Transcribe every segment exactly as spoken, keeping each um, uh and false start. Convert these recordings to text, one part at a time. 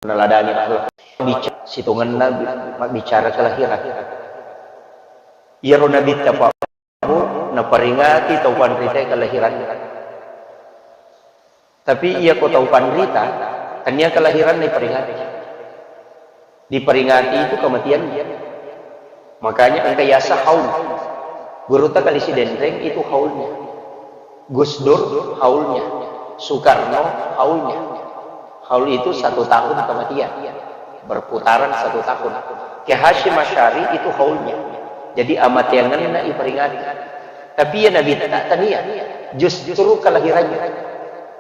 Naladani akhlak. Bica-, sitongenna bi-, mabbicara kelahiran. Iyaro Nabitta, Pak, naperingati tau panrita kelahiranna. Tapi iya ko tau panrita, tania kelahiranna iperingati. Diperingati itu kematiannya. Makanya engka yasa haul. Gurutta Kali Sidenreng itu haulnya. Gus Dur haulnya. Soekarno haulnya. Haul itu satu tahun kematian. Berputaran satu tahun. Kiai Hasyim Asy'ari itu haulnya. Jadi amateangenna iperingati. Tapi iya Nabitta tania. Justru kelahirannya.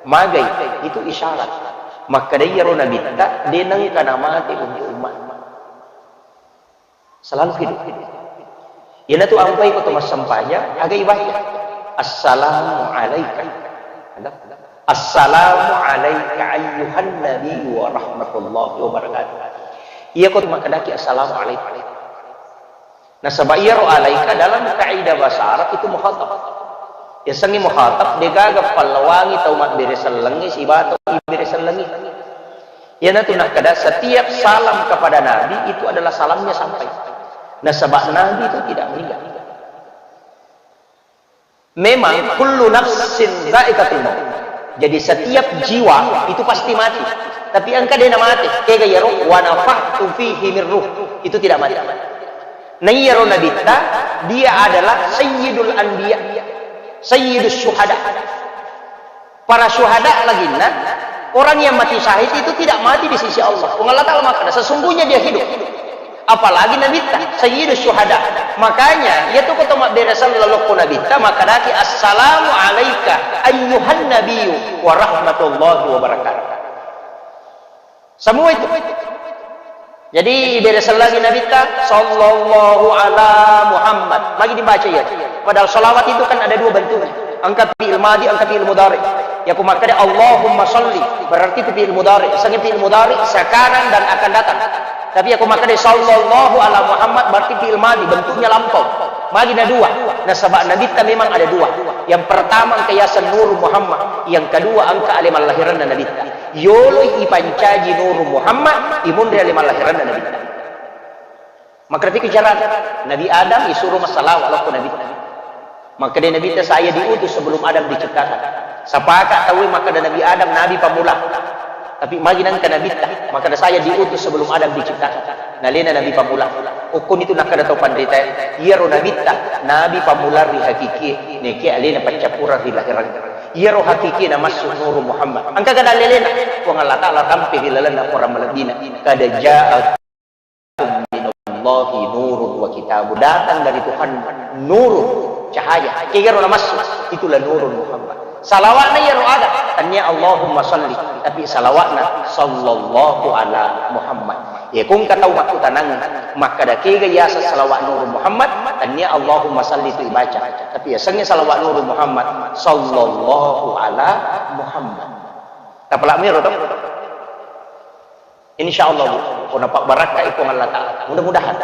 Magai, itu isyarat. Makkeda iyaro Nabitta, de nengka namate untuk umat. Selalu hidup. Iyanatu ampai ko to massempajang, aga ibaca. Assalamu alaika. Ada? Assalamu alaika ayyuhan nabi wa rahmatullahi wa barakatuh. Iya ko to makkedaki assalamu alaika. Nasaba iyaro alaika dalam kaidah bahasa Arab itu mukhatab. Yasengnge mukhatab, degaga pallawangi tau mabbere sellengnge siba tau ibere sellengnge. Iyanatu nakkeda, setiap salam kepada Nabi itu adalah salamnya sampai. Nasaba Nabi itu tidak meninggal. Memang kullu nafsin dzaiqatul maut. Jadi setiap jiwa itu pasti mati. Tapi engka de namate, kega iyaro wa nafakhtu fihi min ruh. Itu tidak mati. Nah, iyaro Nabitta, dia adalah sayyidul anbiya, sayyidus syuhada. Para syuhada laginna, orang yang mati syahid itu tidak mati di sisi Allah. Puang Allah Ta'ala makkeda, sesungguhnya dia hidup. Apalagi Nabitta, Sayyidus Syuhada. Makanya, iya tu ko to mabbere selleng lokko Nabitta, makkedaki, "Assalamu alaika ayyuhan nabiyyu wa rahmatullahi wa barakatuh." Semua itu. Jadi, ibere sellengi Nabitta, "Sallallahu ala Muhammad." Magi dibaca iya. Padahal salawat itu kan ada dua bentuknya. Engka fi'il madi, engka fi'il mudhari. Iya ko makkeda, "Allahumma salli," berarti itu fi'il mudhari. Sanga fi'il mudhari sekarang dan akan datang. Tapi iya ko makkeda, "Sallallahu ala Muhammad," berarti fi'il madi, bentuknya lampau. Magi na dua. Nasaba Nabitta memang ada dua. Yang pertama engka yaseng Nur Muhammad, yang kedua engka ale mallahiranna Nabitta. Yoloi ipancaji Nuru Muhammad, imunri ale mallahiranna Nabitta. Makkedaki carana, Nabi Adam isuruh massalawa lokko Nabitta. Makkeda Nabitta, "Saya diutus sebelum Adam diciptakan." Sapaka tauwe makkeda Nabi Adam nabi pammula. Tapi magi nengka Nabitta, makkeda, "Saya diutus sebelum Adam diciptakan." Nalena nabi pammula. Ukkuni tu nakkeda tau panrita, iyaro Nabitta nabi pammula ri hakikie, nekia alena paccappureng ri lahirang. Iyaro hakikie namassu Nuru Muhammad. Engka gana lelena, Puang Allah Ta'ala tampe ri lalenna Quran malebbina. Qad ja'akum minallahi nurun wa kitabun. Datang dari Tuhan nurun, cahaya. Kegaro namassu, itulah Nurun Muhammad. Salawatna iyaro aga, tania Allahumma salli, tapi salawatna sallallahu ala Muhammad. Iya ko engka tau makkutanangi, makkeda kega yaseng salawat Nurun Muhammad, tania Allahumma salli tu ibaca. Tapi yasengnge salawat Nurun Muhammad, sallallahu ala Muhammad. Tapalak miro to? Insya Allah, Bu, ko napabbarakkai Puang Allah Ta'ala. Mudah-mudahan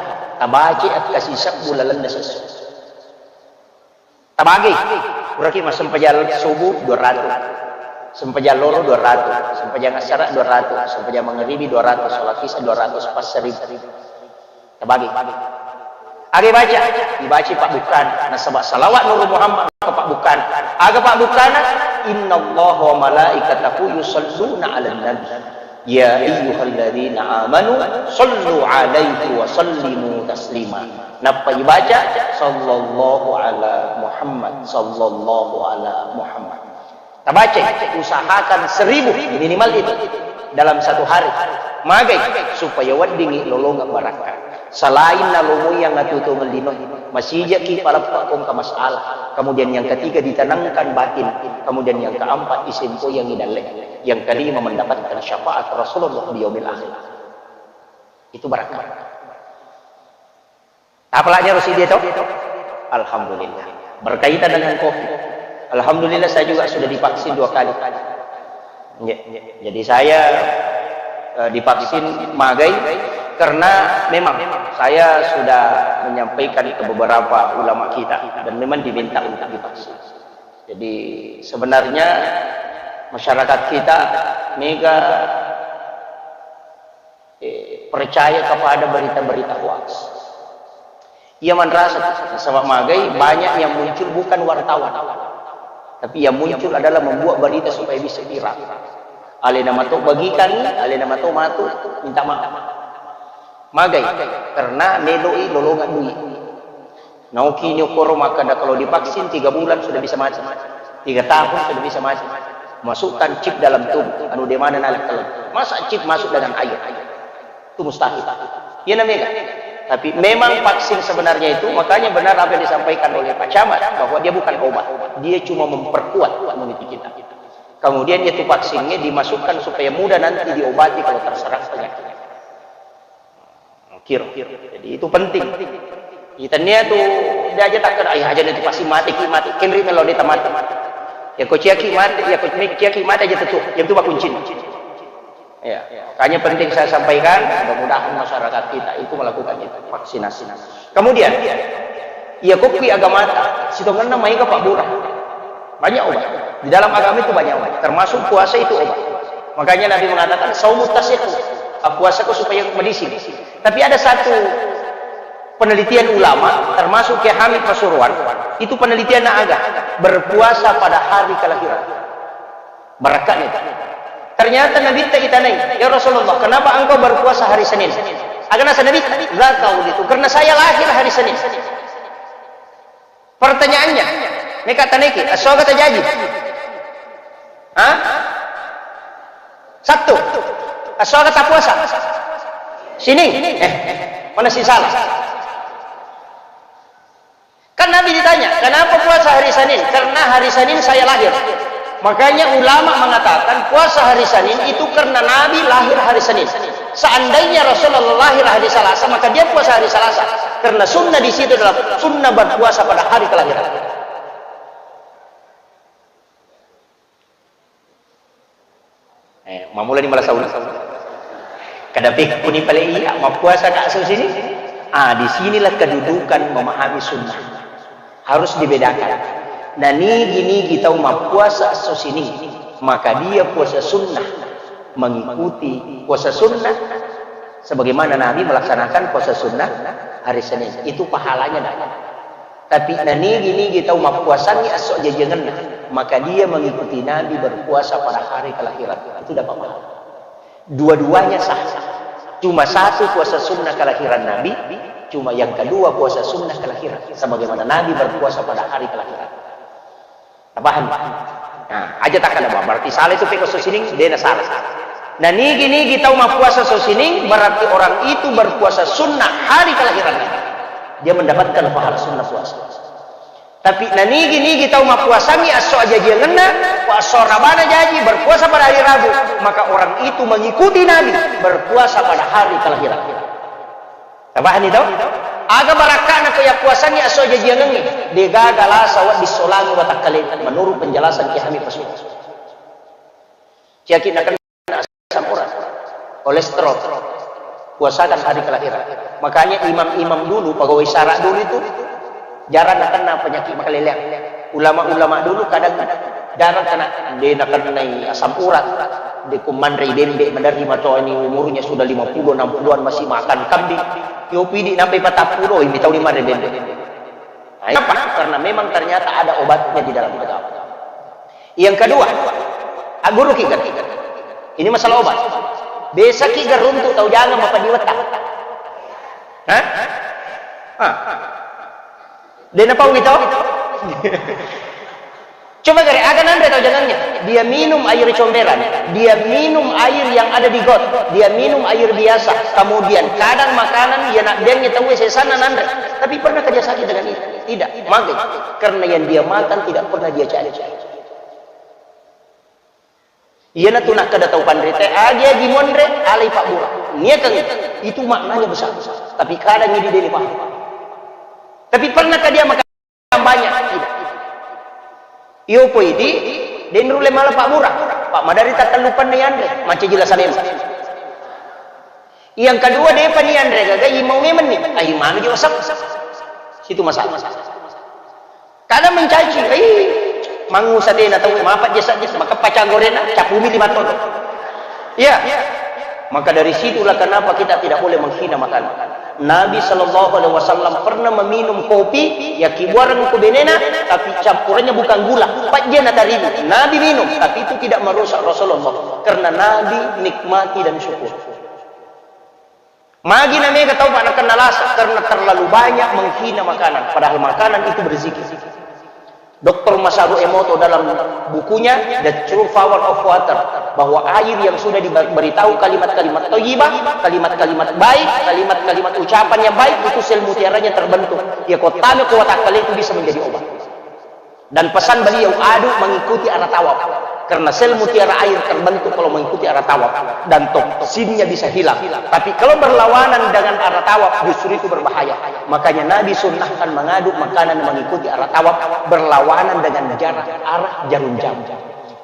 tabaci akkasi sebbu lalenna siesso. Tabagi, puraki massempajang subuh dua ratus, sempajang loro dua ratus, sempajang assara dua ratus, sempajang mangaribi dua ratus, sholat isya dua ratus, pas seribu. Tabagi. Aga ibaca? Ibaca pabbukkana. Nasaba salawat Nurun Muhammad pabbukkana. Aga pabbukkana? Innallaha wa malaikatahu yusalluna 'alan nabi. Ya ayyuhalladzina amanu sallu 'alaihi wa sallimu taslima. Nappa ibaca, "Sallallahu ala Muhammad, sallallahu ala Muhammad." Tabaca, usahakan seribu minimal itu dalam satu hari. Magai, supaya weddingngi lolongeng barakka. Selain nalomoi yang atuo-tuongeng lino, masijaki paleppa ko engka masalah. Kemudian yang ketiga, ditenangkan batin. Kemudian yang keempat, isempoyangi dalle. Yang kelima, mendapatkan syafaat Rasulullah di yaumil akhir. Itu barakka. Apalagi harus dia tahu? Alhamdulillah. Berkaitan dengan covid. Alhamdulillah, saya juga sudah divaksin dua kali. Ya, ya. Jadi saya, eh, divaksin magai karena memang saya sudah menyampaikan ke beberapa ulama kita dan memang diminta untuk divaksin. Jadi sebenarnya masyarakat kita mega percaya kepada berita-berita hoax. Ia manrasa, nasaba magai banyak yang muncul bukan wartawan, tapi yang muncul adalah membuat berita supaya bisa viral. Alena mato bagikangi, alena mato matu minta maaf. Magai, karena meloi lolongan dui. Naoki ni okoro makkeda kalau divaksin tiga bulan sudah bisa mati. Tiga tahun sudah bisa mati. Masukkan chip dalam tubuh, anu de mana nalak kalau. Masa chip masuk dengan air? Itu mustahil. Iya namanya kan? Tapi memang vaksin sebenarnya itu, makanya benar apa yang disampaikan oleh Pak Camat, bahwa dia bukan obat. Dia cuma memperkuat imuniti kita. Kemudian itu vaksinnya dimasukkan supaya mudah nanti diobati kalau terserang penyakit. Kiro. Jadi itu penting. Itania tu dia aja takkan, ayah aja nanti pasti mati ki mati. Kenri melo dia mati. Ya kau ciaki mati, ya kau ciaki mati aja tentu. Yang itu kuncinya. Ya, makanya penting saya sampaikan, mudah-mudahan masyarakat kita itu melakukan itu, vaksinasi. Kemudian, iya kokki agamata, sitongenna maega pabbura. Banyak obat. Di dalam agama itu banyak obat, termasuk puasa itu obat. Makanya Nabi mengatakan, "Saumu tasihu." Ah, puasaku supaya medising. Tapi ada satu penelitian ulama, termasuk Kiai Hamid Pasuruan, itu penelitian na aga, berpuasa pada hari kelahiran. Barakka ni. Ternyata Nabi ta itanai, "Ya Rasulullah, kenapa engkau berpuasa hari Senin?" Agana sa Nabi, "La kau itu, karena saya lahir hari Senin." Pertanyaannya, meka taneki, asoga tajaji? Hah? Sabtu. Asoga tapuasa? Sining. Eh, mana si salah? Kan Nabi ditanya, "Kenapa puasa hari Senin?" "Karena hari Senin saya lahir." Makanya ulama mengatakan puasa hari Senin itu karena Nabi lahir hari Senin. Seandainya Rasulullah lahir hari Selasa, maka dia puasa hari Selasa. Karena sunnah di situ adalah sunnah berpuasa pada hari kelahiran. Eh, mamula ni malasau. Kada pekku ni pale iya, mappuasa ka asu sini. Ah, di sinilah kedudukan memahami sunnah. Harus dibedakan. Nah, nigi-nigi tau mappuasa asu sini, maka dia puasa sunnah, mengikuti puasa sunnah sebagaimana Nabi melaksanakan puasa sunnah hari Senin. Itu pahalanya dapat. Tapi nanigi-nigi tau mappuasangi esso jajiangenna, maka dia mengikuti Nabi berpuasa pada hari kelahiran. Itu dapat pahala. Dua-duanya sah. Cuma satu puasa sunnah kelahiran Nabi, cuma yang kedua puasa sunnah kelahiran. Sebagaimana Nabi berpuasa pada hari kelahiran. Tapahang? Nah, aja takkada, berarti salah itu peko sosining, dena salah. Nah, nigi-nigi tau mappuasa sosining, berarti orang itu berpuasa sunnah hari kelahirannya. Dia mendapatkan pahala sunnah puasa. Tapi nanigi-nigi tau mappuasangi esso ajajiangenna, esso rabana jaji, berpuasa pada hari Rabu, maka orang itu mengikuti Nabi berpuasa pada hari kelahiran. Tapahani to? Aga barakka'na ko yappuasangngi esso jajiangengnge, degaga lasa wedding solangi watakkalena, menurut penjelasan Kiai Hamid Pasuruan. Ciyaki nakenna asam urat, kolesterol, puasakan hari kelahiran. Makanya imam-imam dulu, pegawai sara dulu itu jarang nakenna penyakit makaleleang. Ulama-ulama dulu kadang jarang kena, de nakennai asam urat. De ko manrei bembe, maderri matoa ini umurnya sudah lima puluh, enam puluhan masih makan kambing. Yopi di nampai patappulo, ini tahu di mana bembe. Nah, kenapa? Karena memang ternyata ada obatnya di dalam agama. Yang kedua, ah, guru ki kan? Ini masalah obat. Besaki garuntu tau jangan mapadiwetta. Hah? Ah. Dena pau gitu? Coba gare, aga nanre tau jangannya. Dia minum air comberan, dia minum air yang ada di got, dia minum air biasa. Kemudian kadang makanan dia nak biangnya tahu sesana nanre. Tapi pernah kerja sakit dengan itu? Tidak, magai. Karena yang dia makan tidak pernah dia cari. Iyanatu nakkeda tau panrita, agi-agi monre, alai pabbura. Niakeng itu maknanya besar. Tapi kadang ini dia paham. Tapi pernahkah dia makan banyak? Tidak. Iyo poidi, denrule mala pabbura. Pak madari tattellupanna yanre, macca jila salema. Yang kedua, depa ni anre gaga, imau memang ni. Ah, imanu ji wasap. Situ masalah. Kada mencaci, eh, mangu satena tau, mapa jesa jesa, maka pacang gorena, capumi lima ton. Iya. Maka dari situlah kenapa kita tidak boleh menghina makanan. Nabi Shallallahu Alaihi Wasallam pernah meminum kopi, ya kibuareng ku benena, tapi campurannya bukan gula, pajjena tarigu. Nabi minum, tapi itu tidak merusak Rasulullah, karena Nabi nikmati dan syukur. Magi na mega tau, Pak, nakenna lasa karena terlalu banyak menghina makanan, padahal makanan itu berzikir. Doktor Masaru Emoto dalam bukunya The True Power of Water, bahwa air yang sudah diberitahu kalimat-kalimat thayyibah, kalimat-kalimat baik, kalimat-kalimat ucapan yang baik, itu sel mutiaranya terbentuk. Ya, kotame kuat akal itu bisa menjadi obat. Dan pesan beliau, adu mengikuti arah tawaf. Karena sel mutiara air terbentuk kalau mengikuti arah tawaf. Dan toksinnya bisa hilang. Tapi kalau berlawanan dengan arah tawaf, justru itu berbahaya. Makanya Nabi sunnahkan mengadu makanan mengikuti arah tawaf, berlawanan dengan jarak arah jarum jam.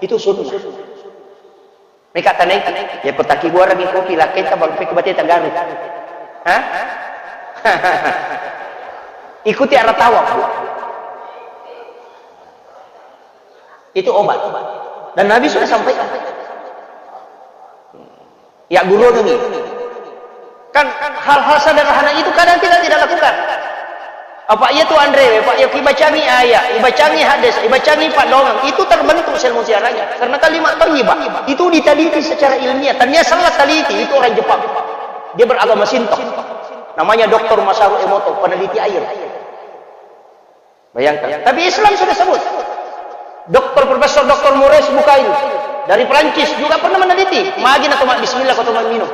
Itu sunnah. Meka tanai, ya, ko takibuarengngi kopi, lakketta balu pekko bate tagaru. Hah? Ikuti arah tawaf, Bu. Itu obat. Dan Nabi sudah sampaikan. Ya, guru ini. Kan hal-hal sederhana itu kadang kita tidak lakukan. Apa iya tu, Andre, Pak, ya, ibacangi ayat, ibacangi hadis, ibacangi paddoangeng, itu terbentuk sel mutiaranya. Karena kalimat thayyibah itu diteliti secara ilmiah. Tania salah teliti, itu orang Jepang. Dia beragama Shinto. Namanya Doktor Masaru Emoto, peneliti air. Bayangkan. Tapi Islam sudah sebut. Doktor, Profesor Doktor Maurice Bucaille dari Perancis juga pernah meneliti. Magi na toma bismillah ko toma minum.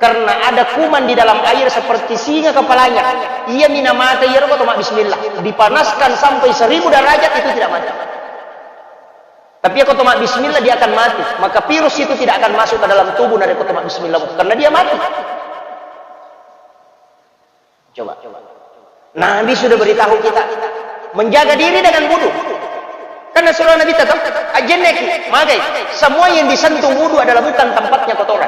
Karena ada kuman di dalam air seperti singa kepalanya. Iya mina mate, iya ko toma bismillah. Dipanaskan sampai seribu derajat, itu tidak mati. Tapi ko toma bismillah, dia akan mati. Maka virus itu tidak akan masuk ke dalam tubuh narekko toma bismillah, karena dia mati. Coba. Nabi sudah beritahu kita menjaga diri dengan wudu. Karena surah Nabi tetap ajenneki, magai. Semua yang disentuh wudu adalah bukan tempatnya kotoran.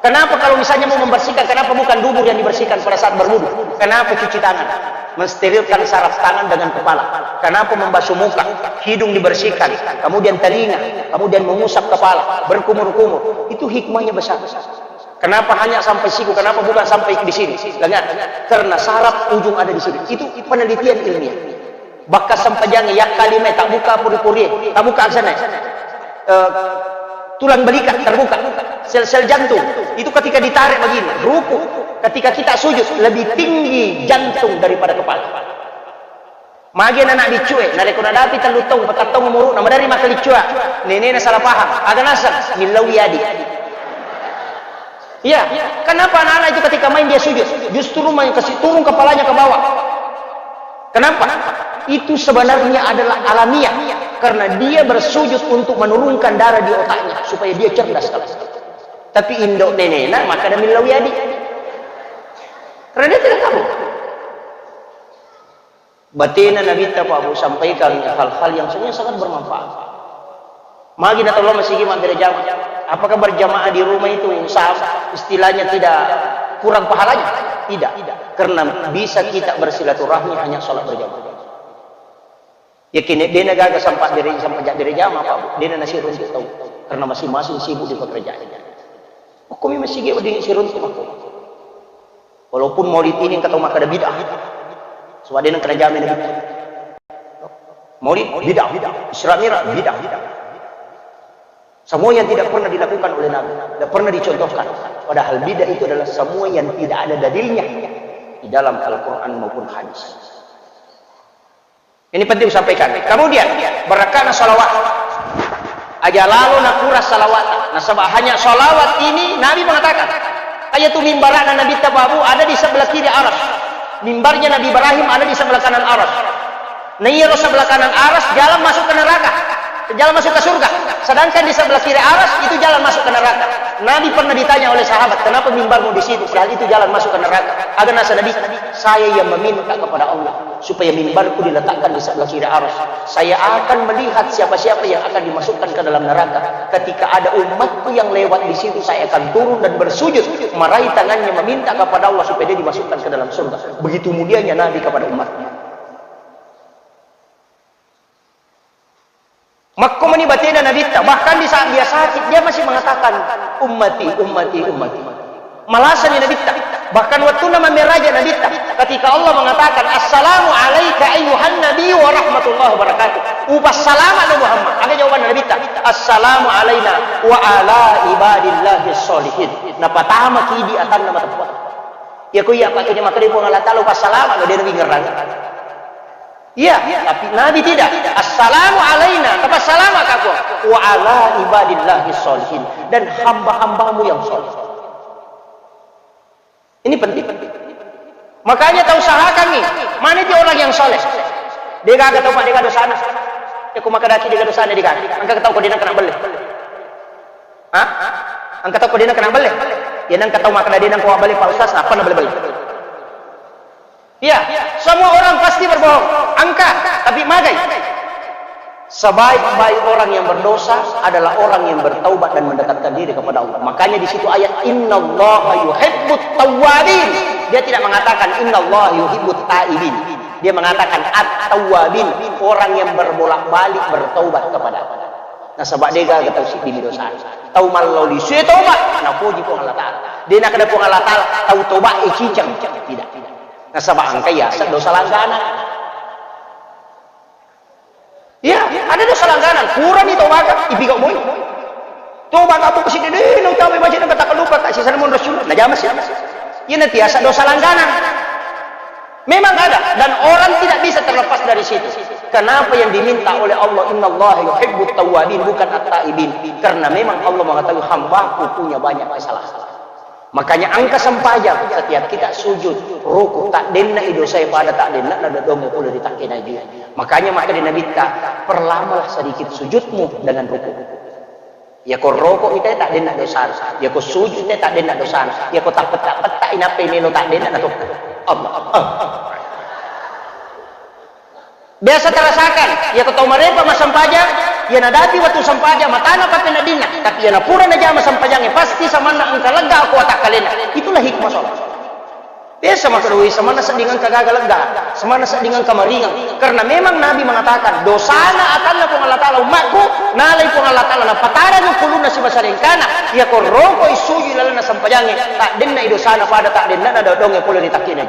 Kenapa kalau misalnya mau membersihkan, kenapa bukan dubur yang dibersihkan pada saat berwudu? Kenapa cuci tangan? Mensterilkan saraf tangan dengan kepala. Kenapa membasuh muka? Hidung dibersihkan, kemudian telinga, kemudian mengusap kepala, berkumur-kumur. Itu hikmahnya besar. Kenapa hanya sampai siku? Kenapa bukan sampai di sini? Lengan. Karena saraf ujung ada di sini. Itu penelitian ilmiah. Bahkan sempajang ya kalime tak buka puri-puri, tak buka sana. Eh, tulang belikat terbuka, sel-sel jantung. Itu ketika ditarik begini, ruku. Ketika kita sujud, lebih tinggi jantung daripada kepala. Magi anak biccue, narekko nadapi tellu taung, patang taung umuru'na, maderri makkaliccua, nenena salah paham, aga naseng, millau adi. Iya, kenapa anak-anak itu ketika main dia sujud, justru main kasih turun kepalanya ke bawah? Kenapa? Itu sebenarnya adalah alamiah, karena dia bersujud untuk menurunkan darah di otaknya supaya dia cerdas. Tapi indo nenena maka ada millau adi. Karena dia tidak tahu. Batena Nabitta, Pak Bu, sampaikan hal-hal yang sebenarnya sangat bermanfaat. Magi na tolong masigi mabbere jamaah. Apakah berjamaah di rumah itu sama, istilahnya tidak kurang pahalanya? Tidak. Karena bisa kita bersilaturahmi hanya sholat berjamaah. Yakin dena gaga sampai bere, sampai jak bere jamaah, Pak Bu. Dena nasiruntu tau. Karena masing-masing sibuk di pekerjaannya. Hukumi masigi wedding siruntu, Pak Bu. Walaupun maulid ini engka tau makkeda bid'ah. Sebab dia nengka najamai Nabi. Maulid bid'ah, Isra Mi'raj bid'ah. Semua yang tidak pernah dilakukan oleh Nabi, tidak pernah dicontohkan. Padahal bid'ah itu adalah semua yang tidak ada dalilnya di dalam Al-Quran maupun hadis. Ini penting disampaikan. Kemudian, barakkana salawat. Aja lalo nakurang salawat. Nasaba hanya salawat ini, Nabi mengatakan, kayak tu mimbarana Nabitta, Pak Bu, ada di sebelah kiri aras. Mimbarnya Nabi Ibrahim ada di sebelah kanan aras. Nah, iya, sebelah kanan aras, jalan masuk ke neraka. Jalan masuk ke surga. Sedangkan di sebelah kiri aras, itu jalan masuk ke neraka. Nabi pernah ditanya oleh sahabat, "Kenapa mimbarmu di situ? Padahal itu jalan masuk ke neraka." Aga nasa Nabi, "Saya yang meminta kepada Allah supaya mimbarku diletakkan di sebelah kiri aras. Saya akan melihat siapa-siapa yang akan dimasukkan ke dalam neraka. Ketika ada umatku yang lewat di situ, saya akan turun dan bersujud, meraih tangannya, meminta kepada Allah supaya dia dimasukkan ke dalam surga." Begitu mulianya Nabi kepada umatnya. Makko mani batena Nabitta, bahkan di saat dia sakit, dia masih mengatakan, "Ummati, ummati, ummati." Malasani Nabitta. Bahkan wattunna mammeraja Nabitta, ketika Allah mengatakan, "Assalamu alaika ayyuhan nabiyyu wa rahmatullahi wa barakatuh." Upassalama no Muhammad. Aga jawaban Nabitta? "Assalamu alaina wa ala ibadillahi sholihin." Napatama kidi atanna mateppa. Iya ko iya pakai dia makkeda Puang Allah Taala upassalama no dia nabi ngerang. Iya, tapi Nabi tidak. "Assalamu alaina," tapassalama ka Puang, "wa ala ibadillahi sholihin," dan hamba-hambamu yang soleh. Ini penting. Makanya tau usahakan nih, mana itu orang yang soleh? Dia gaga tau, Pak, dia gaga dosana. Ya, aku makan daki dia gaga dosana, dia gaga. Angka tau ko dia kena beli. Hah? Angka tau ko dia kena beli. Ya, nang tau makan dia nang ko beli, Pak Ustaz, apa na beli-beli? Iya, semua orang pasti berbohong. Angka, tapi magai. Sebaik-baik orang yang berdosa adalah orang yang bertaubat dan mendekatkan diri kepada Allah. Makanya di situ ayat, "Innallaha yuhibbut tawwabin." Dia tidak mengatakan, "Innallaha yuhibbut taibin." Dia mengatakan, "At-tawwabin," orang yang berbolak-balik bertaubat kepada Allah. Nasaba de gaga tau siddimi dosa. Tau mallao lisu e taubat, napoji Puang Allah Taala. De nakeda Puang Allah Taala, tau taubat e ciceng. Tidak. Nasaba engka yaseng dosa langganan. Iya, ada dosa langganan. Purani tobaka, ipigau moi. Tobaka apa sih dede, nang tabe baca nang kata lupa kasih sana mun Rasul. Najama sih. Iya, nanti yaseng dosa langganan. Memang ada, dan orang tidak bisa terlepas dari situ. Kenapa yang diminta oleh Allah, "Innallaha yuhibbut tawwabin," bukan at-taibin? Karena memang Allah mengetahui hambaku punya banyak kesalahan. Makanya angka sempajang, setiap kita sujud, ruku, tak denna i dosa pada tak denna na dodong pula ditakkin aja. Makanya maka di Nabitta, perlamalah sedikit sujudmu dengan ruku. Yako roko ite tak denna dosa. Yako sujud ite tak denna dosa. Yako tak petak-petak inape melo tak denna na tokko. Allah. Ah. Biasa terasakan, iya ko tau marepa massempajang, iya nadapi wettu sempajang, matana pappennadinna, tapi iya napura najama sempajangnge, pasti samanna engka lega ko watakkalena. Itulah hikmah sholat. Biasa makkeda, "Wih, samanna sedding engka gaga lega, samanna sedding engka maringang." Karena memang Nabi mengatakan, "Dosana atanna Puang Allah Taala ummakku, nalai Puang Allah Taala, napatara nukkulunna sibawa sarengkana, iya ko rokoi sujud lalenna sempajangnge, tak denna i dosana pada tak denna na dodongnge pole ri takkina."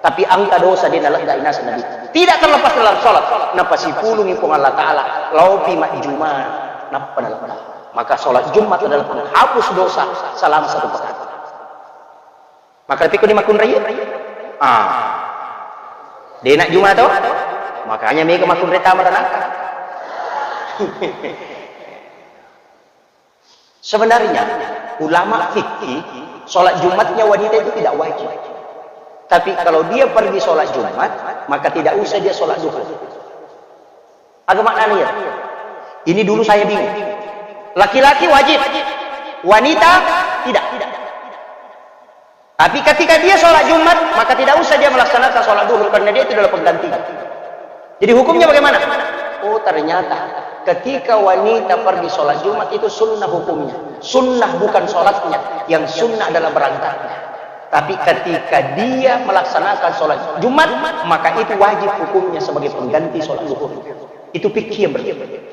Tapi engka dosa de naleggai naseng Nabi. Tidak terlepas dalam sholat. Napasipulungi Puang Allah Ta'ala, laopi majjuma, nappa nalegga. Maka sholat Jumat adalah penghapus dosa selama satu pekan. Maka tapi ko di makunrai? Ah. De najjuma to? Makanya mega makunrai tama ranaka. Sebenarnya, ulama fikih, sholat Jumatnya wanita itu tidak wajib. Tapi kalau dia pergi sholat Jumat, maka tidak usah dia sholat duhur. Aga maknanya ya? Ini dulu saya bingung. Laki-laki wajib, wanita tidak. Tapi ketika dia sholat Jumat, maka tidak usah dia melaksanakan sholat duhur karena dia itu adalah penggantinya. Jadi hukumnya bagaimana? Oh, ternyata ketika wanita pergi sholat Jumat itu sunnah hukumnya. Sunnah bukan sholatnya, yang sunnah adalah berangkatnya. Tapi ketika dia melaksanakan sholat Jumat, maka itu wajib hukumnya sebagai pengganti sholat duhur. Itu fikih yang berbeda.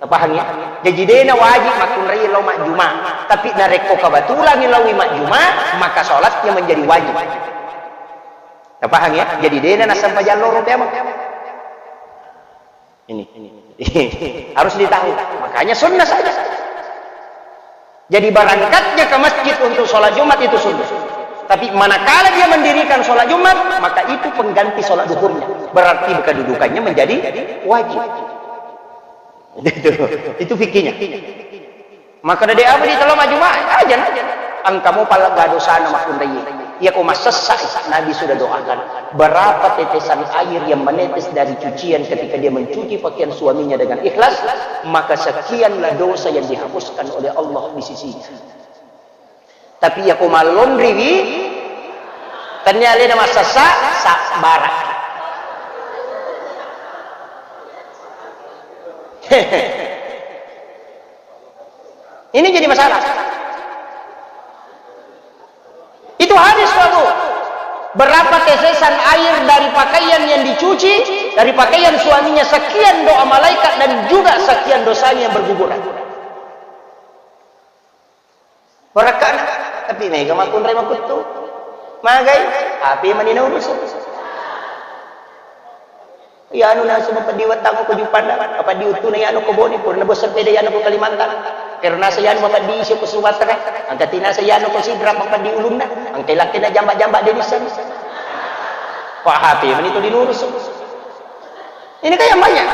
Paham ya? Jadi dena wajib makkunrai lao majjuma. Tapi narekko kebetulan laoi majjuma, maka sholatnya menjadi wajib. Paham ya? Jadi dena nassempajang loro teamo. Ini. Harus ditahu. Makanya sunnah saja. Jadi berangkatnya ke masjid untuk sholat Jumat itu sunnah. Tapi manakala dia mendirikan sholat Jumat, maka itu pengganti sholat duhurnya. Berarti kedudukannya menjadi wajib. Itu, itu fikihnya. Maka dari apa di dalam Jumat? Aja nah. Engkamu palegga dosana makkunrai. Iya ko massessa, Nabi sudah doakan. Berapa tetesan air yang menetes dari cucian ketika dia mencuci pakaian suaminya dengan ikhlas, maka sekianlah dosa yang dihapuskan oleh Allah di sisinya. Tapi iya ko mallonriwi, tennia alena massessa, sabbara. Ini jadi masalah. Itu hadis, Pak, Bu. Berapa tetesan air dari pakaian yang dicuci, dari pakaian suaminya sekian doa malaikat dan juga sekian dosanya yang berguguran. Barakka'na, tapi mega makkunrai makuttu. Magai, H P mani naurusu. Iyanu nasu mapeddi wettakku ko Juppandang, mapeddi uttuna iyanu ko Bone, purana bosan peda iyanu ko Kalimantan. Kero nasa iyanu mapeddi isi ko Sumatera, angka tinasa iyanu ko Sidrap mapeddi ulunna, angka ilakkena jamba-jamba denissan. Pak H P mani to dinurusu. Ini kan yang banyak.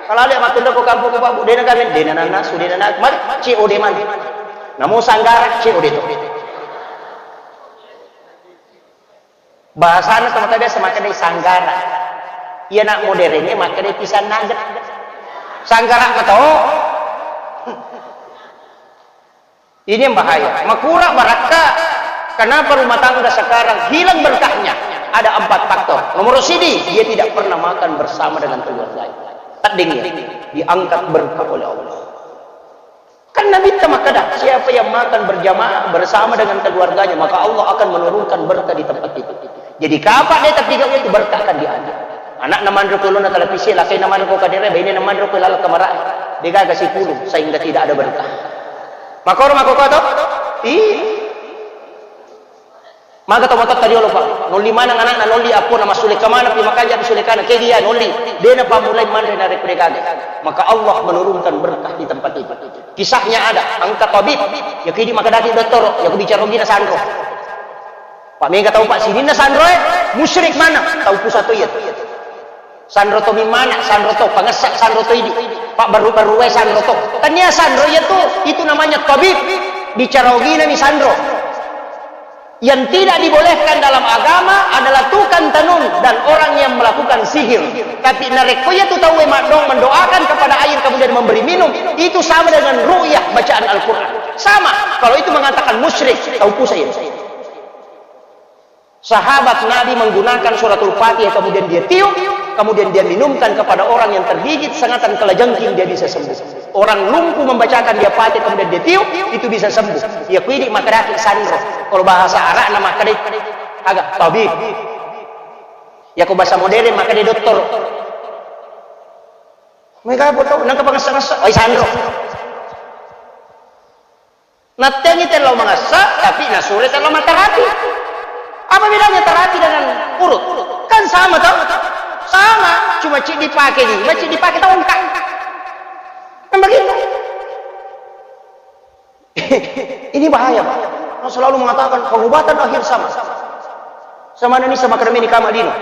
Kalau ada makkunda ko kampung ko Pak Bu, dena kami, dena nana, sudah nana, mari, C O D mana? Namo sanggara, C O D to. Bahasana sama tadi sama kena sanggara. Iya nak modernnya makkeda pisang nugget. Sanggara mato. Ini yang bahaya. Makura barakka. Kenapa rumah tangga sekarang hilang berkahnya? Ada empat faktor. Nomor sidi, dia tidak pernah makan bersama dengan keluarganya. Tedding ya, diangkat berkah oleh Allah. Kan Nabi kita makkeda, siapa yang makan berjamaah bersama dengan keluarganya, maka Allah akan menurunkan berkah di tempat itu. Jadi kapang de tapi itu berkah akan diangkat. Anak na manro ko lona televisi, lakai na manro ko kadere, baine na manro ko laleng kamara. Degaga sepuluh sehingga tidak ada berkah. Makoro makkokkoe to? Iya. Maga to matotta riolo, Pak. Nolli maneng anakna, nolli appona, massulekka maneng pi makanja pi sulekana. Ke dia nolli, de napammulai manre narekko degaga. Maka Allah menurunkan berkah di tempat itu. Kisahnya ada, engka tabib, ya kidi makkedaki dottoro, ya ku bicara ogina sanro. Pak mega tau Pak sininna sanro e, musyrik maneng, tau pusa to iya. Sanro to mimmana, sanro to pangessa, sanro to idi. Pak baru-baru wae sanro to. Tania sanro iya tu, itu namanya tabib. Bicara ogina ni sanro. Yang tidak dibolehkan dalam agama adalah tukang tenung dan orang yang melakukan sihir. Tapi narekko iya tu tau e maddong mendoakan kepada air kemudian memberi minum, itu sama dengan ru'yah bacaan Al-Quran. Sama, kalau itu mengatakan musyrik, tau pusa iya. Sahabat Nabi menggunakan suratul Fatihah, kemudian dia tiup, kemudian dia minumkan kepada orang yang tergigit sengatan kelajengking, dia bisa sembuh. Orang lumpuh membacakan dia Fatihah, kemudian dia tiup, itu bisa sembuh. Ya kuidi makkedaki sanro. Kalau bahasa Arabna makkedai aga tabib. Ya ko bahasa modern makkedai dokter. Mega apa tau nangka pangessa-ngessa, oi sanro. Nattengi tello mangessa, tapi nasure tello matarapi. Apa bedanya tarapi dengan urut? Kan sama toh? Sama, cuma cik dipakai di, cik dipakai tongkat. Kan begitu. Ini bahaya, Pak. Orang selalu mengatakan pengobatan akhir zaman. Sama ini sama kami di kamar dino.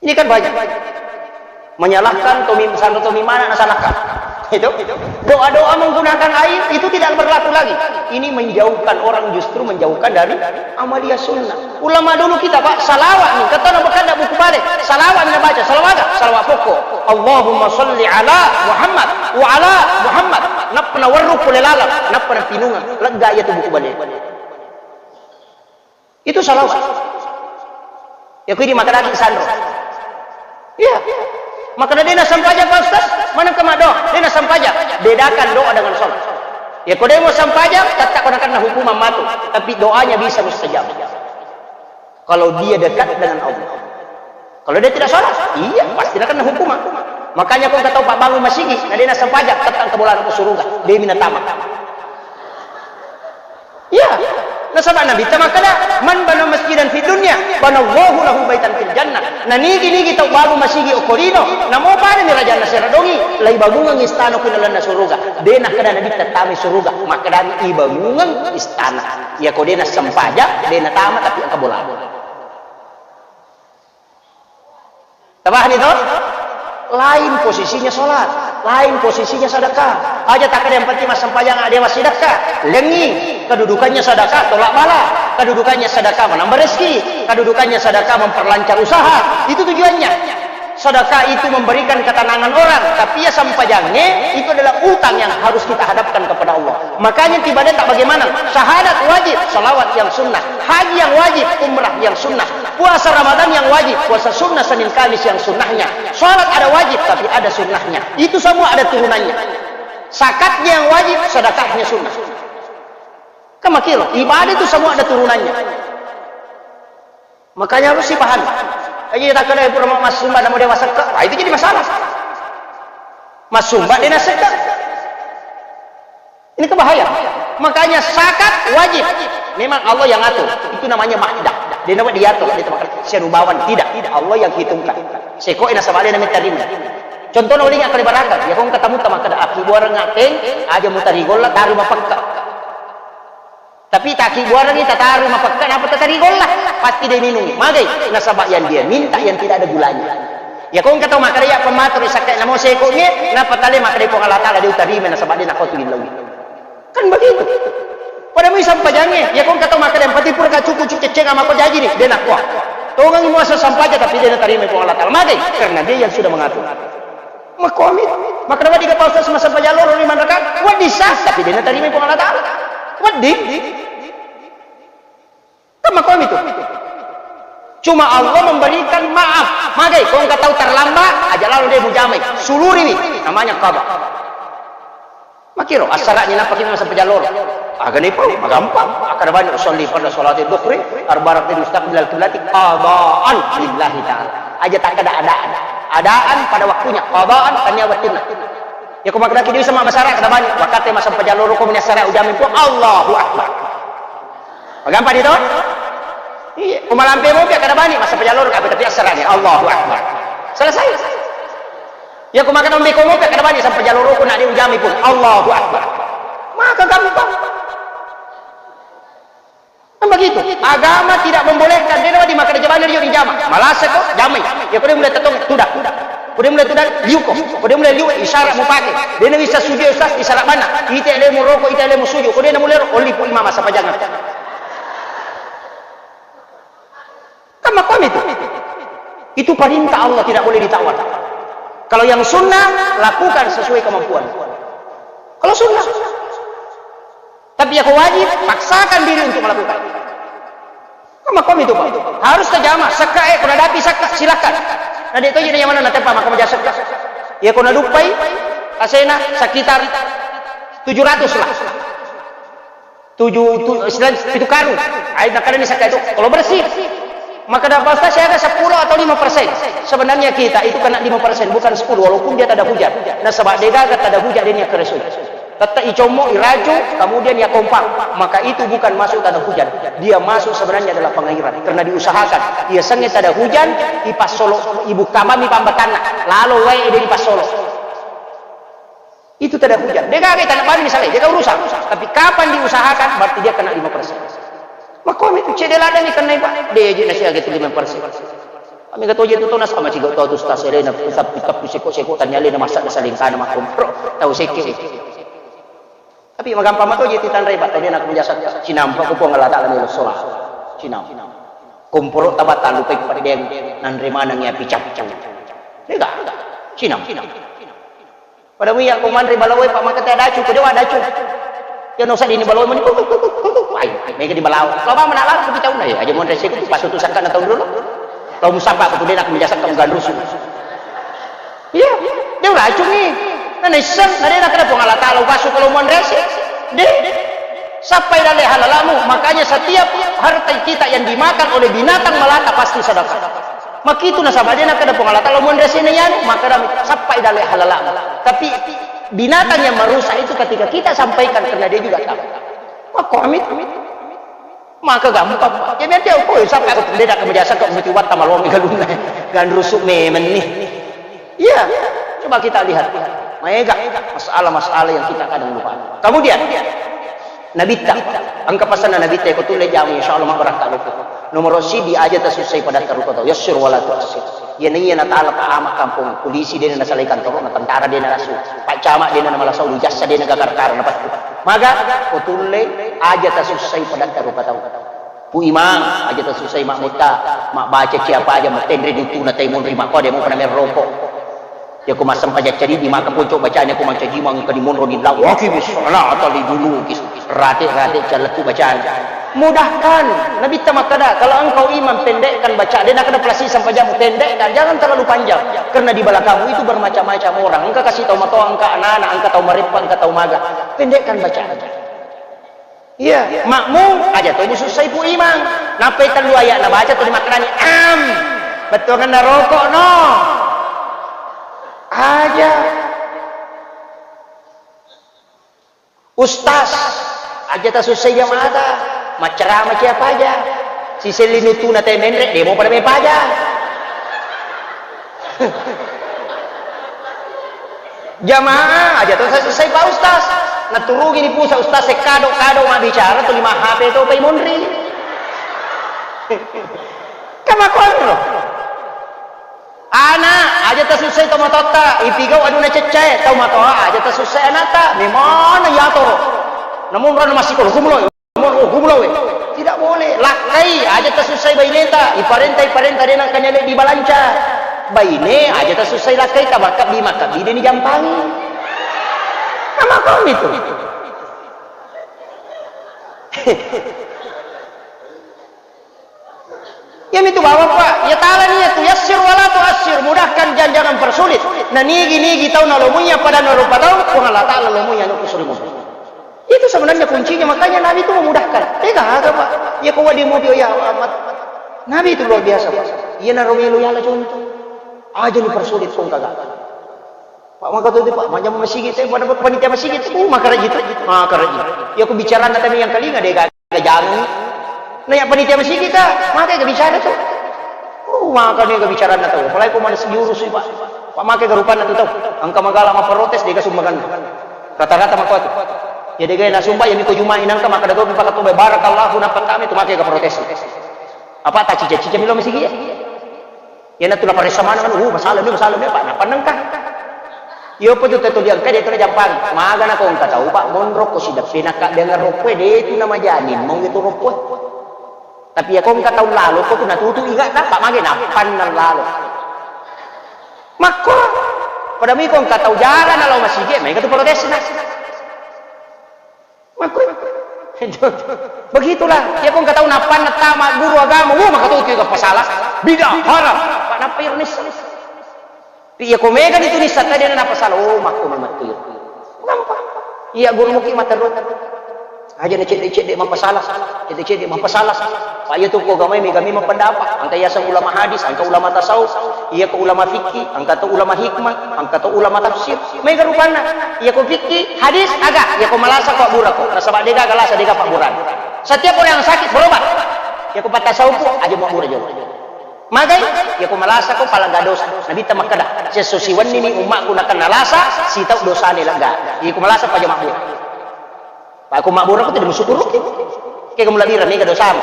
Ini kan banyak. Menyalahkan tomi, sanro tomi mana nasalahkan. Itu. Doa-doa menggunakan air itu tidak berlaku lagi. Ini menjauhkan orang, justru menjauhkan dari amalia sunnah. Ulama dulu kita, Pak, salawat nih. Kata Nabi kan buku balik. Salawat nih baca. Salawat apa? Salawat pokok. Allahumma salli ala Muhammad wa ala Muhammad. Nappa nawerru pole laleng. Nappa napinunga. Lega iya tu buku balik. Itu salawat. Ya, kuwi dimakkedaki sanro. Iya. Makkeda de nassempajang, Pak Ustaz? Maneng ke maddo? De nassempajang. Bedakan doa dengan sholat. Ya, ko de mo sempajang, tetap ko nakenna hukuman matu. Tapi doanya bisa mustajab. Kalau dia dekat dengan Allah. Kalau dia tidak sholat, iya, pasti nakenna hukuman. Makanya ko engka tau pabbangung masigi, na de nassempajang, tetap ke bola ke surga. De minatama. Iya. Nasaba Nabitta makkeda, "Man bana masjidan fid dunya, banallahu lahu baitan fil jannah." Nanigi-nigi tau balu masigi okko lino, namo padani rajanna seradongi, laibangungengngi istana ko lalenna suruga. De nakkeda Nabitta tamai suruga, makkedani ibangungeng istana. Iya ko de nassempajang, de natama tapi engka bola. Tapahani to? Lain posisinya sholat, lain posisinya sedekah. Aja tak ada yang penting massempajang, ada yang massidekka. Lengi, kedudukannya sedekah tolak bala, kedudukannya sedekah menambah rezeki, kedudukannya sedekah memperlancar usaha. Itu tujuannya. Sedekah itu memberikan ketenangan orang, tapi ya sempajangnge itu adalah utang yang harus kita hadapkan kepada Allah. Makanya ibadah tak bagaimana. Syahadat wajib, salawat yang sunnah. Haji yang wajib, umrah yang sunnah. Puasa Ramadan yang wajib, puasa sunnah Senin Kamis yang sunnahnya. Sholat ada wajib, tapi ada sunnahnya. Itu semua ada turunannya. Zakatnya yang wajib, sedekahnya sunnah. Kan makiro, ibadah itu semua ada turunannya. Makanya harus dipahami. Aja takkeda pura massumba namo de' masekka. Wah, itu jadi masalah. Massumba de' nasekka. Ini kebahayaan. Makanya zakat wajib. Memang Allah yang atur. Itu namanya mahdah. De' nawa diatur, de' tamakala sianu bawang. Tidak, tidak. Allah yang hitungkan. Seko ena sabale na metarima. Contohna uling akkale baraka. Ya kong katamu tamakada aki buarang ngateng, aja mutari golla, taru mapakka. Tapi taki buarangi tataru mapakka, napa tatari golla? Pasti de' minung. Magai? Nasaba yang dia minta yang tidak ada gulanya. Ya kong katau makada ya pematur sakka namo seko mi, napa tale makada Puang Allah Taala de' utarima nasaba de' nakotu illau. Kan begitu. Pada mui sampajangnge, ya kong katau makkeda yang penting pura ka cuku cuku ceceng ama ko jaji ni, de' nakua. Tongang muasa sampaja tapi de' natarima Puang Allah Taala. Magai? Karena dia yang sudah mengatur. Makomi, makkeda wedding ka Pak Ustaz massempajang loro lima rakaat, wedding sah, tapi de' natarima Puang Allah Taala. Wedding. Kan makomi tu. Cuma Allah memberikan maaf. Magai, kong katau terlambat, aja lalu de' mujamai. Suluriwi, namanya qada. Makiro, assara'ni nappa ki massempajang loro. Aga ni pau, magampang. Akkada bani usolli pada salati dhuhri, arba rakaat mustaqbilal kiblati, qadaan lillahi ta'ala. Aja takkada adaan. Adaan pada waktunya, qadaan tania wettunna. Ya ko makkeda ki de' bisa massara kada bani, wakate massempajang loro ko meni assara ujamai pun, Allahu Akbar. Magampang itu? Iya, ko malampe mopi kada bani, massempajang loro kape tapi assara'ni, Allahu Akbar. Selesai. Ya ko makkeda mbe ko mopi kada bani, sempajang loro ko na de' ujamai pun, Allahu Akbar. Maka gampang. Kan begitu. Agama tidak membolehkan. De' nawa di makkeda jamai rio dijama. Malasa ko jamai. Ya ko de' mulai tetong, tuda. Ko de' mulai tuda, liu ko. Ko de' mulai liu, isyarat mupake. De' nawisa sujud ustaz, isyarat mana? Ite alemu roko, ite alemu sujud. Ko de' namulai ro, oli pu imam massempajang. Kan makomi itu. Itu perintah Allah, tidak boleh ditawar. Kalau yang sunnah, lakukan sesuai kemampuan. Kalau sunnah. Tapi ya ko wajib, paksakan diri untuk melakukan. Kan makomi itu, Pak. Harus tajama, sekka, eh, ko nadapi sekka, silakan. Na de' to jadi yang mana natepa maka maja sekka. Ya ko naduppai, asena sekitar tujuh ratus lah. Tujuh, tu-, sembilan, pitu karung. Ai, makkeda ni sekka itu, kalau bersih. Makkeda Pak Ustaz, siaga sepuluh atau lima persen. Sebenarnya kita itu kena lima persen, bukan sepuluh, walaupun dia tak ada hujan. Nasaba de' gaga tak ada hujan, de' ni akkaresoi. Tetap icommo, iraju, kemudian ya kompak. Maka itu bukan masuk tak ada hujan. Dia masuk sebenarnya adalah pengairan. Karena diusahakan. Iya sengnge tak ada hujan, ipassolo, ibuka mami pambatanna. Lalo wae de' dipassolo. Itu tak ada hujan. De' gaga tanah bani misalnya, de' gaga urusan. Tapi kapan diusahakan, berarti dia kena lima persen. Makomi tu cedde' ladang ikan naik, Pak. De' aja nasi agak itu lima persen. Kami kata aja itu tunas sama ciga tau tu stas elena, tapi, tapi seko-seko tanya elena masak na saling kana makomi. Bro, tau seke. Tapi magampang mato aja itu tanrai, Pak. Tadi anak biasa cinampa ku Puang Allah Taala melo sholat. Cinampa. Komporo tabat talu pek pada dia nanre manang ya picap-picap. De' gaga. Cinampa. Pada mui ya ko manre balawo e, Pak, maka te dacu, ko de' wa dacu. Ya no sadini balawo e mani, kuk, kuk, kuk, kuk, kuk. Ai, mega di balawo. Kalau ba mana lalu kita unai, aja monre siku, pas tu sakka na tahu dulu. Tahu musapa, aku tu de' nak menjasa kamu gandrusu. Iya, de' racun ni. Na naisseng, na de' nak kena Puang Allah Taala, upasu kalau monre si. De'. Sappai dalle halalamu, makanya setiap harta kita yang dimakan oleh binatang melata pasti sedekah. Makitu nasaba de' nakkeda Puang Allah Taala, "Monre sini yanu," makkeda, "Sappai dalle halalamu." Tapi binatang yang merusak itu ketika kita sampaikan karena dia juga tahu. Makko amit. Maka gampang. Ya biar dia, "Oh, sappai aku pendeta kamu jasa kok mesti watta malongi galunna." Ganrusuk memang nih. Iya, coba kita lihat. Maega masalah-masalah yang kita kadang lupa. Kemudian, Nabitta, engka pasanna Nabitta, ko tulle jamu, insya Allah mabbarakka loko. Nomor sidi aja tasussai pada tarupa tau. Yassir wala tuassir. Iya naiya natala pa ama kampung polisi de' nasalai kantoro na tentara de' narasu. Pak camat de' namalasau, jasa de' nagagar-gara napattu. Maga, ko tulle aja tasussai pada tarupa tau. Pu Imang, aja tasussai mammutta, mabbaca siapa aja, matenre dutuna tai monri makko, de' mupana merroko. Yako massempajang cadi di maka ponco bacanya ko mancaji mangka di monro di lau. Aqimis salata liduluki. Rate-rate calletu bacana. Mudahkan. Nabitta makkada, kalau engkau imam pendekkan baca, de' nakkada pelasi sempajang pendekkan, jangan terlalu panjang. Karena di belakangmu itu bermacam-macam orang. Engka kasih tau matoa, engka anak-anak, engka tau mareppa, engka tau maga. Pendekkan bacaan. Iya, makmum aja to musussai pu imang. Nappai tellu ayat nabaca to dimaknani am. Bettuanganna rokok no. Aja. Ustaz, aja tasussai jamaata. Maccarama cia paja. Siselli nutuna te menre, demo pada me paja. Jamaah, aja to selesai Pak Ustaz. Naturungi ni pusa Ustaz, sekado-kado mabbicara tu lima H P to pai monri. Kamakuanro. Ana, aja tasussai to matotta, ipigau aduna ceccae, tau matoa aja tasussai anatta, memana yatoro. Namun rana masiko hukum lo. Mau hukum lo we. Tidak boleh. Lakkai, aja tasussai baineta. Iparenta, iparenta de nangkanya le dibalanca. Baine, aja tasussai lakkai, tabakka bi makka bi de ni jampangi. Nama kau itu? Iyamitu bawang, Pak. Ya ta'ala niatu, yassir wala tu'assir, mudahkan dan jangan persulit. Na nigi-nigi tau nalomunya pada narupa tau, Puang Allah Ta'ala lomunya anu kusulimu. Itu sebenarnya kuncinya, makanya Nabi itu memudahkan. Tega aga, Pak. Ya kau di mobil ya amat. Nabi itu luar biasa, Pak. Iya naro melo yala contoh. Aja ni persulit pun kagak. Pak, maka tu, Pak, majjama masigi, saya pada panitia masigi, uh, maka rajin tu, maka rajin. Ya, aku bicara na tadi yang kalinga deh, gak, gak jangan. Nah, ya panitia masigi kah, maka gak bicara tu. Uh, maka nih gak bicara na tau. Apalagi aku mana sejurus sih, Pak. Pak, maka gak rupa na tu tau. Angka magala ma protes deh, gak sumbangan. Rata-rata maka tu. Ya deh, gak na sumbang, ya miko jumai nangka maka dago pakai tu barakallahu napa kami tu maka gak protes. Apa tak cica-cica milo masigi ya? Iyanatu naparessa maneng anu, "Uh, masalah ni, masalah ni, Pak." Napannengka. Iyo, apa tu teto diangka, dia tu jampang. Maga na ko engka tau, Pak, monro ko sideppe, nakka dengan ropoe, de tu namajani, mau itu ropoe. Tapi ya ko engka tau lalo, ko tu natutu ingat dah, Pak, mage napanneng lalo. Makko, pada mi ko engka tau jara na lao masigi, maega tu protes na. Makku-, begitulah. Iya ko engka tau nappanna tama guru agama, wo, maka tu tiga pasala. Bid'ah, haram. Pak, nappa iro nissa. Iya ko mega ni tu nissa tadi na pasala. Oh, makku memang tu. Nampak? Iya guru muki mata ro. Aja na cedde-cedde mapasala. Cedde-cedde mapasala. Pak, iya tu ko gamai mega memang pendapat. Angka yaseng ulama hadis, angka ulama tasawuf. Iya ko ulama fikih, angka to ulama hikmah, angka to ulama tafsir. Mega rupanna. Iya ko fikih, hadis, aga. Iya ko malasa ko abbura ko. Nasaba dega galasa dega pabburan. Setiap orang yang sakit berobat. Iya ko patasawuf, aja mau abbura jolo. Magai, iya ko malasa ko palaga dosa. Nabi ta makkada, sesso siwenni ni ummakku nakenna lasa, sitau dosane lega. Iya ko malasa paja mabbura. Pak, ko mabbura ko tidak bersyukur ki. Ke kamu labira mega dosamu.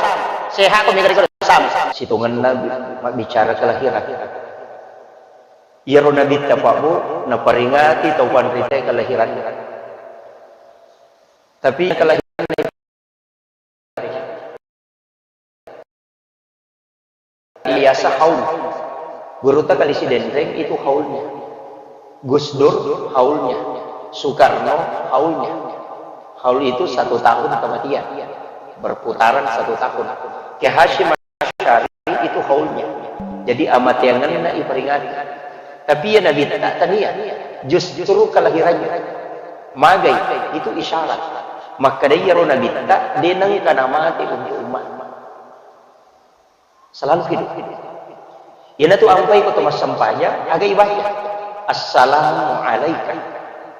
Sehat ko mega dosamu. Sitongenna mabbicara kelahiran. Iyaro Nabitta, Pak, Bu, naperingati tau panrita kelahiranna. Tapi kelahiran biasa haul. Gurutta Kali Sidenreng itu haulnya. Gus Dur haulnya. Soekarno haulnya. Haul itu satu tahun kematian. Berputaran satu tahun. Kiai Hasyim Asy'ari itu haulnya. Jadi amateangenna iperingati. Tapi iya Nabitta tania, justru kelahirannya. Magai, itu isyarat. Makkeda iyaro Nabitta, de nengka namate untuk umat. Selalu hidup. Iyanatu ampai ko to massempajang, aga ibaca. Assalamu alaika.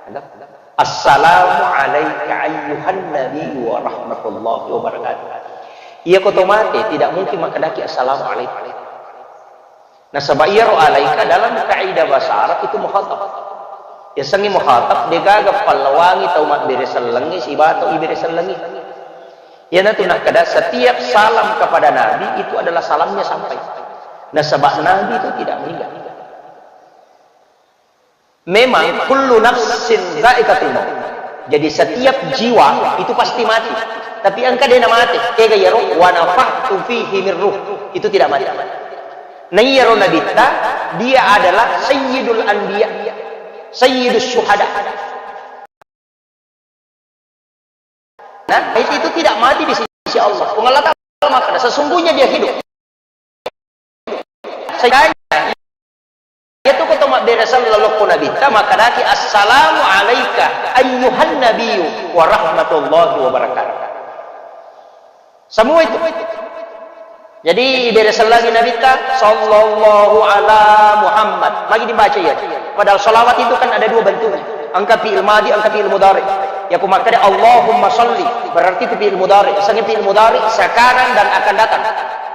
Ada? Assalamu alaika ayyuhan nabi wa rahmatullahi wa barakatuh. Iya ko to mate, tidak mungkin makkedaki assalamu alaika. Nasaba iyaro alaika dalam kaidah bahasa Arab itu mukhatab. Yasengngi mukhatab, degaga pallawangi tau mabbere sellengngi siba tau ibere sellengngi. Iyanatu nakkeda, setiap salam kepada Nabi itu adalah salamnya sampai. Nasaba Nabi itu tidak meninggal. Memang kullu nafsin dzaiqatul maut. Jadi setiap jiwa itu pasti mati. Tapi engka dena mati. Kega iyaro, wa nafakhtu fihi min ruh. Itu tidak mati. Nah, iyaro Nabitta, dia adalah sayyidul anbiya, sayyidus syuhada. Nah, itu, itu tidak mati di sisi Allah. Puang Allah Ta'ala makkeda, sesungguhnya dia hidup. Sehingga itu ko to mabbere sallallahu ko Nabitta, makkedaki, "Assalamu alaika ayyuhan nabiyyu wa rahmatullahi wa barakatuh." Semua itu. Jadi, ibere sellangi Nabitta, "Sallallahu ala Muhammad." Magi dibaca iya. Padahal salawat itu kan ada dua bentuknya. Engka fi'il madi, engka fi'il mudhari. Iya ko makkeda, "Allahumma salli," berarti itu fi'il mudhari. Sangi fi'il mudhari sekarang dan akan datang.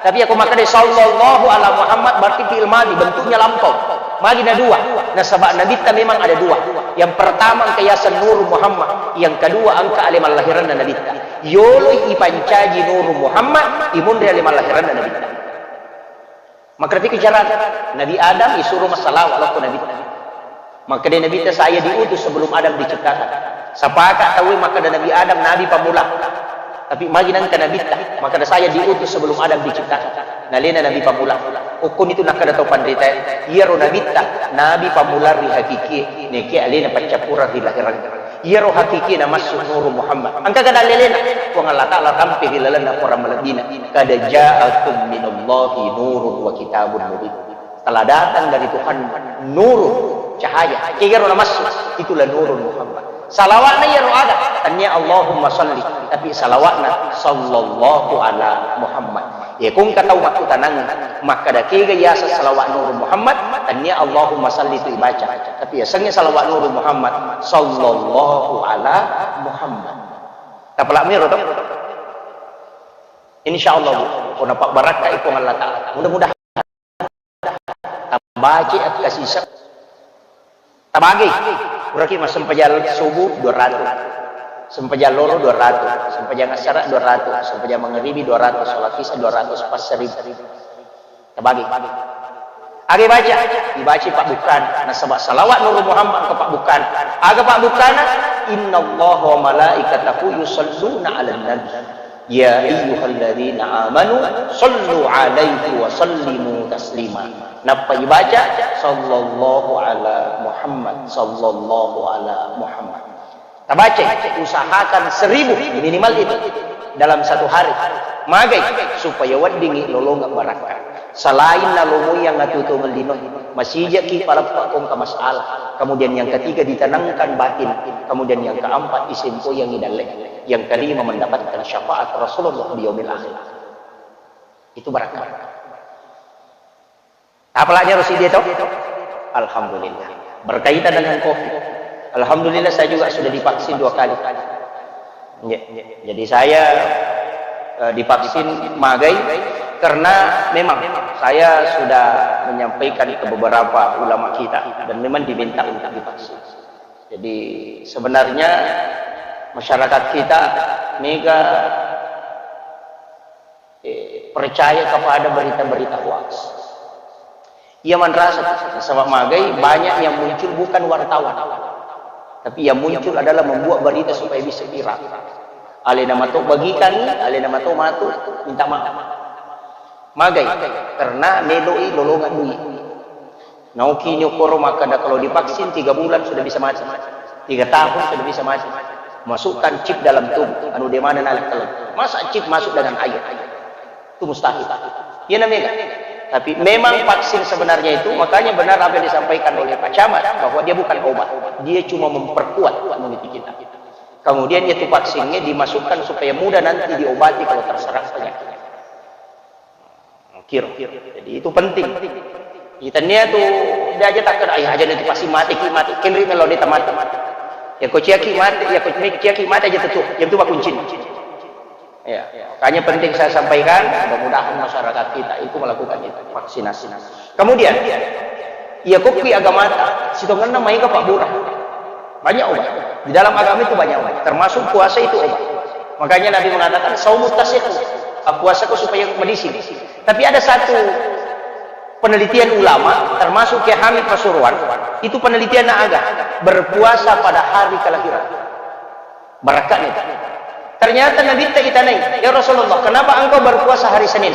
Tapi iya ko makkeda, "Sallallahu ala Muhammad," berarti fi'il madi, bentuknya lampau. Magi na dua. Nasaba Nabitta memang ada dua. Yang pertama engka yaseng Nur Muhammad, yang kedua engka ale mallahiranna Nabitta. Yoloi ipancaji Nuru Muhammad, imunri ale mallahiranna Nabitta. Makkedapiki carana, Nabi Adam isuro massalawa lao ko Nabitta. Makkeda Nabitta, "Saya diutus sebelum Adam diciptakan." Sapaka tauwe makkeda Nabi Adam nabi pammula. Tapi magi nengka Nabitta, makkeda, "Saya diutus sebelum Adam diciptakan." Nalena nabi pammula. Okkonitu nakkeda tau panrita, iyaro Nabitta nabi pammula ri hakikie, nekia alena paccappureng ri lahirang. Iyaro hakikie namassu Nuru Muhammad. Engkaga dallelena? Puang Allah Ta'ala rampe ri lalenna Quran malebbina. "Qad ja'akum minallahi nurun wa kitabun mubin." Telah datang dari Tuhan nurun, cahaya. Kegaro namassu, itulah Nurun Muhammad. Salawatna iyaro aga? Tennia Allahumma salli, tapi salawatna sallallahu ala Muhammad. Iya, ko engka tau makkutanang, makkeda kega yaseng salawat Nurun Muhammad, tennia Allahumma salli tu ibaca. Tapi yasengnge salawat Nurun Muhammad, sallallahu ala Muhammad. Tapalak miro to? Insyaallah, Bu. Ko napabbarakkai Puang Allah Ta'ala. Mudah-mudahan tabaca akkasiseng. Tabagi. Puraki massempajang subuh dua ratus. Sempajang loro dua ratus. Sempajang asara dua ratus. Sempajang mangaribi dua ratus. Salat isya dua ratus. Pas seribu. Tabagi. Aga baca? Dibaca pabbukkana. Nasaba salawat Nurun Muhammad ke pabbukkana. Aga pabbukkana? Innallaha wa malaikatahu yusalluna 'alan nabi. Ya ayyuhalladzina amanu sallu 'alaihi wa sallimu taslima. Nappa ibaca, "Sallallahu ala Muhammad, sallallahu ala Muhammad." Tabaca, usahakan seribu minimal itu dalam satu hari. Magai? Supaya weddingngi lolongeng barakka. Selain nalomoi yang atuo-tuongeng lino, masijaki paleppa ko engka masalah. Kemudian yang ketiga ditanangkan batin. Kemudian yang keempat isempoyangi dalle. Yang kelima mendapatkan syafaat Rasulullah di yaumil akhir. Itu barakka. Apalagi harus ide to? Alhamdulillah. Berkaitan dengan covid. Alhamdulillah saya juga sudah divaksin dua kali. Ya, ya. Jadi saya, eh, divaksin magai karena memang saya sudah menyampaikan ke beberapa ulama kita dan memang diminta untuk divaksin. Jadi sebenarnya masyarakat kita mega eh, percaya kepada berita-berita hoax. Ia manrasa, nasaba magai banyak yang muncul bukan wartawan, tapi yang muncul adalah membuat berita supaya bisa viral. Alena mato bagikangi, alena mato matu minta maaf. Magai, karena meloi lolongan duit. Naoki ni okoro makkeda kalau divaksin tiga bulan sudah bisa mati. Tiga tahun sudah bisa mati. Masukkan chip dalam tubuh, anu de mana nalek keleng. Masa chip masuk dengan air? Itu mustahil. Iya namanya. Tapi memang vaksin sebenarnya itu, makanya benar apa yang disampaikan oleh Pak Camat, bahwa dia bukan obat. Dia cuma memperkuat imuniti kita. Kemudian itu vaksinnya dimasukkan supaya mudah nanti diobati kalau terserang penyakit. Kiro. Jadi itu penting. Itannia tu, de aja takkeda, "Ai, aja itu pasti mati ki, mati." Kenri melo de tamati. Ya ko ciaki mati, ya ko ciaki mati aja tetu. Yang itu kuncinya. Ya, makanya penting saya sampaikan, mudah-mudahan masyarakat kita itu melakukan itu, vaksinasi. Kemudian, iya kokki agamata, sitongenna maega pabbura. Banyak obat. Di dalam agama itu banyak obat. Termasuk puasa itu obat. Makanya Nabi mengatakan, "Saumu tasihu." Puasaku supaya medicine. Tapi ada satu penelitian ulama, termasuk Kiai Hamid Pasuruan, itu penelitian aga, berpuasa pada hari kelahiran. Barakatnya itu. Ternyata Nabi tak itanai, "Ya Rasulullah, kenapa engkau berpuasa hari Senin?"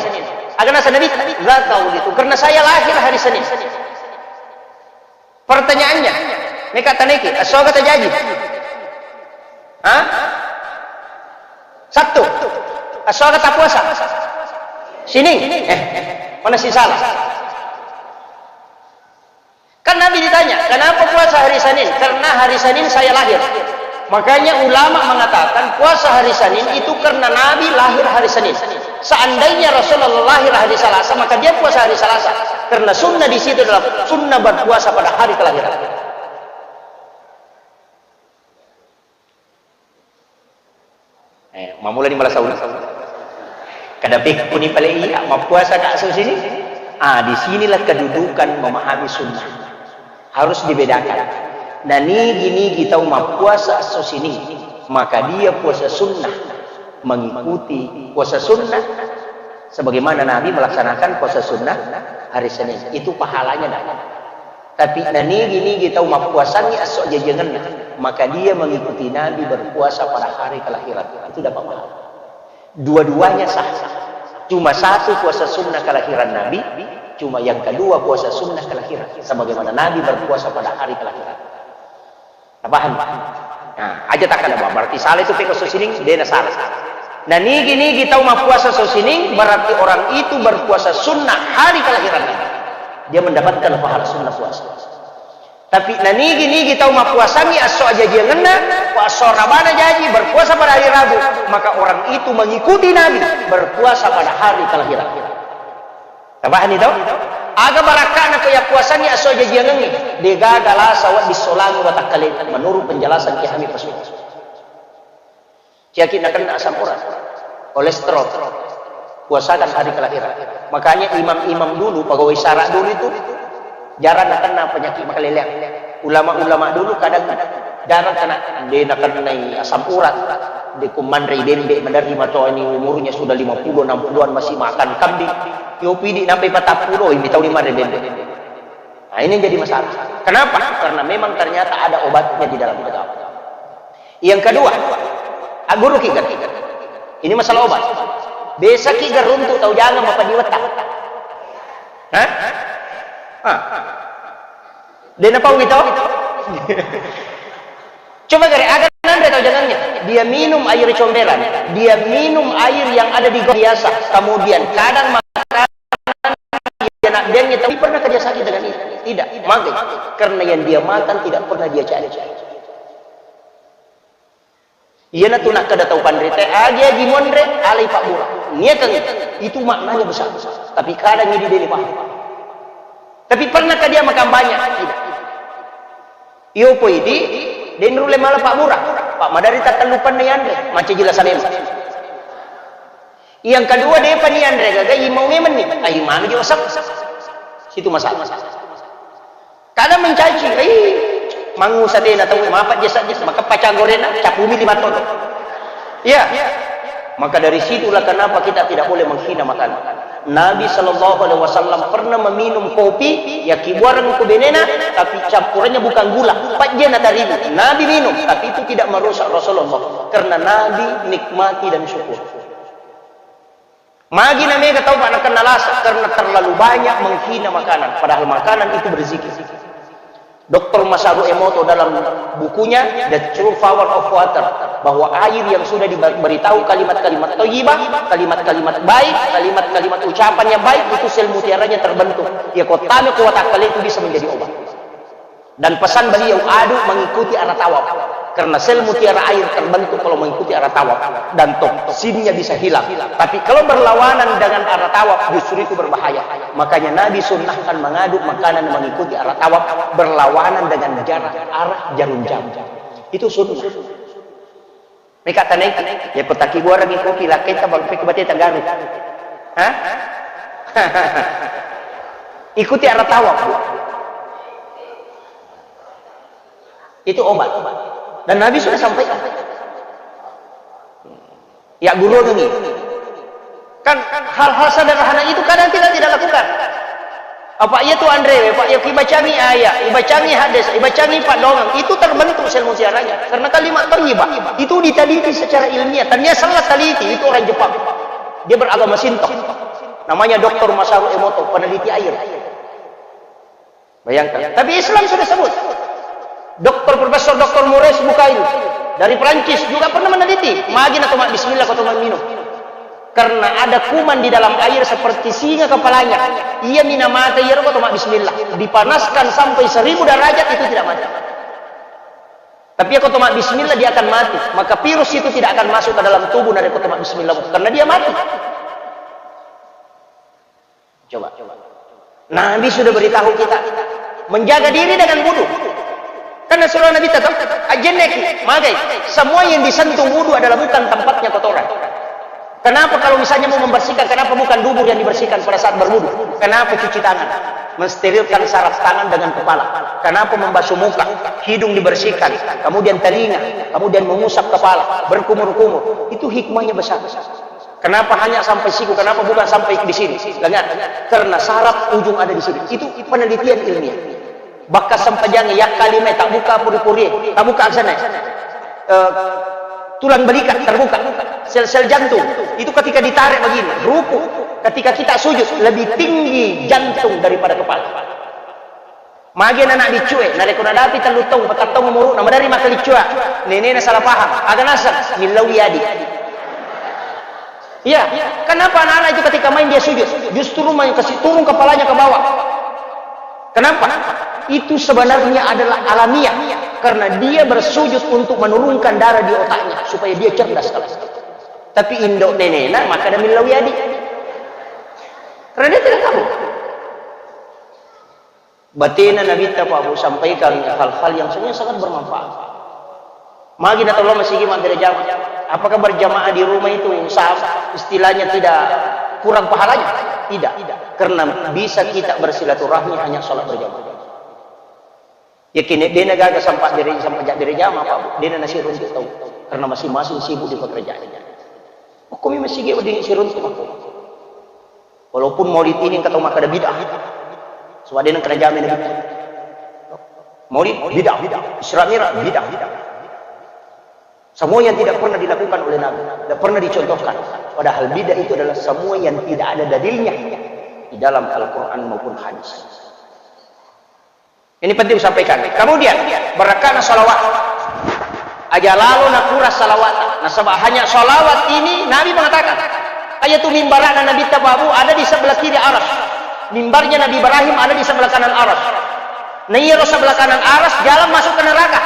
Agana Nabi, "La tahu itu, karena saya lahir hari Senin." Pertanyaannya, meka taneki, esso aga tajaji? Hah? Sabtu. Esso aga tapuasa? Sining. Eh, mana si salah? Kan Nabi ditanya, "Kenapa puasa hari Senin?" "Karena hari Senin saya lahir." Makanya ulama mengatakan puasa hari Senin itu karena Nabi lahir hari Senin. Seandainya Rasulullah lahir hari Selasa, maka dia puasa hari Selasa. Karena sunnah di situ adalah sunnah berpuasa pada hari kelahiran. Eh, mamula ni malah sauna. Kada pekkuni pale iya, mappuasa ka esso sining. Ah, di sinilah kedudukan memahami sunnah. Harus dibedakan. Nah, nigi-nigi tau mappuasa esso sining, maka dia puasa sunnah, mengikuti puasa sunnah sebagaimana Nabi melaksanakan puasa sunnah hari Senin. Itu pahalanya dapat. Tapi nanigi-nigi tau mappuasangngi esso ajajiangenna, maka dia mengikuti Nabi berpuasa pada hari kelahiran. Itu dapat pahala. Dua-duanya sah. Cuma satu puasa sunnah kelahiran Nabi, cuma yang kedua puasa sunnah kelahiran. Sebagaimana Nabi berpuasa pada hari kelahiran. Tapaham? Nah, aja takkada, berarti salah itu peko esso sining, dena salah. Nah, nigi-nigi tau mappuasa esso sining, berarti orang itu berpuasa sunnah hari kelahiran Nabi. Dia mendapatkan pahala sunnah puasa. Tapi nanigi-nigi tau mappuasangngi esso ajajiangenna, esso rabana jaji, berpuasa pada hari Rabu, maka orang itu mengikuti Nabi berpuasa pada hari kelahiran. Tapahani to? Aga barakka'na ko yappuasangngi esso ajajiangengnge, degaga lasa wedding solangi watakkaleta, menurut penjelasan Kiai Hamid Pasuruan. Ciyaki nakenna asam urat, kolesterol, puasakan hari kelahiran. Makanya imam-imam dulu, pegawai sara dulu itu jarang nakenna penyakit makaleleang. Ulama-ulama dulu kadang jarang kena, de nakennai asam urat, de ko manrei bembe, maderri matoani umurnya sudah lima puluh, enam puluhan masih makan kambing. Yopi di nampai patappulo, ini tahu di mana bembe. Nah, ini yang jadi masalah. Kenapa? Karena memang ternyata ada obatnya di dalam agama. Yang kedua, aguru kita. Ini masalah obat. Besaki garuntu tau jangan mapadiwetta. Hah? Ah. Dena pau gitu? Coba gare, aga nanre tau jangannya. Dia minum air comberan. Dia minum air yang ada di gua biasa. Kemudian kadang makan dia nak dia tapi pernah kerja sakit dengan itu? Tidak. Maka karena yang dia makan tidak pernah dia cari. Iyanatu nakkeda tau panrita, agi-agi monre, alai pabbura. Niakan itu maknanya besar. Tapi kadang ini dia paham. Tapi pernahkah dia makan banyak? Tidak. Iyo poi di, de nulle mala pabbura. Pak madari tattellupanna yanre, macca jila sanena. Yang kedua, depa ni anre gaga, imau memenni. Ai manu je osap. Situ masalah. Kadang mencaci, ai mangusa tena tau mapa jesa jesa, maka pacang gorena, capumi lima toto. Iya. Maka dari situlah kenapa kita tidak boleh menghina makanan. Nabi Shallallahu Alaihi Wasallam pernah meminum kopi, ya kibuareng ku benena, tapi campurannya bukan gula, pajjena tarigu. Nabi minum, tapi itu tidak merusak Rasulullah, karena Nabi nikmati dan syukur. Magi na mega tau, Pak, nakenna lasa karena terlalu banyak menghina makanan, padahal makanan itu berzikir. Doktor Masaru Emoto dalam bukunya The True Power of Water, bahwa air yang sudah diberitahu kalimat-kalimat thayyibah, kalimat-kalimat baik, kalimat-kalimat ucapan yang baik, itu sel mutiaranya terbentuk. Ya, kotame kuat akal itu bisa menjadi obat. Dan pesan beliau, aduk mengikuti arah tawaf. Karena sel mutiara air terbentuk kalau mengikuti arah tawaf. Dan toksinnya bisa hilang. Tapi kalau berlawanan dengan arah tawaf, justru itu berbahaya. Makanya Nabi sunnahkan mengaduk makanan mengikuti arah tawaf, berlawanan dengan jarak arah jarum jam. Itu sunnah. Meka tanai, ya ko takibuarangi kopi, lakkaitta balu pekko bateta garu. Hah? Ikuti arah tawaf, Bu. Itu obat. Dan Nabi sudah sampaikan. Ya guru ini. Kan hal-hal sederhana itu kadang kita tidak lakukan. Apa iya tu anrewe, Pak, ya kibacangi ayat, ibacangi hadis, ibacangi paddoangeng, itu terbentuk sel mutiaranya. Karena kalimat thayyibah itu diteliti secara ilmiah. Tania salah teliti, itu orang Jepang. Dia beragama Shinto. Namanya Doktor Masaru Emoto, peneliti air. Bayangkan. Tapi Islam sudah sebut. Doktor Profesor Doktor Mores Bukail dari Perancis juga pernah meneliti. Magi na toma bismillah ko toma minum. Karena ada kuman di dalam air seperti singa kepalanya. Iya mina mata iya ko toma bismillah. Dipanaskan sampai seribu derajat itu tidak mati. Tapi ya ko toma bismillah dia akan mati. Maka virus itu tidak akan masuk ke dalam tubuh dari ko toma bismillah. Karena dia mati. Coba. Nabi sudah beritahu kita menjaga diri dengan wudu. Karena surah Nabi tetap ajenneki, magai. Semua yang disentuh wudu adalah bukan tempatnya kotoran. Kenapa kalau misalnya mau membersihkan, kenapa bukan dubur yang dibersihkan pada saat berwudu? Kenapa cuci tangan? Mensterilkan saraf tangan dengan kepala. Kenapa membasuh muka, hidung dibersihkan, kemudian telinga, kemudian mengusap kepala, berkumur-kumur? Itu hikmahnya besar. Kenapa hanya sampai siku? Kenapa bukan sampai di sini? Lengan. Karena saraf ujung ada di sini. Itu penelitian ilmiah. Bahkan sempajang ya kalime tak buka puri-puri, tak buka sana. Eh, tulang belikat terbuka, sel-sel jantung itu ketika ditarik begini, ruku. Ketika kita sujud lebih tinggi jantung daripada kepala. Magi anak biccue, narekko nadapi tellu taung, patang taung umuru'na, maderri makkaliccua, nenena salah paham, aga naseng, millau yadi. Iya, kenapa anak-anak itu ketika main dia sujud? Justru main kasih turun kepalanya ke bawah. Kenapa? Itu sebenarnya adalah alamiah, karena dia bersujud untuk menurunkan darah di otaknya supaya dia cerdas kalau. Tapi indok nenena maka ada millau yadi. Karena dia tidak tahu. Batena Nabitta Pak Bu sampaikan hal-hal yang sebenarnya sangat bermanfaat. Magi na tolong masigi mabbere jamaah. Apakah berjamaah di rumah itu sa-, istilahnya tidak kurang pahalanya? Tidak. Karena bisa kita bersilaturahmi hanya sholat berjamaah. Yakin dena gaga sampai bere, sampai jak bere jamaah Pak Bu. Dena nasi runtuk tahu. Karena masing-masing sibuk di pekerjaannya. Makkomi masigi wedding siruntu makko. Walaupun maulid ini engka tau makkeda bid'ah. Sebab de nengka najama Nabi. Maulid bid'ah, Isra Mi'raj bid'ah. Semua yang tidak pernah dilakukan oleh Nabi, tidak pernah dicontohkan. Padahal bid'ah itu adalah semua yang tidak ada dalilnya di dalam Al-Quran maupun hadis. Ini penting disampaikan. Kemudian, berkana salawat. Aja lalo nakura salawat. Nasaba hanya salawat ini Nabi mengatakan, ayatu mimbarana Nabi Tababu ada di sebelah kiri aras. Mimbarnya Nabi Ibrahim ada di sebelah kanan aras. Nah, iya sebelah kanan aras jalan masuk ke neraka.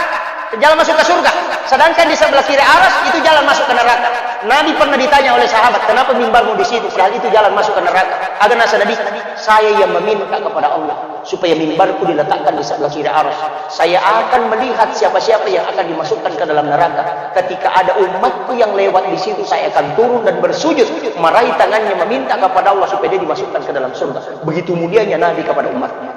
Jalan masuk ke surga. Sedangkan di sebelah kiri aras itu jalan masuk ke neraka. Nabi pernah ditanya oleh sahabat, kenapa mimbarmu di situ? Padahal itu jalan masuk ke neraka. Aga nasa Nabi, saya yang meminta kepada Allah supaya mimbarku diletakkan di sebelah kiri aras. Saya akan melihat siapa-siapa yang akan dimasukkan ke dalam neraka. Ketika ada umatku yang lewat di situ, saya akan turun dan bersujud, meraih tangannya, meminta kepada Allah supaya dia dimasukkan ke dalam surga. Begitu mulianya Nabi kepada umatnya.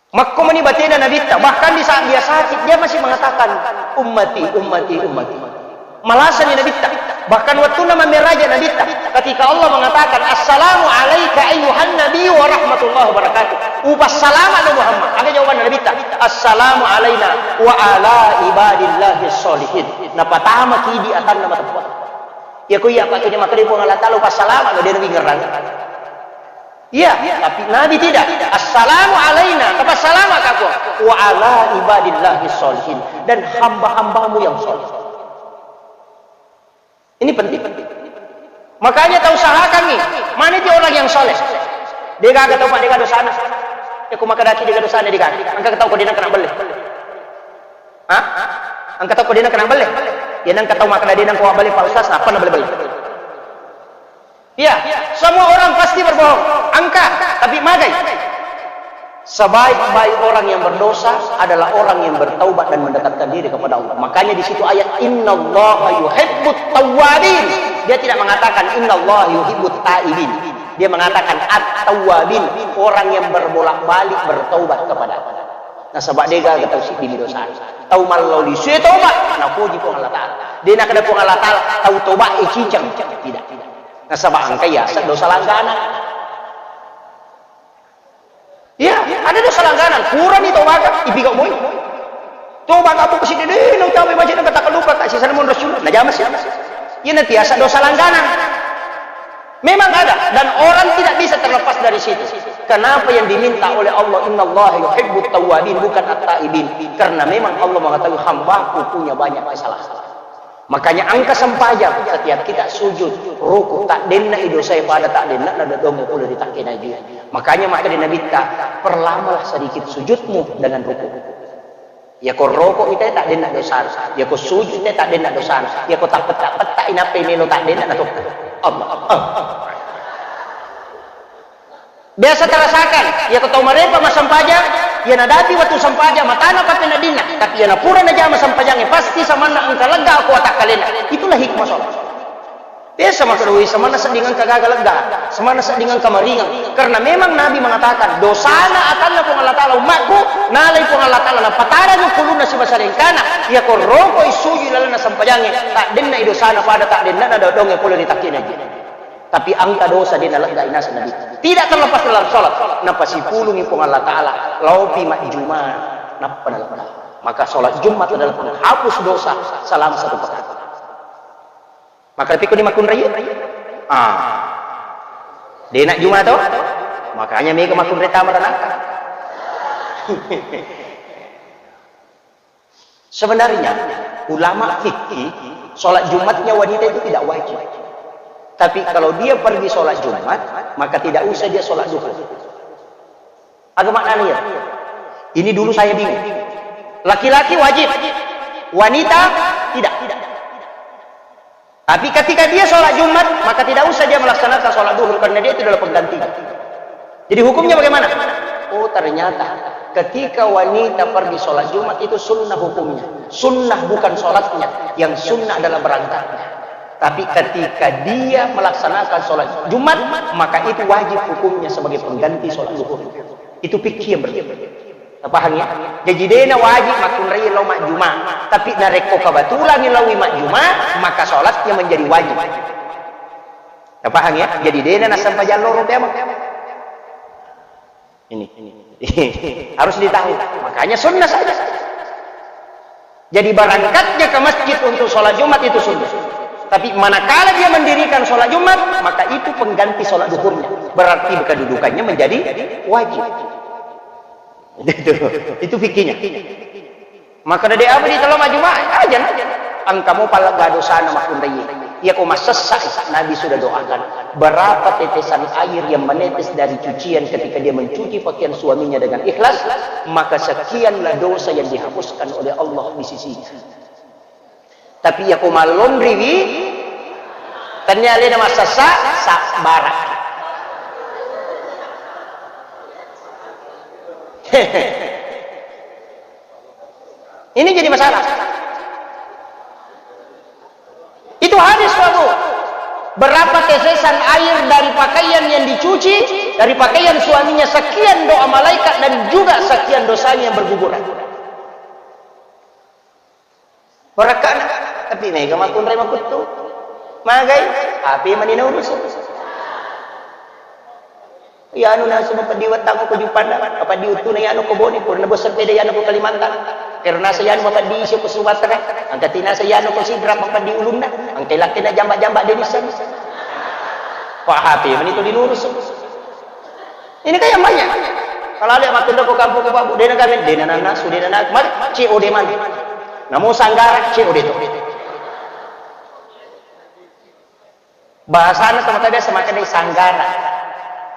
Makko mani batena Nabitta, bahkan di saat dia sakit, dia masih mengatakan, "Ummati, ummati, ummati." Malasani Nabitta. Bahkan wattunna mammeraja Nabitta, ketika Allah mengatakan, "Assalamu alaika ayyuhan nabiyyu wa rahmatullahi wa barakatuh." Upassalama lo Muhammad. Aga jawaban Nabitta? "Assalamu alaina wa ala ibadillahi sholihin." Napatama ki di atanna mateppa. Ya ko iya pakai dia makkeda Puang Allah Taala upassalama lo dia nabi ngerang. Iya, tapi Nabi tidak. Assalamu alaina, tapassalama ka Puang. Wa ala ibadillahi sholihin. Dan hamba-hambamu yang soleh. Ini penting. Makanya tau usahakan nih, mana dia orang yang soleh. Dia gak tahu Pak, dia gak dosana. Ya, aku makan daki dia gak dosana, dia gak. Angka tahu kau dia kena beli. Hah? Angka tahu kau dia kena beli. Ya, nang kau tahu makan dia nang kau beli Pak Ustaz, apa nak beli-beli? Iya, semua orang pasti berbohong. Angka, tapi magai. Sebaik-baik orang yang berdosa adalah orang yang bertaubat dan mendekatkan diri kepada Allah. Makanya di situ ayat, "Innallaha yuhibbut tawwabin." Dia tidak mengatakan, "Innallaha yuhibbut taibin." Dia mengatakan, "At-tawwabin," orang yang berbolak-balik bertaubat kepada Allah. Nasaba de gaga tau siddi mi dosa. Tau mallau lisue toba, napoji Puang Allah Taala. De nakada Puang Allah Taala, tau toba e cincang. Tidak. Nasaba engka yaseng dosa langganan. Iya, ada dosa langganan. Purani tobaka, ipigau moi. Tobaka apa sih deh, lo tahu macam nak tak lupa tak sisa namun Rasul. Nah, jamas ya. Iya nanti yaseng dosa langganan. Memang ada, dan orang tidak bisa terlepas dari situ. Kenapa yang diminta oleh Allah, "Innallaha yuhibbut tawwabin," bukan at-taibin? Karena memang Allah mengetahui hambaku punya banyak kesalahan. Makanya angka sempajang, setiap kita sujud, ruku, tak denna i dosa pada tak denna, nada domo pula di tak kena juga. Makanya maka di Nabi ta, perlamalah sedikit sujudmu dengan ruku. Yako roko ite tak denna dosana, yako sujud ite tak denna dosana, yako tak petak-petak inape melo tak denna na tokko. Allah. Ah. Biasa tarasakan, iya ko tau marepa massempajang, iya nadapi wettu sempajang, matana pappeneddinna, tapi iya napura najama sempajangnge, pasti samanna engka lega ko watakkalena. Itulah hikmah sholat. Biasa makkeda, "Wih, samanna sedding engka gaga lega, samanna sedding engka maringang." Karena memang Nabi mengatakan, "Dosana atanna Puang Allah Ta'ala ummakku, nalai Puang Allah Ta'ala, napatarangi kulunna sibawa salengkana, iya ko roko issuju ilalenna sempajangnge, taddenna i dosana pada taddenna na dodongnge pole ri takkina." Tapi engka dosa de naleggai naseng Nabi. Tidak terlepas dalam sholat. Napasipulungi Puang Allah Ta'ala. Laopi majjuma. Nappa nalegga. Maka sholat Jumat adalah penghapus dosa selama satu pekan. Maka tapi ko di makunrai? Ah. Dena juma to? Makanya mega makunrai tama ranaka. Sebenarnya, ulama fikih, sholat Jumatnya wanita itu tidak wajib. Tapi kalau dia pergi sholat Jumat, maka tidak usah dia sholat duhur. Apa maknanya ya? Ini dulu saya bingung. Laki-laki wajib, wanita tidak. Tapi ketika dia sholat Jumat, maka tidak usah dia melaksanakan sholat duhur karena dia itu adalah penggantinya. Jadi hukumnya bagaimana? Oh, ternyata ketika wanita pergi sholat Jumat itu sunnah hukumnya. Sunnah bukan sholatnya, yang sunnah adalah berangkatnya. Tapi ketika dia melaksanakan sholat Jumat, maka itu wajib hukumnya sebagai pengganti sholat duhur. Itu fikih yang berbeda. Paham ya? Jadi dena wajib makunrai lao majjuma. Tapi narekko kebetulan laoi majjuma, maka sholatnya menjadi wajib. Paham ya? Jadi dena nassempajang loro peamo. Ini, ini. Harus ditahu. Makanya sunnah saja. Jadi berangkatnya ke masjid untuk sholat Jumat itu sunnah. Tapi manakala dia mendirikan sholat Jumat, maka itu pengganti sholat duhurnya. Berarti kedudukannya menjadi wajib. Itu, itu fikihnya. Maka dari apa di tolong Jumat aja, nah. Engka mo palegga dosana makkunrai. Iya ko massessa, Nabi sudah doakan. Berapa tetesan air yang menetes dari cucian ketika dia mencuci pakaian suaminya dengan ikhlas, maka sekianlah dosa yang dihapuskan oleh Allah di sisinya. Tapi iya ko mallonriwi, tennia alena massessa, sabbara. Ini jadi masalah. Itu hadis, Pak Bu. Berapa tetesan air dari pakaian yang dicuci, dari pakaian suaminya, sekian doa malaikat dan juga sekian dosanya yang berguguran. Warakkana, tapi mega makkunrai makuttu. Magai, H P mani naurusu. Iyanu nasu mapeddi wettang ko Juppandang, mapeddi uttuna iyanu ko Bone, purana bos sepeda iyanu ko Kalimantan. Kero nasa iyanu mapeddi isi ko Sumatera, angka tinasa iyanu ko Sidrap mapeddi ulunna, angka lakkena jamba-jamba de nisseng. Pak H P mani to dinurusu. Ini kan yang banyak. Kalau ada makkeda ko kampung ko Pak Bu, dena kami, dena nana, sudah nana, mari, C O D mana? Namo sanggara, C O D to. Bahasana teman biasa makkeda sanggara.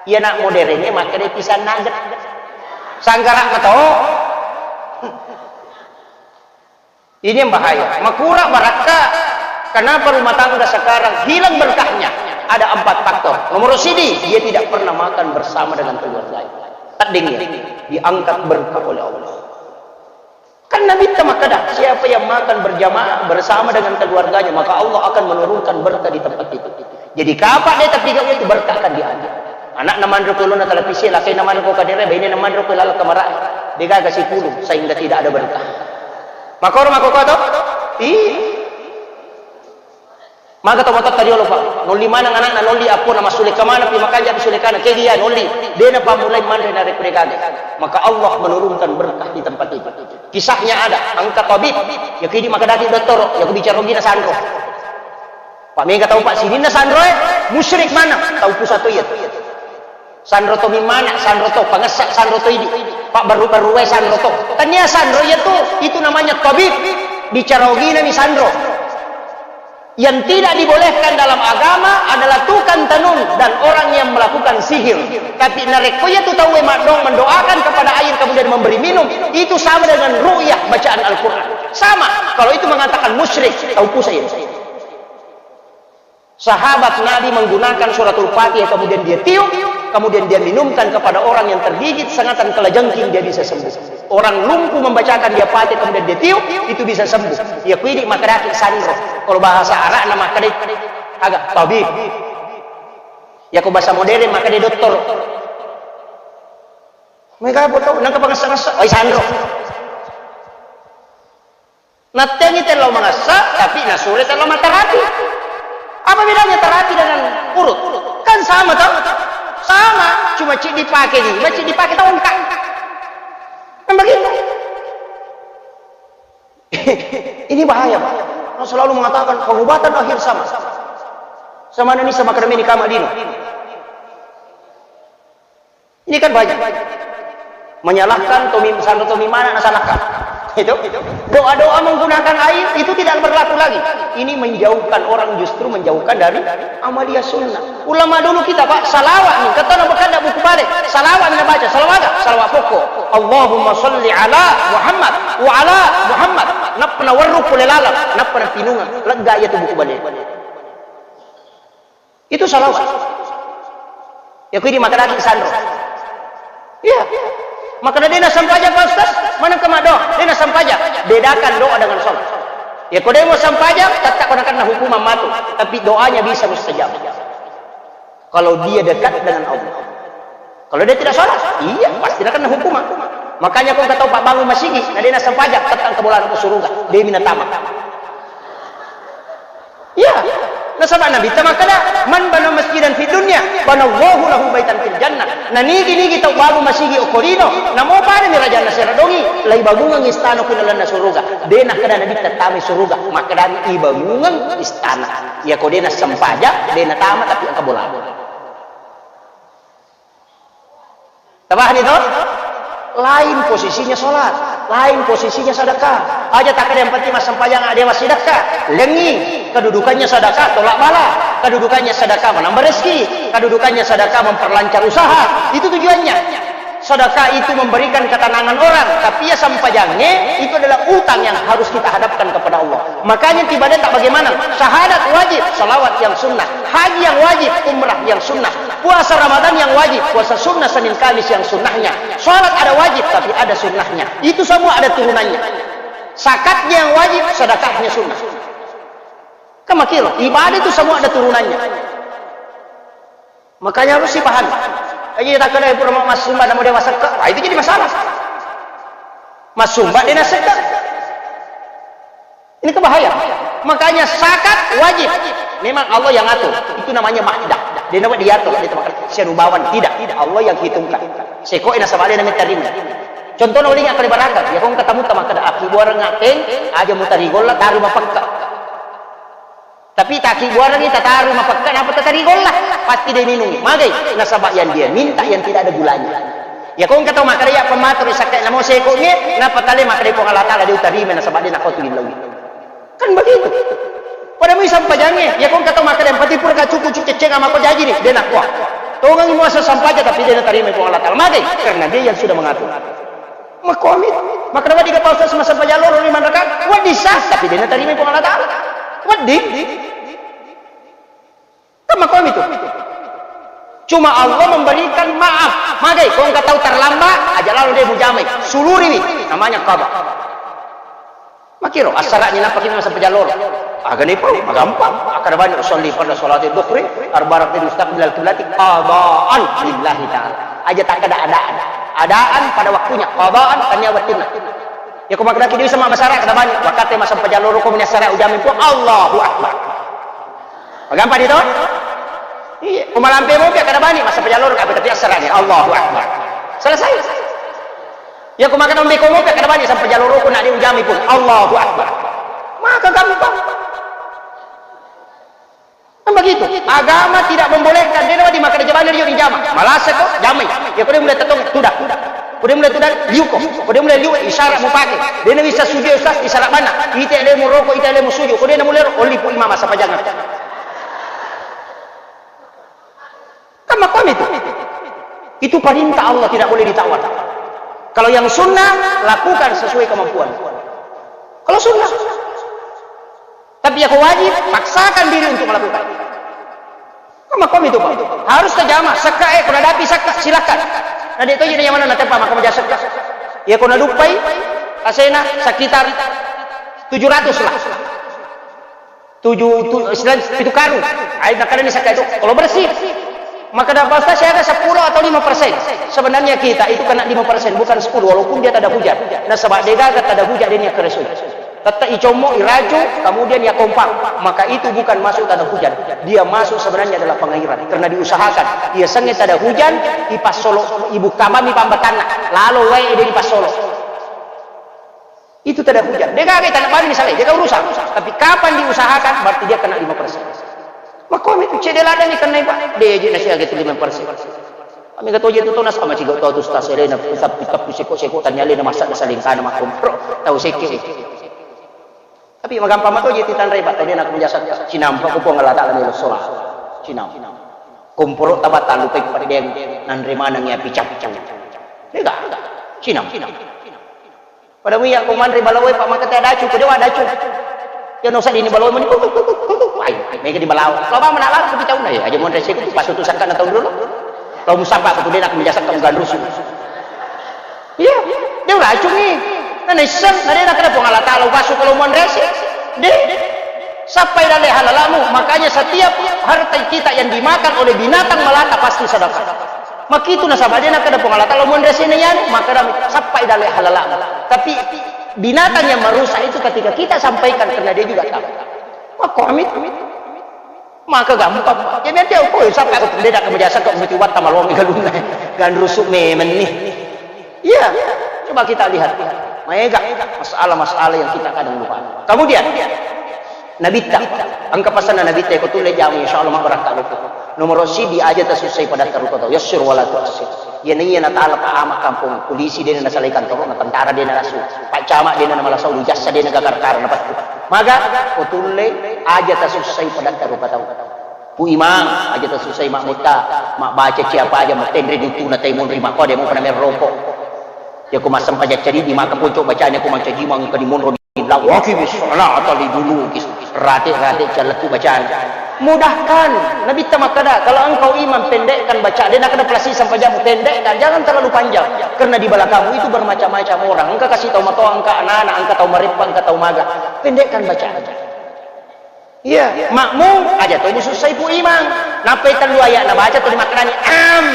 Iya nak modernnya makkeda pisang nugget. Sanggara mato. Ini yang bahaya. Makura barakka. Kenapa rumah tangga sekarang hilang berkahnya? Ada empat faktor. Nomor sidi, dia tidak pernah makan bersama dengan keluarganya. Tedding ya, diangkat berkah oleh Allah. Kan Nabi kita makkeda, siapa yang makan berjamaah bersama dengan keluarganya, maka Allah akan menurunkan berkah di tempat itu. Jadi kapan dia tapi itu berkah akan diangkat. Anak namanro ko lona televisi, lakai namanro ko kadere, bene namanro ko laleng kamara. Degaga sipulung sehingga tidak ada berkah. Makoro makoko to? Iya. Maka to matotta riolo, Pak. Nolli maneng anakna, nolli appona, massulekka maneng pi makanja pi sulekana. Ke dia nolli. Dena pammulai manre narekko degaga. Maka Allah menurunkan berkah di tempat itu. Kisahnya ada, engka tabib, ya kidi makadaki dottoro, ya ku bicara gina sanro. Pak mega tau Pak sininna sanro e, musyrik mana? Tau pusat to iya. Sanro to mimana, sanro to pangessa, sanro to idi. Pak baru-baru wae sanro to. Tania sanro iya tu, itu namanya tabib. Bicara ogina mi sanro. Yang tidak dibolehkan dalam agama adalah tukang tenung dan orang yang melakukan sihir. Tapi narekko iya tu tau e maddong mendoakan kepada air kemudian memberi minum, itu sama dengan ru'yah bacaan Al-Quran. Sama, kalau itu mengatakan musyrik, tau pusat iya. Sahabat Nabi menggunakan suratul Fatihah, kemudian dia tiup, kemudian dia minumkan kepada orang yang tergigit sengatan kalajengking, dia bisa sembuh. Orang lumpuh membacakan dia Fatihah, kemudian dia tiup, itu bisa sembuh. Ya, kuidi makkedaki sanro. Kalau bahasa Arabna makkeda aga, tabib. Ya, ko bahasa modern makkeda dokter. Mega botol, nangka pangessa-ngessa, wai sanro. Nattengi tello mangessa, tapi nasure tello matarapi. Apa bedanya terapi dengan urut? Kan sama, toh? Sama, cuma ceddi pake di, ceddi pake tongkat. Kan begitu. Ini bahaya, Pak. Orang selalu mengatakan pengobatan akhir zaman. Sama ini sama keremeni kama dino. Ini kan banyak menyalahkan Tommy, Sandro Tommy mana nasalahkan. Itu doa-doa menggunakan air itu tidak berlaku lagi. Ini menjauhkan orang, justru menjauhkan dari amalia sunnah. Ulama dulu kita, Pak, salawat nih, kata Nabi kada buku balik, salawat nih baca, salawat, salawat pokok. Allahumma salli ala Muhammad wa ala Muhammad. Nappa nawerru pole laleng, nappa napinunga, lega iya tu buku balik. Itu salawat. Ya, kuidi makkedaki sanro. Iya. Makkeda de nassempajang, Pak Ustaz, maneng ke maddoa, de nassempajang. Bedakan doa dengan sholat. Ya, ko de mo sempajang, tetap ko nakenna hukuman matu. Tapi doanya bisa mustajab. Kalau dia dekat dengan Allah. Kalau dia tidak sholat, iya, pasti nakenna hukuman. Makanya ko engka tau pabbangung masigi, na de nassempajang, tetap engka bolana ko suruga, de mi natama. Iya. Nasaba Nabitta makkeda, "Man bana masjidan fid dunya, banallahu lahu baitan fil jannah." Nanigi-nigi tau bangung masigi okko lino, namo padami rajanna sera dongi, laibangungeng istana ku lalenna suruga. De nakkeda Nabitta tamai suruga, makkedami ibangungeng istana. Iya ko de nassempajang, de natama tapi engka bolana. Tabahani to? Lain posisinya sholat, lain posisinya sedekah. Aja takkeda yang penting massempajang, ada massidekah. Lengi, kedudukannya sedekah tolak bala, kedudukannya sedekah menambah rezeki, kedudukannya sedekah memperlancar usaha. Itu tujuannya. Sedekah itu memberikan ketenangan orang, tapi ya sempajangnge itu adalah utang yang harus kita hadapkan kepada Allah. Makanya tiba-tiba tak bagaimana, syahadat wajib, salawat yang sunnah, haji yang wajib, umrah yang sunnah. Puasa Ramadan yang wajib, puasa sunnah Senin Kamis yang sunnahnya. Sholat ada wajib, tapi ada sunnahnya. Itu semua ada turunannya. Zakatnya yang wajib, sedekahnya sunnah. Kan makiro, ibadah itu semua ada turunannya. Makanya harus dipahami. Aja tak kena pura mau masuk, nggak mau dewasa ke, wah, itu jadi masalah. Masuk, nggak dia nasib, kan? Ini kebahayaan. Makanya zakat wajib. Memang Allah yang atur. Itu namanya mahdah. Dia namanya diatur. Dia teman sianubawan. Tidak. Tidak. Allah yang hitungkan. Seko ina sabale namanya terima. Contohnya, uling akan ibaratkan. Ya, kong ketemu teman kada aki buarang ngateng, aja mutari golla, taru mapekka. Tapi taki buarang kita taru mapekka, apa tatari golla? Pasti dia minum. Magai. Nasaba yang dia minta yang tidak ada gulanya. Ya, kong ketemu makada ya pematur sakit namo seko nge, napa tale makada Puang Allah Taala dia utarima nasaba dia nakotu ilawi. Kan begitu. Pada mui sampajangnge, ya kong kata makkeda yang penting pura ka cuku-cuku ceceng ama ko jaji ni, de nakua. Tongang muasa sampaja tapi de natarima Puang Allah Taala. Magai? Karena dia yang sudah mengatur. Makomi, makkeda wadi ka Pak Ustaz masampaja loro lima rakaat, wadi sah, tapi de natarima Puang Allah Taala. Wadi. Kan makomi tu. Cuma Allah memberikan maaf. Magai, kong katau terlambat, aja lalu dia mujamai. Suluriwi, namanya qada. Makiro, assara'ni nappa ki masa pejalloro. Agani pau, magampang. Akkada bani usalli farda salati dhuhri, arba rakaat mustaqbilal qiblati, qadaan lillahi ta'ala. Aja takkada adaan. Adaan pada waktunya, qadaan tania wettunna. Ya, ko makkadaki dia sama basara, kada bani, wakate masa pejalloro ko muni assara ujami pua, Allahu Akbar. Magampang itu? Iya, ko malampe mopi kada bani, masa pejalloro ka, tapi assara'ni, Allahu Akbar. Selesai. Ya, ko makkada mbe ko mopi kada bani, sampai jalur rukun nak diujami pun. Allahu Akbar. Maka gampang. Kan begitu. Agama tidak membolehkan. Dia nama di makkada jabana dia dijama. Malah seko jamai. Ya, ko dia mulai tetong, tudah. Ko dia mulai tudah, liuko. Ko dia mulai liu, isyarat mau pakai. Dia nabi bisa sujud, Ustaz, isyarat mana? Ite dia mau rokok, ite dia mau sujud. Ko dia mulai, oli pu imam, masa pajangan. Kan makomi itu. Itu perintah Allah, tidak boleh ditawar. Kalau yang sunnah, lakukan sesuai kemampuan. Kalau sunnah. Tapi ya ko wajib, paksakan diri untuk melakukan. Kan makkomi tu, Pak. Harus tajama, sekka, eh, ko nadapi sekka, silakan. Na de' toji na nyamana natepa makko maja sekka. Iya ko naduppai asena sekitar tujuh ratus lah. Tujuh, tu, istilah pitu karung. Ai, makanya ini sekka itu, kalau bersih. Maka dapat saya ada sepuluh atau lima persen. Sebenarnya kita itu kena lima persen, bukan sepuluh, walaupun dia tak ada hujan. Nasaba degaga tak ada hujan, dia niat keresui. Tette icommo, iraju, kemudian ia kompang, maka itu bukan masuk tanah hujan. Dia masuk sebenarnya adalah pengairan. Karena diusahakan. Ia senge tada hujan, ipassolo, ibuka mami pambatanna. Lalo wae dia dipassolo. Itu tada hujan. Dia gagai tanah bami misalnya, dia gak urusan. Tapi kapan diusahakan, berarti dia kena lima persen. Makkomi tu cedde ladang ikan naik, Pak. Dia je nasi agak lima persen. Kami kata aja tu, tu nasama ciga tau tu stas elena, tapi tapi seko-seko tanya elena masa da salingkana makko. Bro, tau seke. Tapi magampang mato je titanrai, Pak, tadi nak menjasa cinampa ku Puang Allah Taala ni sola. Cinam. Komporo tabata lupai pada dia nanre manang ya picap-picap. Lega. Cinam. Pada muya ko manre balawoe, Pak, maka te dacu, ko dewa dacu. Ya no sadini balawoe mani. Ai, mega di balawo. Kalau bang menala ku tauna ya, aja monre seku pas tu sakka na taun dulu. Kalau musabba ku tu denak menjasa kamu ganrusu. Iya, dia racun nih. Nah, nisseng, nah, dia nak kena Puang Allah Taala upasu kalau monre sih. Deh. Sampai dalle halalamu, makanya setiap harta kita yang dimakan oleh binatang melata pasti sedekah. Makitu nasaba de nakkeda Puang Allah Taala, "Monre sini yanu," maka dami sappai dalle halalamu. Tapi binatang yang merusak itu ketika kita sampaikan karena dia juga tahu. Makko amit. Maka gampang. Jadi nanti aku, "Oh, sampai aku tidak akan menjasa kok mesti watta malongi galunna." Dan rusuk memang nih. Iya, coba kita lihat. Maega masalah-masalah yang kita kadang lupa. Kemudian, Nabitta, engka pasanna Nabitta, ko tulle jamu, insya Allah mabbarakka loko. Nomor sidi aja tasussai pada tarupa tau. Yassir wala tuassir. Iya naiya natala pa ama kampung polisi dena nasalai kantoro na tentara dena nasu. Pak camat dena namalasau, jassa dena gakar-kara na pattu. Maga, ko tulle aja tasussai pada tarupa tau. Pu Imang, aja tasussai mammutta, mabbaca ciapa aja, matenre dutuna tai monri makko, de mupa na merroko. Yako massempajang cadidi maka ponco bacanya ko mancaji mangka di monro di lawaki bis salata li dulu kis rate-rate calletu bacana. Mudahkan, Nabitta makkada, kalau engkau imam pendekkan baca, de nakkada pelasi sampajammu pendekkan, jangan terlalu panjang. Karena di belakangmu itu bermacam-macam orang. Engka kasih tau matoa, engka anak-anak, engka tau mareppa, engka tau maga. Pendekkan baca. Iya, makmum aja to musussai pu imang. Nappai tellu ayat nabaca tuli makkedani, "Am,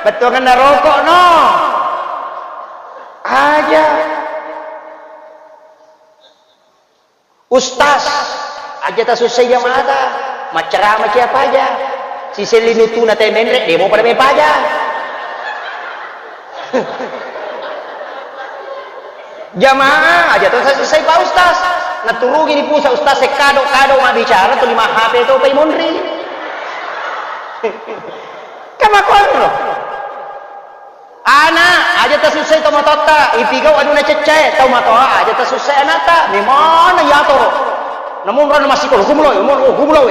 bettuanganna rokok no." Aja. Ustaz, aja tasussai jamaata. Maccarama ciapa aja. Siselli nutuna te menre, demo pada mepaja. Jamaah aja to selesai Pak Ustaz. Naturungi ni pusa Ustaz, sekado-kado mabbicara tu lima H P to pai monri. Kama konro. Ana aja tasussai to matotta, ipigau aduna ceccae, tau matoa aja tasussai anatta, memana yatoro. Namun rona masiko, gumlo, gumlo, gumlo.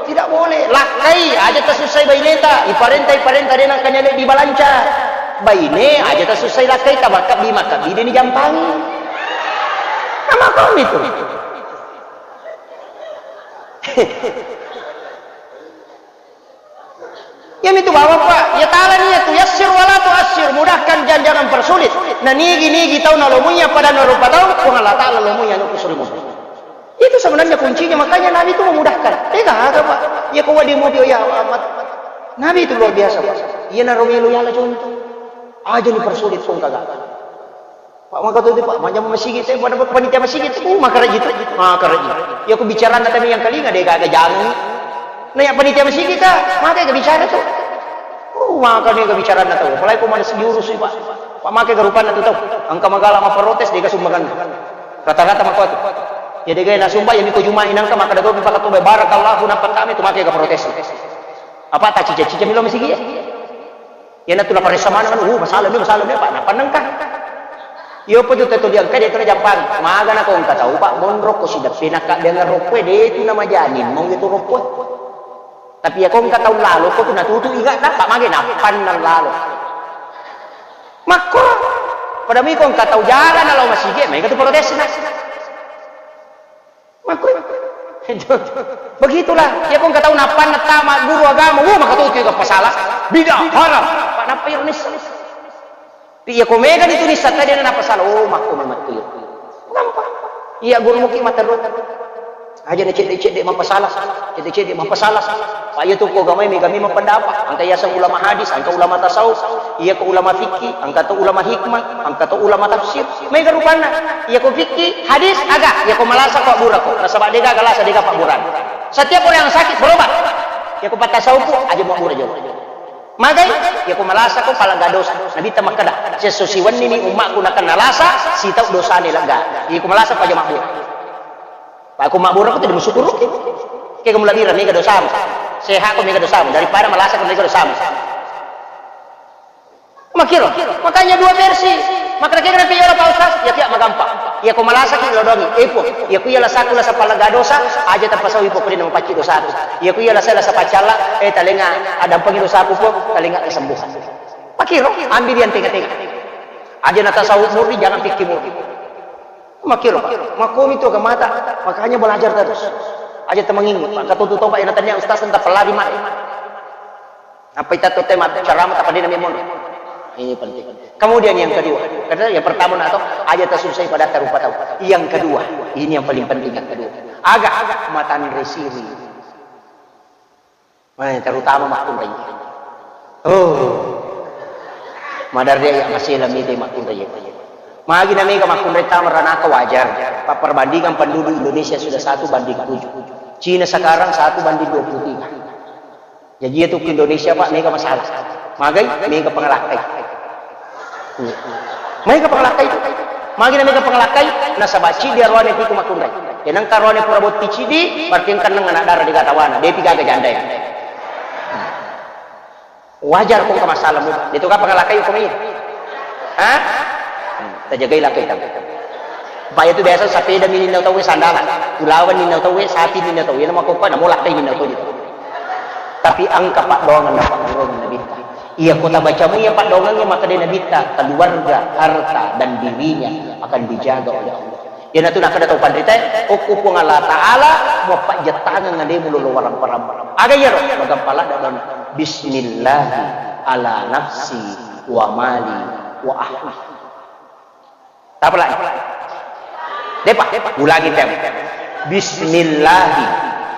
Tidak boleh. Lakkai aja tasussai baineta, iparenta, iparenta dena kanyale di balanca. Baine aja tasussai lakkai, tabakka bi makka bi deni jampangi. Nama kau itu? Iyanatu bawang, Pak. Ya ta'ala niyatu, yassir wala tu'assir, mudahkan dan jangan persulit. Na nigi-nigi tau nalomuya pada narupa tau, Puang Allah Ta'ala lomuya nuku sulimu. Itu sebenarnya kuncinya, makanya Nabi itu memudahkan. Tega aga, Pak. Ya kau di mobil ya amat. Nabi itu luar biasa, Pak. Iya naro melo yala contoh. Aja ni persulit pun kagak. Pak, maka tu, Pak, majang masigi, saya pada panitia masigi, uh, maka rajin tu, maka rajin. Ya, aku bicara na tadi yang kalinga deh, gak ada jalan. Nah, yang panitia masigi kah, maka gak bicara tu. Uh, maka ni gak bicara na tu. Apalagi aku mana segi urus, Pak. Pak, maka gak rupa na tu tau. Angka magala ma protes deh, gak sumbangan. Rata-rata maka tu. Ya, deh, gak na sumba, ya, miko Jumat inang ka, maka dago, Pak, tu, barakallahu, nampak kami tu, maka gak protes. Apa tak cica-cica milo masigi ya? Iyanatu naparessa maneng anu, uh, masalah ni, masalah ni, Pak, napannengka. Iyo, apa tu tetu diangka, dia tu na jampang. Maga na kongka tau, Pak, monro ko sideppe, nakka dengan roppoe, de tu na majani, mau itu roppoe. Tapi ya kongka tau lalo, ko tu natutu ingat na, Pak, maga napanneng lalo. Makko, pada mi kongka tau jalan, na lao masigi, maga tu protes na. Makko. Begitulah. Iya ko engka tau nappanna tama guru agama, wuh, maka tau tu ega pasala. Bid'ah, haram. Pak, nappa iro nissa. Pi iya ko mega ditu nissa tadi na pasala. Oh, makko memang tu. Gampang. Iya guru muki materru. Aja na cedde-cedde mappasala. Cedde-cedde mappasala. Pak, iya tu ko gamai mega memang pendapat. Engka yaseng ulama hadis, engka ulama tasawuf, iya ko ulama fikih, engka to ulama hikmah, engka to ulama tafsir. Mega rupanna. Iya ko fikih, hadis, aga. Iya ko malasa ko abbura ko. Nasaba dega galasa, dega pabburan. Setiap orang yang sakit berobat. Iya ko pattasawuf, aja mau abbura jolo. Magai, iya ko malasa ko palagga dosa. Nabitta makkeda, "Sesso siwenni ni ummakku nakenna lasa, sitau dosane lega." Iya ko malasa paja mabbura. Pak, ko mabbura ko tidak musukuruki. Ke kamu labira mega dosamu. Sehat ko mega dosamu daripada malasa ko mega dosamu. Makiro, makanya dua versi. Makanya kira napi yola Pak Ustaz, ya kiya magampang. Iya ko malasa ki lodongi. Eh, Puang, iya ko iya lasaku lasa palagga dosa, aja tapasawi pokoknya nama pacci dosaku. Iya ko iya lasa lasa pacalla, eh, talenga adampangi dosaku, Puang, talenga kesembuhan. Makiro, ambil yang tengah-tengah. Aja na tasawuf murni, jangan fikih murni. Makiro, Pak. Makomi tu agamata, makanya belajar terus. Aja temangingi, Pak. Katutu toba ina tanya ustaz tentang pelari mai. Apa itu tema ceramah tak pada nami mono. Ini penting. Kemudian yang kedua, kata yang pertama nak tahu, aja tasusai pada tarupa tahu. Yang kedua, ini yang paling penting yang kedua. Aga, aga matan resiri. Eh, terutama makkunrai. Oh. Madarri iya masih lamite makkunrai. Magi na mega makkunrai tama ranaka wajar. Pak, perbandingan penduduk Indonesia sudah satu banding tujuh. Cina sekarang satu banding dua puluh tiga. Jadi itu ke Indonesia, Pak, mega masalah. Magai, mega pengelakkai. Iya. Maega pangalakkai tu. Magi na maega pangalakkai, nasaba ciddi aroane pitu makkunrai. Enangka aroane pura botti ciddi, berarti engka neng anak dara de gaga tawana, depi gaga janda ya. Wajar ko engka masalah muda. Itu ka pangalakkai ko mai. Ha? Tajagai lakkai tamu. Supaya tu biasa sepeda mininna tauwe sandalan. Ulawan ninna tauwe, sapi ninna tauwe, nama kokko, namo lakkai ninna tauwe. Tapi engka paddoangeng na paddoangeng Nabitta. Iya, ko tabacamu iya paddoangengnge, makkeda Nabitta, keluarga, harta, dan dirinya akan dijaga oleh Allah. Iyanatu nakkeda tau panritae, okko Puang Allah Ta'ala muappajjettangeng alemu lolo warang-parang. Aga iyaro? Magampa ladda dona. Bismillahi ala nafsi wa mali wa ahli. Tapalai. Depa, ulangi tem. Bismillahi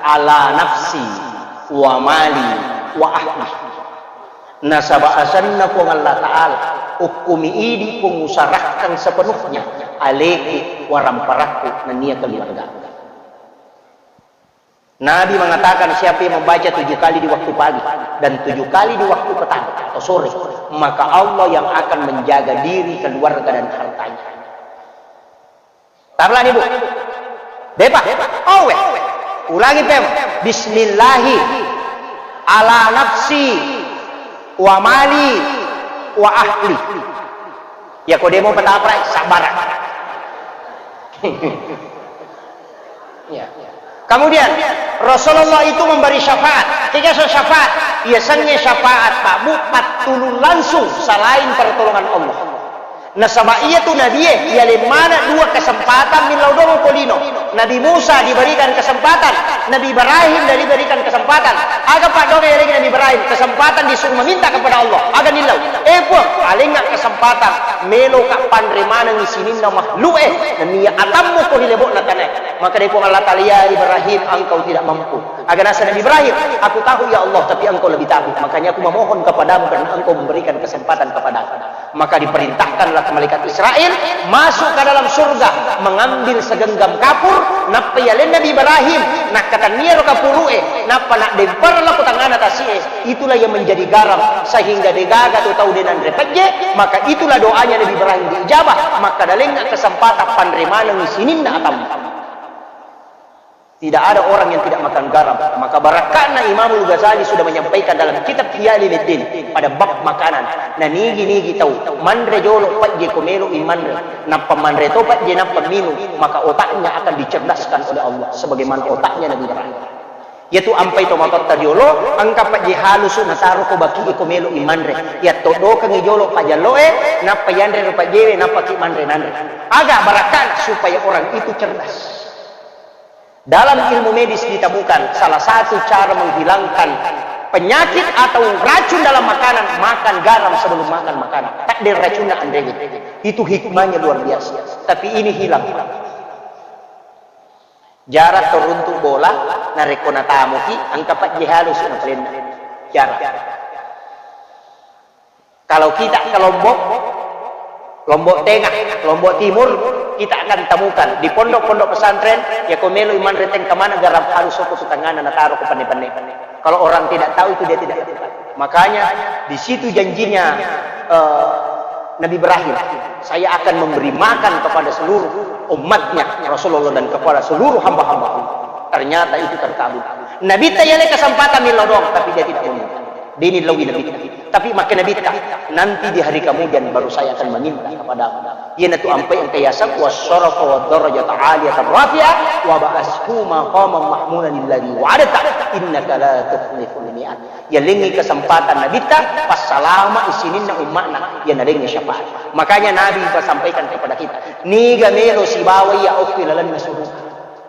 ala nafsi wa mali wa ahli. Nasaba asenna Puang Allah Ta'ala, okkumi idi Puang usarahkan sepenuhnya aleki, waramparakku, nennia keluarga. Nabi mengatakan, siapa yang membaca tujuh kali di waktu pagi dan tujuh kali di waktu petang atau sore, maka Allah yang akan menjaga diri, keluarga, dan hartanya. Tablani, Bu. Depa. Owe. Ulangi pem. Bismillahi ala nafsi wa mali wa ahli. Ya, ko demo petapra, sabar. Ya. Kemudian, Rasulullah itu memberi syafaat. Tiga so syafaat. Ia senge syafaat, Pak Bu, pattulung langsung selain pertolongan Allah. Nasaba iya tu Nabi e, iya lemmana dua kesempatan millau domo polino. Nabi Musa diberikan kesempatan, Nabi Ibrahim diberikan kesempatan. Aga paddoang yalengngi Nabi Ibrahim, kesempatan disuruh meminta kepada Allah. Aga nillau, eh Puang, alengnga kesempatan, meloka panre manengngi sininna makhluk e, nennia atammu ko ri lebo'na tanae. Maka dari Puang Allah Ta'ala, ya Ibrahim, engkau tidak mampu. Aga nasa Nabi Ibrahim, aku tahu ya Allah, tapi engkau lebih tahu. Makanya aku memohon kepadamu karena engkau memberikan kesempatan kepadaku. Maka diperintahkanlah malaikat Israel masuk ke dalam surga, mengambil segenggam kapur, nappa yaleng Nabi Ibrahim, nakkatennia ro kapuru'e, nappa naddempar lako tangana tasi'e, itulah yang menjadi garam, sehingga degaga tu tau denanre pejje, maka itulah doanya Nabi Ibrahim diijabah, maka dalengnga kesempatan panre maneng sininna atammu. Tidak ada orang yang tidak makan garam. Maka barakka'na Imamul Ghazali sudah menyampaikan dalam kitab Ihya Ulumuddin pada bab makanan. Na nigi-nigi tau manre jolo pejje ko melo i manre. Nappa manre to pejje nappa minum, maka otaknya akan dicerdaskan oleh Allah sebagaimana otaknya Nabi Ibrahim. Yaitu ampai to matotta riolo, engka pejje halusu nataro ko baki ko melo i manre. Yatto dokengi jolo pajalloe, nappa yanre ro pejjewe, nappa ki manre nanre. Aga barakka'na supaya orang itu cerdas. Dalam ilmu medis ditemukan salah satu cara menghilangkan penyakit atau racun dalam makanan, makan garam sebelum makan makanan. Takdir racunna anrewe. Itu hikmahnya luar biasa. Tapi ini hilang. Jarak teruntuk bola, narekko natamuki, engka pajji halusu napalenna. Jarak. Kalau kita ke Lombok, Lombok Tengah, Lombok Timur, kita akan temukan di pondok-pondok pesantren, ya ko melo manre tengka mana garam halus soko tu tengana nataro ke penne-penne. Kalau orang tidak tahu itu dia tidak lakukan. Makanya di situ janjinya eh, Nabi Ibrahim, saya akan memberi makan kepada seluruh umatnya Rasulullah dan kepada seluruh hamba-hamba Allah. Ternyata itu terkabul. Nabi tak ada kesempatan milodong, tapi dia tidak meminta. Dini lawi Nabi. Tapi makin Nabi tak, nanti di hari kemudian baru saya akan meminta kepada Iyanatu ampai engka yaseng wasyarafa wa darajata aliyatan rafi'ah wa ba'ashu maqaman mahmudan alladzi wa'adta innaka la tukhliful mi'ad. Yalengngi kesempatan Nabitta passalama isininna umma'na, ya nalengngi syafaat. Makanya Nabi pasampaikan kepada kita, niga melo sibawa iya okko ilalenna suruga.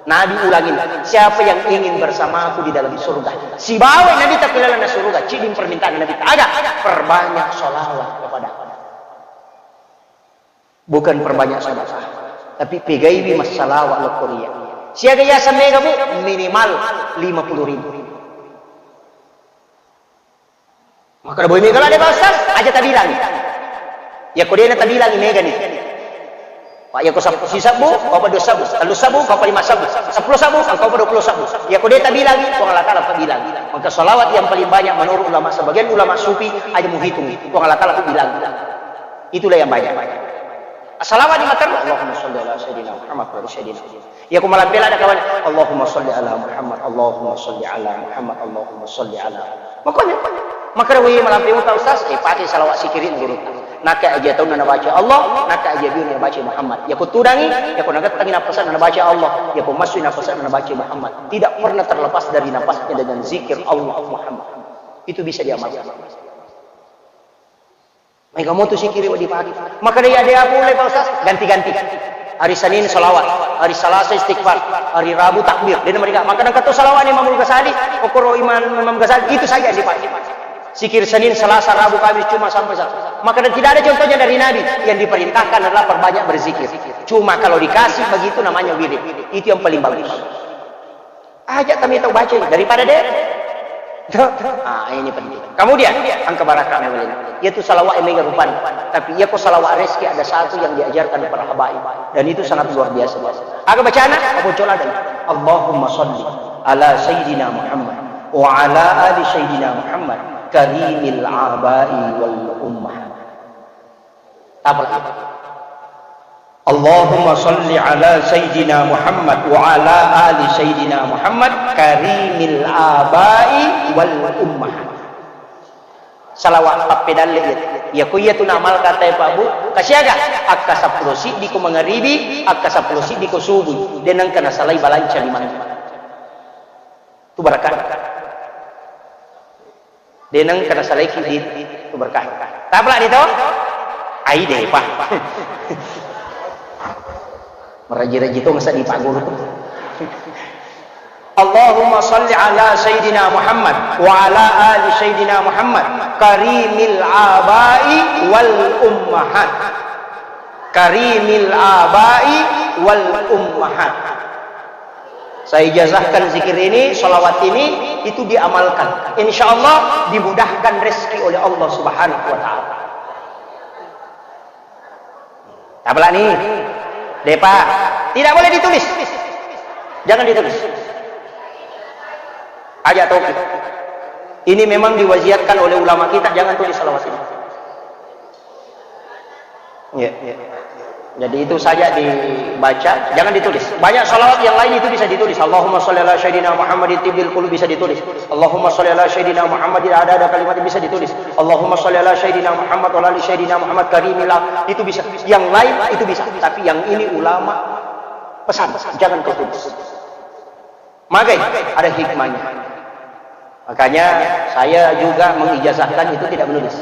Nabi ulangi, siapa yang ingin bersamaku di dalam surga? Sibawa Nabitta ilalenna suruga, ciding permintaan Nabitta. Aga? Perbanyak salawat kepada Bukan perbanyak sedekah, tapi pegaiwi massalawa lokko ri iyya. Siaga yaseng mega, Bu? Minimal lima puluh ribu. Maka boy mega ladde, Pak Ustaz? Aja tabilangi. Yakko de'na tabilangi, megani. Pak, yakko sab-, sisebbu, Bapak dua sebbu, tellu sebbu, Bapak lima sebbu, seppulo sebbu, engka Bapak dua puluh sebbu. Yakko de' tabilangi, Puang Allah Ta'ala pabilangi. Maka salawat yang paling banyak menurut ulama, sebagian ulama sufi, aja muhitung. Puang Allah Ta'ala pabilangi. Itulah yang banyak. Assalamualaikum warahmatullahi wabarakatuh. Allahumma shalli ala sayyidina Muhammad wa ala sayyidina Muhammad. Ya, ku malampe ladde kawan. Allahumma shalli ala Muhammad, Allahumma shalli ala Muhammad, Allahumma shalli ala. Makanya, makanya. Maka wi malampe uta Ustaz, eh, pakai salawat sikirin guru. Naka aja tahu nana baca Allah, naka aja biu nana baca Muhammad. Ya ku tudangi, ya ku nagettangi napasan nana baca Allah, ya ku masui napasan nana baca Muhammad. Tidak pernah terlepas dari napasnya dengan zikir Allah Muhammad. Itu bisa diamalkan. Maega motu sikiri wedding pake. Maka de' ada apa ulai, Pak Ustaz? Ganti-ganti. Hari Senin salawat, hari Selasa istighfar, hari Rabu takbir. Dia mereka maka nang kata salawat Imam Ghazali, okoro Imam, Imam Ghazali, itu saja yang dipakai. Sikir Senin, Selasa, Rabu, Kamis, Jumat sampai Sabtu. Maka dan tidak ada contohnya dari Nabi. Yang diperintahkan adalah perbanyak berzikir. Cuma kalau dikasih begitu namanya wirid. Itu yang paling bagus. Aja kami tau baca daripada de'. Ah, ini penting. Kemudian, engka barakka mewelin. Yaitu salawat yang mega rupan. Tapi iya ko salawat reski ada satu yang diajarkan para habaib. Dan itu sangat luar biasa. Aga bacana, apa cola dan Allahumma salli ala sayyidina Muhammad wa ala ali sayyidina Muhammad karimil abai wal ummahat. Tapalagi. Allahumma salli ala sayyidina Muhammad wa ala ali sayyidina Muhammad karimil abai wal ummahat. Salawat pappedalle iya. Iya ko iya tu namal kata Pak Bu, kasiaga? Akka seppulo siddi ko mangaribi, akka seppulo siddi ko subuh. Denang kana salai balanca lima. Tu barakka. Denang kana salaiki di tu berkah. Tapalagi to? Ai de' pa. Meraji-raji to masa di Pak Guru tu. Allahumma salli ala Sayyidina Muhammad wa ala ali Sayyidina Muhammad karimil abai wal ummahat. Karimil abai wal ummahat. Saya ijazahkan zikir ini, salawat ini, itu diamalkan. Insya Allah dimudahkan rezeki oleh Allah Subhanahu wa Ta'ala. Tapalagi. De' pa. Tidak boleh ditulis. Jangan ditulis. Aja tauqif. Ini memang diwasiatkan oleh ulama kita, jangan tulis salawat ini. Iya. Jadi itu saja dibaca, jangan ditulis. Banyak salawat yang lain itu bisa ditulis. Allahumma shalli ala sayyidina Muhammadin tibbil qulub bisa ditulis. Allahumma shalli ala sayyidina Muhammadin adada kalimat bisa ditulis. Allahumma shalli ala sayyidina Muhammad wa ala ali sayyidina Muhammad karimillah itu bisa. Yang lain itu bisa. Tapi yang ini ulama pesan, jangan kau tulis. Magai ada hikmahnya. Makanya saya juga mengijazahkan itu tidak menulis.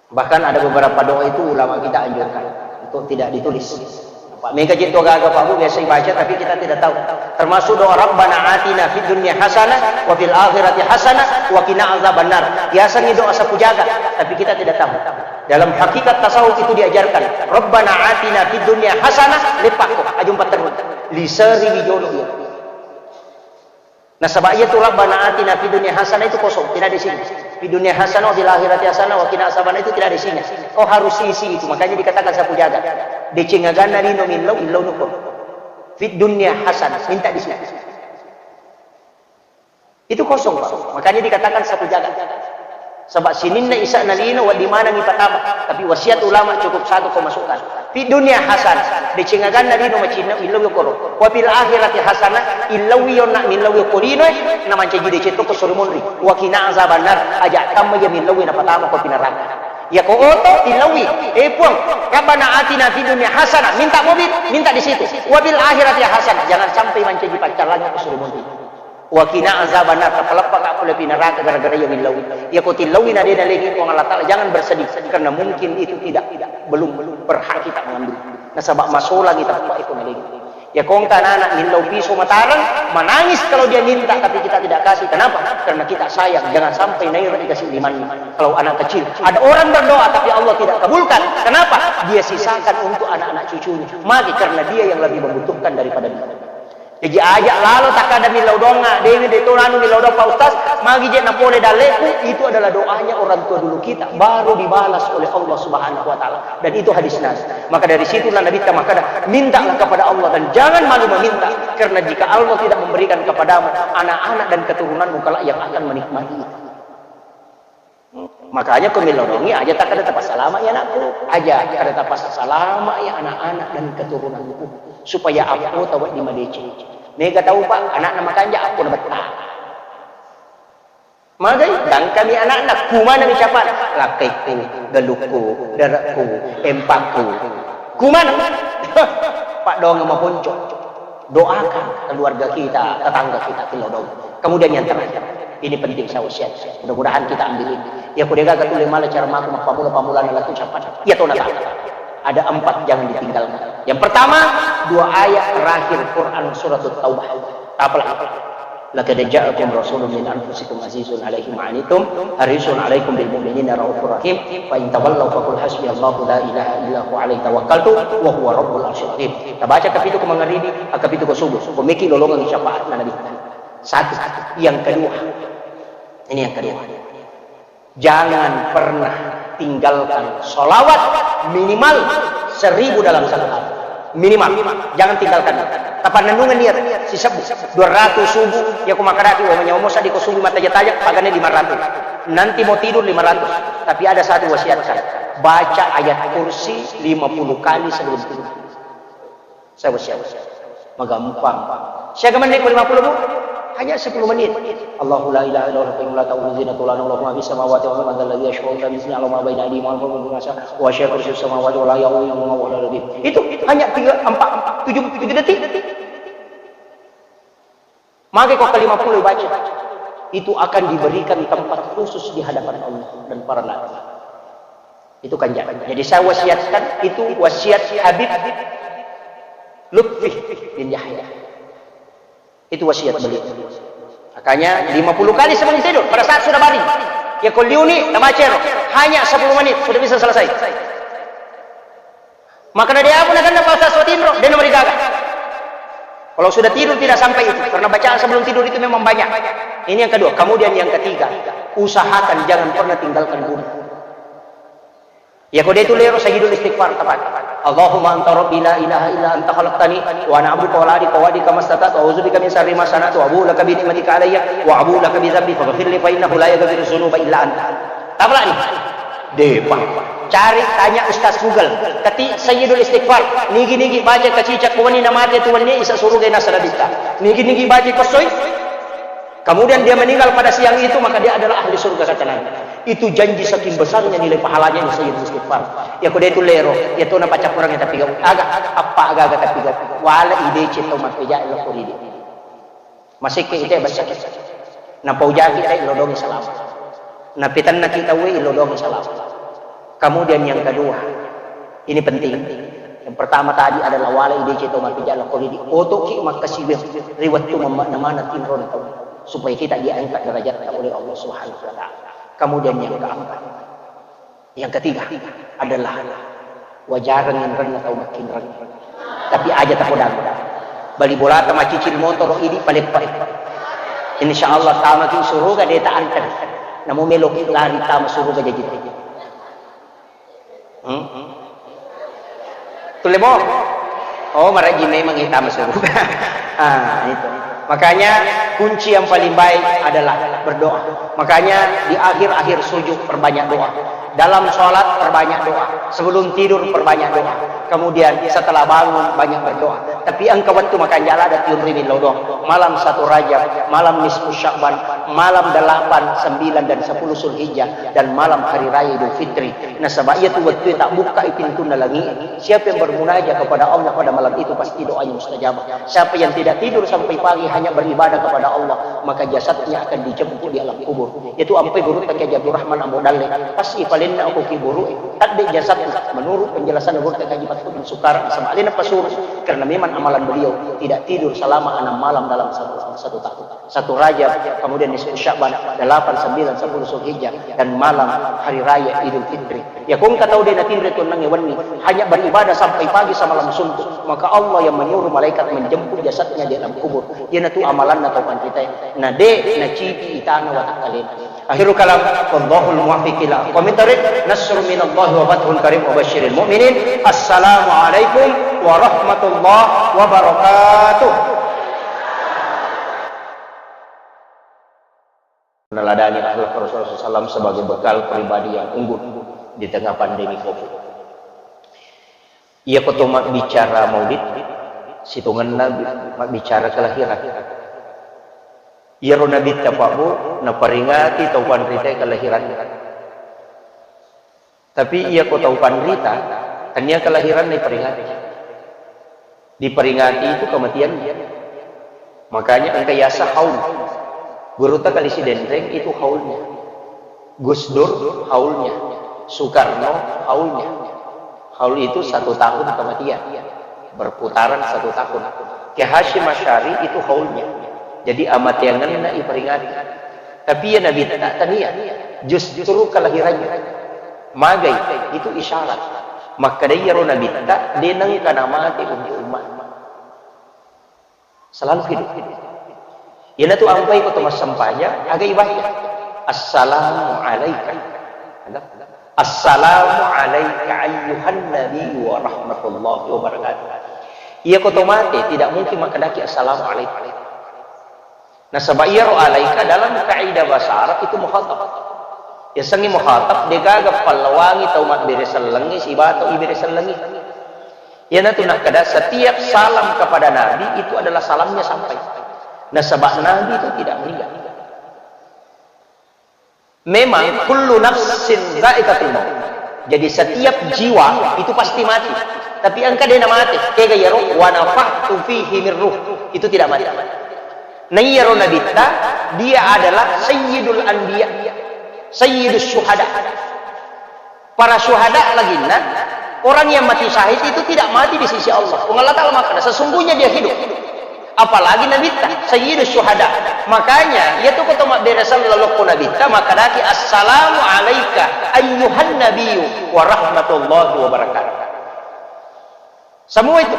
Bahkan ada beberapa doa itu ulama kita anjurkan untuk tidak ditulis. Pak, mega je tu gaga Pak Bu biasa dibaca tapi kita tidak tahu. Termasuk doa Rabbana atina fid dunya hasanah wa fil akhirati hasanah wa qina azabannar. Biasanya doa sapu jagat tapi kita tidak tahu. Dalam hakikat tasawuf itu diajarkan. Rabbana atina fid dunya hasanah, lepakko, ajumpa terus. Liseri wijolo iya. Nasaba iya tu Rabbana atina fid dunya hasanah itu kosong, tidak ada isinya. Fid dunya hasanah wa fil akhirati hasanah wa qina azabannar itu tidak ada isinya. Kau harus isi itu, makanya dikatakan sapu jagat. Deceng aganna lino millau, illau nuko. Fid dunya hasanah, minta di sini. Itu kosong, Pak. Makanya dikatakan sapu jagat. Sebab sininna isa'na lino, wa di mana ni patama. Tapi wasiat ulama cukup satu kau masukkan. Fid dunya hasanah, deceng aganna lino macinna, illau yokoro. Wa fil akhirati hasanah, illau yonna, millau yoko lino, na mancaji deceng to ko suri monri. Wa qina azabannar, aja tamma ya millau na patama ko pinaraka. Ya ko oto, illau, eh Puang, Rabbana atina fid dunya hasanah, minta mobil, minta di situ. Wa fil akhirati hasanah, jangan sampai mancaji paccallang ko suri monri. Wa qina azabannar, tapaleppa ka pole pinaraka gara-gara iya millauwi. Iya ko tillauwi na de nalengi Puang Allah Taala, jangan bersedih karena mungkin itu tidak, belum, belum berhak kita mengambil. Nasaba masolangi tappa iko nalengi. Ya ko engka anak-anak millau piso matareng, menangis kalau dia minta tapi kita tidak kasih. Kenapa? Karena kita sayang. Jangan sampai naira dikasih limanna. Kalau anak kecil, ada orang berdoa tapi Allah tidak kabulkan. Kenapa? Dia sisakan untuk anak-anak cucunya. Magi karena dia yang lebih membutuhkan daripada dia. Jaji aja lalo takkada millau doangnga, dewi de to anu millau doang Pak Ustaz, magi je napole dalleku, itu adalah doanya orang tua dulu kita, baru dibalas oleh Allah Subhanahu wa Ta'ala. Dan itu hadis Nabi. Maka dari situlah Nabi kita makkada, mintalah kepada Allah dan jangan malu meminta, karena jika Allah tidak memberikan kepadamu, anak-anak dan keturunanmu kelak yang akan menikmati itu. Makanya ko millau doangngi aja takkada tapassalama ya anakku, aja kada tapassalama ya anak-anak dan keturunanku, supaya appo tawa di madeceng. Mega tau Pak, anakna makanja appo na betta. Magai, dangkami anakna, kumana mi capa, lakkaiku, galukku, darakku, empakku. Kumana? Pak doang maponco. Doakan keluarga kita, tetangga kita, kilodong. Kemudian yang terakhir, ini penting saya wasiat. Mudah-mudahan kita ambil ini. Ya, ku degaga tuli mala cara maku mappamula-pamulana latu capat. Ya, tona tak. Ada empat jangan ditinggalkan. Yang pertama, dua ayat terakhir Quran surat Taubah. Apalah? Laqad ja'akum rasulun min anfusikum azizun alaihi ma anittum harisun alaikum bil mu'minina raufur rahim. Fa in tawallaw faqul hasbiyallahu la ilaha illa huwa alaihi tawakkaltu wa huwa rabbul arsyil azim. Tabaca kapitu ko mangaribi, akapitu ko subuh. Ko meki lolongang syafaat na Nabi. Satu. Yang kedua. Ini yang kedua. Jangan pernah tinggalkan sholawat minimal seribu dalam satu hari. Minimal. Jangan tinggalkan. Tapannennungeng niat. Sisebbu. Dua ratus subuh. Ya ko makkadaki, wa manyawa mo saddi ko subuh mataja-taja, pagane lima ratus. Nanti mau tidur lima ratus. Tapi ada satu wasiatkan. Baca ayat kursi lima puluh kali sebelum tidur. Saya wasiat. Magampang. Siaga menit ko lima puluh, Bu? Hanya sepuluh menit. Allahu la ilaha illa huwal hayyul qayyum la ta'khudhuhu sinatun wa la nawm lahu ma fis samawati wa ma fil ardi man dzal ladzi yashfa'u indahu illa bi idznihi ya'lamu ma baina aydihim wa ma khalfahum wa la yuhituna bi syai'in min ilmihi illa bima sha'a. Wa sya kursi samawati wa la ya'uduhu hifdhuhuma wa huwal 'aliyyul 'azhim. Itu hanya tiga, empat, tujuh, tujuh detik. Maka ko kelima puluh baca, itu akan diberikan tempat khusus di hadapan Allah dan para nabi. Itu kan jadi. Jadi saya wasiatkan, itu wasiat Habib Lutfi bin Yahya. Itu wasiat beliau. Makanya lima puluh kali sebelum tidur, pada saat sudah baring. Ya ko liuni, tabaca ro. Hanya sepuluh menit, sudah bisa selesai. Maka dari aku nak kena pasal suatin ro, dia nomor gaga. Kalau sudah tidur tidak sampai itu, karena bacaan sebelum tidur itu memang banyak. Ini yang kedua. Kemudian yang ketiga, usahakan jangan pernah tinggalkan guru. Ya ko de tu lero sayyidul istighfar tepat. Allahumma anta rabbi la ilaha illa anta khalaqtani wa ana abduka wa la adika wa adika mastata'tu wa a'udzubika min syarri ma sana'tu wa abu'u laka bi ni'matika alayya wa abu'u laka bi dzambi faghfirli fa innahu la yaghfiru dzunuba illa anta. Tapalani. Depa. Cari tanya Ustaz Google. Ketik sayyidul istighfar. Nigi-nigi baca kacicak wani namate tu wani isa suruga nasa dabitta. Nigi-nigi baca kosoi. Kemudian dia meninggal pada siang itu, maka dia adalah ahli surga, kata Nabi. Itu janji saking besarnya nilai pahalanya ini sayyidul istighfar. Ya ko de tu lero, ya to na pacappurang ya tapi gau. Aga, apa aga-aga tapi gau. Wala ide cito mapeja lo koridi. Masih ke ite besar. Na paujaki ta ilodong salam. Na pitanna kita we ilodong salam. Kemudian yang kedua, ini penting. Pertama tadi adalah walai deceng tau mappijak lao ko ridi. Otoki makkasiwiang ri wettu mammakna maneng tinrona tau, supaya kita diangkat derajatnya oleh Allah Subhanahu wa Ta'ala. Kemudian yang keempat, yang ketiga adalah wajareng inrenna tau makkinreng. Tapi aja tapodang. Bali bolata, macicil motoro, idi paleppa. Insya Allah tamaki suruga de ta anter. Namu meloki lari tama suruga jaji. Hmm? Tulle mo? Oh, maraji memang kita masuk. Ah, itu. Makanya kunci yang paling baik adalah berdoa. Makanya di akhir-akhir sujud perbanyak doa. Dalam sholat perbanyak doa. Sebelum tidur perbanyak doa. Kemudian setelah bangun banyak berdoa. Tapi engka wettu makanjala ada tiun rimin lodong. Malam satu Rajab, malam nisfu Sya'ban, malam delapan, sembilan, dan sepuluh Zulhijjah, dan malam hari raya Idul Fitri. Nasaba iyatu wettue tabbukkai pintunna langi'e. Siapa yang bermunajat kepada Allah pada malam itu, pasti doanya mustajabah. Siapa yang tidak tidur sampai pagi hanya beribadah kepada Allah, maka jasadnya akan dijemput di alam kubur. Itu ampai gurutta Kiai Haji Abdurrahman Ambo Dalle, pas ipalenna ko kuburu'e, tadde jasadna. Menurut penjelasan gurutta Kiai Haji Fathur bin Sukara, nasaba alena pasuru, karena memang amalan beliau tidak tidur selama enam malam dalam satu, satu tahun. Satu Rajab, kemudian nisfu Sya'ban, delapan, sembilan, sepuluh Zulhijjah, dan malam hari raya Idul Fitri. Ya, ko engka tau de natinro tuonnangnge wenni, hanya beribadah sampai pagi samalam suntuk, maka Allah yang menyuruh malaikat menjemput jasadnya di alam kubur. Iyanatu amalanna tau panritae. Na de nacipi itana watakkalena. Akhirul kalam, wallahul muwaffiq ila aqwamit thariq. Nasrun minallahi wa fathun qarib wa basyiril mu'minin. Assalamualaikum warahmatullahi wabarakatuh. Meneladani akhlak Rasulullah sallallahu alaihi wasallam sebagai bekal pribadi yang unggul di tengah pandemi covid. Iyako to mabbicara maulid, sitongenna bi-, mabbicara kelahiran. Iyaro Nabitta Pak Bu, naperingati tau panritae kelahiranna. Tapi iyako tau panrita, tania kelahiranna iperingati. Diperingati itu kematiannya. Makanya engka yasa haul. Gurutta Kali Sidenreng itu haulnya. Gus Dur haulnya. Soekarno haulnya. Haul itu satu tahun kematian. Berputaran satu tahun. Kiai Hasyim Asy'ari itu haulnya. Jadi amateangenna iperingati. Tapi iya Nabitta tania. Justru kelahirannya. Magai, itu isyarat. Makkeda iyaro Nabitta, de nengka namate untuk umat. Selalu hidup. Iyanatu ampai ko to massempajang, aga ibaca. Assalamu alaika. Assalamu alaika ayyuhan nabi wa rahmatullahi wa barakatuh. Iyako to mate, tidak mungkin makkedaki assalamu alaika. Nasaba iyaro alaika dalam kaidah bahasa Arab itu mukhatab. Yasengnge mukhatab, degaga pallawangi tau mabbere sellengnge siba tau ibere sellengnge. Iyanatu nakkeda, setiap salam kepada Nabi itu adalah salamnya sampai. Nasaba Nabi itu tidak meninggal. Memang kullu nafsin dzaiqatul maut. Jadi setiap jiwa itu pasti mati. Tapi engka de namate, kega iyaro wa nafakhtu fihi min ruh. Itu tidak mati. Nah, iyaro Nabitta, dia adalah sayyidul anbiya, sayyidus syuhada. Para syuhada laginna, orang yang mati syahid itu tidak mati di sisi Allah. Puang Allah Ta'ala makkeda, sesungguhnya dia hidup. Apalagi Nabitta, Sayyidus Syuhada. Makanya, iyatu ko to mabbere selleng lokko Nabitta, makkedaki, "Assalamu alaika ayyuhan nabiyyu wa rahmatullahi wa barakatuh." Semua itu.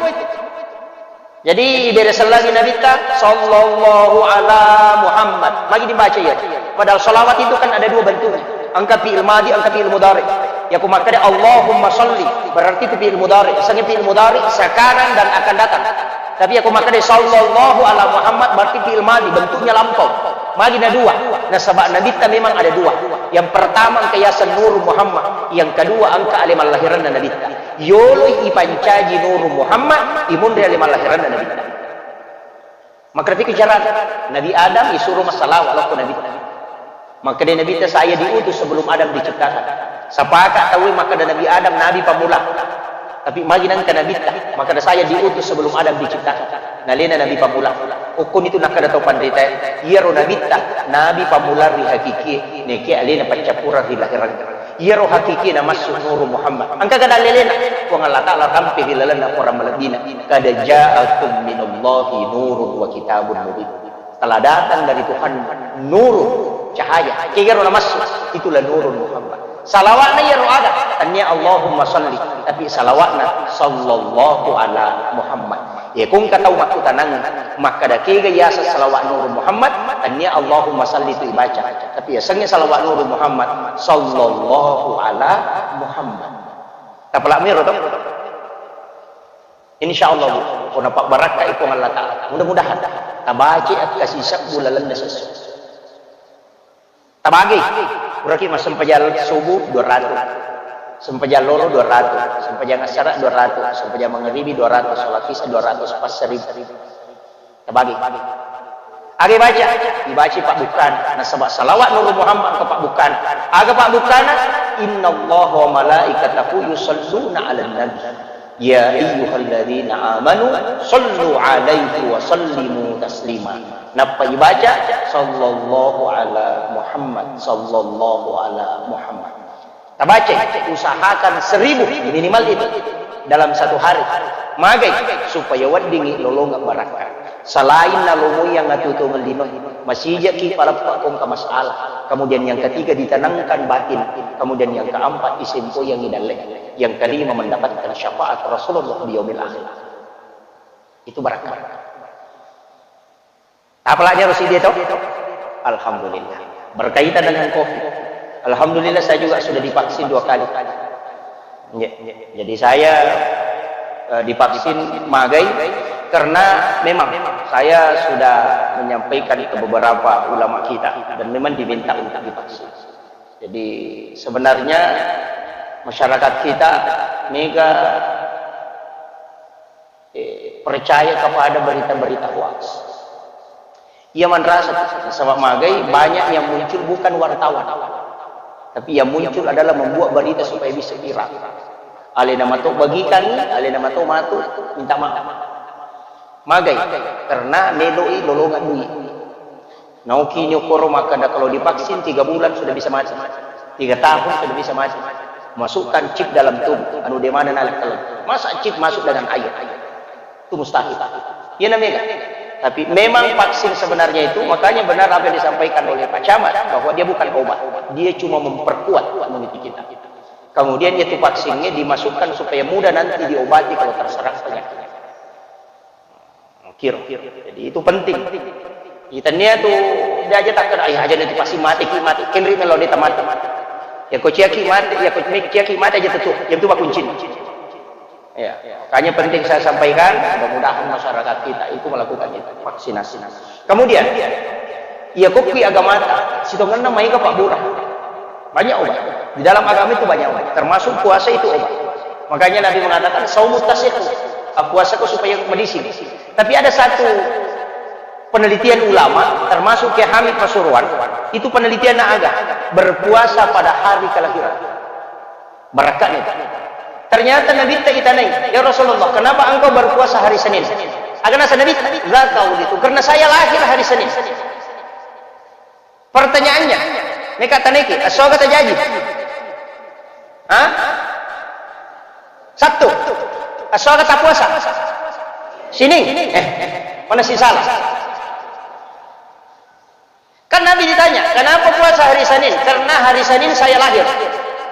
Jadi, ibere sellengi Nabitta, "Sallallahu ala Muhammad." Magi dibaca iya. Padahal salawat itu kan ada dua bentuknya. Engka fi'il madi, engka fi'il mudhari. Iyako makkeda, "Allahumma salli," berarti itu fi'il mudhari. Yasengnge fi'il mudhari sekarang dan akan datang. Tapi iyako makkeda, "Sallallahu ala Muhammad," berarti fi'il madi, bentuknya lampau. Magi na dua. Nasaba Nabitta memang ada dua. Yang pertama engka yaseng Nur Muhammad, yang kedua engka ale mallahiranna Nabitta. Yoloi ipancaji Nur Muhammad, imunri ale mallahiranna Nabitta. Makkedaki carana, Nabi Adam isuruh massalawa lokko Nabitta. Makkeda Nabitta, "Saya diutus sebelum Adam diciptakan." Sapaka tauwe makkeda Nabi Adam nabi pamula. Tapi magi nengka Nabitta, makkeda, "Saya diutus sebelum Adam diciptakan." Nalena nabi pamula. Okkonitu nakkeda tau panritae, iyaro Nabitta nabi pamula ri hakikie, nekia alena paccappureng ri lahereng. Iyaro hakiki namassu Nuru Muhammad. Engka kada lelena, Puang Allah Ta'ala rampe ri lalenna Quran malebbina. Qad ja'akum minallahi nurun wa kitabun mubin. Telah datang dari Tuhan nurun, cahaya. Kegaro namassu, itulah Nurun Muhammad. Salawatna iyaro aga, tania Allahumma salli, tapi salawatna sallallahu ala Muhammad. Iya, ko engka tau makkutanang, makkada kega yaseng salawat Nurun Muhammad, tania Allahumma salli tu ibaca. Tapi yasengnge salawat Nurun Muhammad, sallallahu ala Muhammad. Tapalak miro to? Insya Allah, Bu, ko napabbarakkai Puang Allah Ta'ala. Mudah-mudahan tabaca akkasisebbu lalenna sessu. Tabagi. Puraki massempajang subuh dua ratus. Sempajang loro dua ratus, sempajang assara dua ratus, sempajang mangaribi dua ratus, salat isya dua ratus, pas seribu. Tabagi. Aga baca, dibaca pabbukkana. Nasaba salawat Nurun Muhammad ke pabbukkana. Aga pabbukkana? Innallaha wa malaikatahu yusalluna 'alan nabi. Ya ayyuhalladzina amanu sallu 'alaihi wa sallimu taslima. Nappa ibaca, sallallahu ala Muhammad, sallallahu ala Muhammad. Tabaca, usahakan seribu minimal itu dalam satu hari. Magai, supaya weddingngi lolongeng barakka. Selain nalomoi yang atuo-tuongeng lino, masijaki paleppa ko engka masalah. Kemudian yang ketiga ditanamkan batin. Kemudian yang keempat disempoyangi dalle. Yang kelima mendapatkan syafaat Rasulullah di yaumil akhir. Itu barakka. Apalagi harus dia tahu? Alhamdulillah. Berkaitan dengan COVID. Alhamdulillah saya juga sudah divaksin dua kali. Nggih. Jadi saya, eh, divaksin magai karena memang saya sudah menyampaikan ke beberapa ulama kita dan memang diminta untuk divaksin. Jadi sebenarnya masyarakat kita mega, eh, percaya kepada berita-berita hoax. Ia manrasa, nasaba magai banyak yang muncul bukan wartawan, tapi yang muncul adalah membuat berita supaya bisa viral. Alena mato bagikan, alena mato matu minta maaf. Magai, karena meloi lolongan duit. Naoki ni okoro makkada kalau divaksin tiga bulan sudah bisa mati, tiga tahun sudah bisa mati. Masukkan chip dalam tubuh, anu de mana nalek dalam. Masa chip masuk dengan air? Itu mustahil. Iya namanya. Tapi memang vaksin sebenarnya itu, makanya benar apa yang disampaikan oleh Pak Camat, bahwa dia bukan obat. Dia cuma memperkuat imuniti kita. Kemudian itu vaksinnya dimasukkan supaya mudah nanti diobati kalau terserang penyakit. Kiro. Jadi itu penting. Itania tu dia aja takkan, "Ai, aja nanti pasti mati ki, mati." Kenri melo dia mati. Ya ko ciaki mati, ya ko ciaki mati aja tutup. Yang itu kuncinya. Ya, makanya penting saya sampaikan, mudah-mudahan masyarakat kita itu melakukan itu, vaksinasi. Kemudian, iya kokki agamata, sitongenna maega pabbura. Banyak obat. Di dalam agama itu banyak obat, termasuk puasa itu obat. Makanya Nabi mengatakan, "Saumu tasihu." Ah, puasa ko supaya medising. Tapi ada satu penelitian ulama, termasuk Kiai Hamid Pasuruan, itu penelitian aga, berpuasa pada hari kelahiran. Barakatnya itu. Ternyata Nabi tak itanai, "Ya Rasulullah, kenapa engkau berpuasa hari Senin?" Aga nasa Nabi, "La taulitu, karena saya lahir hari Senin." Pertanyaannya, meka taneki, esso aga tajaji? Hah? Sabtu. Esso aga tapuasa? Sining. Eh, mana si salah? Kan Nabi ditanya, "Kenapa puasa hari Senin?" "Karena hari Senin saya lahir."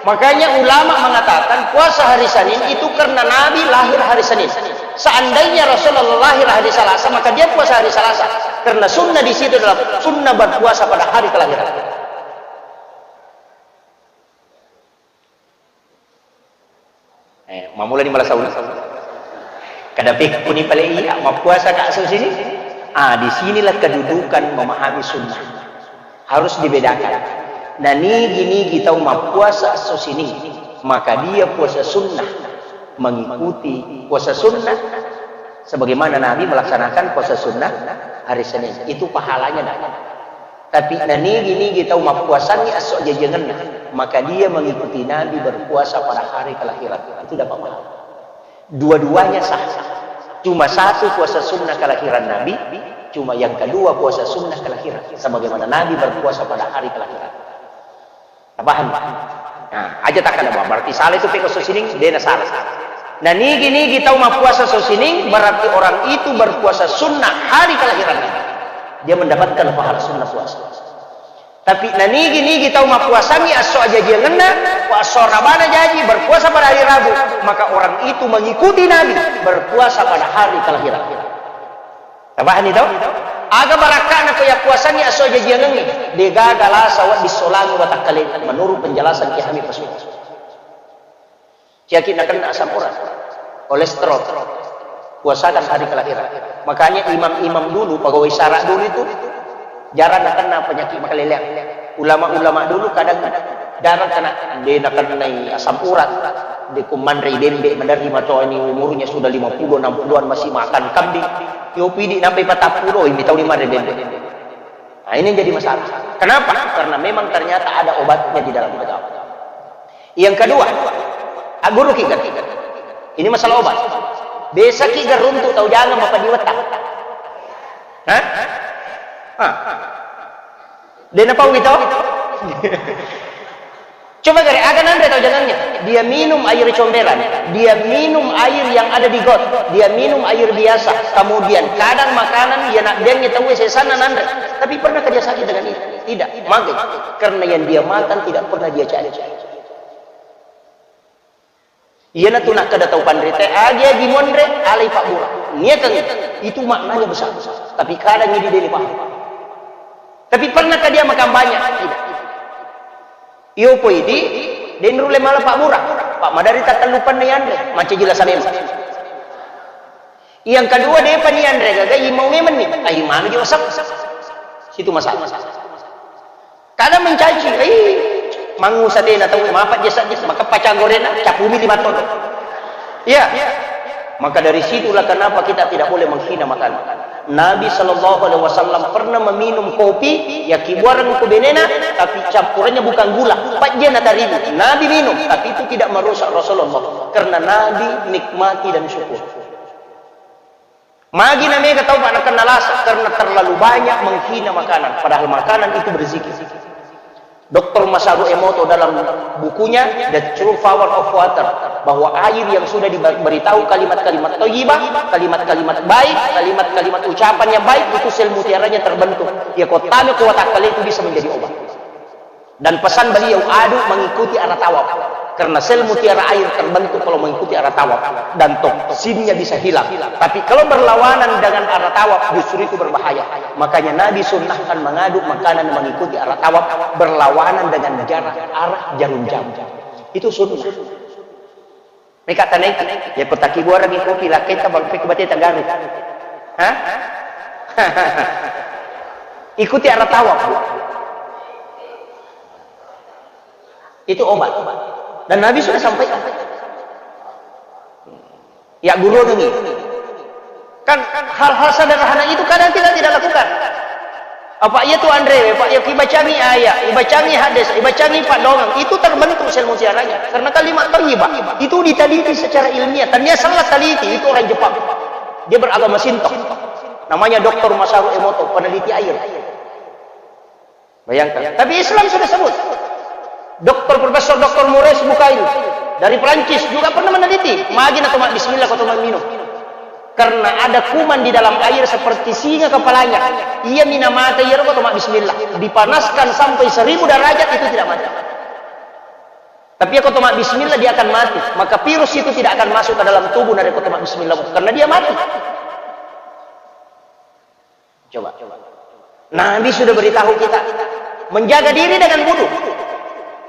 Makanya ulama mengatakan puasa hari Senin itu karena Nabi lahir hari Senin. Seandainya Rasulullah lahir hari Selasa, maka dia puasa hari Selasa. Karena sunnah di situ adalah sunnah berpuasa pada hari kelahiran. Eh, mammulani malasa uleng. Kada pekkuni pale iya, mappuasa ka esso Senin? Ah, di sinilah kedudukan memahami sunnah. Harus dibedakan. Nah, nigi-nigi tau mappuasa esso Senin, maka dia puasa sunnah, mengikuti puasa sunnah sebagaimana Nabi melaksanakan puasa sunnah hari Senin. Itu pahalanya dapat. Tapi nanigi-nigi tau mappuasangngi esso jajiangenna, maka dia mengikuti Nabi berpuasa pada hari kelahiran. Itu dapat pahala. Dua-duanya sah. Cuma satu puasa sunnah kelahiran Nabi, cuma yang kedua puasa sunnah kelahiran. Sebagaimana Nabi berpuasa pada hari kelahiran. Paham? Nah, aja takkada, berarti salah itu peko esso sining, dena salah. Nah, nigi-nigi tau mappuasa esso sining, berarti orang itu berpuasa sunnah hari kelahirannya. Dia mendapatkan pahala sunnah puasa. Tapi nanigi-nigi tau mappuasangi esso ajajiangenna, wa esso rabana jaji, berpuasa pada hari Rabu, maka orang itu mengikuti Nabi, berpuasa pada hari kelahiran. Tapahanni to? Aga barakka'na ko yappuasangi esso ajajiangengnge, degaga lasa wedding solangi watakkalena, menurut penjelasan Kiai Hamid Pasuruan. Ciyaki nakenna asam urat, kolesterol, puasakan hari kelahiran. Makanya imam-imam dulu, pegawai syara dulu itu jarang nakenna penyakit makaleleang. Ulama-ulama dulu kadang jarang kena, de nakennai asam urat, de ko manrei bembe, maderri macoa ini umurnya sudah lima puluh, enam puluhan masih makan kambing. Yopi di nampai patappulo, ini tahu di mana bembe. Nah, ini yang jadi masalah. Kenapa? Karena memang ternyata ada obatnya di dalam agama. Yang kedua, aguru ki kan? Ini masalah obat. Besaki garuntu tau jangan mapadiwetta. Hah? Hah? Dena pau gitu? Coba gare, aga nanre tau jangannya. Dia minum air comberan, dia minum air yang ada di got, dia minum air biasa. Kemudian kadang makanan, ya nak dia tahu sesana nanre. Tapi pernahkah dia sakit dengan itu? Tidak. Maka karena yang dia makan tidak pernah dia cari. Iyanatu nakkeda tau panrita, agi-agi monre, alai pabbura. Niakan itu maknanya besar. Tapi kadang ini deni paham. Tapi pernahkah dia makan banyak? Tidak. Iyo poi di, den rule mala pabbura. Pak madari tattellupanna yanre, macca jila sanema. Yang kedua, depa ni anre gaga, imau memang ni. Ai manu ji wasap. Situ masalah. Kada mencaci, ai mangusa tena tau, mapa jasa jasa, maka pacang gorena, capumi lima ton. Iya. Maka dari situlah kenapa kita tidak boleh menghina makanan. Nabi Shallallahu Alaihi Wasallam pernah meminum kopi, ya kibuarang ku benena, tapi campurannya bukan gula, pajena tarigu. Nabi minum, tapi itu tidak merusak Rasulullah, karena Nabi nikmati dan syukur. Magi na mega tau, Pak, nakenna lasa karena terlalu banyak menghina makanan, padahal makanan itu berzikir. Doktor Masaru Emoto dalam bukunya The True Power of Water, bahwa air yang sudah diberitahu kalimat-kalimat thayyibah, kalimat-kalimat baik, kalimat-kalimat ucapan yang baik, itu sel mutiaranya terbentuk. Ya, kota kuat akal itu bisa menjadi obat. Dan pesan beliau, aduk mengikuti arah tawaf. Karena sel mutiara air terbentuk kalau mengikuti arah tawaf. Dan toksinnya bisa hilang. Tapi kalau berlawanan dengan arah tawaf, justru itu berbahaya. Makanya Nabi sunnahkan mengaduk makanan mengikuti arah tawaf, berlawanan dengan jarak arah jarum jam. Itu sunnah. Meka tanai, ya ko takibuarangi kopi, lakkaita bang pek bate tagaru. Hah? Ikuti arah tawaf, Bu. Itu obat. Dan Nabi sudah sampaikan. Ya guru ini. Kan hal-hal sederhana itu kadang kita tidak lakukan. Apa iya tu anre, Pak, ya kibacangi ayat, ibacangi hadis, ibacangi padongang, itu terbentuk sel mutiaranya. Karena kalimat thayyibah itu diteliti secara ilmiah. Tania salah teliti, itu orang Jepang. Dia beragama Shinto. Namanya Doktor Masaru Emoto, peneliti air. Bayangkan. Tapi Islam sudah sebut. Doktor Profesor Doktor Maurice Bucaille dari Perancis juga pernah meneliti. Magi na tomak bismillah ko tomak minum. Karena ada kuman di dalam air seperti singa kepalanya. Iya mina mata iya ko tomak bismillah. Dipanaskan sampai seribu derajat itu tidak mati. Tapi ya ko tomak bismillah dia akan mati. Maka virus itu tidak akan masuk ke dalam tubuh dari ko tomak bismillah. Karena dia mati. Coba. Nabi sudah beritahu kita menjaga diri dengan wudu.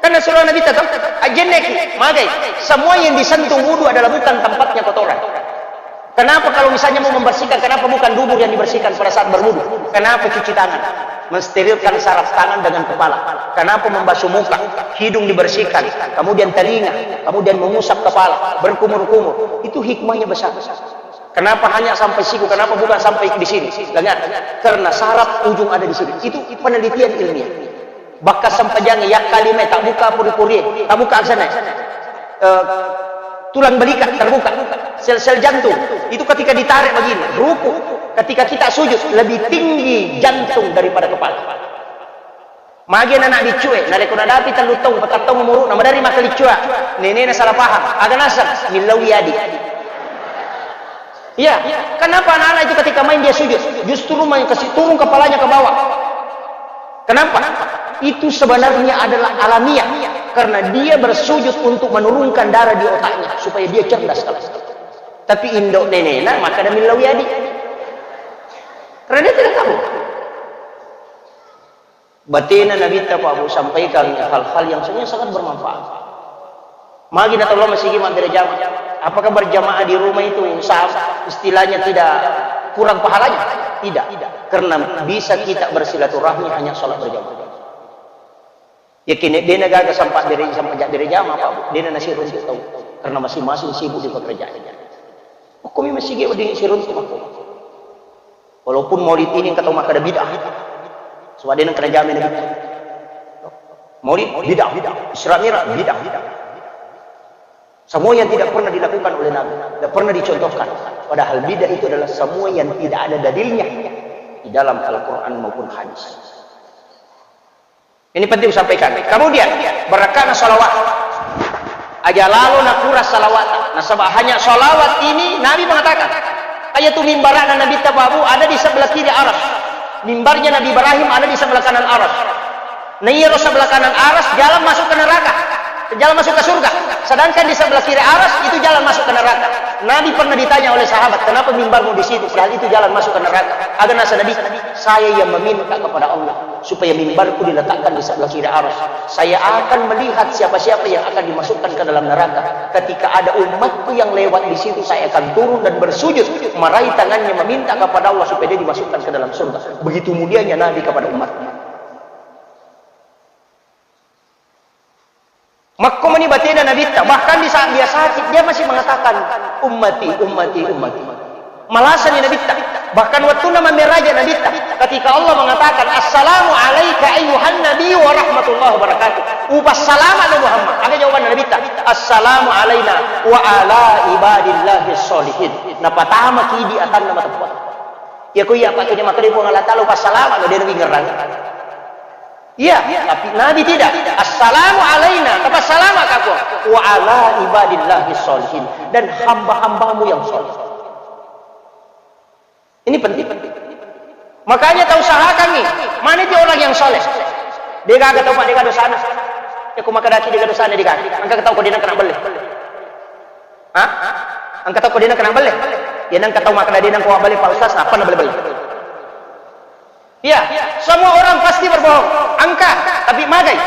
Karena surah Nabi tetap ajenneki, magai. Semua yang disentuh wudu adalah bukan tempatnya kotoran. Kenapa kalau misalnya mau membersihkan, kenapa bukan dubur yang dibersihkan pada saat berwudu? Kenapa cuci tangan? Mensterilkan saraf tangan dengan kepala. Kenapa membasuh muka? Hidung dibersihkan, kemudian telinga, kemudian mengusap kepala, berkumur-kumur. Itu hikmahnya besar. Kenapa hanya sampai siku? Kenapa bukan sampai di sini? Lengan. Karena saraf ujung ada di sini. Itu penelitian ilmiah. Bahkan sampai jangan ya kalime tak buka puri-puri, tak buka sana. Eh, tulang belika terbuka, sel-sel jantung. Itu ketika ditarik begini, ruku. Ketika kita sujud lebih tinggi jantung daripada kepala. Magi anak biccue, narekko nadapi tellu taung, patang taung umuru'na, maderri makkaliccua, nenena salah paham. Aga naseng, millauwi adi. Iya, kenapa anak-anak itu ketika main dia sujud, justru main kasih turun kepalanya ke bawah? Kenapa? Itu sebenarnya adalah alamiah, karena dia bersujud untuk menurunkan darah di otaknya supaya dia cerdas kalau. Tapi indok nenena maka ada millauwi adi. Karena dia tidak tahu. Batena Nabitta Pak Bu sampaikan hal-hal yang sebenarnya sangat bermanfaat. Magi na tolong masigi mabbere jamaah. Apakah berjamaah di rumah itu sa-, istilahnya tidak kurang pahalanya? Tidak. Karena bisa kita bersilaturahmi hanya sholat berjamaah. Yakin dena gaga sampai bere, sampai jak bere jamaah Pak Bu. Dena nasiruntuk tau. Karena masing-masing sibuk di pekerjaan. Hukumi masigi wedding siruntuk aku. Walaupun maulid ini engka tau makkeda bid'ah. Sebab de nengka najama Nabi. Maulid bid'ah, Isra Mi'raj bid'ah. Semua yang tidak pernah dilakukan oleh Nabi, tidak pernah dicontohkan. Padahal bid'ah itu adalah semua yang tidak ada dalilnya di dalam Al-Quran maupun hadis. Ini penting disampaikan. Kemudian, barakkana salawat. Aja lalo nakura salawat. Nasaba hanya salawat ini Nabi mengatakan, ayatu mimbarana Nabitta Pak Bu ada di sebelah kiri aras. Mimbarnya Nabi Ibrahim ada di sebelah kanan aras. Nah, iyaro sebelah kanan aras jalan masuk ke neraka. Jalan masuk ke surga. Sedangkan di sebelah kiri aras itu jalan masuk ke neraka. Nabi pernah ditanya oleh sahabat, kenapa mimbarmu di situ? Padahal itu jalan masuk ke neraka. Aga nasa Nabi, saya yang meminta kepada Allah supaya mimbarku diletakkan di sebelah kiri aras. Saya akan melihat siapa-siapa yang akan dimasukkan ke dalam neraka. Ketika ada umatku yang lewat di situ, saya akan turun dan bersujud, meraih tangannya meminta kepada Allah supaya dia dimasukkan ke dalam surga. Begitu mulianya Nabi kepada umatnya. Makko mani batena Nabitta, bahkan di saat dia sakit, dia masih mengatakan, "Ummati, ummati, ummati." Malasani Nabitta. Bahkan wattunna mammeraja Nabitta, ketika Allah mengatakan, "Assalamu alaika ayyuhan nabi wa rahmatullahi wa barakatuh." Upassalama no Muhammad. Aga jawaban Nabitta? "Assalamu alaina wa ala ibadillahi sholihin." Napatama kidi atanna mateppa. Ya ko iya pakai dia makkeda Puang Allah Taala upassalama no dia nabi ngerang. Iya, tapi Nabi tidak. "Assalamu alaina," tapassalama ka Puang. "Wa ala ibadillahi sholihin," dan hamba-hambamu yang soleh. Ini penting. Makanya tau usahakan nih, mana dia orang yang soleh? Degaga tau Pak, degaga dosana. Ya, ku makkadaki degaga dosana, degaga. Engka tau ko dia kena belle. Hah? Engka tau ko dia kena belle. Ya, nang tau makkada dia ko belle Pak Ustaz, apa na belle-belle? Iya, semua orang pasti berbohong. Engka, tapi magai.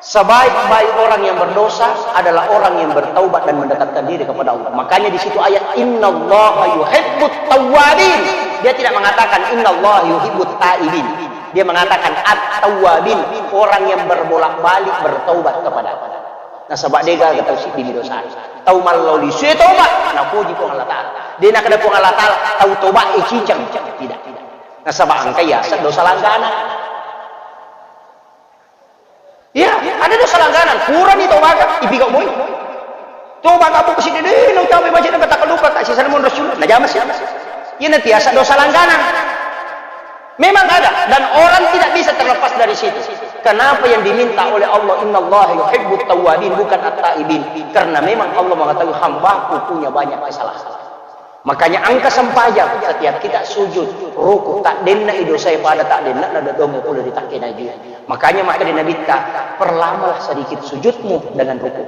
Sebaik-baik orang yang berdosa adalah orang yang bertaubat dan mendekatkan diri kepada Allah. Makanya di situ ayat, "Innallaha yuhibbut tawwabin." Dia tidak mengatakan, "Innallaha yuhibbut taibin." Dia mengatakan, "At-tawwabin," orang yang berbolak-balik bertaubat kepada Allah. Nasaba degaga tau siddi dosa. Tau mallao lisu tobat, napuji Puang Allah Taala. De nakkeda Puang Allah Taala, tau tobat e ciceng. Tidak. Nasaba engka yaseng dosa langganan. Iya, ada dosa langganan. Purani tobaga, ipigau moi. Tobaga apa sih de, de, nau tabe baca nang kata lupa tak sisa namun Rasul. Najama sih. Iya, nanti yaseng dosa langganan. Memang ada, dan orang tidak bisa terlepas dari situ. Kenapa yang diminta oleh Allah, "Innallaha yuhibbut tawwabin," bukan at-taibin? Karena memang Allah mengetahui hambaku punya banyak kesalahan. Makanya engka sempajang, setiap kita sujud, ruku, tak denna i dosa pada tak denna na dodong pula ditakkena ji. Makanya maka di Nabi ta, perlamalah sedikit sujudmu dengan ruku.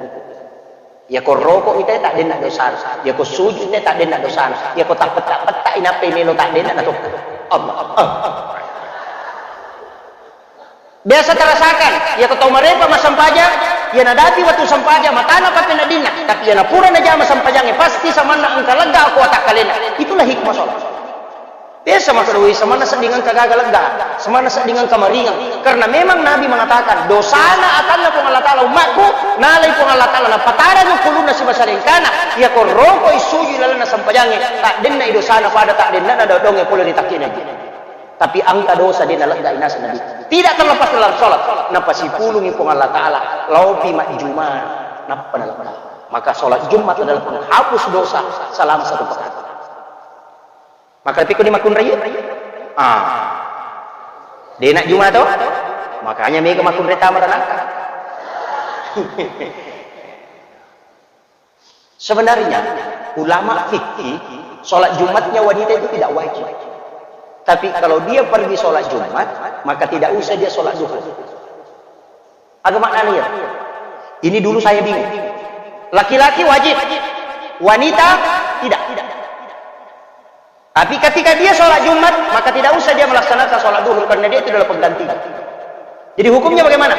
Yako roko ite tak denna dosana. Yako sujud ite tak denna dosana. Yako tak petak-petak inape melo tak denna na tokko. Allah. Ah. Biasa terasakan, yako tau marepa massempajang, ya nadapi waktu sempajang, matana pape nadinna. Tapi ya napura najama sempajangnge, pasti samanna engka lega aku atakkalena. Itulah hikmah sholat. Biasa makkeda, "Woi, samanna sedding engka gaga lega, samanna sedding engka maringang." Karena memang Nabi mengatakan, "Dosana atanna Puang Allah Taala ummakku, nalai Puang Allah Taala, napatara kulunna sibawa salengkana, yako rokoi sujud lalenna sempajangnge, tak denna i dosana pada tak denna na dodongnge pole ri takkena." Tapi angka dosa de nalegga inasa Nabi. Tidak terlepas dalam sholat, napasipulungi Puang Allah Taala, laopi majjuma, nappa nalegga. Maka sholat Jumat adalah penghapus dosa selama satu pekan. Maka tapi ko di makunrai? Ah. Dena juma to? Makanya mega makkunrai tama ranaka. Sebenarnya ulama fikih, sholat Jumatnya wanita itu tidak wajib. Tapi kalau dia pergi sholat Jumat, maka tidak usah dia sholat duhur. Aga maknanya ya? Ini dulu saya bingung. Laki-laki wajib, wanita tidak. Tapi ketika dia sholat Jumat, maka tidak usah dia melaksanakan sholat duhur karena dia itu adalah penggantinya. Jadi hukumnya bagaimana?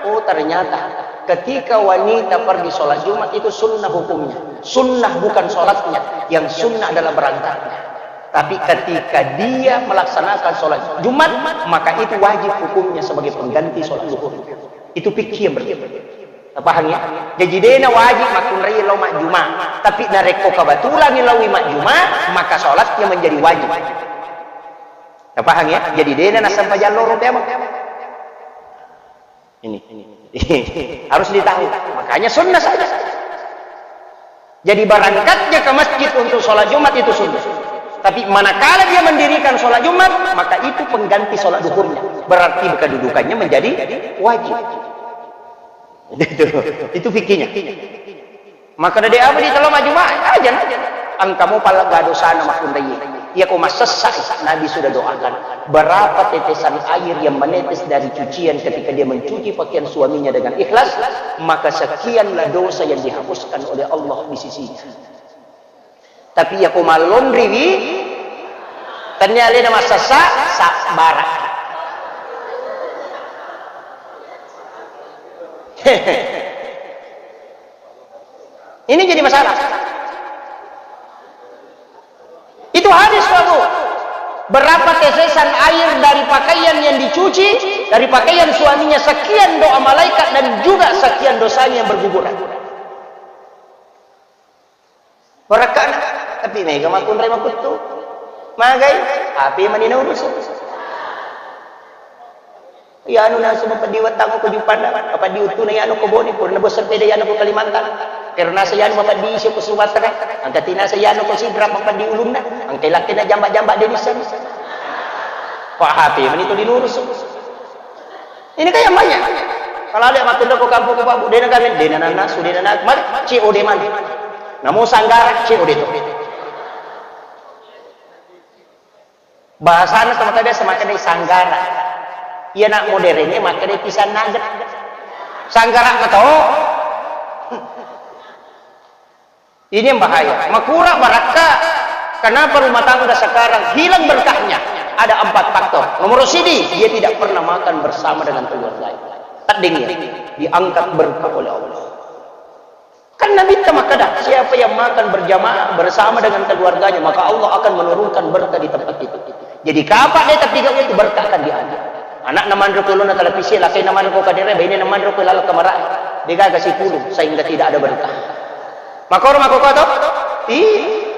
Oh, ternyata ketika wanita pergi sholat Jumat itu sunnah hukumnya. Sunnah bukan sholatnya, yang sunnah adalah berangkatnya. Tapi ketika dia melaksanakan sholat Jumat, maka itu wajib hukumnya sebagai pengganti sholat duhur. Itu fikih yang berbeda. Paham ya? Jadi dena wajib makkunrai lao majjuma, tapi narekko kebetulan laoi majjuma, maka sholatnya menjadi wajib. Paham ya? Jadi dena nassempajang loro pemeng. Ini harus ditahu. Makanya sunnah saja. Jadi berangkatnya ke masjid untuk sholat Jumat itu sunnah. Tapi manakala dia mendirikan sholat Jumat, maka itu pengganti sholat duhurnya. Berarti kedudukannya menjadi wajib. Itu, itu fikihnya. Maka dari apa di telo majjuma? Aja na. Engka mo pallega dosana makkunrai. Iya ko massessa, Nabi sudah doakan. Berapa tetesan air yang menetes dari cucian ketika dia mencuci pakaian suaminya dengan ikhlas, maka sekianlah dosa yang dihapuskan oleh Allah di sisinya. Tapi iya ko mallonriwi, tennia alena massessa, sabbara. Ini jadi masalah. Itu hadis, Pak Bu. Berapa tetesan air dari pakaian yang dicuci, dari pakaian suaminya, sekian doa malaikat dan juga sekian dosanya yang berguguran. Barakka na, tapi mega makkunrai makuttu. Magai, H P mani naurusu. Iyanu nasu mapeddi wettang ko Juppandang, mapeddi uttuna iyanu ko Bone, purana bosseng peda iyanu ko Kalimantan. Kero nasa iyanu mapeddi isi ko Sumatera, angka tinasa iyanu ko Sidrap mapeddi ulunna, angka ilakkena jamba-jamba de nisseng. Pak H P mani to dinurusu. Ini kan yang banyak. Kalau ada makkeda ko kampung ko Pak Bu, dena kami, dena nana, sudah nana, mari, C O D mana? Namo sanggara, C O D to. Bahasana sama tadi sama kena sanggara. Iya nak modernnya makkeda pisang nugget. Sanggara betul. Ini yang bahaya. Makura barakka. Kenapa rumah tangga sekarang hilang berkahnya? Ada empat faktor. Nomor sidi, dia tidak pernah makan bersama dengan keluarganya. Tedding ya, diangkat berkah oleh Allah. Kan Nabi makkeda, siapa yang makan berjamaah bersama dengan keluarganya, maka Allah akan menurunkan berkah di tempat itu. Jadi kapang de tapi itu berkah akan diangkat. Anakna manro ko lona televisi, lakkainna manro ko kadere, bainena manro ko laleng kamara. Degaga sipulung sehingga tidak ada berkah. Makoro makoko to? Iya.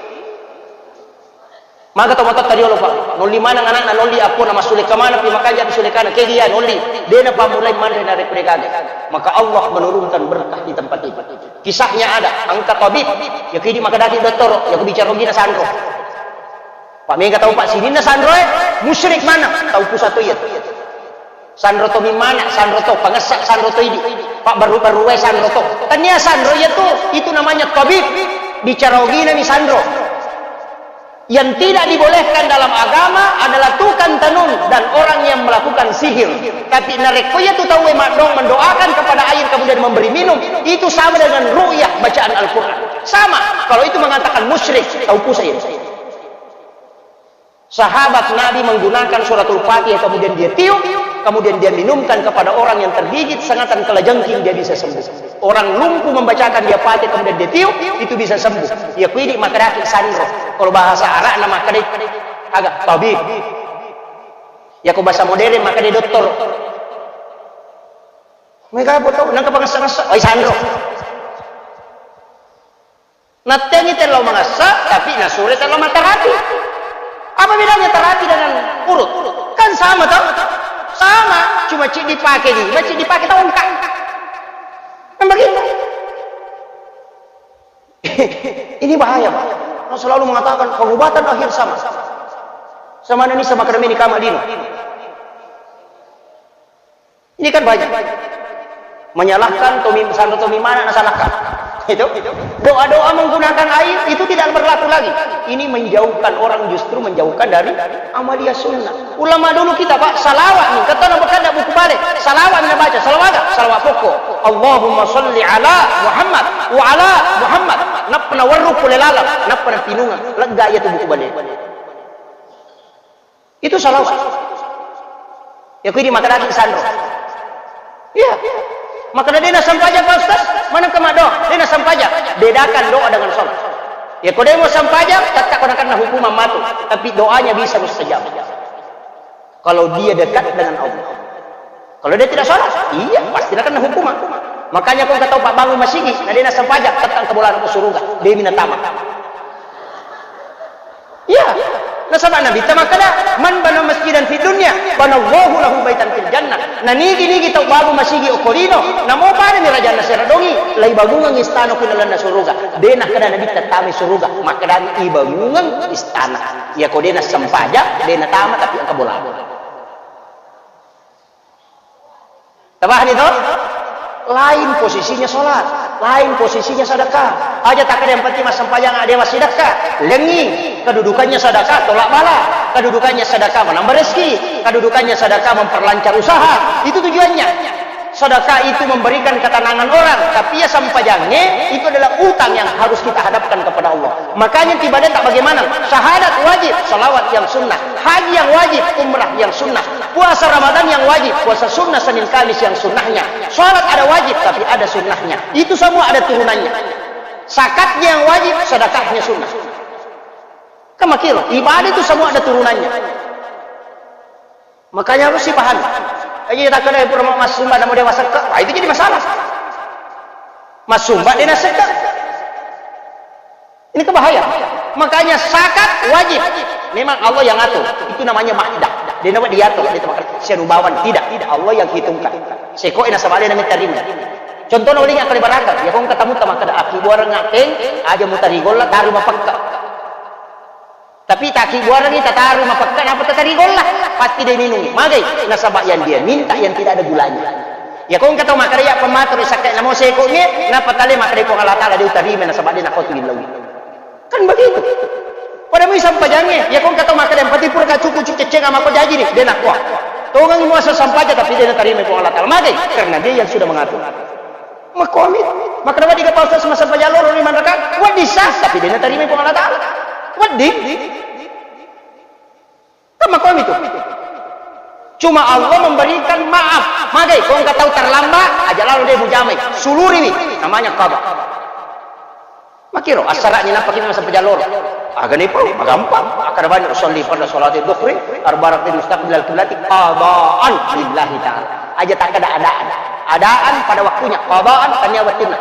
Maga to matotta riolo, Pak. Nolli maneng anakna, nolli appona, massulekka maneng pi makanja pi sulekana, kegi ya nolli. Dena pammulai manre narekko degaga. Maka Allah menurunkan berkah di tempat itu. Kisahnya ada, engka tabib, ya kidi makadaki dottoro, ya ku bicara ogina sanro. Pak mega tau Pak sininna sanro e, musyrik mana? Tau pusat to iya. Sanro to mimana, sanro to pangessa, sanro to idi. Pak baru-baru wae sanro to. Tania sanro iya tu, itu namanya tabib. Bicara ogina ni sanro. Yang tidak dibolehkan dalam agama adalah tukang tenung dan orang yang melakukan sihir. Tapi narekko iya tu tau e maddong mendoakan kepada air kemudian memberi minum, itu sama dengan ru'yah bacaan Al-Quran. Sama, kalau itu mengatakan musyrik, tau pusat iya. Sahabat Nabi menggunakan suratul Fatihah, kemudian dia tiup, kemudian dia minumkan kepada orang yang tergigit sengatan kalajengking, dia bisa sembuh. Orang lumpuh membacakan dia Fatihah, kemudian dia tiup, itu bisa sembuh. Ya kuidi makadaki sanro. Kalau bahasa Arab nama makadai agak tabib. Ya ko bahasa modern makadai dokter. Mega apa tau, nangka pangessa-ngessa, ai sanro. Nattengi tellau mangessa, tapi nasure tellau matarapi. Apa bedanya terapi dengan urut? Kan sama tau? Sama, cuma cik dipake di, cik dipake tongkat. Kan begitu. Ini bahaya, Pak. Orang selalu mengatakan pengobatan akhir zaman. Sama ini sama kami di kamar dino. Ini kan banyak. Menyalahkan Tommy, Sandro Tommy mana nasalahkan. Itu. Doa-doa menggunakan air itu tidak berlaku lagi. Ini menjauhkan orang, justru menjauhkan dari amalia sunnah. Ulama dulu kita, Pak, salawat nih, kata nama kada buku balik. Salawat nih baca, salawat gak? Salawat pokok. Allahumma salli ala Muhammad wa ala Muhammad. Nappa nawarru pole laleng, nappa napinunga. Lega iya tu buku balik. Itu salawat. Ya, kui di mata daki Sandro. Iya. Maka dia na sempajang, Pak Ustaz, mana kema doa? Dia na sempajang. Bedakan doa dengan sholat. Ya, kalau dia mau sempajang, tetap kena kena hukuman matu. Tapi doanya bisa mustajab. Kalau dia dekat dengan Allah. Kalau dia tidak sholat, iya, pasti kena hukuman. Makanya kau kata Pak bangun masigi, nah dia na sempajang, tetap ke bola anak surga. Dia minta tamat. Iya. Nasaba Nabitta makkeda, "Man bana masjidan fid dunya, banallahu lahu baitan fil jannah." Nanigi-nigi tau bangun masigi okko lino, namo padani rajanna sera dongi, laibangungeng istana ku lalenna suruga. De nakkeda Nabitta tamai suruga, makkedani ibangungeng istana. Iya ko de nassempajang, de natama tapi engka bola. Tabahani to? Lain posisinya sholat, lain posisinya sedekah. Aja tak ada yang penting massempajang, ada yang massidekah. Lengi, kedudukannya sedekah, tolak bala. Kedudukannya sedekah, menambah rezeki. Kedudukannya sedekah, memperlancar usaha. Itu tujuannya. Sedekah itu memberikan ketenangan orang, tapi ya sempajange itu adalah utang yang harus kita hadapkan kepada Allah. Makanya ibadah tak bagaimana. Syahadat wajib, salawat yang sunnah. Haji yang wajib, umrah yang sunnah. Puasa Ramadan yang wajib, puasa sunnah Senin Kamis yang sunnahnya. Sholat ada wajib, tapi ada sunnahnya. Itu semua ada turunannya. Zakatnya yang wajib, sedekahnya sunnah. Kan makiro, ibadah itu semua ada turunannya. Makanya harus dipahami. Aja tak kena pura massumba nama dewa sekka, wah, itu jadi masalah. Massumba dia naseka. Ini kan bahaya. Makanya zakat wajib. Memang Allah yang atur. Itu namanya mahdah. Dia namanya diatur. Dia teman sianubawan. Tidak. Tidak. Allah yang hitungkan. Seko ina sabale namanya tarima. Contohnya oleh yang kali barangkal. Ya kong ketemu teman kada aki buarang ngateng. Aja mutari golla taru mapekka. Tapi taki buarang kita taru mapekka. Apa tatari golla? Pasti dia minum. Magai. Nasaba yang dia minta yang tidak ada gulanya. Ya kong ketemu makada ya pematur sakit namo seko ni. Napa tali makada Puang Allah Taala dia utarima nasaba dia nakotu ilmu. Kan begitu. Pada mui sampajangnge, ya kong kata maka yang penting pura cuku cuku ceng ama ko jaji ni, dia nak kuah. Tongang muasa sampaja tapi dia tarima Puang Allah Taala. Magai, karena dia yang sudah mengatur. Makomi, maka dapat tiga pausa sama sampaja loro lima rakaat. Waddi sah, tapi dia tarima Puang Allah Taala. Waddi. Kan makomi tu. Cuma Allah memberikan maaf. Magai, kong kata terlambat, aja lalu dia mujamai. Suluriwi, namanya qada. Makiro, assara'ni nappa ki masa pajalloro. Agani pau, magampang. Akkada bani usolli farda salati dhuhri, arba rakaat mustaqbilal qiblati, qadaan lillahi ta'ala. Aja takkada adaan. Adaan pada waktunya, qadaan tania wettunna.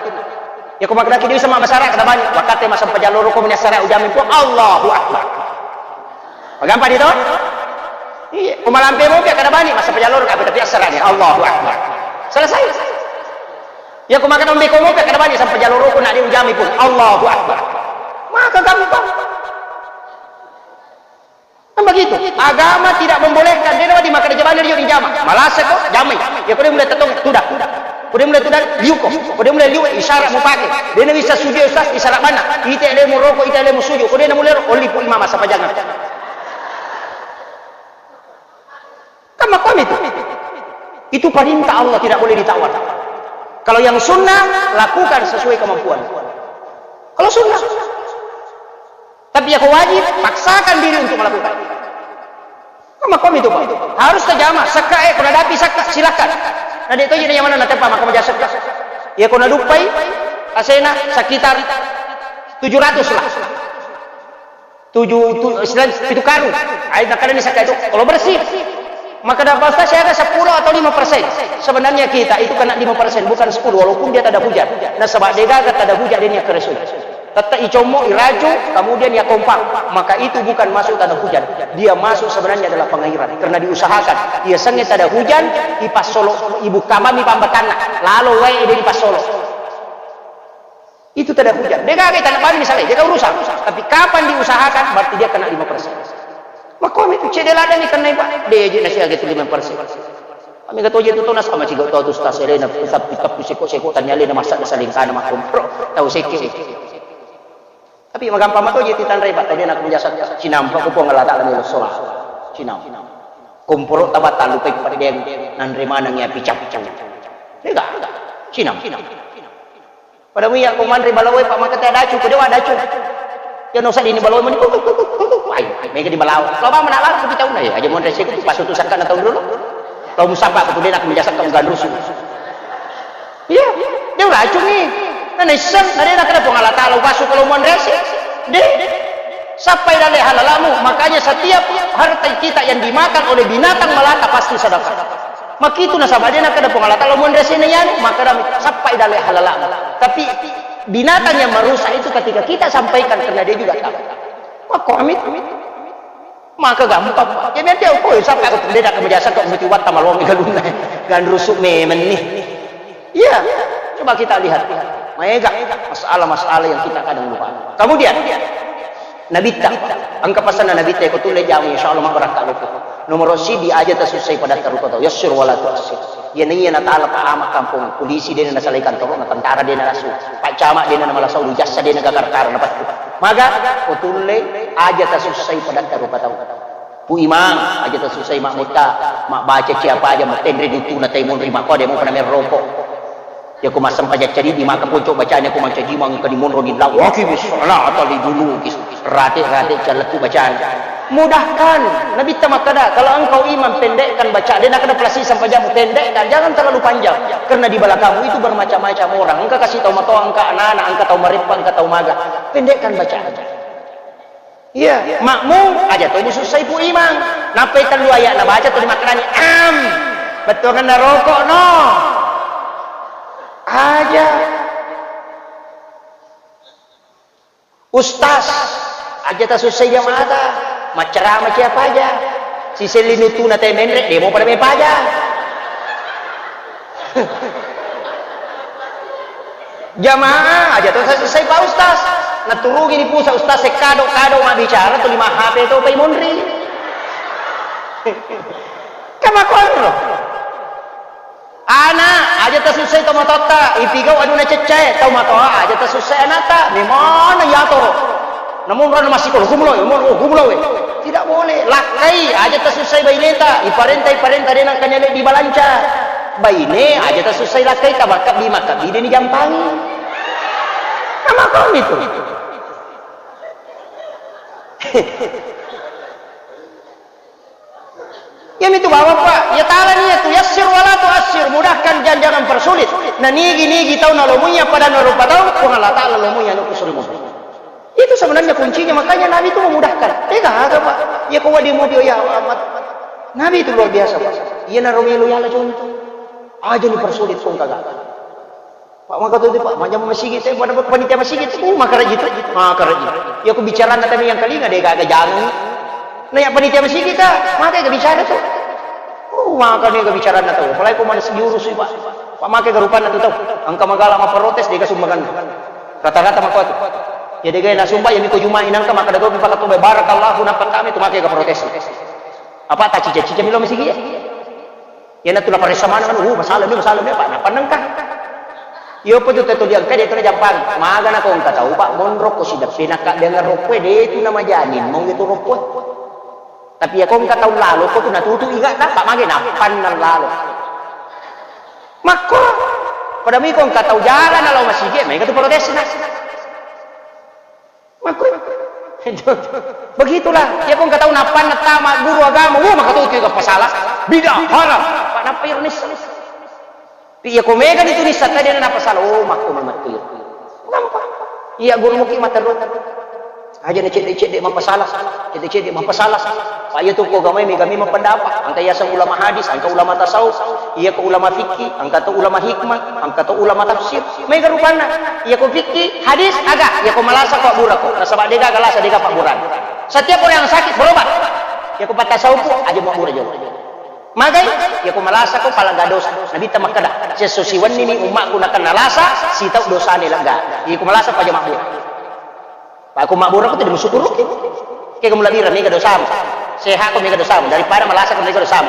Ya ko makkadaki dewi sama masyarakat kada bani, wakate masa pajalloro ko meni assara ujami pun, Allahu Akbar. Magampang itu? Iya, ko malampe mopi kada bani, masa pajalloro kape tapi assara'ni, Allahu Akbar. Selesai. Ya, ko makkada mbeko mopi kada bani sampai jalur rukun nak diujami pun. Allahu Akbar. Maka gampang. Kan begitu. Agama tidak membolehkan. Dia nama di makkada jabana dia dijama. Malah seko jamai. Ya, ko dia mulai tetong, tudah. Ko dia mulai tudah, liuko. Ko dia mulai liu, isyarat mau pakai. Dia nabi bisa sujud, ustaz, isyarat mana? Ite lemu rokok, ite lemu sujud. Ko dia namu lero, oli pu imam, masa pajangan. Kan makomi itu. Itu perintah Allah, tidak boleh ditawar. Kalau yang sunnah, lakukan sesuai kemampuan. Kalau sunnah. Tapi yang wajib, paksakan diri untuk melakukan. Kan makomi itu, Pak. Harus terjamah. Sekka, eh, kuna dapi sekka, silakan. Nah, dia itu aja yang mana nanti, Pak, maka menjadi sekka. Ya, kuna dupai, asena, sekitar tujuh ratus lah. Tujuh, tu-, istilah pitu karung. Ai, makkadani sakka itu, kalau bersih. Makkada Pak Ustaz, saya ada sepuluh atau lima persen. Sebenarnya kita itu kena lima persen, bukan sepuluh, walaupun dia tak ada hujan. Nasaba degaga tak ada hujan, dia niat keresu. Tetap icommo, iraju, kemudian ya kompak. Maka itu bukan masuk tanah hujan. Dia masuk sebenarnya adalah pengairan. Karena diusahakan. Ia sengit tak ada hujan, ipassolo, ibu kamami pambatanna. Lalu wae dia dipassolo. Itu tidak hujan. Dia gagai tanah bali misalnya, dia gak urusan. Tapi kapan diusahakan, berarti dia kena lima persen. Makomi itu cedde ladang ikan naik, Pak. Dia aja nasi agak itu lima persen. Mega toje tu tona sama ciga tau tu stas elena, tapi tapi seko-seko tanya elena masa salingkana makkompro tau seke. Tapi magampang matoje titanre, Pak, tau de' nakkeda jasa cinampa ko Puang Allah Taala melo sola. Cinampa. Komporo taba tallupai peddeng nanre maneng ya picappu. Mega. Cinampa. Pada muya ko manre balawo e, Pak, maka te dacu, ko dewa dacu. Ya no sadini balawo e mani, kuk, kuk, kuk, kuk, kuk. Ai, ai, mega di balawo. Lo ba mana lalu kita una ya, aja monre siku tu pasu tu sakka na tau dulu. Lo musapa ko tu de' nakkeda jasa kau ganrusu. Iya, de' dacu ni. Na naisseng, na de' nakkeda Puang Allah Taala pasu kalau monre si. De'. Sappai dalle halalamu, makanya setiap harta kita yang dimakan oleh binatang melata pasti sedekah. Makitu nasaba de' nakkeda Puang Allah Taala monre sini yanu, maka dami sappai dalle halalamu. Tapi binatang yang merusak itu ketika kita sampaikan karena dia juga tahu. Makko amit. Maka gampang. Ya biar dia, oh, sampai aku tidak akan menjasa kok mesti watta malongi galunna. Ganrusu memang nih. Iya, coba kita lihat. Maega masalah-masalah yang kita kadang lupa. Kemudian, Nabitta, engka pesanna Nabitta, ko tulle jamu, insya Allah mabbarakka loko. Nomor sidi aja tasussai pada tarupa tau. Yassir wala tuassir. Iya naiya natala pa ama kampung polisi de' nasalai kantoro, na tentara de' nasu. Pak camat de' namalasau, jasa de' nagakar-kara napattu. Maga, ko tulle aja tasussai pada tarupa tau. Pu Imang, aja tasussai mammutta, mabbaca ciapa aja, matenre duttuna tai monri makko, de' mo pada merroko. Yako massempajang cadi di maka ponco bacanya ko mancaji mangka di monro di lawaki bis salata li dulu kis rate-rate calletu bacana. Mudahkan, Nabitta makkada, kalau engkau imam pendekkan baca, de' nakkeda pelasi sempajang pendekkan, jangan terlalu panjang. Karena di belakangmu itu bermacam-macam orang. Engka kasih tau matoa, engka anak-anak, engka tau mareppa, engka tau maga. Pendekkan bacaan. Iya, makmum aja to musussai pu imang. Nappai tellu ayat nabaca tuli makkedani, "Am." Bettuanganna rokok no. Aja. Ustaz, aja tasussai jamaata. Maccarama ciapa aja. Siselli nuttuna te menre, de' mo pada mepaja. Jamaah aja to sasessai Pak Ustaz. Naturungi di pusat Ustaz, sekkado-kado mabbicara tuli ma H P to pai monri. Kamakonro. Ana aja tasussai to matotta, ipigau adu na ceccae, tau matoa aja tasussai anatta, memana yatoro. Namun rona massikola, gumuloi, umur, oh, gumuloi. Tidak boleh. Lakkai, aja tasussai baineta. Iparenta, iparenta, de' nangkanya le dibalanca. Baine, aja tasussai lakkai, tabakkabbi, makkabbi, de' nijampangi. Nama kau itu? Iyamitu bawang, Pak, ya tala niatu, yassir wala tuassir, mudahkan dan jangan persulit. Na nigi-nigi tau nalomuiya pada narupa tau, Puang Allah Taala lomuiya nuku sulimu. Itu sebenarnya kuncinya, makanya Nabi itu memudahkan. Tega aga, Pak? Ya kau di mobil ya amat. Nabi itu luar biasa, Pak. Iya naro melo yala contoh. Aja ni persulit pun kagak. Pak, maka tu, Pak, majjama masigi te, pada panitia masigi te, uh, makaraji tu, makaraji. Ya, ku bicara na tami yang kalinga de' gaga jangan. Nah, ya panitia masigi ta, maka ga bicara tu. Uh, maka ni ga bicara na tau. Apalagi ko mana sigi urus, Pak. Pak, maka ga rupanna tu tau. Engka magala maprotes de' ga sumbangan. Rata-rata maka tu. Ya de' ga na sumba, ya miko Juma inangka maka dago paka tu barakallahu napa kami tu maka ga protes. Apa ta cica-cica milo masigi ya? Iyanatu naparessa maneng anu, uh, masalah ni, masalah ni, apa? Napannengka. Iyo, apa tu tadi engka de' tu najampang. Maga nako engka tau, Pak, monro ko sideppe nakka dengan roppoe, de' tu namajanin, mau itu roppoe. Tapi ya ko engka tau lalo, ko tu natutu ingatna, Pak, mage napanneng lalo. Makko, pada miko engka tau jalan lao masigi, mega tu protesna. Makku-, begitulah. Iya ko engka tau nappanna tama guru agama, wah, maka tu, tu, apa salah? Bid'ah, haram. Pak, nappa iro nisseng. Iya ko mega ni tu nisseng tadi na apa salah? Oh, makku memang tu. Nampak? Iya guru muki mata ro. Aja na cedde-cedde mappasalah. Cedde-cedde mappasalah. Pak, iya tu ko agamai mega memang pendapat. Engka yaseng ulama hadis, engka ulama tasawuf. Iya ko ulama fikih, engka to ulama hikmah, engka to ulama tafsir. Mega rupanna. Iya ko fikih, hadis, aga. Iya ko malasa ko abbura ko. Nasaba de' gaga lasa, de' gaga pabburan. Setiap orang yang sakit berobat. Iya ko pattasawuf, aja mabbura jolo. Magai, iya ko malasa ko palaga dosa. Nabitta makkeda, "Siesso siwenni ni ummakku nakenna lasa, sitau dosane lega." Iya ko malasa ko aja mabbura. Pak, ko mabbura ko tidak bersyukur. Ke kamu labira mega dosamu. Sehat ko mega dosamu. Daripada malasa ko mega dosamu.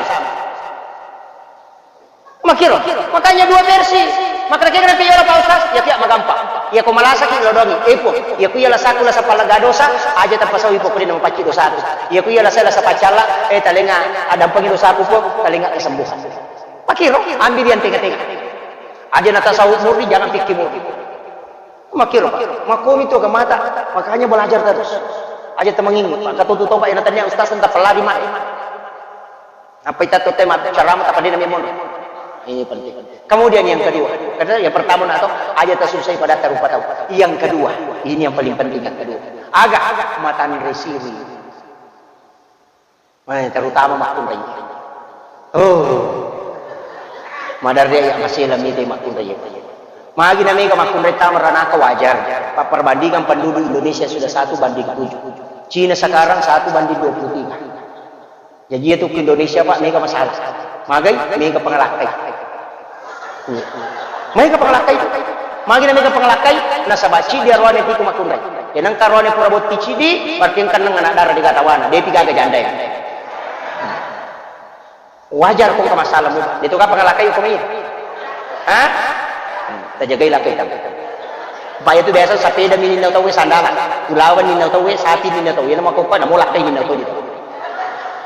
Makkiro, makanya dua versi. Makkeda kega napiyola Pak Ustaz, iya kiya magampang. Iya ko malasaki lodongi, eh Puang, iya ku iya lasaku lasa pallaga dosa, aja tapasawi pokokna mapacci dosaku. Iya ku iya lasa lasa paccalla, eh talenga adampengi dosaku Puang, talenga kesembuhan. Makkiro, ambil yang tengah-tengah. Aja natasawuf murni, jangan fikih murni. Makkiro, Pak. Makkomi tu agamata, makanya belajar terus. Aja temengingi, maka tutu toba ina tania ustaz tentang pelari mai. Apa itu tuh tema ceramah tak pada nami mon. Ini penting. Kemudian yang kedua, karena yang pertama atau aja tak susah pada tarupa tahu. Yang kedua, ini yang paling penting yang kedua. Agak matan resiri. Eh, terutama makkunrai. Oh. Madarri iya masela mite makkunrai. Magi na mega makkunrai tama ranaka wajar. Pak, perbandingan penduduk Indonesia sudah satu banding tujuh. Cina sekarang satu banding dua puluh tiga. Jadi itu ke Indonesia, Pak, mega masalah. Magai mega pengelakkai. Iya. Mega pengelakkai itu. Magi na mega pengelakkai, nasaba cidi aroane pitu makkunrai. Enang karoane pura botti cidi, berarti engka neng anak dara de gaga tawana, depi gaga janda ya. Wajar ko engka masalah mu. Itu ka pengelakkai ko mai. Hah? Hmm, tajagai lakkai tamu. Pak itu biasa sepeda mininna tau sandalan, ulawan ninna tau, sapi ninna tau, ya nama kok na mau lakkai ninna tau.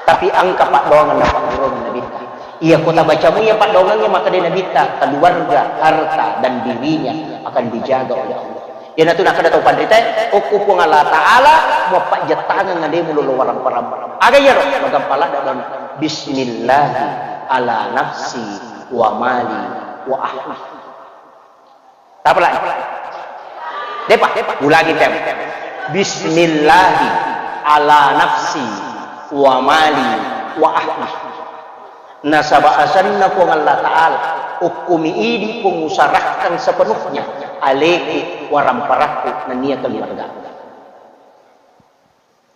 Tapi engka paddoangeng na pagguruang Nabitta. Iya, ko tabacamu iya paddoangengnge, makkeda Nabitta, keluarga, harta, dan dirinya akan dijaga oleh Allah. Iyanatu nakkeda tau panrita, okko Puang Allah Ta'ala, muappajjettangeng ademu lolo warampa-rampa. Aga iyaro? Magampa ladde donna. Bismillahi ala nafsi wa mali wa ahli. Tapalai. Depa, ulangi tem. Bismillahi ala nafsi wa mali wa ahli. Nasaba asenna Puang Allah Ta'ala, okkumi idi Puang usarahkan sepenuhnya aleku, waramparakku, nennia keluarga.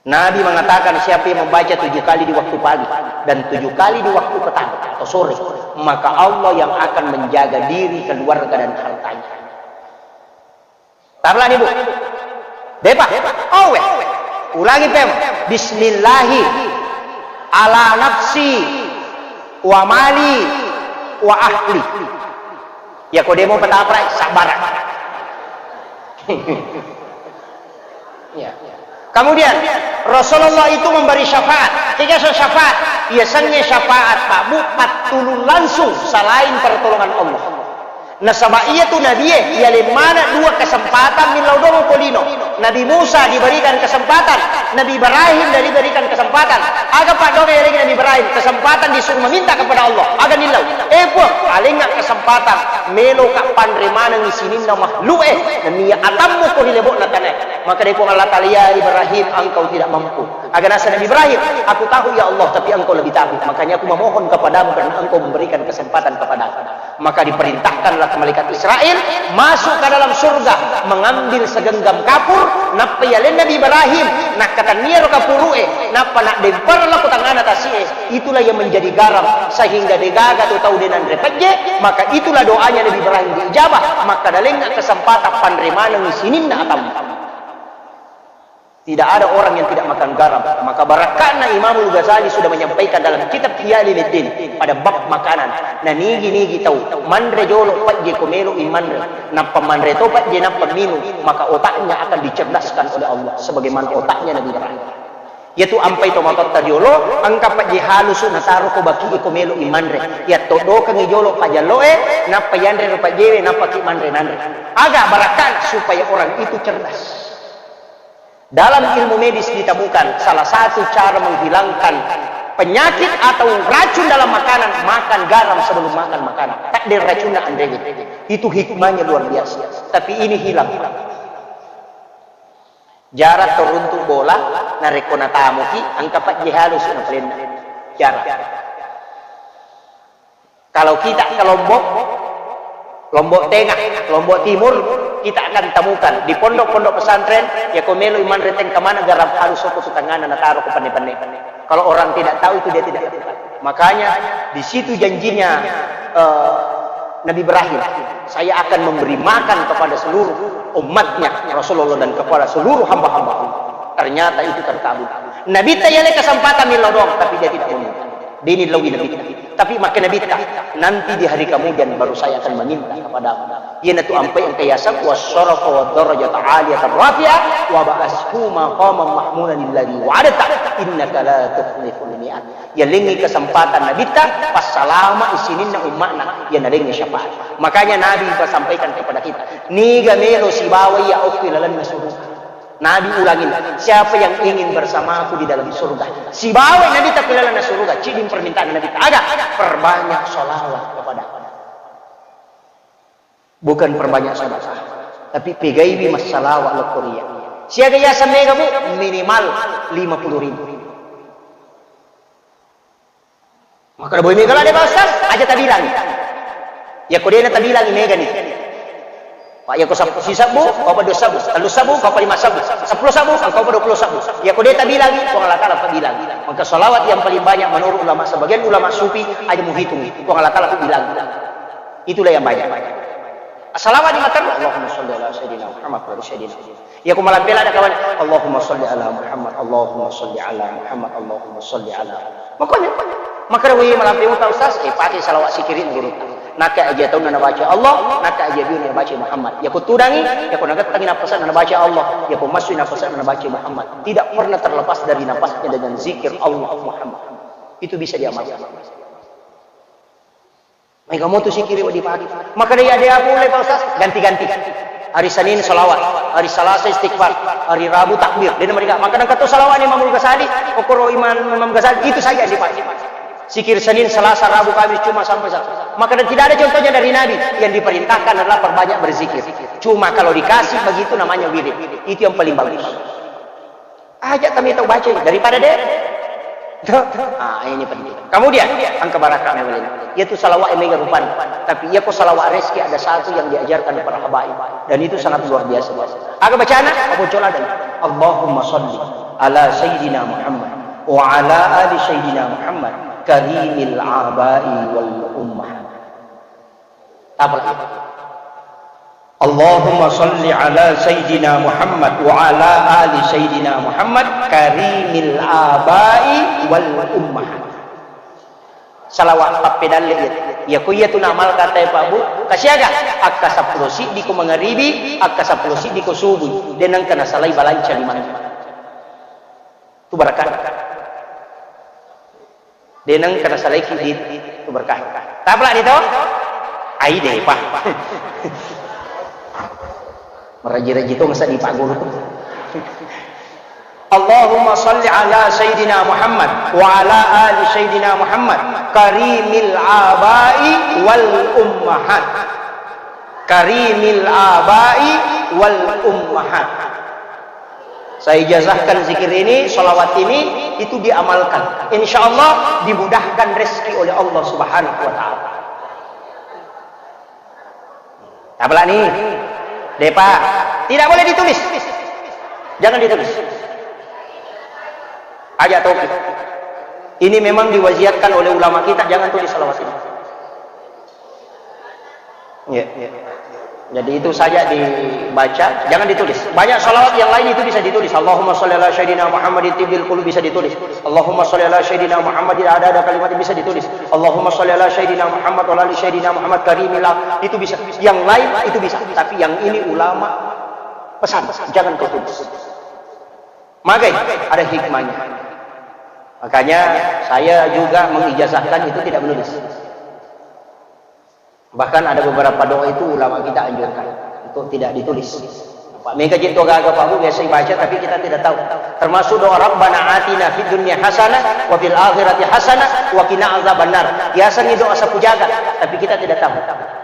Nabi mengatakan, siapa yang membaca tujuh kali di waktu pagi dan tujuh kali di waktu petang atau sore, maka Allah yang akan menjaga diri, keluarga, dan hartanya. Tablani, Bu. Depa. Owe. Ulangi tem. Bismillahi ala nafsi wa mali wa ahli. Ya, ko demo petaprai, sabar. Ya. Kemudian, Rasulullah itu memberi syafaat. Tiga so syafaat. Ia sangnya syafaat, Pak Bu, pattulung langsung selain pertolongan Allah. Nasaba iyatu nabie, iyaleng maneng dua kesempatan millau doang ko lino. Nabi Musa diberikan kesempatan, Nabi Ibrahim diberikan kesempatan. Aga paddoangeng yalengngi Nabi Ibrahim? Kesempatan disuruh meminta kepada Allah. Aga nillau? Eh Puang, alengnga kesempatan, meloka panre manengngi sininna makhluk e, nennia atammu ko ri lebo'na tanae. Maka dé Puang Allah Taala, "Ya Ibrahim, engkau tidak mampu." Aga naseng Nabi Ibrahim, "Aku tahu ya Allah, tapi engkau lebih tahu. Makanya aku memohon kepadamu karena engkau memberikan kesempatan kepadaku." Maka diperintahkanlah malaikat Israel masuk ke dalam surga, mengambil segenggam kapur, nappa yaleng Nabi Ibrahim, nakkatenniaro kapuru'e, nappa naddempereng lao ko tangngana tasi'e, itulah yang menjadi garam, sehingga degaga tu tau de nanre pejje, maka itulah doanya Nabi Ibrahim diijabah, maka dalengnga kesempatan panre manengngi sininna atammu. Tidak ada orang yang tidak makan garam. Maka barakka'na Imamul Ghazali sudah menyampaikan dalam kitab Ihya Ulumuddin pada bab makanan. Na nigi-nigi tau manre jolo pejje ko melo i manre. Nappa manre to pejje nappa minum. Maka otaknya akan dicerdaskan oleh Allah. Sebagaimana otaknya Nabi Ibrahim. Yaitu ampai to matotta riolo, engka pejje halusu nataro ko baki ko melo i manre. Ya todokengi jolo pajalloe, nappa yanre ro pejjewe, nappa ki manre nanre. Aga barakka'na supaya orang itu cerdas. Dalam ilmu medis ditemukan salah satu cara menghilangkan penyakit atau racun dalam makanan, makan garam sebelum makan makanan. Tak ada racunnya, Andre. Itu hikmahnya luar biasa. Tapi ini hilang. Jarak teruntuk bola, narekko natamuki, engka pejje halusu napalenna. Jarak. Kalau kita ke Lombok, Lombok Tengah, Lombok Timur, kita akan temukan di pondok-pondok pesantren, ya ko melo i manre tengka mana garam halus ko tu tangngana nataro ko penne-penne. Kalau orang tidak tahu itu dia tidak lakukan. Makanya di situ janjinya, eh, Nabi Ibrahim, "Saya akan memberi makan kepada seluruh umatnya Rasulullah dan kepada seluruh hamba-hamba Allah." Ternyata itu terkabul. Nabitta yaleng kesempatan millau doang, tapi dia tidak meminta. Dini lao Nabitta. Tapi makkeda Nabitta, "Nanti di hari kemudian baru saya akan meminta kepadamu." Iyanatu ampai engka yaseng, "Wasyarafa wa darajata aliyatan rafi'ah, wa ba'ashu maqaman mahmudan alladzi wa'adta, innaka la tukhliful mi'ad." Yalengngi kesempatan Nabitta, passalama sininna umma'na, iya nalengngi syafaat. Makanya Nabi pasampaikan kepada kita, "Niga melo sibawa iya okko ilalenna suruga." Nabi ulangi, "Siapa yang ingin bersamaku di dalam surga?" Sibawa Nabitta ilalenna suruga, ciddi permintaan Nabitta. Aga? Perbanyak salawat kepada Bukan perbanyak sedekah, tapi pegaiwi massalawat lokko ri iyya. Siaga yaseng mega, Bu? Minimal lima puluh ribu. Makkeda, "Boe mega ladde, Pak Ustaz?" Aja tabilangi. Yakko de'na tabilangi, megani. Pak, yakko sab-, sisebbu, engkau pa dua sebbu, tellu sebbu, engkau pa lima sebbu, seppulo sebbu, engkau pa dua puluh sebbu. Yakko de' tabilangi, Puang Allah Ta'ala pabilangi. Maka salawat yang paling banyak menurut ulama, sebagian ulama sufi, aja muhitungi. Puang Allah Ta'ala pabilangi. Itulah yang banyak. Salawat di mata, Allahumma salli ala sayyidina Muhammad wa ala sayyidina Muhammad. Iya ko malampe ladde kawan, Allahumma salli ala Muhammad, Allahumma salli ala Muhammad, Allahumma salli ala. Makanya, makanya. Makkeda, "Wih, malampe muta Ustaz, eh, pakai salawat sikiri guru." Nakka aja taunna nabaca Allah, nakka aja biuna nabaca Muhammad. Iya ko tudangi, iya ko nagettangi napasanna nabaca Allah, iya ko massui napasanna nabaca Muhammad. Tidak pernah terlepas dari napasnya dengan zikir Allah Muhammad. Itu bisa diamalkan. Maega motu sikiri wedding pake. Makkeda, "Iya, de' apa ulle, Pak Ustaz?" Ganti-ganti. Hari Senin salawat, hari Selasa istighfar, hari Rabu takbir. De'na meriga. Makkeda, "Engka to salawat ni Imam Ghazali, okkoro Imam, Imam Ghazali, itu saja yang dipakai." Sikir Senin, Selasa, Rabu, Kamis, Jumat sampai Sabtu. Makkeda, tidak ada contohnya dari Nabi. Yang diperintahkan adalah perbanyak berzikir. Cuma kalau dikasih begitu namanya wirid. Itu yang paling bagus. Aja kami tau baca daripada de'. Ah, ini penting. Kemudian, engka barakka mewah lain. Yaitu salawat yang mega rupana. Tapi iya ko salawat rezeki ada satu yang diajarkan para habaib. Dan itu sangat luar biasa. Aga bacana? Apa cola dan Allahumma salli ala sayyidina Muhammad wa ala ali sayyidina Muhammad karimil abai wal ummah. Tapalaki. Allahumma salli ala sayyidina Muhammad wa ala ali sayyidina Muhammad karimil abai wal ummahat. Salawat pappedalle iya. Iya ko iya tu naamalkan tae Pak Bu, kasiaga? Akka seppulo siddi ko mangaribi, akka seppulo siddi ko subuh. De'na engka nasalai balanca limanna. Tu barakka. De'na engka nasalaiki di tu berkah. Tapalani to? Ai de'pa. Meraji-raji to masa di Pak Guru tu. Allahumma salli ala Sayyidina Muhammad wa ala ali Sayyidina Muhammad karimil abai wal ummahat. Karimil abai wal ummahat. Saya ijazahkan zikir ini, salawat ini, itu diamalkan. Insya Allah dimudahkan rezeki oleh Allah Subhanahu wa Ta'ala. Tapalani, de'pa, tidak boleh ditulis. Jangan ditulis. Aja toki. Ini memang diwasiatkan oleh ulama kita, jangan tulis salawat ini. Iya. Jadi itu saja dibaca, jangan ditulis. Banyak salawat yang lain itu bisa ditulis. Allahumma shalli ala sayyidina Muhammadin tibbil qulub bisa ditulis. Allahumma shalli ala sayyidina Muhammadin ada ada kalimat bisa ditulis. Allahumma shalli ala sayyidina Muhammad wa ala ali sayyidina Muhammad karimil am-, itu bisa. Yang lain itu bisa. Tapi yang ini ulama pesan, jangan kau tulis. Magai, ada hikmahnya. Makanya saya juga mengijazahkan itu tidak menulis. Bahkan ada beberapa doa itu ulama kita anjurkan untuk tidak ditulis. Pak, mega jetto gaga Pak Bu biasa dibaca tapi kita tidak tahu. Termasuk doa Rabbana atina fid dunya hasanah wa fil akhirati hasanah wa qina azabannar. Biasanya doa sapu jaga tapi kita tidak tahu.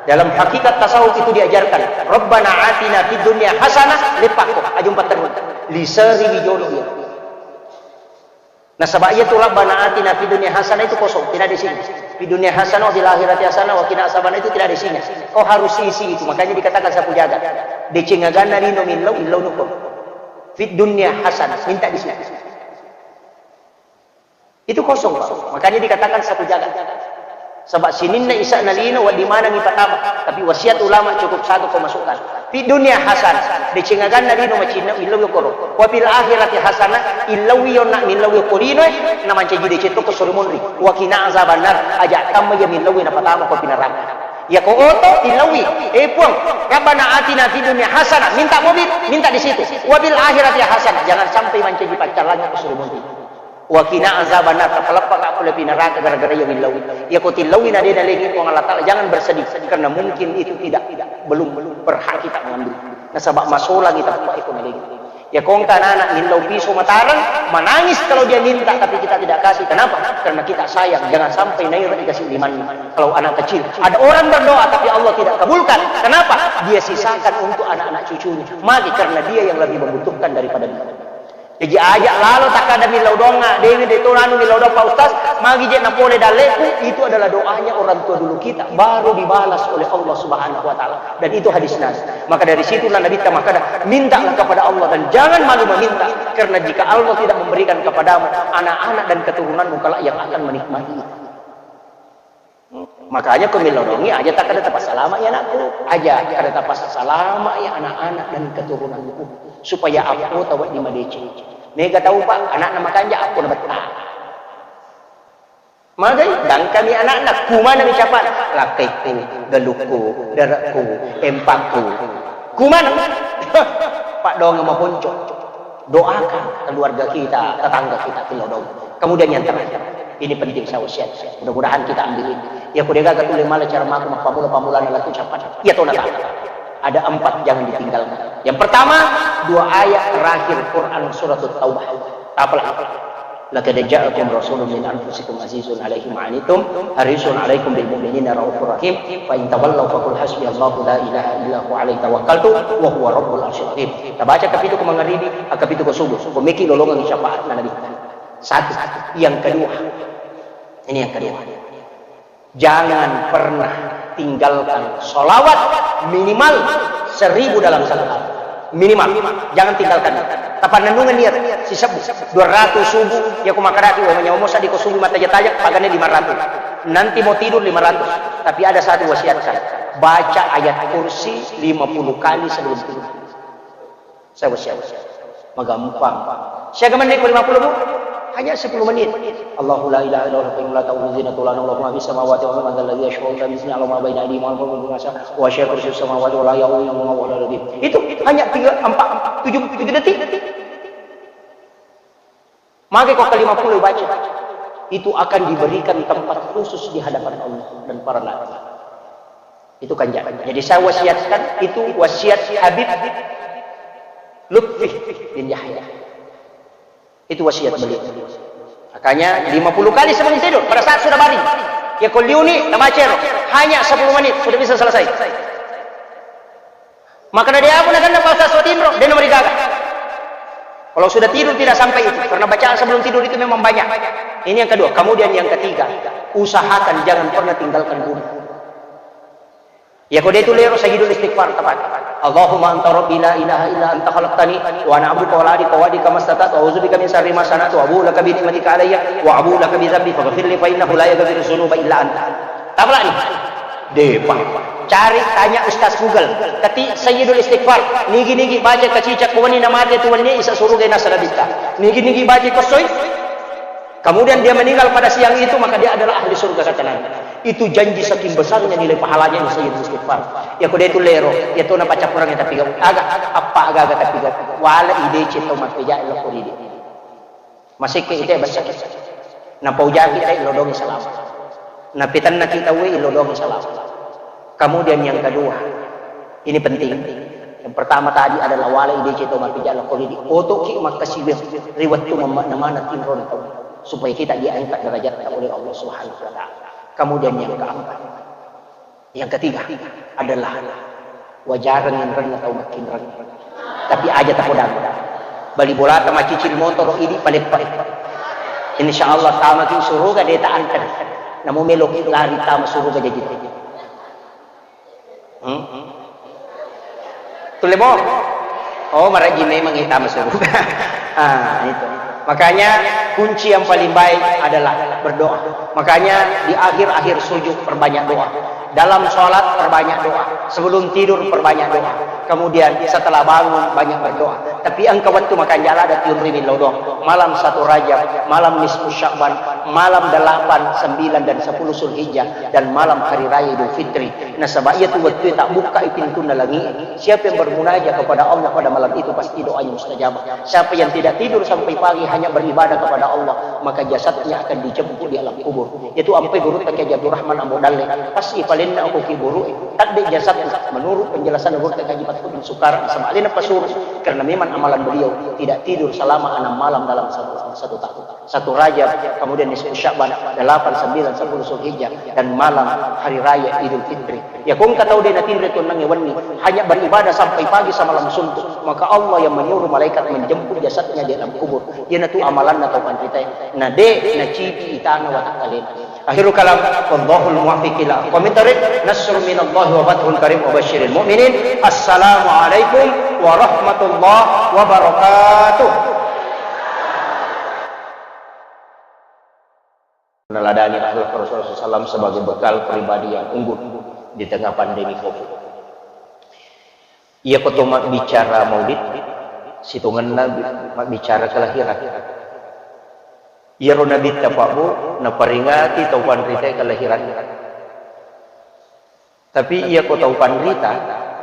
Dalam hakikat tasawuf itu diajarkan. Rabbana atina fid dunya hasanah, lepakko, ajumpa terus. Liseri wijolo iya. Nasaba iya tu Rabbana atina fid dunya hasanah itu kosong, tidak ada isinya. Fid dunya hasanah wa fil akhirati hasanah wa qina azabannar itu tidak ada isinya. Kau harus isi itu, makanya dikatakan sapu jaga. Deceng aganna lino millau, illau nuko. Fid dunya hasanah, minta di sini. Itu kosong, Pak. Makanya dikatakan sapu jaga. Sebab sininna isa'na lino, wedding maneng ipatama. Tapi wasiat ulama cukup satu kau masukkan. Fi dunya hasanah, deceng aganna lino macinna, illauwi koro. Wa fil akhirati hasanah, illauwi yonna, millauwi ko linoe, namancaji deceng to ko suri monri. Wa qina azabannar, aja tamma iya millauwi napatama ko api neraka. Iya ko oto, illauwi, eh Puang, Rabbana atina fid dunya hasanah, minta mobil, minta di situ. Wa fil akhirati hasanah, jangan sampai mancaji paccalangngi ko suri monri. Wa qina azabannar, tapaleppa ka pole api neraka gara-gara iya millauwi. Iya ko tillauwi na de nalengi Puang Allah Taala, jangan bersedih, karena mungkin itu tidak, belum berhak kita mengambil. Nasaba masolangi tappa iko nalengi. Iya ko engka anak-anak millau piso matareng, menangis kalau dia minta tapi kita tidak kasih. Kenapa? Karena kita sayang, jangan sampai nairo dikasih limanna. Kalau anak kecil, ada orang berdoa tapi Allah tidak kabulkan. Kenapa? Dia sisakan untuk anak-anak cucunya. Mati karena dia yang lebih membutuhkan daripada dia. Jaji aja lalo takkada millau doangnga, dewi de to anu millau doang Pak Ustaz, magi je napole dalleku, itu adalah doanya orang tua dulu kita, baru dibalas oleh Allah Subhanahu wa Ta'ala. Dan itu hadis Nabi. Maka dari situlah Nabi kita makkada, mintalah kepada Allah dan jangan malu meminta, karena jika Allah tidak memberikan kepadamu, anak-anak dan keturunanmu kelak yang akan menikmati itu. Makanya ko millau doangngi, aja takkada tapassalama ya anakku, aja kada tapassalama ya anak-anak dan keturunanku, supaya appo tawa di madeceng. Mega tau Pak, anakna makanja appo na betta. Magai, dangkami anakna, kumana mi capa, lakkaiku, galukku, darakku, empakku. Kumana? Pak doang maponco. Doakan keluarga kita, tetangga kita, Pilodong. Kemudian yang terakhir, ini penting saya wasiat. Mudah-mudahan kita ambil ini. Ya, ku degaga tuli mala cara maku mappammula-pammulana laku capat. Ya, tona tak. Ada empat jangan ditinggalkan. Yang pertama, dua ayat terakhir Quran surat Taubah. Apalah? Laqad ja'akum rasulun min anfusikum azizun alaihi ma anittum harisun alaikum bil mu'minina raufur rahim. Fa in tawallaw faqul hasbiyallahu la ilaha illa huwa alaihi tawakkaltu wa huwa rabbul arsyil azim. Tabaca kapitu ko mangaribi, akapitu ko subuh. Ko meki lolongang syafaat na Nabi. Satu. Yang kedua. Ini yang kedua. Jangan pernah tinggalkan sholawat minimal seribu dalam satu hari. Minimal. Jangan tinggalkan. Tapannennungeng niat. Sisebbu. Dua ratus subuh. Ya, ko makkadaki, wa manyawa mosa di ko subuh mataja-taja, pagane lima ratus. Nanti mau tidur lima ratus. Tapi ada satu wasiatkan. Baca ayat kursi lima puluh kali sebelum tidur. Saya wasiat. Magampang. Siaga menit ko lima puluh, Bu? Hanya sepuluh menit. Allahu la ilaha illa huwa al-qayyum la ta'khudhuhu sinatun wa la nawm, lahu ma fis samawati wa ma fil ardi, man dzal ladzi yashfa'u indahu illa bi idznihi, ya'lamu ma baina aydihim wa ma khalfahum, wa la yuhituna bi syai'in min ilmihi illa bima sha'a, wa si'a kursiyuhu samawati wal arda, wa la ya'uduhu hifdhuhuma wa huwal 'aliyyul 'azhim. Itu hanya tiga, empat, tujuh, tujuh detik. Maka ko ke lima puluh baca, itu akan diberikan tempat khusus di hadapan Allah dan para nabi. Itu kan ja-, jadi saya wasiatkan, itu wasiat Habib Lutfi bin Yahya. Itu wasiat beliau. Makanya lima puluh kali sebelum tidur, pada saat sudah baring. Ya, ko liuni, tabaca ro. Hanya sepuluh menit, sudah bisa selesai. Maka dari apa nak kena pasal suatu tinro, dia nomor gaga. Kalau sudah tidur tidak sampai itu, karena bacaan sebelum tidur itu memang banyak. Ini yang kedua. Kemudian yang ketiga, usahakan jangan pernah tinggalkan guru. Ya, ko de tu lero sayyidul istighfar, tepat. Allahumma anta rabbi la ilaha illa anta khalaqtani wa ana abduka wa la adika wa adika mastata'tu wa a'udzu bika min syarri ma sana'tu wa abu'u laka bi ni'matika alayya wa abu'u laka bi dzambi faghfir li fa innahu la yaghfiru dzunuba illa anta. Tapalani. Depa. Cari, tanya Ustaz Google. Ketik Sayyidul Istighfar. Nigi-nigi baca kacica kuwani na mate tu wenni isa suruga nasa nabitta. Nigi-nigi baca kosoi. Kemudian dia meninggal pada siang itu, maka dia adalah ahli surga, kata Nabi. Itu janji saking besarnya nilai pahalanya ini Sayyidul Istighfar. Ya, ko de tu lero, ya tu na pacappurang ya tapi gak, aga, apa aga-aga tapi gak. Wala ide cito mapeja lo koridi. Masekke ite bessaki. Napaujaki te ilodongi salama. Napitennaki tauwe ilodongi salama. Kemudian yang kedua, ini penting. Yang pertama tadi adalah wala idece to mapija lako lidi. Otoki makkasiwiang ri wettu mamma-, namana tinrona tau. Supaya kita diangkat derajatnya oleh Allah Subhanahu wa Ta'ala. Kemudian yang keempat, yang ketiga adalah wajareng enrenna tau makkinreng. Tapi aja tapodang. Bali bolata macicil motoro idi paleppa. Insya Allah tamaki suruga de ta anter. Namo meloki lari tama suruga jaji. Hmm? Tulle mo? Oh, maraji memang ita masuk. Ah, itu. Makanya kunci yang paling baik adalah berdoa. Makanya di akhir-akhir sujud perbanyak doa. Dalam sholat perbanyak doa. Sebelum tidur perbanyak doa. Kemudian setelah bangun banyak berdoa. Tapi engka wettu makanjala ada tiun riwillau doang. Malam satu Rajab, malam nisfu Sya'ban, malam delapan, sembilan, dan sepuluh Zulhijjah, dan malam hari raya Idul Fitri. Nasaba iyatu wettu tak buka pintunna langi. Siapa yang bermunajat kepada Allah pada malam itu pasti doanya mustajabah. Siapa yang tidak tidur sampai pagi hanya beribadah kepada Allah, maka jasadnya akan dijemput di alam kubur. Itu ampai gurutta Kiai Abdurrahman Ambo Dalle. Pas ipalenna ko kuburu, tadde jasadna. Menurut penjelasan gurutta Haji Fathudin Sukara, sama alena pasuru karena memang amalan beliau tidak tidur selama enam malam dalam satu, satu tahun. Satu Rajab, kemudian nisfu Sya'ban, delapan, sembilan, sepuluh Zulhijjah, dan malam hari raya Idul Fitri. Ya, ko engka tau de natinro tunnangnge wenni, hanya beribadah sampai pagi samalam suntuk, maka Allah yang menyuruh malaikat menjemput jasadnya di alam kubur. Iyanatu amalanna tau panritae. Na de nacipi itana watakkalena. Akhirul kalam, wallahul muwaffiq ila aqwamit thariq. Nasrun minallahi wa fathun qarib wa basyiril mu'minin. Assalamualaikum warahmatullahi wabarakatuh. Meneladani akhlak Rasulullah sallallahu alaihi wasallam sebagai bekal pribadi yang unggul di tengah pandemi covid. Iyako to mabbicara maulid, sitongenna bi-, mabbicara kelahiran. Iyaro Nabitta Pak Bu, naperingati tau panritae kelahiranna. Tapi iyako tau panrita,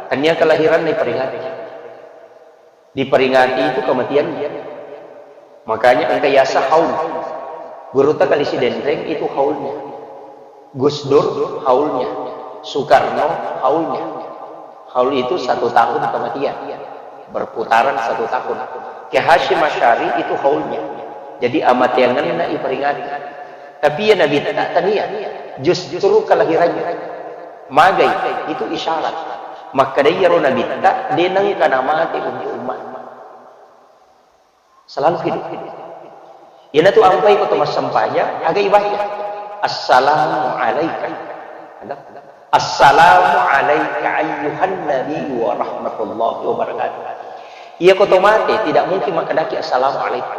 tania kelahiranna iperingati. Diperingati itu kematiannya. Makanya engka yasa haul. Gurutta Kali Sidenreng itu haulnya. Gus Dur haulnya. Soekarno haulnya. Haul itu satu tahun kematian. Berputaran satu tahun. Kiai Hasyim Asy'ari itu haulnya. Jadi amateangenna iperingati. Tapi iya Nabitta tania. Justru kelahirannya. Magai itu isyarat. Makkeda iyaro Nabitta de nengka namate untuk umat. Selalu hidup. Iyanatu ampai ko to massempajang, aga ibaca? Assalamu alaika. Ada? Assalamu alaika ayyuhan nabi wa rahmatullahi wa barakatuh. Iyako to mate, tidak mungkin makkedaki assalamu alaika.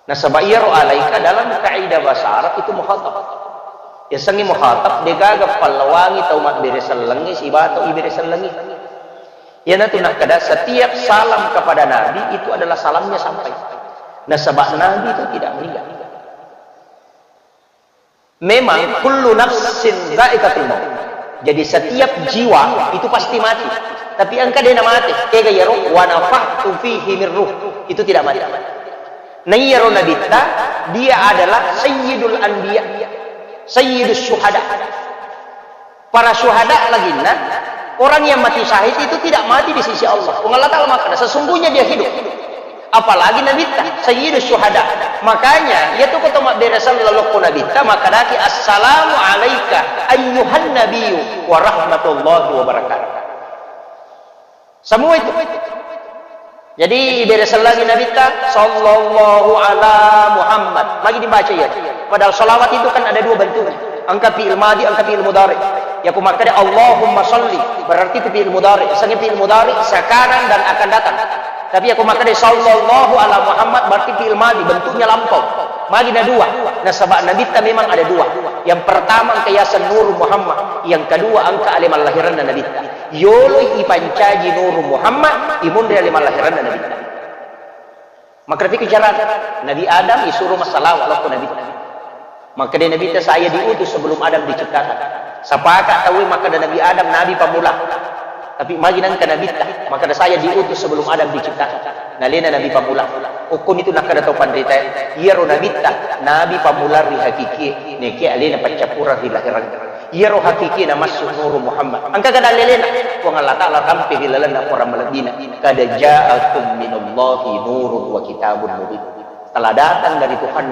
Nasaba iyaro alaika dalam kaidah bahasa Arab itu mukhatab. Yasengnge mukhatab, degaga pallawangi tau mabbere sellengnge sibawa tau ibere sellengnge. Iyanatu nakkeda, setiap salam kepada Nabi itu adalah salamnya sampai. Nasaba Nabi itu tidak meninggal. Memang kullu nafsin dzaiqatul maut. Jadi setiap jiwa itu pasti mati. Tapi engka dena mati. Kega yaro, wa nafakhtu fihi min ruh. Itu tidak mati. Nah, iyaro Nabitta, dia adalah sayyidul anbiya, sayyidus syuhada. Para syuhada laginna, orang yang mati syahid itu tidak mati di sisi Allah. Puang Allah Ta'ala makkeda, sesungguhnya dia hidup. Apalagi Nabitta, Sayyidus Syuhada. Makanya, iya tu ko to mabbere sallallahu ko Nabitta, makkedaki, "Assalamu alaika ayyuhan nabiyyu wa rahmatullahi wa barakatuh." Semua itu. Jadi, ibere sellengngi Nabitta, "Sallallahu ala Muhammad." Magi dibaca iya. Padahal salawat itu kan ada dua bentuknya. Engka fi'il madi, engka fi'il mudhari. Iya ko makkeda, "Allahumma salli," berarti itu fi'il mudhari. Sanging fi'il mudhari sekarang dan akan datang. Tapi iya ko makkeda, "Sallallahu ala Muhammad," berarti fi'il madi, bentuknya lampau. Magi na dua. Nasaba Nabitta memang ada dua. Yang pertama engka yaseng Nur Muhammad, yang kedua engka ale mallahiranna Nabitta. Yoloi ipancaji Nuru Muhammad, imunri ale mallahiranna Nabitta. Makkeda, pikir cara, Nabi Adam isuro massalawa lokko Nabitta. Makkeda Nabitta, "Saya diutus sebelum Adam diciptakan." Sapaka tauwe makkeda Nabi Adam nabi pamula. Tapi magi nengka Nabitta, makkeda, "Saya diutus sebelum Adam diciptakan." Nalena nabi pamula. Okkoni tu nakkeda tau panritae, iyaro Nabitta nabi pamula ri hakikie, nekia alena paccappureng ri lahireng. Iyaro hakikie namassu Nuru Muhammad. Engka gada lelena, Puang Allah Ta'ala rampe ri lalenna Quran malebbina. "Qad ja'akum minallahi nurun wa kitabun mubin." Telah datang dari Tuhan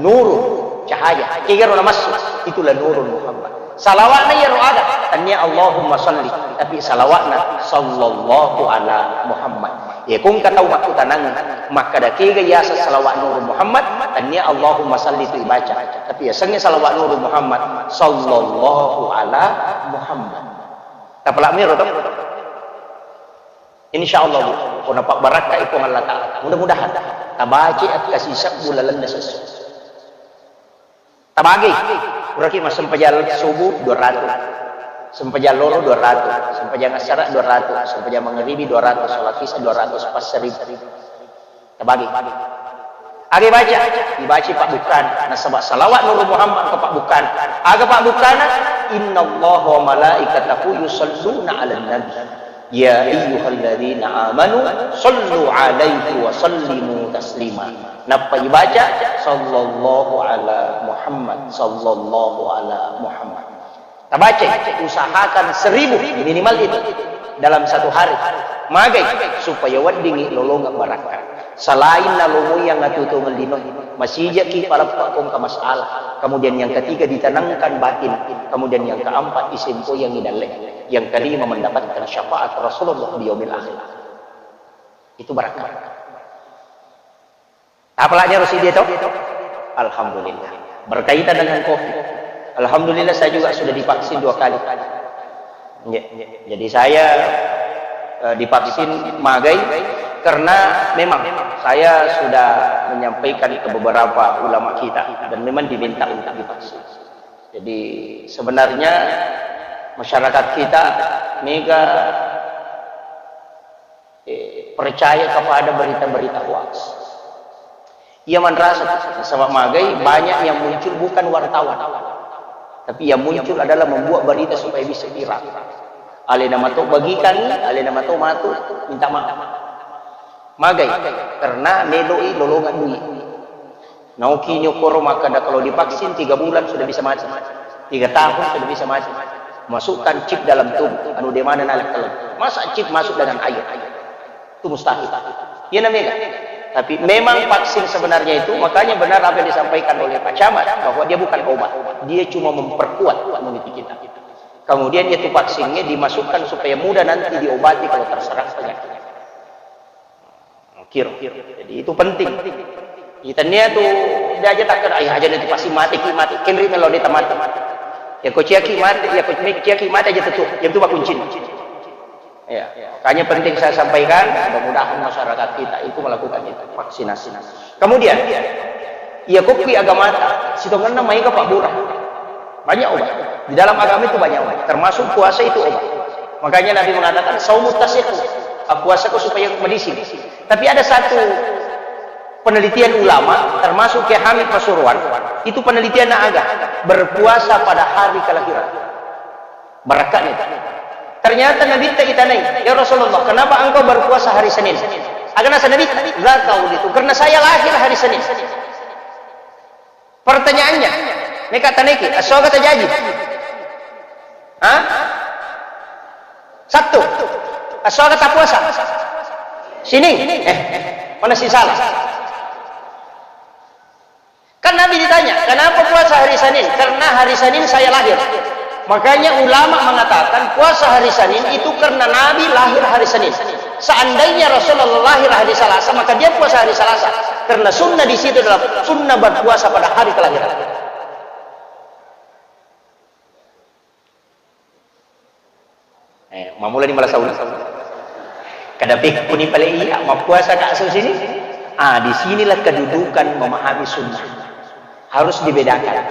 nurun, cahaya. Kegaro namassu, itulah Nurun Muhammad. Salawatna iyaro ada, tania Allahumma salli, tapi salawatna sallallahu ala Muhammad. Iya ko engka tau makkutanang, makkeda kega yaseng salawat Nurun Muhammad, tania Allahumma salli tu ibaca. Tapi yasengnge salawat Nurun Muhammad, sallallahu ala Muhammad. Tapalak miro to? Insya Allah, Bu, ko napabbarakkai Puang Allah Ta'ala. Mudah-mudahan tabaci akkasi sebbu lalenna sesso. Tabagi, puraki massempajang subuh dua ratus. Sempajang loro dua ratus, sempajang assara dua ratus, sempajang mangaribi dua ratus, sholat isya dua ratus, pas seribu. Tabagi. Aga baca, dibaca pabbukkana, nasaba salawat Nurul Muhammad ke pabbukkana. Aga pabbukkana, innallaha wa malaikatahu yusalluna ala nabi. Ya ayyuhalladzina amanu sallu alaihi wa sallimu taslima. Nappa ibaca, sallallahu ala Muhammad, sallallahu ala Muhammad. Tabaca, usahakan seribu minimal itu dalam satu hari. Magai, supaya weddingngi lolongeng barakka. Selain nalomoi yang atutu ngellinoi, masijaki paleppa kongka masalah. Kemudian yang ketiga ditanangkan batin. Kemudian yang keempat disempoyangi dalle. Yang kelima mendapatkan syafaat Rasulullah di yaumil akhir. Itu barakka. Apalagi harus dia tahu? Alhamdulillah. Berkaitan dengan covid. Alhamdulillah saya juga sudah divaksin dua kali. Ya, ya. Jadi saya eh, divaksin magai karena memang saya sudah menyampaikan ke beberapa ulama kita dan memang diminta untuk divaksin. Jadi sebenarnya masyarakat kita mega eh, percaya kepada berita-berita hoax. Ia manrasa sama magai banyak yang muncul bukan wartawan, tapi yang muncul adalah membuat berita supaya bisa viral. Alena mato bagikan, alena mato matu minta maaf. Magai karena meloi lolongan duit. Naoki nyokoro makkada kalau divaksin tiga bulan sudah bisa mati. Tiga tahun sudah bisa mati. Masukkan chip dalam tubuh, anu de mana nalek kelem. Masa chip masuk dengan air? Itu mustahil. Iya namanya. Tapi memang vaksin sebenarnya itu, makanya benar apa yang disampaikan oleh Pak Camat, bahwa dia bukan obat. Dia cuma memperkuat imuniti kita. Kemudian itu vaksinnya dimasukkan supaya mudah nanti diobati kalau terserang penyakit. Kiro. Jadi itu penting. Itania tu dia aja takkan, "Ayah aja nanti pasti mati ki mati." Kenri melo dia mati. Ya kau ciaki mati, ya kau ciaki mati aja tutup. Yang itu kuncinya. Ya, makanya penting saya sampaikan, mudah-mudahan masyarakat kita itu melakukan itu, vaksinasi. Kemudian, iya kokki agamata, sitongenna maega pabbura. Banyak obat. Di dalam agama itu banyak obat, termasuk puasa itu obat. Makanya Nabi mengatakan, "Saumu tasihu." Ah, puasa kau supaya medising. Tapi ada satu penelitian ulama, termasuk Kiai Hamid Pasuruan, itu penelitian aga, berpuasa pada hari kelahiran. Barakka ni. Ternyata Nabi ta itanai, "Ya Rasulullah, kenapa engkau berpuasa hari Senin?" Aga nasa Nabi, "Dzaka wulitu, karena saya lahir hari Senin." Pertanyaannya, meka taneki, esso aga tajaji? Hah? Sabtu. Esso aga tapuasa? Sining. Eh, mana si salah? Kan Nabi ditanya, "Kenapa puasa hari Senin?" "Karena hari Senin saya lahir." Makanya ulama mengatakan puasa hari Senin itu karena Nabi lahir hari Senin. Seandainya Rasulullah lahir hari Selasa, maka dia puasa hari Selasa. Karena sunnah di situ adalah sunnah berpuasa pada hari kelahiran. Eh, mamulani malasa uleng. Kada pekkuni pale iya, mappuasa ka esso Sining? Ah, di sinilah kedudukan memahami sunnah. Harus dibedakan.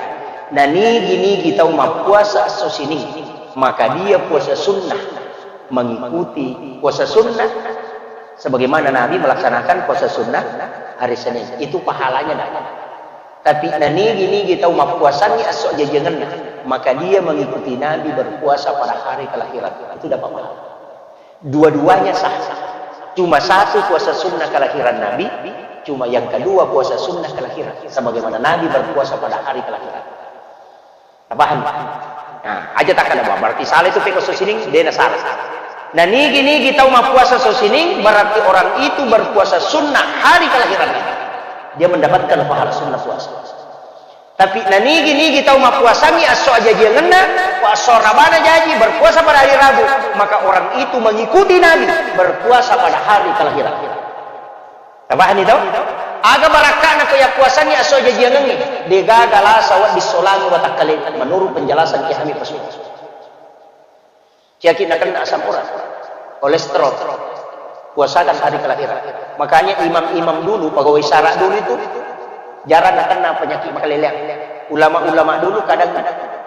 Nah, nigi-nigi tau mappuasa esso Sining, maka dia puasa sunnah, mengikuti puasa sunnah sebagaimana Nabi melaksanakan puasa sunnah hari Senin. Itu pahalanya dapat. Tapi nanigi-nigi tau mappuasangngi esso ajjajiangenna, maka dia mengikuti Nabi berpuasa pada hari kelahiran. Itu dapat pahala. Dua-duanya sah. Cuma satu puasa sunnah kelahiran Nabi, cuma yang kedua puasa sunnah kelahiran. Sebagaimana Nabi berpuasa pada hari kelahiran. Paham? Nah, aja tak ada, berarti salah itu peko esso Sining, dena salah. Nah, nigi-nigi tau mappuasa esso Sining, berarti orang itu berpuasa sunnah hari kelahiran Nabi. Dia mendapatkan pahala sunnah puasa. Tapi nanigi-nigi tau mappuasangngi esso ajjajiangenna, wa esso rabana jaji, berpuasa pada hari Rabu, maka orang itu mengikuti Nabi berpuasa pada hari kelahiran. Tabahani tau? Aga barakka'na ko yappuasangngi esso ajjajiangengnge, degaga lasa wedding solangi watakkalena, menurut penjelasan Kiai Hamid Pasuruan. Ciaki nakenna asam urat, kolesterol, puasakan hari kelahiran. Makanya imam-imam dulu, pegawai sara dulu itu jarang nakenna penyakit makaleleang. Ulama-ulama dulu kadang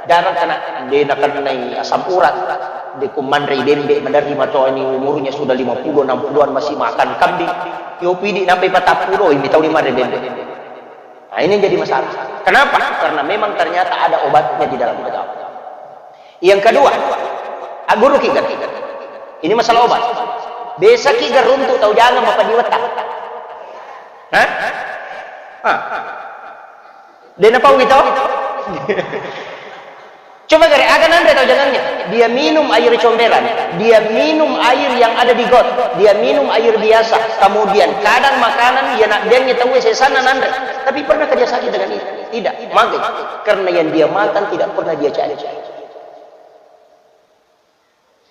Jarang kena, de nakennai asam urat, de ku manrei bembe, maderri matoni umurnya sudah lima puluh, enam puluhan masih makan kambing. Yo pidi nampai patappulo, imi tau ni manrei bembe. Nah, ini yang jadi masalah. Kenapa? Karena memang ternyata ada obatnya di dalam agama. Yang kedua, aguru kita. Ini masalah obat. Besaki garuntu tau jangan mapadiwata. Hah? Hah? De napau gitu? Coba gare, aga nanre tau jangangnya? Dia minum air comberan, dia minum air yang ada di got, dia minum air biasa. Kemudian kadang makanan, ya nak biangnya tahu sesana nanre. Tapi pernahkah dia sakit dengan itu? Tidak. Maka karena yang dia makan tidak pernah dia cari.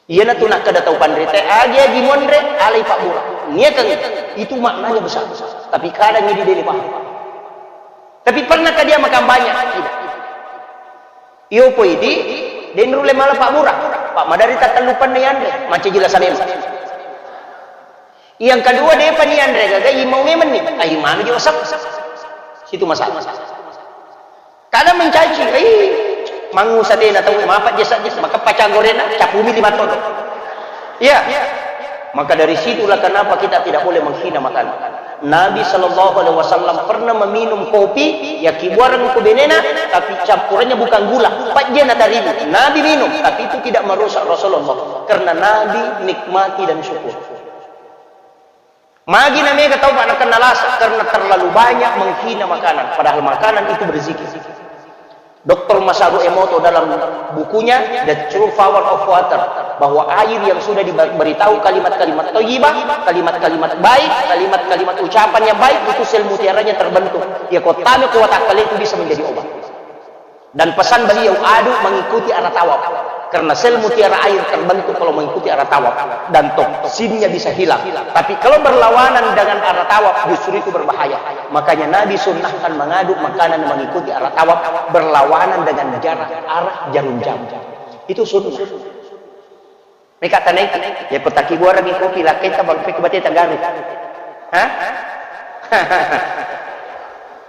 Iyanatu nakkeda tau panrita, agi-agi monre, alai pabbura. Niakeng itu maknanya besar. Tapi kadang ini dia paham. Tapi pernahkah dia makan banyak? Tidak. Iyo poidi, de nulle mala pabbura. Pak madari tattellupanna yanre, mancaji lasa memang. Yang kedua, depa ni anre gaga, imau memang ni. Ai manu ji wasap. Situ masalah. Kada mencaci, ai mangusa tena tau, mapa jesa jesa, maka pacang gorena, capumi lima todo. Iya. Maka dari situlah kenapa kita tidak boleh menghina makanan. Nabi Shallallahu Alaihi Wasallam pernah meminum kopi, ya kibuareng ku benena, tapi campurannya bukan gula, pajjena tarigu. Nabi minum, tapi itu tidak merusak Rasulullah, karena Nabi nikmati dan syukur. Magi na mega tau, Pak, nakenna lasa karena terlalu banyak menghina makanan, padahal makanan itu berzikir. Doktor Masaru Emoto dalam bukunya The True Power of Water, bahwa air yang sudah diberitahu kalimat-kalimat thayyibah, kalimat-kalimat baik, kalimat-kalimat ucapan yang baik, itu sel mutiaranya terbentuk. Ya, kotame kuat akal itu bisa menjadi obat. Dan pesan beliau, aduk mengikuti arah tawaf. Karena sel mutiara air terbentuk kalau mengikuti arah tawaf. Dan toksinnya bisa hilang. Tapi kalau berlawanan dengan arah tawaf, justru itu berbahaya. Makanya Nabi sunnahkan mengaduk makanan mengikuti arah tawaf, berlawanan dengan jarak arah jarum jam. Itu sunnah. Meka tanai, ya ko takibuarangi kopi, lakkaita bang pek bate tagaru. Hah?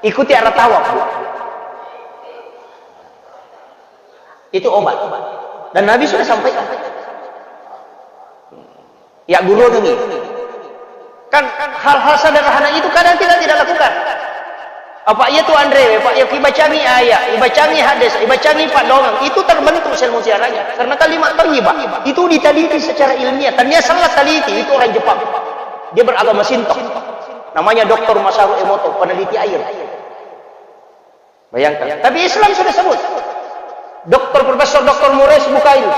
Ikuti arah tawaf, Bu. Itu obat. Dan Nabi sudah sampaikan. Ya guru ini. Kan hal-hal sederhana itu kadang kita tidak lakukan. Apa iya tu anre, Pak, ya ibacangi ayat, ibacangi hadis, ibacangi paddoangeng, itu terbentuk sel mutiaranya. Karena kalimat thayyibah itu diteliti secara ilmiah. Tania salah teliti, itu orang Jepang. Dia beragama Shinto. Namanya Doktor Masaru Emoto, peneliti air. Bayangkan. Tapi Islam sudah sebut. Doktor, Profesor Doktor Maurice Bucaille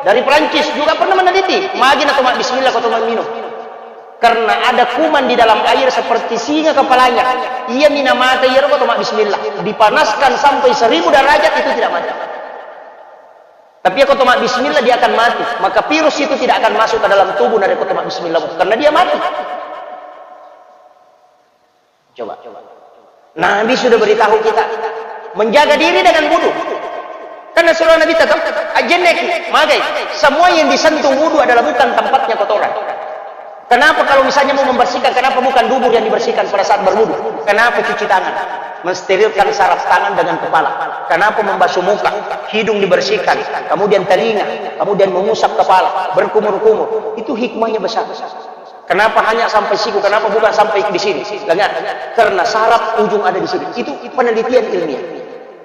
dari Perancis juga pernah meneliti. Magi na toma bismillah ko toma minum. Karena ada kuman di dalam air seperti singa kepalanya. Iya mina mata iya ko toma bismillah. Dipanaskan sampai seribu derajat itu tidak mati. Tapi ko toma bismillah dia akan mati. Maka virus itu tidak akan masuk ke dalam tubuh dari ko toma bismillah. Karena dia mati. Coba. Nabi sudah beritahu kita menjaga diri dengan wudu. Karena surah Nabi tetap ajenneki, magai. Semua yang disentuh wudu adalah bukan tempatnya kotoran. Kenapa kalau misalnya mau membersihkan, kenapa bukan dubur yang dibersihkan pada saat berwudu? Kenapa cuci tangan? Mensterilkan saraf tangan dengan kepala. Kenapa membasuh muka? Hidung dibersihkan, kemudian telinga, kemudian mengusap kepala, berkumur-kumur. Itu hikmahnya besar. Kenapa hanya sampai siku? Kenapa bukan sampai di sini? Lengan. Karena saraf ujung ada di sini. Itu penelitian ilmiah.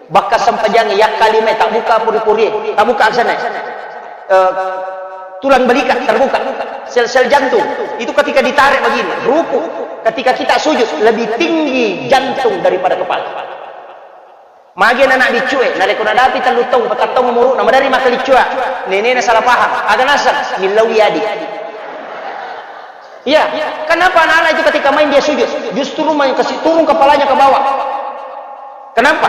Bahkan sempajang yang kalime tak buka puri-puri, tak buka sana. Eh, tulang belikat terbuka, sel-sel jantung. Itu ketika ditarik begini, ruku. Ketika kita sujud, lebih tinggi jantung daripada kepala. Magi anak biccue, narekko nadapi tellu taung, patang taung umuru'na, madari makkaliccua, nenena salah paham, aga naseng, millauwi adi. Iya, kenapa anak-anak itu ketika main dia sujud, justru main kasih turun kepalanya ke bawah? Kenapa?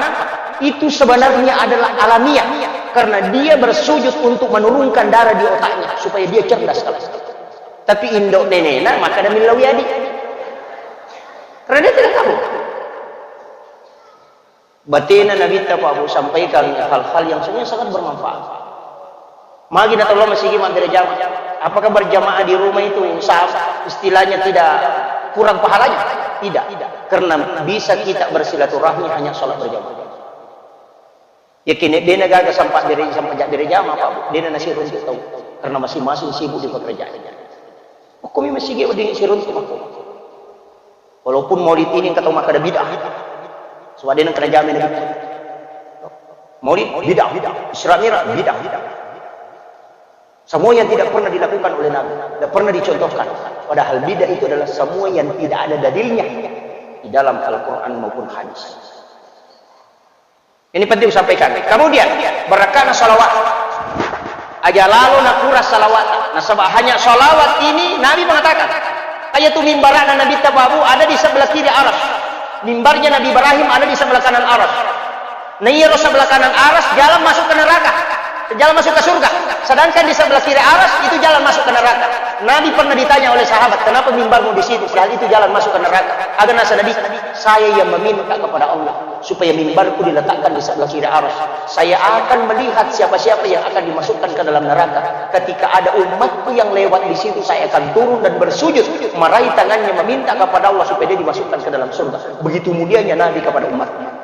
Itu sebenarnya adalah alamiah, karena dia bersujud untuk menurunkan darah di otaknya supaya dia cerdas. Tapi indok nenena maka ada millauwi adi. Karena dia tidak tahu. Batena Nabitta Pak Bu sampaikan hal-hal yang sebenarnya sangat bermanfaat. Magi na tolong masigi mabbere jamaah. Apakah berjamaah di rumah itu sa-, istilahnya tidak kurang pahalanya? Tidak. Karena bisa kita bersilaturahmi hanya sholat berjamaah. Yakin dena gaga sempat bere, sempat jak bere jama, Pak, Bu. Dena nasi runtuk tau. Karena masing-masing sibuk di pekerjaan. Hukumi masih wedding siruntuk, Pak. Walaupun maulid ini engka tau makkeda bid'ah. Sebab dena kena jamin Nabi. Maulid bid'ah. Isra Mi'raj bid'ah. Semua yang tidak pernah dilakukan oleh Nabi, tidak pernah dicontohkan. Padahal bid'ah itu adalah semua yang tidak ada dalilnya di dalam Al-Quran maupun hadis. Ini penting disampaikan. Kemudian, berkana salawat. Aja lalo nakurang salawat. Nasaba hanya salawat ini, Nabi mengatakan, kayak tu mimbarana Nabi Tababu ada di sebelah kiri aras. Mimbarnya Nabi Ibrahim ada di sebelah kanan aras. Nah, iya, sebelah kanan aras jalan masuk ke neraka, jalan masuk ke surga. Sedangkan di sebelah kiri aras itu jalan masuk ke neraka. Nabi pernah ditanya oleh sahabat, "Kenapa mimbarmu di situ? Padahal itu jalan masuk ke neraka." Aga nasa Nabi, "Saya yang meminta kepada Allah supaya mimbarku diletakkan di sebelah kiri aras. Saya akan melihat siapa-siapa yang akan dimasukkan ke dalam neraka. Ketika ada umatku yang lewat di situ, saya akan turun dan bersujud, meraih tangannya, meminta kepada Allah supaya dia dimasukkan ke dalam surga." Begitu mulianya Nabi kepada umatnya.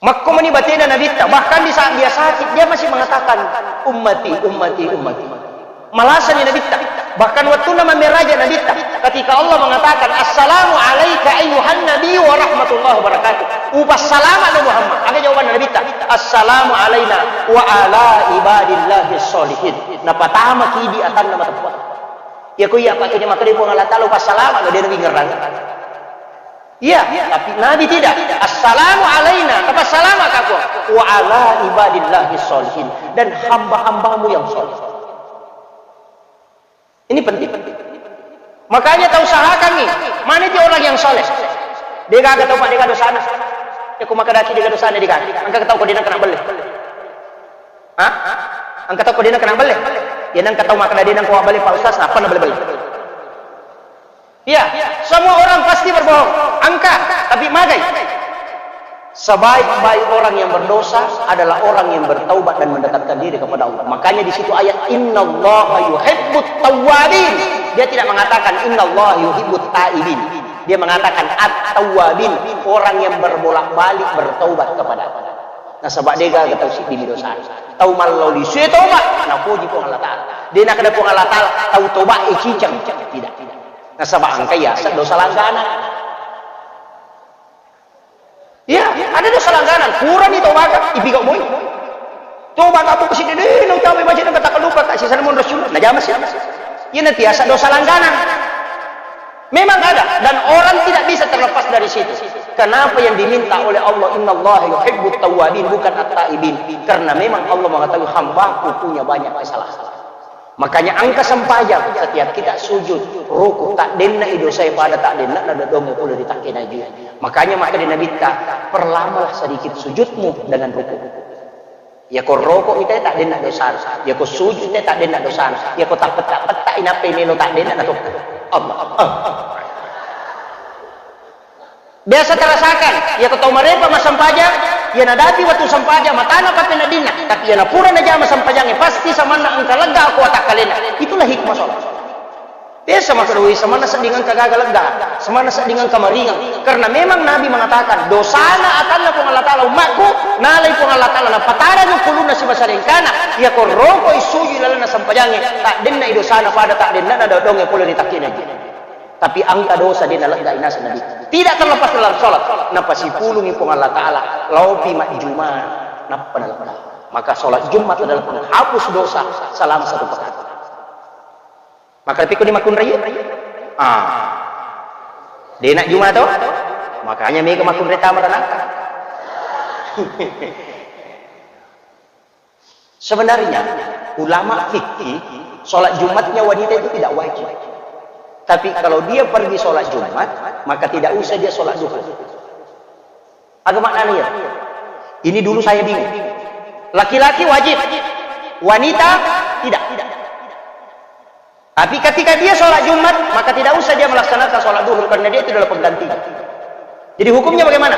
Makko meni batena Nabitta, bahkan di saat dia sakit, dia masih mengatakan, "Ummati, ummati, ummati." Malasani Nabitta. Bahkan waktu nama meraja Nabitta, ketika Allah mengatakan, "Assalamu alaika ayyuhan nabi wa rahmatullahi wa barakatuh." Upassalama no Muhammad. Aga jawaban Nabitta? "Assalamu alaina wa ala ibadillahi sholihin." Napatama kidi atanna mateppa. Ya ko iya pakai dia makkeda Puang Allah Taala upassalama no dia nabi ngerang. Iya, tapi Nabi tidak. "Assalamu alaina," tapassalama ka Puang. "Wa ala ibadillahi sholihin," dan hamba-hambamu yang soleh. Ini penting. Makanya tau usahakan nih, mana itu orang yang soleh? Dia gagal tau, Pak, dia gagal dosana. Ya, aku maka daki dia gagal dosana, dia gagal. Angka tau kau dia kena beli. Hah? Angka tau kau dia kena beli. Ya, nang kau maka dia nang kau beli, Pak Ustaz, apa nak beli-beli? Iya, semua orang pasti berbohong. Angka, tapi magai. Sebaik-baik orang yang berdosa adalah orang yang bertaubat dan mendekatkan diri kepada Allah. Makanya di situ ayat, "Innallaha yuhibbut tawwabin." Dia tidak mengatakan, "Innallaha yuhibbut taibin." Dia mengatakan, "At-tawwabin," orang yang berbolak-balik bertaubat kepada Allah. Nasaba dega tau siddimi dosa. Tau malloli sue toba, napoji Puang Allah Taala. Dena kada Puang Allah Taala, tau toba e cicang. Tidak, tidak. Nasaba engka yaseng dosa langganan. Iya, ada dosa langganan. Purani tobaka, ipigau moi. Tobaka pukku siddi, deh, nau tabe baca nang kata lupa, Kak, sisa namun Rasul. Najama sih. Iya, nanti yaseng dosa langganan. Memang ada, dan orang tidak bisa terlepas dari situ. Kenapa yang diminta oleh Allah, "Innallaha yuhibbut tawwabin," bukan at-taibin? Karena memang Allah mengetahui hambaku punya banyak kesalahan. Makanya engka sempajang, setiap kita sujud, ruku, tak denna i dosae pada tak denna na dodong pula di takkena ji. Makanya maka di Nabitta, perlamalah sedikit sujudmu dengan ruku. Yako roko ite tak denna dosana. Yako sujud ite tak denna dosana. Yako tak petak-petak inape melo tak denna na tokko. Allah. Ah. Biasa terasakan, iya ko tau marepa massempajang, iya nadapi wettu sempajang, matana pape nadinna, tapi iya napura najama sempajangnge, pasti samanna engka lega ko watakkalena. Itulah hikmah sholat. Biasa makkeda, "Wih, samanna sedding engka gaga lega, samanna sedding engka maringang." Karena memang Nabi mengatakan, "Dosana atanna Puang Allah Taala ummakku, nalai Puang Allah Taala, napatara nyukkulunna sibawa sarengkana, iya ko rokoi sujud lalenna sempajangnge, tak denna i dosana pada tak denna na dodongnge pole ri takkena." Tapi engka dosa de naleggai naseng Nabi. Tidak terlepas dalam sholat. Napasipulungi Puang Allah Taala, laopi majjuma, nappa nalegga. Maka sholat Jumat adalah penghapus dosa selama satu pekan. Maka tapi ko di makunrai? Ah. Dena Jumat to? Makanya mega makunrai tama ranaka. Sebenarnya, ulama fikih, sholat Jumatnya wanita itu tidak wajib. Tapi kalau dia pergi sholat Jumat, maka tidak usah dia sholat duhur. Aga maknanya? Ini dulu saya bingung. Laki-laki wajib, wanita tidak. Tapi ketika dia sholat Jumat, maka tidak usah dia melaksanakan sholat duhur karena dia itu adalah penggantinya. Jadi hukumnya bagaimana?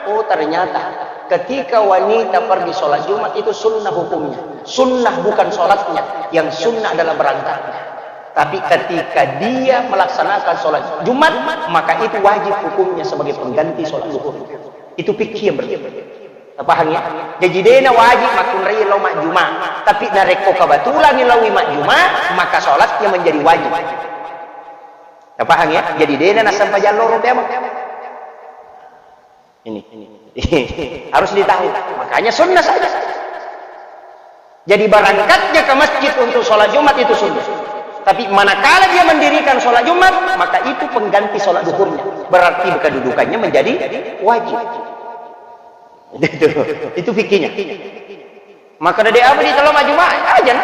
Oh, ternyata ketika wanita pergi sholat Jumat itu sunnah hukumnya. Sunnah bukan sholatnya. Yang sunnah adalah berangkatnya. Tapi ketika dia melaksanakan sholat Jumat, maka itu wajib hukumnya sebagai pengganti sholat duhur. Itu fikih yang berbeda. Paham ya? Jadi dena wajib makkunrai lao majjuma. Tapi narekko kebetulan laowi majjuma, maka sholatnya menjadi wajib. Paham ya? Jadi dena nassempajang loro pemeng. Ini, ini. Harus ditahu. Makanya sunnah saja. Jadi berangkatnya ke masjid untuk sholat Jumat itu sunnah. Tapi manakala dia mendirikan sholat Jumat, maka itu pengganti sholat duhurnya. Berarti kedudukannya menjadi wajib. Itu, itu fikihnya. Maka dari apa di dalam Jumat? Aja na.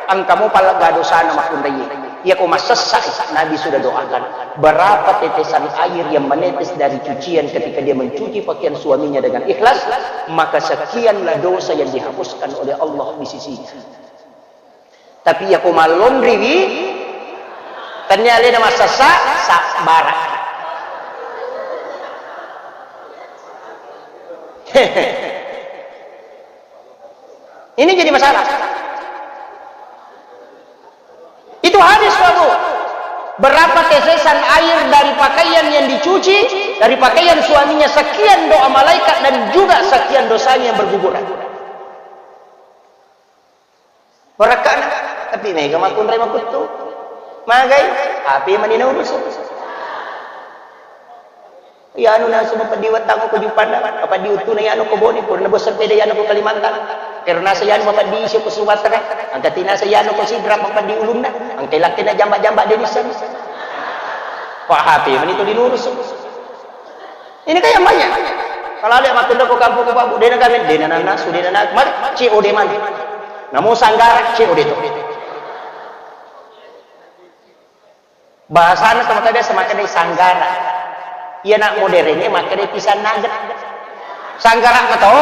Engka mo pallegga dosana makkunrai. Iya ko massessa, Nabi sudah doakan. Berapa tetesan air yang menetes dari cucian ketika dia mencuci pakaian suaminya dengan ikhlas, maka sekianlah dosa yang dihapuskan oleh Allah di sisinya. Tapi iya ko mallonriwi, tennia alena massessa, sabbaraki. Ini jadi masalah. Itu hadis, Pak, Bu. Berapa tetesan air dari pakaian yang dicuci, dari pakaian suaminya, sekian doa malaikat dan juga sekian dosanya yang berguguran. Barakka'na, tapi mega makkunrai makuttu. Magai, H P mani naurusu. Iyanu nasu mapeddi wettangngo ko Juppanda, mapeddi uttuna iyanu ko Bone, purana bosseng pede iyanu ko Kalimantan. Kero nasa iyanu mapeddi isi ko Sumatera, angka tinasa iyanu ko Sidrap mapeddi ulunna, angka ilakkena jamba-jamba denissan. Pak H P mani to dinurusu. Ini kan yang banyak. Kalau ada makkunda ko kampung ko Pak Bu, dena kami, dena nana, sudah nana, mari, C O D mana? Namo sanggara, C O D to. Bahasana to maka biasa makkeda sanggara. Iya nak modernnya makkeda pisang nugget. Sanggara mato.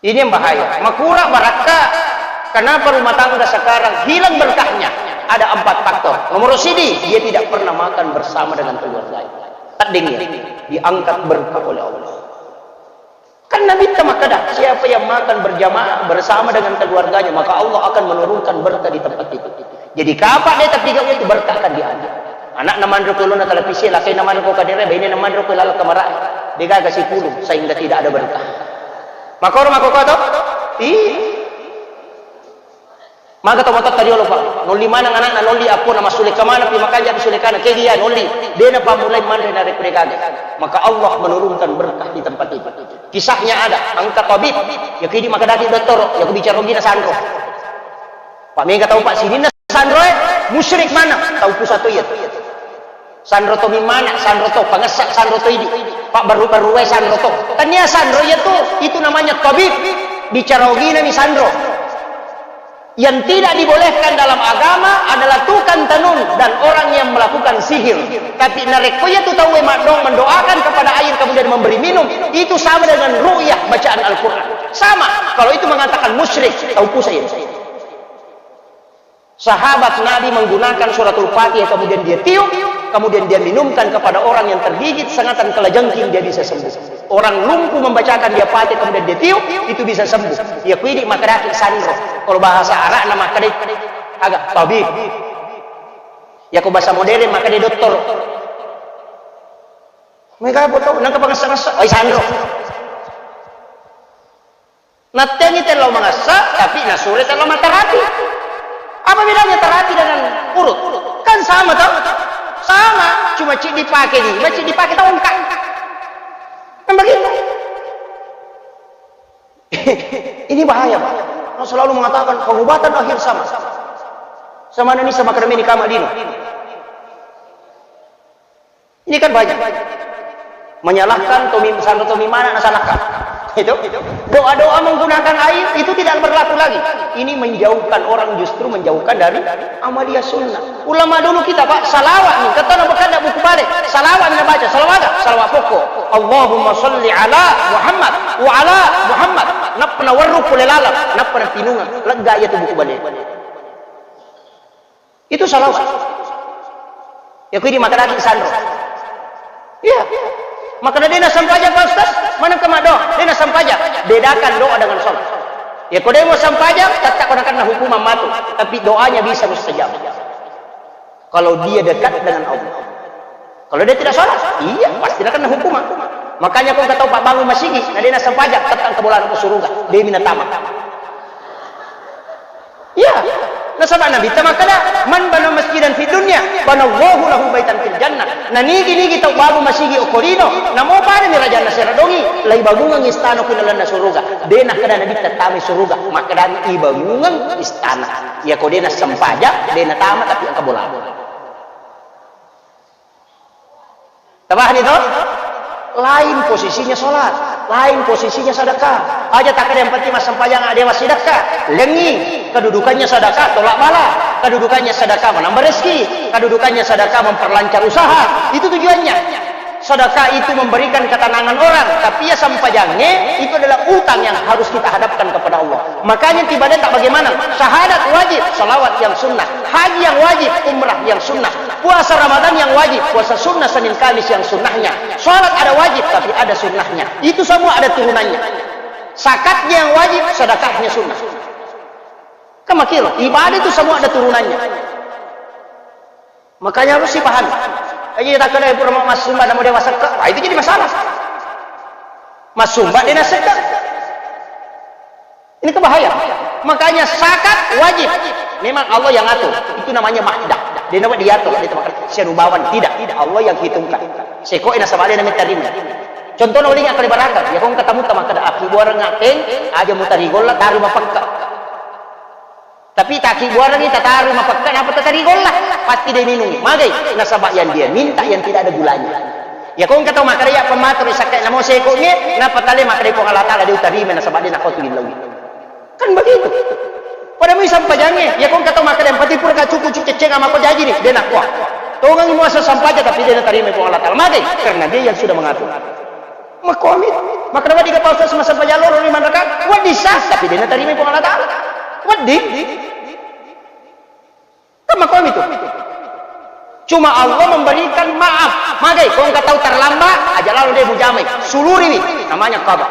Ini yang bahaya. Makura barakka. Kenapa rumah tangga sekarang hilang berkahnya? Ada empat faktor. Nomor sidi, dia tidak pernah makan bersama dengan keluarganya. Tedding ya, diangkat berkah oleh Allah. Kan Nabi kita makkeda, siapa yang makan berjamaah bersama dengan keluarganya, maka Allah akan menurunkan berkah di tempat itu. Jadi kapang de tapi itu berkah akan diangkat. Anak na manro ko ulunna televisi, lakkai na manro ko kadere, baine na manro ko laleng kamara. Degaga sipulung sehingga tidak ada berkah. Makoro makoko to? Iya. Maga to matotta riolo, Pak. Nolli maneng anakna, nolli appona, massulekka maneng pi makanja sulekana, kegi ya nolli. Dena pammulai manre narekko degaga. Maka Allah menurunkan berkah di tempat itu. Kisahnya ada, engka tabib, ya kidi makadaki dottoro, ya ku bicara gina sanro. Pak mega tau Pak sininna sanro e, musyrik mana? Tau pusat to iya. Sanro to mimana, sanro to pangessa, sanro to idi. Pak baru-baru wae sanro to. Tania sanro iya tu, itu namanya tabib. Bicara ogina mi sanro. Yang tidak dibolehkan dalam agama adalah tukang tenung dan orang yang melakukan sihir. Tapi narekko iya tu tau maddong mendoakan kepada air kemudian memberi minum, itu sama dengan ru'yah bacaan Al-Quran. Sama, kalau itu mengatakan musyrik, tau pusat iya. Sahabat Nabi menggunakan suratul Fatihah, kemudian dia tiup, kemudian dia minumkan kepada orang yang tergigit sengatan kalajengking, dia bisa sembuh. Orang lumpuh membacakan dia Fatihah, kemudian dia tiup, itu bisa sembuh. Ya kuidi makadaki sanro. Kalau bahasa Arab nama makadai agak tabib. Ya ko bahasa modern makadai doktor. Mega apa tau nang kapangessa-ngessa, oi sanro. Nattengi tello mangessa, tapi nasure tello matarapi. Apa bedanya tarapi dengan urut? Kan sama toh? Sama, cuma cik dipakai di, cik dipakai tongkat. Kan begitu. Ini bahaya, Pak. Orang selalu mengatakan pengobatan akhir zaman. Sama ini sama keremeni kama dino. Ini kan banyak. Menyalahkan tomi, sanro tomi mana nasalahkan. Itu. Doa-doa menggunakan air itu tidak berlaku lagi. Ini menjauhkan orang, justru menjauhkan dari amalia sunnah. Ulama dulu kita, Pak, salawat nih. Kata Nabi kada buku balik. Salawat nih baca. Salawat, salawat pokok. Allahumma salli ala Muhammad wa ala Muhammad. Nappa nawarru pole lalap. Nappa napinunga. Lega iya tu buku balik. Itu salawat. Ya, kuidi makadaki sanro. Iya. Makana dena sempajang, Pak Ustaz. Mana kema doa? Dena sempajang. Bedakan doa dengan sholat. Ya, ko demo sempajang, tetap kena kena hukuman mati. Tapi doanya bisa mustajab. Kalau dia dekat dengan Allah. Kalau dia tidak sholat, iya, pasti dia kena hukuman. Makanya kau kata Pak bangun masigi, na dia na sempajang, tetap ke bola ke surga, dia mina tama. Iya, nasaba Nabitta makkeda, "Man bana masjidan fid dunya, banallahu lahu baitan fil jannah." Nanigi-nigi tau bangun masigi okko lino, namo pada ni rajanna sera dongi, laibangungang istana ku lalenna suruga. De nakkeda Nabitta tamai suruga, makkeda ibangungang istana. Iya ko de nassempajang, de natama tapi engka bola. Tabahani to? Lain posisinya sholat, lain posisinya sedekah. Aja takkeda yang penting massempajang, ada massidekka. Lengi, kedudukannya sedekah, tolak bala. Kedudukannya sedekah, menambah rezeki. Kedudukannya sedekah, memperlancar usaha. Itu tujuannya. Sedekah itu memberikan ketenangan orang, tapi ya sempajange itu adalah utang yang harus kita hadapkan kepada Allah. Makanya ibadah tak bagaimana? Syahadat wajib, salawat yang sunnah, haji yang wajib, umrah yang sunnah. Puasa Ramadan yang wajib, puasa sunnah Senin Kamis yang sunnahnya. Sholat ada wajib, tapi ada sunnahnya. Itu semua ada turunannya. Zakatnya yang wajib, sedekahnya sunnah. Kan makiro, ibadah itu semua ada turunannya. Makanya harus dipahami. Jadi tak kena pura massumba namu dia masekka, wah itu jadi masalah. Massumba dia nasekka. Ini kan bahaya. Makanya zakat wajib. Memang Allah yang atur. Itu namanya mahdah. Dia namanya diatur. Dia tempat sianubawan. Tidak. Tidak. Allah yang hitungkan. Seko ina sabale namanya tarima. Contohnya oleh yang kali barangkal. Ya kong ketemu teman kada aki buarang ngateng. Aja mutari golla taru mapekka. Tapi taki buarang ini tataru mapekka. Napa tatari golla? Pasti dia minum. Magai. Nasaba yang dia minta yang tidak ada gulanya. Ya kong ketemu makada ya pematur sakka namo seko ni. Napa tale makada Puang Allah Taala dia utarima nasaba dia nakotu di lawi. Kan begitu. Pada mui sampajangnge, ya kong kata makkeda yang penting pura ka cuku cuku ceceng ama ko jaji ni, de nakua. Tongang muasa sampaja tapi de natarima Puang Allah Taala. Magai? Karena dia yang sudah mengatur. Makomi, maka dapat tiga Pak Ustaz masa sampaja loro lima rakaat, wedding sah, tapi de natarima Puang Allah Taala. Wedding. Kan makomi tu. Cuma Allah memberikan maaf. Magai, kong kata terlambat, aja lalu dia mujamai. Suluriwi, namanya qada.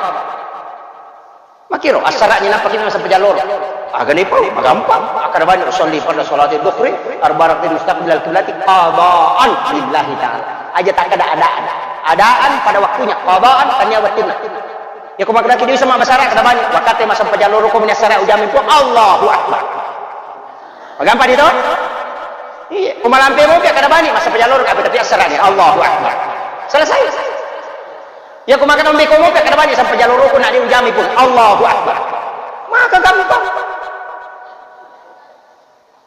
Makiro, assara'ni nappa kita masa pajalloro. Agani pau, magampang. Akkada bani usolli pada salati dhuhri, arba rakaat mustaqbilal kiblati, qadaan lillahi ta'ala. Aja takkada adaan. Adaan pada waktunya, qadaan tania wettunna. Ya ko makkadaki dewi sama masyarakat kada bani, wakate masa pajalloro ko meni assara ujami pau, Allahu Akbar. Magampang itu? Iya, ko malampe mopi kada bani, masa pajalloro kape tapi assara'ni, Allahu Akbar. Selesai. Ya ko makkada mbe ko mopi kada bani, sampai jalloro ko na dia ujami pun, Allahu Akbar. Maka gampang.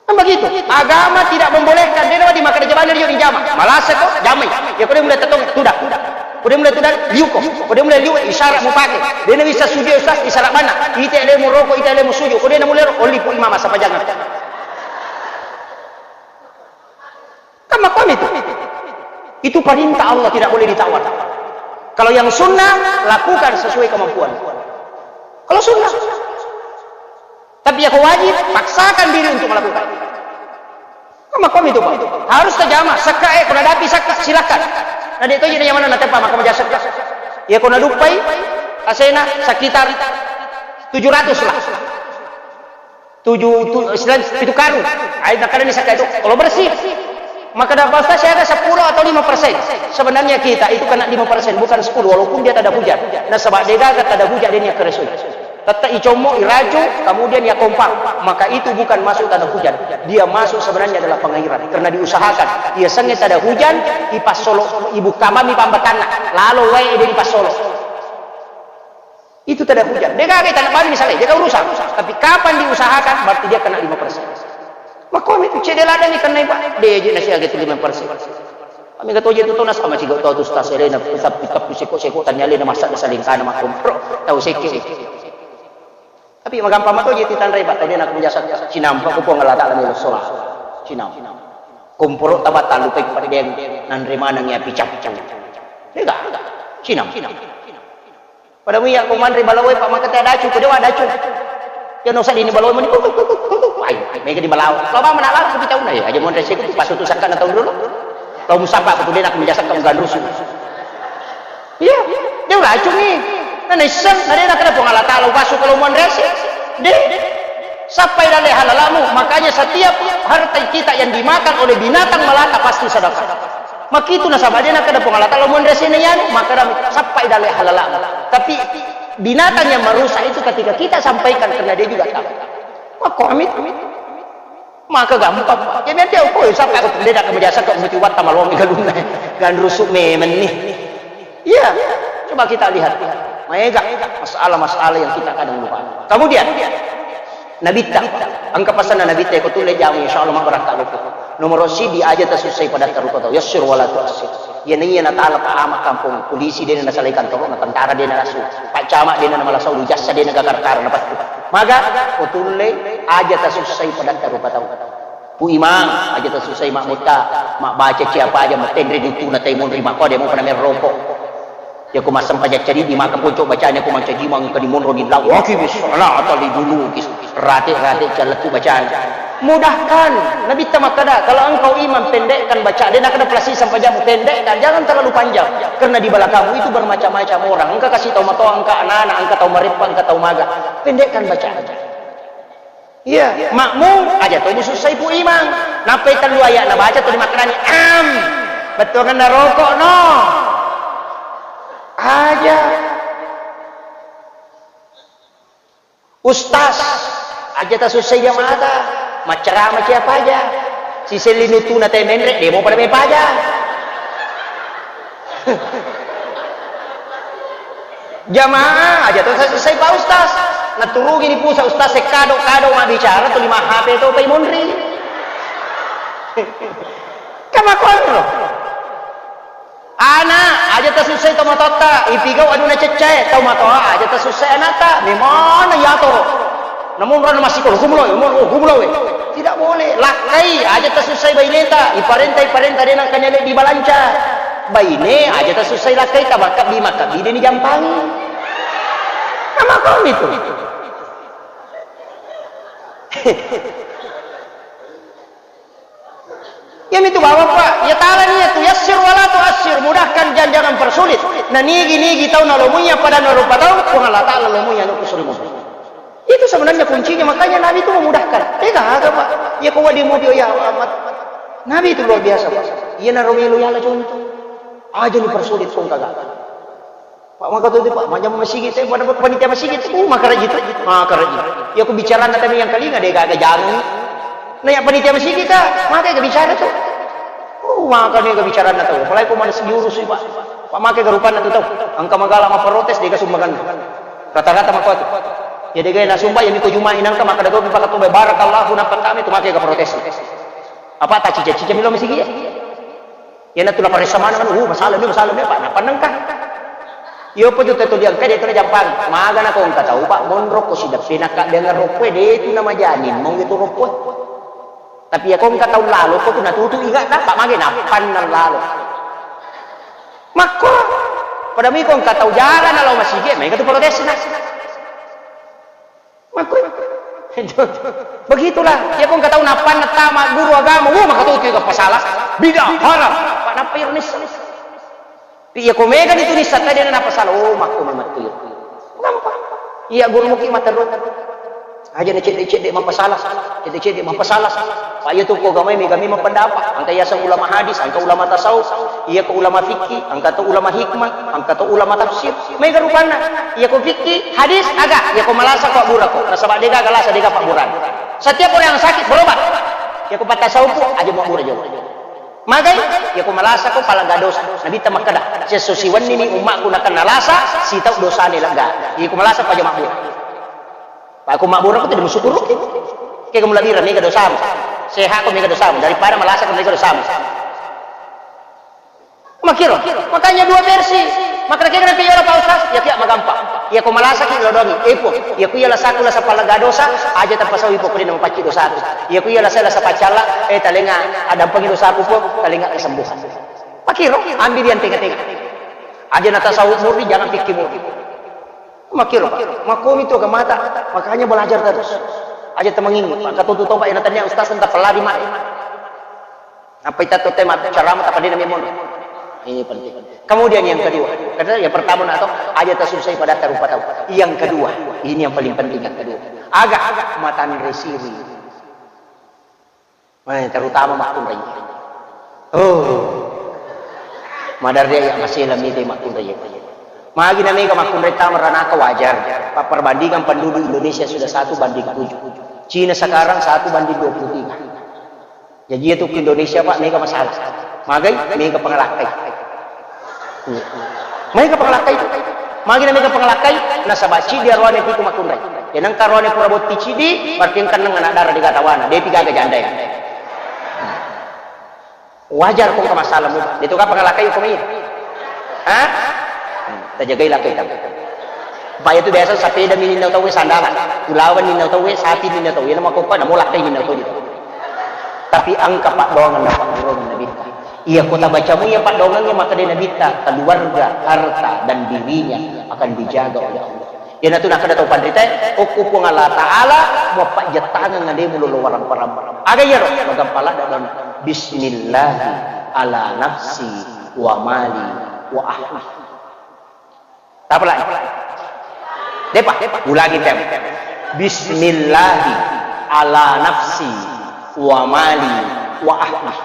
Kan begitu. Agama tidak membolehkan. Dia nama di makkada jabana dia dijama. Malasa ko jamai. Ya ko dia mulai tetong, tudah. Ko dia mulai tudah, liuko. Ko dia mulai liu, isyarat mupake. Dia nabi sujud, ustaz, isyarat mana? Ite lemu roko, ite lemu sujud. Ko dia namu lero, oli pu imam masa pajangan. Kan makomi itu. Itu perintah Allah, tidak boleh ditawar. Kalau yang sunnah, lakukan sesuai kemampuan. Kalau sunnah. Tapi ya ko wajib, paksakan diri untuk melakukan. Kan makomi itu, Pak. Harus terjamah. Sekka, eh, kuna dapi sekka, silakan. Nah, dia itu aja yang mana nanti Pak, maka menjadi sekka. Ya, kuna dupai, asena sekitar tujuh ratus lah. Tujuh, tu, selain pitu karung. Ai, makkada ni sakka itu, kalau bersih. Makkada Pak Ustaz, saya ada sepuluh atau lima persen. Sebenarnya kita itu kena lima persen, bukan sepuluh, walaupun dia tak ada hujan. Nasaba degaga tak ada hujan, dia niat keresui. Tetap icommo, iraju, kemudian ia kompang. Maka itu bukan masuk tanah hujan. Dia masuk sebenarnya adalah pengairan. Karena diusahakan. Ia senge tak ada hujan, ipassolo, ibu kamami pambatanna. Lalu wae dia dipassolo. Itu tidak hujan. Dia gagai tanah bani misalnya, dia gak urusan. Tapi kapan diusahakan, berarti dia kena lima persen. Makomi tu cedde ladang ikan naik, Pak. Dia aja nasi agak lima persen. Kami kata aja tu, tahu nasaba masih gak tahu tu, stas elena, tapi tapi seko-seko tanya elena, masa ada saling kana makom. Bro, tahu seke. Tapi magampang mato aja titanrai, Pak. Tadi anak biasa cinampa ku Puang Allah Taala melo sholat. Cinam. Komporo tabat talu pek pada dia nanre manang ya picap-picap. Dia gak, gak. Cinam. Pada muya ko manre balawe, Pak, maka teh dacu, ko dewa dacu. Ya no sadini balawe mani, kuk, kuk, kuk, kuk, kuk. Ai, mega di balawe. Kalau ba mana lalu kita unai, aja monre seku tu pasu tu sakka na tahun dulu. Kalau musapa aku tu dia nak menjasa kamu gandrusu. Iya, dia racun ni. Nah, nisseng, nah, dia nak kena Puang Allah Taala, pasu kalau monre se. Deh, sampai dalam halalamu, makanya setiap harta kita yang dimakan oleh binatang melata pasti sedekah. Makitu nasaba de nakkeda Puang Allah Taala, "Monri asena yanu," makkeda, "Sappai dalle halalamu." Tapi binatang yang merusak itu ketika kita sampaikan, karena dia juga tahu. Makkomi. Maka gampang. Ya, nanti aku, "Oh, sappa aku pendeta ke biasa kok muti watta malomi galunna." Ganrusu memenni. Iya. Coba kita lihat. Maega masalah-masalah yang kita kadang lupa. Kemudian, Nabitta, engka pasanna Nabitta, ko tulle jamu, insya Allah mabbarakka loko. Nomor sidi, aja tasussai padatta rupa tau. Yassir wala tuassir. Iya naiya natala pa ama kampung polisi, dena nasalai kantoro, na tentara dena nasu, pak camat dena namala saulu, jassa dena gakar-kara napattu. Maga, ko tulle, aja tasussai padatta rupa tau. Pu Imang, aja tasussai mak mutta, mak baca ciapa aja, mak tenre duttuna tai monri, mak kode mo pada merroko. Yako massempajang caridi, maka ponco bacanya ko mancaji mangka di monro di lawaki bis salata li dulu kis. Rate-rate calettu bacana. Mudahkan. Nabitta makkada, kalau engkau imam, pendekkan bacaan. Dia nakada pelasi sampajang, pendekkan. Jangan terlalu panjang. Karena di belakangmu itu bermacam-macam orang. Engka kasih tau matoa, engka anak-anak, engka tau mareppa, engka tau maga. Pendekkan bacaan. Iya, makmum aja to musussai pu imang. Nappai tellu ayat nabaca tuli makkedani, "Am, bettuanganna rokok no." Aja. Ustaz, aja tasussai jamaata. Maccarama ciapa aja. Siselli nutuna te menre, demo pada mepaja. Jamaah aja to selesai Pak Ustaz. Naturungi ni pusa Ustaz, se kado-kado mabbicara tu lima H P to pai monri. Kama konro. Ana, aja tasussai to matotta, ipigau aduna ceccae, tau matoa aja tasussai anatta, memana yatoro. Namun rona masiko, "Hukum lo, hukum lo, hukum lo, we." Tidak boleh. Lakkai, aja tasussai baineta, iparenta, iparenta dena kanyale di balanca. Baine, aja tasussai lakkai, tamakabbi, makabbi deni jampangi. Nama kau itu? Iyamitu bawang, Pak, ya tala niya tu, yassir wala tuassir, mudahkan dan jangan persulit. Na nigi-nigi tau nalomuiya pada narupa tau, Puang Allah Taala lomuiya anu kusulimu. Itu sebenarnya kuncinya, makanya Nabi itu memudahkan. Tega aga, Pak? Ya kau di mobil ya amat. Nabi itu luar biasa, Pak. Iya naro melo yala contoh. Aja ni persulit kong kagak. Pak, maka tu, Pak, majjama masigi, saya pada panitia masigi tu, oh, makaraji tu, makaraji. Ya, aku bicara na tadi yang kalinga deh, gaga jangan. Nah, ya panitia masigi ka, maka ga bicara tu. Oh, maka ni ga bicara na tau. Apalagi ko mana sejurus, Pak. Pak, maka ga rupanna tu tau. Angka magala ma protes deh, ga sumbangan. Rata-rata maka tu. Ya, deh, ga na sumba, ya, miko Juma inangka, maka dago, Pak, tu, barakallahu, nampak kami tu, maka ga protes. Apa tak cica-cica milo masigi ya? Iyanatu naparessa maneng anu, uh, masalah ni, masalah ni, Pak, napannengka. Iyo, apa tu tatu diangka, dia tu na jampang. Maga na kongka tau, Pak, monro ko sideppe, nakka dengan ropoe, de tu na majani, mong itu ropoe. Tapi ya kongka tau lalo, ko tu natutu ingat na, Pak, mage napanneng lalo. Makko, pada mi kongka tau jara na lao masigi, mega tu protes na. Makko. Begitulah. Ya, kong katau nappanna tama guru agama, wuh, maka tu tiga pasala. Bid'ah, haram. Pak, nappa iro nissa. Iya, ko mega ni tu nissa tadi na pasala. Oh, makko memang tu. Nampak. Iya, guru muki mata ro. Aja na cedde-cedde mapasala. Cedde-cedde mapasala. Pak, iya tu ko gamai mega memang pendapat. Angka yaseng ulama hadis, angka ulama tasawuf. Iya ko ulama fikih, angka to ulama hikmah, angka to ulama tafsir. Mega rupanna. Iya ko fikih, hadis, aga. Iya ko malasa ko abbura ko. Nasaba dega galasa dega pabburan. Setiap orang yang sakit berobat. Iya ko patasawuf aja mau abbura jolo. Magai, iya ko malasa ko palaga dosa. Nabi ta makkada, sesso siwenni ni ummakku nakenna lasa, sitau dosane lega. Iya ko malasa ko aja mabbura. Pak, ko mabbura ko tidak musyukuruki. Ke kamu labira mega dosamu. Sehat ko mega dosamu daripada malasa ko mega dosamu. Makiro, makanya dua versi. Makanya kira nanti ya Pak Ustaz, ya kia magampang. Ya ko malasa ki lodongi, epo. Ya ku iya lasaku lasa palaga dosa, aja tapasau ipo kudin mapacci dosaku. Ya ku iya lasa lasa pacalla, eh talenga adampangi dosaku po, talenga kesembuhan. Makiro, ambil yang tengah-tengah. Aja natasawuf murni, jangan fikih murni. Makiro, Pak. Makomi tu agamata, makanya belajar terus. Aja temengin, Pak. Katutu toba yang tanya Ustaz tentang pelari mai. Apa itu tema ceramah tak pada memang. Ini penting. Kemudian yang kedua, kata yang pertama atau aja tasusai pada tarupa tahu. Yang kedua, ini yang paling penting yang kedua. Agak, agak matan resiri. Eh, terutama makkunrai. Oh. Maderri ya masela mite makkunrai. Magi na mega makkunrai tama ranaka wajar. Pak, perbandingan penduduk Indonesia sudah satu banding tujuh. Cina sekarang satu banding dua puluh tiga. Jadi itu ke Indonesia, Pak, mega masalah. Magai, mega pengelakkai. Mega pengelakkai itu. Magi na mega pengelakkai, nasaba cidi aroane pitu makkunrai. Enang karoane pura botti cidi, berarti engka neng anak dara di gatawana. Depi gaga janda ya. Wajar ko engka masalah muda. Itu ka pengelakkai ko mai. Hah? Tajagai lakkai tamu. Pak, itu biasa sepeda mininna tau sandalan. Ulawan ninna tau, sapi ninna tau. Ina makokko na molakkai ninna tau. Tapi engka paddoangeng na pagguruang Nabitta. Iya, ko tabacamu iya paddoangengngé, makkeda Nabitta, keluarga, harta, dan dirinya akan dijaga oleh Allah. Iyanatu nakkeda tau panritaé, okko Puang Allah Ta'ala, muappajjettangeng alemu lolo warang-parang. Aga iyaro? Magampa ladde don. Bismillahi ala nafsi wa mali wa ahli. Tapalai. Depa, ulangi tem. Bismillahi ala nafsi wa mali wa ahli.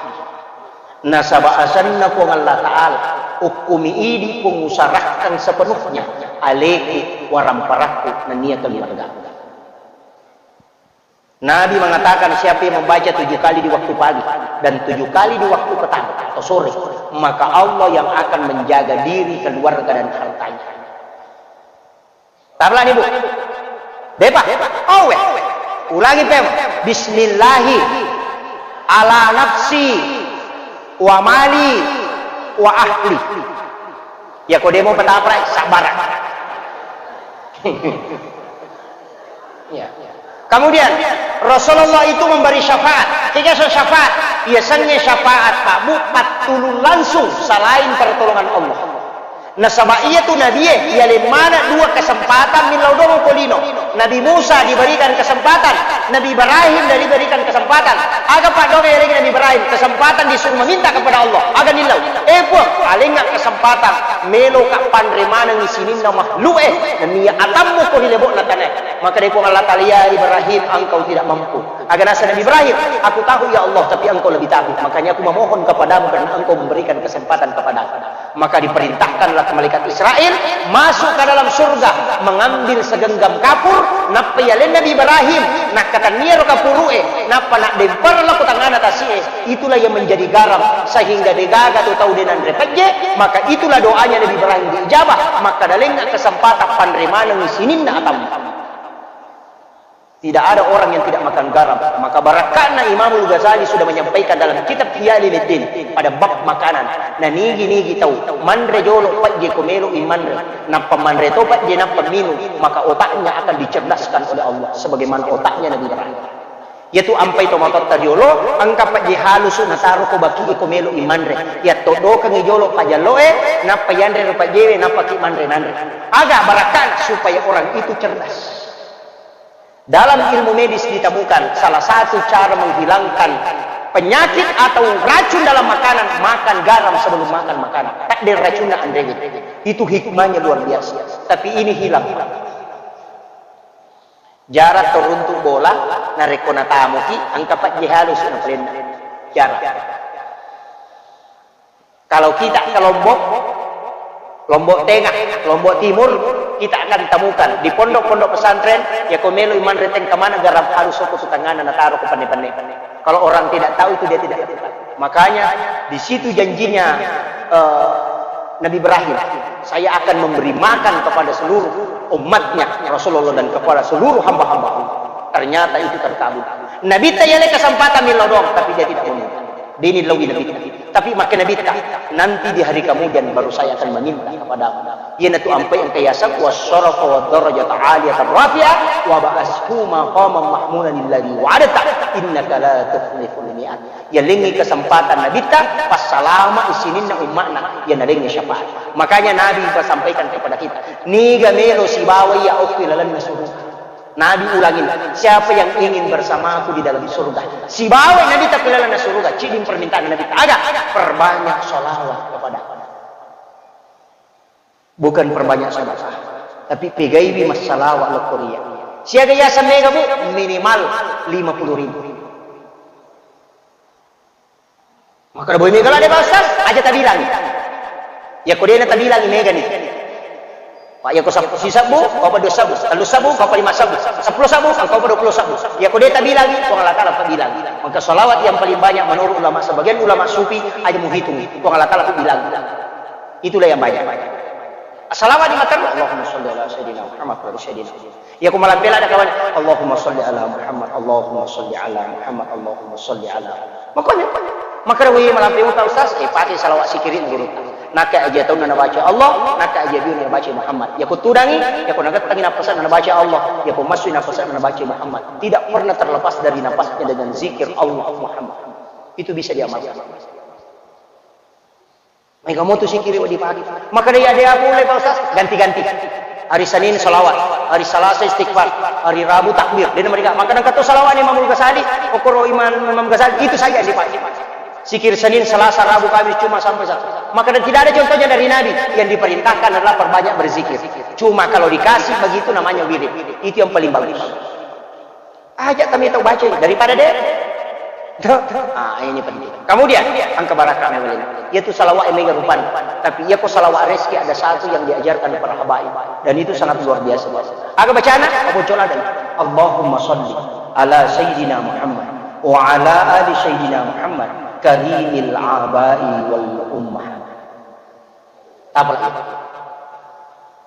Nasaba asenna Puang Allah Ta'ala, okkumi idi Puang usarahkan sepenuhnya aleku, waramparakku, nennia keluarga. Nabi mengatakan, siapa yang membaca tujuh kali di waktu pagi dan tujuh kali di waktu petang atau sore, maka Allah yang akan menjaga diri, keluarga, dan hartanya. Tablani, Bu. Depa. Owe. Ulangi pem. Bismillahi ala nafsi wa mali wa ahli. Ya ko demo petaprai, sabar. Ya. Kemudian Rasulullah itu memberi syafaat. Tiga so syafaat. Ia senge syafaat, Pak Bu, pattulung langsung selain pertolongan Allah. Nasaba iyatu nabie, iyaleng maneng dua kesempatan millau doang ko lino. Nabi Musa diberikan kesempatan, Nabi Ibrahim diberikan kesempatan. Aga paddoangeng yalengngi Nabi Ibrahim? Kesempatan disuruh meminta kepada Allah. Aga nillau? Eh Puang, alengnga kesempatan, meloka panre manengngi sininna makhluk e, nennia atammu ko ri lebo'na tanae. Maka dé Puang Allah Ta'ala, "Ya Ibrahim, engkau tidak mampu." Aga naseng Nabi Ibrahim, "Aku tahu ya Allah, tapi engkau lebih tahu. Makanya aku memohon kepadamu karena engkau memberikan kesempatan kepadaku." Maka diperintahkanlah malaikat Israel masuk ke dalam surga, mengambil segenggam kapur, nappa yaleng Nabi Ibrahim, nakkatenniaro kapuru'e, nappa naddempereng lao ko tangngana tasi'e, itulah yang menjadi garam, sehingga degaga tu tau de nanre pejje, maka itulah doanya Nabi Ibrahim diijabah, maka dalengnga kesempatan panre maneng sininna atammu. Tidak ada orang yang tidak makan garam. Maka barakka'na Imamul Ghazali sudah menyampaikan dalam kitab Ihya Ulumuddin pada bab makanan. Na nigi-nigi tau manre jolo pajje ko melo i manre. Nappa manre to pajje nappa minum, maka otaknya akan dicerdaskan oleh Allah sebagaimana otaknya Nabi Ibrahim. Yaitu ampai to matotta riolo, engka pajje halusu nataro ko baki e ko melo i manre. Yatto dokengi jolo pajallo e, nappa yanre ro pajjewe, nappa ki manre nanre. Aga barakka'na? Supaya orang itu cerdas. Dalam ilmu medis ditemukan salah satu cara menghilangkan penyakit atau racun dalam makanan, makan garam sebelum makan makanan. Takdir racunna anrewe. Itu hikmahnya luar biasa. Tapi ini hilang. Jarak turuntu bola, narekko natamuki, engka pajje halusu napalenna. Jarak. Kalau kita ke Lombok, Lombok Tengah, Lombok Timur, kita akan temukan di pondok-pondok pesantren, ya ko melo i manre tengka mana garam halusu ko tu tangngana nataro ko penne-penne. Kalau orang tidak tahu itu dia tidak lakukan. Makanya di situ janjinya eh, Nabi Ibrahim, "Saya akan memberi makan kepada seluruh umatnya Rasulullah dan kepada seluruh hamba-hamba Allah." Ternyata itu terkabul. Nabitta yale kesempatan millau doang, tapi dia tidak meminta. Dini lawi Nabitta. Tapi makke Nabitta, "Nanti di hari kemudian baru saya akan meminta kepadamu." Iyanatu ampai engka yaseng wassarafa waddarajata aliyatan rafi'ah wa ba'ashu maqaman mahmudan alladzi wa'adta innaka la tukhliful mi'ad. Yalengngi kesempatan Nabitta passalama sininna umma'na, iya nalengngi syafaat. Makanya Nabi pasampaikan kepada kita, niga melo sibawa iya okko ilalenna surga. Nabi ulangi, "Siapa yang ingin bersamaku di dalam surga?" Sibawa Nabitta ko ilalenna surga, ciddi permintaan Nabitta. Aga? Perbanyak salawat kepada Bukan perbanyak sedekah, tapi pegaiwi massalawat lokko ri iya. Siaga yaseng mega, Bu? Minimal lima puluh ribu. Makkeda, "Boy mega ladde, Pak Ustaz?" Aja tabilang. Iyako de' natabilangi, megani. Pak, iyako sab-, sisebbu, engkau pa dua sebbu, tellu sebbu, engkau pa lima sebbu, seppulo sebbu, engkau pa dua puluh sebbu. Iyako de' tabilangi, Puang Allah Ta'ala pabilangi. Maka salawat yang paling banyak menurut ulama, sebagian ulama sufi, aja muhitung. Puang Allah Ta'ala pabilangi. Itulah yang banyak. Salawat di mata, Allahumma salli ala sayyidina Muhammad wa ala sayyidina Muhammad. Iyako malampe ladde kawan, Allahumma salli ala Muhammad, Allahumma salli ala Muhammad, Allahumma salli ala. Makanya, maka wi malampe, Pak Ustaz, eh, pake salawat sikkiri guru. Naka aja taunna nabaca Allah, naka aja biuna nabaca Muhammad. Iyako tudangi, iyako nagettangi napasanna nabaca Allah, iyako masui napasanna nabaca Muhammad. Tidak pernah terlepas dari napasnya dengan zikir Allah Muhammad. Itu bisa diamalkan. Maega motu sikkiri wedding dipake. Maka de' ada apa mulai, Pak Ustaz? Ganti-ganti. Hari Senin salawat, hari Selasa istighfar, hari Rabu takbir. De' na mereka. Maka nengka to salawat ni Imam Ghazali, okoro Imam, Imam Ghazali, itu saja yang dipakai. Zikir Senin, Selasa, Rabu, Kamis, Jumat sampai Sabtu. Maka tidak ada contohnya dari Nabi. Yang diperintahkan adalah perbanyak berzikir. Cuma kalau dikasih begitu namanya wirid. Itu yang paling bagus. Aja kami tau baca daripada de'. Ah, ini penting. Kemudian, engka barakka' memang. Iyatu salawat yang mega rupana. Tapi iyako salawat rezeki ada satu yang diajarkan para habaib. Dan itu sangat luar biasa. Aga bacana, apa cola dan. Allahumma salli ala sayyidina Muhammad wa ala ali sayyidina Muhammad karimil abai wal ummahat. Apa lagi?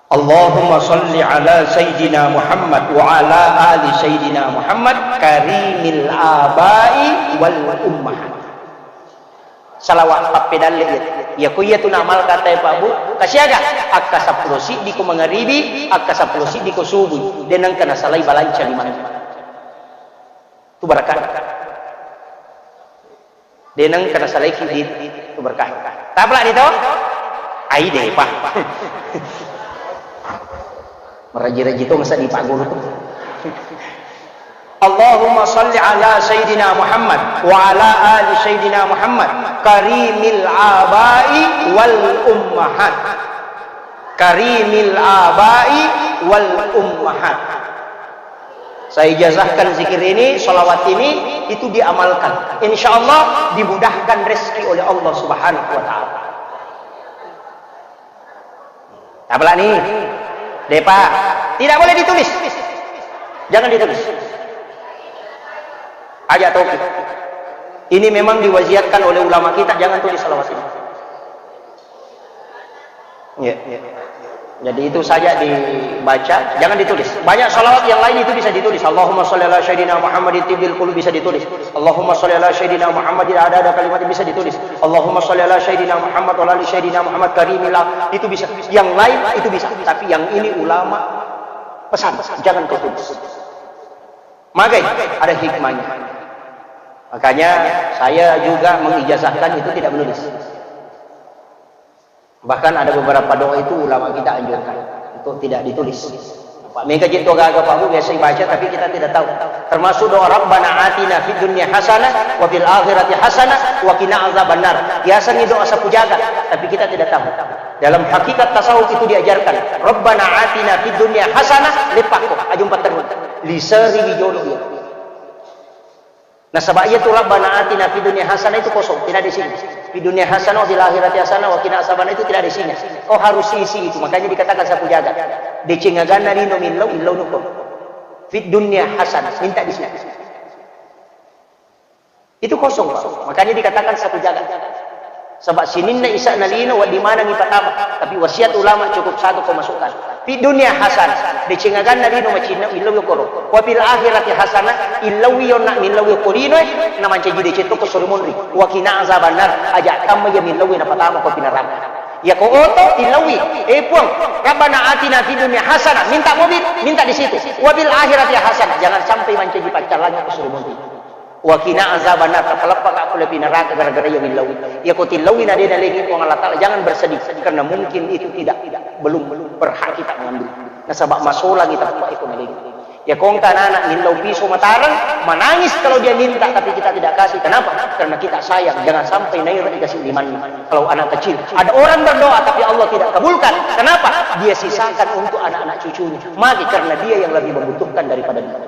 Allahumma salli ala sayyidina Muhammad wa ala ali sayyidina Muhammad karimil abai wal ummahat. Salawat pappedalle iyatu. Iyako iyatu naamalkan tae, Pak Bu, kasiaga? Akka seppulo siddi ko mangaribi, akka seppulo siddi ko subuh. De' nengka nasalai balanca limanna. Tu barakka'. De' nengka nasalaiki di tu berkah. Tapalani to? Ai de'pa. Meraji-raji to masa di Pak Guru tu. Allahumma salli ala Sayyidina Muhammad wa ala ali Sayyidina Muhammad karimil abai wal ummahat. Karimil abai wal ummahat. Saya ijazahkan zikir ini, salawat ini, itu diamalkan. Insya Allah dimudahkan rezeki oleh Allah Subhanahu wa Ta'ala. Apa lagi? De'pa, tidak boleh ditulis. Jangan ditulis. Aja tauhid. Ini memang diwasiatkan oleh ulama kita, jangan tulis salawat ini. Iya. Jadi itu saja dibaca, jangan ditulis. Banyak salawat yang lain itu bisa ditulis. Allahumma shalli ala sayyidina Muhammadin tibbil qulub bisa ditulis. Allahumma shalli ala sayyidina Muhammadin ada ada kalimat bisa ditulis. Allahumma shalli ala sayyidina Muhammad wa ala ali sayyidina Muhammad karimil am-, itu bisa. Yang lain itu bisa. Tapi yang ini ulama pesan, jangan kau tulis. Magai ada hikmahnya. Makanya saya juga mengijazahkan itu tidak menulis. Bahkan ada beberapa doa itu ulama kita anjurkan untuk tidak ditulis. Pak, mega jetto gaga Pak Bu biasa dibaca tapi kita tidak tahu. Termasuk doa Rabbana atina fid dunya hasanah wa fil akhirati hasanah wa qina azabannar. Biasanya doa sapu jaga tapi kita tidak tahu. Dalam hakikat tasawuf itu diajarkan. Rabbana atina fid dunya hasanah, leppakko, ajumpa terus. Liseri wijolo. Nasaba iyatu Rabbana atina fid dunya hasanah itu kosong, tidak ada isinya. Fid dunya hasanah wa fil akhirati hasanah wa qina azabannar itu tidak ada isinya. Kau harus isi itu, makanya dikatakan sapu jaga. Deceng aganna lino millau, illau nuko. Fid dunya hasanah, minta di sini. Itu kosong, Pak. Makanya dikatakan sapu jaga. Sebab sininna isa'na lino, wedding manengngi patama. Tapi wasiat ulama cukup satu kau masukkan. Fid dunya hasanah, deceng aganna lino macinna illau yokoro. Wa fil akhirati hasanah, illauwi yonna millauwi yokko linoe, namancaji deceng tokko sori monri. Wa qina azabannar, aja tamma iya millauwi napatama ko pinarang. Yako oto illauwi, eh Puang, Rabbana atina fid dunya hasanah, minta mobil, minta di situ. Wa fil akhirati hasanah, jangan sampai mancaji paccallangi ko sori monri. Wa qina azabannar, tapaleppaka pole pi naraka gara-gara iya millauwi. Iyako tillauwi na de nalengi Puang Allah Ta'ala, jangan bersedih. Karena mungkin itu tidak, belum, belum berhak kita mengambil. Nasaba masolangi tappa iko nalengi. Iyako engka anak-anak millau piso matareng, menangis kalau dia minta, tapi kita tidak kasih. Kenapa? Karena kita sayang. Jangan sampai naira dikasih limanna. Kalau anak kecil, ada orang berdoa tapi Allah tidak kabulkan. Kenapa? Dia sisakan untuk anak-anak cucunya. Mati karena dia yang lebih membutuhkan daripada dia.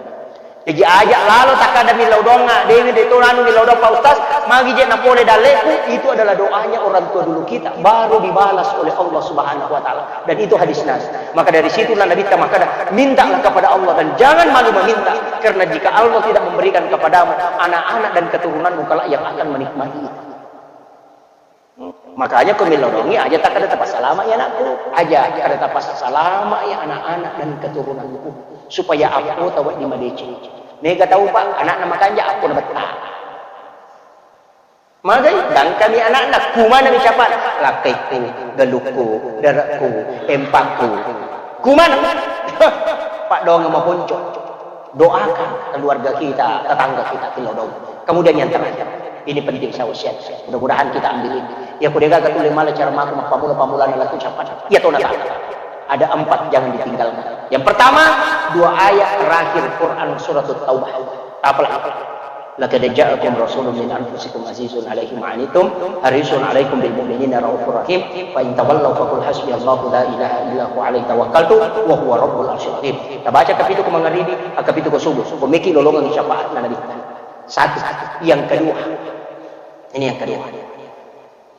Jaji aja lalo takkada millau doangnga, dewi de to anu millau doang Pak Ustaz, magi je napole dalleku, itu adalah doanya orang tua dulu kita, baru dibalas oleh Allah Subhanahu wa Ta'ala. Dan itu hadis Nabi. Maka dari situlah Nabi kita makkada, mintalah kepada Allah dan jangan malu meminta, karena jika Allah tidak memberikan kepadamu, anak-anak dan keturunanmu kelak yang akan menikmati itu. Makanya ko millau doangngi aja takkada tapassalama ya anakku, aja kada tapassalama ya anak-anak dan keturunanku, supaya appo tawa di madeceng. Mega tau Pak, anakna makanja appo na betta. Magai, dangkami anakna, kumana mi capa, lakkaikku, galukku, darakku, empakku. Kumana? Pak doang maponco. Doakan keluarga kita, tetangga kita, millau doang. Kemudian yang terakhir, ini penting saya wasiat. Mudah-mudahan kita ambil ini. Ya, kudegaga tuli mala cara maku mappamula-pamulana laku capat. Ya, tona tak. Ada empat jangan ditinggalkan. Yang pertama, dua ayat terakhir Quran surat Taubah. Apalah? Laqad ja'akum rasulun min anfusikum azizun alaihi ma anittum harisun alaikum bil mu'minina raufur rahim fa in tawallaw faqul hasbiyallahu la ilaha illa huwa alaihi tawakkaltu wa huwa rabbul arsyil azim. Tabaca kapitu ko mangaribi, kapitu ko subuh. Ko meki lolongang syafaat na Nabi. Satu. Yang kedua. Ini yang kedua.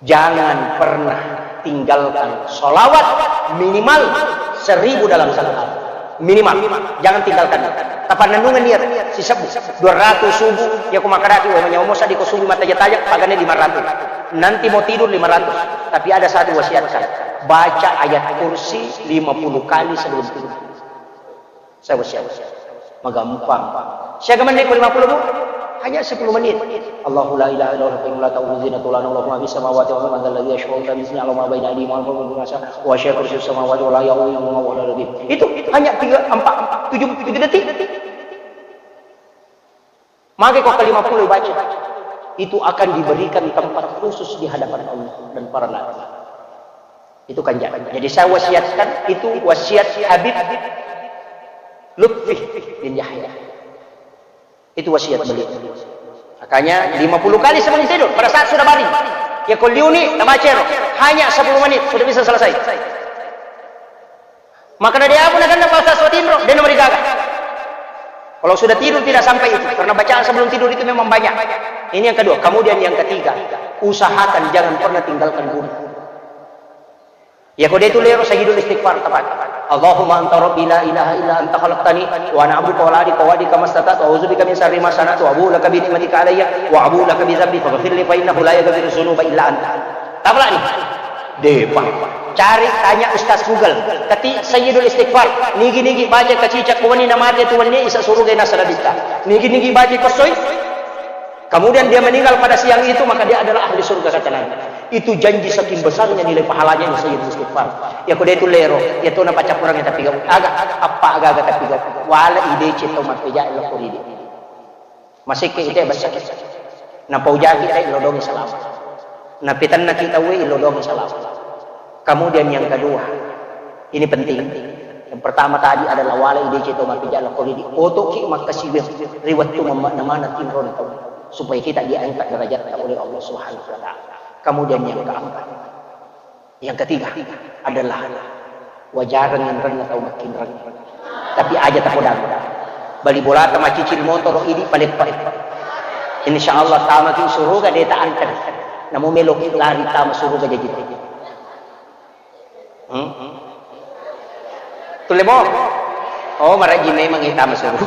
Jangan pernah tinggalkan sholawat minimal seribu dalam satu hari. Minimal. Jangan tinggalkan. Tapanennungan niat, sisebbu. Dua ratus subuh, ya ko makkadaki, wah, manyawa mosa di ko subuh mataja-taja, pagane lima ratus. Nanti mau tidur lima ratus. Tapi ada satu wasiatkan. Baca ayat kursi lima puluh kali sebelum tidur. Siapa, siapa? Magampang. Siaga menit ko lima puluh, Bu? Hanya sepuluh menit. Allahu la ilaha illa huwa la ta'khudhuhu sinatun wa la nawm, lahu ma fis samawati wa ma fil ardi, man dzal ladzi yashfa'u indahu illa bi idznihi, ya'lamu ma baina aydihim wa ma khalfahum, wa la yuhituna bi syai'in min ilmihi illa bima syaa, wa si'a kursiyuhu samawati wal arda, wa la ya'uduhu hifdhuhuma, wa huwa al-'aliyyul 'azhim. Itu hanya tiga, empat, tujuh, tiga detik. Maka ko ke lima puluh baca. Itu akan diberikan tempat khusus di hadapan Allah dan para nabi. Itu kan jangan. Jadi saya wasiatkan, itu wasiat Habib Lutfi bin Yahya. Itu wasiat beliau. Makanya lima puluh kali sebelum tidur, pada saat sudah baring. Ya ko liuni, tabaca ro. Hanya sepuluh menit, sudah bisa selesai. Maka dari apa nak kena pasal suat indro, dia nomor digaga. Kalau sudah tidur tidak sampai itu, karena bacaan sebelum tidur itu memang banyak. Ini yang kedua. Kemudian yang ketiga, usahakan jangan pernah tinggalkan guru. Ya, ko de tu lero sayyidul istighfar, tepat. Allahumma anta rabbi la ilaha illa anta khalaqtani wa ana abduka wa la adika wa adika mastata'tu wa a'udzu bika min syarri ma sana'tu wa abu'u laka bi ni'matika alayya wa abu'u laka bi dzambi faghfir li fa innahu la yaghfiru dzunuba illa anta. Tapalani. Depa. Cari, tanya Ustaz Google. Ketik sayyidul istighfar. Nigi-nigi baca kacica kuwani na mate tu wenni isa suruga nasa nabitta. Nigi-nigi baca kosoi. Kemudian dia meninggal pada siang itu, maka dia adalah ahli surga, kata Nabi. Itu janji saking besarnya nilai pahalanya ini sayyidul istighfar. Ya, ko de tu lero, ya tu na pacappurang ya tapi gak. Aga, apa aga-aga tapi gak. Wala ide cito mapeja lo koridi. Masekke ite bessaki. Napaujaki te ilodongi salama. Napitennaki tauwe ilodongi salama. Kemudian yang kedua, ini penting. Yang pertama tadi adalah wala ide cito mapeja lo koridi. Otoki makkasiwiang ri wettu mamma-, namana tinro na tau, supaya kita diangkat derajat oleh Allah Subhanahu wa Ta'ala. Kemudian yang keempat, yang ketiga adalah wajareng enrenna tau makkinreng. Tapi aja tapodang. Bali bolata macicil motoro idi paleppa. Insya Allah tamaki suruga de ta anter. Namu meloki lari tama suruga jaji. Hmm? Tulle mo? Oh, maraji memang ita masuk.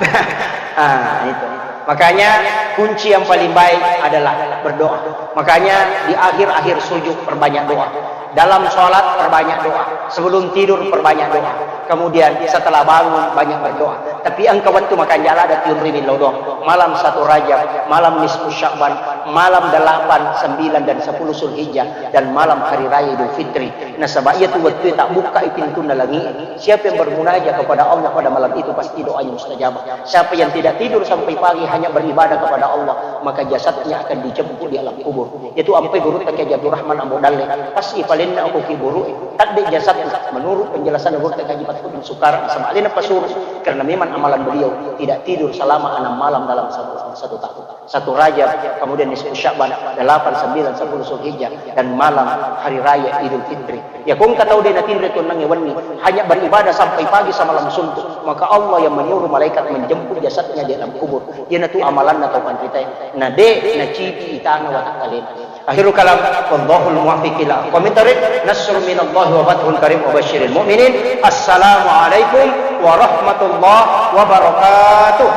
Ah, itu. Makanya kunci yang paling baik adalah berdoa. Makanya di akhir-akhir sujud perbanyak doa. Dalam sholat perbanyak doa. Sebelum tidur perbanyak doa. Kemudian setelah bangun banyak berdoa. Tapi engka wettu makanjala ada tiun rimin lodong. Malam satu Rajab, malam nisfu Sya'ban, malam delapan, sembilan dan sepuluh Zulhijjah dan malam hari raya Idul Fitri. Nasaba iyatu wettue tabbukkai pintunna langi'e. Siapa yang bermunajat kepada Allah pada malam itu, pasti doanya mustajabah. Siapa yang tidak tidur sampai pagi hanya beribadah kepada Allah, maka jasadnya akan dijemput di alam kubur. Iyatu ampai gurutta Kiai Haji Abdurrahman Ambo Dalle, pas ipale Palinna okko kuburu'e, tadde jasadna, menurut penjelasan Gurutta Kaji Fathuddin Sukara, nasaba alena pasuru, karena memang amalan beliau tidak tidur selama enam malam dalam satu, satu tahun. Satu Rajab, kemudian nisfu Sya'ban, delapan, sembilan, sepuluh Zulhijjah, dan malam hari raya Idul Fitri. Ya, ko engka tau de natinro tunnangnge wenni, hanya beribadah sampai pagi semalam suntuk, maka Allah yang menyuruh malaikat menjemput jasadnya di alam kubur. Iyanatu amalanna tau panritae. Na de nacipi itana watakkalena. Akhirul kalam, wallahul muwaffiq ila aqwamit thariq. Nasrun minallahi wa fathun qarib wa basyiril mu'minin. Assalamualaikum warahmatullahi wabarakatuh.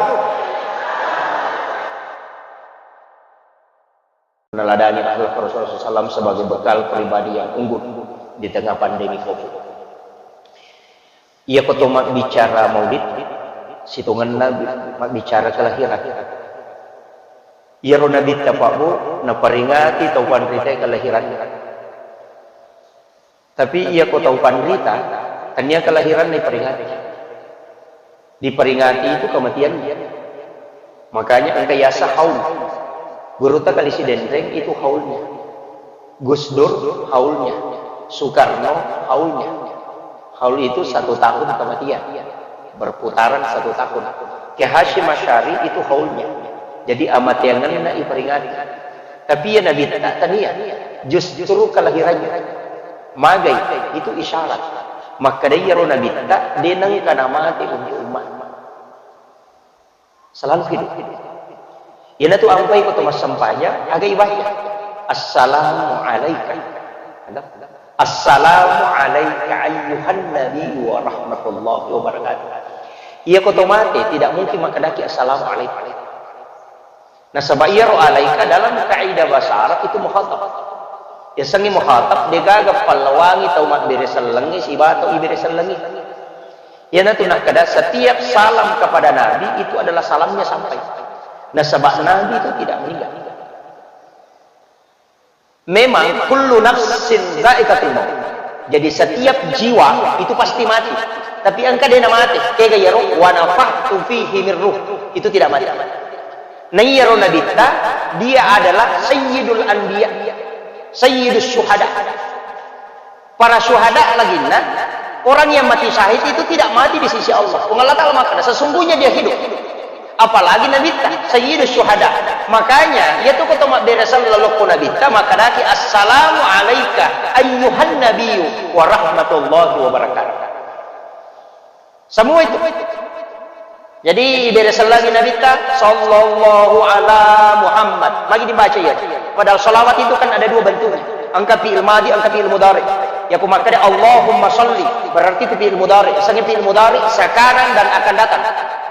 Meneladani akhlak Rasulullah sallallahu alaihi wasallam sebagai bekal pribadi yang unggul di tengah pandemi covid. Iyako to mabbicara maulid, sitongenna bi-, mabbicara kelahiran. Iyaro Nabitta Pak Bu, naperingati tau panritae kelahiranna. Tapi iyako tau panrita, tania kelahiranna iperingati. Diperingati itu kematiannya. Makanya engka yaseng haul. Gurutta Kali Sidenreng itu haulnya. Gus Dur haulnya. Soekarno haulnya. Haul itu satu tahun kematian. Berputaran satu tahun. Kiai Hasyim Asy'ari itu haulnya. Jadi amateangenna iperingati. Tapi iya Nabitta tania. Justru kelahirannya. Magai, itu isyarat. Makkeda iyaro Nabitta, de nengka namate untuk umat. Selalu hidup. Iyanatu ampai ko to massempajang, aga ibaca. Assalamu alaika. Ada? Assalamu alaika ayyuhan nabi wa rahmatullahi wa barakatuh. Iyako to mate, tidak mungkin makkedaki assalamu alaika. Nasaba iyaro alaika dalam kaidah bahasa Arab itu mukhatab. Yasengnge mukhatab, degaga pallawangi tau mabbere sellengnge sibawa tau ibere sellengnge. Iyanatu nakkeda, setiap salam kepada Nabi itu adalah salamnya sampai. Nasaba Nabi itu tidak meninggal. Memang kullu nafsin dzaiqatul maut. Jadi setiap jiwa itu pasti mati. Tapi engka de namate, kega iyaro wa nafakhtu fihi min ruh. Itu tidak mati. Nah, iyaro Nabitta, dia adalah sayyidul anbiya, sayyidus syuhada. Para syuhada laginna, orang yang mati syahid itu tidak mati di sisi Allah. Puang Allah Ta'ala makkeda, sesungguhnya dia hidup. Apalagi Nabitta, Sayyidus Syuhada. Makanya, iya tu ko to mabbere selleng lokko Nabitta, makkedaki, "Assalamu alaika ayyuhan nabiyyu wa rahmatullahi wa barakatuh." Semua itu. Jadi, ibere sellengi Nabitta, "Sallallahu ala Muhammad." Magi dibaca iya. Padahal salawat itu kan ada dua bentuknya. Engka fi'il madi, engka fi'il mudhari. Iya ko makkeda, "Allahumma salli," berarti itu fi'il mudhari. Sanga fi'il mudhari sekarang dan akan datang.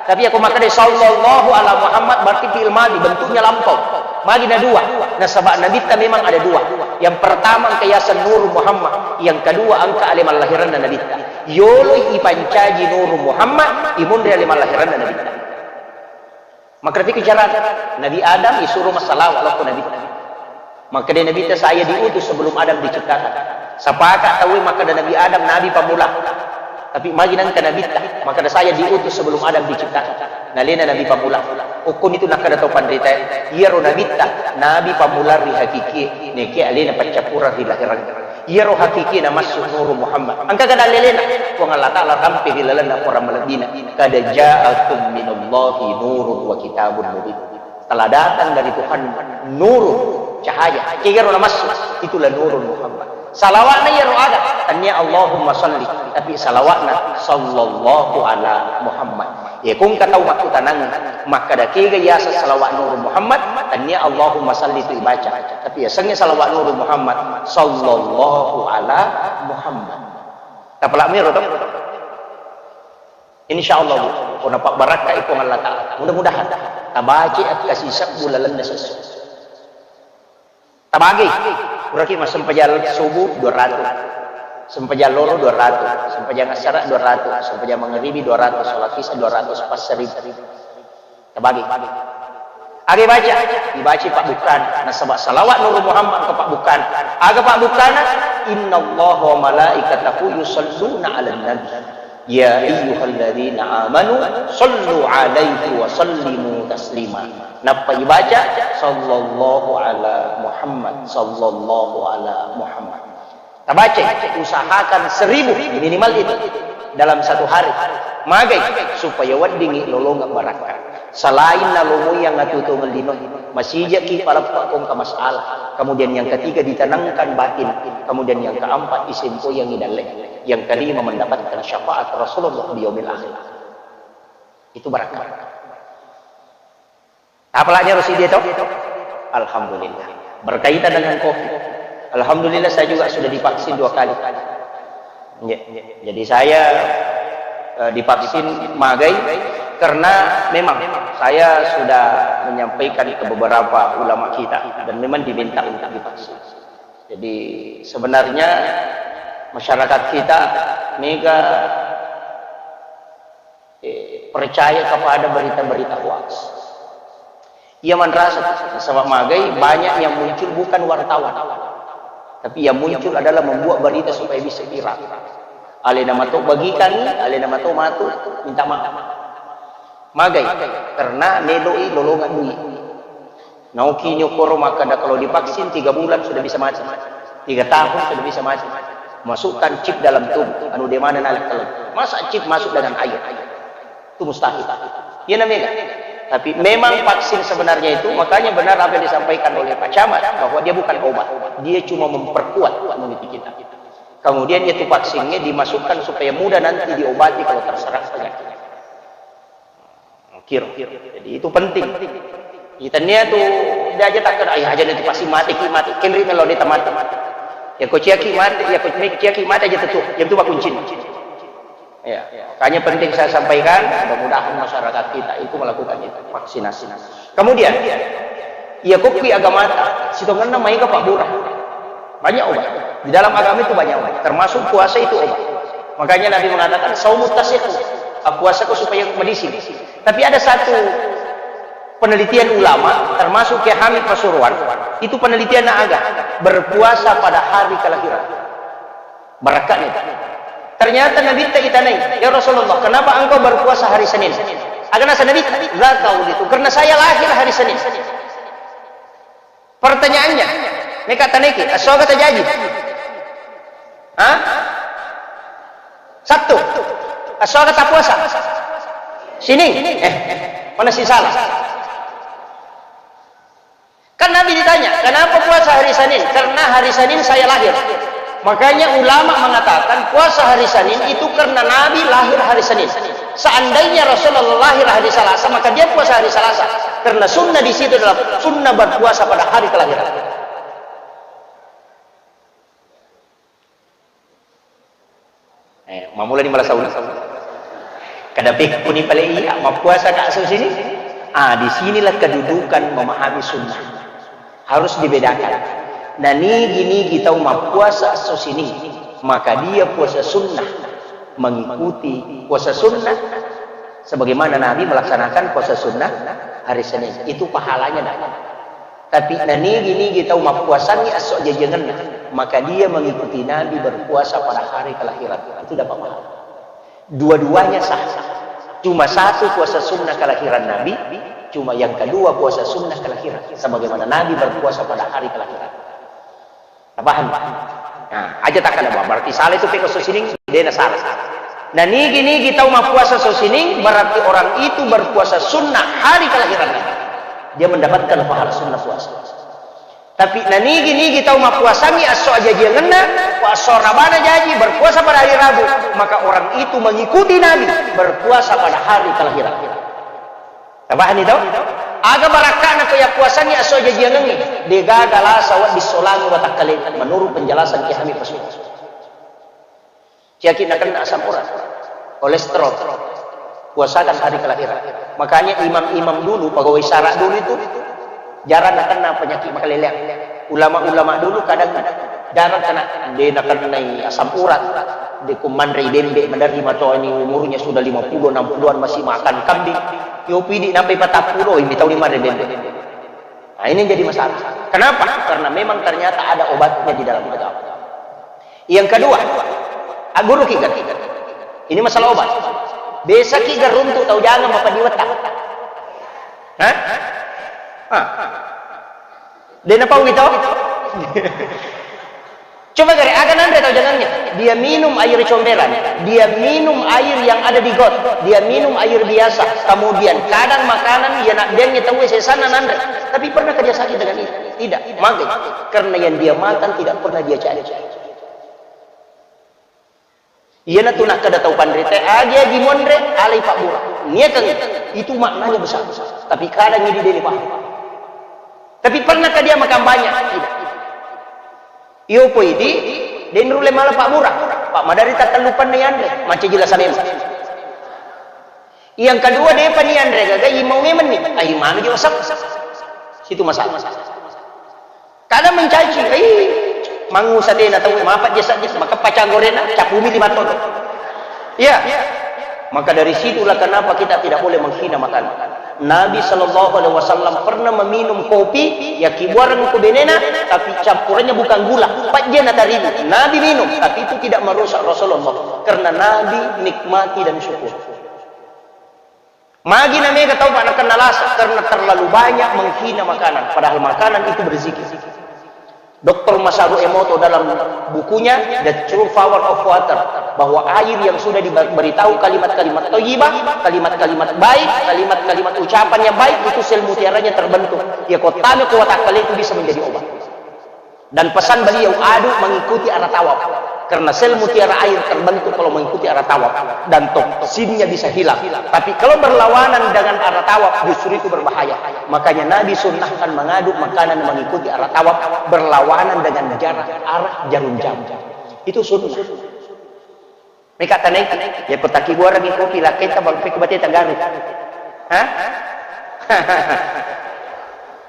Tapi iya ko makkeda, "Sallallahu ala Muhammad," berarti fi'il madi, bentuknya lampau. Magi na dua. Nasaba Nabitta memang ada dua. Yang pertama engka yaseng Nur Muhammad, yang kedua engka ale mallahiranna Nabitta. Yoloi ipancaji Nuru Muhammad, imunri ale mallahiranna Nabitta. Makkeda piki carana, Nabi Adam isuruh massalawa lokko Nabitta. Makkeda Nabitta, "Saya diutus sebelum Adam diciptakan." Sepakat tauwe makkeda Nabi Adam nabi pamula. Tapi magi nengka Nabitta, makkeda, "Saya diutus sebelum Adam diciptakan." Nalena nabi pamula. Ukkuni tu nakkeda tau panritae, iyaro Nabitta, nabi pamula ri hakikie, nekia alena paccappureng ri lahirang. Iyaro hakikie namassu Nuru Muhammad. Engka gada lelena, Puang Allah Ta'ala rampe ri lalenna Quran malebbina. "Qad ja'akum minallahi nurun wa kitabun mubin." Telah datang dari Tuhan nurun, cahaya. Kegaro namassu, itulah Nurun Muhammad. Salawatna iyaro aga, tania Allahumma salli, tapi salawatna sallallahu ala Muhammad. Iya ko engka tau makkutanang, makkeda kega yaseng salawat Nuru Muhammad, tania Allahumma salli tu ibaca. Tapi yasengnge salawat Nuru Muhammad, sallallahu ala Muhammad. Tapalak miro to? Insya Allah, Bu. Ko napabbarakkai Puang Allah Ta'ala. Mudah-mudahan. Tabaca akkasi sebbu lalenna sessu. Tabagi. Puraki massempajang subuh dua ratus. Sempajang loro dua ratus. Sempajang asara dua ratus. Sempajang mangaribi dua ratus. Salat isya dua ratus. Passari. Tabagi. Aga baca? Dibaca pabbukkana. Nasaba salawat Nuru Muhammad ke pabbukkana. Aga pabbukkana? Innallaha wa malaikatahu yusalluna ala nabi. Ya ayyuhalladzina amanu sallu alaihi wa sallimu taslima. Nappa ibaca, "Sallallahu ala Muhammad, sallallahu ala Muhammad." Tabaca, usahakan seribu minimal itu dalam satu hari. Magai, supaya weddingngi lolongeng barakka. Selain nalomoi yang atuo-tuongeng lino, masijaki paleppa ko engka masalah. Kemudian yang ketiga, ditenangkan batin. Kemudian yang keempat, isempoyangi dalle. Yang kelima, mendapatkan syafaat Rasulullah di yaumil akhir. Itu barakka. Apalagi harus dia tahu? Alhamdulillah. Berkaitan dengan covid. Alhamdulillah, saya juga sudah divaksin dua kali. Ya, jadi saya, eh, divaksin magai karena memang saya sudah menyampaikan ke beberapa ulama kita dan memang diminta untuk divaksin. Jadi sebenarnya masyarakat kita mega eh, percaya kepada berita-berita hoax. Ia manrasa, nasaba magai banyak yang muncul bukan wartawan, tapi yang muncul adalah membuat berita supaya bisa viral. Alena mato bagikangi, alena mato matu minta maaf. Magai, karena meloi lolongeng dui. Naoki nyo koro makkeda kalau divaksin tiga bulan sudah bisa mati. Tiga tahun sudah bisa mati. Masukkan chip dalam tubuh, anu de mana nalek keleng. Masa chip masuk dengan air? Itu mustahil. Iya namanya. Tapi memang vaksin sebenarnya itu, makanya benar apa yang disampaikan oleh Pak Camat, bahwa dia bukan obat. Dia cuma memperkuat imuniti kita. Kemudian itu vaksinnya dimasukkan supaya mudah nanti diobati kalau terserang penyakit. Kiro. Jadi itu penting. Itania tu dia aja takkan, "Ai, aja nanti pasti mati ki, mati." Kenri melo dia mati. Ya ko ciaki mati, ya ko ciaki mati aja tetu. Yang itu kuncinya. Ya, makanya penting saya sampaikan, mudah-mudahan masyarakat kita itu melakukan itu, vaksinasi. Kemudian, iya ko kui agamata, sitongenna maega pabbura. Banyak obat. Di dalam agama itu banyak obat, termasuk puasa itu obat. Makanya Nabi mengatakan, "Saumut tasihhu." Ah, puasa kau supaya medicine. Tapi ada satu penelitian ulama, termasuk Kiai Hamid Pasuruan, itu penelitian aga, berpuasa pada hari kelahiran. Barakka ni. Ternyata Nabi ta itanai, "Ya Rasulullah, kenapa engkau berpuasa hari Senin?" Aga nasa Nabi, "Dzaka wulidtu, karena saya lahir hari Senin." Pertanyaannya, meka taneki, esso aga tajaji? Hah? Sabtu. Esso aga tapuasa? Sining. Eh, mana si salah? Kan Nabi ditanya, "Kenapa puasa hari Senin?" "Karena hari Senin saya lahir." Makanya ulama mengatakan puasa hari Senin itu karena Nabi lahir hari Senin. Seandainya Rasulullah lahir hari Selasa, maka dia puasa hari Selasa. Karena sunnah di situ adalah sunnah berpuasa pada hari kelahiran. Eh, mamula ni malasa ulu. Kada pekkuni pale iya, mappuasa ka esso sining? Ah, di sinilah kedudukan memahami sunnah. Harus dibedakan. Nah, nigi-nigi tau mappuasa esso sining, maka dia puasa sunnah, mengikuti puasa sunnah sebagaimana Nabi melaksanakan puasa sunnah hari Senin. Itu pahalanya dapat. Tapi nanigi-nigi tau mappuasangngi esso ajjajiangenna, maka dia mengikuti Nabi berpuasa pada hari kelahiran. Itu dapat pahala. Dua-duanya sah. Cuma satu puasa sunnah kelahiran Nabi, cuma yang kedua puasa sunnah kelahiran. Sebagaimana Nabi berpuasa pada hari kelahiran. Paham? Nah, aja tak ada, berarti salah itu peko esso sining, dena salah. Nah, nigi-nigi tau mappuasa esso sining, berarti orang itu berpuasa sunnah hari kelahiran Nabi. Dia mendapatkan pahala sunnah puasa. Tapi nanigi-nigi tau mappuasangngi esso ajjajiangenna, ko esso Arabana jaji, berpuasa pada hari Rabu, maka orang itu mengikuti Nabi berpuasa pada hari kelahiran. Tabahani tau? Aga barakka'na ko yappuasangngi esso ajjajiangengnge, degaga lasa wedding solangi watakkalena, menurut penjelasan Kiai Hamid Pasuruan. Caki nakenna asam urat, kolesterol, puasakan hari kelahiran. Makanya imam-imam dulu, pegawai sara dulu itu jarang nakenna penyakit makaleleang. Ulama-ulama dulu kadang jarang kena, de nakennai asam urat, de ko manrei bembe, maderri matoa ni umurnya sudah lima puluh, enam puluhan masih makan kambing. Yo pidi nampai patappulo, ini tahu ni manrei bembe. Nah, ini jadi masalah. Kenapa? Karena memang ternyata ada obatnya di dalam agama. Yang kedua, agguruki kan? Ini masalah obat. Besaki garuntu tau jangan mapadiwetta. Hah? Ah. Dena pau gitu? Coba gare, aga nanre tau jangannya? Dia minum air comberan, dia minum air yang ada di got, dia minum air biasa. Kemudian kadang makanan, iya nabbiangngi tauwe sesanna nanre. Tapi pernahkah dia sakit dengan itu? Tidak. Maka karena yang dia makan tidak pernah dia cari. Iyanatu nakkeda tau panrita, agi-agi monre, alai pabbura. Niakan itu maknanya besar. Tapi kadang ini dia paham. Tapi pernahkah dia makan banyak? Tidak. Iyo poi di, de nulle mala pabbura. Pak madari tattellu penne yanre, macca jila sanema. Yang kedua, depa ni anre gaga, imau memenni. Ai manu jo sep. Situ masalah. Kada mencaci, ai mangu sadena tau, mapa je sadis, maka pacang gorena, capumi lima ton. Iya. Maka dari situlah kenapa kita tidak boleh menghina makanan. Nabi Shallallahu Alaihi Wasallam pernah meminum kopi, ya kibuareng ku benena, tapi campurannya bukan gula. Pajena tarigu. Nabi minum, tapi itu tidak merusak Rasulullah. Karena Nabi nikmati dan syukur. Magi na mega tau, Pak, nakenna lasa karena terlalu banyak menghina makanan, padahal makanan itu berzikir. Doktor Masaru Emoto dalam bukunya The True Power of Water, bahwa air yang sudah diberitahu kalimat-kalimat thayyibah, kalimat-kalimat baik, kalimat-kalimat ucapan yang baik, itu sel mutiaranya terbentuk. Ya, kotame kuat akal itu bisa menjadi obat. Dan pesan beliau, aduk mengikuti arah tawaf. Karena sel mutiara air terbentuk kalau mengikuti arah tawaf. Dan toksinnya bisa hilang. Tapi kalau berlawanan dengan arah tawaf, justru itu berbahaya. Makanya Nabi sunnahkan mengaduk makanan mengikuti arah tawaf, berlawanan dengan jarak arah jarum jam. Itu sunnah. Meka tanai, ya ko takibuarangngi kopi, lakkaita bang, pekko bate tagaru. Hah?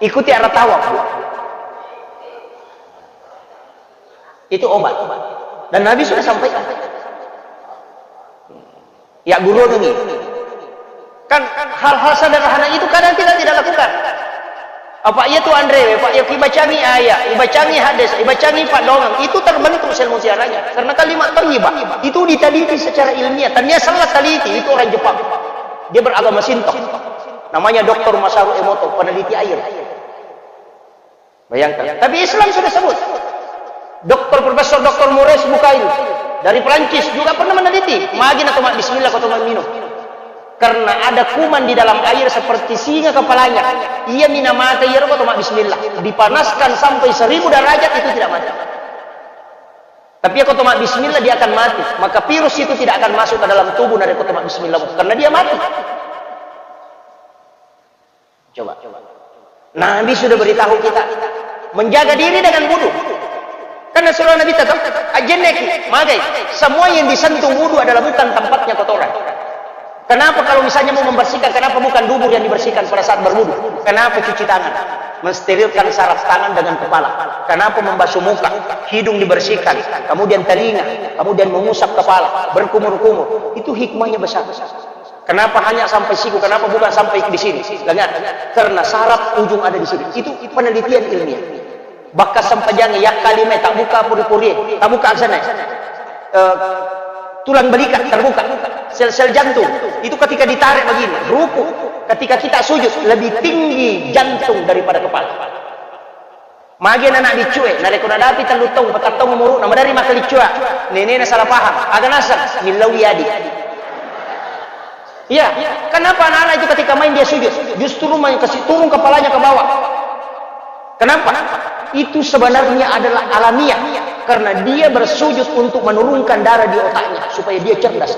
Ikuti arah tawaf, Bu. Itu obat. Dan Nabi sudah sampaikan. Ya, guru ini. Kan hal-hal sederhana itu kadang kita tidak lakukan. Apa iya tu anrewe, Pak, ya kibacangi ayat, ibacangi hadis, ibacangi paddoangeng, itu terbentuk sel mutiaranya. Karena kalimat thayyibah itu diteliti secara ilmiah. Tania salah teliti, itu orang Jepang. Dia beragama Shinto. Namanya Doktor Masaru Emoto, peneliti air. Bayangkan. Tapi Islam sudah sebut. Doktor, Profesor Doktor Maurice Bucaille dari Perancis juga pernah meneliti. Magi na toma bismillah ko toma minum. Karena ada kuman di dalam air seperti singa kepalanya. Iya mina mate, iya ko toma bismillah. Dipanaskan sampai seribu derajat, itu tidak mati. Tapi ya ko toma bismillah, dia akan mati. Maka virus itu tidak akan masuk ke dalam tubuh nare ko toma bismillah. Karena dia mati. Coba. Nabi sudah beritahu kita menjaga diri dengan wudu. Karena surah Nabi tetap ajenneki, magai. Semua yang disentuh wudu adalah bukan tempatnya kotoran. Kenapa kalau misalnya mau membersihkan, kenapa bukan dubur yang dibersihkan pada saat berwudu? Kenapa cuci tangan? Mensterilkan saraf tangan dengan kepala. Kenapa membasuh muka, hidung dibersihkan, kemudian telinga, kemudian mengusap kepala, berkumur-kumur? Itu hikmahnya besar. Kenapa hanya sampai siku? Kenapa bukan sampai di sini? Lengan. Karena saraf ujung ada di sini. Itu penelitian ilmiah. Bahkan sempajang yang kalime tak buka puri-puri, tak buka sana. Eh, tulang belikat terbuka. Sel-sel jantung itu ketika ditarik begini, ruku. Ketika kita sujud, lebih tinggi jantung daripada kepala. Magi anak biccue, narekko nadapi tellu taung, patang taung umuru'na, maderri makkaliccua, nenena salah paham, aga naseng, millau adi. Iya, kenapa anak-anak itu ketika main dia sujud, justru main kasih turun kepalanya ke bawah? Kenapa? Itu sebenarnya adalah alamiah, karena dia bersujud untuk menurunkan darah di otaknya supaya dia cerdas.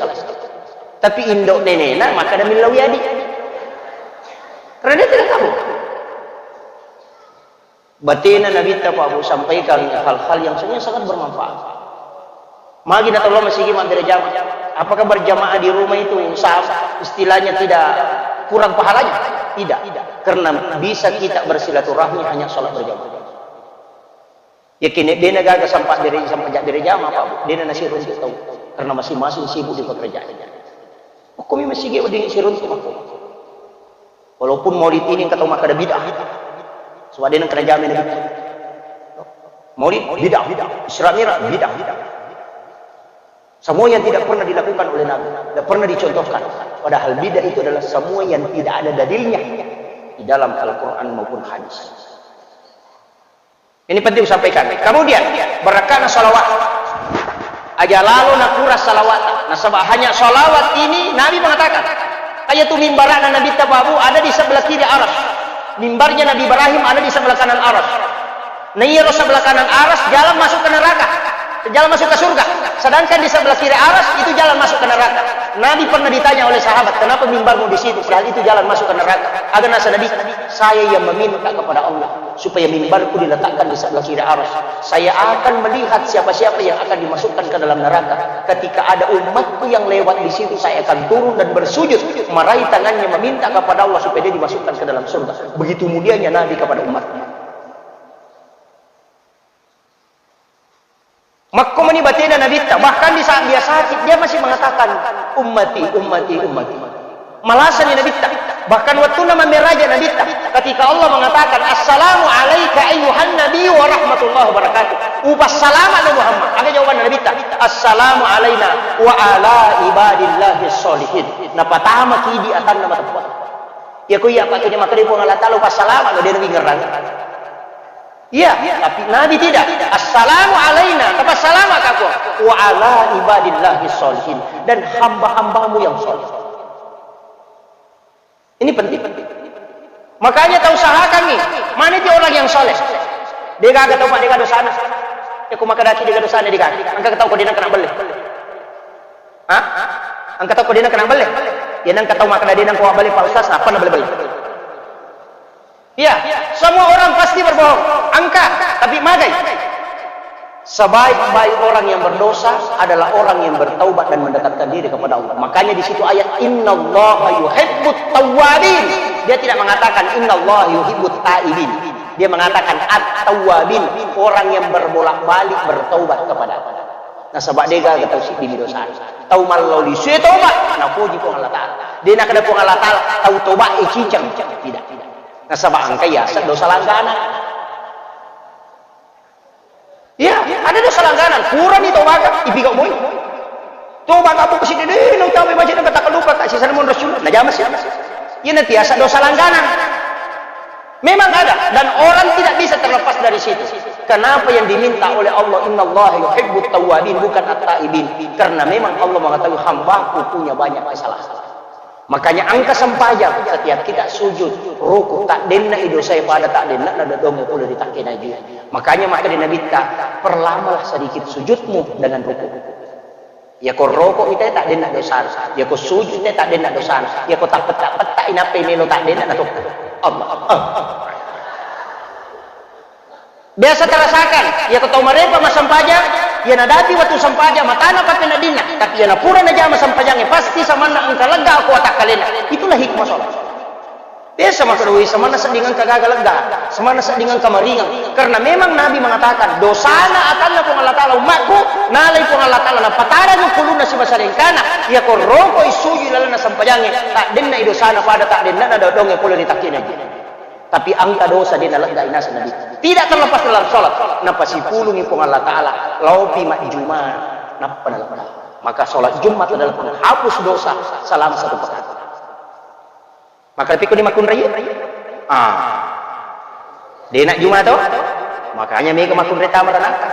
Tapi indo nenena maka ada millau adi. Karena dia tidak tahu. Batena Nabitta, Pak Bu, sampaikan hal-hal yang sebenarnya sangat bermanfaat. Magi na tolong masigi mabbere jamaah. Apakah berjamaah di rumah itu sa-, istilahnya tidak kurang pahalanya? Tidak. Karena bisa kita bersilaturahmi hanya sholat berjamaah. Yakin bena gaga sampai bere, sampai jak bere jamaah, Pak Bu. Dena nasi runtuk tahu. Karena masing-masing sibuk di pekerjaan. Hukumi masigi wedding siruntu makko. Walaupun maulid ini engka tau makkeda bid'ah. Sebab dia nengka najamai Nabi. Maulid bid'ah. Isra Mi'raj bid'ah. Semua yang tidak pernah dilakukan oleh Nabi, tidak pernah dicontohkan. Padahal bid'ah itu adalah semua yang tidak ada dalilnya di dalam Al-Quran maupun hadis. Ini penting disampaikan. Kemudian, berkahnya salawat. Aja lalo nakurang salawat. Nasaba hanya salawat ini, Nabi mengatakan, kayak tu mimbarana Nabi Tababu ada di sebelah kiri aras. Mimbarnya Nabi Ibrahim ada di sebelah kanan aras. Nah, iya, sebelah kanan aras, jalan masuk ke neraka. Jalan masuk ke surga. Sedangkan di sebelah kiri aras, itu jalan masuk ke neraka. Nabi pernah ditanya oleh sahabat, "Kenapa mimbarmu di situ? Padahal itu jalan masuk ke neraka." Aga nasa Nabi, "Saya yang meminta kepada Allah supaya mimbarku diletakkan di sebelah kiri aras. Saya akan melihat siapa-siapa yang akan dimasukkan ke dalam neraka. Ketika ada umatku yang lewat di situ, saya akan turun dan bersujud, meraih tangannya meminta kepada Allah supaya dia dimasukkan ke dalam surga." Begitu mulianya Nabi kepada umatnya. Makko mani batena Nabitta, bahkan di saat dia sakit, dia masih mengatakan, "Ummati, ummati, ummati." Malasani Nabitta. Bahkan waktu nama meraja Nabitta, ketika Allah mengatakan, "Assalamu alaika ayyuhan nabiyyu wa rahmatullahi wa barakatuh." Upa salama lo Muhammad. Aga jawaban Nabitta? "Assalamu alaina wa ala ibadillahi sholihin." Napatama kidi atanna mateppua. Ya ko iya pakai dia makkeda Puang Allah Ta'ala upa salama lo dia nabi ngerang. Iya, tapi Nabi tidak. "Assalamu alaina," tapi salama ka Puang. "Wa ala ibadillahi sholihin," dan hamba-hambamu yang soleh. Ini penting. Makanya tau usahakan nih, mana itu orang yang soleh? Dia gagal tau, Pak, dia gagal dosana. Ya, aku maka daki dia gagal dosana, dia gagal. Angka tau kau dia kena beli. Hah? Angka tau kau dia kena beli. Ya, nang kau tau maka dia nang kau beli, Pak Ustaz, apa na beli-beli? Iya, semua orang pasti berbohong. Angka, tapi magai. Sebaik-baik orang yang berdosa adalah orang yang bertaubat dan mendekatkan diri kepada Allah. Makanya di situ ayat, "Innallaha yuhibbut tawwabin." Dia tidak mengatakan, "Innallaha yuhibbut taibin." Dia mengatakan, "At-tawwabin," orang yang berbolak-balik bertaubat kepada Allah. Nasaba de gaga tau siddimi dosa. Tau malloli sue toba, napoji Puang Allah Ta'ala. De nakeda Puang Allah Ta'ala, tau toba e ciceng. Tidak. Nasaba engka yaseng dosa langganan. Iya, ada dosa langganan. Purani tobaka, ipigau moi. Tobaka buku sidede, nau tabe baca nang kata lupa ka sisa namun Rasul. Najama sih. Iya, nanti yaseng dosa langganan. Memang ada, dan orang tidak bisa terlepas dari situ. Kenapa yang diminta oleh Allah, "Innallaha yuhibbut tawwabin," bukan at-taibin? Karena memang Allah mengetahui hambaku punya banyak kesalahan. Makanya engka sempajang, setiap kita sujud, ruku, tak denna i dosa pada tak denna na dodong pula di takke naju. Makanya maka di Nabi ta, "Perlamalah sedikit sujudmu dengan ruku." Yako roko ite tak denna dosana. Yako sujud ite tak denna dosana. Yako tak petak-petak inappai melo tak denna na tokko. Allah. Ah. Biasa tarasakan, yako tau marepa massempajang, iya nadapi wettu sempajang, matana pappeneddinna, tapi iya napura najama sempajangnge, pasti samanna engka lega ko atakkalena. Itulah hikmah sholat. Biasa maka doi, samanna sedding engka gaga lega, samanna sedding engka maringang. Karena memang Nabi mengatakan, dosana atanna Puang Allah Ta'ala ummakku, nalai Puang Allah Ta'ala, napatarangi kulunna sibasalengkana, yako rokoi sujud lalenna sempajangnge, tak denna i dosana pada tak denna na dodongnge pole ri takkina. Tapi engka dosa de naleggai naseng Nabi. Tidak terlepas dalam sholat. Napasipulungi Puang Allah Ta'ala. Laopi majjuma. Nappa nalegga. Maka sholat Jumat adalah penghapus dosa selama satu pekan. Maka tapi ko di makunrai? Ah. Dena Juma to? Makanya mega makunrai tama ranaka.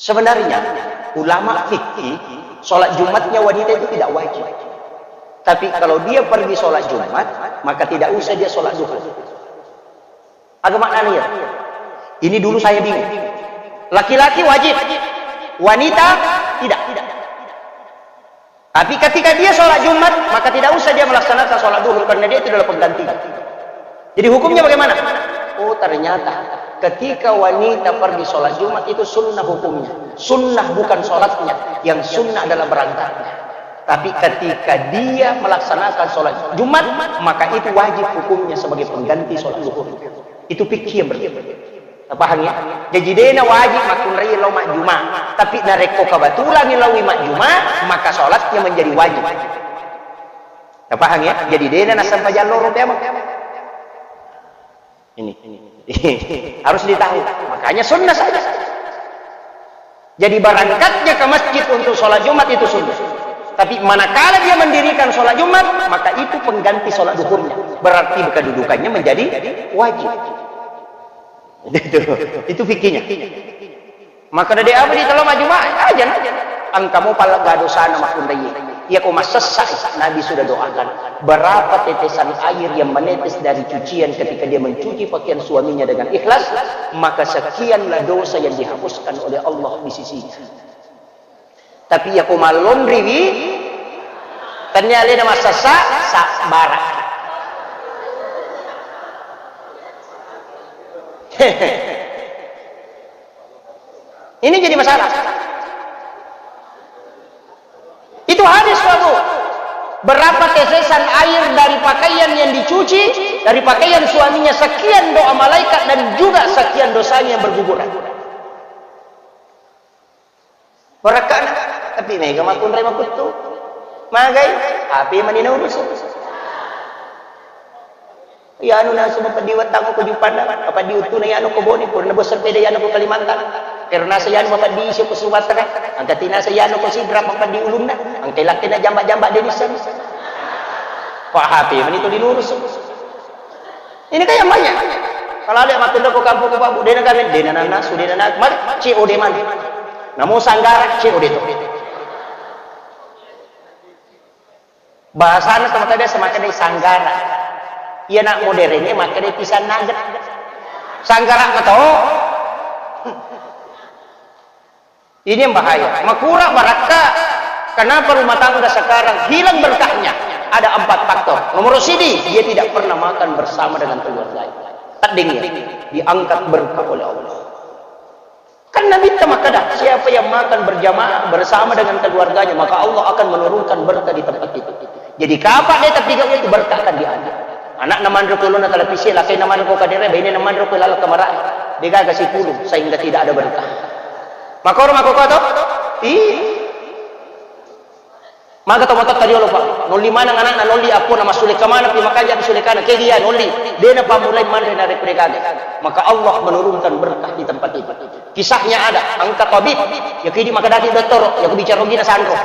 Sebenarnya, ulama fikih, sholat Jumatnya wanita itu tidak wajib. Tapi kalau dia pergi sholat Jumat, maka tidak usah dia sholat duhur. Agama maknanya. Ini dulu saya bingung. Laki-laki wajib, wanita tidak. Tapi ketika dia sholat Jumat, maka tidak usah dia melaksanakan sholat duhur karena dia itu adalah pengganti. Jadi hukumnya bagaimana? Oh, ternyata ketika wanita pergi sholat Jumat itu sunnah hukumnya. Sunnah bukan sholatnya, yang sunnah adalah berangkatnya. Tapi ketika dia melaksanakan sholat Jumat, maka itu wajib hukumnya sebagai pengganti sholat duhur. Itu fikih yang berbeda. Paham ya? Jadi dena wajib makkunrai lao majjuma. Tapi narekko kebetulan laoi majjuma, maka sholatnya menjadi wajib. Paham ya? Jadi dena nassempajang loro teameng. Ini. Harus ditahu. Makanya sunnah saja. Jadi berangkatnya ke masjid untuk sholat Jumat itu sunnah. Tapi manakala dia mendirikan sholat Jumat, maka itu pengganti sholat duhurnya. Berarti kedudukannya menjadi wajib. Itu, itu fikihnya. Maka dari apa di dalam Jumat aja, nah. Engka mo palegga dosana makkunrai. Iya ko massessa, Nabi sudah doakan. Berapa tetesan air yang menetes dari cucian ketika dia mencuci pakaian suaminya dengan ikhlas, maka sekianlah dosa yang dihapuskan oleh Allah di sisinya. Tapi iya ko mallonriwi, tennia alena massessa, sabbara. Ini jadi masalah. Itu hadis, Pak Bu. Berapa tetesan air dari pakaian yang dicuci, dari pakaian suaminya, sekian doa malaikat dan juga sekian dosanya yang berguguran. Barakka'na, tapi mega makkunrai makuttu. Magai, H P mani naurus. Iyanu nasu mapeddi wettang ko Juppandang, mapeddi wettuna iyanu ko Bone, purana bos sepeda iyanu ko Kalimantan. Karena sa iyanu mapeddi isi ko Sumatera, angka tina sa iyanu ko Sidrap mapeddi ulunna, angka lakkena jamba-jamba de nisseng. Ko H P mani to dinurus. Ini kan yang banyak. Kalau ada mattunda ko kampung ko Pak Bu, dena kami, dena nana, sudena nana, mari, C O D mani. Namo sanggara, C O D to. Bahasana teman biasa makkeda sanggara. Iya nak modernnya makkeda pisang nugget. Sanggara mato. Ini yang bahaya. Makura barakka. Kenapa rumah tangga sekarang hilang berkahnya? Ada empat faktor. Nomor sidi, dia tidak pernah makan bersama dengan keluarga. Tedding ya, diangkat berkah oleh Allah. Kan Nabi kita makkeda, siapa yang makan berjamaah bersama dengan keluarganya, maka Allah akan menurunkan berkah di tempat itu. Jadi, kapa de tapigau itu berkah akan diambil. Anakna manro ko lona televisi, lakkainna manro ko kadere, bainena manro ko laleng kamara. Degaga sipulung, sehingga tidak ada berkah. Makoro makoko to? Iya. Maga to matotta riolo, Pak. Nolli maneng anakna, nolli appona, massulekka maneng pi, makanja pi sulekana. Ke dia nolli, dena pammulai manre narekko degaga. Maka Allah menurunkan berkah di tempat itu. Kisahnya ada, engka tabib, iya ko idi makkedaki dottoro, iya ko bicara ogina sanro.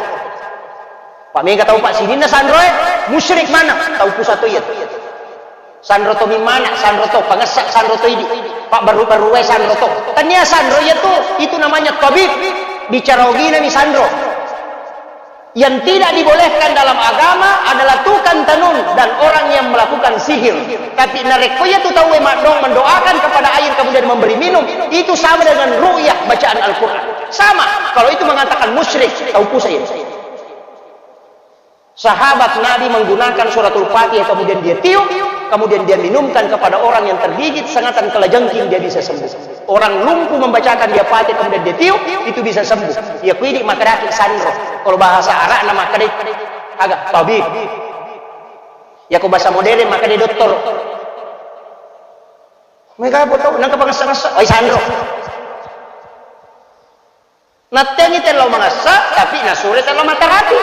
Pak, mega tau, Pak, sininna sanroe, musyrik maneng, tau pusa to iya. Sanro to mimmana, sanro to pangessa, sanro to idi. Pak, baru-baru wae sanro to. Tania sanro iya tu, itu namanya tabib. Bicara ogina mi sanro. Yang tidak dibolehkan dalam agama adalah tukang tenun dan orang yang melakukan sihir. Tapi narekko iya tu tauwe maddong mendoakan kepada air kemudian memberi minum, itu sama dengan ru'yah bacaan Al-Quran. Sama, kalau itu mengatakan musyrik, tau pusa iya. Sahabat Nabi menggunakan suratul Fatihah, kemudian dia tiup, kemudian dia minumkan kepada orang yang tergigit sengatan kalajengking, dia bisa sembuh. Orang lumpuh membacakan dia Fatihah, kemudian dia tiup, itu bisa sembuh. Iya ko idi makkedaki sanro. Kalau bahasa Arabna makkeda aga tabib. Iya ko bahasa modern makkeda dokter. Mega apa tau, nangka pangessa-ngessa, oi sanro. Nattengi tellau mangessa, tapi nasure tellau matarapi.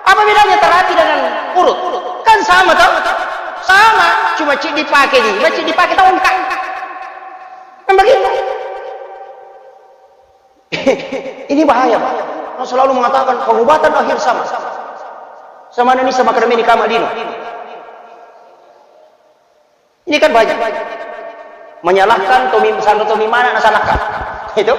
Apa bedanya terapi dengan urut? Kan sama, toh? Sama, cuma cik dipakai di, cik dipakai tongkat. Kan begitu. Ini bahaya, Pak. Orang selalu mengatakan pengobatan akhir zaman. Sama Indonesia, maka demi nikah Madinah. Ini kan banyak. Menyalahkan tomi, sanro tomi mana nasalahkan. Itu.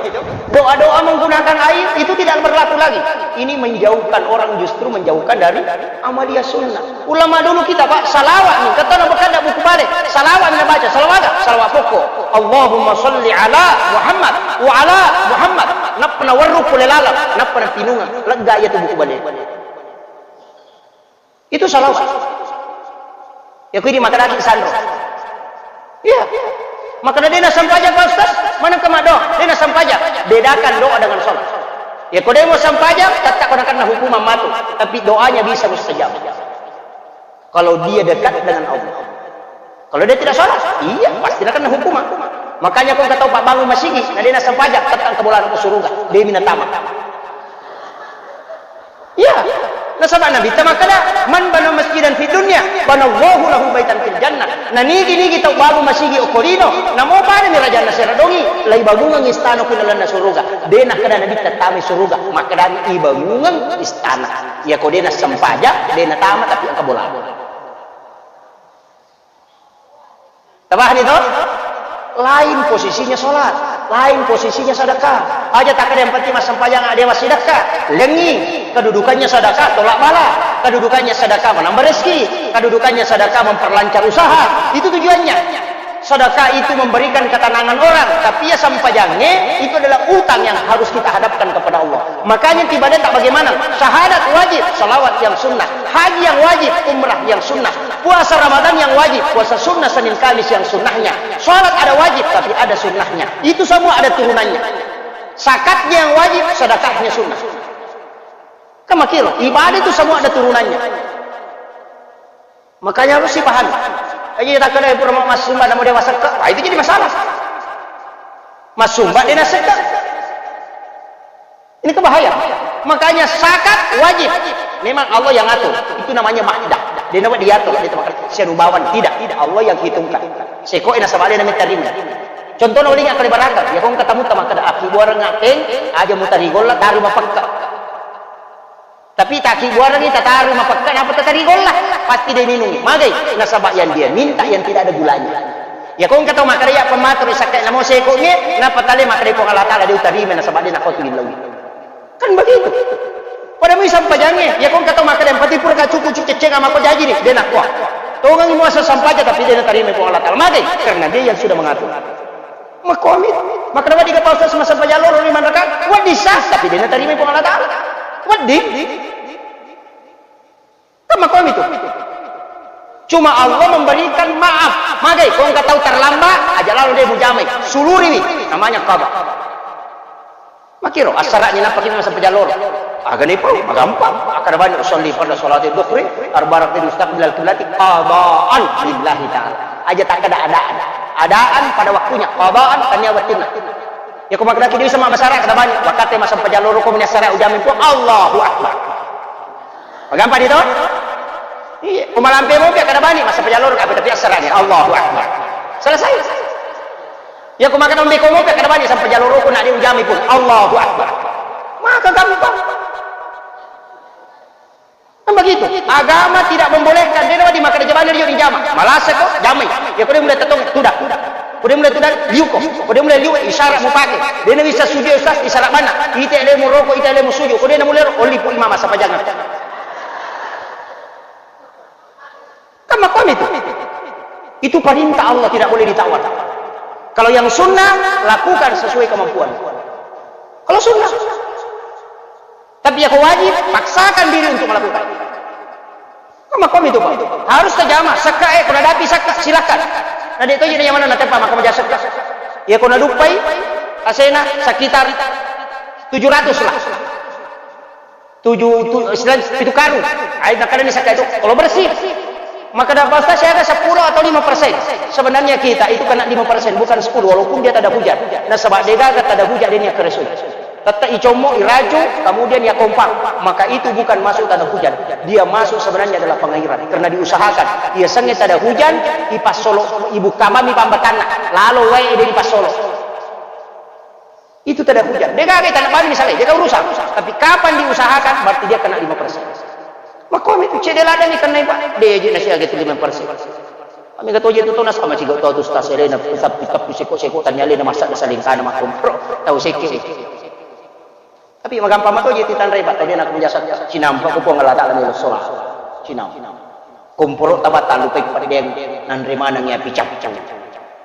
Doa-doa menggunakan air itu tidak berlaku lagi. Ini menjauhkan orang, justru menjauhkan dari amalia sunnah. Ulama dulu kita, Pak, salawat nih, kata orang berkata buku balik. Salawat nih baca, salawat, salawat pokok. Allahumma salli ala Muhammad wa ala Muhammad. Nappa nawerru pole laleng, nappa napinunga. Lega iya tu buku balik. Itu salawat. Ya, kui di makanaki sanro. Iya. Makana dena sempajang, Pak Ustaz, mana kema doa? Dena sempajang. Bedakan doa dengan sholat. Ya, ko demo sempajang, tetap kena kena hukuman matu. Tapi doanya bisa mustajab. Kalau dia dekat dengan Allah. Kalau dia tidak sholat, iya, pasti kena hukuman. Makanya ko kata Pak bangun masigi, na dena sempajang, tetap kebolan ke surga. Dia minta tamat. Iya. Nasaba Nabitta makkeda, "Man bana masjidan fid dunya, banallahu lahu baitan fil jannah." Nanigi-nigi tau babu masigi okko lino, namo padami rajanna sera dongi, laibangungengngi istana ku lalenna suruga. De nakkeda Nabitta tamai suruga, makkedami ibangungengngi istana. Iya ko de nassempajang, de natama tapi engka bola. Tabahani to? Lain posisinya sholat, lain posisinya sedekah. Aja takkeda yang penting massempajang, dewa sedekah. Lengi, kedudukannya sedekah, tolak bala. Kedudukannya sedekah, menambah rezeki. Kedudukannya sedekah, memperlancar usaha. Itu tujuannya. Sedekah itu memberikan ketenangan orang, tapi ya sempajange itu adalah utang yang harus kita hadapkan kepada Allah. Makanya ibadah tak bagaimana? Syahadat wajib, salawat yang sunnah, haji yang wajib, umrah yang sunnah, puasa Ramadan yang wajib, puasa sunnah Senin Kamis yang sunnahnya. Sholat ada wajib, tapi ada sunnahnya. Itu semua ada turunannya. Zakatnya yang wajib, sedekahnya sunnah. Kan makiro, ibadah itu semua ada turunannya. Makanya harus dipahami. Jadi takkeda pura massumba namo dewa sekka, wah, itu jadi masalah. Massumba de nasekka. Ini kan bahaya. Makanya zakat wajib. Memang Allah yang atur. Itu namanya makdah. De nawa diatur, de nawa sianubawan. Tidak, tidak. Allah yang hitungkan. Seko ena sabale na metarima. Contohnya, ulinga kali baraka. Ya, kong ketemu teman kada aki buarang ngapeng, aja mutari golla, taru mapekka. Tapi takibbuarengngi tatarui mapekka, napa tatari golla, pasti de minungi. Magai? Nasaba yang dia minta yang tidak ada gulanya. Ya, kong katau makkeda ya pemmatur sakka namo sekongnge, napa tale makkeda Puang Allah Taala de utarima nasaba de nakotu illau. Kan begitu. Pada mui sampajangnge, ya kong katau makkeda yang penting pura ka cuku cuceceng ama ko jaji ni, de nakua. Tongang muasa sampaja tapi de natarima Puang Allah Taala. Magai? Karena dia yang sudah mengatur. Makomi, makkeda wedding ka Pak Ustaz massempajang loro lima rakaat? Wedding sah, tapi de natarima Puang Allah Taala. Wedding. Kan makomi tu. Cuma Allah memberikan maaf. Magai, kong katau terlambat, aja lalo de mujamai. Suluriwi, namanya qada. Makiro, assara'ni nappa kita massempajang loro. Agani pau, magampang. Akkeda bani usalli farda salati dhuhri, arba rakaat mustaqbilal qiblati, qadaan lillahi ta'ala. Aja takkeda adaan. Adaan pada waktunya, qadaan tania wettunna. Ya, ko makkeda ki bisa mabbasara kada bani, wakkatte massempajang loro ko meni assara ujamai Puang, Allahu Akbar. Magampang di to? Iya, ko malampe mopi kada bani, massempajang loro ka, tapi assara'ni, Allahu Akbar. Selesai. Ya, ko makkeda mbe ko mopi kada bani, sempajang loro ko na de ujamai Puang, Allahu Akbar. Maka gampang. Kan begitu. Agama tidak membolehkan. De nawedding makkeda jama, de nawedding jama. Malasa ko, jamai. Ya, ko de mulai tetong, tuda. Ko de mulai tuda, liu ko. Ko de mulai liu, isyarat mupake. De nawisseng sujud, Ustaz, isyarat mana? Ite lemu roko, ite lemu sujud. Ko de namulai ro, olli pu imam massempajang. Kan makomi itu. Itu perintah Allah, tidak boleh ditawar. Kalau yang sunnah, lakukan sesuai kemampuan. Kalau sunnah. Tapi ya ko wajib, paksakan diri untuk melakukan. Kan makomi itu, Pak. Harus tajama, sekka, eh, ko nadapi sekka, silakan. Na de toji na yang mana na tepa maka maja sekka. Ya ko naduppai, asena sekitar tujuh ratus lah. Tujuh, tu-, istilah pitu karung. Ai, makanya ini saya itu, kalau bersih. Maka dapat saya ada sepuluh atau lima persen. Sebenarnya kita itu kena lima persen, bukan sepuluh, walaupun dia tak ada hujan. Nasaba de gaga tak ada hujan, dia ni keresu. Tetap icommo, iraju, kemudian ya kompang. Maka itu bukan masuk tanah hujan. Dia masuk sebenarnya adalah pengairan. Karena diusahakan. Ia senge tak ada hujan, ipas solo, ibu kamami pambatanna. Lalu wae dia ipas solo. Itu tidak hujan. De gaga tanah bani misalnya, de gaga urusan. Tapi kapan diusahakan, berarti dia kena lima persen. Makomi tu cedde ladang ikan naik, Pak. De je nasi age tu lima persen. Kami kata je tu tona sama ciga tau tu stas elena, tapi, tapi seko-seko tanya elena masa ada saling kana makomi. Bro, tau seke. Tapi magampang mato je titanrai, Pak. Tadi nak menjasa cinampa ku Puang Allah Taala melo sola. Cinam. Komporo tabat talu pek pada dia nanre manang ya picap.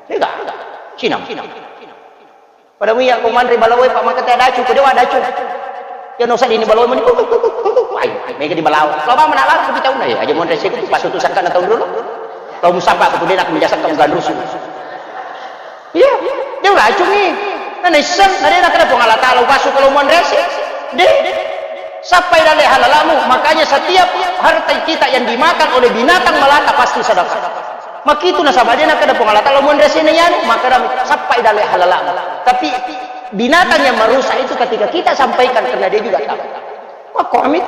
De gaga. Cinam. Pada muya ko manre balawo, Pak, maka te dacu, ko dewa dacu. Ya no sadini balawo meni, kuk, kuk, kuk, kuk, kuk. Ai, mega di balawo. Lo ba mana lalu kita una ya, aja monre seku pas tu sangka na tahun dulu. Lo musapa ko de nak menjasa kamu ganrusu. Iya, de dacu ni. Na nisseng, na de nak ada Puang Allah Taala upasu kalau monre se. De. Sappai dalle halalamu, makanya setiap harta kita yang dimakan oleh binatang melata pasti sedekah. Makitu nasaba de nakkeda Puang Allah Taala, "Monre sini yanu," maka sappai dalle halalamu. Tapi binatang yang merusak itu ketika kita sampaikan karena dia juga tahu. Maka amit,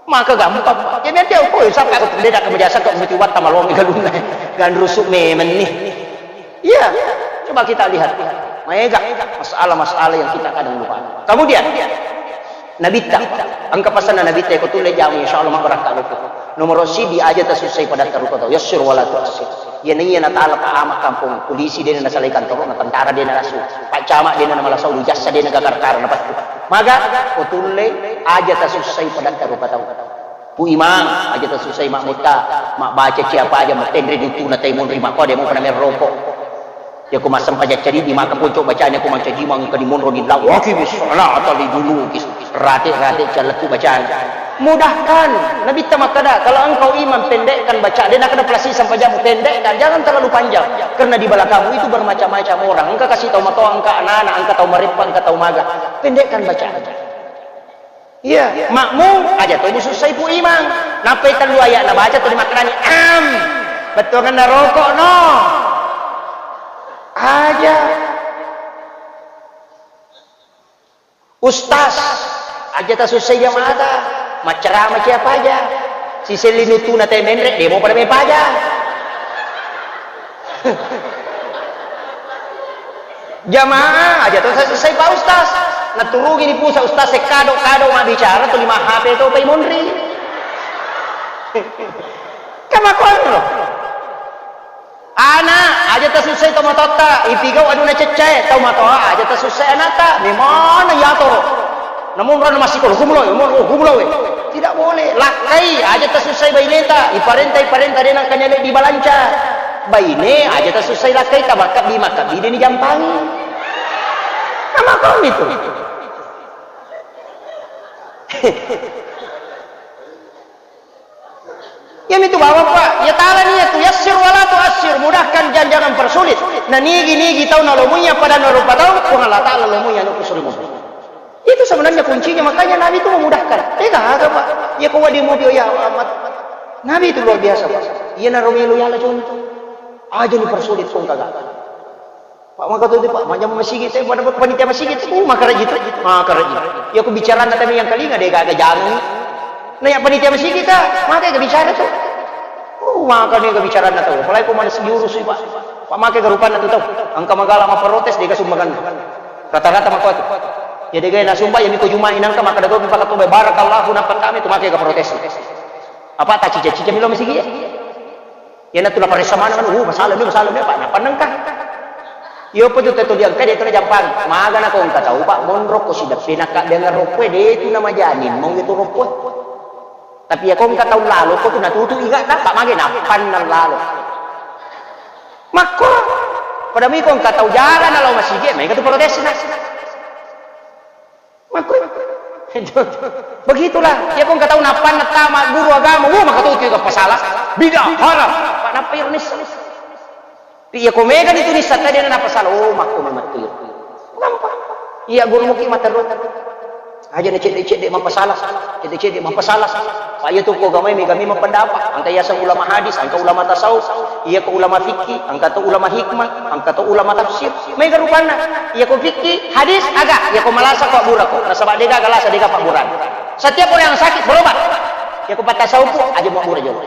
maka gampang. Jadi nanti aku, "Oh, sampai aku pendeta ke jasa kok mesti watta malongi galunna." Ganrusu memang nih. Iya, coba kita lihat. Maega masalah-masalah yang kita kadang lupa. Kemudian, Nabitta, engka pasanna Nabitta, ko tulle jamu, insya Allah, mabarakka loko. Nomor sidi aja tasussai pada taruko tau. Yassir wala tuassir. Iya naiya natala Pak Ama kampong polisi, dena nasalai kantoro, na tentara dena nasu, Pak Camat dena namalasau, lu jassa dena gakar-kara napattu. Maga, ko tulle, aja tasussai padatta rupa tau. Pu Imang, aja tasussai makmutta, mabbaca ciapa aja, matenre dutu na taimun ri makko, demo pada merroko. Yako massempajang cadi di maka ponco bacanya ko mancaji mang engka di monro di lawaki bis, salata li dulu bis. Rate-rate calletu bacana. Mudahkan. Nabitta makkada, kalau engkau imam, pendekkan bacaan. Dia nakada pelasi sampajang, pendekkan. Jangan terlalu panjang. Karena di belakangmu itu bermacam-macam orang. Engka kasih tahu matoa, engka anak-anak, engka tahu mareppa, engka tahu maga. Pendekkan bacaan. Iya, makmum aja to musussai pu imang. Nappai tellu ayat nabaca tuli makkedani am. Bettuanganna rokok no. Aja. Ustaz, aja tasussai jamaata, maccarama ciapa aja. Siselli nutuna te menre, demo pada mepaja. Jamaah aja to tasussai Pak Ustaz. Naturungi ni pusa Ustaz, se kado-kado mabbicara tuli ma H P to pai monri. Kamakuanro. Ana, aja tasussai tomatoatta, ipigau aduna ceccae, tomatoa aja tasussai anatta, memana yatoro. Namun rona massiko, hukum lo, hukum lo, hukum lo, we. Tidak boleh, lakkai, aja tasussai baineta, iparenta, iparenta, dena kanyale di balanca. Baine, aja tasussai lakkai, tabakka bi, makka bi, deni jampangi. Nama kau itu? Iyamitu bawang, Pak, iya tala niatu, yassir wala tuassir, mudahkan dan jangan persulit. Na nigi-nigi tau nalomuiya pada narupa tau, Puang Allah Ta'ala lomuiya anu kusulimu. Itu sebenarnya kuncinya, makanya Nabi itu memudahkan. Eh, gaga, Pak. Iya ko wadi mudi, ya amat. Nabi itu luar biasa, Pak. Iya naro melo yala contoh. Aja ni persulit kong kagak. Pak, maka tu, Pak, majjama masigi, saya pada panitia masigi tu, oh, maka rajin tu, maka rajin. Ya, aku bicara na tadi yang kalinga, deh, gaga jangan. Nah, yang panitia masigi, Kak, maka yang bicara tu. Oh, maka ni bicara na tu. Apalagi kau mana sejurus, Pak. Pak, maka garupan tu tau. Angka magala ma protes, deh, kasumbangan. Rata-rata maka tu. Ya, deh, gaya nasumba, ya, miko Jumat inangka, maka dato, maka tu, barakallahu, nampak kami tu, maka protes. Apa tak cica-cica milo masigi, ya? Iyanatu naparessa maneng, "Uh, masalah ni, masalah ni, Pak." Nappa nengka. Iyo, apa tu teto diangka, de tu najampang. Magana ko engka tau, Pak, monro ko sideppe nakka dengan roppue, de tu namajani, mong itu roppue. Tapi ya ko engka tau lalo, ko tu natutu iga, Pak, mage nappanna lalo. Makko, pada mi ko engka tau jalan lao masigi, maega tu protes na. Makku-, begitulah. Iya ko engka tau nappanna tama guru agama, wah, maka tu tiga pasala. Bid'ah, haram. Pak, nappa iro nissa. Iya ko mega ni tu nissa tadi na pasala. Oh, makku memang tu. Nampa. Iya guru muki materru. Aja na cedde-cedde mapasala. Cedde-cedde mapasala. Pak, iya tu ko gamai mega memang pendapat. Angka yaseng ulama hadis, angka ulama tasawuf. Iya ko ulama fikih, angka to ulama hikmah, angka to ulama tafsir. Mega rupanna. Iya ko fikih, hadis, aga. Iya ko malasa ko abbura ko. Nasaba dega galasa dega pabbura. Setiap orang yang sakit berobat. Iya ko patasawuf aja mau abbura jolo.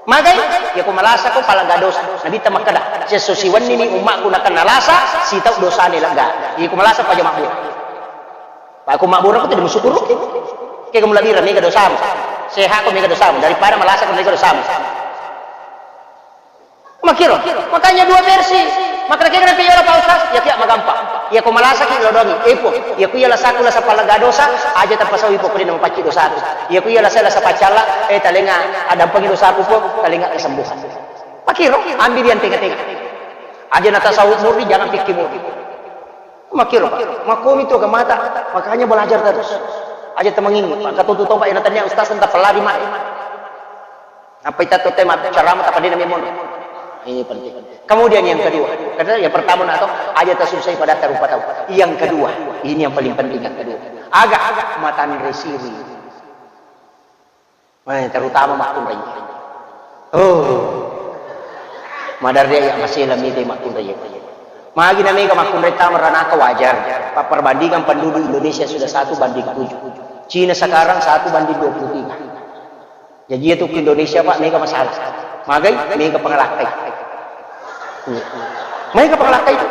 Magai, iya ko malasa ko palaga dosa. Nabi ta makkada, sesso siwenni ni ummakku nakenna lasa, sitau dosane lega. Iya ko malasa ko aja mabbura. Pak, ko mabbura ko tidak musyukuruki. Ke kamu labira mega dosamu. Sehat ko mega dosamu daripada malasa ko mega dosamu. Makiro, makanya dua versi. Makanya kira nanti ya Pak Ustaz, ya tidak magampang. Ya ko malasaki lodongi, eh po, ya ku iya lasaku lasa palaga dosa, aja tapasau ipo kuri nama pacci dosaku. Ya ku iya lasa lasa pacalla, eh talenga ada pengi dosaku po, talenga kesembuhan. Makiro, ambil yang tengah-tengah. Aja na tasawuf murni, jangan fikih murni. Makiro, Pak. Makomi tu agamata, makanya belajar terus. Aja temengingi, Pak. Kata tu tau, Pak, yang tanya Ustaz tentang pelari, Mak. Apa itu tuh tema ceramah tak pada memang. Ini penting. Kemudian yang kedua, karena yang pertama nak tahu, aja tasussai padatta rupa tau. Yang kedua, ini yang paling penting yang kedua. Aga, aga matanre siri. Eh, terutama makkunrai. Oh. Madarri ya masih lami te makkunrai. Magi na mega makkunrai tama ranaka wajar. Pak, perbandingan penduduk Indonesia sudah satu banding tujuh. Cina sekarang satu banding dua puluh tiga. Jadi itu ke Indonesia, Pak, mega masalah. Magai, mega pengelakkai. Maega pangalakkai tu.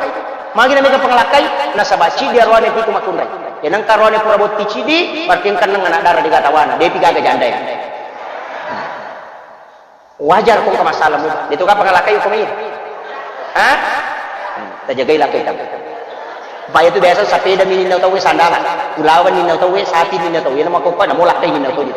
Magi na maega pangalakkai, nasaba cidi aroane pitu makkunrai. Iya nengka aroane pura botti cidi, berarti engka enneng anak dara de gaga tawana, depi gaga janda ya. Wajar ko engka masalah mu. Itu kapang lakai ko mai. Ha? Hmm, tajagai lakai kamu. Supaya tu biasa sepeda mi ninna tauwe sandala. Ulawan ninna tauwe, sapi ninna tauwe, nama ko pa, namo lakai ninna tauwe.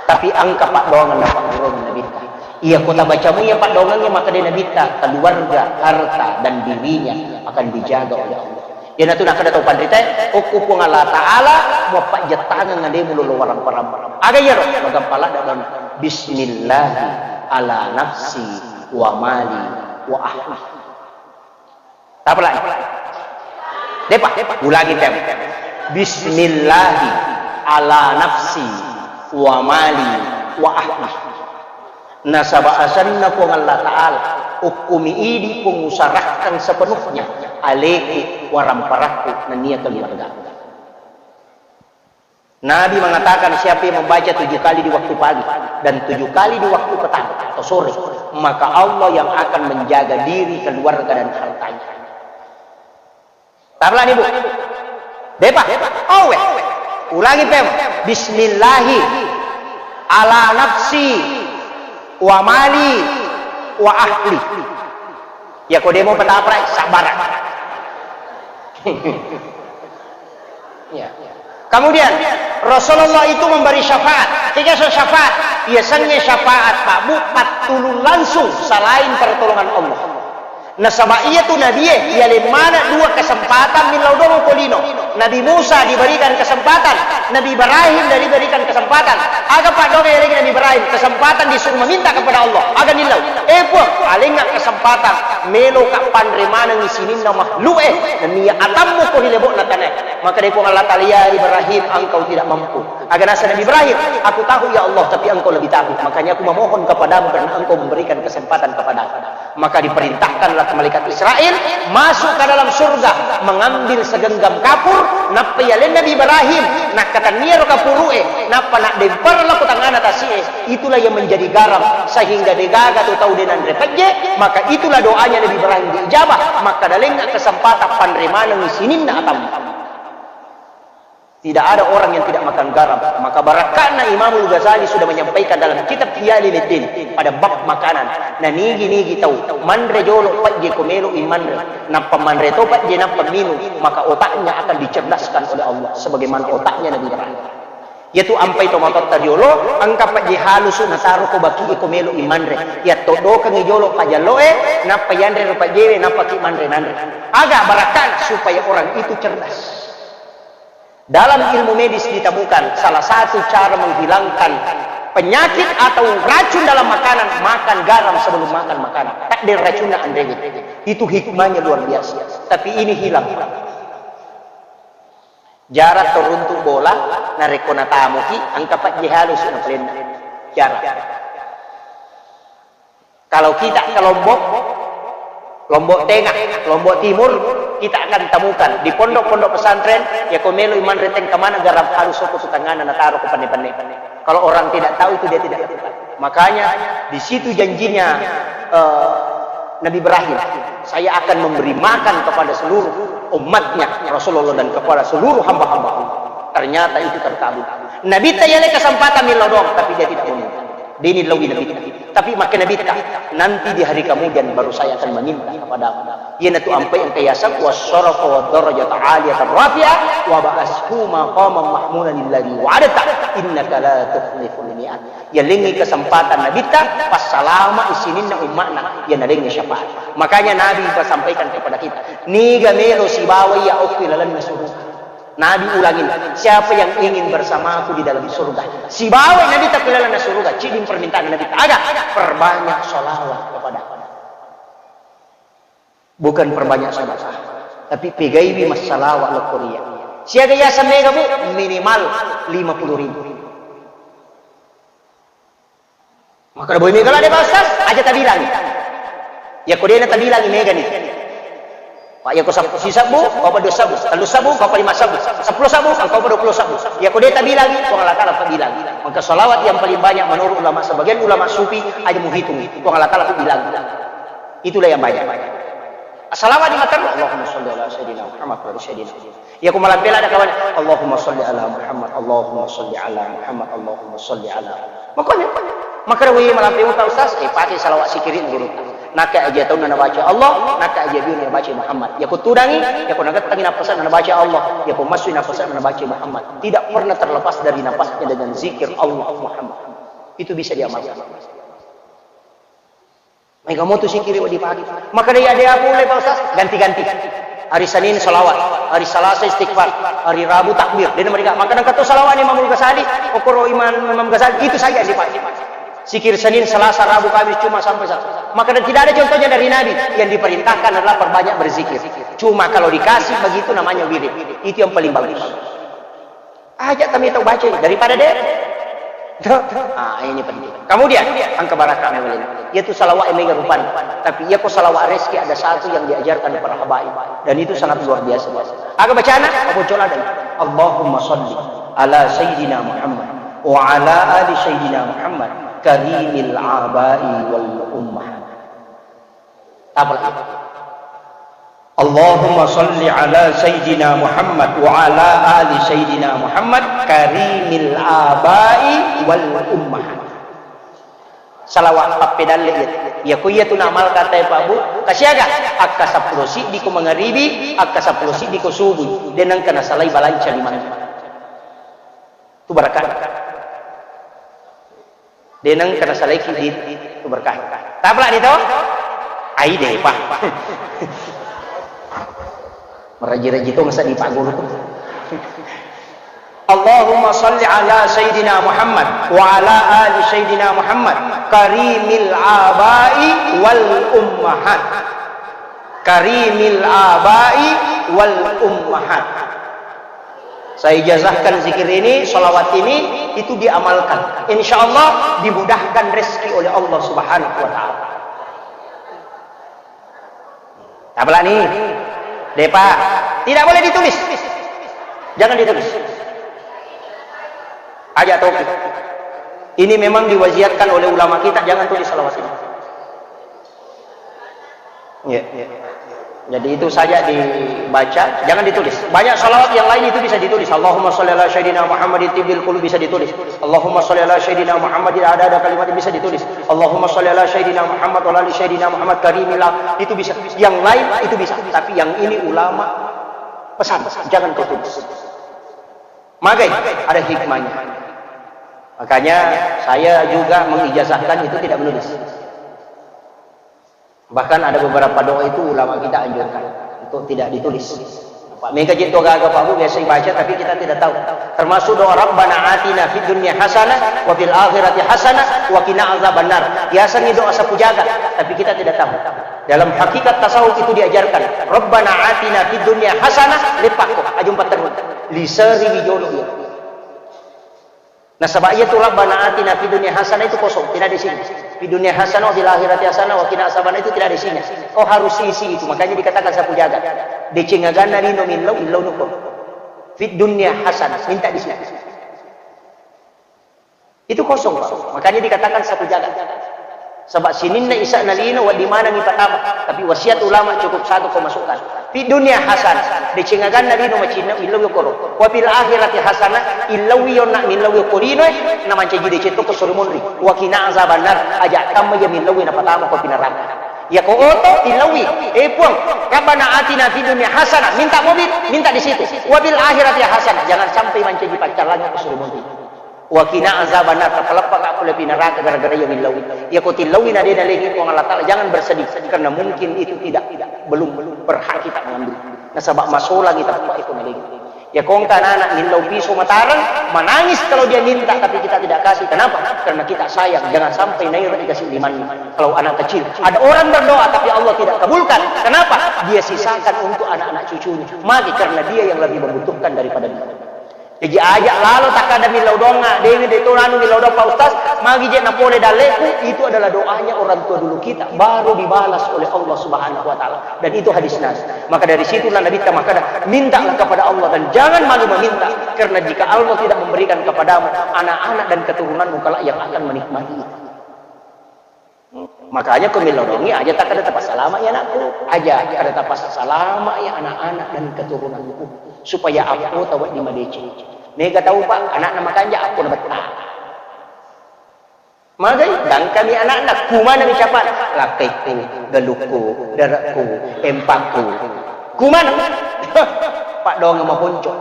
Tapi engka paddoangeng na pagurung Nabitta. Iya ko tabacamu iya paddoangengnge, maka de Nabitta, keluarga, harta, dan dirinya akan dijaga oleh Allah. Iyanatu nakkeda tau panritae, okko Puang Allah Ta'ala, muappajjettangeng ade mulolo warang-parang. Aga iyaro? Magampa ladde dona. Bismillahi ala nafsi wa mali wa ahli. Tapalai. Depa, ulangi tem. Bismillahi ala nafsi wa mali wa ahli. Nasaba asenna Puang Allah Ta'ala, okkomi idi Puang usarahkan sepenuhnya aleku, waramparakku, nennia keluarga. Nabi mengatakan, siapa yang membaca tujuh kali di waktu pagi dan tujuh kali di waktu petang atau sore, maka Allah yang akan menjaga diri, keluarga, dan hartanya. Tablani, Bu. Depa. Owe. Ulangi pem. Bismillahi ala nafsi wa mali wa ahli. Ya ko demo petapra, sabar. Ya. Kemudian Rasulullah itu memberi syafaat. Tiga so syafaat. Iya sengnge syafaat, Pak Bu, pattulung langsung selain pertolongan Allah. Nasaba iyatu nabie, iyaleng maneng dua kesempatan millau domo ko lino. Nabi Musa diberikan kesempatan, Nabi Ibrahim diberikan kesempatan. Aga paddoangeng yalengngi Nabi Ibrahim? Kesempatan disuruh meminta kepada Allah. Aga nillau? Eh Puang, alengnga kesempatan, meloka panre manengngi sininna makhluk e, nennia atammu ko ri lebo'na tanae. Maka dai Puang Allah Ta'ala, "Ya Ibrahim, engkau tidak mampu." Aga naseng Nabi Ibrahim, "Aku tahu ya Allah, tapi engkau lebih tahu. Makanya aku memohon kepadamu karena engkau memberikan kesempatan kepadaku." Maka diperintahkanlah malaikat Israel masuk ke dalam surga, mengambil segenggam kapur, nappa yaleng Nabi Ibrahim, nakkatenniaro kapuru'e, nappa naddempar lao ko tangngana tasi'e, itulah yang menjadi garam, sehingga degaga tu tau de nanre pejje, maka itulah doanya Nabi Ibrahim diijabah, maka dalengnga kesempatan panre manengngi sininna atammu. Tidak ada orang yang tidak makan garam. Maka barakka'na Imamul Ghazali sudah menyampaikan dalam kitab Ihya Ulumuddin pada bab makanan. Na nigi-nigi tau manre jolo pejje ko melo i manre, nappa manre to pejje nappa minum, maka otaknya akan dicerdaskan oleh Allah sebagaimana otaknya Nabi Ibrahim. Yatu ampai tomatoatta riolo, engka pejje halusu nataro ko baki ko melo i manre. Yatto dokengi jolo pajallo e, nappa yanre ro pejjewe, nappa ki manre nanre. Aga barakka'na? Supaya orang itu cerdas. Dalam ilmu medis ditemukan salah satu cara menghilangkan penyakit atau racun dalam makanan, makan garam sebelum makan makanan. Takdir racunna anrewe. Itu hikmahnya luar biasa. Tapi ini hilang. Jarak teruntuk bola, narekko natamuki, engka pejje halusu napalenna. Jarak. Kalau kita ke Lombok, Lombok Tengah, Lombok Timur, kita akan temukan di pondok-pondok pesantren, ya ko melo i manre tengka mana garam halus soko tu tangana nataro ko penne-penne. Kalau orang tidak tahu itu dia tidak lakukan. Makanya di situ janjinya eh, Nabi Ibrahim, "Saya akan memberi makan kepada seluruh umatnya Rasulullah dan kepada seluruh hamba-hamba Allah." Ternyata itu terkabul. Nabitta yale kesempatan millau doang, tapi dia tidak meminta. Dini lawi Nabitta. Tapi makke Nabitta, "Nanti di hari kemudian baru saya akan meminta kepadamu." Iyanatu ampai engka yaseng, "Wassarafa wa darajata aliyatan rafi'ah, wa ba'ashu maqaman mahmudan alladzi wa'adta, innaka la tukhliful mi'ad." Yalengngi kesempatan Nabitta, passalama i sininna umma'na, iya nalengngi syafaat. Makanya Nabi pasampaikan kepada kita, niga melo sibawa iya okko ilalenna surga. Nabi ulangi, "Siapa yang ingin bersamaku di dalam surga?" Sibawa Nabitta ku ilalenna surga, ciding permintaan Nabitta. Aga? "Perbanyak salawat kepada." Bukan perbanyak sedekah, tapi pegaiwi massalawa lokko ria. Siaga yaseng mega, Bu? Minimal lima puluh ribu. Maka boy mega lade, Pak Ustaz, aja tabilangi. Ya ko dena tabilangi mega ni. Pak, ya ko sab-, sisabbu, kau pa dua sabbu, tellu sabbu, kau pa lima sabbu, sepuluh sabbu, kau pa dua puluh sabbu. Ya ko dena tabilangi, Puang Allah Ta'ala tabilangi. Maka salawat yang paling banyak menurut ulama, sebagian ulama sufi, aja muhitung. Puang Allah Ta'ala tabilangi. Itulah yang banyak. Salawat di mata, Allahumma salli ala sayyidina Muhammad wa ala sayyidina. Ya ko malampe lada kawan, Allahumma salli ala Muhammad, Allahumma salli ala Muhammad, Allahumma salli ala. Makanya, Makkeda, "Wih, malampe mupa Ustaz." Eh, pake salawat sikiri guru. Nakka aja taunna nabaca Allah, nakka aja biuna nabaca Muhammad. Yako tudangi, yako nagettangi nappasana nabaca Allah, yako massui nappasana nabaca Muhammad. Tidak pernah terlepas dari napasnya dengan zikir Allah Muhammad. Itu bisa diamalkan. Maega motu sikiri wedding dipake. Makkeda, "Iya, de' apa pole, Pak Ustaz?" Ganti-ganti. Hari Senin salawat, hari Selasa istighfar, hari Rabu takbir. Dena mereka. Makkeda engka to salawat Imamul Ghazali, okoro Imam, Imam Ghazali, itu saja yang dipakai. Sikir Senin, Selasa, Rabu, Kamis, Jumat sampai Sabtu. Makkeda tidak ada contohnya dari Nabi. Yang diperintahkan adalah perbanyak berzikir. Cuma kalau dikasih begitu namanya wirid. Itu yang paling bagus. Aja kami tau baca daripada de'. Ah, ini penting. Kemudian, engka barakka mewelin. Yaitu salawat yang mega rupani. Tapi iya ko salawat reski ada satu yang diajarkan para habaib. Dan itu sangat luar biasa. Aga bacana, apa cola dan Allahumma salli ala Sayyidina Muhammad wa ala ali Sayyidina Muhammad karimil abai wal ummahat. Apa lagi? Allahumma salli ala Sayyidina Muhammad wa ala ali Sayyidina Muhammad karimil abai wal ummahat. Salawat pappedalle iya. Iya ko iya tu namal kata ya Pak Bu. Kasiaga? Akka seppulo siddi ko mangaribi, akka seppulo siddi ko subuh. Denang kena salai balanca limang. Tu barakah. Deneng kena salaiki di tu berkah. Tapla di to? Ai de pa. Meraji-raji to ngasa di Pak Guru tu. Allahumma salli ala Sayyidina Muhammad wa ala ali Sayyidina Muhammad karimil abai wal ummahat. Karimil abai wal ummahat. Saya ijazahkan zikir ini, salawat ini, itu diamalkan. Insya Allah dimudahkan rezeki oleh Allah Subhanahu wa Ta'ala. Tabla ni, depa, tidak boleh ditulis. Jangan ditulis. Aja tauhid. Ini memang diwasiatkan oleh ulama kita, jangan tulis salawat ini. Iya. Jadi itu saja dibaca, jangan ditulis. Banyak salawat yang lain itu bisa ditulis. Allahumma sholli ala sayyidina Muhammadin tibbil qulub bisa ditulis. Allahumma sholli ala sayyidina Muhammadin adada kalimat bisa ditulis. Allahumma sholli ala sayyidina Muhammad wa ala ali sayyidina Muhammad karimillah itu bisa. Yang lain itu bisa. Tapi yang ini ulama pesan, jangan kau tulis. Magai ada hikmahnya. Makanya saya juga mengijazahkan itu tidak menulis. Bahkan ada beberapa doa itu ulama kita anjurkan untuk tidak ditulis. Pak, mega je to gaga Pak Bu biasa dibaca tapi kita tidak tahu. Termasuk doa Rabbana atina fid dunya hasanah wa fil akhirati hasanah wa qina azabannar. Biasanya doa sapu jaga tapi kita tidak tahu. Dalam hakikat tasawuf itu diajarkan. Rabbana atina fid dunya hasanah, lepakko, ajumpa terus. Liseri wijolo iya. Nasaba iya tu Rabbana atina fid dunya hasanah itu kosong, tidak ada isinya. Fid dunya hasanah wa fil akhirati hasanah wa qina azabannar itu tidak ada isinya. Kau harus isi itu, makanya dikatakan sapu jagat. Deceng aganna lino millau, illau nuko. Fid dunya hasanah, minta di sini. Itu kosong, Pak. Makanya dikatakan sapu jagat. Sebab sininna isa'na lino, wa di mana ni patama. Tapi wasiat ulama cukup satu kau masukkan. Fid dunya hasanah. Deceng aganna lino macinna, illau yokoro. Wa fil akhirati hasanah, illaui yonna millaui ko lino, eh, na mancaji deceng to ko suri monri. Wa qina azabannar, aja tamma iya millaui na patama ko pinaraka. Ya ko oto, illaui. Eh Puang, Rabbana atina fid dunya hasanah. Minta mobil, minta di situ. Wa fil akhirati hasanah. Jangan sampai mancaji paccallanna ko suri monri. Wa qina azabannar, tapaleppaka pole pi neraka gara-gara iya millaui. Iya ko tillaui na de nalengi Puang Allah Taala, jangan bersedih karena mungkin itu tidak, belum, belum berhak kita mengambil. Nasaba masolangi tappa iko nalengi. Iya ko engka anak-anak millau piso matareng, menangis kalau dia minta tapi kita tidak kasih. Kenapa? Karena kita sayang, jangan sampai nairo dikasih limanna. Kalau anak kecil, ada orang berdoa tapi Allah tidak kabulkan. Kenapa? Dia sisakan untuk anak-anak cucunya. Mati karena dia yang lebih membutuhkan daripada dia. Jaji aja lalo takkada millau doangnga, dena de to anu millau doang Pak Ustaz, magi je napole dalleku, itu adalah doanya orang tua dulu kita, baru dibalas oleh Allah Subhanahu wa Ta'ala. Dan itu hadis Nabi. Maka dari situlah Nabi kita makkada, mintalah kepada Allah dan jangan malu meminta, karena jika Allah tidak memberikan kepadamu, anak-anak dan keturunanmu kelak yang akan menikmati itu. Makanya ko millau doangngi, aja takkada tapassalama ya anakku. Aja kada tapassalama ya anak-anak dan keturunanku. Supaya appo tawa di madeceng. Mega tau Pak, anakna makanja appo na betta. Magai, gangkami anakna, kumana mi capa? Lakkaikku, galukku, darekku, empakku. Kumana? Paddoangeng maponco.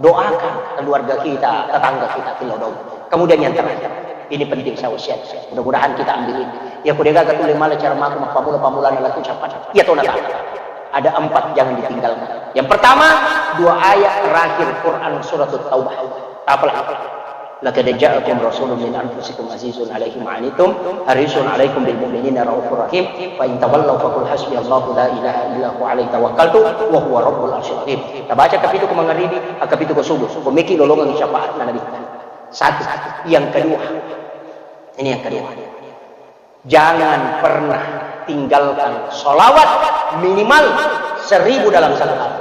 Doakan keluarga kita, tetangga kita, Tilodong. Kemudian yang terakhir, ini penting saya wasiat. Mudah-mudahan kita ambil ini. Ya, ku degaga tuli mala cara maku mappammula-pammulana laku capa. Iya tona ta. Ada empat jangan ditinggalkan. Yang pertama, dua ayat terakhir Quran surat Taubah. Apalah, apalah. Laqad ja'akum rasulun min anfusikum azizun alaihi ma anittum harisun alaikum bil mu'minina raufur rahim. Fa in tawallaw faqul hasbiyallahu la ilaha illa huwa alaihi tawakkaltu wa huwa rabbul arsyil azim. Tabaca kapitu ko mangaribi, kapitu ko subuh. Ko meki lolongang syafaat na Nabi. Satu. Yang kedua. Ini yang kedua. Jangan pernah tinggalkan sholawat minimal seribu dalam satu hari.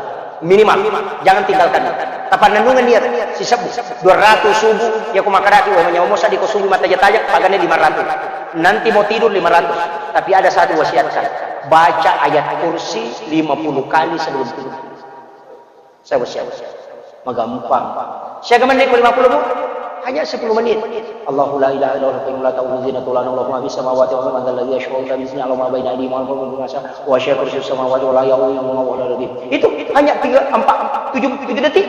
Minimal. Jangan tinggalkan. Tapannennungeng niat sisebbu, dua ratus subuh, ya ku makkedaki, wah, manyawa mosa di ko subuh mataja-taja, pagane lima ratus. Nanti mau tidur lima ratus. Tapi ada satu wasiatkan. Baca ayat kursi lima puluh kali sebelum tidur. Saya wasiat. Magampang. Siaga menit ko lima puluh, Bu? Hanya sepuluh menit. Allahu la ilaha illa huwal hayyul qayyum la ta'khudzuhu sinatun wa la nawm lahu ma fis samawati wa ma fil ardi, man dzal ladzi yashfa'u indahu illa bi idznihi, ya'lamu ma baina aydihim wa ma khalfahum wa la yuhituna bima min syai'in wa wasi'a kursiyuhu samawati wa la ya'uduhu hifdhuhuma wa huwal 'aliyyul 'azhim. Itu hanya tiga, empat, tujuh, tujuh detik.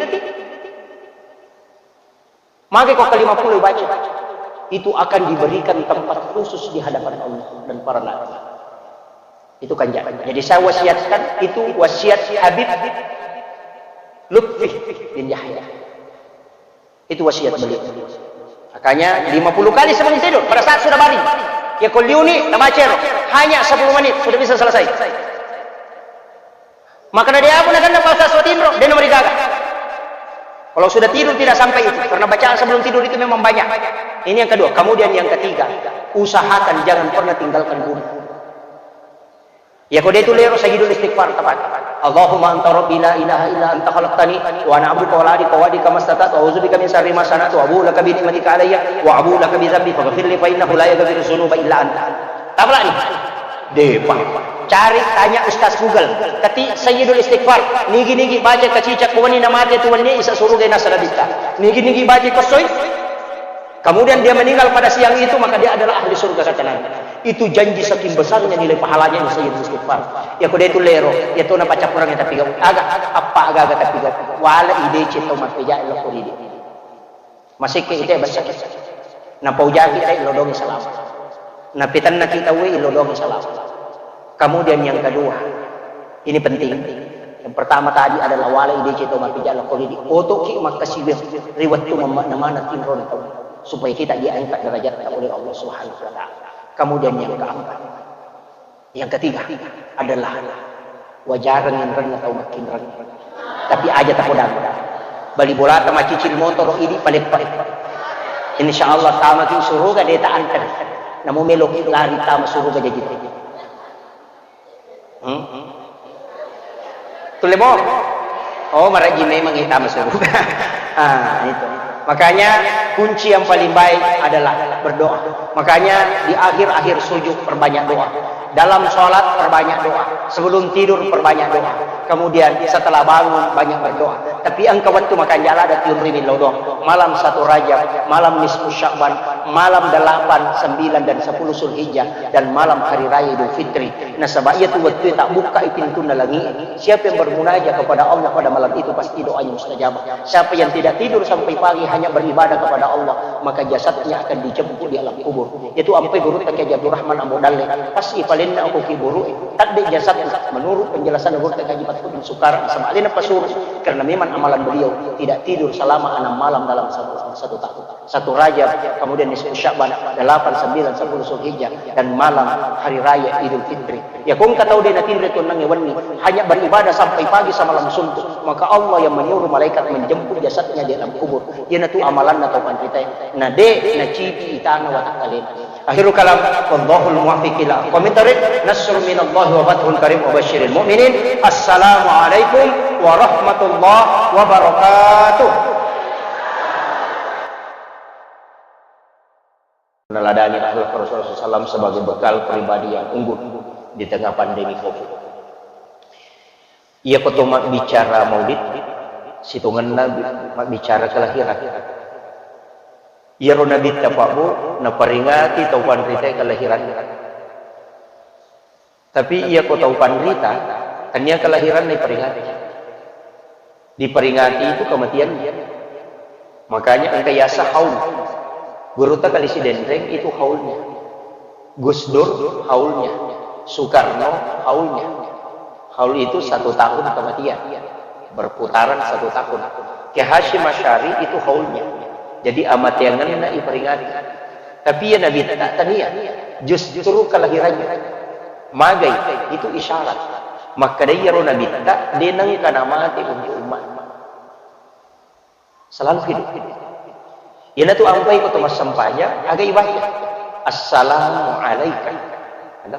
Maka ko kelima puluh baca, itu akan diberikan tempat khusus di hadapan Allah dan para nabi. Itu kan jadi. Jadi saya wasiatkan, itu wasiat Habib Lutfi bin Yahya. Itu wasiat beliau. Makanya lima puluh kali sebelum tidur, pada saat sudah baring. Ya, ko liuni, tabaca ro. Hanya sepuluh menit, sudah bisa selesai. Maka dari apa nak kena pasal suatinro, dia nomor gaga. Kalau sudah tidur tidak sampai itu, karena bacaan sebelum tidur itu memang banyak. Ini yang kedua. Kemudian yang ketiga, usahakan jangan pernah tinggalkan guru. Ya, ko de tu lero sajidul istighfar tepat. Allahumma anta rabbi la ilaha illa anta khalaqtani wa ana abduka wa la adika wa adika mastata'tu wa a'udzubika min syarri ma sana'tu wa abu'u laka bi ni'matika alayya wa abu'u laka bi dzambi faghfirli fa innahu la yaghfiru dzunuba illa anta. Tapalani. Depa. Cari tanya Ustaz Google. Ketik Sayyidul Istighfar. Nigi-nigi baca kacicak wani namate tu wani isa suruga nasa nabitta. Nigi-nigi baca kosoi. Kemudian dia meninggal pada siang itu, maka dia adalah ahli surga, kata Nabi. Itu janji saking besarnya nilai pahalanya yang Sayyidul Istighfar. Ya, ko de tu lero, ya tu napa capurangnge tapi gau. Aga, apa aga-aga tapi gau. Wala ide cito mappeja lo koridi. Masekke ite besar. Napaujaki te ilodongi salama. Napitennaki tauwe ilodongi salama. Kemudian yang kedua, ini penting. Yang pertama tadi adalah wala ide cito mappeja lo koridi. Otoki makkasiwiang ri wettu mamma-, namana tinro na tau. Supaya kita diangkat derajatnya oleh Allah Subhanahu wa Ta'ala. Kemudian yang keempat, yang ketiga adalah wajareng enrenna tau makkinreng. Tapi aja tapodang. Bali bolata macicil motoro idi paleppa. Insya Allah tamaki suruga deta anter. Namu meloki lari tama suruga jaji. Hmm? Tulle mo? Oh, maraji memang kita masuk. Ah, itu. Makanya kunci yang paling baik adalah berdoa. Makanya di akhir-akhir sujud perbanyak doa. Dalam sholat perbanyak doa. Sebelum tidur perbanyak doa. Kemudian setelah bangun banyak berdoa. Tapi engka wettu makanjala ada tiun rimillau doang. Malam satu Rajab, malam nisfu Sya'ban, malam delapan, sembilan, dan sepuluh Zulhijjah, dan malam hari raya Idul Fitri. Nasaba iyatu wettue tabbukkai pintunna langi'e. Siapa yang bermunajat kepada Allah pada malam itu, pasti doanya mustajabah. Siapa yang tidak tidur sampai pagi hanya beribadah kepada Allah, maka jasadnya akan dijemput di alam kubur. Iyatu ampai gurutta Kiai Abdurrahman Ambo Dalle, pas ipalenna ko kuburu'e, tadde jasadna. Menurut penjelasan gurutta Haji Fathuddin Sukara, nasaba alena pasuru, karena memang amalan beliau tidak tidur selama enam malam dalam satu, satu tahun. Satu Rajab, kemudian nisfu Sya'ban, delapan, sembilan, sepuluh Zulhijjah, dan malam hari raya Idul Fitri. Ya, ko engka tau de' natinro tuonnangnge wenni, hanya beribadah sampai pagi semalam suntuk, maka Allah yang menyuruh malaikat menjemput jasadnya di alam kubur. Iyanatu amalanna tau panritae. Na de' nacibi itana watakkalena. Akhirul kalam, wallahul muwaffiq ila aqwamit thariq. Nasrun minallahi wa fathun qarib wa basyiril mu'minin. Assalamualaikum warahmatullahi wabarakatuh. Meneladani akhlak Rasulullah sallallahu alaihi wasallam sebagai bekal pribadi yang unggul di tengah pandemi covid. Iya ko to mabbicara maulid, sitongenna bi-, mabbicara kelahiran. Iyaro Nabitta, Pak, Bu, naperingati tau panrita kelahiranna. Tapi iya ko tau panrita, tania kelahiranna iperingati. Diperingati itu kematiannya. Makanya engka yasa haul. Gurutta Kali Sidenreng itu haulnya. Gus Dur haulnya. Soekarno haulnya. Haul itu satu tahun kematian. Berputaran satu tahun. Kiai Hasyim Asy'ari itu haulnya. Jadi amateangenna iperingati. Tapi iya Nabitta tania. Justru kelahirannya. Magai, itu isyarat. Makkeda iyaro Nabitta, de nengka namate untuk umat. Selalu hidup. Iyanatu ampai ko to massempajang, aga ibaca. Assalamu alaika. Ada?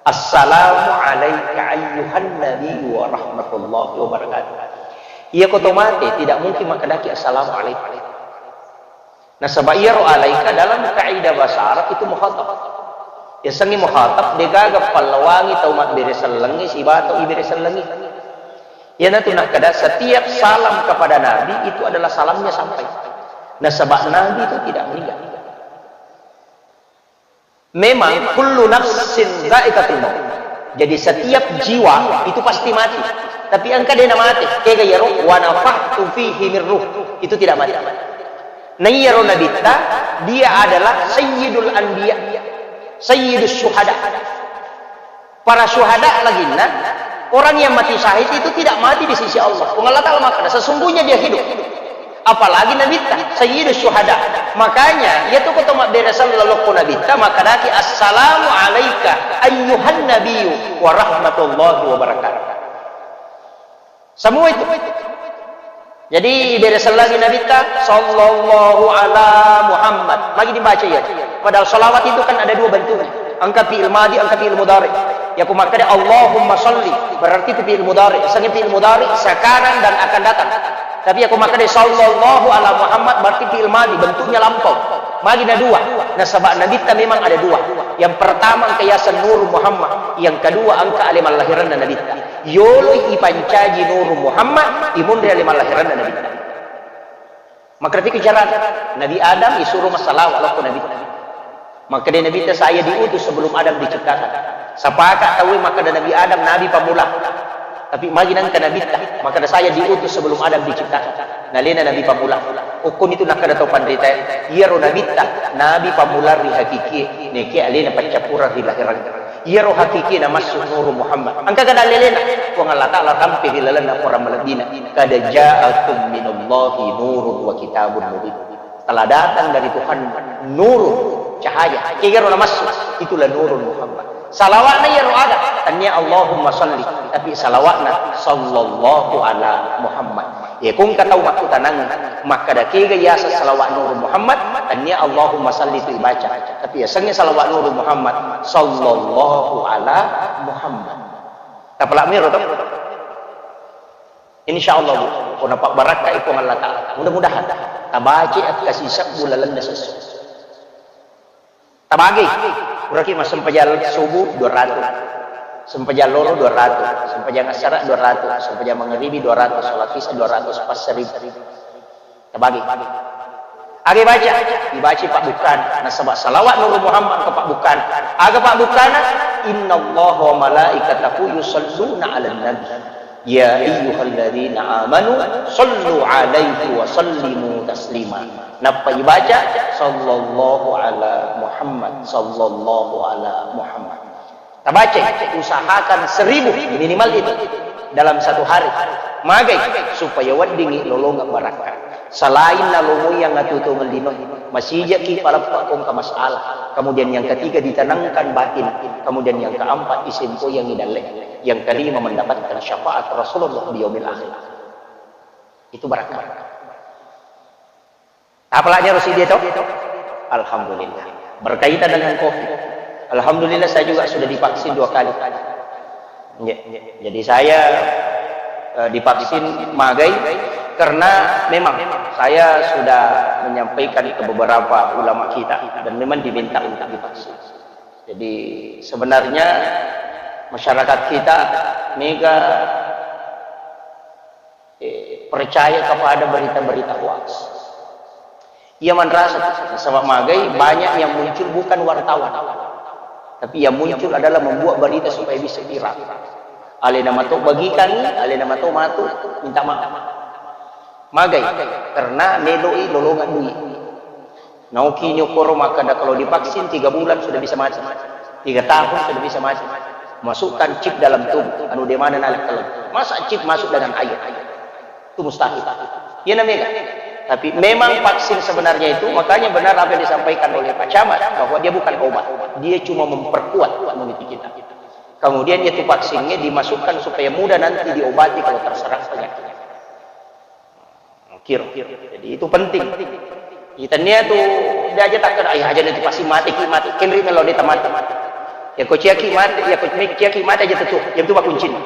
Assalamu alaika ayyuhan nabiyyu wa rahmatullahi wa barakatuh. Iya ko to mate, tidak mungkin makkedaki assalamu alaika. Nasaba iyaro alaika dalam kaidah bahasa Arab itu mukhatab. Yasengnge mukhatab, degaga pallawangi tau mabbere sellengnge siba tau ibere sellengnge. Iyanatu nakkeda, setiap salam kepada Nabi itu adalah salamnya sampai. Nasaba Nabi itu tidak meninggal. Memang kullu nafsin dha'iqatul maut. Jadi setiap jiwa itu pasti mati. Tapi engka de namate, kega iyaro wa nafakhtu fihi min ruh. Itu tidak mati. Nah, iyaro Nabitta, dia adalah sayyidul anbiya, sayyidus syuhada. Para syuhada laginna, orang yang mati syahid itu tidak mati di sisi Allah. Puang Allah Ta'ala makkeda, sesungguhnya dia hidup. Apalagi Nabitta, Sayyidus Syuhada. Makanya, iya tu ko to mabbere sallallahu ko Nabitta, makkedaki, "Assalamu alaika ayyuhan nabiyyu wa rahmatullahi wa barakatuh." Semua itu. Jadi, bere sallallahu Nabitta, sallallahu ala Muhammad. Magi dibaca ya. Padahal salawat itu kan ada dua bentuknya. Engka fi'il madi, engka fi'il mudhari. Ya, ku makkeda Allahumma salli, berarti itu fi'il mudhari. Sanging fi'il mudhari sekarang dan akan datang. Tapi ya, ku makkeda sallallahu ala Muhammad, berarti fi'il madi, bentuknya lampau. Magi na dua. Nasaba Nabitta memang ada dua. Yang pertama engka yaseng Nur Muhammad, yang kedua engka ale mallahiranna Nabitta. Yoloi ipancaji Nuru Muhammad, imunri ale mallahiranna Nabitta. Makkedaki carana, Nabi Adam isuro massalawa lao ko Nabitta. Makkeda Nabitta, "Saya diutus sebelum Adam diciptakan." Sapaka tauwe makkeda Nabi Adam nabi pammula. Tapi magi nengka Nabitta, makkeda, "Saya diutus sebelum Adam diciptakan." Nalena nabi pammula. Ukkunitu nakkeda tau panritae, iyaro Nabitta nabi pammula ri hakikie, nekia alena paccappureng ri lahereng. Iyaro hakikie namassu Nuru Muhammad. Engka kada lelena, Puang Allah Ta'ala tampe ri lalenna Quran malebbina. Kada ja'akum minallahi nurun wa kitabun mubin. Telah datang dari Tuhan nurun, cahaya. Kegaro namassu, itulah Nurun Muhammad. Salawatna iyaro aga, tania Allahumma salli, tapi salawatna sallallahu ala Muhammad. Iya, ko engka tau makkutanang, makkeda kega yaseng salawat Nurun Muhammad, tania Allahumma salli tu ibaca. Tapi yasengnge salawat Nurun Muhammad, sallallahu ala Muhammad. Tapalak miro to? Insya Allah, Bu, ko napabbarakkai Puang Allah Ta'ala. Mudah-mudahan tabaca akkasisebbu lalenna sessu. Tabagi. Puraki massempajang subuh dua ratus. Sempajang loro dua ratus, sempajang assara dua ratus, sempajang mangaribi dua ratus, salat isya dua ratus, pas seribu. Tabagi. Aga baca, dibaca pabbukkana. Nasaba salawat Nurun Muhammad ke pabbukkana. Aga pabbukkana, innallaha wa malaikatahu yusalluna 'alan nabi. Ya ayyuhalladzina amanu sallu alaihi wa sallimu taslima. Nappa ibaca, sallallahu ala Muhammad, sallallahu ala Muhammad. Tabaca, usahakan seribu minimal itu dalam satu hari. Magai, supaya weddingngi lolongeng barakka. Selain nalomoi yang atutu lino, masijaki paleppa kongka masalah. Kemudian yang ketiga, ditanamkan batin. Kemudian yang keempat, isempoyangi dalle. Yang kelima, mendapatkan syafaat Rasulullah di yaumil akhir. Itu barakka. Apalagi harus ide to? Alhamdulillah. Berkaitan dengan covid. Alhamdulillah, saya juga sudah divaksin dua kali. Nggih. Jadi saya, eh, divaksin magai karena memang saya sudah menyampaikan ke beberapa ulama kita dan memang diminta untuk divaksin. Jadi sebenarnya masyarakat kita mega, eh, percaya kepada berita-berita hoax. Iya manrasa, nasaba magai banyak yang muncul bukan wartawan, tapi yang muncul adalah membuat berita supaya bisa viral. Alena mato bagikangi, alena mato matu minta maaf. Magai, karena meloi lolongan dui. Naoki ni okoro makkada kalau divaksin tiga bulan sudah bisa mati, tiga tahun sudah bisa mati. Masukkan chip dalam tubuh, anu de mana nalek kalau masa chip masuk dengan air? Itu mustahil. Iya namanya. Tapi memang vaksin sebenarnya itu, makanya benar apa yang disampaikan oleh Pak Camat, bahwa dia bukan obat. Dia cuma memperkuat imuniti kita. Kemudian itu vaksinnya dimasukkan supaya mudah nanti diobati kalau terserang penyakit. Kiro. Jadi itu penting. Itania tu dia aja takkan, ayah aja nanti pasti mati, ki mati. Kenri melo dia mati. Ya kau ciaki mati, ya kau ciaki mati aja tuh. Yang itu kuncinya.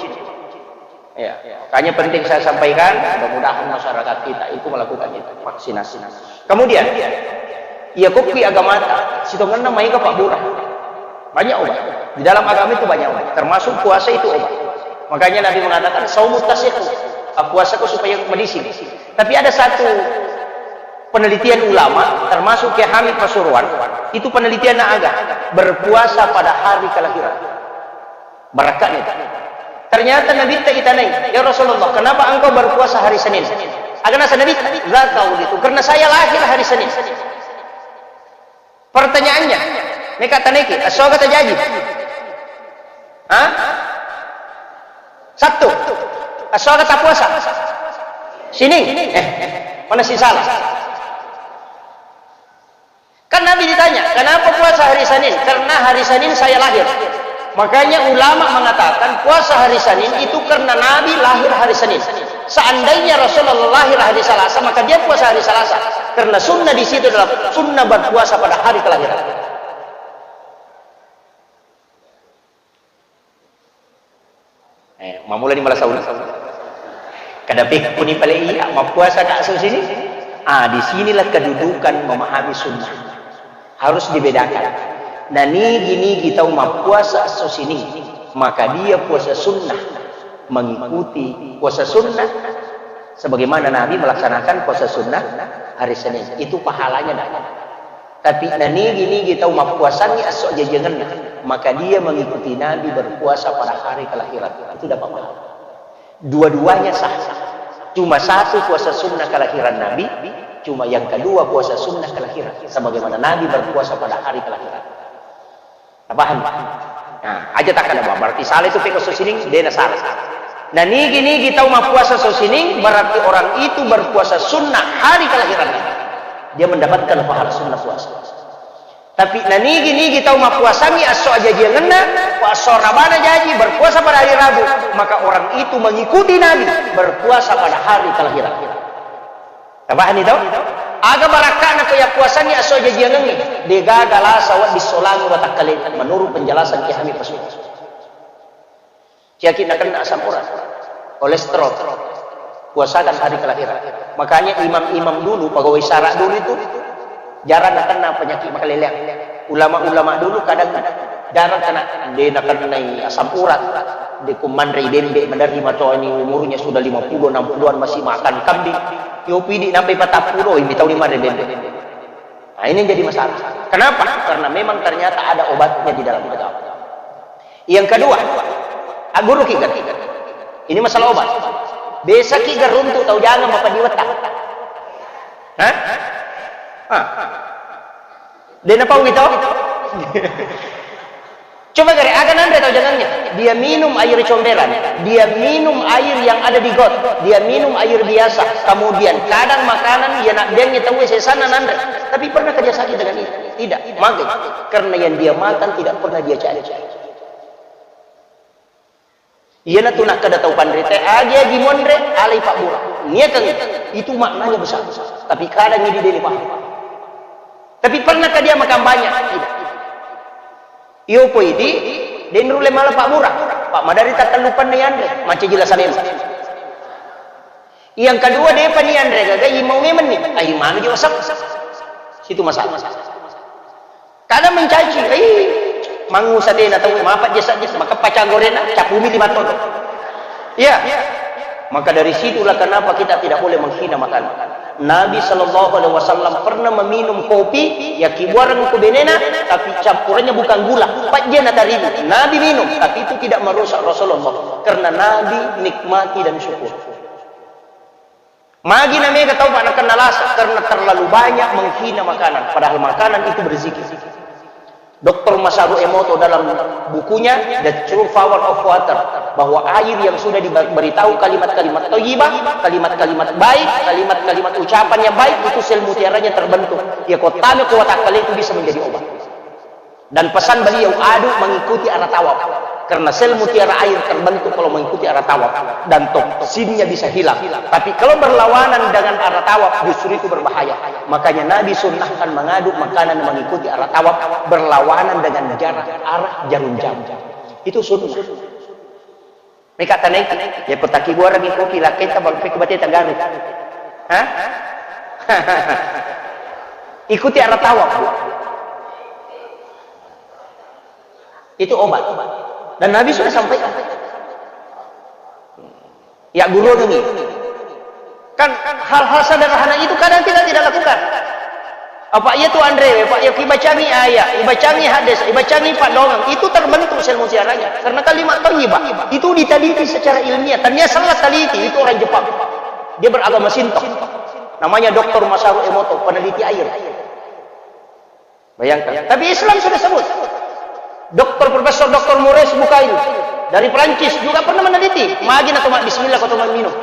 Ya, makanya penting saya sampaikan, mudah-mudahan masyarakat kita itu melakukan itu, vaksinasi. Kemudian, iya kokki agamata, sitongenna maega pabbura. Banyak obat. Di dalam agama itu banyak obat, termasuk puasa itu obat. Makanya Nabi mengatakan, "Saumu tasihu, puasaku supaya medising." Tapi ada satu penelitian ulama, termasuk Kiai Hamid Pasuruan, itu penelitian aga, berpuasa pada hari kelahiran. Barakka ni. Ternyata Nabi ta itanai, "Ya Rasulullah, kenapa engkau berpuasa hari Senin?" Aga nasa Nabi, "La taulitu, karena saya lahir hari Senin." Pertanyaannya, meka taneki, asoga tajaji? Hah? Sabtu. Asoga tapuasa? Sining. Eh, mana si salah? Kan Nabi ditanya, "Kenapa puasa hari Senin?" "Karena hari Senin saya lahir." Makanya ulama mengatakan puasa hari Senin itu karena Nabi lahir hari Senin. Seandainya Rasulullah lahir hari Selasa, maka dia puasa hari Selasa. Karena sunnah di situ adalah sunnah berpuasa pada hari kelahiran. Eh, mamulani mala sauna. Kada pekkuni pale iya, mappuasa ka esso sining? Ah, di sinilah kedudukan memahami sunnah. Harus dibedakan. Nah, nigi-nigi tau mappuasa esso sining, maka dia puasa sunnah, mengikuti puasa sunnah sebagaimana Nabi melaksanakan puasa sunnah hari Senin. Itu pahalanya dapat. Tapi nanigi-nigi tau mappuasangi esso ajajiangenna, maka dia mengikuti Nabi berpuasa pada hari kelahiran. Itu dapat pahala. Dua-duanya sah. Cuma satu puasa sunnah kelahiran Nabi, cuma yang kedua puasa sunnah kelahiran. Sebagaimana Nabi berpuasa pada hari kelahiran. Paham? Nah, aja takkada, berarti salah itu peko esso sining, dena salah. Nah, nigi-nigi tau mappuasa esso sining, berarti orang itu berpuasa sunnah hari kelahiran Nabi. Dia mendapatkan pahala sunnah puasa. Tapi nanigi-nigi tau mappuasangi esso ajajiangenna, esso rabana jaji, berpuasa pada hari Rabu, maka orang itu mengikuti Nabi berpuasa pada hari kelahiran. Tapahani to? Aga barakka'na ko yappuasangngi esso ajajiangengnge? Degaga lasa wedding solangi watakkaleta, menurut penjelasan Kiai Hamid Pasuruan. Ciyaki nakenna asam urat, kolesterol, puasakan hari kelahiran. Makanya imam-imam dulu, pegawai sara dulu itu jarang nakenna penyakit makaleleang. Ulama-ulama dulu kadang jarang kena, de nakennai asam urat, de ko manrei bembe, maderri matoani umurnya sudah lima puluh, enam puluhan masih makan kambing. Yopi di nampai patappulo, imi tau ni manrei bembe. Nah, ini yang jadi masalah. Kenapa? Karena memang ternyata ada obatnya di dalam agama. Yang kedua, aguru ki kan? Ini masalah obat. Besaki garuntu tau jangan mapadiwetta. Hah? Ah. Dena pau gitu? Coba gare, aga nanre tau jangannya. Dia minum air comberan, dia minum air yang ada di got, dia minum air biasa. Kemudian kadang makanan dia nak biangnya tahu sesana nanre. Tapi pernah kerja sakit dengan itu? Tidak. Magai. Karena yang dia makan tidak pernah dia cari. Iyanatu nakkeda tau panrita, agi-agi monre, alai pabbura. Niakeng itu maknanya besar. Tapi kadang ini deni paham. Tapi pernahkah dia makan banyak? Tidak. Iyo poidi, denrulle mala pabbura. Pak madari tattellupanna yanre, macca jila salema. Yang kedua, depa ni yanre gaga, imau memenni. Ai manu ji wasap. Situ masalah. Kada mencaci, ih, mangusa dena tau, mapa jesa jesa, maka pacang gorena, capumi lima ton. Iya. Maka dari situlah kenapa kita tidak boleh menghina makanan. Nabi Shallallahu Alaihi Wasallam pernah meminum kopi, ya kibuareng ku benena, tapi campurannya bukan gula, pajjena tarigu. Nabi minum, tapi itu tidak merusak Rasulullah, karena Nabi nikmati dan syukur. Magi na mega tau, Pak, nakenna lasa karena terlalu banyak menghina makanan, padahal makanan itu berzikir. Doktor Masaru Emoto dalam bukunya The True Power of Water, bahwa air yang sudah diberitahu kalimat-kalimat thayyibah, kalimat-kalimat baik, kalimat-kalimat ucapan yang baik, itu sel mutiaranya terbentuk. Ya, kotame kuat akal itu bisa menjadi obat. Dan pesan beliau, aduk mengikuti arah tawaf. Karena sel mutiara air terbentuk kalau mengikuti arah tawaf. Dan toksinnya bisa hilang. Tapi kalau berlawanan dengan arah tawaf, justru itu berbahaya. Makanya Nabi sunnahkan mengaduk makanan mengikuti arah tawaf, berlawanan dengan jarak arah jarum jam. Itu sunnah. Meka tanai, ya, ko takibuarengngi kopi, lakketa bang, pek bate tagaru. Hah? Ikuti arah tawaf, Bu. Itu obat. Dan Nabi sudah sampaikan. Ya, guru ini. Kan hal-hal sederhana itu kadang kita tidak lakukan. Apa iya tu, Andre, Pak, ya, kibacangi ayat, ibacangi hadis, ibacangi paddoangeng, itu terbentuk sel mutiaranya. Karena kalimat thayyibah itu diteliti secara ilmiah. Tania salah teliti, itu orang Jepang. Dia beragama Shinto. Namanya Doktor Masaru Emoto, peneliti air. Bayangkan. Tapi Islam sudah sebut. Doktor, Profesor Doktor Maurice Bucaille dari Perancis juga pernah meneliti. Magi na toma bismillah ko toma minum.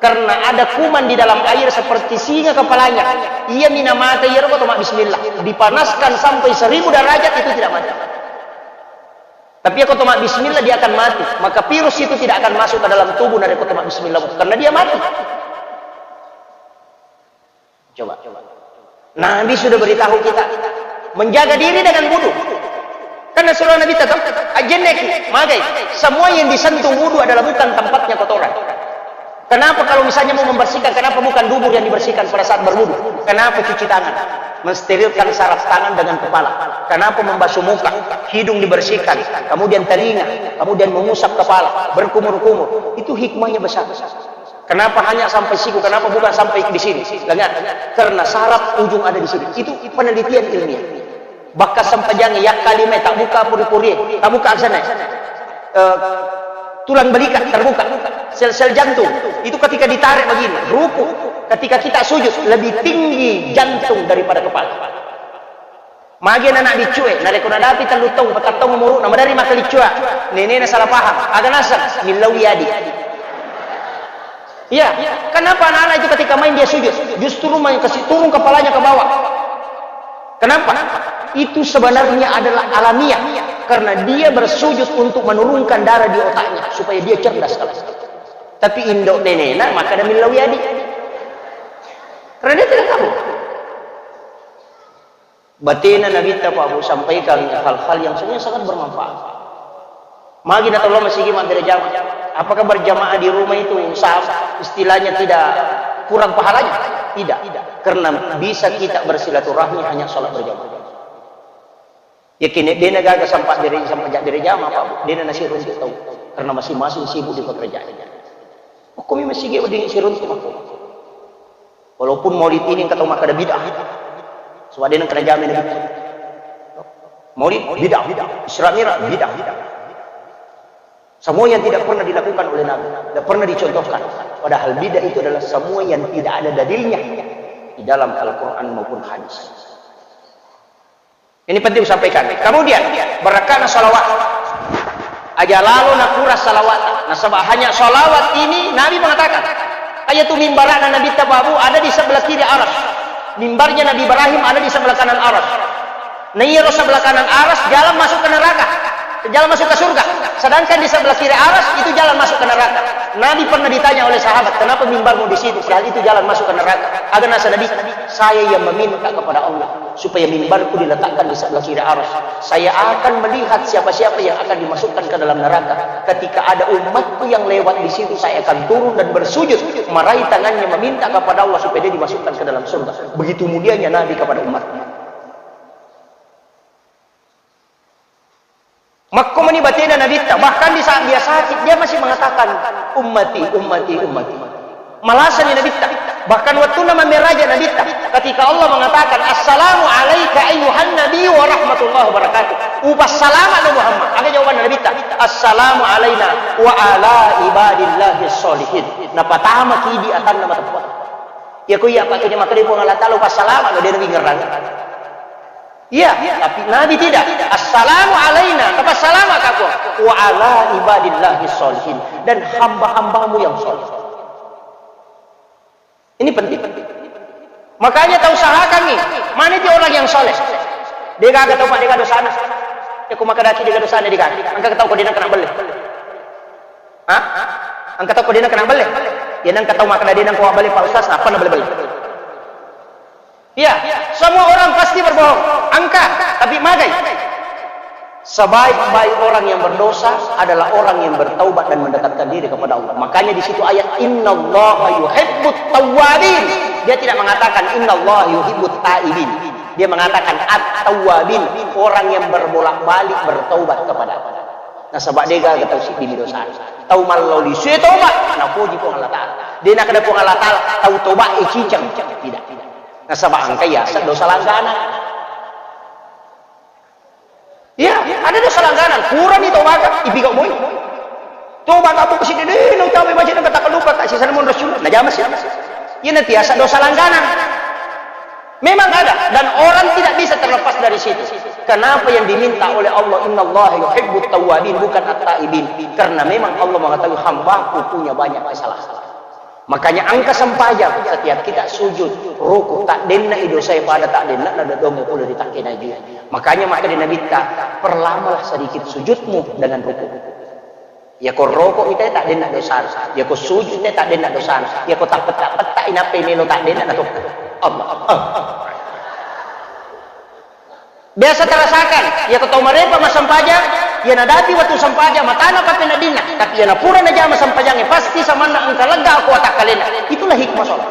Karena ada kuman di dalam air seperti singa kepalanya. Ia mina mata, ia ko toma bismillah. Dipanaskan sampai seribu derajat, itu tidak mati. Tapi ko toma bismillah, dia akan mati. Maka virus itu tidak akan masuk ke dalam tubuh nare ko toma bismillah. Karena dia mati. Coba. Nabi sudah beritahu kita menjaga diri dengan wudu. Karena suruh Nabi tetap ajenneki, magai. Semua yang disentuh wudu adalah bukan tempatnya kotoran. Kenapa kalau misalnya mau membersihkan, kenapa bukan dubur yang dibersihkan pada saat berwudu? Kenapa cuci tangan? Mensterilkan saraf tangan dengan kepala. Kenapa membasuh muka? Hidung dibersihkan, kemudian telinga, kemudian mengusap kepala, berkumur-kumur. Itu hikmahnya besar. Kenapa hanya sampai siku? Kenapa bukan sampai di sini? Lengan. Karena saraf ujung ada di sini. Itu penelitian ilmiah. Bahkan sempajang ya kalime tak buka puri-puri, tak buka sana. Eh, tulang belikat terbuka, sel-sel jantung itu ketika ditarik begini, ruku. Ketika kita sujud lebih tinggi jantung daripada kepala. Magi anak biccue, narekko nadapi tellu taung, patang taung umuru'na, maderri makkaliccua, nenena salah paham, aga naseng, millau adi. Iya, kenapa anak-anak itu ketika main dia sujud, justru main kasih turun kepalanya ke bawah? Kenapa? Itu sebenarnya adalah alamiah, karena dia bersujud untuk menurunkan darah di otaknya supaya dia cerdas. Tapi indo nenena maka ada millau adi. Karena dia tidak tahu. Batena Nabitta, Pak Bu, sampaikan hal-hal yang sebenarnya sangat bermanfaat. Magi na tolong masigi mabbere jamaah. Apakah berjamaah di rumah itu sa-, istilahnya tidak kurang pahalanya? Tidak. Karena bisa kita bersilaturahmi hanya sholat berjamaah. Yakin dena gaga sampai bere, sampai jak bere jamaah, Pak Bu. Dena nasiruntuk tau. Karena masing-masing sibuk di pekerjaannya. Hukumi masigi wedding siruntuk, Pak Bu. Walaupun maulid ini engka tau makkeda bid'ah. Sebab de nengka najama Nabi. Maulid bid'ah, Isra Mi'raj bid'ah. Semua yang tidak pernah dilakukan oleh Nabi, tidak pernah dicontohkan. Padahal bid'ah itu adalah semua yang tidak ada dalilnya di dalam Al-Quran maupun hadis. Ini penting disampaikan. Kemudian, barakkana salawat. Aja lalo nakura salawat. Nasaba hanya salawat ini, Nabi mengatakan, iyatu mimbarana Nabitta, Pak Bu, ada di sebelah kiri Arasy. Mimbarnya Nabi Ibrahim ada di sebelah kanan Arasy. Nah, iyaro sebelah kanan Arasy jalan masuk ke neraka. Jalan masuk ke surga. Sedangkan di sebelah kiri Arasy itu jalan masuk ke neraka. Nabi pernah ditanya oleh sahabat, "Kenapa mimbarmu di situ? Padahal itu jalan masuk ke neraka." Aga naseng Nabi, "Saya yang meminta kepada Allah supaya mimbarku diletakkan di sebelah kiri Arasy. Saya akan melihat siapa-siapa yang akan dimasukkan ke dalam neraka. Ketika ada umatku yang lewat di situ, saya akan turun dan bersujud, meraih tangannya, meminta kepada Allah supaya dia dimasukkan ke dalam surga." Begitu mulianya Nabi kepada umatnya. Makko mani batena Nabitta, bahkan di saat dia sakit, dia masih mengatakan, "Ummati, ummati, ummati." Malasani Nabitta, Bahkan wettunna mammeraja Nabitta, ketika Allah mengatakan, "Assalamu alaika ayyuhan nabi wa rahmatullahi wa barakatuh." Upassalama lo Muhammad. Aga jawabanna Nabitta? "Assalamu alaina wa ala ibadillahi sholihin." Napatamaki idi atanna mateppa. Iya ko iya pakai dia makkeda Puang Allah Taala upassalama lo, de' nawingerang. Iya, tapi Nabi tidak. "Assalamu alaina," tapassalama ka Puang. "Wa ala ibadillahi sholihin," dan hamba-hambamu yang soleh. Ini penting. Makanya tau usahakan nih, mana dia orang yang soleh? De' gaga tau, Pak, de' gaga dosana. Ya, ku maka daki de' gaga dosana, de' gaga. Engka tau ko de' nengka belle. Hah? Engka tau ko de' nengka belle. Ya, nengka tau maka de' nengka belle, Pak Ustaz, apa na belle-belle? Iya, semua orang pasti berbohong. Engka, tapi magai. Sebaik-baik orang yang berdosa adalah orang yang bertaubat dan mendekatkan diri kepada Allah. Makanya di situ ayat, "Innallaha yuhibbut tawwabin." Dia tidak mengatakan, "Innallaha yuhibbut taibin." Dia mengatakan, "At-tawwabin," orang yang berbolak-balik bertaubat kepada Allah. Nasaba de' gaga tau siddi mi dosa. Tau mallao lisu e toba, napoji Puang Allah Taala. De' nakkeda Puang Allah Taala, tau toba e ciceng. Tidak. Nasaba engka yaseng dosa langganan. Iya, ada dosa langganan. Purani toba ka, ipigau moi. Toba ka buka siddi, de' nau cawe macam nengka takkalupa ka sisa monro sunnah. Najama sih. Iya, nanti yaseng dosa langganan. Memang ada, dan orang tidak bisa terlepas dari situ. Kenapa yang diminta oleh Allah, "Innallaha yuhibbut tawwabin," bukan at-taibin? Karena memang Allah mengetahui hambaku punya banyak kesalahan. Makanya engka sempajang, setiap kita sujud, ruku, tak denna i dosa pada tak denna na dodong pula di takkenai. Makanya maka di Nabitta, perlamalah sedikit sujudmu dengan ruku. Yako roko ite tak denna dosana. Yako sujud ite tak denna dosana. Yako tak petak-petak inape melo tak denna na tokko. Allah. Ah. Biasa terasakan, yako tau marepa massempajang, iya nadapi waktu sempajang, matana pape nadinna. Tapi iya napura najama sempajangnge, pasti samanna engka lega ko atakkalena. Itulah hikmah sholat.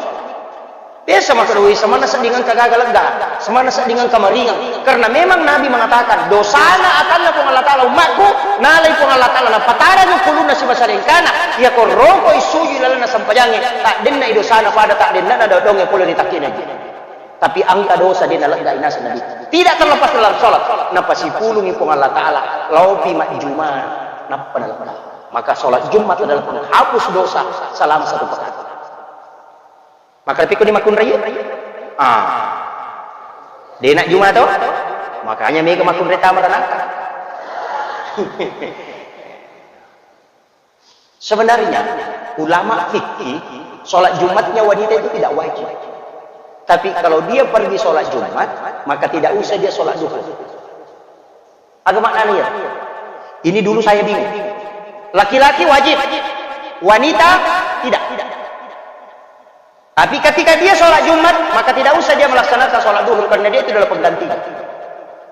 Biasa makkeda, "Wih, samanna sedding engka gaga lega, samanna sedding engka maringang." Karena memang Nabi mengatakan, "Dosana atanna Puang Allah Taala ummakku, nalai Puang Allah Taala, napatarangi kulunna sibawa sarengkana, yako rokoi sujud lalenna sempajangnge, tak denna i dosana pada tak denna na dodongnge pole ri takkina." Tapi engka dosa de' nalega inaseng Nabi. Tidak terlepas dalam sholat, napasipulungi Puang Allah Taala, laopi majjuma, nappa nalega. Maka sholat Jumat adalah penghapus dosa selama satu pekan. Maka tapi ko di makunrai? Ah. De' najjuma to? Makanya mega makunrai tama ranaka. Sebenarnya ulama fikih sholat Jumatnya wanita itu tidak wajib. Tapi kalau dia pergi sholat Jumat, maka tidak usah dia sholat duhur. Apa maknanya? Ini dulu saya bingung. Laki-laki wajib, wanita tidak. Tapi ketika dia sholat Jumat, maka tidak usah dia melaksanakan sholat duhur karena dia itu adalah penggantinya.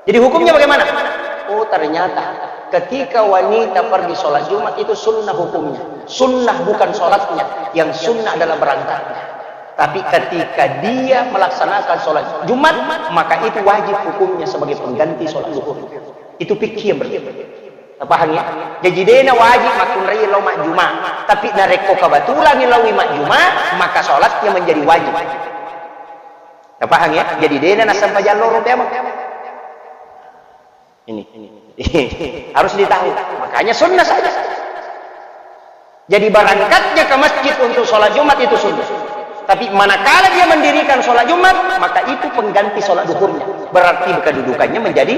Jadi hukumnya bagaimana? Oh, ternyata ketika wanita pergi sholat Jumat itu sunnah hukumnya. Sunnah bukan sholatnya, yang sunnah adalah berangkatnya. Tapi ketika dia melaksanakan sholat Jumat, maka itu wajib hukumnya sebagai pengganti sholat duhur. Itu fikih yang berbeda. Paham ya? Jadi dena wajib makkunrai lao majjuma, tapi narekko kebetulan laoi majjuma, maka sholatnya menjadi wajib. Paham ya? Jadi dena nassempajang loro teamo. Ini harus ditahu. Makanya sunnah saja. Jadi berangkatnya ke masjid untuk sholat Jumat itu sunnah. Tapi manakala dia mendirikan sholat Jumat, maka itu pengganti sholat duhurnya. Berarti kedudukannya menjadi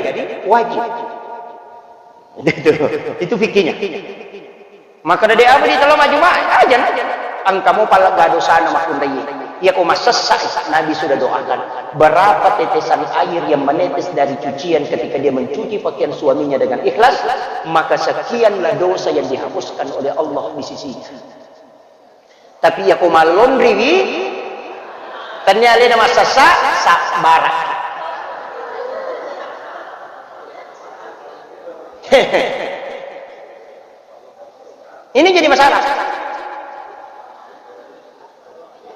wajib. Itu, itu fikihnya. Maka dari apa di dalam Jumat aja, nah. Engka mo pallega dosana makkunrai. Iya ko massessa, Nabi sudah doakan. Berapa tetesan air yang menetes dari cucian ketika dia mencuci pakaian suaminya dengan ikhlas, maka sekianlah dosa yang dihapuskan oleh Allah di sisinya. Tapi iya ko mallonriwi, tennia alena massessa, sabbara. Ini jadi masalah.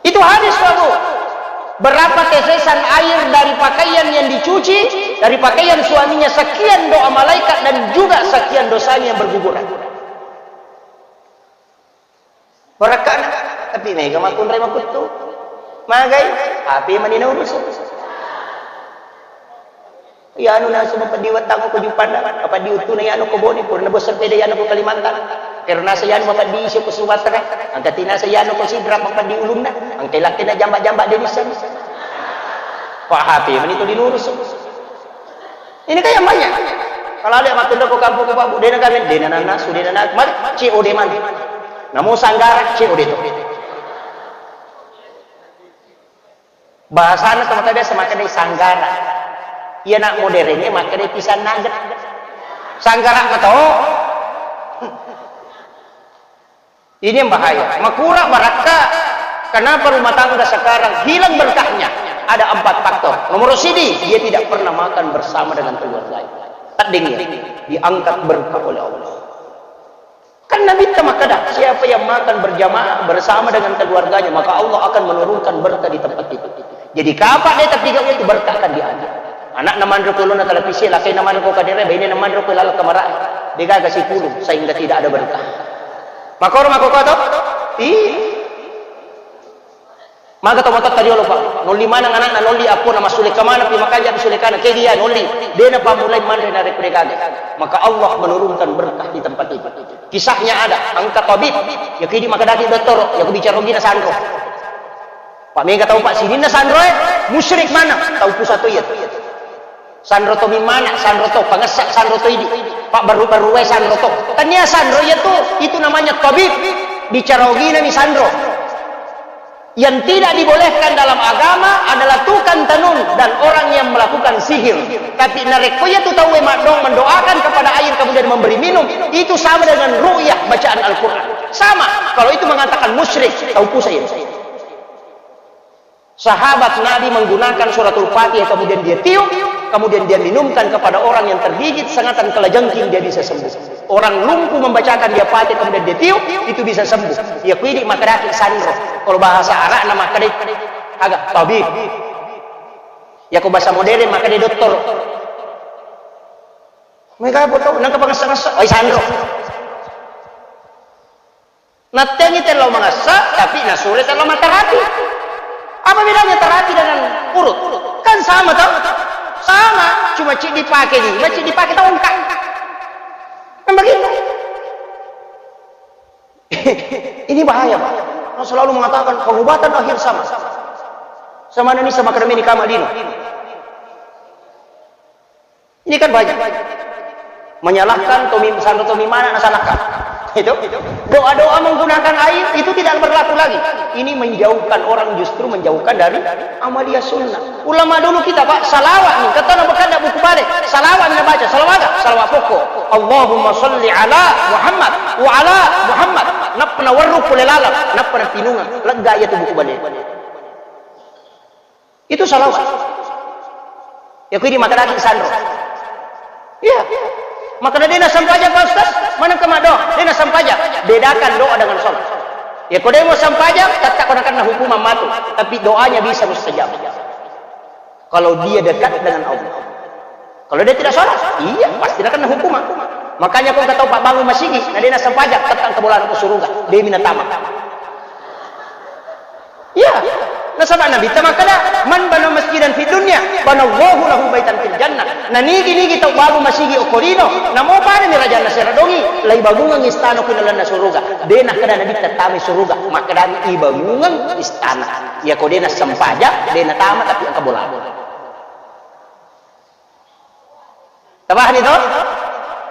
Itu hadis, Bapak. Berapa tetesan air dari pakaian yang dicuci, dari pakaian suaminya, sekian doa malaikat dan juga sekian dosanya yang berguguran. Barakana, tapi mega makkunrai makuttu. Magai, H P mani naurusu. Iyanu nasu mapeddi wettang ko Juppandang, mapeddi uttuna iyanu ko Bone, purana bos sepeda iyanu ko Kalimantan. Kero nasa iyanu mapeddi isi ko Sumatera, angka tinasa iyanu ko Sidrap mapeddi ulunna, angka lakkena jamba-jamba de nisseng. Ko H P mani to dinurusu. Ini kan yang banyak. Kalau ada makkeda ko kampung ko Babu, dena kami, dena nana, sudena nana, mari, C O D mana? Namo Sanggara, C O D to. Bahasana to mata biasa makkeda Sanggara. Iya nak modernnya makkeda pisang nugget. Sanggara mato. Ini yang bahaya. Makura barakka. Kenapa rumah tangga sekarang hilang berkahnya? Ada empat faktor. Nomor sidi, dia tidak pernah makan bersama dengan keluarganya. Tedding ya, diangkat berkah oleh Allah. Kan Nabi makkeda, siapa yang makan berjamaah bersama dengan keluarganya, maka Allah akan menurunkan berkah di tempat itu. Jadi kapang de tapigau itu berkah akan diangkat. Anak na manro ko lona televisi, laki na manro ko kadere, baine na manro ko laleng kamara. Degaga sipulung sehingga tidak ada berkah. Makoro makoko to? Iya. Maga to matotta riolo, Pak. Nolli maneng anakna, nolli appona, massulekka maneng pi makanja pi sulekana. Ke dia nolli, dena pammulai manre narekko degaga. Maka Allah menurunkan berkah di tempat itu. Kisahnya ada, engka tabib, ya kidi makadaki dottoro, ya ku bicara ogina sanro. Pak mega tau Pak sininna sanro e, musyrik mana? Tau pusat to iya. Sanro to mimana, sanro to pangessa, sanro to idi. Pak baru-baru wae sanro to. Tania sanro iya tu, itu namanya tabib. Bicara ogina mi sanro. Yang tidak dibolehkan dalam agama adalah tukang tenung dan orang yang melakukan sihir. Tapi narekko iya tu tauwe maddong mendoakan kepada air kemudian memberi minum, itu sama dengan ru'yah bacaan Al-Quran. Sama, kalau itu mengatakan musyrik, tau pusat iya. Sahabat Nabi menggunakan suratul Fatihah, kemudian dia tiup, kemudian dia minumkan kepada orang yang tergigit sengatan kalajengking, dia bisa sembuh. Orang lumpuh membacakan dia Fatihah, kemudian dia tiup, itu bisa sembuh. Ya kuidi makadaki sanro. Kalau bahasa Arab nama kade agak tabib. Ya ko bahasa modern makade dokter. Mega botol nangka pangessa-ngessa, oi sanro. Nattengi tellau mangessa, tapi nasure tellau matarapi. Apa bedanya terapi dengan urut? Kan sama toh? Sama, cuma cik dipakai di, cik dipakai tongkat. Kan begitu. Ini bahaya, Pak. Orang selalu mengatakan pengobatan akhir sama. Sama ini sama kami di kamar dino. Ini kan banyak menyalahkan tomi, sanro tomi mana nasalahkan. Itu doa-doa menggunakan air itu tidak berlaku lagi. Ini menjauhkan orang, justru menjauhkan dari amalia sunnah. Ulama dulu kita, Pak, salawat nih, kata Nabi kada buku balik, salawat nih baca, salawat, salawat pokok. Allahumma salli ala Muhammad wa ala Muhammad. Nappa nawerru pole laleng, nappa napinunga, lega iya tu buku balik. Itu salawat. Ya, kuwi di makkadaki sanro. Iya. Makkada de nassempajang, Pak Ustaz, maneng ke maddo, de nassempajang. Bedakan doa dengan salat. Ya, ko de mo sempajang, tetap ko nakenna hukuman matu. Tapi doanya bisa mustajab. Kalau dia dekat dengan Allah. Kalau dia tidak sholat, iya, pasti nakenna hukuman. Makanya ko engka tau pabbangung masigi, na de nassempajang, tetap engka bolana ko suruga, de mi natama. Iya. Nasaba Nabitta makkada, "Man bana masjidan fid dunya, banallahu lahu baitan fil jannah." Nanigi-nigi tau babu masigi okko lino, namo padani rajanna sera dongi, laibangungeng istana ko lalenna suruga. De nakkada Nabitta tamai suruga, makkadani ibangungeng istana. Iya ko de nassempajang, de natama tapi engka bolana. Tapahami to?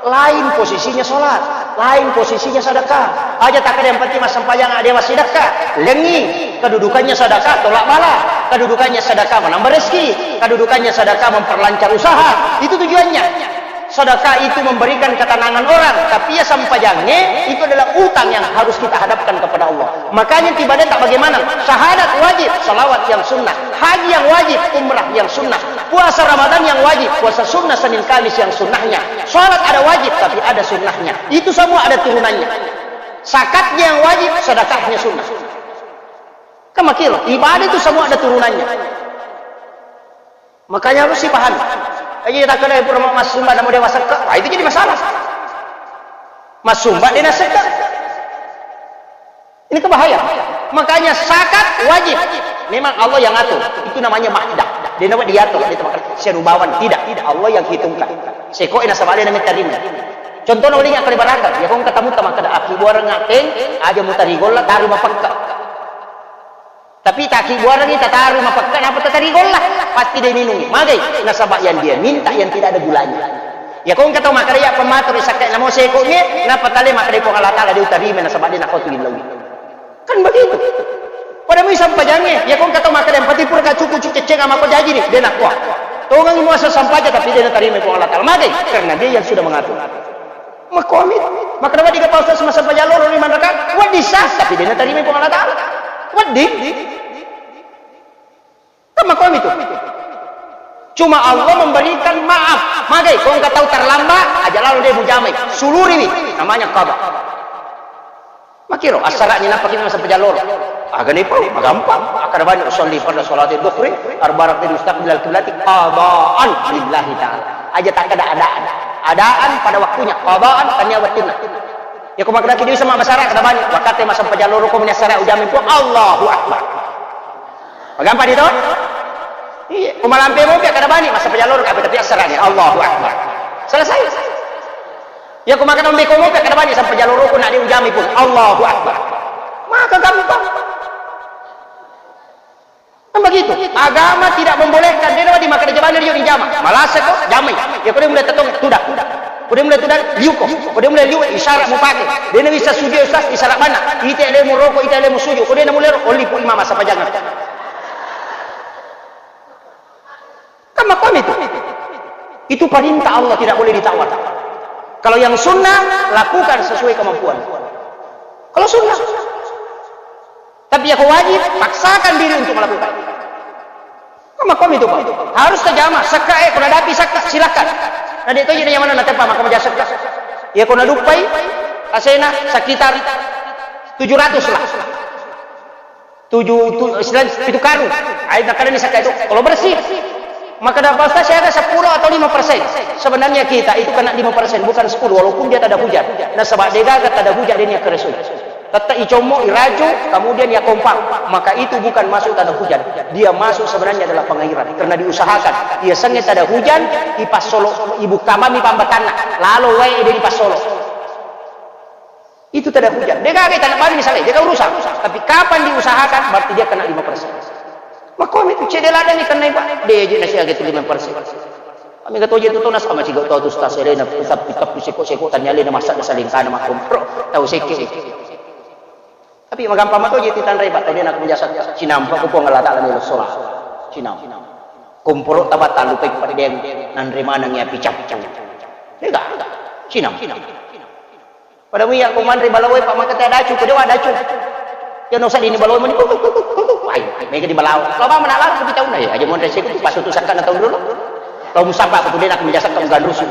Lain posisinya sholat, lain posisinya sedekah. Aja tak ada yang penting massempajang ada massidekah. Lengi, kedudukannya sedekah tolak bala, kedudukannya sedekah menambah rezeki, kedudukannya sedekah memperlancar usaha. Itu tujuannya. Sedekah itu memberikan ketenangan orang, tapi ya sempajange itu adalah utang yang harus kita hadapkan kepada Allah. Makanya tiba tak bagaimana? Syahadat wajib, salawat yang sunnah, haji yang wajib, umrah yang sunnah. Puasa Ramadan yang wajib, puasa sunnah Senin Kamis yang sunnahnya. Sholat ada wajib, tapi ada sunnahnya. Itu semua ada turunannya. Zakatnya yang wajib, sedekahnya sunnah. Kan makiro, ibadah itu semua ada turunannya. Makanya harus dipahami. Aja tak kena pura massumba namu dewa sekka, wah, itu jadi masalah. Massumba dia nak sekka. Ini kan bahaya. Makanya zakat wajib. Memang Allah yang atur. Itu namanya makda. Dia namanya diatur, dia tempat siarubawan. Tidak, tidak. Allah yang hitungkan. Seko ena sabale namanya tarima. Contohnya, ulingi akkalebarakeng. Ya, kong ketemu tama kada aki buareng ngateng, aja mutari golla, taru mapekka. Tapi taki buareng kita taru mapekka, napa tatari golla? Pasti dia minum. Magai, nasaba yang dia minta yang tidak ada gulanya. Ya, kong ketemu makada ya pematur sakka namo seko mi, napa tale makada Puang Allah Taala dia utarima nasaba dia nakotu illau. Kan begitu. Pada mui sampajangnge, ya kong kata makkeda yang penting pura kacuku cuceceng ama ko jaji ni, dia nakwa. Tongang muasa sampaja tapi dia natarima Puang Allah Taala. Magai, karena dia yang sudah mengatur. Makomi, makkeda wedding apa ustaz masa pajaloro ni manraka, wedding sah, tapi dia natarima Puang Allah Taala. Wedding. Kan makomi tu. Cuma Allah memberikan maaf. Magai, kong kata terlambat, aja lalu dia bujamai. Suluriwi, namanya qada. Makiro, assara'ni nappa ki masa pajalloro. Aga ni pau, magampang. Akkada bani usalli farda salati dhuhri, arba rakaat mustaqbilal kiblati, qadaan lillahi ta'ala. Aja takkada adaan. Adaan pada waktunya, qadaan tania wettunna. Ya ko makkeda ki disa mabbasara kada bani, wakkatte masa pajalloro ko meni assara ujamai pua, Allahu Akbar. Magampang di to? Iya, ko malampe mopi kada bani, masa pajalloro ka tapi assara'ni, Allahu Akbar. Selesai. Ya, ko makkeda mbeko mopi kada bani sampai jalurukku nak diujami pun. Allahu Akbar. Maka gampang. Kan begitu. Agama tidak membolehkan. Dia di makkeda jabana dia dijama. Malah seko jamai. Ya, ko dia mulai tetong, tudah. Ko dia mulai tudah, liuko. Ko dia mulai liu, isyarat mau pakai. Dia bisa sujud, ustaz, isyarat mana? Ite lemu rokok, ite lemu sujud. Ko dia mulai oli pu imam masa pajangan. Kan makomi itu. Itu perintah Allah, tidak boleh ditawar. Kalau yang sunnah, lakukan sesuai kemampuan. Kalau sunnah. Tapi ya ko wajib, paksakan diri untuk melakukan. Kan makomi itu, Pak. Harus terjamah. Sekka, eh, ko nadapi sekka, silakan. Nah, dia itu aja yang mana nanti, Pak, maka menjadi sekka. Ya, ko naduppai, asena sekitar tujuh ratus lah. Tujuh, tu-, istilah pitu karung. Ai, makkeda ni sakka itu, kalau bersih. Makkeda Pak Ustaz, saya ada sepuluh atau lima persen. Sebenarnya kita itu kena lima persen, bukan sepuluh, walaupun dia tak ada hujan. Nasaba degaga tak ada hujan, dia ni akkeresu. Tetap icommo, iraju, kemudian ya kompang. Maka itu bukan masuk tanah hujan. Dia masuk sebenarnya adalah pengairan. Karena diusahakan. Ia senge tak ada hujan, ipassolo, ibu kamami pambatanna. Lalu wae dia dipassolo. Itu tidak hujan. Dia gagai tanah bali misalnya, dia urusan. Tapi kapan diusahakan, berarti dia kena lima persen. Makomi itu cedde ladang ikan naik, Pak. Dia aja nasi agak itu lima persen. Kami kata aja itu tunas sama ciga tahu tuh stas elena, tapi tapi seko-seko tanya elena masak di salingkana makom. Bro, tahu seke. Tapi magampang mato aja itu tanrai, Pak. Tadi nak menjasa cinampa ku Puang Allah Taala melo sholat. Cinam. Komporo tabat talu pek pada dia nanre manang ya picap. Dia gak. Cinam. Pada muya ko manre balawo e, Pak, maka te dacu, ko dewa dacu. Ya no sadini balawo meni, kuk, kuk, kuk, kuk, kuk. Ai, mega di balawo. Lo ba mana lalu kita una ya, aja monre siku pas utusan kana tahun dulu. Lo musabba ko dena aku menjasa kamu ganrusu.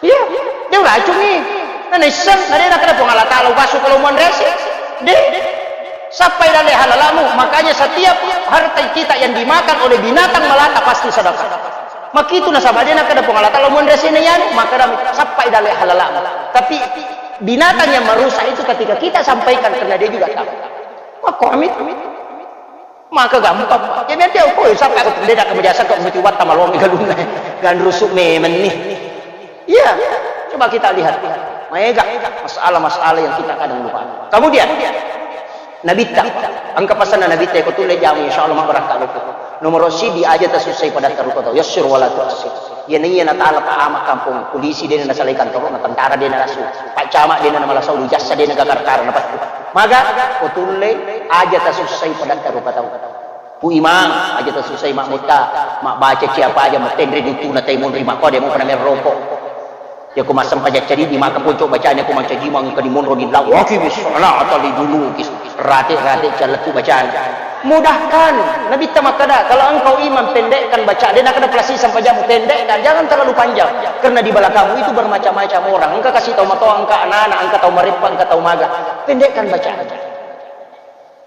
Iya, dia racun nih. Nah, nisseng, nah, dia nak kena Puang Allah Taala, ubasu kalau monre si. Deh, sampai dalle halalamu. Makanya setiap harta kita yang dimakan oleh binatang melata pasti sedekah. Makitu nasaba de nakkeda Puang Allah Taala, "Monre sini yanu," makkeda, "Sappai dalle halalamu." Tapi binatang yang merusak itu ketika kita sampaikan karena dia juga tahu. Makko amit. Maka gampang. Ya biar dia, "Oh, sappai aku pendeta ke biasa kok mesti watta malongi galunna." Dan rusuk memang nih. Iya. Coba kita lihat. Maega masalah-masalah yang kita kadang lupa. Kemudian Nabitta, engka pasanna Nabitta, ko tulle jamu, insya Allah mabbarakka loko. Nomoro siddi, aja tasussai padatta rupa tau, yassir wala tuassir. Iya naiya natala ta ama kampung polisi, dena nasalai kantoro, na tentara dena nasu, pak camat dena namalasau, jassa dena gagar-gara napattu. Maga, ko tulle, aja tasussai padatta rupa tau. Pu imang, aja tasussai mak mutta, mak baca ciapa aja, mak tenre dutu na taimun ri makko, demo pernah merokok. Yako massempajang cadidi maka ponco bacana ko mancaji mangka dimonro di lau. Wa aqimis salata liduluki. Rate-rate calletu bacana. Mudahkan. Nabitta makkada, kalau engkau imam pendekkan baca, de nakkada pelasi sempajamu pendekkan, jangan terlalu panjang. Karena di belakangmu itu bermacam-macam orang. Engka kasih tau matoa, engka anak-anak, engka tau mareppa, engka tau maga. Pendekkan bacaan.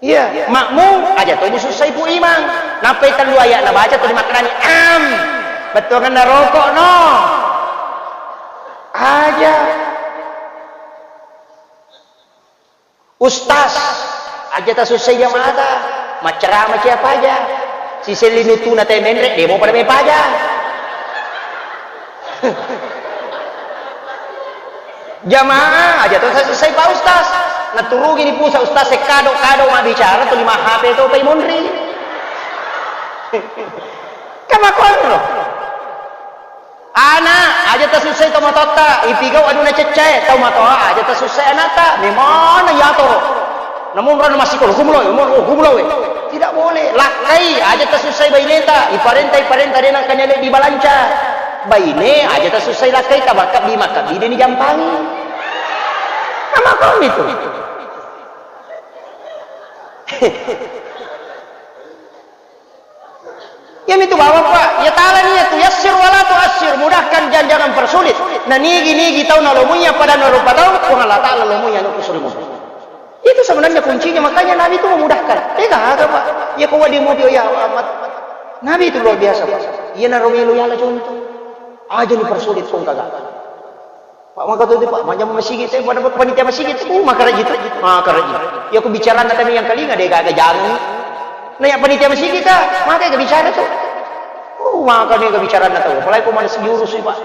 Iya, makmum aja to musussai pu imang. Nappai tellu ayat nabaca to dimaknani am. Bettuanganna rokok no. Aja. Ustaz, aja tasussai jamaata. Maccarama cia paja. Siselli nutuna te menre, demo pada me paja. Jamaah aja to selesai Pak Ustaz. Naturungi ni pusa Ustaz sekado-kado mabbicara tu lima H P to pai monri. Kamakonro. Ana, aja tasussai tomatoatta, ipigau aduna ceccae, tau matoa aja tasussai anatta, memana yatoro. Namun rona massikolo, gumuloi, umur, oh, gumuloi. Tidak boleh. Lakkai, aja tasussai baineta, iparenta, iparenta dena kanyale di balanca. Baine, aja tasussai lakkai, tabakka bi makka bi deni jampangi. Nama kau itu? Iyamitu bawang, Pak. Ya ta'ala niatu, yassir wala tu'assir, mudahkan dan jangan persulit. Na nigi-nigi tau nalomuiya pada narupa tau, Puang Allah Ta'ala lomuiya anu kusulimu. Itu sebenarnya kuncinya, makanya Nabi itu memudahkan. Eh, gaga, Pak. Ya kau di mobil, ya amat. Nabi itu luar biasa, Pak. Iya naro melo yala contoh. Aja ni persulit kong kagak. Pak, maka tu, Pak, majang masigi te, pada panitia masigi tu, uh, maka rajin tu, maka rajin. Ya, aku bicara na tadi yang kalinga deh, gaga jangan. Nah, yang panitia masigi ka, maka ga bicara tu. Uh, maka ni ga bicara na tau. Apalagi ko mana sejurus, Pak.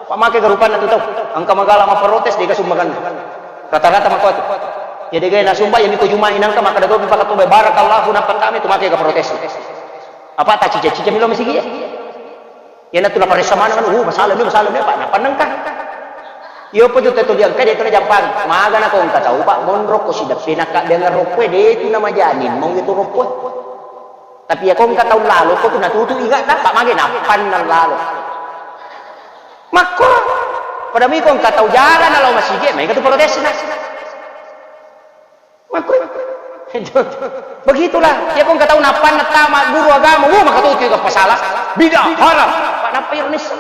Pak, maka ga rupanna tu tau. Angka magala maprotes deh, ga sumbangan. Rata-rata maka tu. Ya deh, ga na sumba, ya miko juma inangka, maka da topi pakat tu, barakallahu na patame tu, maka ga protes. Apa tak cica-cica milo masigi ya? Iyanatu naparessa maneng anu, "Uh, masalah ni, masalah ni, Pak." Nappa nengka. Iyo, apa tu tetu diangka, dia tu najampang. Maga na ko engka tau, Pak, monro ko sideppe, nakka dengan roppoe, de tu namajani, mong itu roppoe. Tapi ya ko engka tau lalo, ko tu natutu iga, Pak, mage nappanna lalo. Makko, pada mi ko engka tau jara na lao masigi, maega tu protesna. Makku-, begitulah. Iya ko engka tau nappanna tama guru agama, wo, maka tu tiga pasala. Bid'ah, haram. Pak, nappa iro nissa.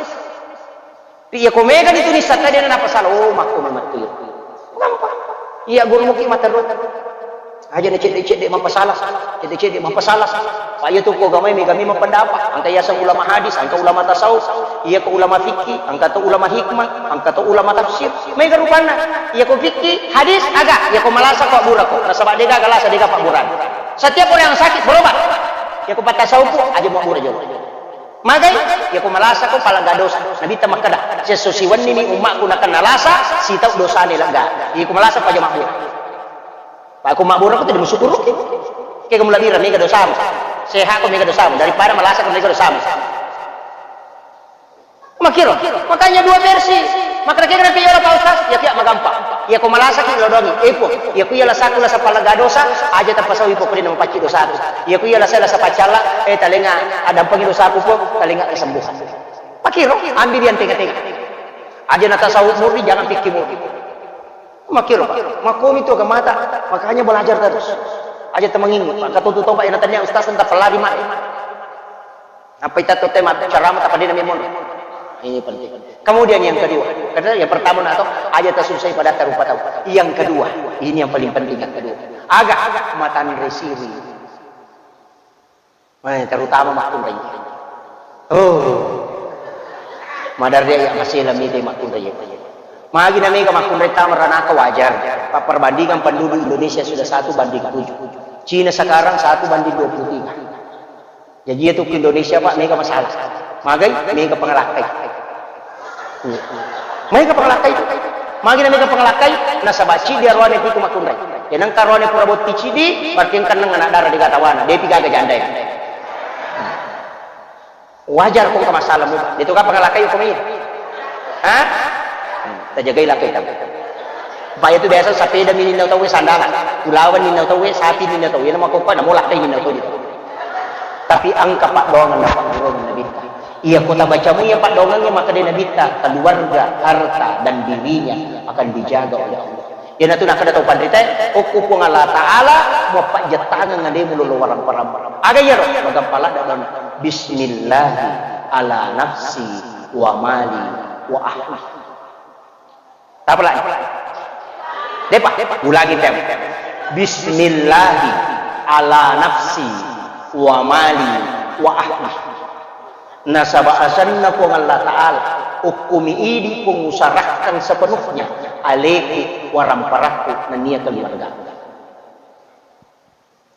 Iya ko mega ni tu nissa tadi na pasala. Oh, makku memang tu. Nampak? Iya guru muki mata ro. Aja na cedde-cedde mapasala. Cedde-cedde mapasala. Pak, iya tu ko gamai mega memang pendapat. Angka iya sang ulama hadis, angka ulama tasawuf. Iya ko ulama fikih, angka to ulama hikmah, angka to ulama tafsir. Mega rupanna. Iya ko fikih, hadis, aga. Iya ko malasa ko abbura ko. Nasaba dega aga lasa dega pabburan. Setiap orang yang sakit berobat. Iya ko patasawuf aja mau abbura jolo. Magai, iya ko malasa ko palaga dosa. Nabi ta makkeda, sesso siwenni ni ummakku nakenna lasa, sitau dosane lega. Iya ko malasa ko aja mabbura. Pak, ko mabbura ko tidak musyukuruki. Kega mulabira mega dosamu. Sehat ko mega dosamu. Daripada malasa ko mega dosamu. Makiro, makanya dua versi. Maka kira-kira yola Pak Ustaz, ya kiya magampa. Ya ko malasaki lodongi, eh po, ya ku ya lasaku lasa palaga dosa, aja tapasawi po kudina mapacci dosaku. Ya ku ya lasa lasa pacalla, eh talenga adampangi dosaku po, talenga kesembuhan. Pakiro, ambil yang tengah-tengah. Aja na tasawuf murni, jangan fikih murni. Makiro, Pak. Makomi tu agamata, makanya belajar terus. Aja temengingi, Pak. Kata tu toba yang tanya Ustaz tentang pelari mai. Apa itu tema ceramah tak pada nabi mono? Ini penting. Kemudian yang kedua, karena yang pertama na to, aja tasusai pada tarupa tau. Yang kedua, ini yang paling penting yang kedua. Aga matan resiri. Eh, terutama makkunrai. Oh. Madarri ya masih lami deh makkunrai. Magi na mega makkunrai tama ranaka wajar. Pak, perbandingan penduduk Indonesia sudah satu banding tujuh. Cina sekarang satu banding dua puluh tiga. Jaji itu ke Indonesia, Pak, mega masalah. Magai, mega pengelakkai. Mega pengelakkai itu. Magi na mega pengelakkai, nasaba cidi aroane pitu makkunrai. Ya nengka aroane pura botti cidi, berarti engka neng anak dara di gatawana, depi gaga janda ya. Wajar ko engka masalah mu. Itu kan pengelakkai hukum ini. Hah? Hmm, tajagai lakkai tamu. Pak, itu biasa sepeda mininna tau sandalan. Ulawan ninna tau, sapi ninna tau. Iya nama kopa, namu lakkai ninna tau. Tapi engka paddoangan na pagguruan Nabitta. Iya ko tabacamu iya paddoangannya, maka dé Nabitta, keluarga, harta, dan dirinya akan dijaga oleh Allah. Iyanatu nakkeda tau panritaé, okko Puang Allah Ta'ala, muappajjettangeng adému lolo warang-parang. Aga iyaro? Magampa ladde donna. Bismillahi ala nafsi wa mali wa ahli. Tapalai. Depa, ulangi tem. Bismillahi ala nafsi wa mali wa ahli. Nasaba asenna Puang Allah Ta'ala, okkumi idi penguserahkan sepenuhnya aleku, waramparakku, nennia keluarga.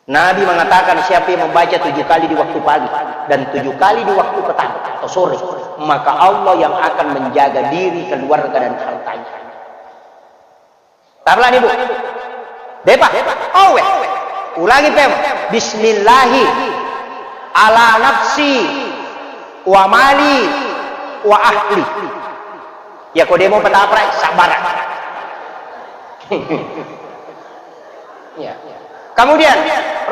Nabi mengatakan, siapa yang membaca tujuh kali di waktu pagi dan tujuh kali di waktu petang atau sore, maka Allah yang akan menjaga diri, keluarga, dan hartanya. Tablani, Bu. Depa. Owe. Ulangi, Pem. Bismillahi ala nafsi wa mali wa ahli. Ya, ko demo petapra, sabar. Ya. Kemudian,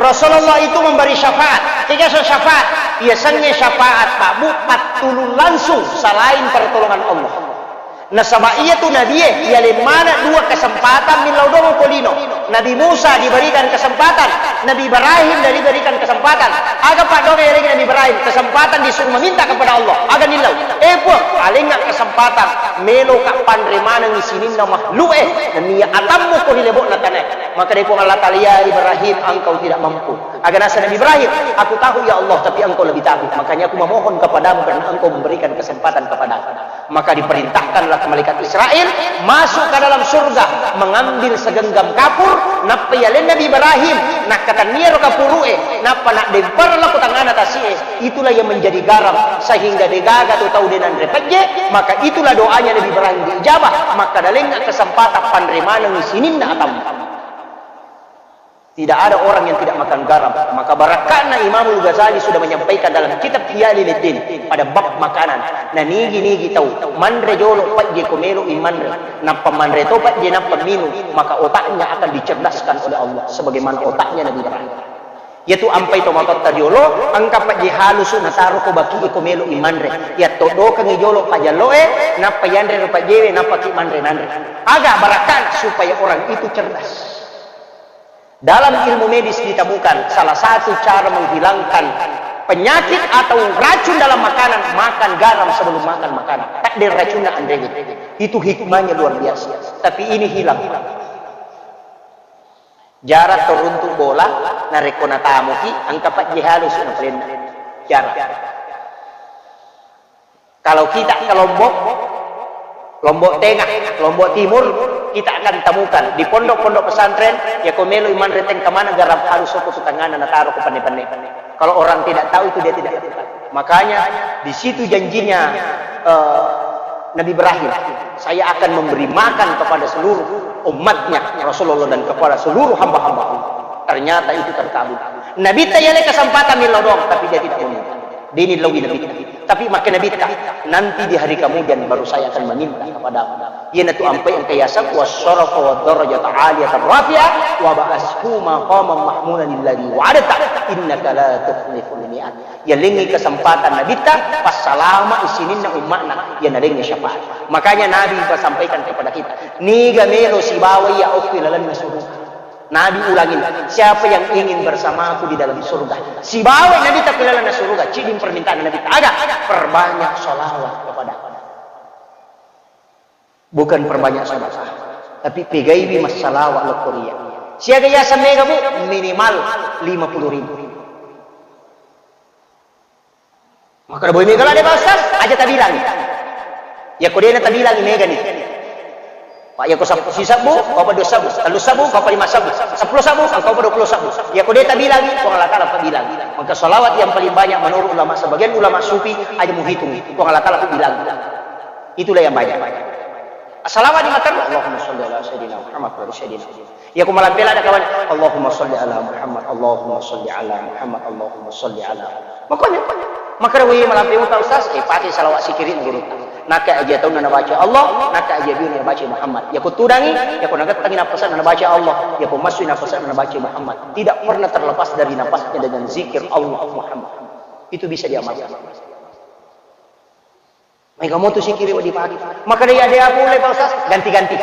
Rasulullah itu memberi syafaat. Tiga so syafaat. Ia senge syafaat, Pak, Bu, pattulung langsung selain pertolongan Allah. Nasaba iyatu nabie, iyaleng maneng dua kesempatan millau doang ko lino. Nabi Musa diberikan kesempatan, Nabi Ibrahim diberikan kesempatan. Aga paddoang yalengngi Nabi Ibrahim? Kesempatan disuruh meminta kepada Allah. Aga nillau? Eh Puang, alengnga kesempatan, meloka panre manengngi sininna makhluk e, nennia atammu ko ri lebo'na tanae. Maka dé Puang Allah Taala, "Ya Ibrahim, engkau tidak mampu." Aga naseng Nabi Ibrahim, "Aku tahu ya Allah, tapi engkau lebih tahu. Makanya aku memohon kepadamu karena engkau memberikan kesempatan kepadaku." Maka diperintahkanlah malaikat Israel masuk ke dalam surga, mengambil segenggam kapur, nappa yaleng Nabi Ibrahim, nakkatenniaro kapuru'e, nappa naddempareng lao ko tangngana tasi'e, itulah yang menjadi garam, sehingga degaga tu tau de nanre pejje, maka itulah doanya Nabi Ibrahim diijabah, maka nalengnga kesempatan panre manengngi sininna atammu. Tidak ada orang yang tidak makan garam. Maka barakka'na Imamul Ghazali sudah menyampaikan dalam kitab Ihya Ulumuddin pada bab makanan. Na nigi-nigi tau manre jolo pejje ko melo'i manre. Nappa manre to pejje nappa minum, maka otaknya akan dicerdaskan oleh Allah sebagaimana otaknya Nabi Ibrahim. Yatu ampai tomatoatta riolo, engka pejje halusu nataro ko baki ko melo'i manre. Yatto dokengi jolo pajalloe, nappa yanre ro pejjewe, nappa ki manre nanre. Aga barakka'na supaya orang itu cerdas. Dalam ilmu medis ditemukan salah satu cara menghilangkan penyakit atau racun dalam makanan, makan garam sebelum makan makanan. Takdir racunna anrewe. Itu hikmahnya luar biasa. Tapi ini hilang. Jarak to runtu bola, narekko natamuki, engka pejje halusu napalenna. Jarak. Kalau kita ke Lombok, Lombok Tengah, Lombok Timur, kita akan temukan di pondok-pondok pesantren, ya ko melo manre tengka mana garam halus soko tu tangana nataro ko penne-penne. Kalau orang tidak tahu itu dia tidak lakukan. Makanya di situ janjinya eh, Nabi Ibrahim, "Saya akan memberi makan kepada seluruh umatnya Rasulullah dan kepada seluruh hamba-hamba Allah." Ternyata itu terkabul. Nabi ta yale kesempatan millau doang, tapi dia tidak meminta. Dini lawi Nabi. Tapi makkeda Nabitta, "Nanti di hari kemudian baru saya akan meminta kepadamu." Iyanatu ampai engka yaseng wasyarafa wa darajata aliyatan rafi'ah wa ba'ashu maqaman mahmudan alladzi wa'adta innaka la tukhliful mi'ad. Yalengngi kesempatan Nabitta, passalama sininna umma'na, ya nalengngi syafaat. Makanya Nabi sampaikan kepada kita, niga melo sibawa iya okki lalenna surga. Nabi ulangi, "Siapa yang ingin bersamaku di dalam surga?" Sibawa Nabi takku lalenna surga, ciding permintaan Nabi. Aga? Perbanyak salawat kepada. Bukan perbanyak sedekah, tapi pegaiwi massalawat lokkoria. Siaga yaseng mega, Bu? Minimal lima puluh ribu. Maka boy mega lade, Pak Ustaz, aja tabilang. Ya ko dena tabilang mega ni. Pak, ya ko sab-, sisabbu, kau pada dua sabbu, telu sabbu, kau pada lima sabbu, sepuluh sabbu, kau pada dua puluh sabbu. Ya ko dena tabilang, Puang Allah Taala tabilang. Maka salawat yang paling banyak menurut ulama, sebagian ulama sufi, aja muhitung. Puang Allah Taala tabilang. Itulah yang banyak. Salawat di mata, Allahumma salli ala sayyidina Muhammad wa ala sayyidina Muhammad. Ya ko malampe ladde kawan, Allahumma salli ala Muhammad, Allahumma salli ala Muhammad, Allahumma salli ala. Makanya, makanya. Maka wih malampe Pak Ustaz, eh, pakai salawat sikirin guru. Naka aja tahu nana baca Allah, naka aja biu nana baca Muhammad. Ya ko tudangi, ya ko nagettangi napasan nana baca Allah, ya ko masui napasan nana baca Muhammad. Tidak pernah terlepas dari napasnya dengan zikir Allah Muhammad. Itu bisa diamalkan. Mega motu sikiri wedding pagi. Maka dia ada apa ulai, Pak Ustaz? Ganti-ganti.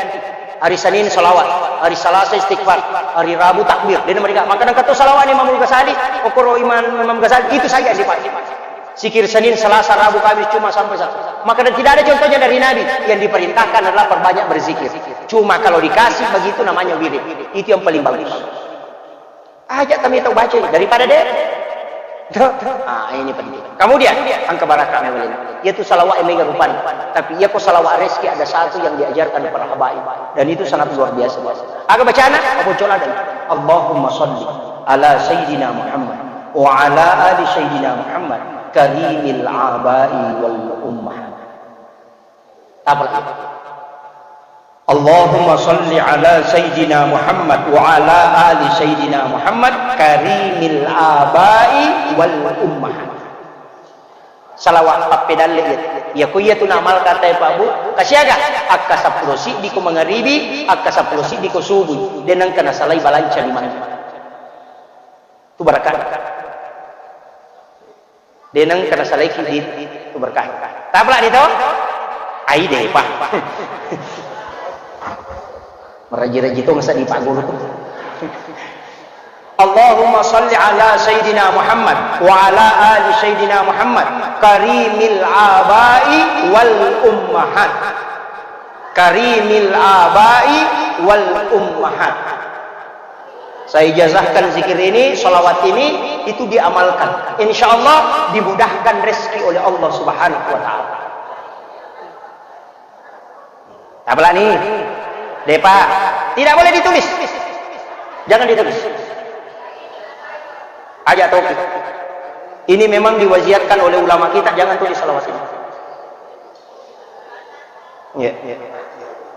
Hari Senin salawat, hari Selasa istighfar, hari Rabu takbir. Dia mereka maka nang kata salawat Imam Ghazali, okoro Imam, Imam Ghazali itu saja yang dipakai. Sikir Senin, Selasa, Rabu, Kamis, Jumat sampai Sabtu. Maka dan tidak ada contohnya dari Nabi. Yang diperintahkan adalah perbanyak berzikir. Cuma kalau dikasih begitu namanya wirid. Itu yang paling bagus. Aja kami tahu baca daripada dia. Tuh. Ah, ini penting. Kemudian, angka barakah yang lain. Yaitu salawat yang mega rupan. Tapi ya ko salawat rezeki ada satu yang diajarkan para habaib. Dan itu sangat luar biasa. Aga bacana, apa cola dan Allahumma salli Ala Sayyidina Muhammad wa ala ali Sayyidina Muhammad karimil abai wal ummahat. Tapalaki. Allahumma salli ala Sayyidina Muhammad wa ala ali Sayyidina Muhammad karimil abai wal ummahat. Salawat pappedalle iya. Iya ko iya tu naamalkan tae Pak Bu, kasiaga? Akka seppulo siddi ko mangaribi, akka seppulo siddi ko subui. De nengka nasalai balanca limanna. Tu barakah. De nengka nasalaiki di tu berkah. Tapalani to? Ai depa. Meraji-raji to masa di Pak Guru tu. Allahumma salli ala Sayyidina Muhammad wa ala ali Sayyidina Muhammad karimil abai wal ummahat. Karimil abai wal ummahat. Saya ijazahkan zikir ini, salawat ini, itu diamalkan. Insya Allah dimudahkan rezeki oleh Allah Subhanahu wa Ta'ala. Tapalani, depa, tidak boleh ditulis. Jangan ditulis. Aja toki. Ini memang diwasiatkan oleh ulama kita, jangan tulis salawat ini. Iya.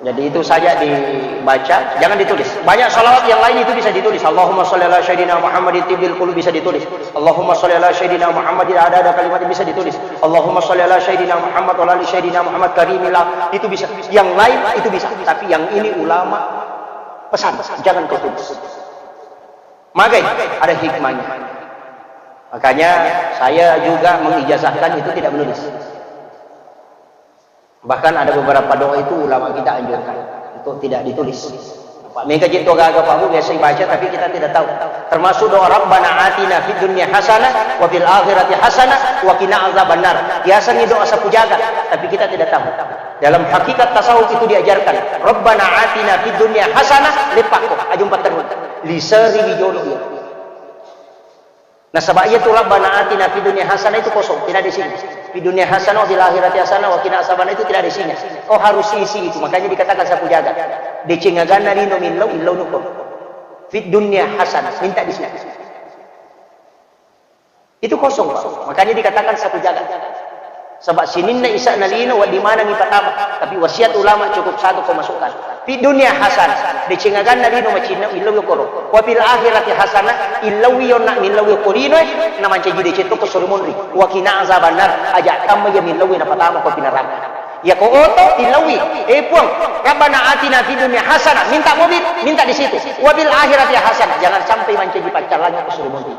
Jadi itu saja dibaca, jangan ditulis. Banyak salawat yang lain itu bisa ditulis. Allahumma sholli ala Sayyidina Muhammad tibbil qulub bisa ditulis. Allahumma sholli ala Sayyidina Muhammad ada ada kalimat bisa ditulis. Allahumma sholli ala Sayyidina Muhammad wa ala ali Sayyidina Muhammad karimillah itu bisa. Yang lain itu bisa. Tapi yang ini ulama pesan, jangan kau tulis. Magai ada hikmahnya. Makanya saya juga mengijazahkan itu tidak menulis. Bahkan ada beberapa doa itu ulama kita anjurkan untuk tidak ditulis. Pak, mega jitto gaga Pak Bu biasa dibaca tapi kita tidak tahu. Termasuk doa Rabbana atina fid dunya hasanah wa fil akhirati hasanah wa qina azabannar. Biasanya doa sapu jagat tapi kita tidak tahu. Dalam hakikat tasawuf itu diajarkan. Rabbana atina fid dunya hasanah, lepakko, ajumpa terus. Liseri wijolo iya. Nasaba iya tu Rabbana atina fid dunya hasanah itu kosong, tidak ada isinya. Fid dunya hasanah wa fil akhirati hasanah wa qina azabannar itu tidak ada isinya. Kau harus isi itu, makanya dikatakan sapu jagat. Deceng aganna lino millau, illau nuko. Fid dunya hasanah, minta di sini. Itu kosong, Pak. Makanya dikatakan sapu jagat. Sebab sininna isa'na lino, wedding maneng ipatama. Tapi wasiat ulama cukup satu kau masukkan. Fid dunya hasanah, deceng aganna lino macinna, illau yokoro. Wa fil akhirati hasanah, illauwi yonna, millauwi yokko lino, eh, na mancaji deceng to ko suri monri. Wa qina azabannar, aja tamma iya millauwi napatama ko pinaraka. Ya ko oto, illauwi. Eh Puang, Rabbana atina fid dunya hasanah, minta mobil, minta di situ. Wa fil akhirati hasanah, jangan sampai mancaji paccallang ko suri monri.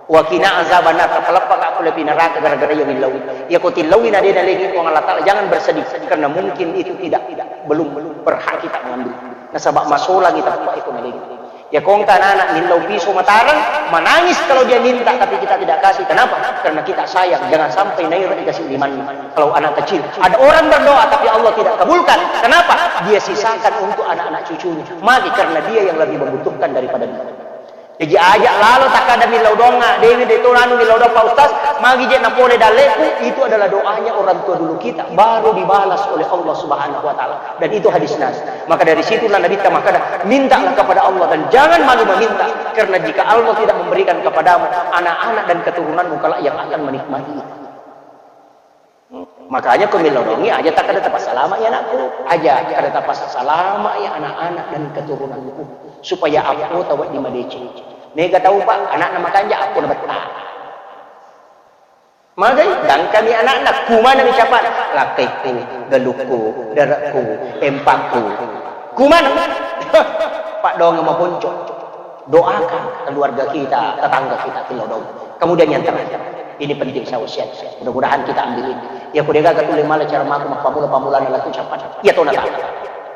Wa qina azabannar, tapaleppaka pole pi naraka gara-gara iya millauwi. Iya ko tillauwi na de nalengi Puang Allah Taala, jangan bersedih karena mungkin itu tidak, belum, belum berhak kita mengambil. Nasaba masolangi tappa iko nalengi. Iya ko engka anak-anak millau piso matareng, menangis kalau dia minta tapi kita tidak kasih. Kenapa? Karena kita sayang, jangan sampai nairo dikasih limanna. Kalau anak kecil, ada orang berdoa tapi Allah tidak kabulkan. Kenapa? Dia sisakan untuk anak-anak cucunya. Mati karena dia yang lebih membutuhkan daripada dia. Jaji aja lalo takkada millau doangnga, dewi de to anu millau doang Pak Ustaz, magi je napole dalleku, itu adalah doanya orang tua dulu kita, baru dibalas oleh Allah Subhanahu wa Ta'ala. Dan itu hadis Nabi. Maka dari situlah Nabi kita makkada, mintalah kepada Allah dan jangan malu meminta, karena jika Allah tidak memberikan kepadamu, anak-anak dan keturunanmu kelak yang akan menikmati itu. Makanya ko millau doangngi aja takkada tapassalama ya anakku, aja takkada tapassalama ya anak-anak dan keturunanku, supaya appo tawa di madeceng. Mega tau Pak, anakna makanja appo na betta. Magai, dangkami anakna, kumana mi capa, lakkaiku, galukku, darekku, empakku. Kumana? Pak doang maponco. Doakan keluarga kita, tetangga kita, Tilodong. Kemudian yang terakhir, ini penting saya wasiat. Mudah-mudahan kita ambil ini. Ya, kudegaga tuli mala cara maku mappamula-pamulana laku capat. Ya, tona tak.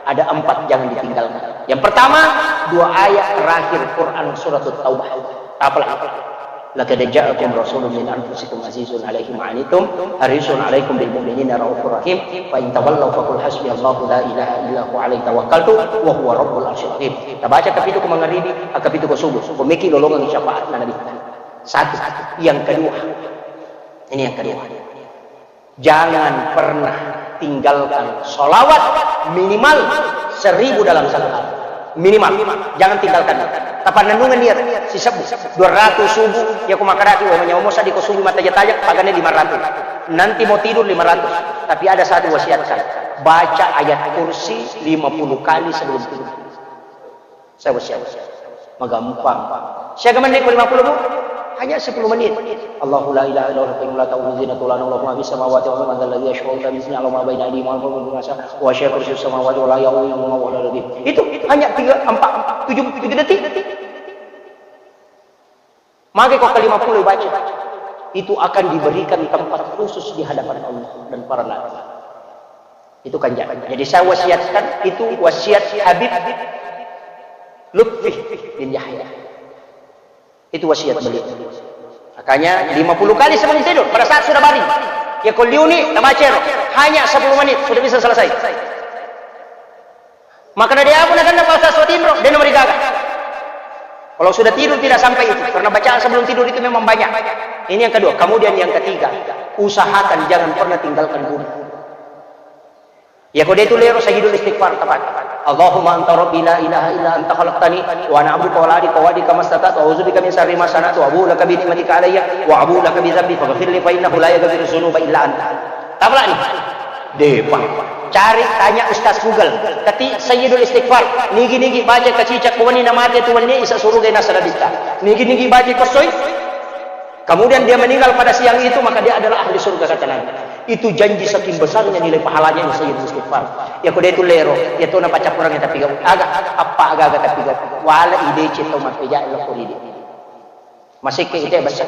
Ada empat jangan ditinggalkan. Yang pertama, dua ayat terakhir Quran surat Taubah. Apalah? Laqad ja'akum rasulun min anfusikum azizun alaihi ma anittum harisun alaikum bil mu'minina raufur rahim. Fa in tawallaw faqul hasbiyallahu la ilaha illa huwa alaihi tawakkaltu wa huwa rabbul arsyil azim. Tabaca kapitu ko mangaribi, kapitu ko subuh. Ko meki lolongang syafaat na Nabi. Satu. Yang kedua. Ini yang kedua. Jangan pernah tinggalkan salawat minimal seribu dalam satu hari. Minimal, jangan tinggalkan. Tapannennungeng niat, sisebbu, dua ratus subuh, ya ko makaraki, wa manyawa mo saddi ko subuh mataja-taja, pagane lima ratus. Nanti mau tidur lima ratus. Tapi ada satu wasiatkan, baca ayat kursi lima puluh kali sebelum tidur. Saya wasiat. Magampang. Siaga menit ko lima puluh, Bu? Hanya sepuluh menit. Allahu la ilaha illa huwa hayyul la ta'khudhuhu sinatun wa la nawm, lahu ma fis samawati wa ma fil ardi, man dzal ladzi yashfa'u indahu illa bi idznihi, ya'lamu ma baina aydihim wa ma khalfahum, wa la ya'uduhu hifdhuhuma wa huwal 'aliyyul 'azhim. Itu hanya tiga, empat, tujuh, tujuh detik. Maka kau ke lima puluh baca. Itu akan diberikan tempat khusus di hadapan Allah dan para nabi. Itu kan ja-, jadi saya wasiatkan, itu wasiat Habib Lutfi bin Yahya. Itu wasiat beliau. Makanya lima puluh kali sebelum tidur, pada saat sudah baring. Ya, kau liuni, tabaca ro. Hanya sepuluh menit, sudah bisa selesai. Maka dari apa nak Pak Ustaz Sotinro, dia nomor gaga. Kalau sudah tidur tidak sampai itu, karena bacaan sebelum tidur itu memang banyak. Ini yang kedua. Kemudian yang ketiga, usahakan jangan pernah tinggalkan guru. Ya, kode itu lero Sayyidul Istighfar, tepat. Allahumma anta rabbi la ilaha illa anta khalaqtani wa ana abduka wa la adika wa adika mastata'tu, a'udzubika min syarri ma sana'tu, abu'u laka bi ni'matika alayya wa abu'u laka bi dzambi faghfirli fa innahu la yaghfiru dzunuba illa anta. Tabrak nih. Depa. Cari, tanya Ustaz Google. Ketik Sayyidul Istighfar. Nigi-nigi baca kacicak wani namate tu wani isa suruga nasa nabitta. Nigi-nigi baca kosoi. Kemudian dia meninggal pada siang itu, maka dia adalah ahli surga, kata Nabi. Itu janji saking besarnya nilai pahalanya yang saya istighfar. Ya, kode itu lero, ya, tu napa capurang yang tapi gau. Aga, apa aga-aga tapi gau. Wala ide cito mapeja lo koridi. Masih ke ite besar.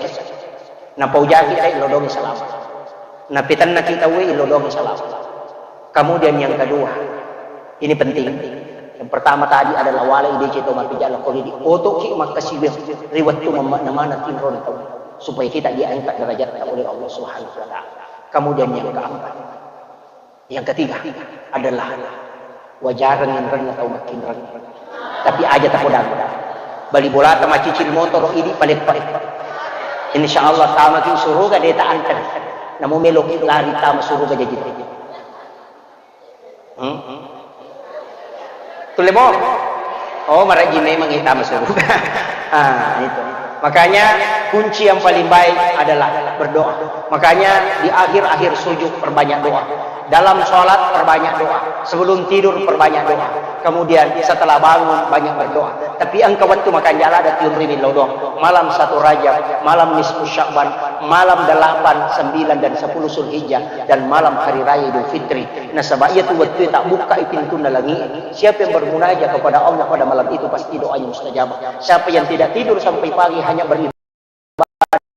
Napa ujaki te lo dong salama. Napa tenna kita we lo dong salama. Kemudian yang kedua, ini penting. Yang pertama tadi adalah wala ide cito mapeja lo koridi. Otoki makkasiweng ri wettu mamma-, namana tinro na tau. Supaya kita diangkat derajatnya oleh Allah Subhanahu wa Ta'ala. Kemudian yang keempat, yang ketiga adalah wajareng inrenna tau makkinreng. Tapi aja tapodang. Bali bolata macicil motoro idi paleppa. Insya Allah tamaki suruga deta anten. Namu meloki lari tama suruga jaji. Hmm? Tulle mo? Oh, marajin memang kita masuk. Ah, itu. Makanya kunci yang paling baik adalah berdoa. Makanya di akhir-akhir sujud perbanyak doa. Dalam sholat perbanyak doa. Sebelum tidur perbanyak doa. Kemudian setelah bangun banyak berdoa. Tapi engka wettu makanjala ada tiun rimin lodong. Malam satu Rajab, malam nisfu Sya'ban, malam delapan, sembilan, dan sepuluh Zulhijjah, dan malam hari raya Idul Fitri. Nasaba iyatu wettue tabbukkai pintunna langi'e. Siapa yang bermunajat kepada Allah pada malam itu, pasti doanya mustajabah. Siapa yang tidak tidur sampai pagi hanya beribadah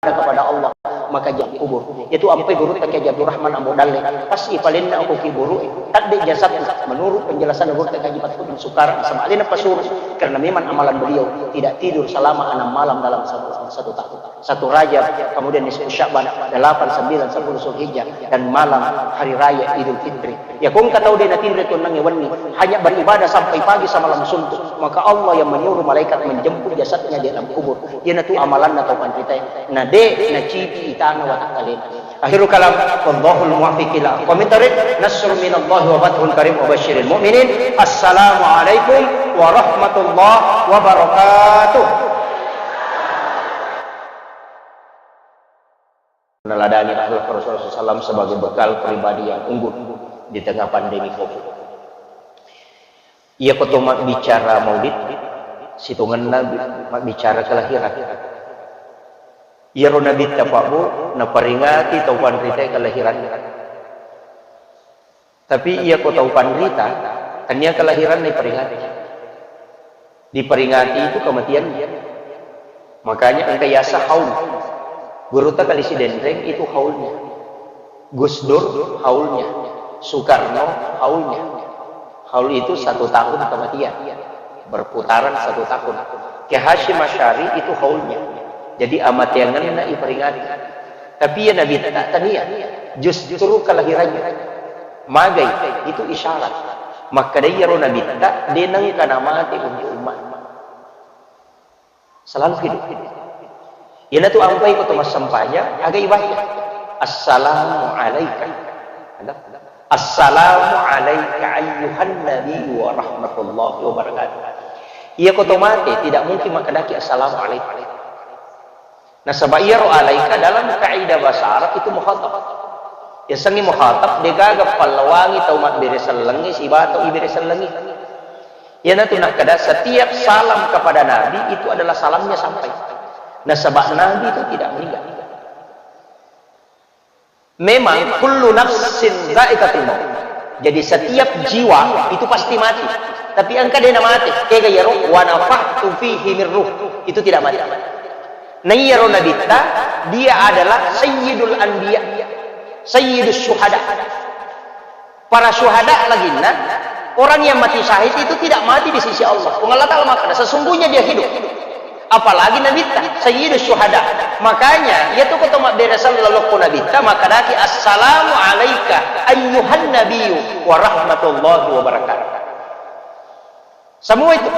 kepada Allah, maka jam kubur. Itu ampai guru Kiai Abdurrahman Ambo Dalle. Pas ipalenna aku ki guru, tadde jasad menurut penjelasan guru Kiai Haji Fathudin Sukara sama alena pasuru, karena memang amalan beliau tidak tidur selama enam malam dalam satu, satu tahun. Satu Rajab, kemudian nisfu Sya'ban, delapan, sembilan, sepuluh Zulhijjah, dan malam hari raya Idul Fitri. Ya, kongka tau de natinro tonnangnge wenni, hanya beribadah sampai pagi samalam suntuk, maka Allah yang menyuruh malaikat menjemput jasadnya di alam kubur. Iyanatu amalanna tau panritae. Na de nacipi itana watakkalena. Akhirul kalam, wallahul muwaffiq ila aqwamit thariq. Nasrun minallahi wa fathun qarib wa basyiril mu'minin. Assalamualaikum warahmatullahi wabarakatuh. Meneladani akhlak Rasulullah sallallahu alaihi wasallam sebagai bekal pribadi yang unggul di tengah pandemi covid. Iya ko to mabbicara maulid, sitongenna bi-, mabbicara kelahiran. Iyaro Nabitta Pak Bu, naperingati tau panritae kelahiranna. Tapi iya ko tau panrita, tania kelahiranna iperingati. Diperingati itu kematiannya. Makanya engka yasa haul. Gurutta Kali Sidenreng itu haulnya. Gus Dur haulnya. Soekarno haulnya. Haul itu satu tahun kematian. Berputaran satu tahun. Kiai Hasyim Asy'ari itu haulnya. Jadi amateangenna iperingati. Tapi iya Nabitta tania. Justru kelahirannya. Magai, itu isyarat. Makkeda iyaro Nabitta, de nengka namate untuk umat. Selalu hidup. Iyanatu ampai ko to massempajang, aga ibaca. Assalamu alaika. Ada? Assalamu alaika ayyuhan nabi wa rahmatullahi wa barakatuh. Iya ko to mate, tidak mungkin makkedaki assalamualaikum. Nasaba iyaro alaika dalam kaidah bahasa Arab itu mukhatab. Yasengnge mukhatab, degaga pallawangi tau mabbere sellengnge sibawa tau ibere sellengnge. Iyanatu nakkeda setiap salam kepada Nabi itu adalah salamnya sampai. Nasaba Nabi itu tidak meninggal. Memang kullu nafsin dzaiqatul maut. Jadi setiap jiwa itu pasti mati. Tapi engka dena mate. Kega iyaro wa nafakhtu fihi min ruh. Itu tidak mati. Nah, iyaro nabitta, dia adalah sayyidul anbiya, sayyidus syuhada. Para syuhada laginna, orang yang mati syahid itu tidak mati di sisi Allah. Puang Allah Ta'ala makkeda, sesungguhnya dia hidup. Apalagi nabitta, sayyidus syuhada. Makanya, iya tu ko to mabbere selleng lokko nabitta, makkedaki, "Assalamu alaika ayyuhan nabiyyu wa rahmatullahi wa barakatuh." Semua itu.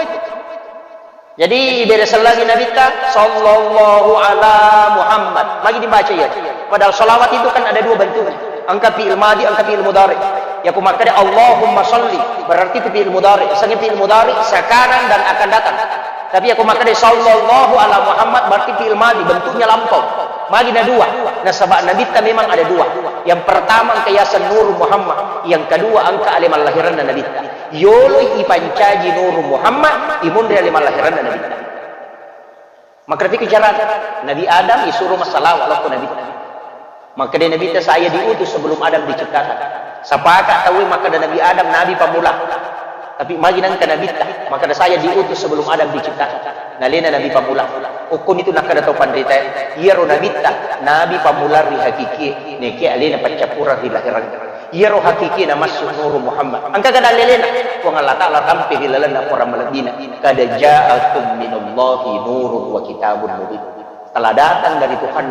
Jadi, ibere sellengngi nabitta, "Sallallahu ala Muhammad." Magi dibaca iya. Padahal salawat itu kan ada dua bentuknya. Engka fi'il madi, engka fi'il mudhari. Iya ko makkeda, "Allahumma salli," berarti itu fi'il mudhari. Yasengnge fi'il mudhari sekarang dan akan datang. Tapi iya ko makkeda, "Sallallahu ala Muhammad," berarti fi'il madi, bentuknya lampau. Magi na dua. Nasaba nabitta memang ada dua. Yang pertama engka yaseng Nur Muhammad, yang kedua engka ale mallahiranna nabitta. Yoloi ipancaji Nuru Muhammad, imunri ale mallahiranna Nabitta. Makkedaki carana, Nabi Adam isuro massalawa lokko Nabitta. Makkeda Nabitta, "Saya diutus sebelum Adam diciptakan." Sapaka tauwe makkeda Nabi Adam nabi pammula. Tapi magi nengka Nabitta, makkeda, "Saya diutus sebelum Adam diciptakan." Nalena nabi pammula. Okkoni tu nakkeda tau panrita, iyaro Nabitta nabi pammula ri hakikie, nekia alena paccappureng ri lahirang. Iyaro hakiki namassu Nuru Muhammad. Engka kada lelena, Puang Allah Ta'ala rampe ri lalenna Quran malebbina. Kada ja'akum minallahi nurun wa kitabun mubin. Telah datang dari Tuhan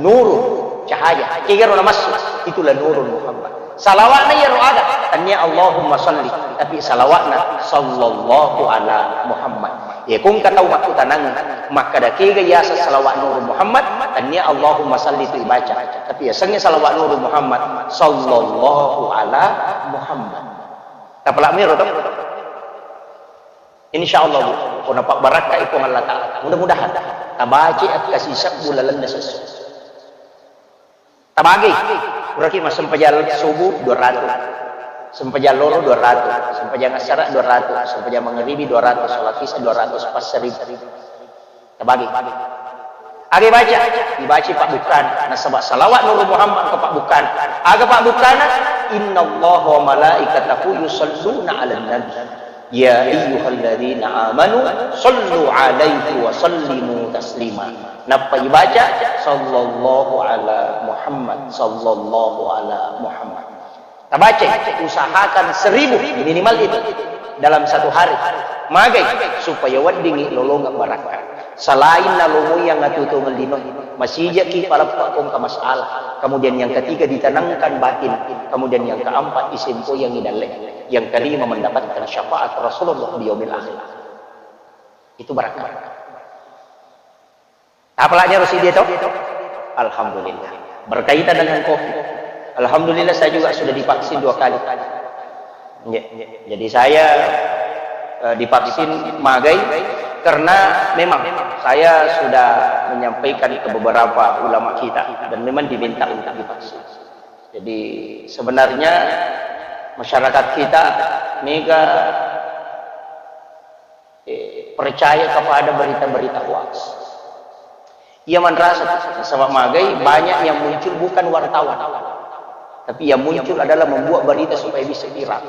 nurun, cahaya. Kegaro namassu, itulah Nurun Muhammad. Salawatna iyaro aga, tania Allahumma salli, tapi salawatna sallallahu ala Muhammad. Iya, ko engka tau makkutanang, makkeda kega yaseng salawat Nuru Muhammad, tania Allahumma salli tu ibaca. Tapi yasengnge salawat Nuru Muhammad, sallallahu ala Muhammad. Tapalak miro to? Insya Allah, Bu, ko napabbarakkai Puang Allah Ta'ala. Mudah-mudahan tabaci akkasisebbu lalenna sessu. Tabagi, puraki massempajang subuh dua ratus, sempajang loro dua ratus, sempajang assara dua ratus, sempajang mangaribi dua ratus, salat isya dua ratus, pas seribu. Tabagi. Aga baca, dibaca pabbukkana, nasaba salawat Nuru Muhammad ke pabbukkana. Aga pabbukkana, innallaha wa malaikatahu yusalluna ala nabi. Ya ayyuhalladzina amanu sallu alaihi wa sallimu taslima. Nappa ibaca, sallallahu ala Muhammad, sallallahu ala Muhammad. Tabaca, usahakan seribu minimal itu dalam satu hari. Magai, supaya weddingngi lolongeng barakka. Selain nalomoi yang atutu lino, masijaki paleppa kongka masalah. Kemudian yang ketiga ditanangkan batin. Kemudian yang keempat isempoyangi dalle. Yang kelima mendapatkan syafaat Rasulullah di yaumil akhir. Itu barakka. Apalagi harus dia tahu? Alhamdulillah. Berkaitan dengan covid. Alhamdulillah saya juga sudah divaksin dua kali. Ya, ya. Jadi saya eh, divaksin magai karena memang saya sudah menyampaikan ke beberapa ulama kita dan memang diminta untuk divaksin. Jadi sebenarnya masyarakat kita mega eh, percaya kepada berita-berita hoax. Ia manrasa sama magai banyak yang muncul bukan wartawan, tapi yang muncul adalah membuat berita supaya bisa viral.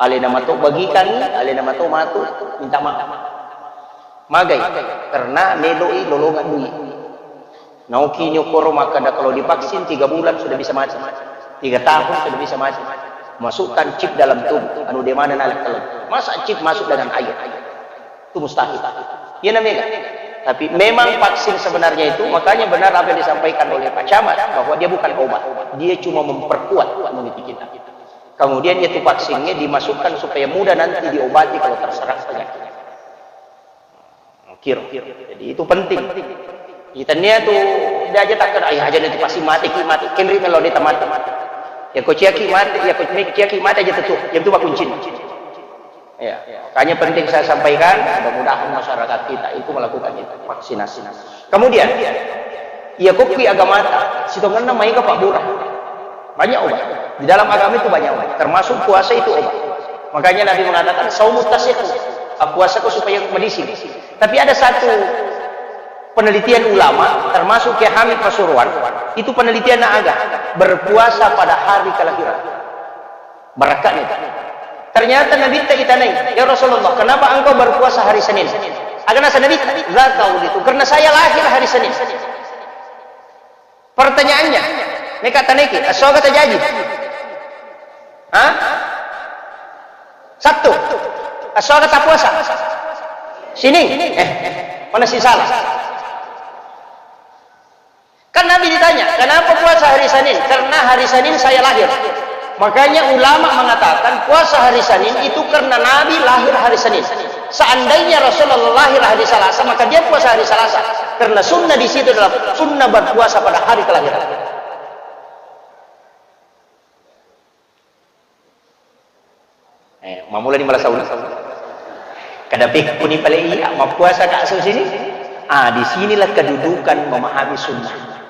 Alena mato bagikan, alena mato matu minta maaf. Magai karena meloi lolongan duit. Naoki nyokoro makkeda kalau divaksin tiga bulan sudah bisa mati. Tiga tahun sudah bisa mati. Masukkan chip dalam tubuh, anu de mana nalek kelem. Masa chip masuk dengan air? Itu mustahil. Iya namanya. Tapi memang vaksin sebenarnya itu, makanya benar apa yang disampaikan oleh Pak Camat, bahwa dia bukan obat. Dia cuma memperkuat imuniti kita. Kemudian itu vaksinnya dimasukkan supaya mudah nanti diobati kalau terserang penyakit. Kiro. Jadi itu penting. Itania tu dia aja tak kena, "Ayah aja nanti pasti mati ki mati." Kenri melo dia mati. Ya ko ciaki mati, ya ko ciaki mati aja tu. Yang tu bakuncin. Ya, makanya penting saya sampaikan, mudah-mudahan masyarakat kita itu melakukan itu, vaksinasi. Kemudian, iya kokki agamata, sitongenna maega pabbura. Banyak obat. Di dalam agama itu banyak obat, termasuk puasa itu obat. Makanya Nabi mengatakan, "Saumu tasihhu." Ah, puasa kau supaya medising. Tapi ada satu penelitian ulama, termasuk Kiai Hamid Pasuruan, itu penelitian aga, berpuasa pada hari kelahiran. Barakka'na itu. Ternyata Nabi ta itanai, "Ya Rasulullah, kenapa engkau berpuasa hari Senin?" Aga nasa Nabi, "Dzaka wulidtu, karena saya lahir hari Senin." Pertanyaannya, meka taneki, esso aga tajaji? Hah? Sabtu. Esso aga tapuasa? Sining. Eh, mana si salah? Kan Nabi ditanya, "Kenapa puasa hari Senin?" "Karena hari Senin saya lahir." Makanya ulama mengatakan puasa hari Senin itu karena Nabi lahir hari Senin. Seandainya Rasulullah lahir hari Selasa, maka dia puasa hari Selasa. Karena sunnah di situ adalah sunnah berpuasa pada hari kelahiran. Eh, mamula ni malasa ulu. Kada pekkuni pale iya, mappuasa ka esso sining. Ah, di sinilah kedudukan memahami sunnah.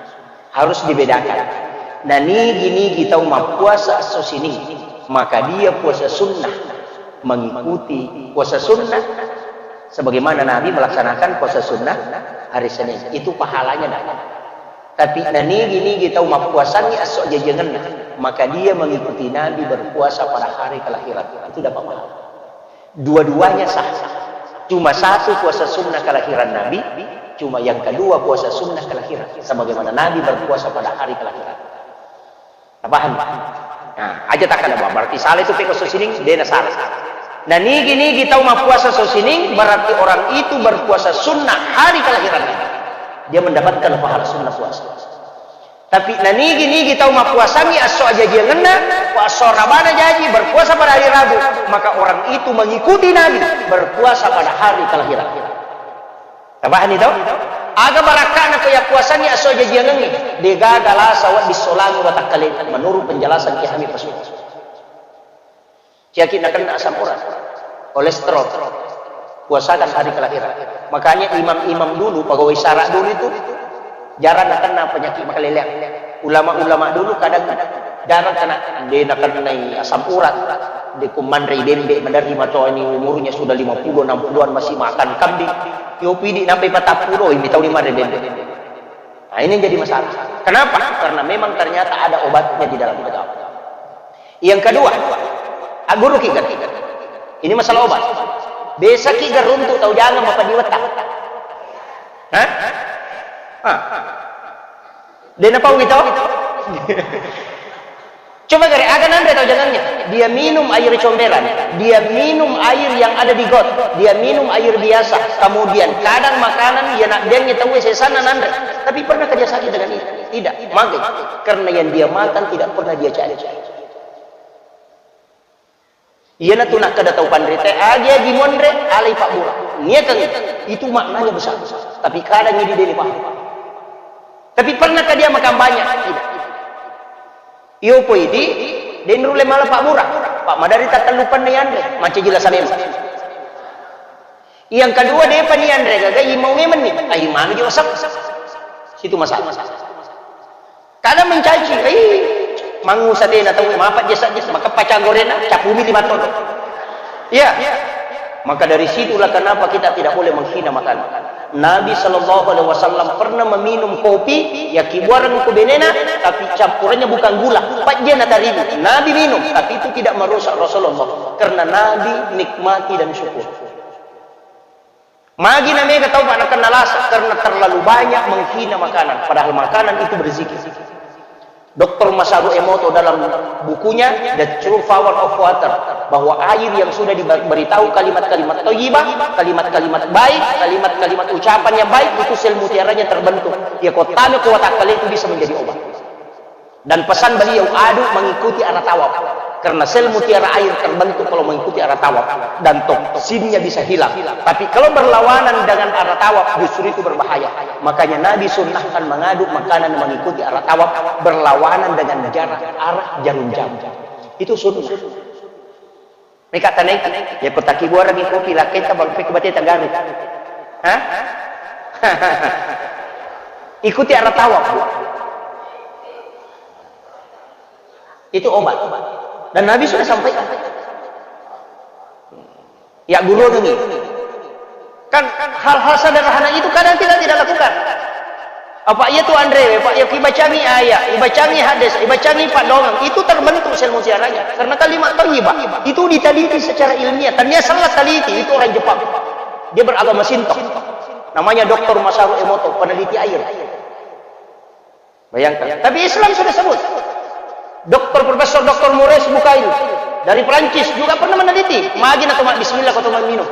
Harus dibedakan. Nah, nigi-nigi tau mappuasa esso sining, maka dia puasa sunnah mengikuti puasa sunnah sebagaimana Nabi melaksanakan puasa sunnah hari Senin. Itu pahalanya dapat. Tapi nanigi-nigi tau mappuasangngi esso jajiangenna, maka dia mengikuti Nabi berpuasa pada hari kelahiran. Itu dapat pahala. Dua-duanya sah. Cuma satu puasa sunnah kelahiran Nabi, cuma yang kedua puasa sunnah kelahiran. Sebagaimana Nabi berpuasa pada hari kelahiran. Tapahang? Nah, aja takkada, berarti salah itu pekko esso sining, dena salah. Nah, nigi-nigi tau mappuasa esso sining, berarti orang itu berpuasa sunnah hari kelahiran Nabi. Dia mendapatkan pahala sunnah puasa. Tapi nanigi-nigi tau mappuasangngi esso ajajiangenna, esso rabana jaji, berpuasa pada hari Rabu, maka orang itu mengikuti Nabi berpuasa pada hari kelahiran. Tapahani to? Aga barakka'na ko yappuasangngi esso ajajiangengnge, degaga lasa wedding solangi watakkaleta, menurut penjelasan Kiai Hamid Pasuruan. Ciyaki nakenna asam urat, kolesterol, puasakan hari kelahiran. Makanya imam-imam dulu, pegawai sara dulu itu jarang nakenna penyakit makaleleang. Ulama-ulama dulu kadang jarang kena, de nakennai asam urat, de ko manrei bembe, maderri matoani umurnya sudah lima puluh, enam puluhan masih makan kambing. Yo pidi nampai patappulo, ini tahu lima bembe. Nah, ini yang jadi masalah. Kenapa? Karena memang ternyata ada obatnya di dalam agama. Yang kedua, aguru kita. Ini masalah obat. Besaki garuntu tau jangan mapadiwetta. Hah? Ah. Dena pau gitu. Coba gare, aga nanre tau jangannya. Dia minum air comberan, dia minum air yang ada di got, dia minum air biasa. Kemudian kadang makanan, ya nak dengnya tahu sesana nanre. Tapi pernah kerja sakit dengan itu? Tidak. Maka karena yang dia makan tidak pernah dia cari. Iyanatu nakkeda tau panrita, agi-agi monre, alai pabbura. Niakeng itu maknanya besar. Tapi kadang ini deni paham. Tapi pernahkah dia makan banyak? Tidak. Iyo poidi, denrulle mala pabbura. Pak madari tattellupanna yanre, macca jila sanema. Yang kedua, depa ni yanre gaga, imau memenni. Ai manu jo sep. Situ masalah. Kada mencaci, ai mangu sadena tau, mapajje sajje, maka pacang gorena, capumi lima tono. Iya. Maka dari situlah kenapa kita tidak boleh menghina makanan. Nabi Shallallahu Alaihi Wasallam pernah meminum kopi, ya kibuareng ku benena, tapi campurannya bukan gula, pajje na tarigu. Nabi minum, tapi itu tidak merusak Rasulullah, karena Nabi nikmati dan syukur. Magi na mega tau, Pak, nakenna lasa karena terlalu banyak menghina makanan, padahal makanan itu berzikir. Doktor Masaru Emoto dalam bukunya The True Power of Water, bahwa air yang sudah diberitahu kalimat-kalimat thayyibah, kalimat-kalimat baik, kalimat-kalimat ucapan yang baik, itu sel mutiaranya terbentuk. Ya, kotame kuat akal itu bisa menjadi obat. Dan pesan beliau, aduk mengikuti arah tawaf. Karena sel mutiara air terbentuk kalau mengikuti arah tawaf. Dan toksinnya bisa hilang. Tapi kalau berlawanan dengan arah tawaf, justru itu berbahaya. Makanya Nabi sunnahkan mengaduk makanan mengikuti arah tawaf, berlawanan dengan jarak arah jarum jam. Itu sunnah. Meka tanai, ya ko takibuarangi kopi lakkaita bang pek bate tagaru. Hah? Ikuti arah tawaf, Bu. Itu obat. Dan Nabi sudah sampaikan. Ya guru ini. Kan hal-hal sederhana itu kadang kita tidak lakukan. Apa iya tu Andre, Pak, ya ibacangi ayat, ibacangi hadis, ibacangi padongang, itu terbentuk sel mutiaranya. Karena kalimat thayyibah itu diteliti secara ilmiah. Tania sangat teliti, itu orang Jepang. Dia beragama Shinto. Namanya Doktor Masaru Emoto, peneliti air. Bayangkan. Tapi Islam sudah sebut. Doktor Profesor Doktor Maurice Bucaille dari Perancis juga pernah meneliti. Magi na tomak bismillah ko tomak minum.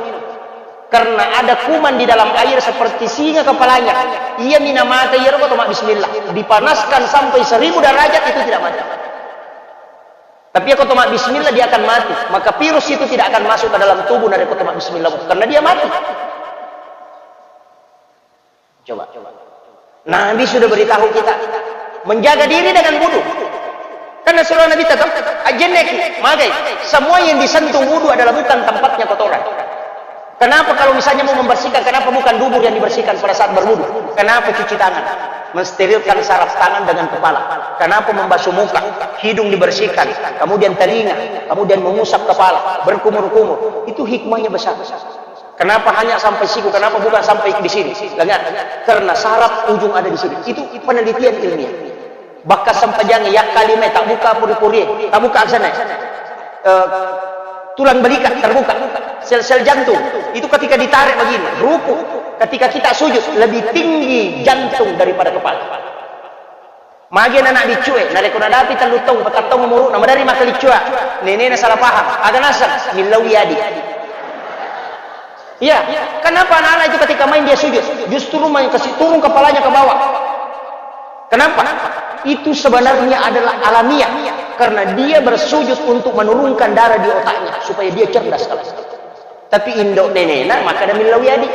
Karena ada kuman di dalam air seperti singa kepalanya. Ia mina mata ia ko tomak bismillah. Dipanaskan sampai seribu derajat itu tidak mati. Tapi ya ko tomak bismillah dia akan mati. Maka virus itu tidak akan masuk ke dalam tubuh dari ko tomak bismillah. Karena dia mati. Coba. Nabi sudah beritahu kita menjaga diri dengan wudu. Karena surah Nabi tetap ajenneki, magai. Semua yang disentuh wudu adalah bukan tempatnya kotoran. Kenapa kalau misalnya mau membersihkan, kenapa bukan dubur yang dibersihkan pada saat berwudu? Kenapa cuci tangan? Mensterilkan saraf tangan dengan kepala. Kenapa membasuh muka, hidung dibersihkan, kemudian telinga, kemudian mengusap kepala, berkumur-kumur? Itu hikmahnya besar. Kenapa hanya sampai siku? Kenapa bukan sampai di sini? Lengan. Karena saraf ujung ada di sini. Itu penelitian ilmiah. Bahkan sampai jangan ya kalime tak buka puri-puri, tak buka sana. Eh, tulang belikat terbuka, sel-sel jantung itu ketika ditarik begini, ruku. Ketika kita sujud lebih tinggi jantung daripada kepala. Magi anak biccue, narekko nadapi tellu taung, patang taung umuru'na, madari makkaliccua, nenena salah paham, aga naseng, millauwi adi. Iya, kenapa anak-anak itu ketika main dia sujud, justru main kasih turun kepalanya ke bawah? Kenapa? Itu sebenarnya adalah alamiah, karena dia bersujud untuk menurunkan darah di otaknya supaya dia cerdas. Tapi indo nenena maka ada millauwi adi.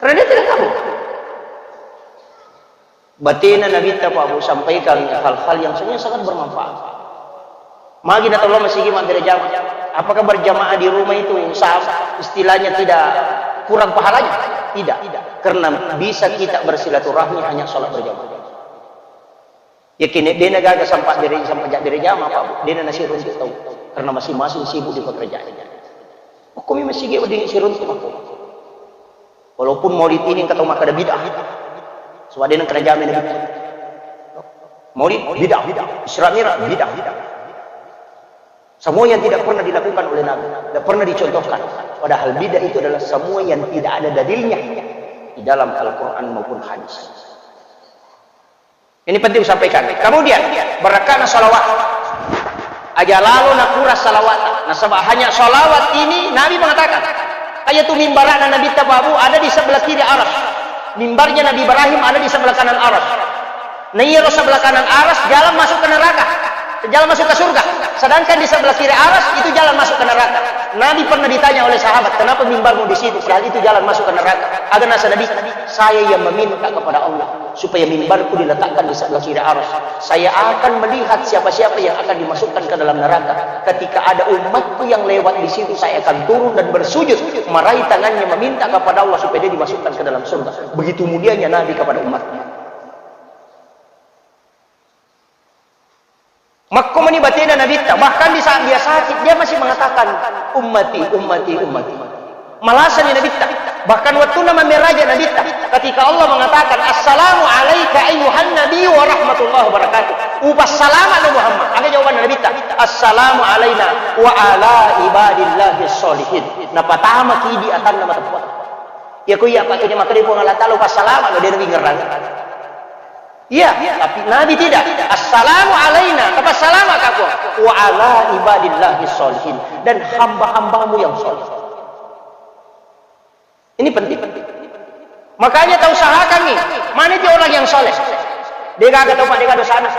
Karena dia tidak tahu. Batena Nabitta Pak Bu sampaikan hal-hal yang sebenarnya sangat bermanfaat. Magi na tolong masigi mabbere jamaah. Apakah berjamaah di rumah itu sa-, istilahnya tidak kurang pahalanya? Tidak. Karena bisa kita bersilaturahmi hanya sholat berjamaah. Yakin dena gaga sampai bere, sampai jak bere jamaah Pak Bu. Dena nasi runtuk tahu. Karena masing-masing sibuk di pekerjaan. Hukumi masigi wedding siruntu makko. Walaupun maulid ini engka tau makkeda bid'ah. Sebab de nengka najama Nabi. Maulid bid'ah. Isra Mi'raj bid'ah. Semua yang tidak pernah dilakukan oleh Nabi, tidak pernah dicontohkan. Padahal bid'ah itu adalah semua yang tidak ada dalilnya di dalam Al-Quran maupun hadis. Ini penting disampaikan. Kemudian, barakkana salawat. Aja lalo nakurang salawat. Nasaba hanya salawat ini, Nabi mengatakan, kayak tu mimbarana Nabi Tababu ada di sebelah kiri aras. Mimbarnya Nabi Ibrahim ada di sebelah kanan aras. Nah, iya, sebelah kanan aras, jalan masuk ke neraka. Jalan masuk ke surga. Sedangkan di sebelah kiri aras, itu jalan masuk ke neraka. Nabi pernah ditanya oleh sahabat, "Kenapa mimbarmu di situ? Padahal itu jalan masuk ke neraka." Aga nasa Nabi, "Saya yang meminta kepada Allah supaya mimbarku diletakkan di sebelah kiri aras. Saya akan melihat siapa-siapa yang akan dimasukkan ke dalam neraka. Ketika ada umatku yang lewat di situ, saya akan turun dan bersujud, meraih tangannya, meminta kepada Allah supaya dia dimasukkan ke dalam surga." Begitu mulianya Nabi kepada umatnya. Makko mani batena Nabitta, bahkan di saat dia sakit, dia masih mengatakan, "Ummati, ummati, ummati." Malasani Nabitta. Bahkan waktu nama meraja Nabitta, ketika Allah mengatakan, "Assalamu alaika ayyuhan nabi wa rahmatullahi wa barakatuh." Upas salama lo Muhammad. Aga jawaban Nabitta, "Assalamu alaina wa ala ibadillahi sholihin." Napatama kidi atanna mateppua. Ya ko iya pakai makanya Puang Allah Ta'ala upas salama lo dia nabi ngerang. Iya, tapi Nabi tidak. "Assalamu alaina," apa salama ka Puang? "Wa ala ibadillahi sholihin," dan hamba-hambamu yang soleh. Ini penting. Makanya tau usahakan nih, mana itu orang yang soleh? Degaga tau Pak, degaga dosana.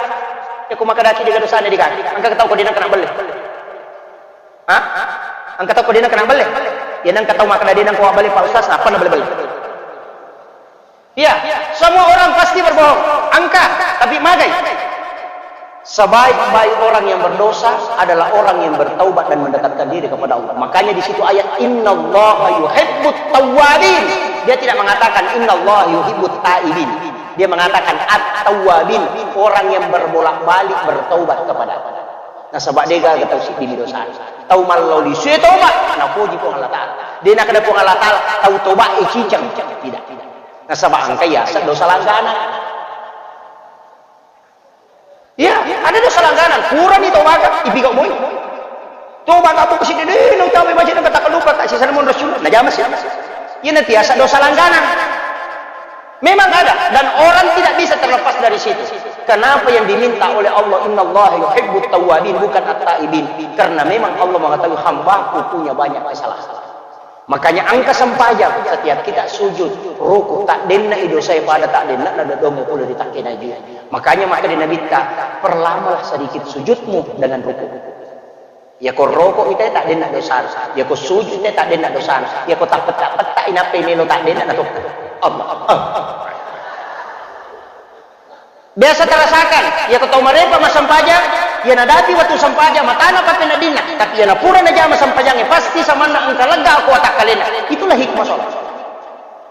Ya, ku maka daki degaga dosana, degaga. Angka tau ko dia kena beli. Hah? Angka tau ko dia kena beli. Ya, nang tau maka dia kena beli Pak Ustaz, apa na beli-beli? Iya, semua orang pasti berbohong. Angka, tapi magai. Sebaik-baik orang yang berdosa adalah orang yang bertaubat dan mendekatkan diri kepada Allah. Makanya di situ ayat, "Innallaha yuhibbut tawwabin." Dia tidak mengatakan, "Innallaha yuhibbut taibin." Dia mengatakan, "At-tawwabin," orang yang berbolak-balik bertaubat kepada Allah. Nasaba de gaga tau siddi mi dosa. Tau mallao lisu e toba, napoji Puang Allah Ta'ala. De nakeda Puang Allah Ta'ala, tau toba e ciceng. Tidak. Nasaba engka yaseng dosa langganan. Iya, ada dosa langganan. Purani tobaka, ipigau moi. Tobaka buku siddi de, no cabe baca, no kata lupa, tak sisa namun Rasul. Najama sih. Iya, nanti asa dosa langganan. Memang ada, dan orang tidak bisa terlepas dari situ. Kenapa yang diminta oleh Allah, "Innallaha yuhibbut tawwabin," bukan at-taibin? Karena memang Allah mengetahui hambaku punya banyak kesalahan. Makanya engka sempajang, setiap kita sujud, ruku, tak denna i dosa pada tak denna na dodong pula di takke naju. Makanya maka di Nabitta, perlamalah sedikit sujudmu dengan ruku. Yako roko ita tak denna dosa, yako sujud ita tak denna dosa, yako tak petak-petak inappa melo tak denna na tokko. Allah. Biasa tarasakan, yako tau marepa massempajang, iya nadapi wettu sempajang, matana pappeneddinna, tapi iya napura najama sempajangnge, pasti samanna engka lega ko watakkalena. Itulah hikmah sholat.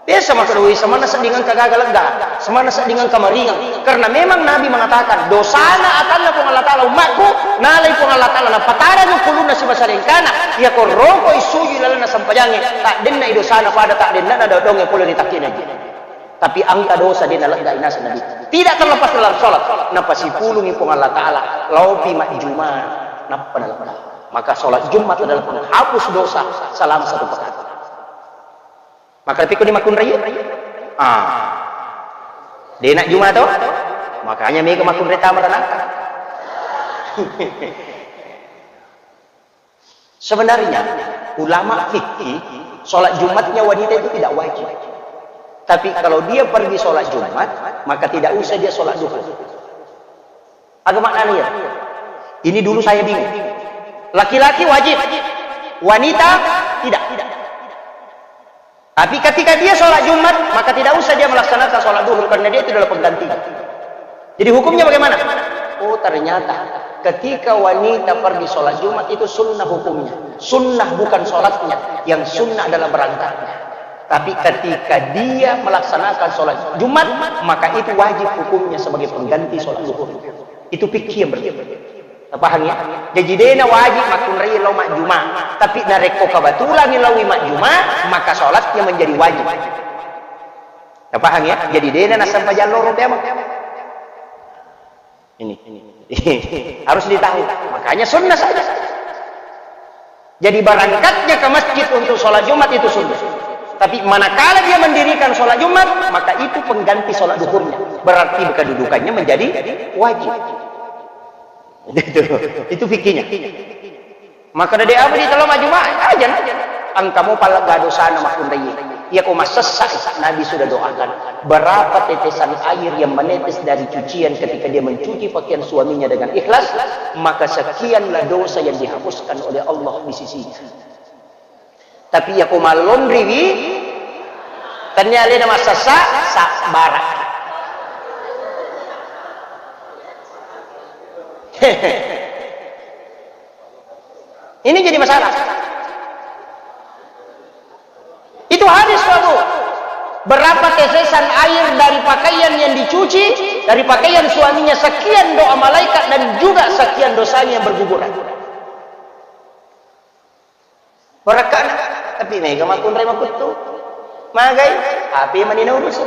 Biasa makkeda, "Wih, samanna sedding engka gaga lega, samanna sedding engka maringang." Karena memang Nabi mengatakan, "Dosana atanna Puang Allah Ta'ala ummakku, nalai Puang Allah Ta'ala, napatarangi kulunna sibawa salengkana, yako rokoi sujud lalenna sempajangnge, tak denna i dosana pada tak denna na dodongnge pole ri takkina." Tapi engka dosa de naleggai naseng Nabi. Tidak terlepas dalam sholat. Napasipulungi Puang Allah Ta'ala. Laopi majjuma. Nappa nalegga. Maka sholat Jumat adalah penghapus dosa selama satu pekan. Maka tapi ko di makunrai? Ah. Denak Jumat to? Makanya mega makunrai tama neraka. Sebenarnya, ulama fikih, sholat Jumatnya wanita itu tidak wajib. Tapi kalau dia pergi sholat Jumat, maka tidak usah dia sholat duhur. Agama maknanya ya? Ini dulu saya bingung. Laki-laki wajib, wanita tidak. Tapi ketika dia sholat Jumat, maka tidak usah dia melaksanakan sholat duhur karena dia itu adalah pengganti. Jadi hukumnya bagaimana? Oh, ternyata ketika wanita pergi sholat Jumat itu sunnah hukumnya. Sunnah bukan sholatnya, yang sunnah adalah berangkatnya. Tapi ketika dia melaksanakan sholat Jumat, maka itu wajib hukumnya sebagai pengganti sholat duhur. Itu fikih yang berbeda. Paham ya? Jadi dena wajib makkunrai lao majjuma. Tapi narekko kebetulan laoi majjuma, maka sholatnya menjadi wajib. Paham ya? Jadi dena nassempajang loro teamo. Ini. Harus ditahu. Makanya sunnah saja. Jadi berangkatnya ke masjid untuk sholat Jumat itu sunnah. Tapi manakala dia mendirikan sholat Jumat, maka itu pengganti sholat duhurnya. Berarti kedudukannya menjadi wajib. Itu, itu fikihnya. Maka dari apa di dalam Jumat? Aja, aja. Engka mo palegga dosana makkunrai. Iya ko massessa, Nabi sudah doakan. Berapa tetesan air yang menetes dari cucian ketika dia mencuci pakaian suaminya dengan ikhlas, maka sekianlah dosa yang dihapuskan oleh Allah di sisinya. Tapi iya ko mallonriwi, tennia alena massessa, sabbara. Ini jadi masalah. Itu hadis, Bapak. Berapa tetesan air dari pakaian yang dicuci, dari pakaian suaminya, sekian doa malaikat dan juga sekian dosanya yang berguguran. Barakkana, tapi mega makkunrai makuttu. Magai, H P mani naurus.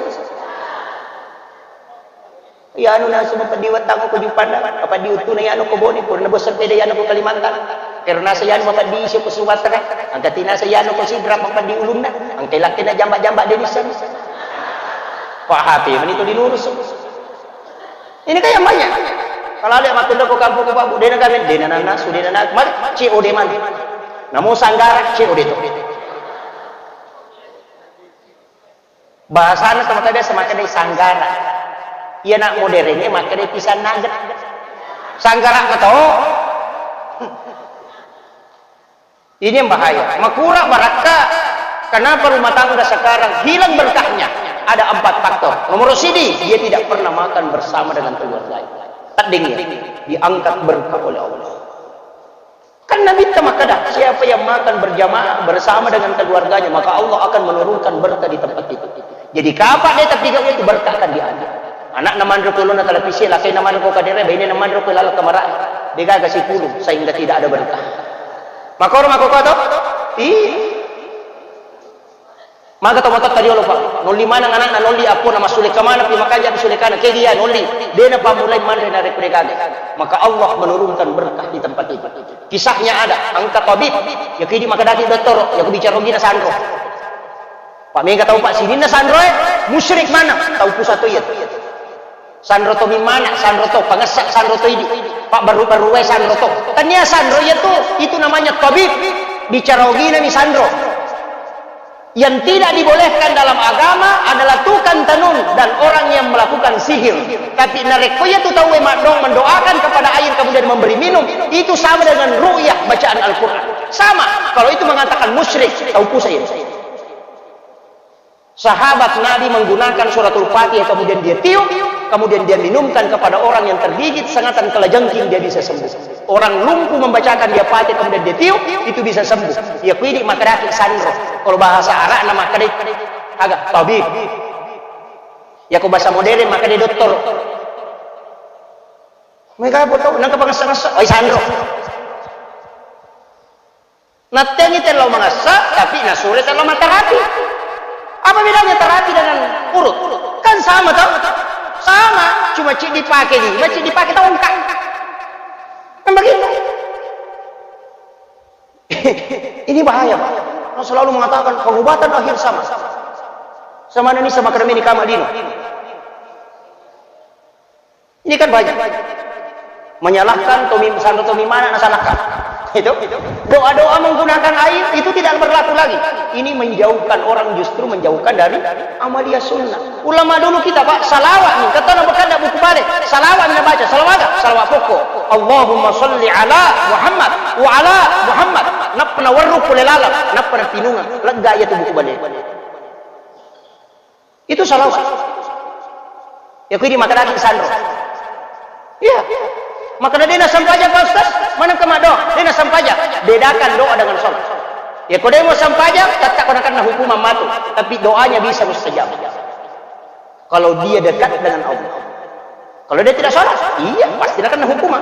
Iyanu nasu mapeddi wettang ko Juppandang, mapeddi wettuna iyanu ko Bone, purana bosseng pede iyanu ko Kalimantan. Kero nasa iyanu mapeddi isi ko Sumatera, angkati nasa iyanu ko Sidrap mapeddi ulunna, angkai lakkena jamba-jamba de nisseng. Pak H P mani to dinurus. Ini kan yang banyak. Kalau ada makkunda ko kampung ko Babu, dena kami, dena nanasu, dena na, mari, C O D mani. Namo sanggara, C O D to. Bahasana teman biasa makkeda sanggara. Iya nak modernnya makkeda pisang nugget. Sanggara to. Ini yang bahaya. Makura barakka. Kenapa rumah tangga sekarang hilang berkahnya? Ada empat faktor. Nomor sidi, dia tidak pernah makan bersama dengan keluarganya. Tedding ya, diangkat berkah oleh Allah. Kan Nabi makkeda, siapa yang makan berjamaah bersama dengan keluarganya, maka Allah akan menurunkan berkah di tempat itu. Jadi kapang de tapi itu berkah akan diangkat. Anak na manro ko lona televisi, laki na manro ko kadere, bene na manro ko laleng kamara. Degaga sipulung sehingga tidak ada berkah. Makoro makoko to? Iya. Maga tau matotta riolo, Pak. Nolli maneng anakna, nolli appona, massulekka maneng pi, makanja sulekana, ke dia nolli. De napammulai manre narekko degaga. Maka Allah menurunkan berkah di tempat itu. Kisahnya ada, engka tabib, ya kidi makkedaki dottoro, ya ku bicara ogina sanro. Pak, mega tau, Pak, sininna sanro e, musyrik maneng, tau pusa to iya. Sanro to mimmana, sanro to pangessa, sanro to idi. Pak, baru-baru wae sanro to. Tania sanro iya tu, itu namanya tabib. Bicara ogina mi sanro. Yang tidak dibolehkan dalam agama adalah tukang tenung dan orang yang melakukan sihir. Tapi narekko iya tu tauwe maddong mendoakan kepada air kemudian memberi minum, itu sama dengan ru'yah bacaan Al-Quran. Sama, kalau itu mengatakan musyrik, tau pusa iya. Sahabat Nabi menggunakan suratul Fatihah, kemudian dia tiup, kemudian dia minumkan kepada orang yang tergigit sengatan kalajengking, dia bisa sembuh. Orang lumpuh membacakan dia Fatihah, kemudian dia tiup, itu bisa sembuh. Ya, kuidi makkedaki sanro. Kalau bahasa Arab nama makkeda aga tabib. Ya, ko bahasa modern makkeda dokter. Mega apa tau, nangka pangessa-ngessa, oi sanro. Nattengi tellau mangessa, tapi nasure tellau mattarapi. Apa bedanya terapi dengan urut? Kan sama, toh? Sama, cuma cik dipake di, cik dipake tongkat. Kan begitu. Ini bahaya, Pak. Orang selalu mengatakan pengobatan akhir zaman. Sama ini sama keremeni kama dino. Ini kan banyak. Menyalahkan tomi, sanro tomi mana nasalahkan. Itu. Doa-doa menggunakan air itu tidak berlaku lagi. Ini menjauhkan orang, justru menjauhkan dari amalia sunnah. Ulama dulu kita, Pak, salawat nih. Kata Nabi kan buku balik. Salawat nih baca. Salawat, salawat pokok. Allahumma salli ala Muhammad wa ala Muhammad. Nappa nawerru pole laleng, nappa napinunga. Lega iya tu buku balik. Itu salawat. Ya, kuidi makkedaki sanro. Iya. Makkeda de nassempajang, Pak Ustaz, maneng ke maddoa, de nassempajang. Bedakan doa dengan sholat. Ya, ko de mau sempajang, tetap kena kena hukuman matu. Tapi doanya bisa mustajab. Kalau dia dekat dengan Allah. Kalau dia tidak sholat, iya, pasti kena hukuman.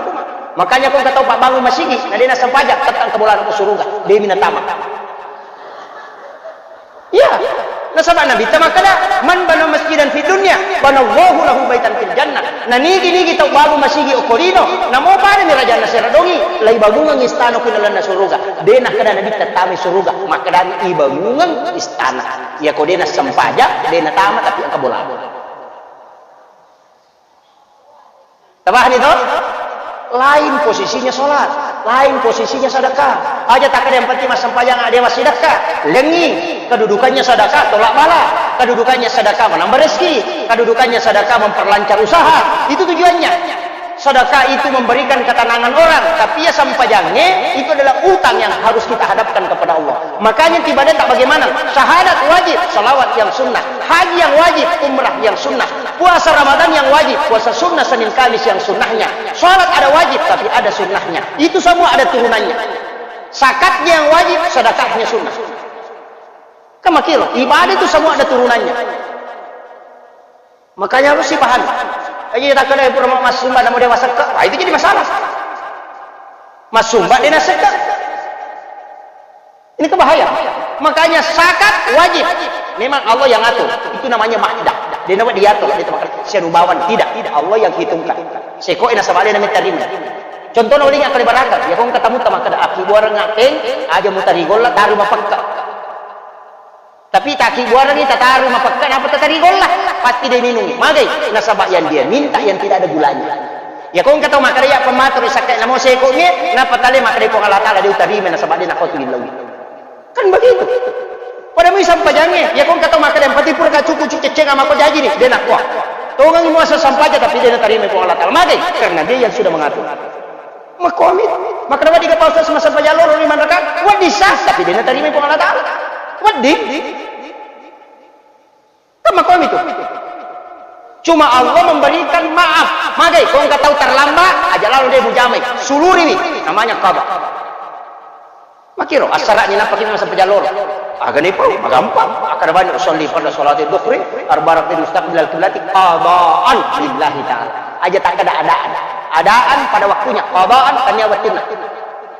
Makanya ko engka tau pabbangung masigi, na de nassempajang, tetap engka bolana ko suruga, de minatama. Iya. Nasaba Nabitta makkeda, "Man bana masjidan fid dunya, banallahu lahu baitan fil jannah." Nanigi-nigi tau babu masigi okko lino, namo padami rajanna sera dongi, laibangungengngi istana ku lalenna suruga. De nakkeda Nabitta tamai suruga, makkedami ibangungengngi istana. Iya ko de nassempajang, de natama tapi engka bola. Tapahani to? Lain posisinya sholat, lain posisinya sedekah. Aja takkeda yang penting massempajang, ade massidekah. Lengi, kedudukannya sedekah tolak bala, kedudukannya sedekah menambah rezeki, kedudukannya sedekah memperlancar usaha. Itu tujuannya. Sedekah itu memberikan ketenangan orang, tapi ya sempajangnge itu adalah utang yang harus kita hadapkan kepada Allah. Makanya tiba tak bagaimana? Syahadat wajib, salawat yang sunnah, haji yang wajib, umrah yang sunnah. Puasa Ramadan yang wajib, puasa sunnah Senin Kamis yang sunnahnya. Sholat ada wajib, tapi ada sunnahnya. Itu semua ada turunannya. Zakatnya yang wajib, sedekahnya sunnah. Kan makiro, ibadah itu semua ada turunannya. Makanya harus dipahami. Jadi tak kena pura massumba, namu dewa sekka, wah, itu jadi masalah. Massumba dia sekka. Ini kan bahaya. Makanya zakat wajib. Memang Allah yang atur. Itu namanya mahdah. Dia nama diatur. Dia teman sianubawan. Tidak. Tidak. Allah yang hitungkan. Seko ina sabale nama terima. Contohnya, uling akal barakat. Ya, kong ketemu teman kada aki buarang ngapeng, aja mutari golla, taru mapekka. Tapi taki buarang ini tataru mapekka, apa tatari golla? Pasti dia minum. Magai. Nasaba yang dia minta yang tidak ada gulanya. Ya, kong ketemu makada ya pematur sakit namo seko mi, napa tale makada Puang Allah Taala dia utarima nasaba dia nakotu ilawi. Kan begitu. Pada mui sampajangnge, ya kong kata makkeda yang penting pura ka cuku cuku ceng ama ko jaji ni, de nakua. Tongang muasa sampaja tapi de natarima Puang Allah Taala. Magai? Karena dia yang sudah mengatur. Makomi, makkeda wedding ka Pak Ustaz massampaja loro lima rakaat? Wedding sah, tapi de natarima Puang Allah Taala. Wedding. Kan makomi tu. Cuma Allah memberikan maaf. Magai, ko engka tau terlambat, aja lalo de mujamai. Suluriwi, namanya qada. Makiro, assara'ni nappa kita massempajang loro. Agani pau, magampang. Akkada bani usalli pada salati dhuhri, arba rakaat mustaqbilal kiblati, qadaan lillahi ta'ala. Aja takkada adaan. Adaan pada waktunya, qadaan tania wettunna.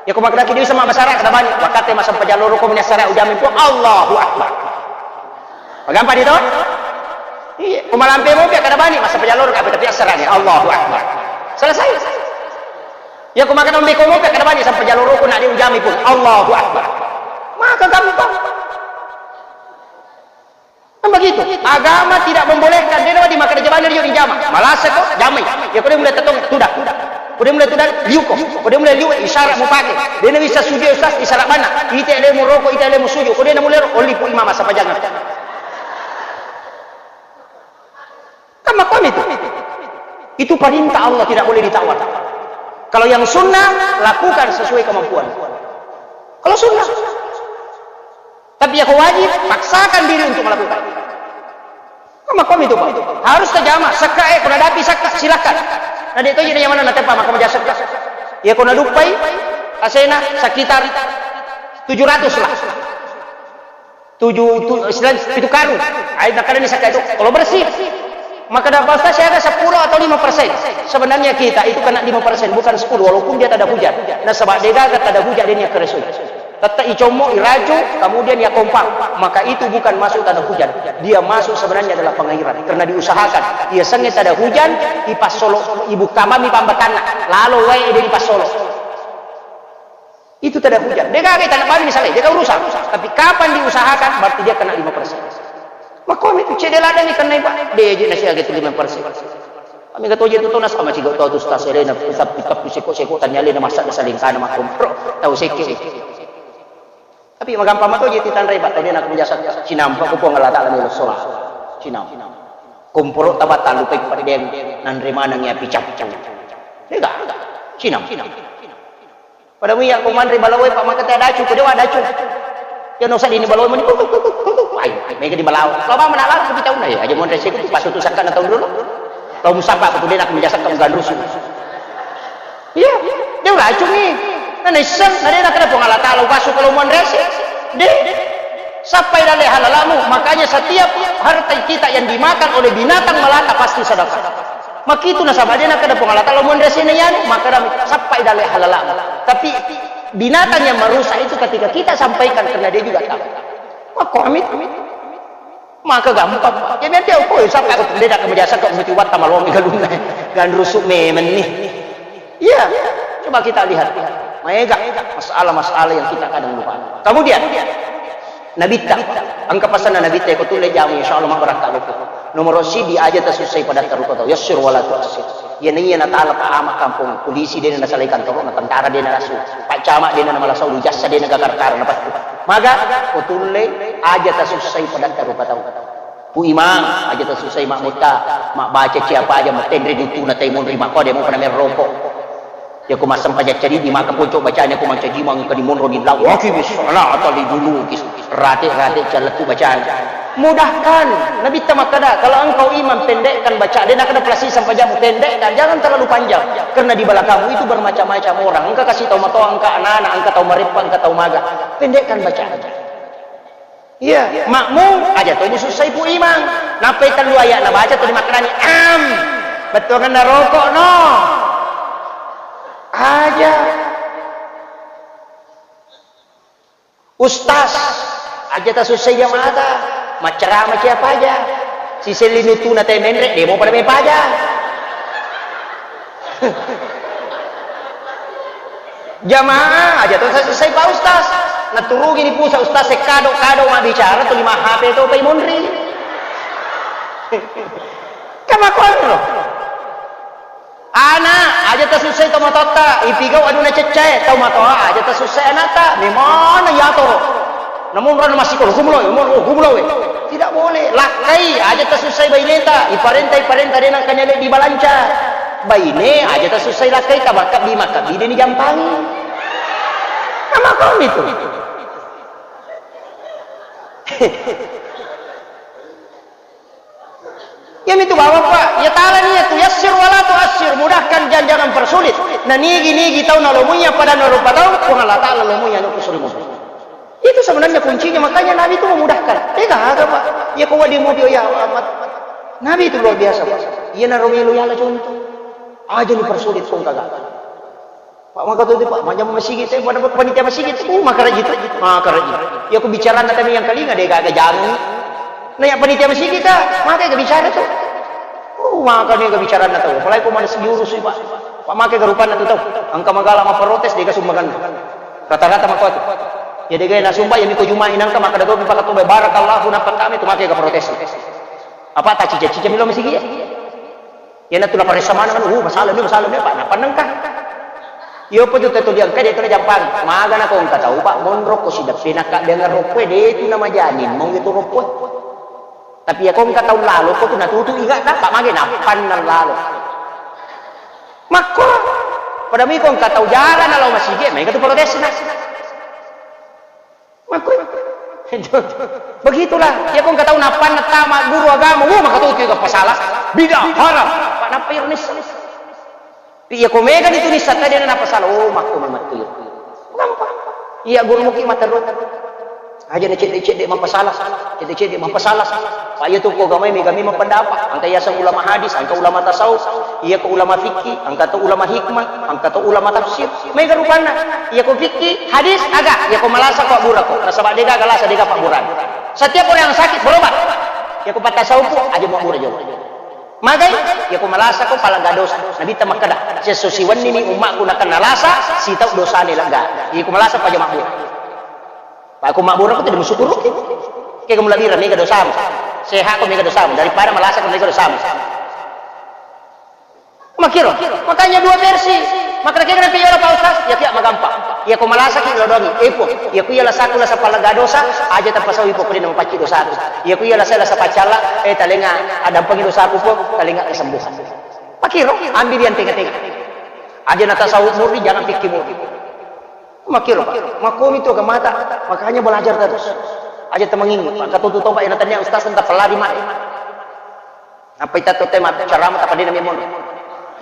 Ya, ko makkadaki dia sama bahasa Arab, kada bani. Waktu massempajang loro ko meni assara ujamai pun, Allahu Akbar. Magampang itu? Iya, ko malampe mopi kada bani, massempajang loro, tapi assara'ni, Allahu Akbar. Selesai. Ya, ko makkada mopi ko mopi kada bani, sempajang loro ko na de ujamai pun, Allahu Akbar. Maka gampang. Kan begitu. Agama tidak membolehkan. De nawedding makkada jamai rio dijama. Malasa ko, jamai. Ya, ko de mulai tetong, tuda. Ko de mulai tuda, liuko. Ko de mulai liu, isyarat mupake. De nawisseng sujud ustaz, isyarat bana. Ite alemu roko, ite alemu sujud. Ko de namulai ro, olli pu imam massempajang. Kan makkuami itu. Itu perintah Allah, tidak boleh ditawar. Kalau yang sunnah, lakukan sesuai kemampuan. Kalau sunnah. Tapi ya ko wajib, paksakan diri untuk melakukan. Kan makkuami itu, Pak. Harus tajama, sekka, eh, ko nadapi sekka, silakan. Na de toji na yang mana natepa maka maja sekka. Ya ko naduppai, asena sekitar tujuh ratus lah. Tujuh, tu-, istilah pitu karung. Ai, makkadani sekka itu, kalau bersih. Makkada Pak Ustaz, saya ada sepuluh atau lima persen. Sebenarnya kita itu kena lima persen, bukan sepuluh, walaupun dia tak ada hujan. Nasaba de gaga tak ada hujan, dia niat keresu. Tetap icommo, iraju, kemudian ia kompak. Maka itu bukan masuk tak ada hujan. Dia masuk sebenarnya adalah pengairan. Karena diusahakan. Ia senge tak ada hujan, ipassolo, ibu kamami pambatanna. Lalu wae dia dipassolo. Itu tidak hujan. De gaga tanah bani misalnya, de gaga urusan. Tapi kapan diusahakan, berarti dia kena lima persen. Makkuami itu cedde ladang ikan naik, Pak. De je nasi agak itu lima persen. Kami kata je itu tunas sama cigo tau tu stas elena, tapi tapi seko-seko tanya elena masak di salingkana makkom. Bro, tahu seke. Tapi magampang mato je titandrai, Pak. Tau de nak menjasa cinampa ku Puang Allah Taala melo sola. Cinam. Komporo tabata lupai pada dia nanre manang ya picap-picap. De gaga. Cinam. Pada muia ko manre balawo e, Pak, maka te adacu, ko dewa adacu. Ya no sadini balawo meni, ai, mega di balawo. Lo ba mana lalu kita undai, aja monre siku pas utusan kana tahun dulu. Lo musapa ko de nak menjasa kam ganrusu. Iya, de adacu ni. Nah, nisseng, nah, de nak ada Puang Allah Taala upasu kalau monre si. De. Sappai dalle halalamu, makanya setiap harta kita yang dimakan oleh binatang melata pasti sedekah. Makitu nasaba de nakkeda Puang Allah Taala, "Monre sena yanu," makkeda, "Sappai dalle halalamu." Tapi binatang yang merusak itu ketika kita sampaikan karena dia juga tahu. Makko amit. Maka gampang. Ya biar dia, "Oh, sappai aku pendeta kamu jasa kok mesti watta malongi galunna." Ganrusu memang nih. Iya, coba kita lihat. Maega masalah-masalah yang kita kadang lupa. Kemudian, Nabitta, engka pasanna Nabitta, ko tulle jamu, insya Allah, mabbarakka loko. Nomor sidi, aja tasussai padatta rupa tau. Yassir wala tuassir. Iya naiya natala pa ama kampung polisi, dena nasalai kantoro, na tentara dena nasu. Pak camat dena namalasau, jasa dena gagar-gagar napattu. Maga, ko tulle, aja tasussai padatta rupa tau. Pu Imang, aja tasussai mammutta, mabbaca ciapa aja, mattenre dutuna tai monri makko, de mo pada merroko. Yako massempajang caridi maka ponco bacanya ko mancaji mangka di monro di lau. Aqimis salata liduluki. Rate-rate calletu bacana. Mudahkan. Nabitta makkada, kalau engkau imam pendekkan baca, de nakkada pelasi sempajang pendekkan, jangan terlalu panjang. Karena di belakangmu itu bermacam-macam orang. Engka kasih tau matoa, engka anak-anak, engka tau mareppa, engka tau maga. Pendekkan bacaan. Iya, makmum aja to musussai pu imang. Nappai tellu ayat nabaca tuli makkedani, "Am, bettuanganna rokok no." Aja. Ustaz, aja tasussai jamaata. Maccarama ciapa aja. Siselli nutuna te menre, demo pada mepaja. Jamaah aja to selesai Pak Ustaz. Naturungi di pusat Ustaz, sekado-kado mabbicara tu lima H P to pai monri. Kama konro. Anak aja tasussai to matotta, ipigau aduna ceccae, tau matoa aja tasussai anata, memana yatoro. Namun rona masiko, "Gumlo, gumlo, gumlo we." Tidak boleh. Lakkai aja tasussai baineta, iparenta, iparenta dena kanyale di balanca. Baine aja tasussai lakkai, tabakka bi makka bi deni jampangi. Nama kau itu? Iyamitu bawang, Pak, ya ta'ala niatu, yassir wala tu'assir, mudahkan dan jangan persulit. Na nigi-nigi tau nalomuiya pada narupa tau, Puang Allah Ta'ala lomuiya nukku surimu. Itu sebenarnya kuncinya, makanya Nabi itu memudahkan. Tega aga, Pak. Ya kau di mobil, ya amat. Nabi itu luar biasa, Pak. Iya naro melo yala contoh. Aja ni persulit kong kagak. Pak, maka tu, Pak, majang masigi, saya pada panitia masigi tu, oh, maka rajin tu, maka rajin. Ya, aku bicara na tadi yang kalinga deh, gak ada jangan. Nah, yang panitia masigi kak, maka gak bicara tu. Oh, maka nih gak bicara na tau. Apalagi kau mana sejurus sih, Pak. Pak, maka gak rupa na tu tau. Angka magala ma protes deh, gak sumbangan. Rata-rata maka tu. Ya, deh, gak na sumbang, ya, miko cuma inangka maka dato, Pak, tu barakallahu napan kami tu, maka gak protes. Apa tak cica-cica milo masigi ya? Iyanatu naparessa maneng, "Uh, masalah ni, masalah ni, Pak." Napannengka. Iyo, apa tu tau diangka, de' tu najampang. Maga nako engka tau, Pak, monro ko sideppe, nakka dengan roppoi, de' tu namajani, mau itu roppoi. Tapi ya ko engka tau lalo, ko tu natutu iga, Pak, mage napanneng lalo. Makko, pada miko engka tau jara na lao masigi, mega tu protesna. Makku-, begitulah. Iya ko engka tau nappanna tama guru agama, wuh, maka tu tiga pasala. Bid'ah, haram. Pak, nappa iro nissa. Iya ko mega itu nissa tadi na pasala. Oh, makku memang tu. Gampang. Iya guru muki materru. Aja na cedde-cedde mapasala. Cedde-cedde mapasala. Pak, iya tu ko gamai mega memang pendapat. Angka yaseng ulama hadis, angka ulama tasawuf. Iya ko ulama fikih, angka to ulama hikmah, angka to ulama tafsir. Mega rupanna. Iya ko fikih, hadis, aga. Iya ko malasa ko abbura ko. Nasaba de' gaga lasa, de' gaga pabburan. Setiap orang yang sakit berobat. Iya ko pattasawuf, aja mabbura jolo. Magai, iya ko malasa ko palagga dosa. Nabitta makkeda, "Sesso siwenni ni ummakku nakenna lasa, sitau dosane lega." Iya ko malasa ko aja mabbura. Pak, ko mabbura ko tidak musyukuru. Ke kamu labira mega dosamu. Sehat ko mega dosamu. Daripada malasa ko mega dosamu. Makiro, makanya dua versi. Makanya kira nanti ya Pak Ustaz, ya tidak magampang. Ya ko malasaki lodongi, epo. Ya ku ya lasaku lasa palaga dosa, aja tapasau ipo kudin mapacci dosaku. Ya ku ya lasa lasa pacala, eh talenga adampangi dosaku po, talenga kesembuhan. Makiro, ambil yang tengah-tengah. Aja na tasawuf murni, jangan fikih murni. Makiro, Pak. Makomi tu agamata, makanya belajar terus. Aja temengingi, Pak. Katutu toba yang tanya Ustaz tentang pelari mai. Apa itu tema ceramah tak pada memang.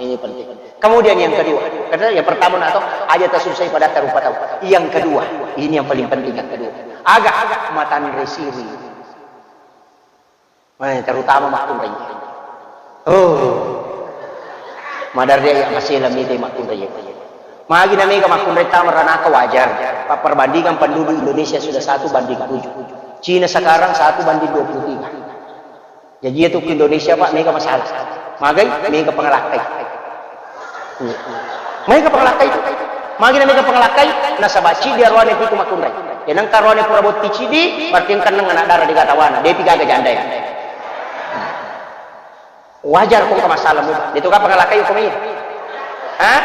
Ini penting. Kemudian yang kedua, karena yang pertama na to, aja tasusai pada tarupa tau. Yang kedua, ini yang paling penting yang kedua. Aga, aga matan resiri. Eh, terutama makkunrai. Oh. Madarri ya masih lami deh makkunrai. Magi na mega makkunrai tama ranaka wajar. Pak, perbandingan penduduk Indonesia sudah satu banding tujuh. Cina sekarang satu banding dua puluh tiga. Jadi itu ke Indonesia, Pak, mega masalah. Magai, mega pengelakkai. Iya. Mega pengelakkai itu. Magi na mega pengelakkai, nasaba cidi aroane pitu makkunrai. Ya nengka aroane pura botti cidi, berarti engka neng anak dara de' gaga tawana, de' pi gaga janda ya. Wajar ko engka masalah mu. Itu kan pengelakkai hukum iya. Hah?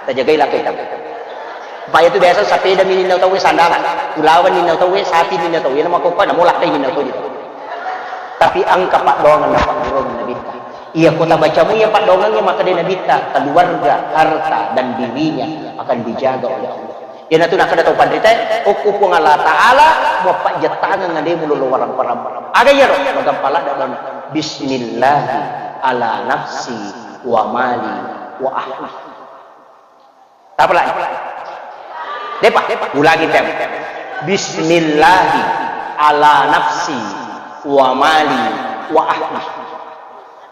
Tajagai lakkai tamu. Pak, itu biasa sepeda mininna tau sandalan. Ulawan ninna tau, sapi ninna tau. Iya nama kok na mulakkai ninna tau. Tapi engka paddoangeng na pagguruang Nabitta. Iya ko tabacamu iya paddoangengnge, maka de' Nabitta, keluarga, harta, dan dirinya akan dijaga oleh Allah. Iyanatu nakkeda tau panritae, okko Puang Allah Ta'ala, muappajjettangeng alemu lolo warang-parang. Aga iyaro? Magampa ladde' laona. Bismillahi ala nafsi wa mali wa ahli. Tapalai. Depa, ulangi tem. Bismillahi ala nafsi wa mali wa ahli.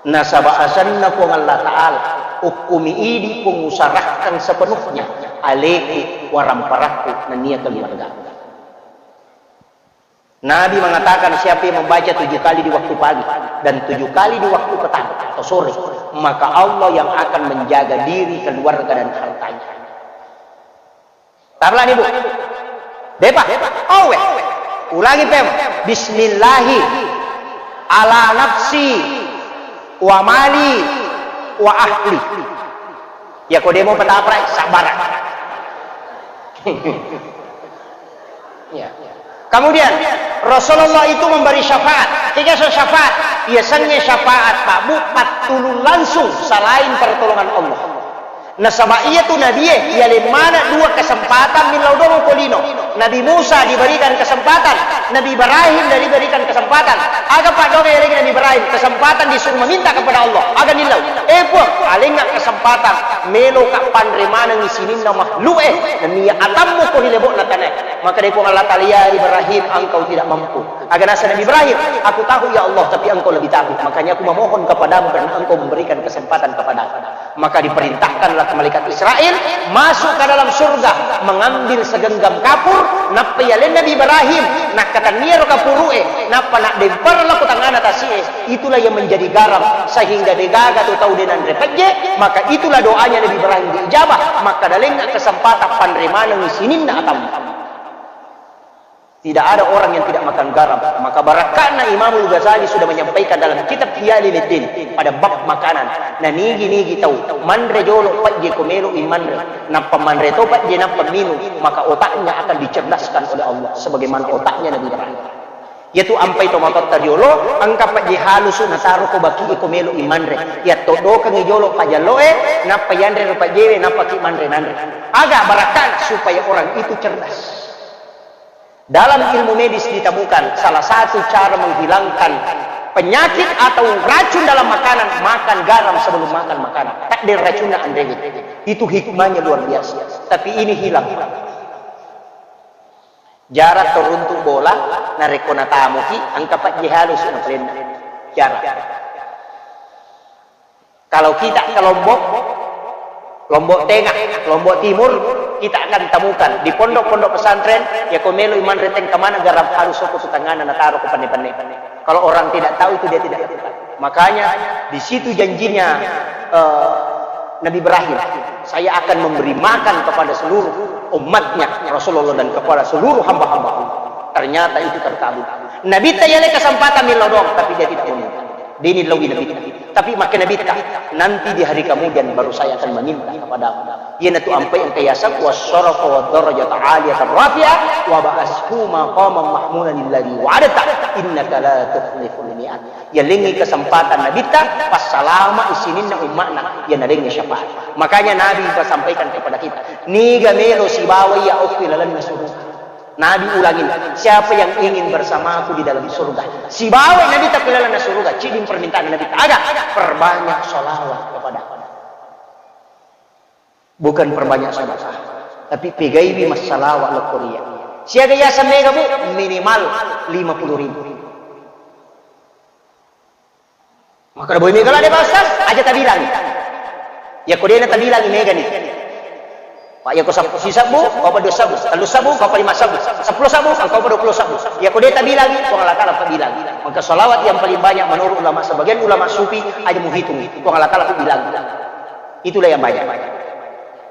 Nasaba asenna Puang Allah Ta'ala, okkumi idi penguserahkan sepenuhnya aleku, waramparakku, nennia keluarga. Nabi mengatakan, siapa yang membaca tujuh kali di waktu pagi dan tujuh kali di waktu petang atau sore, maka Allah yang akan menjaga diri, keluarga, dan hartanya. Tablani, Bu. Depa. Owe. Ulangi pem. Bismillahi ala nafsi wa mali wa ahli. Ya, ko demo petaprai, sabar. Ya. Kemudian Rasulullah itu memberi syafaat. Tiga so syafaat. Ia senge syafaat, Pak, Bu, pattulung langsung selain pertolongan Allah. Nasaba iyatu nabie, yaleng maneng dua kesempatan millau doang ko lino. Nabi Musa diberikan kesempatan, Nabi Ibrahim diberikan kesempatan. Aga paddoang yalengngi Nabi Ibrahim? Kesempatan disuruh meminta kepada Allah. Aga nillau? Eh Puang, alengnga kesempatan, meloka panre manengngi sininna makhluk e, nennia atammu ko ri lebo'na tanae. Maka dai Puang Allah Ta'ala, "Ya Ibrahim, engkau tidak mampu." Aga naseng Nabi Ibrahim, "Aku tahu ya Allah, tapi engkau lebih tahu. Makanya aku memohon kepadamu karena engkau memberikan kesempatan kepadaku." Maka diperintahkanlah malaikat Israel masuk ke dalam surga, mengambil segenggam kapur, nappa yaleng Nabi Ibrahim, nakkatenniaro kapuru'e, nappa naddempereng lao ko tangngana tasi'e, itulah yang menjadi garam, sehingga degaga tu tau de nanre pejje, maka itulah doanya Nabi Ibrahim diijabah, maka dalengnga kesempatan panre manengngi sininna atammu. Tidak ada orang yang tidak makan garam. Maka barakka'na Imamul Ghazali sudah menyampaikan dalam kitab Ihya Ulumuddin pada bab makanan. Na nigi-nigi tau manre jolo pejje ko melo'i manre, nappa manre to pejje nappa minum, maka otaknya akan dicerdaskan oleh Allah sebagaimana otaknya Nabi Ibrahim. Yaitu ampai tomatoatta riolo, engka pejje halusu nataro ko baki'e ko melo'i manre. Yatto dokengngi jolo pajallo'e, nappa yanre ro pejjewe, nappa ki manre nanre. Aga barakka'na? Supaya orang itu cerdas. Dalam ilmu medis ditemukan salah satu cara menghilangkan penyakit atau racun dalam makanan, makan garam sebelum makan makanan. Takdir racunna anrewe. Itu hikmahnya luar biasa. Tapi ini hilang. Jarak to runtu bola, narekko natamuki, engka pejje halusu napalenna. Jarak. Kalau kita ke Lombok, Lombok Tengah, Lombok Timur, kita akan temukan di pondok-pondok pesantren, ya ko melo'i manre tengka maneng garam halusu ko tu tangngana nataro ko penne-penne. Kalau orang tidak tahu itu dia tidak lakukan. Makanya di situ janjinya, eh, Nabi Ibrahim, "Saya akan memberi makan kepada seluruh umatnya Rasulullah dan kepada seluruh hamba-hamba Allah." Ternyata itu terkabul. Nabitta yaleng kesempatan millau doang, tapi dia tidak meminta. Dini lawi Nabitta. Tapi makkeda Nabitta, "Nanti di hari kemudian baru saya akan meminta kepadamu." Iyanatu ampai engka yaseng, "Wassarafa waddarajatal aliyatar rafi'ah, wab'atshu maqaman mahmudan alladzi wa'adtah, innaka la tukhliful mi'ad." Yalengngi kesempatan Nabitta, passalama'i sininna umma'na, iya nalengngi syafaat. Makanya Nabi pasampaikan kepada kita, niga melo sibawa iya okki lalenna suruga. Nabi ulangi, "Siapa yang ingin bersamaku di dalam surga?" Sibawa Nabitta ku lalenna suruga, ciddi permintaan Nabitta. Aga? Perbanyak salawat kepada aku. Bukan perbanyak sedekah, tapi pegaiwi massalawat lao ko ria. Siaga yaseng mega, Bu? Minimal lima puluh ribu. Maka boe mega lade, Pak Ustaz? Aja tabilangi. Yako dena tabilangi, mega ni. Pak, yako sab-, sisabbu, kau pa dua sabbu, tellu sabbu, kau pa lima sabbu, sepuluh sabbu, kau pa dua puluh sabbu. Yako de tabilangi, Puang Allah Ta'ala pabilangi. Maka salawat yang paling banyak menurut ulama, sebagian ulama sufi, aja muhitung, Puang Allah Ta'ala pabilangi. Itulah yang banyak.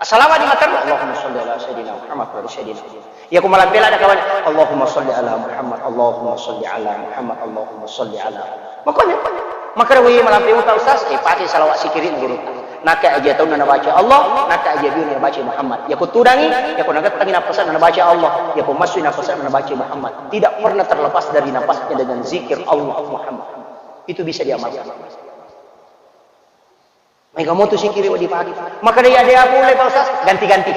Assalawat di mata, Allahumma salli ala sayyidina Muhammad wa ala sayyidina. Iya ko malampe ladde kawan, Allahumma salli ala Muhammad, Allahumma salli ala Muhammad, Allahumma salli ala. Makanya, makanya. Makanya wih malampe uta Ustaz, eh, pakai salawat sikirin guru. Naka aja tahu nana baca Allah, naka aja biu nana baca Muhammad. Iya ko tudangi, iya ko nagettangi napasan nana baca Allah, iya ko masuk napasan nana baca Muhammad. Tidak pernah terlepas dari napasnya dengan zikir Allah Muhammad. Itu bisa diamalkan. Mega motu sikiri wedding pake. Makkedai ade apa ulle, Pak Ustaz? Ganti-ganti.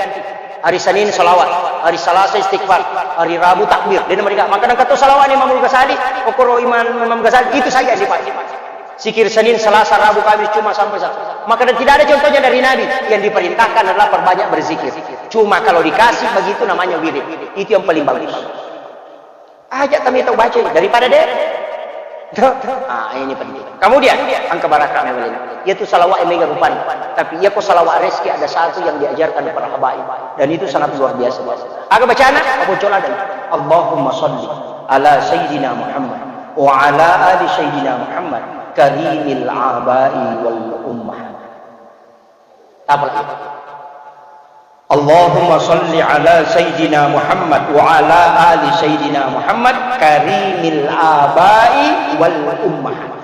Hari Senin salawat, hari Selasa istighfar, hari Rabu takbir. Dena mereka. Maka nengka tu salawat Imam Ghazali, okoro Imam, Imam Ghazali, itu saja yang dipakai. Sikir Senin, Selasa, Rabu, Kamis, Jumat sampai Sabtu. Maka tidak ada contohnya dari Nabi yang diperintahkan adalah perbanyak berzikir. Cuma kalau dikasih begitu namanya wirid. Itu yang paling bagus. Aja kami tau baca daripada de. Ah, ini penting. Kemudian, engka barakka mewalin. Yaitu salawat yang mega rupani. Tapi iya ko salawat rezeki ada satu yang diajarkan para habaib. Dan itu sangat luar biasa. Aga bacana? Apa cola dan Allahumma salli ala Sayyidina Muhammad wa ala ali Sayyidina Muhammad karimil abai wal ummah. Apa lagi? Allahumma salli ala Sayyidina Muhammad wa ala ali Sayyidina Muhammad karimil abai wal ummahat.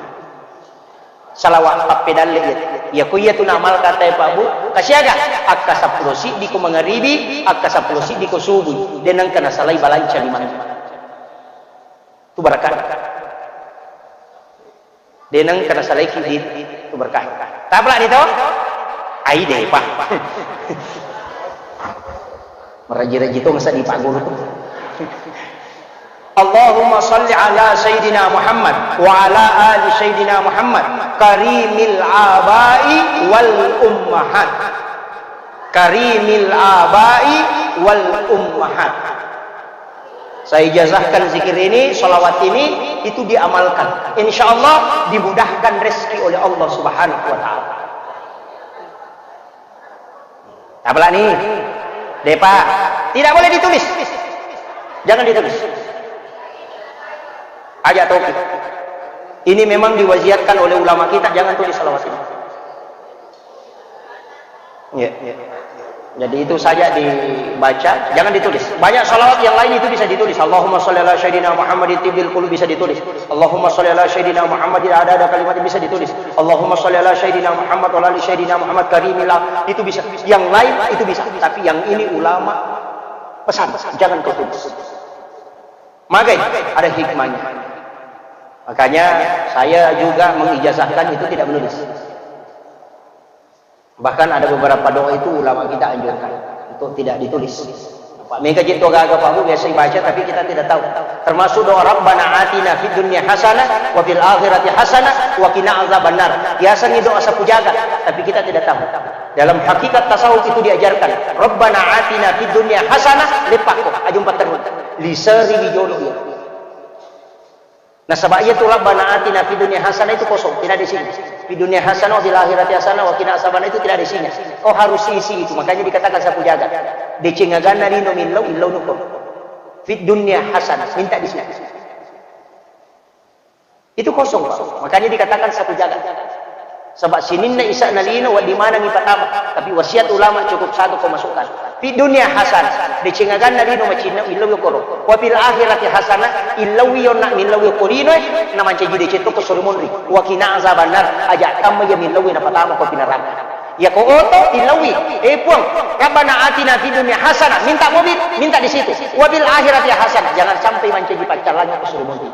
Salawat pappedalle iya. Iya ko iya tu namal kata ya Pak Bu. Kasiaga? Akka seppulo siddi ko mangaribi, akka seppulo siddi ko subuh. Denang kena salai balanca lima. Tu barakka. Denang kena salaiki di tu berkah. Tabrak ni to? Ai depa. Meraji-raji tong sa di Pak Guru tu. Allahumma salli ala Sayyidina Muhammad wa ala ali Sayyidina Muhammad karimil abai wal ummahat. Karimil abai wal ummahat. Saya ijazahkan zikir ini, salawat ini, itu diamalkan. Insya Allah dimudahkan rezeki oleh Allah Subhanahu wa Ta'ala. Apalagi nih, Depa, tidak boleh ditulis. Jangan ditulis. Aja toki. Ini memang diwasiatkan oleh ulama kita, jangan tulis salawat ini. Iya. Jadi itu saja dibaca, jangan ditulis. Banyak salawat yang lain itu bisa ditulis. Allahumma sholli ala sayyidina Muhammadin tibbil qulub bisa ditulis. Allahumma sholli ala sayyidina Muhammadin ada ada kalimat bisa ditulis. Allahumma sholli ala sayyidina Muhammad wa ala ali sayyidina Muhammad karimil am-, itu bisa. Yang lain itu bisa. Tapi yang ini ulama pesan, jangan kau tulis. Magai ada hikmahnya. Makanya saya juga mengijazahkan itu tidak menulis. Bahkan ada beberapa doa itu ulama kita anjurkan untuk tidak ditulis. Pak, mega jetto gaga Pak Bu biasa dibaca tapi kita tidak tahu. Termasuk doa Rabbana atina fid dunya hasanah wa fil akhirati hasanah wa qina azabannar. Biasanya doa sapu jagat tapi kita tidak tahu. Dalam hakikat tasawuf itu diajarkan. Rabbana atina fid dunya hasanah, lepakko, ajumpa terus. Liseri wijodo dia. Nasaba iya tu Rabbana atina fid dunya hasanah itu kosong, tidak ada isinya. Fid dunya hasanah wa fil akhirati hasanah wa qina azabannar itu tidak ada isinya. Oh, harus isi itu, makanya dikatakan sapu jagat. Deceng aganna lino millau, illau nuko. Fid dunya hasanah, minta di sini. Itu kosong, Pak. Makanya dikatakan sapu jagat. Sebab sininna isa'na lino, wa di mana ni pertama. Tapi wasiat ulama cukup satu kau masukkan. Fid dunya hasanah, deceng aganna lino macinna, illau yokoro. Wa fil akhirati hasanah, illauwi yonna millau yoko lino, eh, na mancaji deceng to ko suri monri. Wa qina azabannar, aja tamma iya millauwi na pertama ko pinarang. Ya ko oto, illauwi. Eh Puang, Rabbana atina fid dunya hasanah, minta mobil, minta di situ. Wa fil akhirati hasanah, jangan sampai mancaji paccallangngi ko suri monri.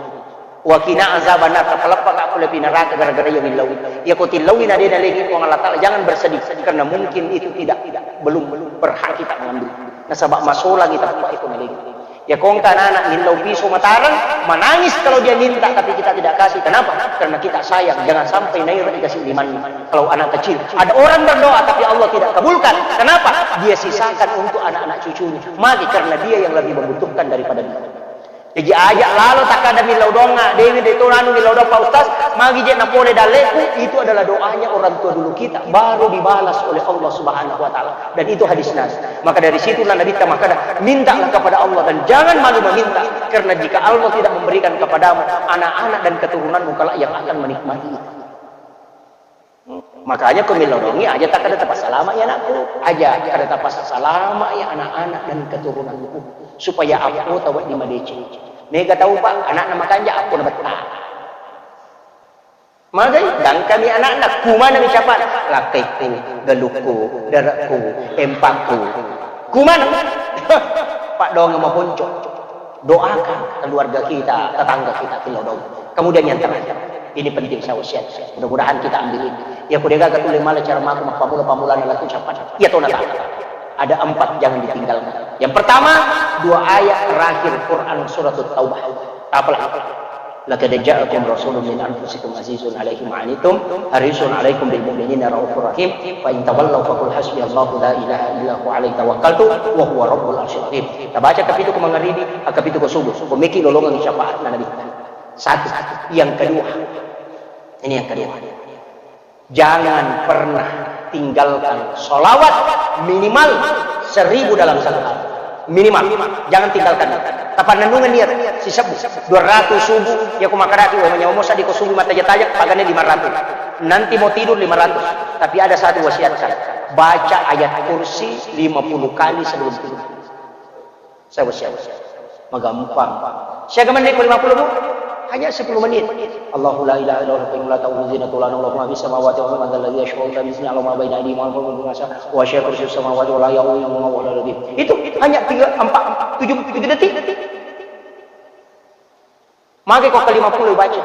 Wa qina azabannar, tapaleppaka ko lepi neraka gara-gara iya millauwi. Iya ko tillauwi na de nalegi Puang Allah Taala, jangan bersedih karena mungkin itu tidak, belum, belum berhak kita mengambil. Nasaba masolangi tappa iko nalegi. Ya ko engka anak-anak millau piso matareng, menangis kalau dia minta tapi kita tidak kasih. Kenapa? Karena kita sayang, jangan sampai nairo dikasih limanna. Kalau anak kecil, ada orang berdoa tapi Allah tidak kabulkan. Kenapa? Dia sisakan untuk anak-anak cucunya. Magi karena dia yang lebih membutuhkan daripada dia. Jaji aja lalo takkada millau doangnga, dewi de to anu millau doang Pak Ustaz, magi je napole dalleku, itu adalah doanya orang tua dulu kita, baru dibalas oleh Allah Subhanahu wa Ta'ala. Dan itu hadis Nabi. Maka dari situlah Nabi kita makkada, mintalah kepada Allah dan jangan malu meminta, karena jika Allah tidak memberikan kepadamu, anak-anak dan keturunanmu kelak yang akan menikmati itu. Makanya ko millau doangngi, aja takkada tapassalama ya anakku, aja kada tapassalama ya anak-anak dan keturunanku, supaya appo tawa di madeceng. Mega tau Pak, anakna makanja, appo na betta. Magai, gangkami anakna, kumana mi capa, lakkaikku, galukku, darekku, empakku. Kumana? Pak doang maponco. Doakan keluarga kita, tetangga kita, millau doang. Kemudian yang terakhir, ini penting saya wasiat. Mudah-mudahan kita ambil ini. Ya, ku degaga tulle mala cara maku mappamula-pamulana laku capat. Ya, tona tak. Ada empat jangan ditinggalkan. Yang pertama, dua ayat terakhir Quran surat Taubah. Apalah? Laqad ja'akum rasulun min anfusikum azizun alaihi ma anittum harisun alaikum bil mu'minina raufur rahim fa in tawallaw faqul hasbiyallahu la ilaha illa huwa alaihi tawakkaltu wa huwa rabbul arsyil azim. Tabaca kapitu ko mangaribi, kapitu ko subuh. Ko meki lolongang syafaat na Nabi. Satu. Yang kedua. Ini yang kedua. Jangan pernah tinggalkan salawat minimal seribu dalam satu hari. Minimal. Jangan tinggalkan. Tapannennungeng niat sisebbu. Dua ratus subuh, ya ko makkadaki, oh, nyawa mo sadi ko subuh mataja-taja, pagane lima ratus. Nanti mau tidur lima ratus. Tapi ada satu wasiatkan. Baca ayat kursi lima puluh kali sebelum tidur. Siapa, siapa? Magampang. Siaga menit ko lima puluh, Bu? Hanya sepuluh menit. Allahu la ilaha illa huwal hayyul qayyum la ta'khudhuhu sinatun wa la nawm lahu ma fis samawati wa ma fil ardi man dzal ladzi yashfa'u 'indahu illa bi idznihi ya'lamu ma baina aydihim wa ma khalfahum wa la yahuduhu hifdhuhuma wa huwal 'aliyyul 'azhim. Itu hanya tiga, empat, tujuh, tujuh detik. Maka ko ke lima puluh baca.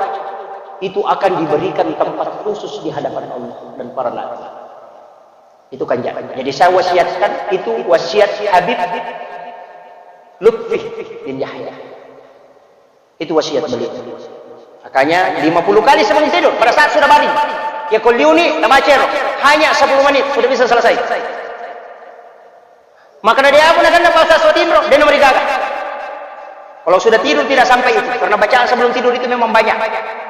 Itu akan diberikan tempat khusus di hadapan Allah dan para nabi. Itu kan ja-, jadi saya wasiatkan, itu wasiat Habib Lutfi bin Yahya. Itu wasiat beliau. Makanya lima puluh kali sebelum tidur, pada saat sudah baring. Ya, ko liuni, tabaca ro. Hanya sepuluh menit, sudah bisa selesai. Maka dari apa nak kena pasal suatu tinro, dia nomor gaga. Kalau sudah tidur tidak sampai itu, karena bacaan sebelum tidur itu memang banyak.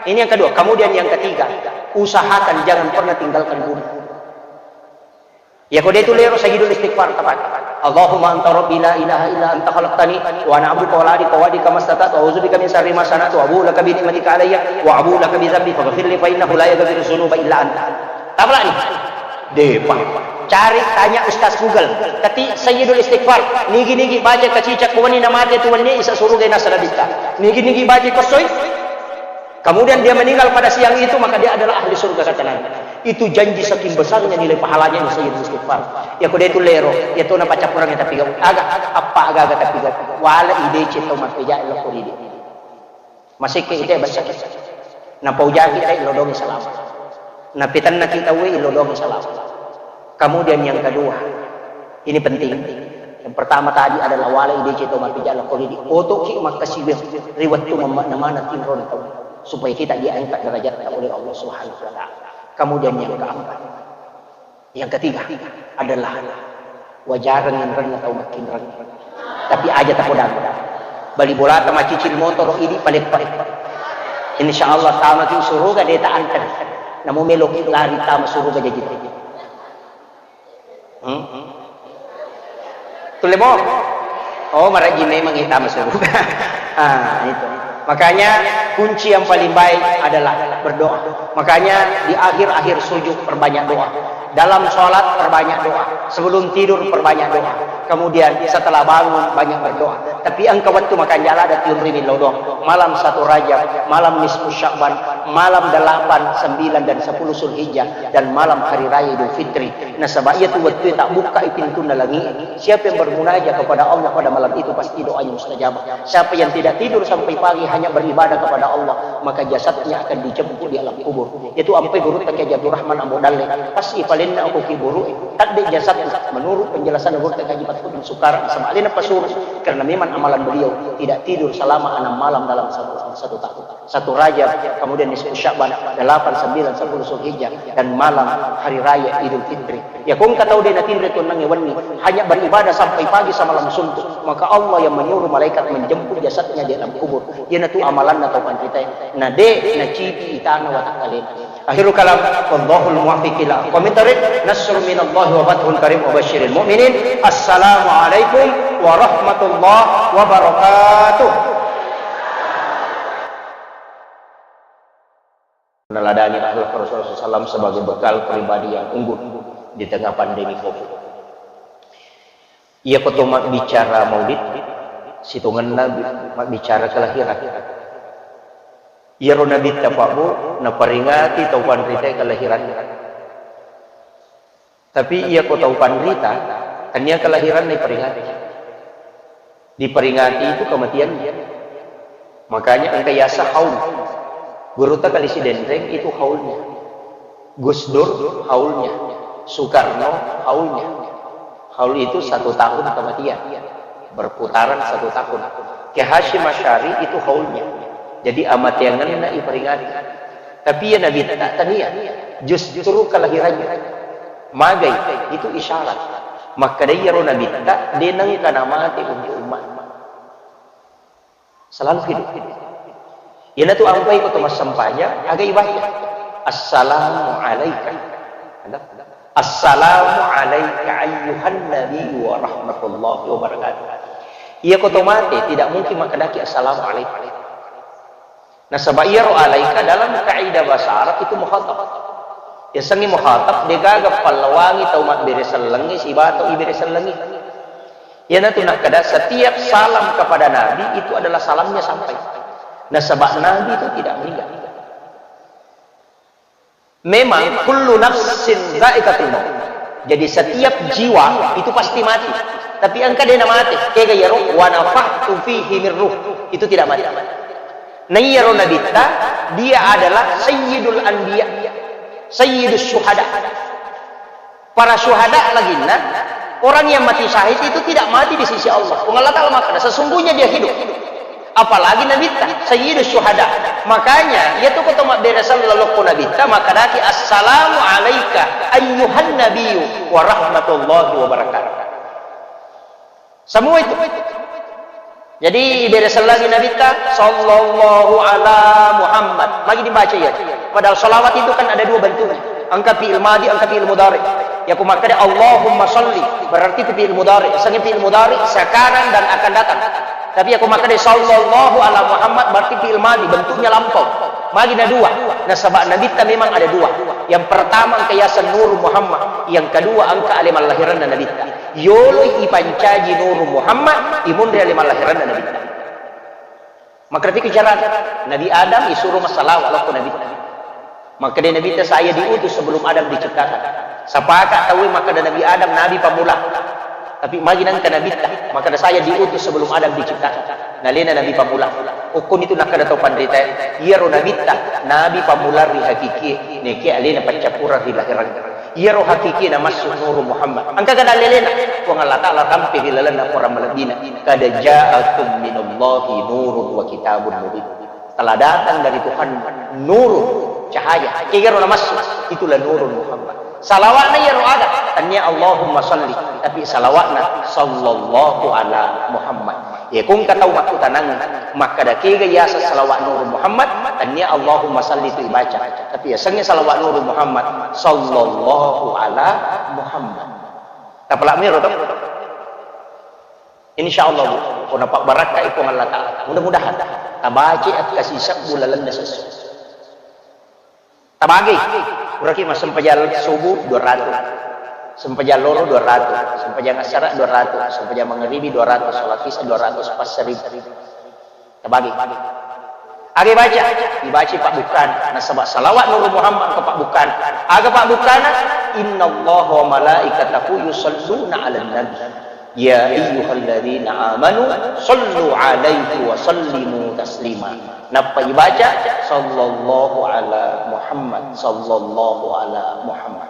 Ini yang kedua. Kemudian yang ketiga, usahakan jangan pernah tinggalkan guru. Ya, ko de tu lero sayyidul istighfar, tepat. Allahumma anta rabbi la ilaha illa anta khalaqtani wa ana abduka wa la adika wa adika mastata'tu, a'udzubika min syarri ma sana'tu, abu'u laka bi ni'matika alayya wa abu'u laka bi dzambi faghfirli fa innahu la yaghfiru dzunuba illa anta. Tapalani. Depa. Cari, tanya Ustaz Google. Ketik sayyidul istighfar. Nigi-nigi baca kacicak ko wenni namate tu wenni isa suruga nasa nabitta. Nigi-nigi baca kosoi. Kemudian dia meninggal pada siang itu, maka dia adalah ahli surga, kata Nabi. Itu janji saking besarnya nilai pahalanya ini sayyidul istighfar. Ya, ko de tu lero, ya tu napacappurang tapi gau. Aga, apa aga-aga tapi gau. Wala idece tau mappeja lo koridi. Masih ke ite besar. Napaujaki te lo dong salama. Napitanna kita we lo dong salama. Kemudian yang kedua, ini penting. Yang pertama tadi adalah wala idece tau mappeja lo koridi. Otoki makkasiwiang ri wettu mamma-, namana tinron tau. Supaya kita diangkat derajatnya oleh Allah Subhanahu wa Ta'ala. Kemudian yang keempat, yang ketiga adalah wajareng inrenna tau makkinreng. Tapi aja tapodang. Bali bolata macicil motoro idi paleppa. Insya Allah tamaki suruga de ta anten. Namo meloki lari tama suruga jaji. Hmm? Tulle mo? Oh, marajin memang kita masuk. Ah, itu. Makanya kunci yang paling baik adalah berdoa. Makanya di akhir-akhir sujud perbanyak doa. Dalam sholat perbanyak doa. Sebelum tidur perbanyak doa. Kemudian setelah bangun banyak berdoa. Tapi engka wettu makanjala ada tiun rimin lodong. Malam satu Rajab, malam nisfu Sya'ban, malam delapan, sembilan, dan sepuluh Zulhijjah, dan malam hari raya Idul Fitri. Nasaba iyatu wettue tabbukkai pintunna langi'e. Siapa yang bermunajat kepada Allah pada malam itu, pasti doanya mustajabah. Siapa yang tidak tidur sampai pagi hanya beribadah kepada Allah, maka jasadnya akan dijemput di alam kubur. Itu ampai gurutta Kiai Abdurrahman Ambo Dalle, pas ipalenna ko kuburu'e, tadde jasadna. Menurut penjelasan gurutta Haji Fathuddin Sukara, sama alena pasuru, karena memang amalan beliau tidak tidur selama enam malam dalam satu, satu tahun. Satu Rajab, kemudian nisfu Sya'ban, delapan, sembilan, sepuluh Zulhijjah, dan malam hari raya Idul Fitri. Ya, ko engka tau de natinro tuonnangnge wenni, hanya beribadah sampai pagi samalam suntuk, maka Allah yang menyuruh malaikat menjemput jasadnya di alam kubur. Iyanatu amalanna tau panritae. Na de nacipi itana watakkalena. Akhirul kalam, wallahul muwaffiq ila aqwamit thariq. Nasrun minallahi wa fathun qarib wa basyiril mu'minin. Assalamualaikum warahmatullahi wabarakatuh. Meneladani akhlak Rasulullah sallallahu alaihi wasallam sebagai bekal pribadi yang unggul di tengah pandemi covid. Iya ko to mabbicara maulid, sitongenna bi-, mabbicara kelahiran. Iyaro Nabitta Pak Bu, naperingati tau panritae kelahiranna. Tapi iya ko tau panrita, tania kelahiranna iperingati. Diperingati itu kematiannya. Makanya engka yasa haul. Gurutta Kali Sidenreng itu haulnya. Gus Dur haulnya. Soekarno haulnya. Haul itu satu tahun kematian. Berputaran satu tahun. Kiai Hasyim Asy'ari itu haulnya. Jadi amateangenna iperingati. Tapi iya Nabitta tania. Justru kelahirannya. Magai, itu isyarat. Makkeda iyaro Nabitta, de nengka namate untuk umat. Selalu hidup. Iyanatu ampai ko to massempajang, aga ibaca. Assalamu alaika. Assalamu alaika ayyuhan nabi wa rahmatullahi wa barakatuh. Iya ko to mate, tidak mungkin makkedaki assalamu alaika. Nasaba iyaro alaika dalam kaidah bahasa Arab itu mukhatab. Yasengnge mukhatab, degaga pallawangi tau mabbere sellengnge siba tau ibere sellengnge. Iyanatu nakkeda setiap salam kepada Nabi itu adalah salamnya sampai. Nasaba Nabi itu tidak meninggal. Memang kullu nafsin dzaiqatul maut. Jadi setiap jiwa itu pasti mati. Tapi engka de namate, kega iyaro wa nafakhtu fihi min ruh. Itu tidak mati. Na iyaro Nabitta, dia adalah sayyidul anbiya, sayyidus syuhada. Para syuhada laginna, orang yang mati syahid itu tidak mati di sisi Allah. Puang Allah Ta'ala makkeda, sesungguhnya dia hidup. Apalagi Nabitta, Sayyidus Syuhada. Makanya, iya tu ko to mabbere selleng lokko Nabitta, makkedaki, "Assalamu alaika ayyuhan nabiyyu wa rahmatullahi wa barakatuh." Semua itu. Jadi, ibere sellengi Nabitta, "Sallallahu ala Muhammad." Magi dibaca iya. Padahal salawat itu kan ada dua bentuknya. Engka fi'il madi, engka fi'il mudhari. Iya ko makkeda, "Allahumma salli", berarti itu fi'il mudhari. Sanging fi'il mudhari sekarang dan akan datang. Tapi iya ko makkeda, "Sallallahu ala Muhammad", berarti fi'il madi, bentuknya lampau. Magi na dua. Nasaba Nabitta memang ada dua. Yang pertama engka yaseng Nur Muhammad, yang kedua engka ale mallahiranna Nabitta. Yoloi ipancaji Nuru Muhammad, imunri ale mallahiranna Nabitta. Makkedaki carana, Nabi Adam isuro massalawa lokko Nabitta. Makkeda Nabitta, "Saya diutus sebelum Adam diciptakan." Sapaka tauwe makkeda Nabi Adam nabi pammula. Tapi magi nengka Nabitta, makkeda, "Saya diutus sebelum Adam diciptakan." Nalena nabi pammula. Okkoni tu nakkeda tau panrita, iyaro Nabitta nabi pammula ri hakikie, nekia alena paccappureng ri lahirang. Iyaro hakiki namassu Nuru Muhammad. Engka kada lelena, Puang Allah Ta'ala rampe ri lalenna Quran malebbina. "Kada ja'akum minallahi nurun wa kitabun mubin." Telah datang dari Tuhan nurun, cahaya. Kegaro namassu, itulah Nurun Muhammad. Salawatna iyaro aga, tania Allahumma salli, tapi salawatna sallallahu ala Muhammad. Iya ko engka tau makkutanang, makkeda kega yaseng salawat Nurun Muhammad, tania Allahumma salli tu ibaca. Tapi yasengnge salawat Nurun Muhammad, sallallahu ala Muhammad. Tapalak miro to? Insya Allah, Bu, ko napabbarakkai Puang Allah Ta'ala. Mudah-mudahan tabaca akkasisebbu lalenna sessu. Tabagi, puraki massempajang subuh dua ratus, sempajang loro dua ratus, sempajang assara dua ratus, sempajang mangaribi dua ratus, salat isya dua ratus, pas seribu. Tabagi. Aga baca, dibaca pabbukkana. Nasaba salawat Nurun Muhammad ke pabbukkana. Aga pabbukkana, "Innallaha wa malaikatahu yusalluna 'alan nabi." "Ya ayyuhalladzina amanu sallu alaihi wa sallimu taslima." Nappa ibaca, "Sallallahu ala Muhammad, sallallahu ala Muhammad."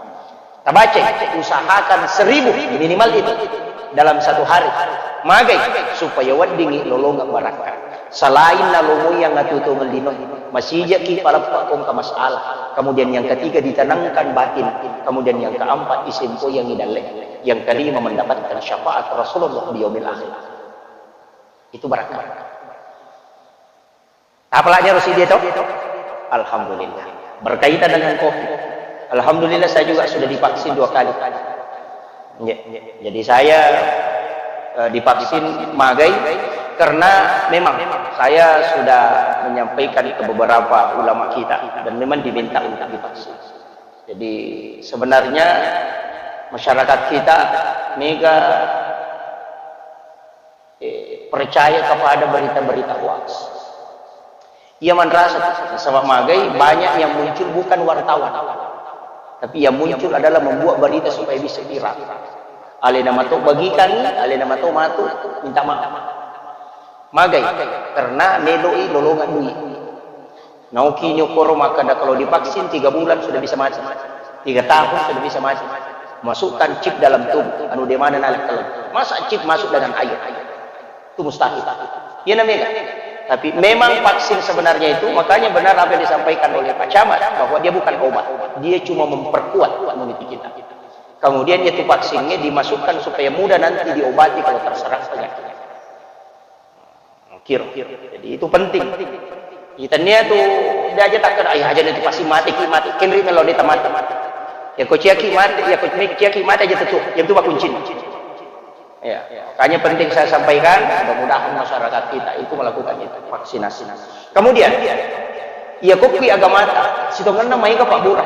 Tabaca, usahakan seribu minimal itu dalam satu hari. Magai, supaya weddingngi lolongeng barakka. Selain nalomoi yang atuo-tuongeng lino, masijaki paleppa ko engka masalah. Kemudian yang ketiga ditanangkan batin. Kemudian yang keempat isempoyangi dalle. Yang kelima mendapatkan syafaat Rasulullah di yaumil akhir. Itu barakka. Apalagi harus dia tahu? Alhamdulillah. Berkaitan dengan COVID. Alhamdulillah saya juga sudah divaksin dua kali. Ya, ya. Jadi saya eh, divaksin magai karena memang saya sudah menyampaikan ke beberapa ulama kita dan memang diminta untuk divaksin. Jadi sebenarnya masyarakat kita mega eh, percaya kepada berita-berita hoax. Ia manrasa, nasaba magai banyak yang muncul bukan wartawan, tapi yang muncul adalah membuat berita supaya bisa viral. Alena mato bagikangi, alena mato matu minta maaf. Magai, karena meloi lolongan duit. Naoki nyo koro makkeda kalau divaksin tiga bulan sudah bisa mati. Tiga tahun sudah bisa mati. Masukkan chip dalam tubuh, anu de mana nalek kelem. Masa chip masuk dengan air? Itu mustahil. Iya namanya. Tapi memang vaksin sebenarnya itu, makanya benar apa yang disampaikan oleh Pak Camat, bahwa dia bukan obat. Dia cuma memperkuat imuniti kita. Kemudian itu vaksinnya dimasukkan supaya mudah nanti diobati kalau terserang penyakit. Kiro. Jadi itu penting. Itania tu dia aja takkan ayah aja nanti pasti mati ki mati. Kenri melo dia mati. Ya ko ciaki mati, ya ko ciaki mati aja tentu. Yang itu kuncinya. Ya, makanya penting saya sampaikan, mudah-mudahan masyarakat kita itu melakukan itu, vaksinasi. Kemudian, iya kokki agamata, sitongenna maega pabbura.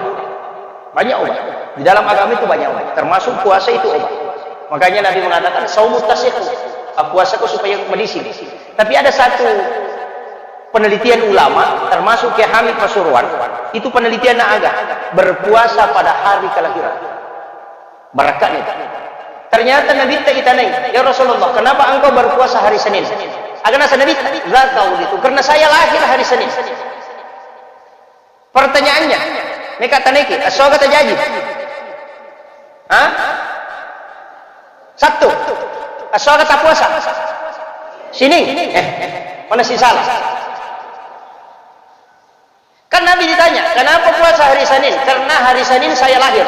Banyak obat. Di dalam agama itu banyak obat, termasuk puasa itu obat. Makanya Nabi mengatakan, "Saumu tasihu." Puasaku supaya medising. Tapi ada satu penelitian ulama, termasuk Kiai Hamid Pasuruan, itu penelitian aga, berpuasa pada hari kelahiran. Barakatnya itu. Ternyata Nabi tak itanai, "Ya Rasulullah, kenapa engkau berpuasa hari Senin?" Agana Nabi, "La tahu itu, karena saya lahir hari Senin." Pertanyaannya, meka taneki, asoga tajaji. Ha? Sattu. Esso aga tapuasa? Sining. Eh, mana si salah? Kan Nabi ditanya, "Kenapa puasa hari Senin?" "Karena hari Senin saya lahir."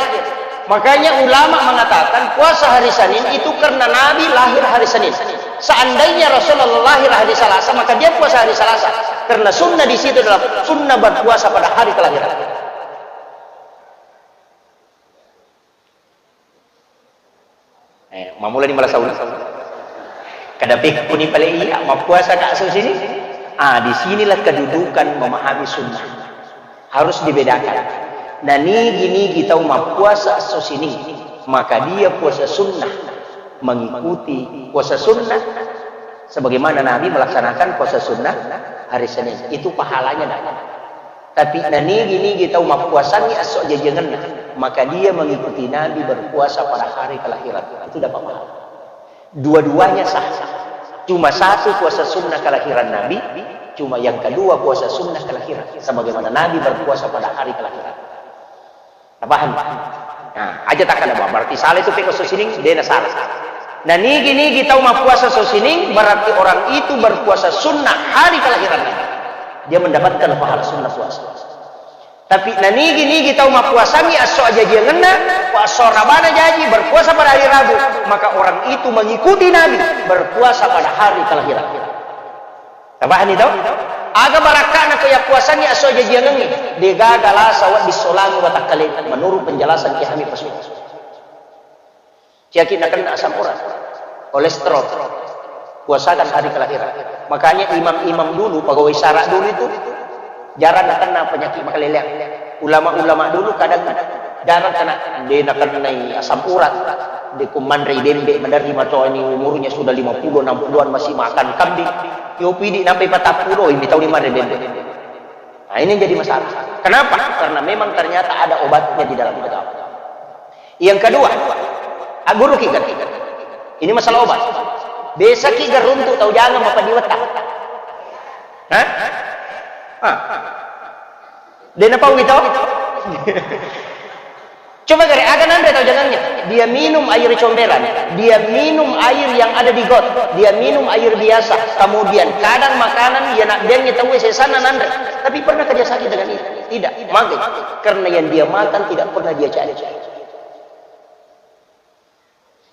Makanya ulama mengatakan puasa hari Senin itu karena Nabi lahir hari Senin. Seandainya Rasulullah lahir hari Selasa, maka dia puasa hari Selasa. Karena sunnah di situ adalah sunnah berpuasa pada hari kelahiran. Eh, mammulani mala sauna. Kada pekkuni pale iya, mappuasa ka esso sining. Ah, di sinilah kedudukan memahami sunnah. Harus dibedakan. Nah, nigi-nigi tau mappuasa esso sining, maka dia puasa sunnah, mengikuti puasa sunnah sebagaimana Nabi melaksanakan puasa sunnah hari Senin. Itu pahalanya dapat. Tapi nanigi-nigi tau mappuasangngi esso ajjajiangenna, maka dia mengikuti Nabi berpuasa pada hari kelahiran. Itu dapat pahala. Dua-duanya sah. Cuma satu puasa sunnah kelahiran Nabi, cuma yang kedua puasa sunnah kelahiran. Sebagaimana Nabi berpuasa pada hari kelahiran. Tapaham? Nah, aja takkada, berarti salah itu peko esso sining, dena salah. Nah, nigi-nigi tau mappuasa esso sining, berarti orang itu berpuasa sunnah hari kelahiran Nabi. Dia mendapatkan pahala sunnah puasa. Tapi nanigi-nigi tau mappuasangngi esso ajjajiangenna, esso rabana jaji, berpuasa pada hari Rabu, maka orang itu mengikuti Nabi berpuasa pada hari kelahiran. Tapahani tau? Aga barakka'na ko yappuasangngi esso ajjajiangengnge, degaga lasa wedding solangi watakkaleta, menurut penjelasan Kiai Hamid Pasuruan. Ciyaki nakenna asam urat, kolesterol, puasakan hari kelahiran. Makanya imam-imam dulu, pegawai sara dulu itu jarang nakenna penyakit makaleleang. Ulama-ulama dulu kadang jarang kena, de nakennai asam urat, de kumanrei bembe, maderri matoani umurnya sudah lima puluh, enam puluhan masih makan kambing. Yopi di nampai patappulo, ini tahu di mana bembe. Nah, ini yang jadi masalah. Kenapa? Karena memang ternyata ada obatnya di dalam agama. Yang kedua, agguruki kan? Ini masalah obat. Besaki garuntu tau jangan mapadiwetta. Hah? Ah. Dena pau gitu? Coba gare, aga nanre tau jangannya? Dia minum air comberan, dia minum air yang ada di got, dia minum air biasa. Kemudian kadang makanan dia nak biangnya tahu sesana nanre. Tapi pernah kerja sakit dengan itu? Tidak. Maka karena yang dia makan tidak pernah dia cari.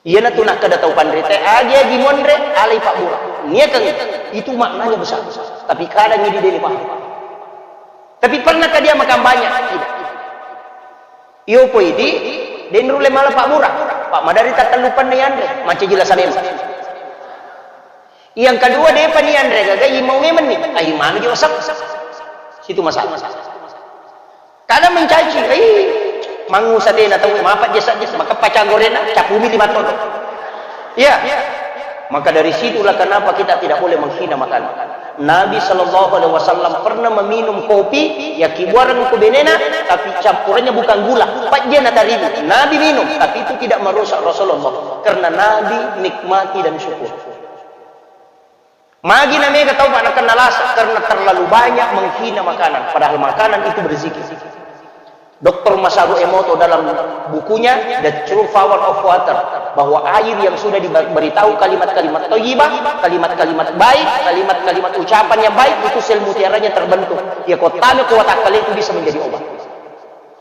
Iyanatu nakkeda tau panrita, agi-agi monre, alai pabbura. Niakeng, itu maknanya besar. Tapi kadang ini deni paham. Tapi pernahkah dia makan banyak? Tidak. Iyo poi di, deni rulle mala pabbura. Pak madari tattellu penne yanre, macca jila salema. Yang kedua, depa ni anre gaga, imau memenni. Ai manu ji oseng. Situ masalah. Kada mencaci, ai mangu satena tau, mapa jesa jesa, maka pacang gorena, capumi lima ton. Iya. Maka dari situlah kenapa kita tidak boleh menghina makanan. Nabi Shallallahu Alaihi Wasallam pernah meminum kopi, ya kibuareng ku benena, tapi campurannya bukan gula, pajjena tarigu. Nabi minum, tapi itu tidak merusak Rasulullah, karena Nabi nikmati dan syukur. Magi na mega tau, Pak, nakenna lasa karena terlalu banyak menghina makanan, padahal makanan itu berzikir. Doktor Masaru Emoto dalam bukunya The True Power of Water, bahwa air yang sudah diberitahu kalimat-kalimat thayyibah, kalimat-kalimat baik, kalimat-kalimat ucapan yang baik, itu sel mutiaranya terbentuk. Ya, kota kuat akal itu bisa menjadi obat.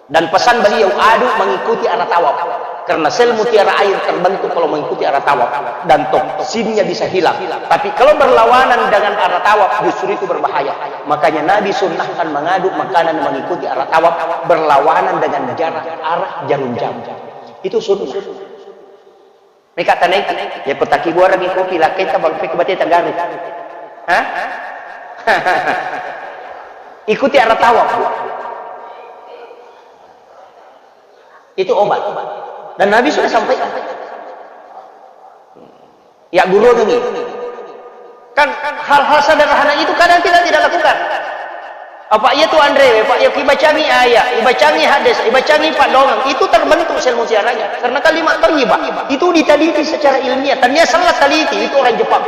Dan pesan beliau, aduk mengikuti arah tawaf. Karena sel mutiara air terbentuk kalau mengikuti arah tawaf. Dan toksinnya bisa hilang. Tapi kalau berlawanan dengan arah tawaf, justru itu berbahaya. Makanya Nabi sunnahkan mengaduk makanan mengikuti arah tawaf, berlawanan dengan jarak arah jarum jam. Itu sunnah. Meka tanai, ya, ko takibuarengngi kopi, lakkaita bang, pekko bate tanggaru. Hah? Ikuti arah tawaf, Bu. Itu obat. Dan Nabi sudah sampaikan. Ya, guru ini. Kan hal-hal sederhana itu kadang kita tidak lakukan. Apa iya tu anre, Pak, ya, ibacangi ayat, ibacangi hadis, ibacangi paddoangeng, itu terbentuk sel mutiaranya. Karena kalimat thayyibah itu diteliti secara ilmiah. Tania salah teliti, itu orang Jepang.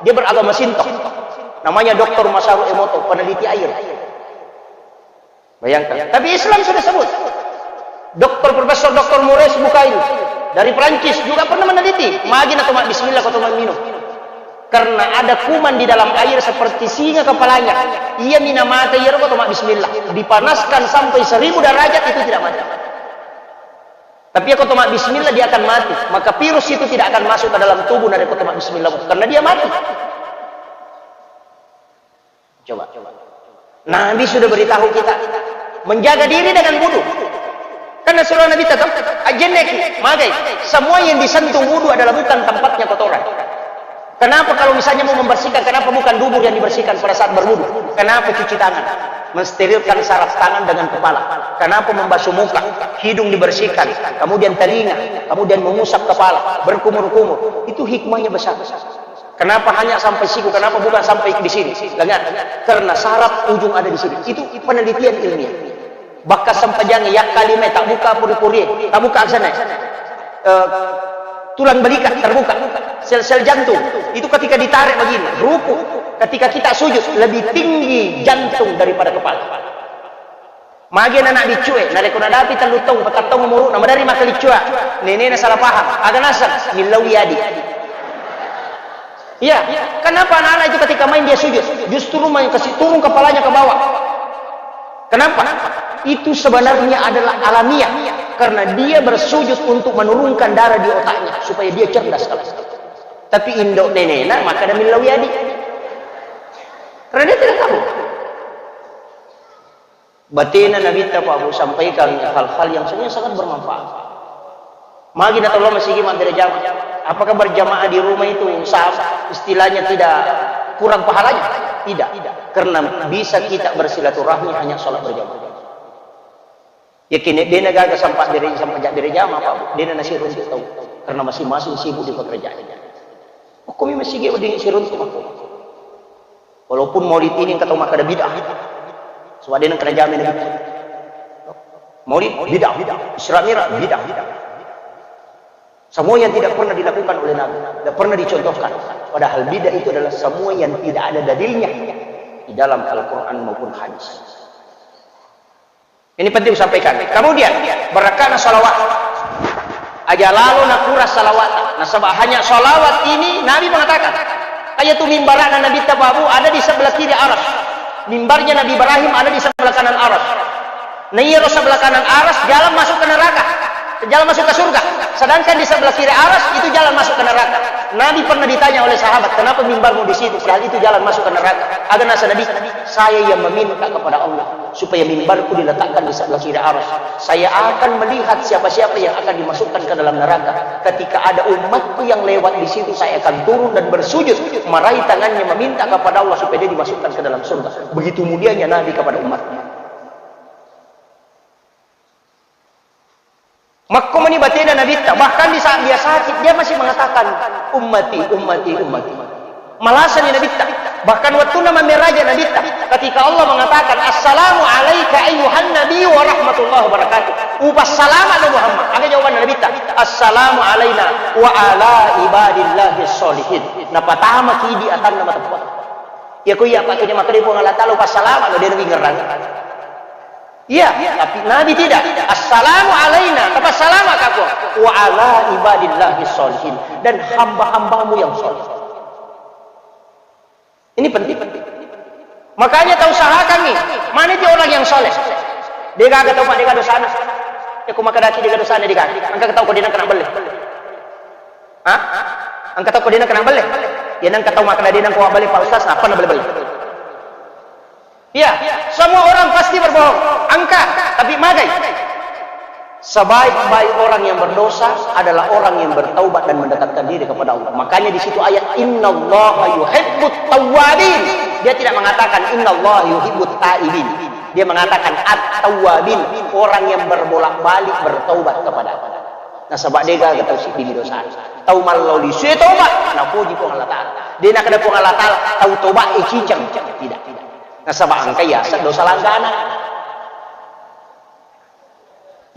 Dia beragama Shinto. Namanya Doktor Masaru Emoto, peneliti air. Bayangkan. Tapi Islam sudah sebut. Doktor, Profesor Doktor Maurice Bucaille dari Perancis juga pernah meneliti, magi na to mabbismillah ko to mamminung. Karena ada kuman di dalam air seperti singa kepalanya. Iya mina mate, iya ko to mabbismillah. Dipanaskan sampai seribu derajat, itu tidak mati. Tapi iya ko to mabbismillah, dia akan mati. Maka virus itu tidak akan masuk ke dalam tubuh dari ko to mabbismillah, karena dia mati. Coba. Nabi sudah beritahu kita menjaga diri dengan wudu. Karena surah Nabi tetap ajenneki, magai. Semua yang disentuh wudu adalah bukan tempatnya kotoran. Kenapa kalau misalnya mau membersihkan, kenapa bukan dubur yang dibersihkan pada saat berwudu? Kenapa cuci tangan? Mensterilkan saraf tangan dengan kepala. Kenapa membasuh muka, hidung dibersihkan, kemudian telinga, kemudian mengusap kepala, berkumur-kumur? Itu hikmahnya besar. Kenapa hanya sampai siku? Kenapa bukan sampai di sini? Lengan. Karena saraf ujung ada di sini. Itu penelitian ilmiah. Bahkan sempajang yang kalima tak buka puri-puri, tak buka sana. Eh, tulang balikat terbuka, sel-sel jantung. Itu ketika ditarik begini, ruku. Ketika kita sujud, lebih tinggi jantung daripada kepala. Magi anak biccu e, narekko nadapi tellu taung, patang taung umuru'na, maderri makkaliccua, nenena salah paham, aga naseng, millau adi. Iya, kenapa anak-anak itu ketika main dia sujud, justru main kasih turun kepalanya ke bawah? Kenapa? Itu sebenarnya adalah alamiah, karena dia bersujud untuk menurunkan darah di otaknya supaya dia cerdas kalau. Tapi indo nenena maka ada millau adi. Karena dia tidak tahu. Batena Nabitta Pak Bu sampaikan hal-hal yang sebenarnya sangat bermanfaat. Magi na tolong masigi mabbere jamaah. Apakah berjamaah di rumah itu sah, istilahnya tidak kurang pahalanya? Tidak. Karena bisa kita bersilaturahmi hanya sholat berjamaah. Yakin dena gaga sempat bere, sempat bere jamaah Pak Bu. Dena nasiruntu tau. Karena masing-masing sibuk di pekerjaannya. Hukumi masigi wedding siruntu Pak Bu. Walaupun maulid ini engka tau makkeda bid'ah. Sebab de nengka najama Nabi. Maulid bid'ah, Isra Mi'raj bid'ah. Semua yang tidak pernah dilakukan oleh Nabi, tidak pernah dicontohkan. Padahal bid'ah itu adalah semua yang tidak ada dalilnya di dalam Al-Quran maupun hadis. Ini penting disampaikan. Kemudian, barakkana salawat. Aja lalo nakurang salawat. Nasaba hanya salawat ini Nabi mengatakan, iyatu mimbarana Nabitta Pak Bu ada di sebelah kiri aras. Mimbarnya Nabi Ibrahim ada di sebelah kanan aras. Nah, iyaro sebelah kanan aras jalan masuk ke neraka. Jalan masuk ke surga. Sedangkan di sebelah kiri aras itu jalan masuk ke neraka. Nabi pernah ditanya oleh sahabat, "Kenapa mimbarmu di situ? Padahal itu jalan masuk ke neraka." Aga nasa Nabi, "Saya yang meminta kepada Allah supaya mimbarku diletakkan di sebelah kiri aras. Saya akan melihat siapa-siapa yang akan dimasukkan ke dalam neraka. Ketika ada umatku yang lewat di situ, saya akan turun dan bersujud, meraih tangannya, meminta kepada Allah supaya dia dimasukkan ke dalam surga." Begitu mulianya Nabi kepada umatnya. Makko mani batena Nabitta, bahkan di saat dia sakit, dia masih mengatakan, "Ummati, ummati, ummati." Malasani Nabitta. Bahkan waktu nama meraja Nabitta, ketika Allah mengatakan, "Assalamu alaika ayyuhan nabi wa rahmatullahi wa barakatuh." Upa salama lo Muhammad. Aga jawaban Nabitta, "Assalamu alaina wa ala ibadillahi sholihin." Napatama kidi atanna mateppa. Ya ko iya pakai maka di Puang Allah Taala upa salama lo dia nabi ngerang. Iya, tapi Nabi tidak. "Assalamu alaina," tapi salama ka Puang. "Wa ala ibadillahi sholihin," dan hamba-hambamu yang soleh. Ini penting. Makanya tau usahakan nih, mana itu orang yang soleh? Dia gak tahu Pak, dia gak dosana. Ya, aku maka daki dia gak dosana, dia gak. Angka tahu kau dia kena beli. Hah? Angka tahu kau dia kena beli. Ya, angka tahu maka dia kena beli Pak Ustaz, apa na beli-beli? Ya, semua orang pasti berbohong. Angka, tapi magai. Sebaik-baik orang yang berdosa adalah orang yang bertaubat dan mendekatkan diri kepada Allah. Makanya di situ ayat, "Innallaha yuhibbut tawwabin." Dia tidak mengatakan, "Innallaha yuhibbut taibin." Dia mengatakan, "At-tawwabin," orang yang berbolak-balik bertaubat kepada Allah. Nasaba de gaga tau siddimi dosa. Tau mallao lisue toba, napoji Puang Allah Taala. De nakada Puang Allah Taala, tau toba e ciceng. Tidak, tidak. Nasaba engka yaseng dosa langganan.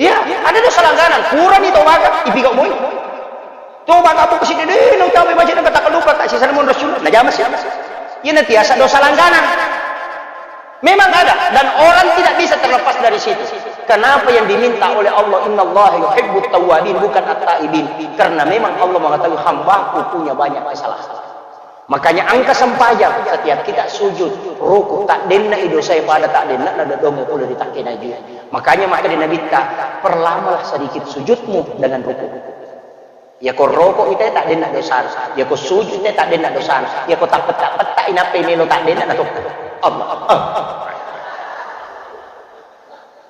Iya, ada dosa langganan. Purani tobaka, ipigau moi. Tobaka apa sih dede, nang cabe baca nang kata lupa tak sisa namun Rasul. Nah, jamas ya. Iya nanti yaseng dosa langganan. Memang ada, dan orang tidak bisa terlepas dari situ. Kenapa yang diminta oleh Allah, "Innallaha yuhibbut tawwabin", bukan at-taibin? Karena memang Allah mengetahui hambaku punya banyak kesalahan. Makanya engka sempajang, setiap kita sujud, ruku, taddenna i dosae pada taddenna na dodongnge pole ri takkena ji. Makanya makkeda Nabitta, "Perlamalah sedikit sujudmu dengan ruku." Yako roko ite taddenna dosana, yako sujud ite taddenna dosana, yako tappetta-petta inappai melo taddenna na tokko. Allah.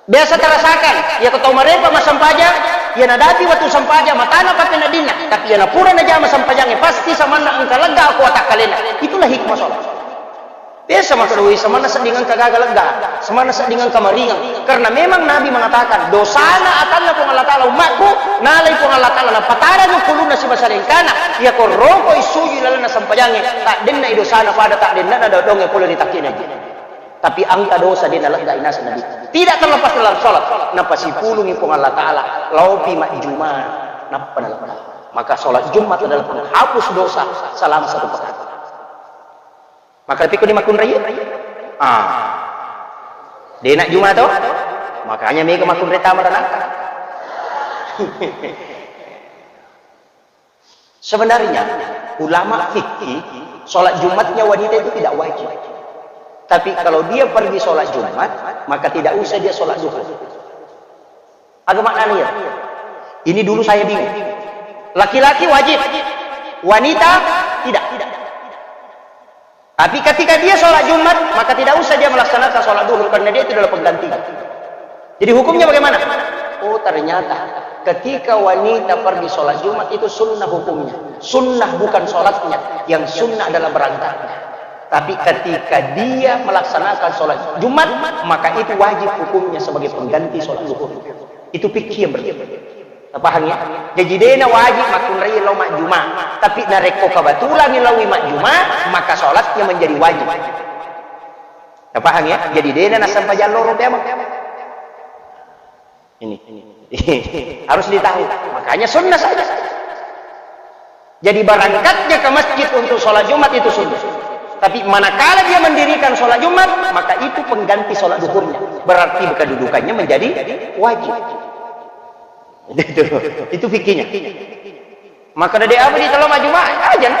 Biasa tarasakan, iya ko tau marepa massempajang, iya nadapi wettu sempajang, matana pappeneddinna, tapi iya napura najama sempajangnge, pasti samanna engka lega ko watakkalena. Itulah hikmah sholat. Biasa makkeda, "Woi, samanna sedding engka gaga lega, samanna sedding engka maringang." Karena memang Nabi mengatakan, "Dosana atanna Puang Allah Ta'ala ummakku, nalai Puang Allah Ta'ala, napatarangi kulunna sibawa salengkana, iya ko rokoi sujud lalenna sempajangnge, taddenna i dosana pada taddenna na dodongnge pole ri takkena." Tapi engka dosa de naleggai naseng Nabi. Tidak terlepas dalam sholat. Napasipulungi Puang Allah Ta'ala, laopi majjuma, nappa nalegga. Maka sholat Jumat adalah penghapus dosa selama satu pekan. Maka tapi ko di makunrai? Ah. Dena Juma to? Makanya mega makunrai tama ranaka. Sebenarnya, ulama fikih, sholat Jumatnya wanita itu tidak wajib. Tapi kalau dia pergi sholat Jumat, maka tidak usah dia sholat duhur. Apa maknanya ya? Ini dulu saya bingung. Laki-laki wajib, wanita tidak. Tapi ketika dia sholat Jumat, maka tidak usah dia melaksanakan sholat duhur karena dia itu adalah penggantinya. Jadi hukumnya bagaimana? Oh, ternyata ketika wanita pergi sholat Jumat itu sunnah hukumnya. Sunnah bukan sholatnya, yang sunnah adalah berangkatnya. Tapi ketika dia melaksanakan sholat Jumat, maka itu wajib hukumnya sebagai pengganti sholat duhur. Itu fikih yang berbeda. Paham ya? Jadi dena wajib makkunrai lao majjuma. Tapi narekko kebetulan laowi majjuma, maka sholatnya menjadi wajib. Paham ya? Jadi dena nassempajang loro memang. Ini. Harus ditahu. Makanya sunnah saja. Jadi berangkatnya ke masjid untuk sholat Jumat itu sunnah. Tapi manakala dia mendirikan sholat Jumat, maka itu pengganti sholat duhurnya. Berarti kedudukannya menjadi wajib. Itu, itu fikihnya. Maka dede apa di telo majuma aja na.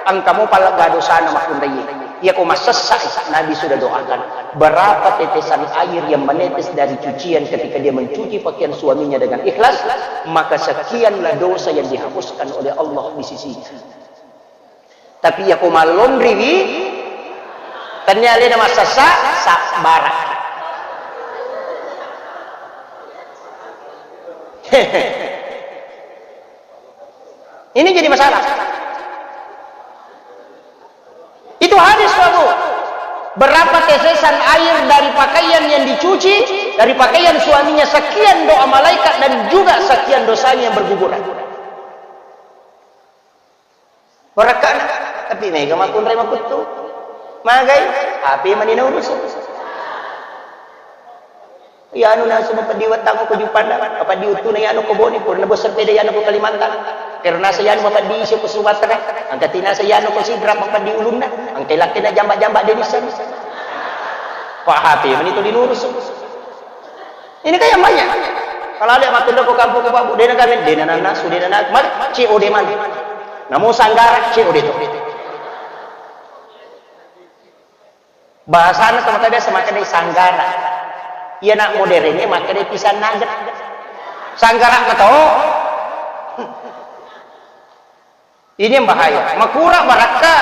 Engka mopa lega dosana makkunrai. Iya ko massessa, Nabi sudah doakan. Berapa tetesan air yang menetes dari cucian ketika dia mencuci pakaian suaminya dengan ikhlas, maka sekianlah dosa yang dihapuskan oleh Allah di sisinya. Tapi iya ko mallonriwi, tennia alena massessa, sabbaraki. Ini jadi masalah. Itu hadis, Pak Bu. Berapa tetesan air dari pakaian yang dicuci, dari pakaian suaminya, sekian doa malaikat dan juga sekian dosanya yang berguguran. Barakka'na, tapi mega makkunrai makuttu. Magai, H P mani naurusu. Iyanu nasu mapeddi wettang ko Juppandang, mapeddi uttuna iyanu ko Bone, purana bosseng pede iyanu ko Kalimantan. Karena sa iyanu mapeddi isi ko Sumatera, angka tinasa iyanu ko Sidrap mapeddi ulunna, angka lakkena jamba-jamba de nisseng. Pa H P mani to dinurusu. Ini kan yang banyak. Kalau ada makkeda ko kampung ko Pak Bu, dena kami, dena nana, sudah nana, mari C O D mana? Namo sanggara C O D to. Bahasana sama tadi sama kena sanggara. Iya nak modernnya makkeda pisang nugget. Sanggara na to. Ini yang bahaya. Makura barakka.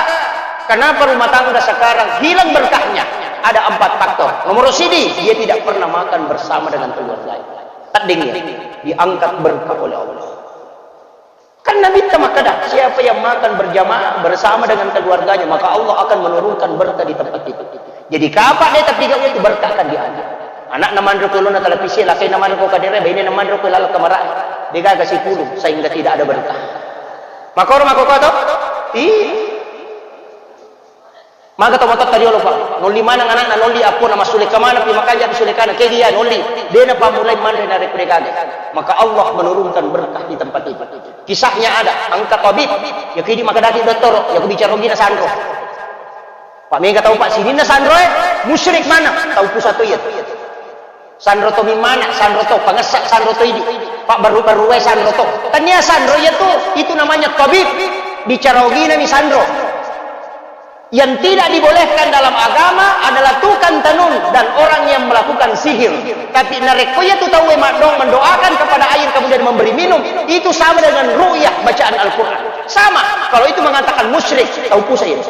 Kenapa rumah tangga sekarang hilang berkahnya? Ada empat faktor. Nomor sidi, dia tidak pernah makan bersama dengan keluarganya. Tedding ya, diangkat berkah oleh Allah. Kan Nabi makkeda, siapa yang makan berjamaah bersama dengan keluarganya, maka Allah akan menurunkan berkah di tempat itu. Jadi kapang de tapigau itu berkah akan diangkat. Anakna manro ko ulunna televisi, lakkainna manro ko kadere, bainena manro ko laleng kamara. Degaga sipulung sehingga tidak ada berkah. Makoro makkokkoe to? Iya. Maga to matotta riolo, Pak. Nolli maneng anakna, nolli appona, massulekka maneng pi makanja sulekana. Kegi ya nolli. Dena pammulai manre narekko degaga. Maka Allah menurunkan berkah di tempat itu. Kisahnya ada, engka tabib, ya kidi makadaki dottoro, ya ku bicara gina sanro. Pak mega tau Pak sininna sanro e, musyrik mana? Tau pusat to iya. Sanro to mimmana, sanro to pangessa, sanro to idi. Pak baru-baru wae sanro to. Tania sanro iya tu, itu namanya tabib. Bicara ogina mi sanro. Yang tidak dibolehkan dalam agama adalah tukang tenung dan orang yang melakukan sihir. Tapi narekko iya tu tauwe maddong mendoakan kepada air kemudian memberi minum, itu sama dengan ru'yah bacaan Al-Quran. Sama, kalau itu mengatakan musyrik, tau pusa itu.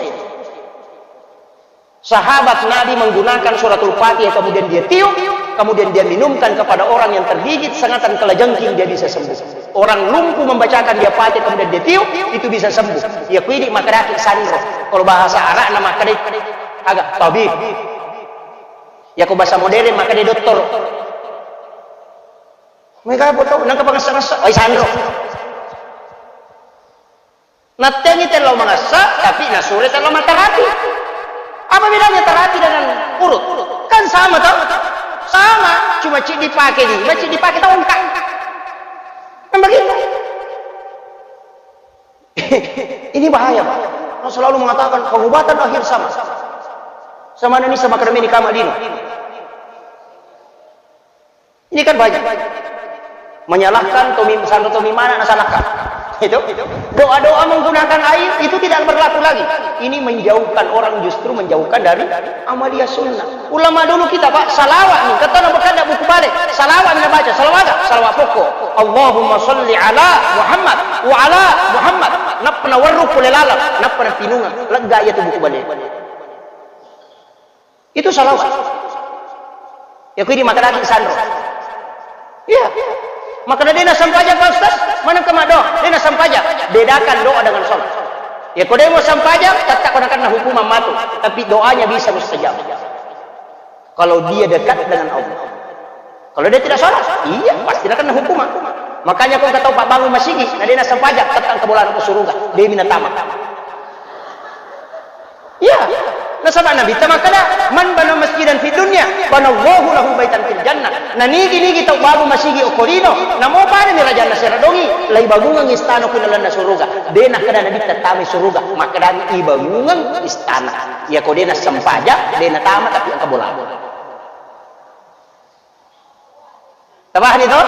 Sahabat Nabi menggunakan suratul Fatihah, kemudian dia tiup, kemudian dia minumkan kepada orang yang tergigit sengatan kelajengking, dia bisa sembuh. Orang lumpuh membacakan dia Fatihah, kemudian dia tiup, itu bisa sembuh. Ya, kuidi makadaki sanro. Kalau bahasa Arab nama makadai agak tabib. Ya, kalau bahasa modern makadai doktor. Mereka apa tahu? Nang kepangsa-ngasa, oi sanro. Nattengi tello mangessa, tapi nasure tello matarapi. Apa bedanya tarapi dengan urut? Kan sama toh? Sama, cuma cik dipakai di, cik dipakai tongkat. Kan begitu. Ini bahaya, Pak. Orang selalu mengatakan pengobatan akhir zaman. Sama ini sama kerja ini kama dino. Ini kan banyak. Menyalahkan tomi, sanro tomi mana nasalahkan. Itu. Doa-doa menggunakan air itu tidak berlaku lagi. Ini menjauhkan orang, justru menjauhkan dari amalia sunnah. Ulama dulu kita, Pak, salawat nih. Kata nama kata buku balik. Salawat nih baca. Salawat apa? Salawat pokok. Allahumma salli ala Muhammad wa ala Muhammad. Nappa nawarru pole lalang. Nappa napinunga. Lega iya tu buku balik. Itu salawat. Ya, kuwi di makkadaki sanro. Iya. Makkada de' nassempajang, Pak Ustaz, maneng ka maddoa, de' nassempajang. Bedakan doa dengan sholat. Ya, ko de' mo sempajang, tetap ko nakenna hukuman matu. Tapi doanya bisa mustajab. Kalau dia dekat dengan Allah. Kalau dia tidak sholat, iya, pasti nakenna hukuman. Makanya ko engka tau pabbangung masigi, na de' nassempajang, tetap engka bolana ko suruga. De' mi natama. Iya. Nasaba Nabitta makkada, "Man bana masjidan fid dunya, banallahu lahu baitan fil jannah." Nanigi-nigi tau bangung masigi okko lino, namo padani rajanna sera dongi, laibangungeng istana ku lalenna suruga. De' nakkada Nabitta tamai suruga, makkadani ibangungeng istana. Iya ko de' nassempajang, de' natama tapi engka bola. Tapahani to?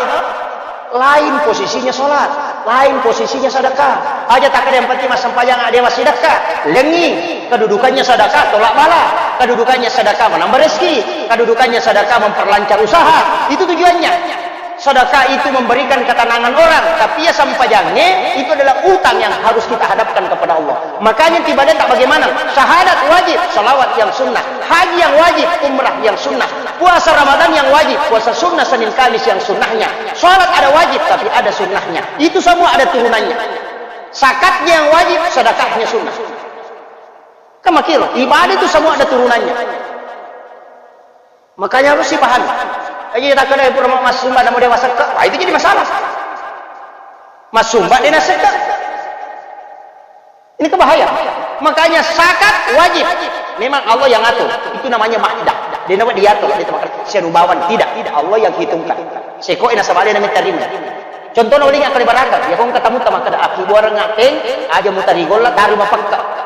Lain posisinya sholat, lain posisinya sedekah. Aja takkeda yang penting massempajang ade' massidekka. Lengi, kedudukannya sedekah tolak bala, kedudukannya sedekah menambah rezeki, kedudukannya sedekah memperlancar usaha. Itu tujuannya. Sedekah itu memberikan ketenangan orang, tapi ya sempajangnge itu adalah utang yang harus kita hadapkan kepada Allah. Makanya ibadah tak bagaimana? Syahadat wajib, salawat yang sunnah, haji yang wajib, umrah yang sunnah. Puasa Ramadan yang wajib, puasa sunnah Senin Kamis yang sunnahnya. Sholat ada wajib, tapi ada sunnahnya. Itu semua ada turunannya. Zakatnya yang wajib, sedekahnya sunnah. Kan makiro, ibadah itu semua ada turunannya. Makanya harus dipahami. Jadi kita kena pura massumba namu dewa sekka, wah, itu jadi masalah. Massumba de' nasekka. Ini kan bahaya. Makanya zakat wajib. Memang Allah yang atur. Itu namanya mahdah. De' nawa diatur, de' nawa sianubawan. Tidak, tidak. Allah yang hitungkan. Seko ina sabale na metarima. Contohna uling akan ibaratkan. Ya kong katamu tama kada aki buarang ngateng, aja mutari golla, taru mapakka.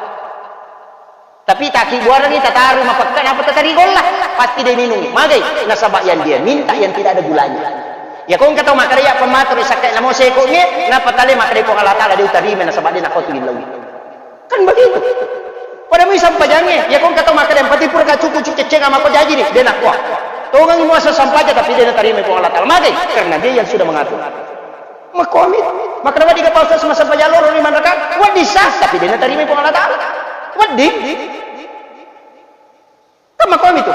Tapi taki buarang ni tataru mapakka, napa tatari golla? Pasti dia minum. Magai, nasaba yang dia minta yang tidak ada gulanya. Ya kong kata makada ya pematur sakka namo seko nge, napa tale makada Puang Allah Taala dia utarima nasaba dia nakotu ilawi. Kan begitu. Pada mui sampajangnya, ya kong kata maka yang pati pura ka cuku cuku ceceng ama ko jaji ni, de' nakua. Tongang muasa sampaja tapi de' natarima Puang Allah Taala. Magai, karena dia yang sudah mengatur. Makomi, maka dapat tiga pausa semasa pajalur lima rakaat, wedding sah, tapi de' natarima Puang Allah Taala. Wedding. Kan makomi tu.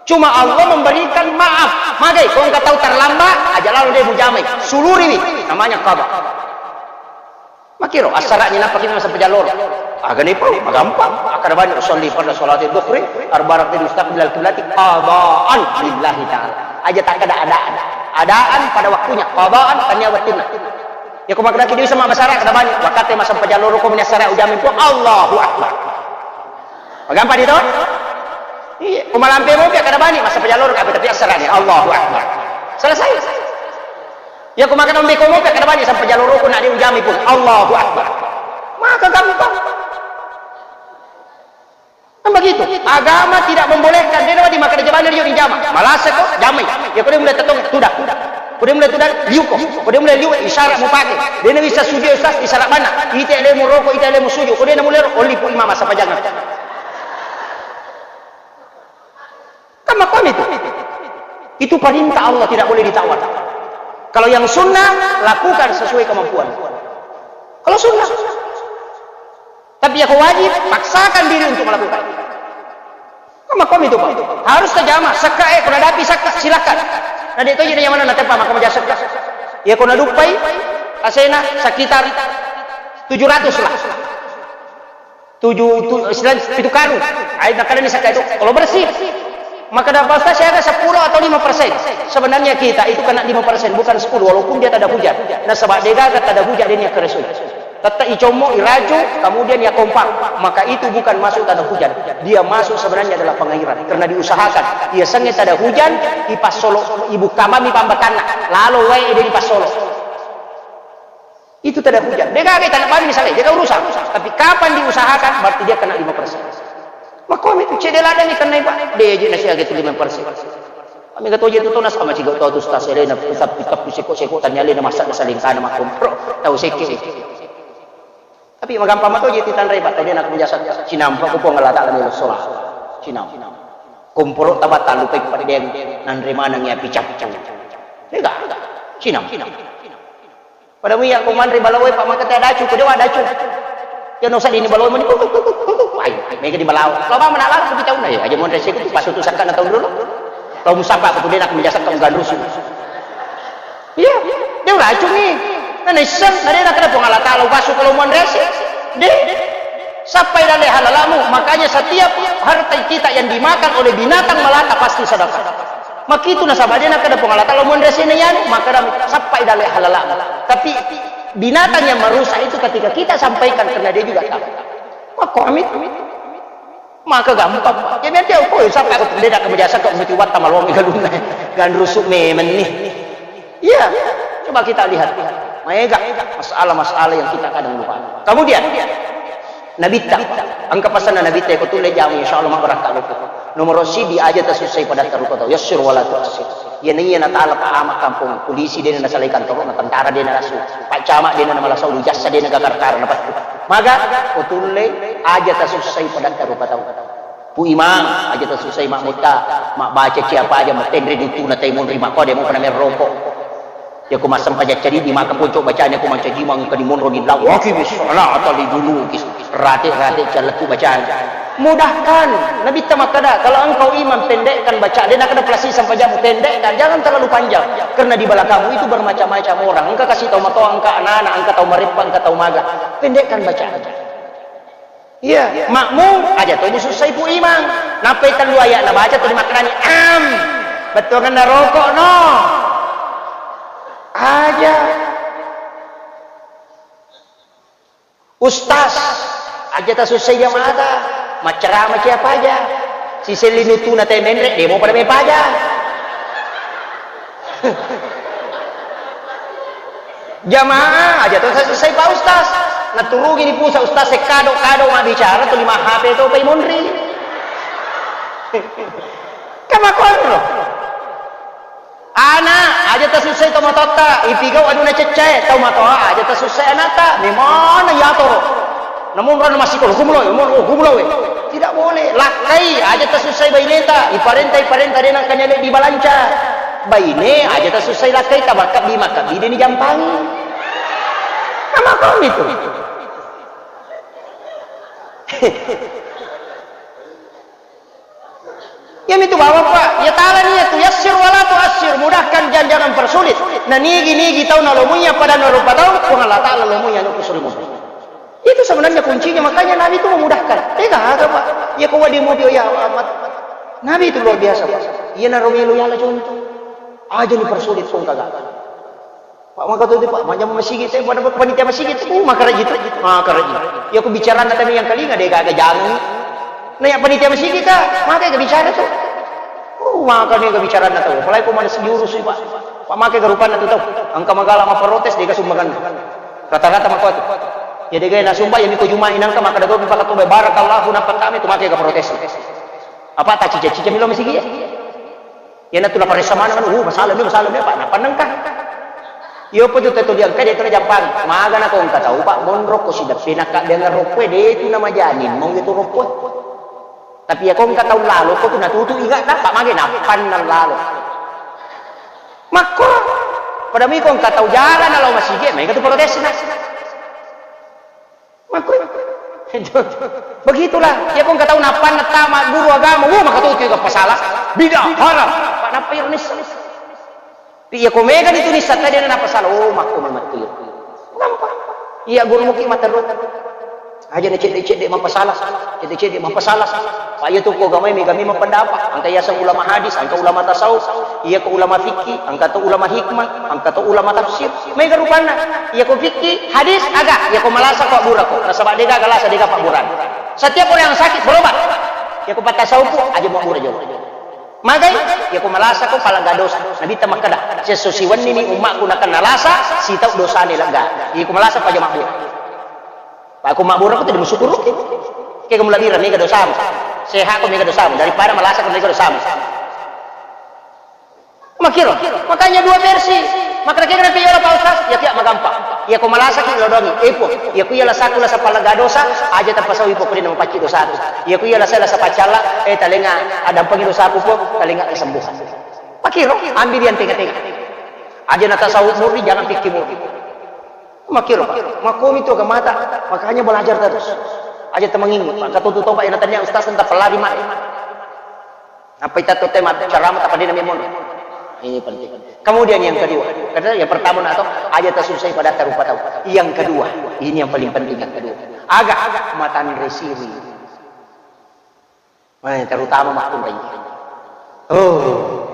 Cuma Allah memberikan maaf. Magai, kong kata terlambat, aja lalu de' mujamai. Suluriwi, namanya qada. Makiro, assara'ni nappa kita masa pajalor. Agani pau, magampang. Akar banyak usalli pada salati dhuhri, arba rakaat mustaqbil al-qiblati, qadaan lillahi ta'ala. Aja tak ada adaan. Adaan pada waktunya, qadaan tania waktunya. Ya, ko makkedaki dia sama basara kada banyak. Wakate masa pajalor ko meni assara ujami pun, Allahu Akbar. Magampang itu? Iya, ko malampe mopi kada banyak masa pajalor ka tapi assara ni, Allahu Akbar. Selesai. Ya, ko makan ombe ko mopi kada banyak sampai jalur ko nak dia ujami pun, Allahu Akbar. Maka gampang. Kan begitu. Agama tidak membolehkan. Dia nama di makan jaman dia jama. Malasa ko, jamai. Ya, ko dia mulai tetong, tudah. Ko dia mulai tudah, liuko. Ko dia mulai liu, isyarat mau pakai. Dia nabi sujud, Ustaz, isyarat mana? Ite lemu rokok, ite lemu sujud. Ko dia mulai, oli pu imam, masa pajangan. Kan makom itu. Itu perintah Allah, tidak boleh ditawar. Kalau yang sunnah, lakukan sesuai kemampuan. Kalau sunnah. Tapi yang wajib, paksakan diri untuk melakukan. Kan makom itu, Pak. Harus tajama, sekka, eh, kuna dapi sekka, silakan. Nah, dia itu jadi yang mana nanti, Pak, maka menjadi sekka. Ya, kuna dupai, asena sekitar tujuh ratus lah. Tujuh, tu-, sembilan, pitu karung. Ai, makkeda ni sekka itu, kalau bersih. Makkeda Pak Ustaz, saya ada sepuluh atau lima persen. Sebenarnya kita itu kena lima persen, bukan sepuluh, walaupun dia tak ada hujan. Nasaba degaga tak ada hujan, dia niat keresu. Tetap icommo, iraju, kemudian ia kompak. Maka itu bukan masuk tanah hujan. Dia masuk sebenarnya adalah pengairan. Karena diusahakan. Ia senge tak ada hujan, ipassolo, ibu kamami pambakanna. Lalu wae dia dipassolo. Itu tidak hujan. Dia gagai tanah bali misalnya, dia urusan. Tapi kapan diusahakan, berarti dia kena lima persen. Makomi tu cedde ladang ikan naik, Pak. Dia je nasi agak tu lima persen. Kami kata je tu tona sama ciga tau tu stas elena, tapi, tapi seko-seko tanya elena masak saling kana makom. Bro, tahu seke. Tapi magampang mato je titanrai, Pak. Tadi nak menjasa cinampa ku Puang Allah Taala melo sola. Cinam. Komporo tabat talu pe pada dia nanre manang ya picak. Dia gak, gak. Cinam. Pada muya ko manre balawo e, Pak, maka te adacu, ko dewa adacu. Ya no sadini balawo e mani, kuk, kuk, kuk, kuk, kuk. Ai, mega di balawo. Lo ba mana lalu kita una ya, aja monre seku tu pas tu sakka na taun dulu. Lo musapa ko tu de nak menjasa ka ganrusu. Iya, de adacu ni. Na naisseng, na de na kada Puang Allah Taala upasu kalau monre se. De. Sappai dalle halalamu. Makanya setiap harta kita yang dimakan oleh binatang melata pasti sedekah. Makitu nasaba de nakkeda Puang Allah Taala, "Monre sena yanu," makkeda, "Sappai dalle halalamu." Tapi binatang yang merusak itu ketika kita sampaikan karena dia juga tahu. Makko amit. Maka gampang. Ya, biar dia, "Oh, sappai aku pendeta ke biasa kok mesti watta malongi galunna." Ganrusu memang nih. Iya, coba kita lihat. Maega masalah-masalah yang kita kadang lupa. Kemudian, Nabitta, engka pasanna Nabitta, ko tulle jamu, insya Allah, mabbarakka loko. Nomor sidi, aja tasussai padatta rupa tau. Yassir wala tuassir. Iya, naiya natala pa ama kampung, polisi dena nasalai kantoro, na tentara dena nasu, pak camat dena namala saulu, jassa dena gagar-gagar napattu. Maga, ko tulle, aja tasussai padatta rupa tau. Pu Imang, aja tasussai mammutta, mabbaca ciapa aja, matenre dutuna tai monri, makko de mupa namerroko. Yako massempajang cadi di maka ponco bacanya ko mancaji mangka di monro di lawaki bis salata li dulu kis. Rate-rate calletu bacana. Mudahkan. Nabitta makkada, kalau engkau imam, pendekkan baca. De nakkada pelasi sempajammu, pendekkan, jangan terlalu panjang. Karena di belakangmu itu bermacam-macam orang. Engka kasi tau matoa, engka anak-anak, engka tau mareppa, engka tau maga. Pendekkan bacaan. Iya, makmum aja to disussai pu imang. Nappai tellu ayat nabaca tuli maknani am. Bettuanganna rokok no. Aja. Ustaz, aja tasussai jamaata. Maccarama ciapa aja. Siselli nutuna te menre, demo pada mepaja. Jamaah aja to selesai Pak Ustaz. Naturungi ni pusa Ustaz, sekado-kado mabbicara tu lima H P to pai monri. Kamakonro. Ana aja tasussai to matotta, ipigau aduna ceccae, tau matoa aja tasussai anatta, memana yatoro. Namun rana masiko hukum lo, hukum lo. Tidak boleh. Lakkai aja tasussai baineta, iparenta, iparenta dena kanyale di balanca. Baine aja tasussai lakkai, tabakka bi makka bi deni jampangi. Sama kau itu. Ya itu bawa Pak, ya tala ni itu, yassir wala tuassir, mudahkan dan jangan persulit. Nah nigi-nigi tau nalomunya pada narupa tau, Puang Allah Ta'ala lomunya nuku sulimu. Itu sebenarnya kuncinya, makanya Nabi itu memudahkan. Eh, gaga, Pak. Ya, kau dia mau dia, ya, amat. Nabi itu luar biasa, Pak. Iya, naro melo ya, lah, contoh. Aja ni persulit pun kagak. Pak, maka tuh, Pak, macam masigi, saya pada panitia masigi itu, uh, maka rajin, maka rajin. Ya, aku bicara nanti yang kali nggak ada, gaga jangan. Nah, yang panitia masigi kak, maka yang bicara tuh. Uh, maka nih bicara nanti. Apalagi aku mana sejurus sih, Pak. Pak, maka garupan tuh tau. Angka magala mau protes, dia sumbangan. Rata-rata maka tuh. Jadi gaya nasumba, ya miko Juma'i nangka maka dago paka tobe barakallahu, nappa tame tu make ga protes. Apa ta cica-cica milo masigi ya? Ya natu na paressa mana, uh, masalah ni, masalah ni, apa? Nappa nangka. Iyo, apa tu teto diangka, dia tu na Japang. Maga na ko engka tau, Pak, monro ko sideppe, nakka dengan ropoe, dia tu nama janin, mau itu ropoe. Tapi ya ko engka tau lalo, ko tu natutu ingat dah, Pak, mage nappan lalo. Makko, pada miko engka tau jalan, lao masigi, maega tu protes na. Makko. Begitulah. Iya ko engka tau nappanna tama guru agama, wuh, maka tu tiga pasala. Bid'ah, haram. Pak, nappa iro nissa. Iya ko mega ditu nissa tadi na pasala. Oh, makko memang tu. Gampang. Iya guru muki materru. Aja na cedde-cedde mapasala. Cedde-cedde mapasala. Pak, iya tu ko gamai mega memang pendapat. Angka iya sang ulama hadis, angka ulama tasawuf. Iya ko ulama fikih, angka to ulama hikmah, angka to ulama tafsir. Mega rupanna. Iya ko fikih, hadis, aga. Iya ko malasa ko abbura ko. Nasaba dega galasa dega pabburan. Setiap orang yang sakit berobat. Iya ko patasawuf, aja mabbura jolo. Magai, iya ko malasa ko palagga dosa. Nabitta makkeda, sesso siwenni ni ummakku nakenna lasa, sitau dosane lega. Iya ko malasa ko aja mabbura. Pak, ko mabbura ko tadi musukuruki. Ke ko mulabira mega dosamu. Sehat ko mega dosamu. Daripada malasa ko mega dosamu. Makiro, makanya dua versi. Makanya kira nabi ya Pak Ustaz, ya kia magampang. Ya ko malasa ki lodongi, epo. Ya ku iya lasaku lasa palaga dosa, aja tapasau ipo kudina mapacci dosaku. Ya ku iya lasa lasa pacalla, eh talenga adampangi dosaku po, talenga kesembuhan. Makiro, ambil yang tengah-tengah. Aja na tasawuf murni, jangan fikih murni. Makiro, Pak. Makomi tu agamata, makanya belajar terus. Aja temangini, Pak. Katutu toba yang tanya Ustaz tentang pelari mai. Apa itu tema ceramah tak pada memang. Ini penting. Kemudian yang kedua, karena yang pertama nak tahu, aja tak susah pada taruh tahu. Yang kedua, ini yang paling penting yang kedua. Agak, agak matan resiri. Eh, terutama makkunrai. Oh.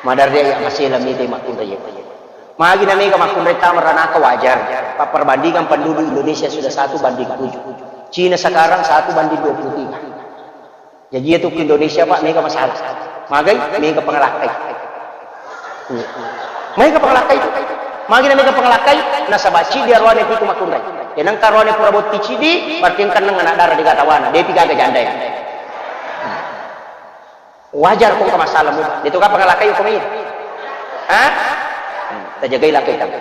Madarri ya masih lami deh makkunrai. Magi na mega makkunrai tama ranaka wajar. Pak, perbandingan penduduk Indonesia sudah satu banding tujuh. Cina sekarang satu banding dua puluh tiga. Jadi itu ke Indonesia, Pak, mega masalah. Magai, mega pengelakkai. Iya. Mega pengelakkai itu. Magi na mega pengelakkai, nasaba cidi aroane pitu makkunrai. Enang karoane pura botti cidi, berarti engka neng anak dara di gatawana, depi gaga janda ya. Wajar kong ke masalah muda. Itu kan pengelakkai hukum iya. Hah? Tajagai lakkai tamu.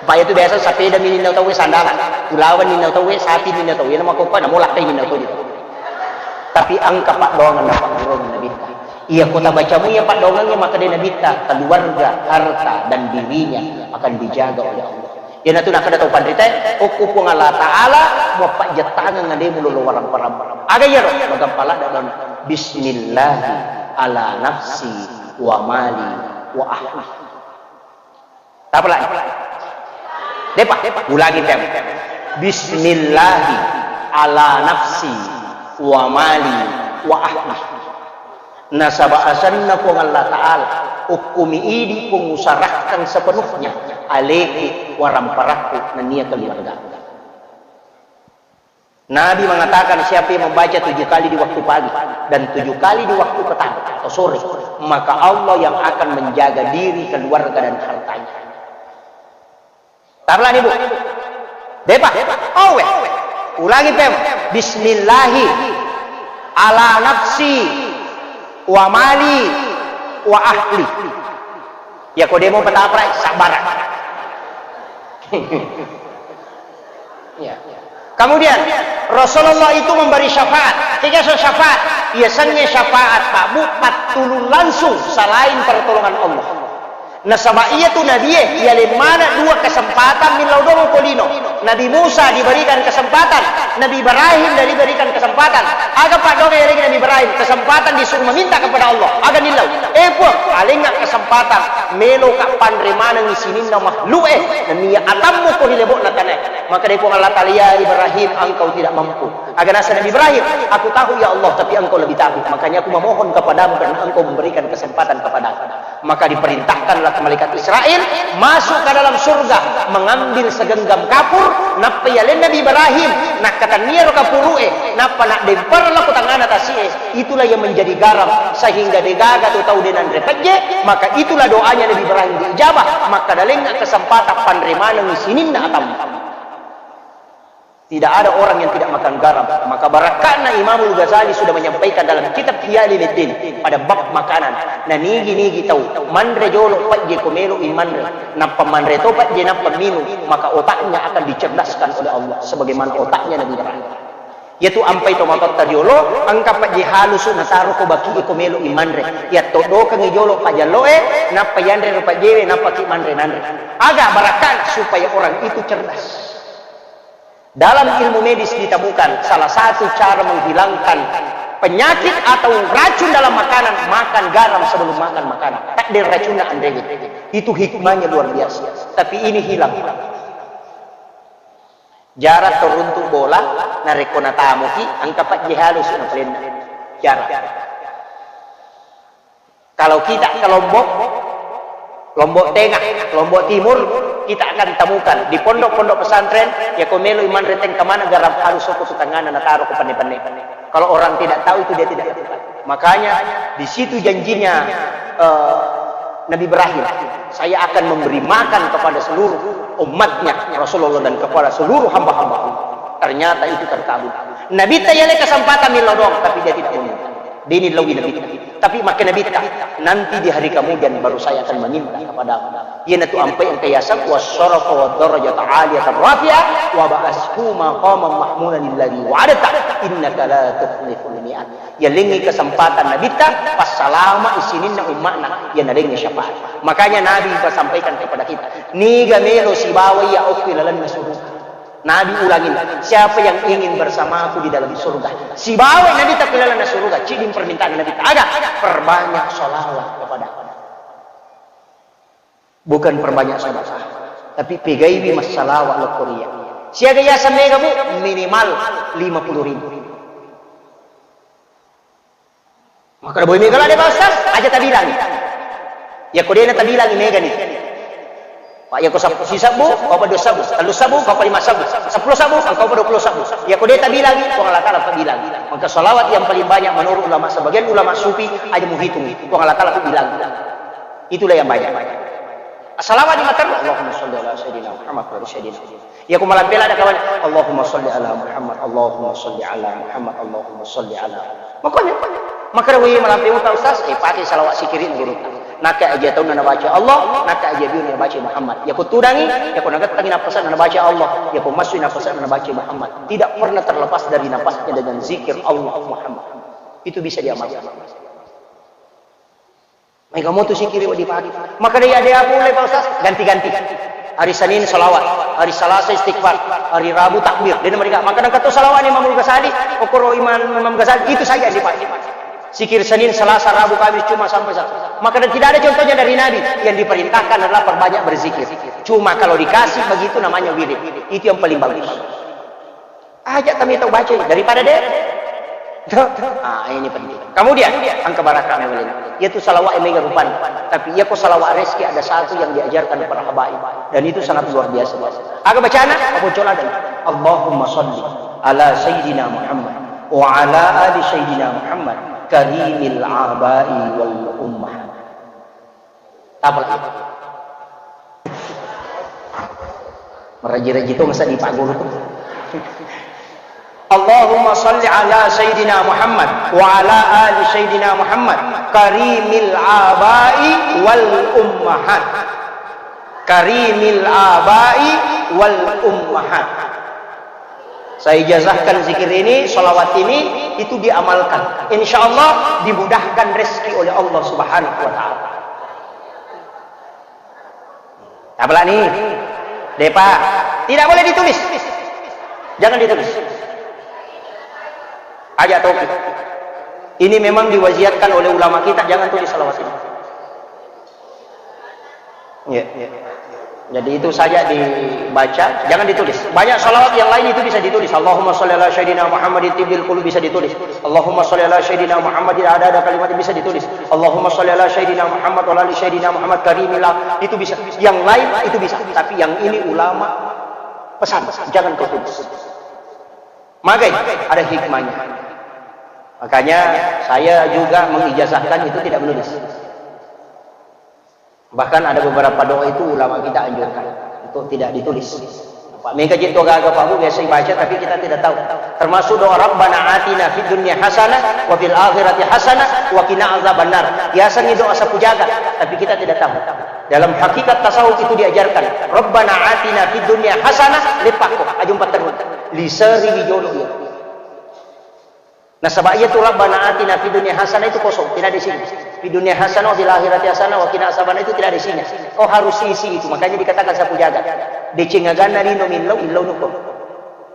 Pak, itu biasa sepeda mininna tau sandalan. Ulawan ninna tau, sapi ninna tau. Iya nama kok nama lakkai ninna tau. Tapi engka paddoangeng na pagguruang Nabitta. Iya ko tabacamu iya paddoangengngé, makkeda Nabitta, keluarga, harta, dan dirinya akan dijaga oleh Allah. Iyanatu nakkeda tau panritaé, okko Puang Allah Taala, muappajjettangeng alemu lolo warang-parang. Aga iyaro? Magampa ladde dan bismillahi ala nafsi wa mali wa ahli. Tapalai. Depa, ulangi tem. Bismillahi ala nafsi wa mali wa ahli. Nasaba asenna Puang Allah Ta'ala, okkumi idi Puang usarahkan sepenuhnya aleku, waramparakku, nennia keluarga. Nabi mengatakan, siapa yang membaca tujuh kali di waktu pagi dan tujuh kali di waktu petang atau sore, maka Allah yang akan menjaga diri, keluarga, dan hartanya. Tabla ni, Bu. Depa. Owe. Ulangi pem. Bismillahi ala nafsi wa mali wa ahli. Ya, ko demo petaprai, sabar. Ya. Kemudian, Rasulullah itu memberi syafaat. Tiga so syafaat. Ia senge syafaat, Pak Bu, pattulung langsung selain pertolongan Allah. Nasaba iya tu nabie, iya lemmana dua kesempatan millau domo ko lino. Nabi Musa diberikan kesempatan, Nabi Ibrahim diberikan kesempatan. Aga paddoangeng yalengngi Nabi Ibrahim? Kesempatan disuruh meminta kepada Allah. Aga nillau? Eh Puang, alengnga kesempatan, meloka panre manengngi sininna makhluk e, nennia atammu ko ri lebo'na tanae. Maka dari Puang Allah Ta'ala, "Ya Ibrahim, engkau tidak mampu." Aga nasa Nabi Ibrahim, "Aku tahu ya Allah, tapi engkau lebih tahu. Makanya aku memohon kepadamu karena engkau memberikan kesempatan kepadaku." Maka diperintahkanlah ke malaikat Israel masuk ke dalam surga, mengambil segenggam kapur, nappa yaleng Nabi Ibrahim, nakkatenniaro kapuru e, nappa naddempar lako tangana tasi e, itulah yang menjadi garam, sehingga degaga tu tau denanre pejje, maka itulah doanya Nabi Ibrahim diijabah, maka dalengnga kesempatan panre maneng sininna atammu. Tidak ada orang yang tidak makan garam. Maka barakka'na Imamul Ghazali sudah menyampaikan dalam kitab Ihya Ulumuddin pada bab makanan. Na nigi-nigi tau manre jolo pajje ko melo'i manre, nappa manre to pajje nappa minum, maka otaknya akan dicerdaskan oleh Allah sebagaimana otaknya Nabi Ibrahim. Yaitu ampai to matotta riolo, engka pajje halusu nataro ko baki e ko melo'i manre. Yatto dokengi jolo pajallo'e, nappa yanre ro pajjewe, nappa ki manre nanre. Aga barakka'na supaya orang itu cerdas. Dalam ilmu medis ditemukan salah satu cara menghilangkan penyakit atau racun dalam makanan, makan garam sebelum makan makanan. Tak ada racunna anrewe. Itu hikmahnya luar biasa. Tapi ini hilang. Jarak to runtu bola, narekko natamuki, engka pajje halusu napalenna. Jarak. Kalau kita ke Lombok, Lombok Tengah, Lombok Timur, kita akan temukan di pondok-pondok pesantren, ya ko melo iman reteng kemana garam halus soko tutangana nataro ke penne-penne. Kalau orang tidak tahu itu dia tidak lakukan. Makanya di situ janjinya eh, Nabi Ibrahim, saya akan memberi makan kepada seluruh umatnya Rasulullah dan kepada seluruh hamba-hamba Allah. Ternyata itu terkabul. Nabi tak ada kesempatan milodong, tapi dia tidak meminta. Dini lawi Nabi. Tapi maka Nabi tak, nanti di hari kemudian baru saya akan meminta kepadamu. Iyanatu ampai engka yaseng wasyarafa wa darajata aliyatan rafi'ah wa ba'ashu maqaman mahmudan alladzi wa'adta innaka la tukhliful mi'ad. Yalengngi kesempatan Nabitta passalama isininna umma'na, ya nalengngi syafaat. Makanya Nabi pasampaikan kepada kita, niga melo sibawa iya okki lalenna suruga. Nabi ulangi, siapa yang ingin bersamaku di dalam surga? Sibawa Nabitta okki lalenna suruga, ciding permintaan Nabitta. Aga? Perbanyak salawat kepada aku. Bukan perbanyak sedekah, tapi pegaiwi massalawat lokkoria. Siaga yaseng mega, Bu, minimal lima puluh ribu. Maka boy mega lade, Pak Ustaz, aja tabilangi. Ya kodena tabilangi mega nih. Pak, ya ko sab- si sabu, kau pada dua sabu, telu sabu, kau pada lima sabu, sepuluh sabu, kau pada dua puluh sabu. Ya kodena tabilangi, Puang Allah Taala tabilangi. Maka salawat yang paling banyak menurut ulama, sebagian ulama sufi aja menghitung, Puang Allah Taala tabilangi. Itulah yang banyak. Assalamualaikum warahmatullahi wabarakatuh. Allahumma sholli ala sayyidina Muhammad wa ala sayyidina Muhammad. Ya, ku malampe lada kawan. Allahumma sholli ala Muhammad, Allahumma sholli ala Muhammad, Allahumma sholli ala. Makanya, makanya. Makanya wih malampe muta Ustaz, eh, pakai salawat sikirin guru. Naka aja tahu nana baca Allah, naka aja biu nana baca Muhammad. Ya ku tudangi, ya ku nagattangi napasan nana baca Allah, ya ku masuk napasan nana baca Muhammad. Tidak pernah terlepas dari napasnya dengan zikir Allah Muhammad. Itu bisa diamalkan. Maega motu sikiri wedding pake. Maka dia ada apa mulai Pak Ustaz? Ganti-ganti. Hari Senin salawat, hari Selasa istighfar, hari Rabu takbir. Dia nama dia. Maka dan kata salawat Imam Ghazali, okoro Imam, Imam Ghazali, itu saja yang dipakai. Sikir Senin, Selasa, Rabu, Kamis, Jumat sampai Sabtu. Maka dan tidak ada contohnya dari Nabi. Yang diperintahkan adalah perbanyak berzikir. Cuma kalau dikasih begitu namanya wirid. Itu yang paling bagus. Aja kami tahu baca daripada deh. Ah, ini penting. Kemudian, angka barakah memang. Yaitu salawat yang mega rupan. Tapi ya kok salawat rezeki ada satu yang diajarkan para habaib. Dan itu sangat luar biasa. Aga bacana, apa cola dan Allahumma salli ala sayyidina Muhammad wa ala ali sayyidina Muhammad karimil abai wal ummah. Tapalaki. Meraji-raji tu masa di Pak Guru tu. Allahumma salli ala Sayyidina Muhammad wa ala ali Sayyidina Muhammad karimil abai wal ummahat. Karimil abai wal ummahat. Saya ijazahkan zikir ini, salawat ini, itu diamalkan. Insya Allah dimudahkan rezeki oleh Allah Subhanahu wa Ta'ala. Tabla nih, Depa, tidak boleh ditulis. Jangan ditulis. Aja toki. Ini memang diwasiatkan oleh ulama kita, jangan tulis salawat ini. Iya. Jadi itu saja dibaca, jangan ditulis. Banyak salawat yang lain itu bisa ditulis. Allahumma sholli ala sayyidina Muhammadin tibbil qulub bisa ditulis. Allahumma sholli ala sayyidina Muhammadin ada ada kalimat bisa ditulis. Allahumma sholli ala sayyidina Muhammad wa ala ali sayyidina Muhammad karimillah itu bisa. Yang lain itu bisa, tapi yang ini ulama pesan, jangan kau tulis. Magai ada hikmahnya. Makanya saya juga mengijazahkan itu tidak menulis. Bahkan ada beberapa doa itu ulama kita anjurkan untuk tidak ditulis. Pak, mega je tu gaga Pak Bu biasa dibaca tapi kita tidak tahu. Termasuk doa Rabbana atina fid dunya hasanah wa fil akhirati hasanah wa qina azabannar. Biasanya doa sapu jagat, tapi kita tidak tahu. Dalam hakikat tasawuf itu diajarkan, Rabbana atina fid dunya hasanah, lepakko, aja umpat terus. Liseri wijolo iya. Nasaba iya tu Rabbana atina fid dunya hasanah itu kosong, tidak ada isinya. Fid dunya hasanah wa fil akhirati hasanah wa qina azabannar itu tidak ada isinya. Kau harus isi itu, makanya dikatakan sapu jagat. Deceng aganna lino millau, illau nuko.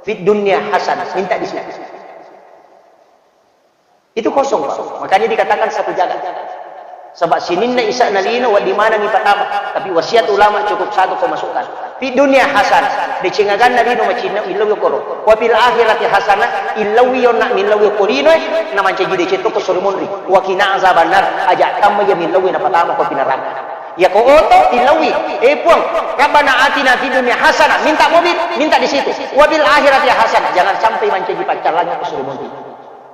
Fid dunya hasanah, minta di sini. Itu kosong, Pak. Makanya dikatakan sapu jagat. Sebab sininna isa'na lino, wa di mana mi patama. Tapi wasiat ulama cukup satu kau masukkan. Fid dunya hasanah, deceng aganna lino macinna, illau yokoro. Wa fil akhirati hasanah, illau yonna, millau yoko lino, eh, na mancaji deceng to ko sori monri. Wa qina azabannar, aja tamma iya millau na patama ko pinaraka. Ya ko oto, illau, eh Puang, Rabbana atina fid dunya hasanah, minta mobil, minta di situ. Wa fil akhirati hasanah, jangan sampai mancaji paccallang ko sori monri.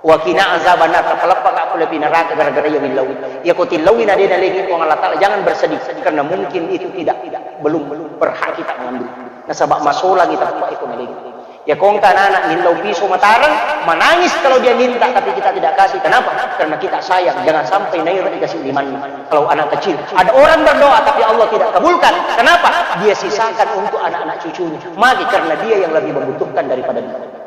Wa qina azabannar, tapaleppaka pole pi neraka gara-gara iya millauwi. Iya ko tillauwi na de nalengi Puang Allah Ta'ala, jangan bersedih karena mungkin itu tidak, belum, belum berhak kita mengambil. Nasaba masolangi tappa iko nalengi. Iya ko engka anak-anak millau piso matareng, menangis kalau dia minta tapi kita tidak kasih. Kenapa? Karena kita sayang, jangan sampai nairo dikasih limanna. Kalau anak kecil, ada orang berdoa tapi Allah tidak kabulkan. Kenapa? Dia sisakan untuk anak-anak cucunya. Magi karena dia yang lebih membutuhkan daripada dia.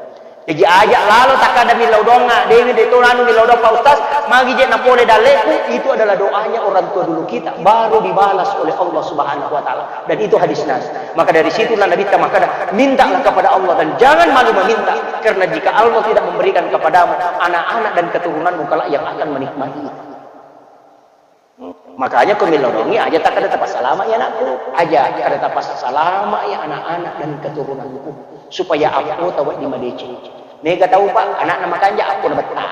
Jaji aja lalo takkada millau doangnga, dewi de to anu millau doang Pak Ustaz, magi je napole dalleku, itu adalah doanya orang tua dulu kita, baru dibalas oleh Allah Subhanahu wa Ta'ala. Dan itu hadis Nabi. Maka dari situlah Nabi kita makkada, mintalah kepada Allah dan jangan malu meminta, karena jika Allah tidak memberikan kepadamu, anak-anak dan keturunanmu kelak yang akan menikmati itu. Makanya ko millau doangngi aja takkada tapassalama ya anakku, aja takkada tapassalama ya anak-anak dan keturunanku, supaya appo tawa di madeceng. Mega tau Pak, anakna makanja appo na betta.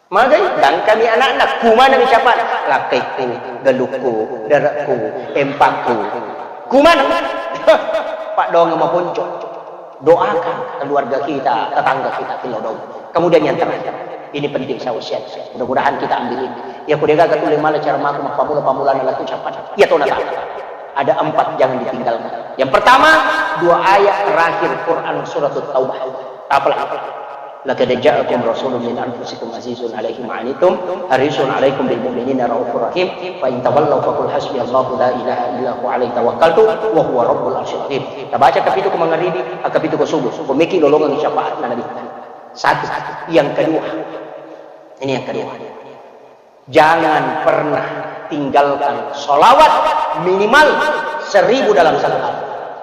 Magai, gangkami anakna, kumana mi capa, lakkaiku, galukku, darekku, empakku. Kumana? Pak doang maponco. Doakan keluarga kita, tetangga kita, Kilodong. Kemudian yang terakhir, ini penting saya wasiat. Mudah-mudahan kita ambil ini. Ya, ku degaga tuli mala cara maku mappamula-pamulana laku capat. Ya, tona tak. Ada empat jangan ditinggalkan. Yang pertama, dua ayat terakhir Quran surat Taubah. Apalah? Laqad ja'akum rasulun min anfusikum azizun alaihi ma anittum harisun alaikum bil mu'minina raufur rahim. Fa in tawallaw faqul hasbiyallahu la ilaha illa huwa alaihi tawakkaltu wa huwa rabbul arsyil azim. Tabaca kapitu ko mangaribi, kapitu ko subuh. Ko meki lolongang syafaat na Nabi. Satu. Yang kedua. Ini yang kedua. Jangan pernah tinggalkan sholawat minimal seribu dalam satu hari.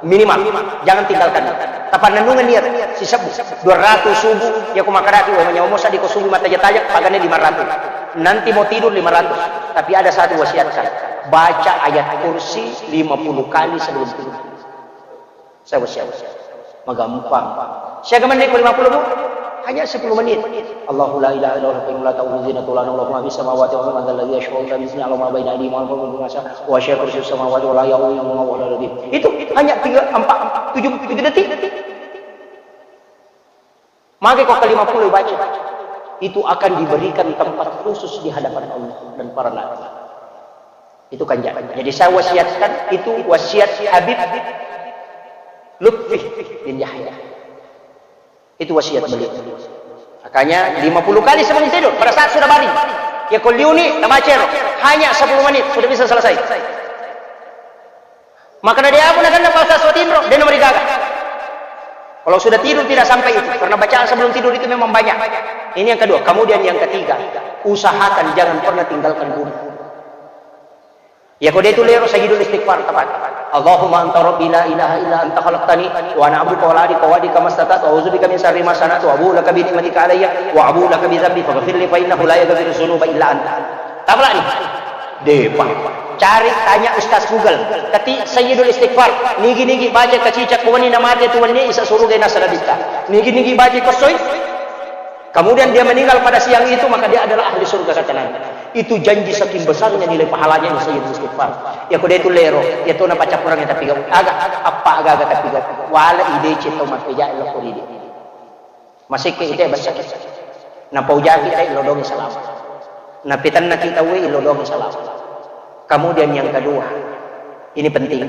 Minimal. Jangan tinggalkan. Tapannennungeng niat. Sisebbu. Dua ratus subuh. Ya ko makkadaki, wah, manyawa mo saddi ko subuh mattaja-taja, pagane lima ratus. Nanti mau tidur lima ratus. Tapi ada satu wasiatkan. Baca ayat kursi lima puluh kali sebelum tidur. Saya wasiat. Magampang. Siaga menit ko lima puluh, Bu? Hanya sepuluh menit. Allahu la ilaha illa huwa hayyul la ta'khudhuhu sinatun wa la nawm, lahu ma fis samawati wa ma fil ardi, man dzal ladzi yashfa'u indahu illa bi idznihi, ya'lamu ma baina aydihim wa ma khalfahum, wa la yuhituna bi syai'in min ilmihi illa bima syaa, wa syaa kursiyuhu samawati wal ardi. Itu hanya tiga, empat, tujuh, tujuh detik. Maka ko kelima puluh baca, itu akan diberikan tempat khusus di hadapan Allah dan para nabi. Itu kan ja-, jadi saya wasiatkan, itu wasiat Habib Lutfi bin Yahya. Itu wasiat beliau. Makanya lima puluh kali sebelum tidur, pada saat sudah baring. Ya, ko liuni, tabaca ro. Hanya sepuluh menit, sudah bisa selesai. Makkeda, "De' aku nakenna Pak Ustaz, sudah tinro, de' nomor gaga." Kalau sudah tidur tidak sampai itu, karena bacaan sebelum tidur itu memang banyak. Ini yang kedua. Kemudian yang ketiga, usahakan jangan pernah tinggalkan guru. Ya, ko de' tu lero sayyidul istighfar, tepat. Allahumma anta rabbi la ilaha illa anta khalaqtani wa ana abduka wa la adika wa adika mastata'tu wa a'udzubika min syarri ma sana'tu wa abu'u laka bi ni'matika alayya wa abu'u laka bi dzambi faghfirli fa innahu la yaghfiru dzunuba illa anta. Tapalani. Depa. Cari, tanya Ustaz Google. Ketik Sayyidul Istighfar. Nigi-nigi baca kacica ko wenni na mate tu wenni isa suruga nasa nabitta. Nigi-nigi baca kosoi. Kemudian dia meninggal pada siang itu, maka dia adalah ahli surga kata Nabi. Itu janji saking besarnya nilai pahalanya ini Sayyidul Istighfar. Ya ko de' tu lero, ya tu na pacappurang ya tapi gau. Aga, apa aga aga tapi gau. Wala ide cito mapeja lo koridi. Masekke ite bessaki. Napaujaki te ilodongi salama. Napitennaki tauwe ilodongi salama. Kemudian yang kedua, ini penting.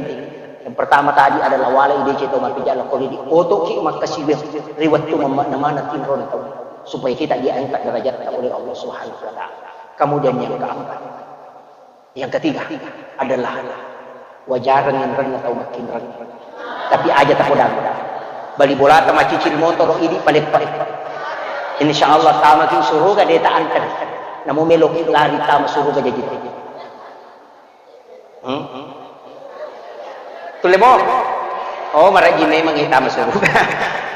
Yang pertama tadi adalah walai deceng tau mappijak lao ko idi. Otoki makkasiwiang ri wettu mammakna maneng tinrona tau, supaya kita diangkat derajatnya oleh Allah Subhanahu wa Ta'ala. Kemudian yang keempat, yang ketiga adalah wajareng inrenna tau makkinreng. Tapi aja tapodang. Bali bolata, macicil motoro, idi paleppa. Insya Allah tamaki suruga de ta anter. Namu meloki lari tama suruga jaji. Hmm? Tulle mo? Oh, maraji memang kita masuk.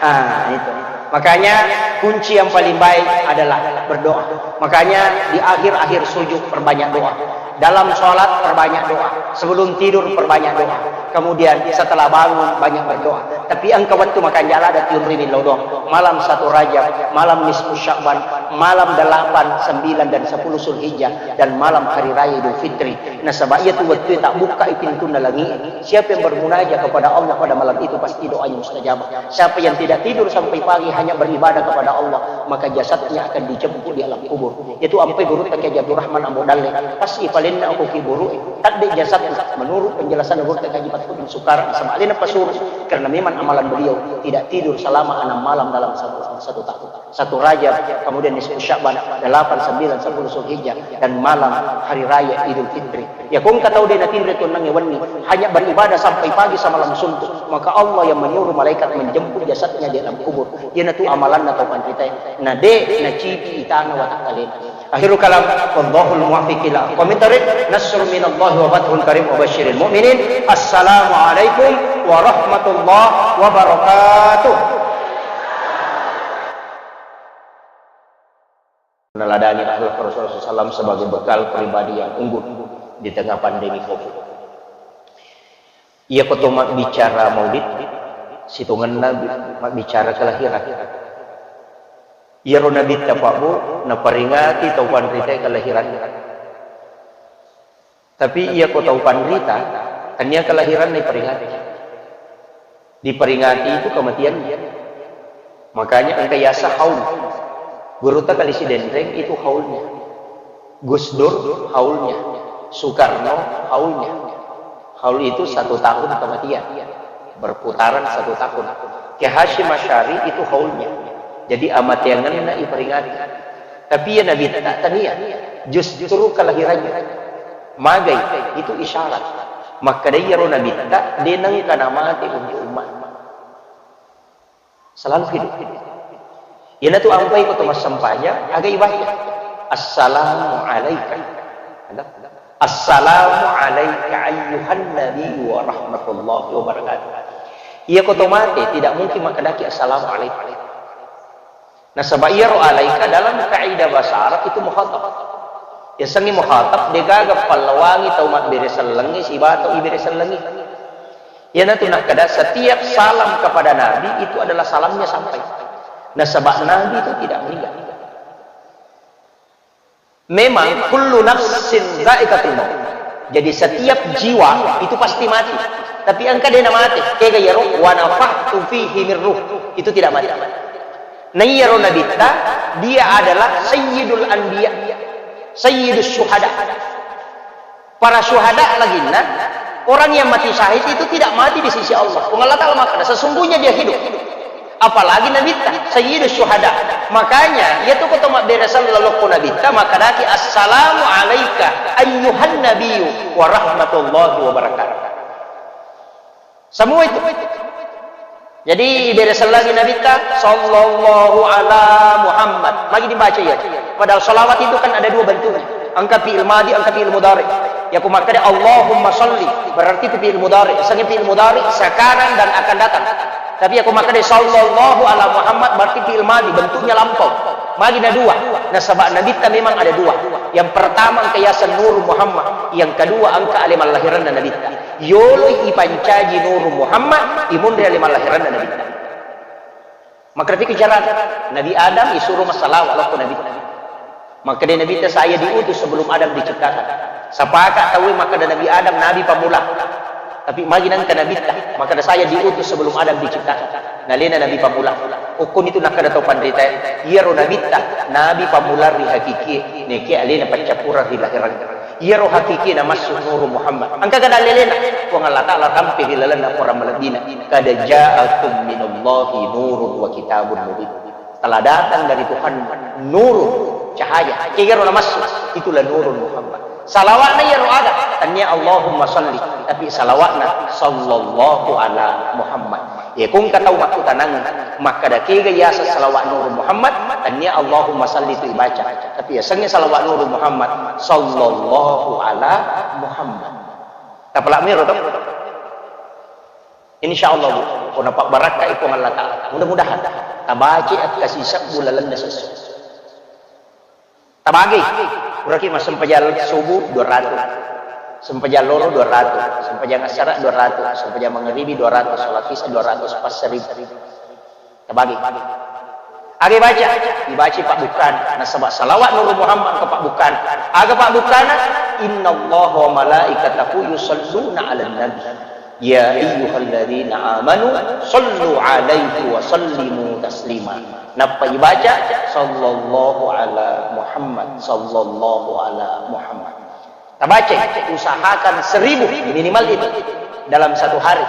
Ah, itu. Makanya kunci yang paling baik adalah berdoa. Makanya di akhir-akhir sujud perbanyak doa. Dalam sholat perbanyak doa. Sebelum tidur perbanyak doa. Kemudian setelah bangun banyak berdoa. Tapi engka wettu makanjala ada tiung rimillau doang. Malam satu Rajab, malam nisfu Sya'ban, malam delapan, sembilan, dan sepuluh Zulhijjah, dan malam hari raya Idul Fitri. Nasaba iyatu wettue tabbukkai pintunna langi'e, siapa yang bermunajat kepada Allah pada malam itu pasti doanya mustajabah. Siapa yang tidak tidur sampai pagi hanya beribadah kepada Allah, maka jasadnya akan dijemput di alam kubur. Itu ampai gurutta Kiai Haji Abdurrahman Ambo Dalle, pas ipalenna ko kuburu'e, tadde jasadna. Menurut penjelasan gurutta Kiai Haji Fathur bin Sukara, nasaba alena pasuru karena memang amalan beliau tidak tidur selama enam malam dalam satu, satu tahun. Satu Rajab, kemudian nisfu Sya'ban, delapan, sembilan, sepuluh Zulhijjah, dan malam hari raya Idul Fitri. Ya, ko engka tau de natinro tuonnangnge wenni, hanya beribadah sampai pagi samalam suntuk, maka Allah yang menyuruh malaikat menjemput jasadnya di alam kubur. Iyanatu amalanna tau panritae. Na de nacipi itana watakkalena. Akhirul kalam, wallahul muwaffiq ila aqwamit thariq. Nasrun minallahi wa fathun qarib wa basyiril mu'minin. Assalamualaikum warahmatullahi wabarakatuh. Meneladani akhlak Rasulullah sallallahu alaihi wasallam sebagai bekal pribadi yang unggul di tengah pandemi covid. Iya ko to mabbicara maulid, sitongenna bi-, mabbicara kelahiran. Iyaro Nabitta Pak Bu, naperingati tau panritae kelahiranna. Tapi iya ko tau panrita, tania kelahiranna iperingati. Diperingati itu kematiannya. Makanya engka yasa haul. Gurutta Kali Sidenreng itu haulnya. Gus Dur haulnya. Soekarno haulnya. Haul itu satu tahun kematian. Berputaran satu tahun. Kiai Hasyim Asy'ari itu haulnya. Jadi amateangenna iperingati. Tapi iya Nabitta tania. Justru kelahirannya. Magai, itu isyarat. Makkeda iyaro Nabitta, de nengka namate untuk umat. Selalu hidup. Iyanatu ampai ko to massempajang, aga ibaca. Assalamu alaika. Ada? Assalamu alaika ayyuhan nabi wa rahmatullahi wa barakatuh. Iya ko to mate, tidak mungkin makkedaki assalamu alaika. Nasaba iyaro alaika dalam kaidah bahasa Arab itu mukhatab. Yasengnge mukhatab, degaga pallawangi tau mabbere sellengnge siba tau ibere sellengnge. Iyanatu nakkeda, setiap salam kepada Nabi itu adalah salamnya sampai. Nasaba Nabi itu tidak meninggal. Memang kullu nafsin dzaiqatul maut. Jadi setiap jiwa itu pasti mati. Tapi engka de namate, kega iyaro wa nafakhtu fihi min ruh. Itu tidak mati. Nah, iyaro Nabitta, dia adalah sayyidul anbiya, sayyidus syuhada. Para syuhada laginna, orang yang mati syahid itu tidak mati di sisi Allah. Puang Allah Ta'ala makkeda, sesungguhnya dia hidup. Apalagi Nabitta, sayyidus syuhada. Makanya, iya tu ko to mabbere sellengnge lokko Nabitta, makkedaki, "Assalamu alaika ayyuhan nabiyyu wa rahmatullahi wa barakatuh." Semua itu. Jadi, ibere sellengngi Nabitta, "Sallallahu ala Muhammad." Magi dibaca iya. Padahal salawat itu kan ada dua bentuknya. Engka fi'il madi, engka fi'il mudhari. Iya ko makkeda, "Allahumma salli," berarti itu fi'il mudhari. Yasengnge fi'il mudhari sekarang dan akan datang. Tapi iya ko makkeda, "Sallallahu ala Muhammad," berarti fi'il madi, bentuknya lampau. Magi na dua. Nasaba Nabitta memang ada dua. Yang pertama engka yaseng Nur Muhammad, yang kedua engka ale mallahiranna Nabitta. Yoloi ipancaji Nur Muhammad, imunri ale mallahiranna Nabitta. Makkedaki carana, Nabi Adam isuro massalawa lokko Nabitta. Makkeda Nabitta, "Saya diutus sebelum Adam diciptakan." Sapaka tauwe makkeda Nabi Adam nabi pammula. Tapi magi nengka Nabitta, makkeda, "Saya diutus sebelum Adam diciptakan." Nalena nabi pammula. Okkoni tu nakkeda tau panritae, iyaro Nabitta nabi pammula ri hakikie, nekia alena paccappureng ri lahireng. Iyaro hakiki namassu Nuru Muhammad. Engka kada lelena, Puang Allah Ta'ala tampe ri lalenna Quran malebbina. Qad ja'akum minallahi nurun wa kitabun mubin. Telah datang dari Tuhan nurun, cahaya. Kegaro namassu, itulah Nurun Muhammad. Salawatna iyaro aga, tania Allahumma salli, tapi salawatna sallallahu ala Muhammad. Iya, ko engka tau makkutanang, makkada kega yaseng salawat Nurun Muhammad, tania Allahumma salli tu ibaca. Tapi yasengnge salawat Nurun Muhammad, sallallahu ala Muhammad. Tapalak miro to? Insya Allah, Bu, ko napabbarakkai Puang Allah Ta'ala. Mudah-mudahan tabaca akkasi sebbu lalenna sessu. Tabagi, puraki massempajang subuh dua ratus, sempajang loro dua ratus, sempajang assara dua ratus, sempajang mangaribi dua ratus, salat isya dua ratus, pas seribu. Tabagi. Aga baca, dibaca pabbukkana. Nasaba salawat Nurun Muhammad ke pabbukkana. Aga pabbukkana, innallaha wa malaikatahu yusalluna ala nabi. Ya ayyuhalladzina amanu sallu alaihi wa sallimu taslima. Nappa ibaca, sallallahu ala Muhammad, sallallahu ala Muhammad. Tabaca, usahakan seribu minimal itu dalam satu hari.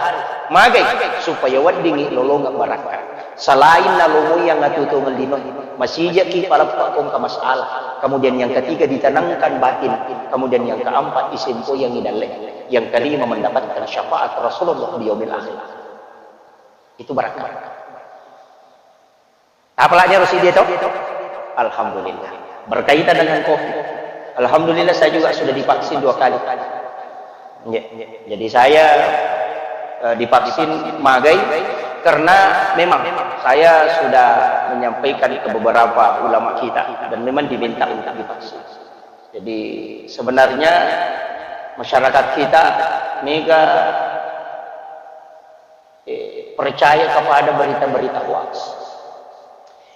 Magai, supaya weddingngi lolongeng barakka. Selain nalomoi yang atuo-tuongeng lino, masijaki paleppa ko engka masalah. Kemudian yang ketiga, ditanamkan batin. Kemudian yang keempat, disempoyangi dalle. Yang kelima, mendapatkan syafaat Rasulullah di yaumil akhir. Itu barakka. Apalagi harus dia tahu? Alhamdulillah. Berkaitan dengan COVID. Alhamdulillah, saya juga sudah divaksin dua kali. Nggih. Jadi saya, eh, divaksin magai karena memang saya sudah menyampaikan ke beberapa ulama kita dan memang diminta untuk divaksin. Jadi sebenarnya masyarakat kita mega, eh, percaya kepada berita-berita hoax.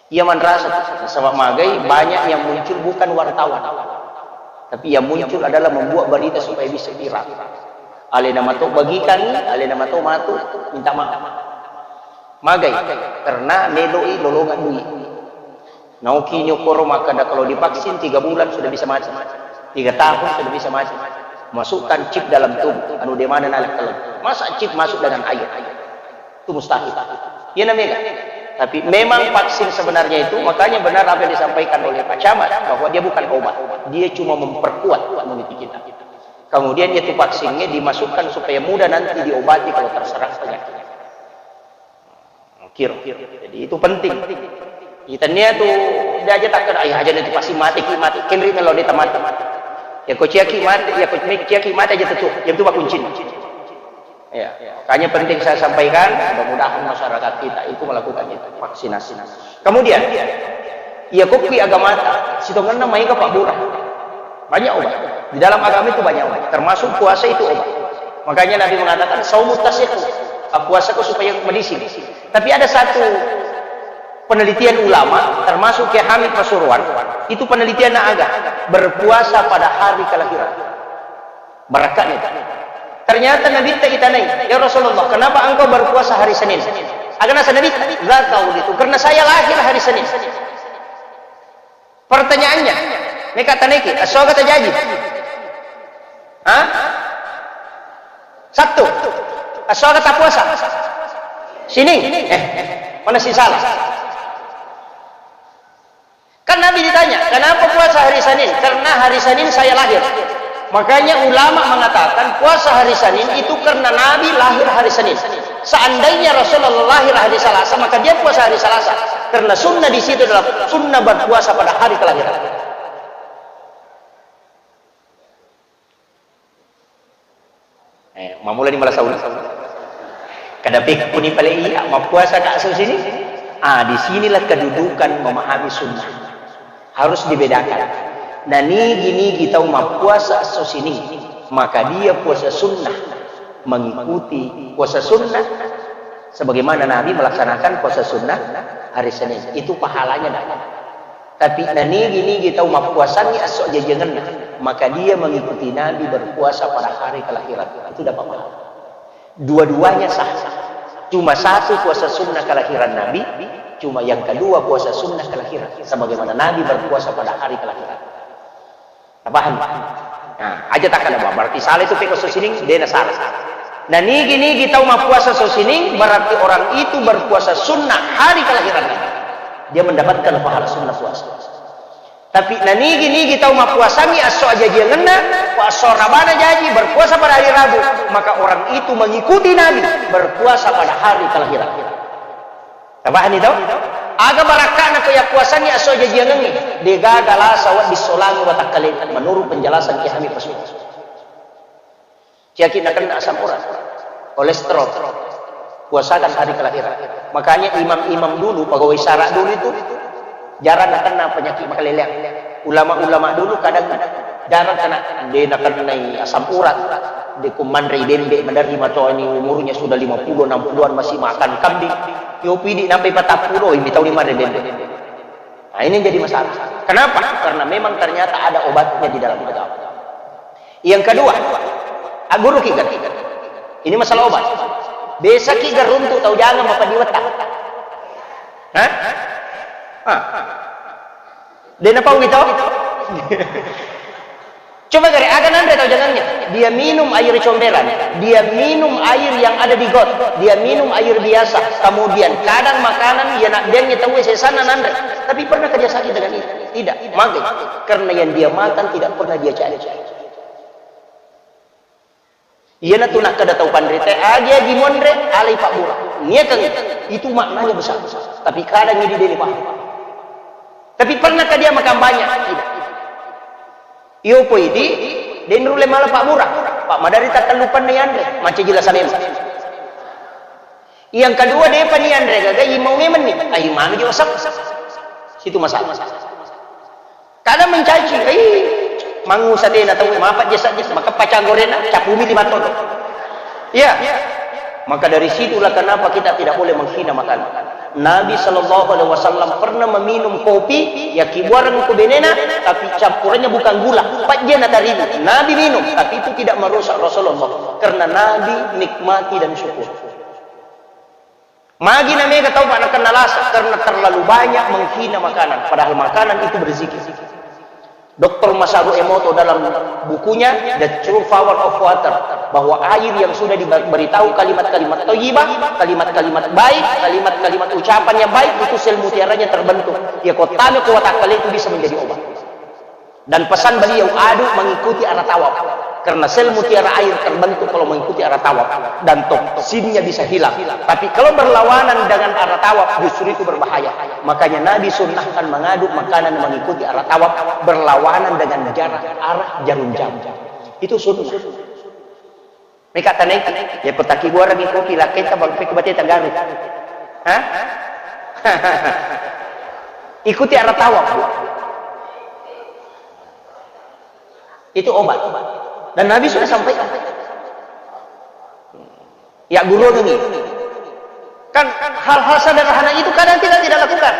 Ia manrasa, nasaba magai banyak yang muncul bukan wartawan, tapi yang muncul adalah membuat berita supaya bisa viral. Alena mato bagikan, alena mato matu minta maaf. Magai, karena meloi lolongan dui. Naoki nyokoro makkada kalau divaksin tiga bulan sudah bisa mati, tiga tahun sudah bisa mati. Masukkan chip dalam tubuh, anu de mana nalek kelem. Masa chip masuk dengan air? Itu mustahil. Iya namanya. Tapi memang vaksin sebenarnya itu, makanya benar apa yang disampaikan oleh Pak Camat, bahwa dia bukan obat. Dia cuma memperkuat imuniti kita. Kemudian itu vaksinnya dimasukkan supaya mudah nanti diobati kalau terserang penyakit. Kiro. Jadi itu penting. Itania tu dia aja takkan, "Ayah aja nanti pasti mati ki, mati." Kenri melo dia mati. Ya kau ciaki mati, ya kau ciaki mati aja tuh. Yang itu kuncinya. Ya, makanya penting saya sampaikan, mudah-mudahan masyarakat kita itu melakukan itu, vaksinasi. Kemudian, iya, kopi agamata, sitongenna maega pabbura. Banyak obat. Di dalam agama itu banyak obat, termasuk puasa itu obat. Makanya Nabi mengatakan, "Saumu tasihu." Puasa kau supaya medicine. Tapi ada satu penelitian ulama, termasuk Kiai Hamid Pasuruan, itu penelitian aga, berpuasa pada hari kelahiran. Barakatnya. Ternyata Nabi tak itanai, "Ya Rasulullah, kenapa engkau berpuasa hari Senin?" Aga nasa Nabi, "La taulitu, karena saya lahir hari Senin." Pertanyaannya, meka taneki, asoga tajaji? Hah? Sabtu. Asoga tapuasa? Sining. Eh, mana si salah? Kan Nabi ditanya, "Kenapa puasa hari Senin?" "Karena hari Senin saya lahir." Makanya ulama mengatakan puasa hari Senin itu karena Nabi lahir hari Senin. Seandainya Rasulullah lahir hari Selasa, maka dia puasa hari Selasa. Karena sunnah di situ adalah sunnah berpuasa pada hari kelahiran. Eh, mammulani mala sauna. Kada pekkuni pale iya, mappuasa ka esso Sining? Ah, di sinilah kedudukan memahami sunnah. Harus dibedakan. Nah, nigi-nigi tau mappuasa esso Sining, maka dia puasa sunnah, mengikuti puasa sunnah sebagaimana Nabi melaksanakan puasa sunnah hari Senin. Itu pahalanya dapat. Tapi nanigi-nigi tau mappuasangngi esso ajjajjangenna, maka dia mengikuti Nabi berpuasa pada hari kelahiran. Itu dapat pahala. Dua-duanya sah. Cuma satu puasa sunnah kelahiran Nabi, cuma yang kedua puasa sunnah kelahiran. Sebagaimana Nabi berpuasa pada hari kelahiran. Paham? Nah, aja takkada, berarti salah itu peko esso sining, dena salah. Nah, nigi-nigi tau mappuasa esso sining, berarti orang itu berpuasa sunnah hari kelahirannya. Dia mendapatkan pahala sunnah puasa. Tapi nanigi-nigi tau mappuasangi esso ajajiangenna, ko esso rabana jaji berpuasa pada hari Rabu, maka orang itu mengikuti Nabi berpuasa pada hari kelahiran. Tapahani to? Aga barakka'na ko yappuasangi esso ajajiangengnge, degaga lasa wedding solangi watakkaleta, menurut penjelasan Kiai Hamid Pasuruan. Caki nakenna asam urat, kolesterol, puasakan hari kelahiran. Makanya imam-imam dulu, pegawai syara dulu itu jarang nakenna penyakit makaleleang. Ulama-ulama dulu kadang jarang kena, de nakennai asam urat, de kumanrei bembe maderri matoani umurnya sudah lima puluh, enam puluhan masih makan kambing. Yopi di nampai patappulo, imi tau lima bembe. Nah, ini yang jadi masalah. Kenapa? Karena memang ternyata ada obatnya di dalam agama. Yang kedua, aguru ki kan? Ini masalah obat. Besaki garuntu tau jangan mapadiwetta. Hah? Hah? Dena pau gitu? Coba gare, aga nanre tau jangannya. Dia minum air comberan, dia minum air yang ada di got, dia minum air biasa. Kemudian kadang makanan, ya nak dia tahu sesana nanre. Tapi pernah kerja sakit dengan itu? Tidak, magai. Karena yang dia makan tidak pernah dia cari. Iyanatu nakkeda tau panrita, agi-agi monre, alai pabbura. Niakeng itu maknanya besar. Tapi kadang ini dia paham. Tapi pernahkah dia makan banyak? Tidak. Iyo poi di, de nulle mala pabbura. Pak madari tattellupenna yanre, macca jila salema. Yang kedua, depa ni yanre gaga, imau memang ni. Ai manu jo sep. Situ masalah. Kada mencaci, ai mangusa tena tau, mapa jesa jesa, maka pacang gorena, capumi lima toto. Iya. Maka dari situlah kenapa kita tidak boleh menghina makanan. Nabi Shallallahu Alaihi Wasallam pernah meminum kopi, ya kibuareng ku benena, tapi campurannya bukan gula, pajjena tarigu. Nabi minum, tapi itu tidak merusak Rasulullah, karena Nabi nikmati dan syukur. Magi na mega tau, Pak, nakenna lasa karena terlalu banyak menghina makanan, padahal makanan itu berzikir. Doktor Masaru Emoto dalam bukunya The True Power of Water, bahwa air yang sudah diberitahu kalimat-kalimat thayyibah, kalimat-kalimat baik, kalimat-kalimat ucapan yang baik, itu sel mutiaranya terbentuk. Ya, kotame kuat akal itu bisa menjadi obat. Dan pesan beliau, aduk mengikuti arah tawaf. Karena sel mutiara air terbentuk kalau mengikuti arah tawaf. Dan toksinnya bisa hilang. Tapi kalau berlawanan dengan arah tawaf, justru itu berbahaya. Makanya Nabi sunnahkan mengaduk makanan mengikuti arah tawaf, berlawanan dengan jarak arah jarum jam. Itu sunnah. Meka tanai, ya, ko takibuarangi kopi, lakketta balu pekko bate tagaru. Hah? Ikuti arah tawaf, Bu. Itu obat. Dan Nabi sudah sampaikan. Ya, guru ini. Kan hal-hal sederhana itu kadang kita tidak lakukan.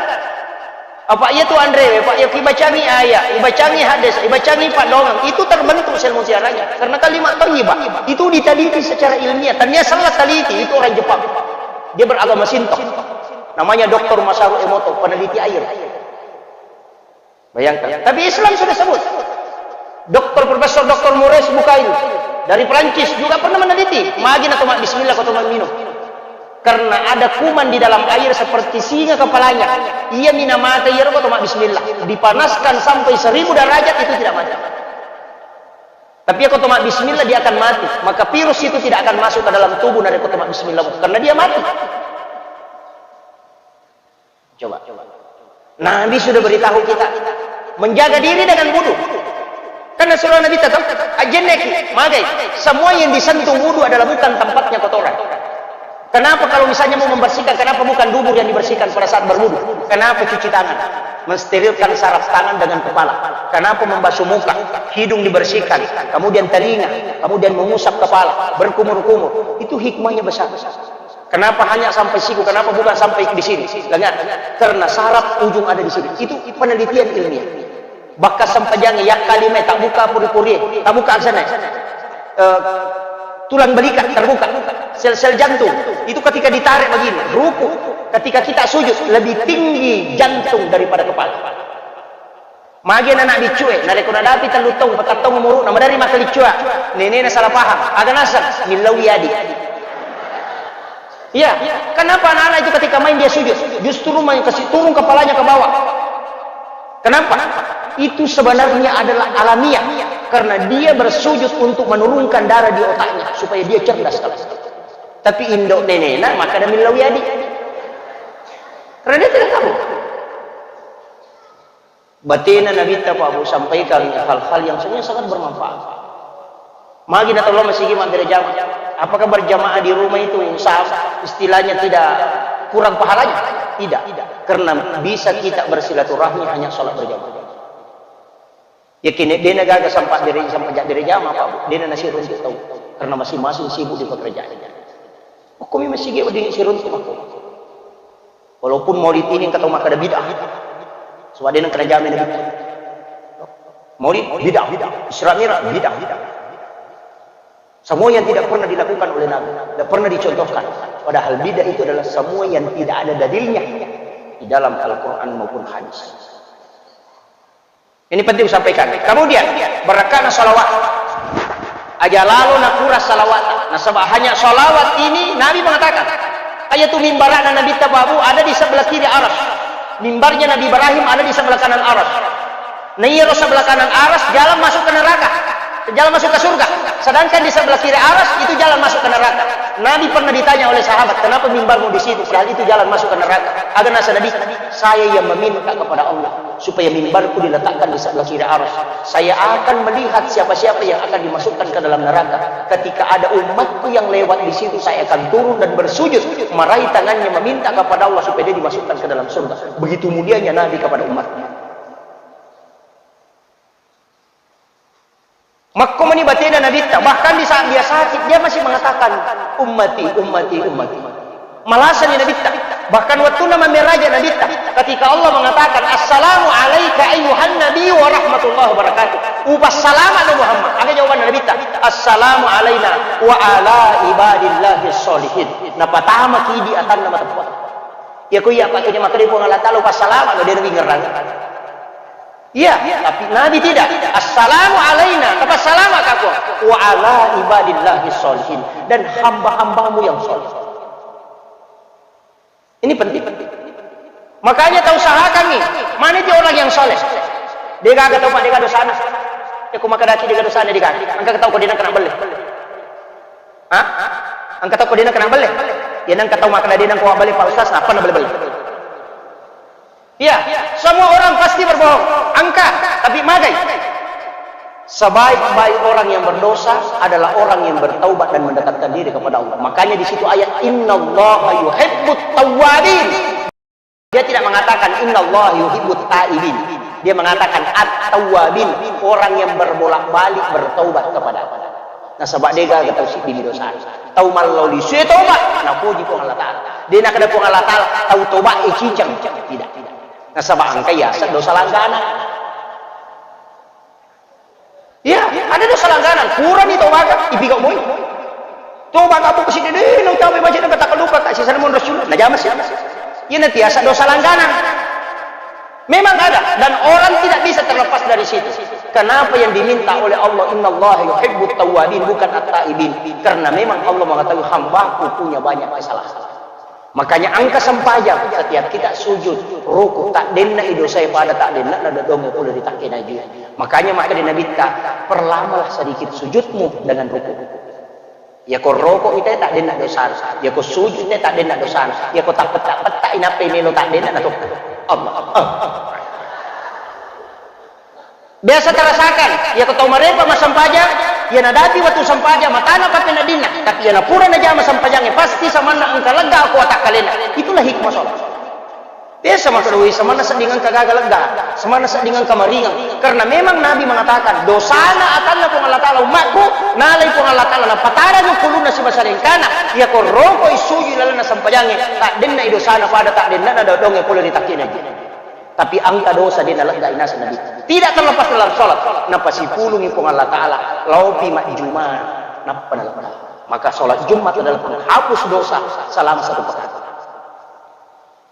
Apa iya tu anrewe, Pak, iya kibacangi ayat, ibacangi hadis, ibacangi paddoangeng, itu terbentuk sel mutiaranya. Karena kalimat thayyibah itu diteliti secara ilmiah. Tania salah teliti, itu orang Jepang. Dia beragama Shinto. Namanya Doktor Masaru Emoto, peneliti air. Bayangkan. Tapi Islam sudah sebut. Doktor, Profesor Doktor Maurice Bucaille dari Perancis juga pernah meneliti. Magi na toma bismillah ko toma minum. Karena ada kuman di dalam air seperti singa kepalanya. Iya mina mata iya ko toma bismillah. Dipanaskan sampai seribu derajat itu tidak mati. Tapi ko toma bismillah dia akan mati. Maka virus itu tidak akan masuk ke dalam tubuh dari ko toma bismillah. Karena dia mati. Coba. Nabi sudah beritahu kita menjaga diri dengan wudu. Karena surah Nabi tetap ajenneki, magai. Semua yang disentuh wudu adalah bukan tempatnya kotoran. Kenapa kalau misalnya mau membersihkan, kenapa bukan dubur yang dibersihkan pada saat berwudu? Kenapa cuci tangan? Mensterilkan saraf tangan dengan kepala. Kenapa membasuh muka? Hidung dibersihkan, kemudian telinga, kemudian mengusap kepala, berkumur-kumur. Itu hikmahnya besar. Kenapa hanya sampai siku? Kenapa bukan sampai di sini? Lengan. Karena saraf ujung ada di sini. Itu penelitian ilmiah. Bahkan sempajang yakkalime tak buka puri-puri, tak buka sana. Eh, tulang belikat terbuka, sel-sel jantung. Itu ketika ditarik begini, ruku. Ketika kita sujud, lebih tinggi jantung daripada kepala. Magi anak biccu e, narekko nadapi tellu taung, patang taung umuru'na, maderri makkaliccua, nenena salah paham. Aga naseng, millauwi adi. Iya, kenapa anak-anak itu ketika main dia sujud, justru main kasih turun kepalanya ke bawah? Kenapa? Itu sebenarnya adalah alamiah, karena dia bersujud untuk menurunkan darah di otaknya supaya dia cerdas. Tapi indo nenena maka ada millauwi adi. Karena dia tidak tahu. Batena Nabitta, Pak Bu, sampaikan hal-hal yang sebenarnya sangat bermanfaat. Magi na tolong masigi mabbere jamaah. Apakah berjamaah di rumah itu sa-, istilahnya tidak kurang pahalanya? Tidak. Karena bisa kita bersilaturahmi hanya sholat berjamaah. Yakin dena gaga sampai bere, sampai jak bere jamaah, Pak Bu. Dena nasiruntuk tau. Karena masing-masing sibuk di pekerjaannya. Hukumi masigi wedding siruntuk aku. Walaupun maulid ini engka tau makkeda bid'ah. Sebab de nengka najama Nabi. Maulid bid'ah, Isra Mi'raj bid'ah. Semua yang tidak pernah dilakukan oleh Nabi, tidak pernah dicontohkan. Padahal bid'ah itu adalah semua yang tidak ada dalilnya di dalam Al-Quran maupun hadis. Ini penting disampaikan. Kemudian, barakkana salawat. Aja lalo nakura salawat. Nasaba hanya salawat ini Nabi mengatakan, ayatu mimbarana Nabitta, Pak Bu, ada di sebelah kiri aras. Mimbarnya Nabi Ibrahim ada di sebelah kanan aras. Nah, iyaro sebelah kanan aras jalan masuk ke neraka. Jalan masuk ke surga. Sedangkan di sebelah kiri aras itu jalan masuk ke neraka. Nabi pernah ditanya oleh sahabat, kenapa mimbarmu di situ? Padahal itu jalan masuk ke neraka. Aga nasa Nabi, saya yang meminta kepada Allah supaya mimbarku diletakkan di sebelah kiri aras. Saya akan melihat siapa-siapa yang akan dimasukkan ke dalam neraka. Ketika ada umatku yang lewat di situ, saya akan turun dan bersujud, meraih tangannya, meminta kepada Allah supaya dia dimasukkan ke dalam surga. Begitu mulianya Nabi kepada umatnya. Makko meni batena Nabitta, bahkan di saat dia sakit, dia masih mengatakan, "Ummati, ummati, ummati." Malasani Nabitta. Bahkan wattunna mammeraja Nabitta, ketika Allah mengatakan, "Assalamu alaika ayyuhan nabi wa rahmatullahi wa barakatuh." Upassalama no Muhammad. Aga jawaban Nabitta? "Assalamu alaina wa ala ibadillahi sholihin." Napatama kidi atanna mateppa. Ya ko iya pakai dia makkeda Puang Allah Taala upassalama no dia nabi ngerang. Iya, tapi Nabi tidak. "Assalamu alaina," tapi salama ka Puang. "Wa ala ibadillahi sholihin," dan hamba-hambamu yang soleh. Ini penting. Makanya tau usahakan nih, mana dia orang yang soleh? Dia gagal tau, Pak, dia gagal sana. Ya, aku makan daki, dia gagal sana, dia gagal. Angka tau kau dia nak kena beli. Hah? Angka tau kau dia nak kena beli. Ya, nang kau makan dia nang kau beli, Pak Ustaz, apa nak beli-beli? Iya, semua orang pasti berbohong. Angka, tapi magai. Sebaik-baik orang yang berdosa adalah orang yang bertaubat dan mendekatkan diri kepada Allah. Makanya di situ ayat, "Innallaha yuhibbut tawwabin." Dia tidak mengatakan, "Innallaha yuhibbut taibin." Dia mengatakan, "At-tawwabin," orang yang berbolak-balik bertaubat kepada Allah. Nah, sebab dia gagal tau siddi dosa. Tau malloli sue tobat, napuji Puang Allah Taala. Dia nak ada Puang Allah Taala, tau tobat, eh, cicang. Tidak, tidak. Nasaba engka yaseng dosa langganan. Iya, ada dosa langganan. Purani tobaka, ipigau moi. Tobaka apa sih dede, nang cabe baca nang kata lupa, tak sisa namun Rasul. Nah, jamas ya. Iya, nanti yaseng dosa langganan. Memang ada, dan orang tidak bisa terlepas dari situ. Kenapa yang diminta oleh Allah, "Innallaha yuhibbut tawwabin," bukan at-taibin? Karena memang Allah mengetahui hambaku punya banyak kesalahan. Makanya engka sempajang, setiap kita sujud, ruku, tak denna i dosa pada tak denna na dodong pole di takke naju. Makanya maka di Nabitta, perlamalah sedikit sujudmu dengan ruku. Ya ko roko kita tak denna dosa, ya ko sujud kita tak denna dosa, ya ko tak petak petak inape melo tak denna na to. Allah, Allah. Biasa terasakan, iya ko tau marepa massempajang, iya nadapi wettu sempajang, matana pappeneddinna, tapi iya napura najama sempajangnge, pasti samanna engka lega ko watakkalena. Itulah hikmah sholat. Biasa makkeda, "Woi, samanna sedding engka gaga lega, samanna sedding engka maringang." Karena memang Nabi mengatakan, "Dosana atanna Puang Allah Taala ummakku, nalai Puang Allah Taala, napatadang kulunna sibawa salengkana, iya ko rokoi sujud lalenna sempajangnge, tak denna i dosana pada tak denna na dodongnge pole ri takkena." Tapi engka dosa de naleggai naseng Nabi. Tidak terlepas dalam sholat. Napasipulungi Puang Allah Ta'ala. Laopi majjuma. Nappa nalegga. Maka sholat Jumat adalah penghapus dosa selama satu pekan.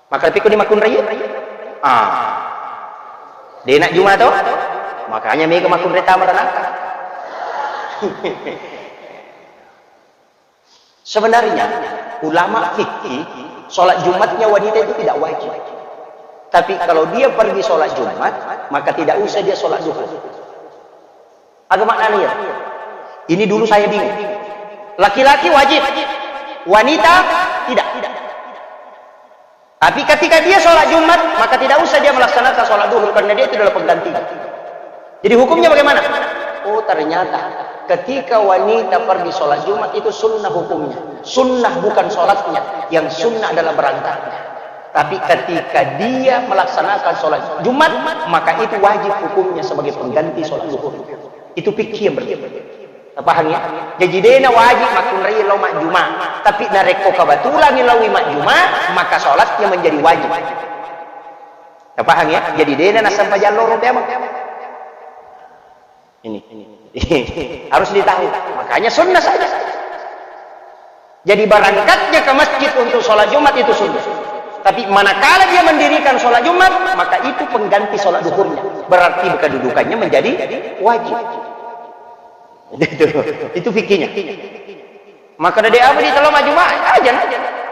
Maka tapi ko di makunrai? Ah. Dena Juma to? Makanya mega makkunrai tama ranaka. Sebenarnya ulama fikih, sholat Jumatnya wanita itu tidak wajib. Tapi kalau dia pergi sholat Jumat, maka tidak usah dia sholat duhur. Aga maknanya ya? Ini dulu saya bingung. Laki-laki wajib, wanita tidak. Tapi ketika dia sholat Jumat, maka tidak usah dia melaksanakan sholat duhur karena dia itu adalah penggantinya. Jadi hukumnya bagaimana? Oh, ternyata ketika wanita pergi sholat Jumat itu sunnah hukumnya. Sunnah bukan sholatnya, yang sunnah adalah berangkatnya. Tapi ketika dia melaksanakan sholat Jumat, maka itu wajib hukumnya sebagai pengganti sholat duhur. Itu fikih yang berbeda. Tapahang ya? Jadi dena wajib makkunrai lao majjuma. Tapi narekko kebetulan laoi majjuma, maka sholatnya menjadi wajib. Tapahang ya? Jadi dena nasempajang loro peamang. Ini. Harus ditahu. Makanya sunnah saja. Jadi berangkatnya ke masjid untuk sholat Jumat itu sunnah. Tapi manakala dia mendirikan sholat Jumat, maka itu pengganti sholat duhurnya. Berarti kedudukannya menjadi wajib. Itu, itu fikihnya. Maka dari apa di telo majuma aja na.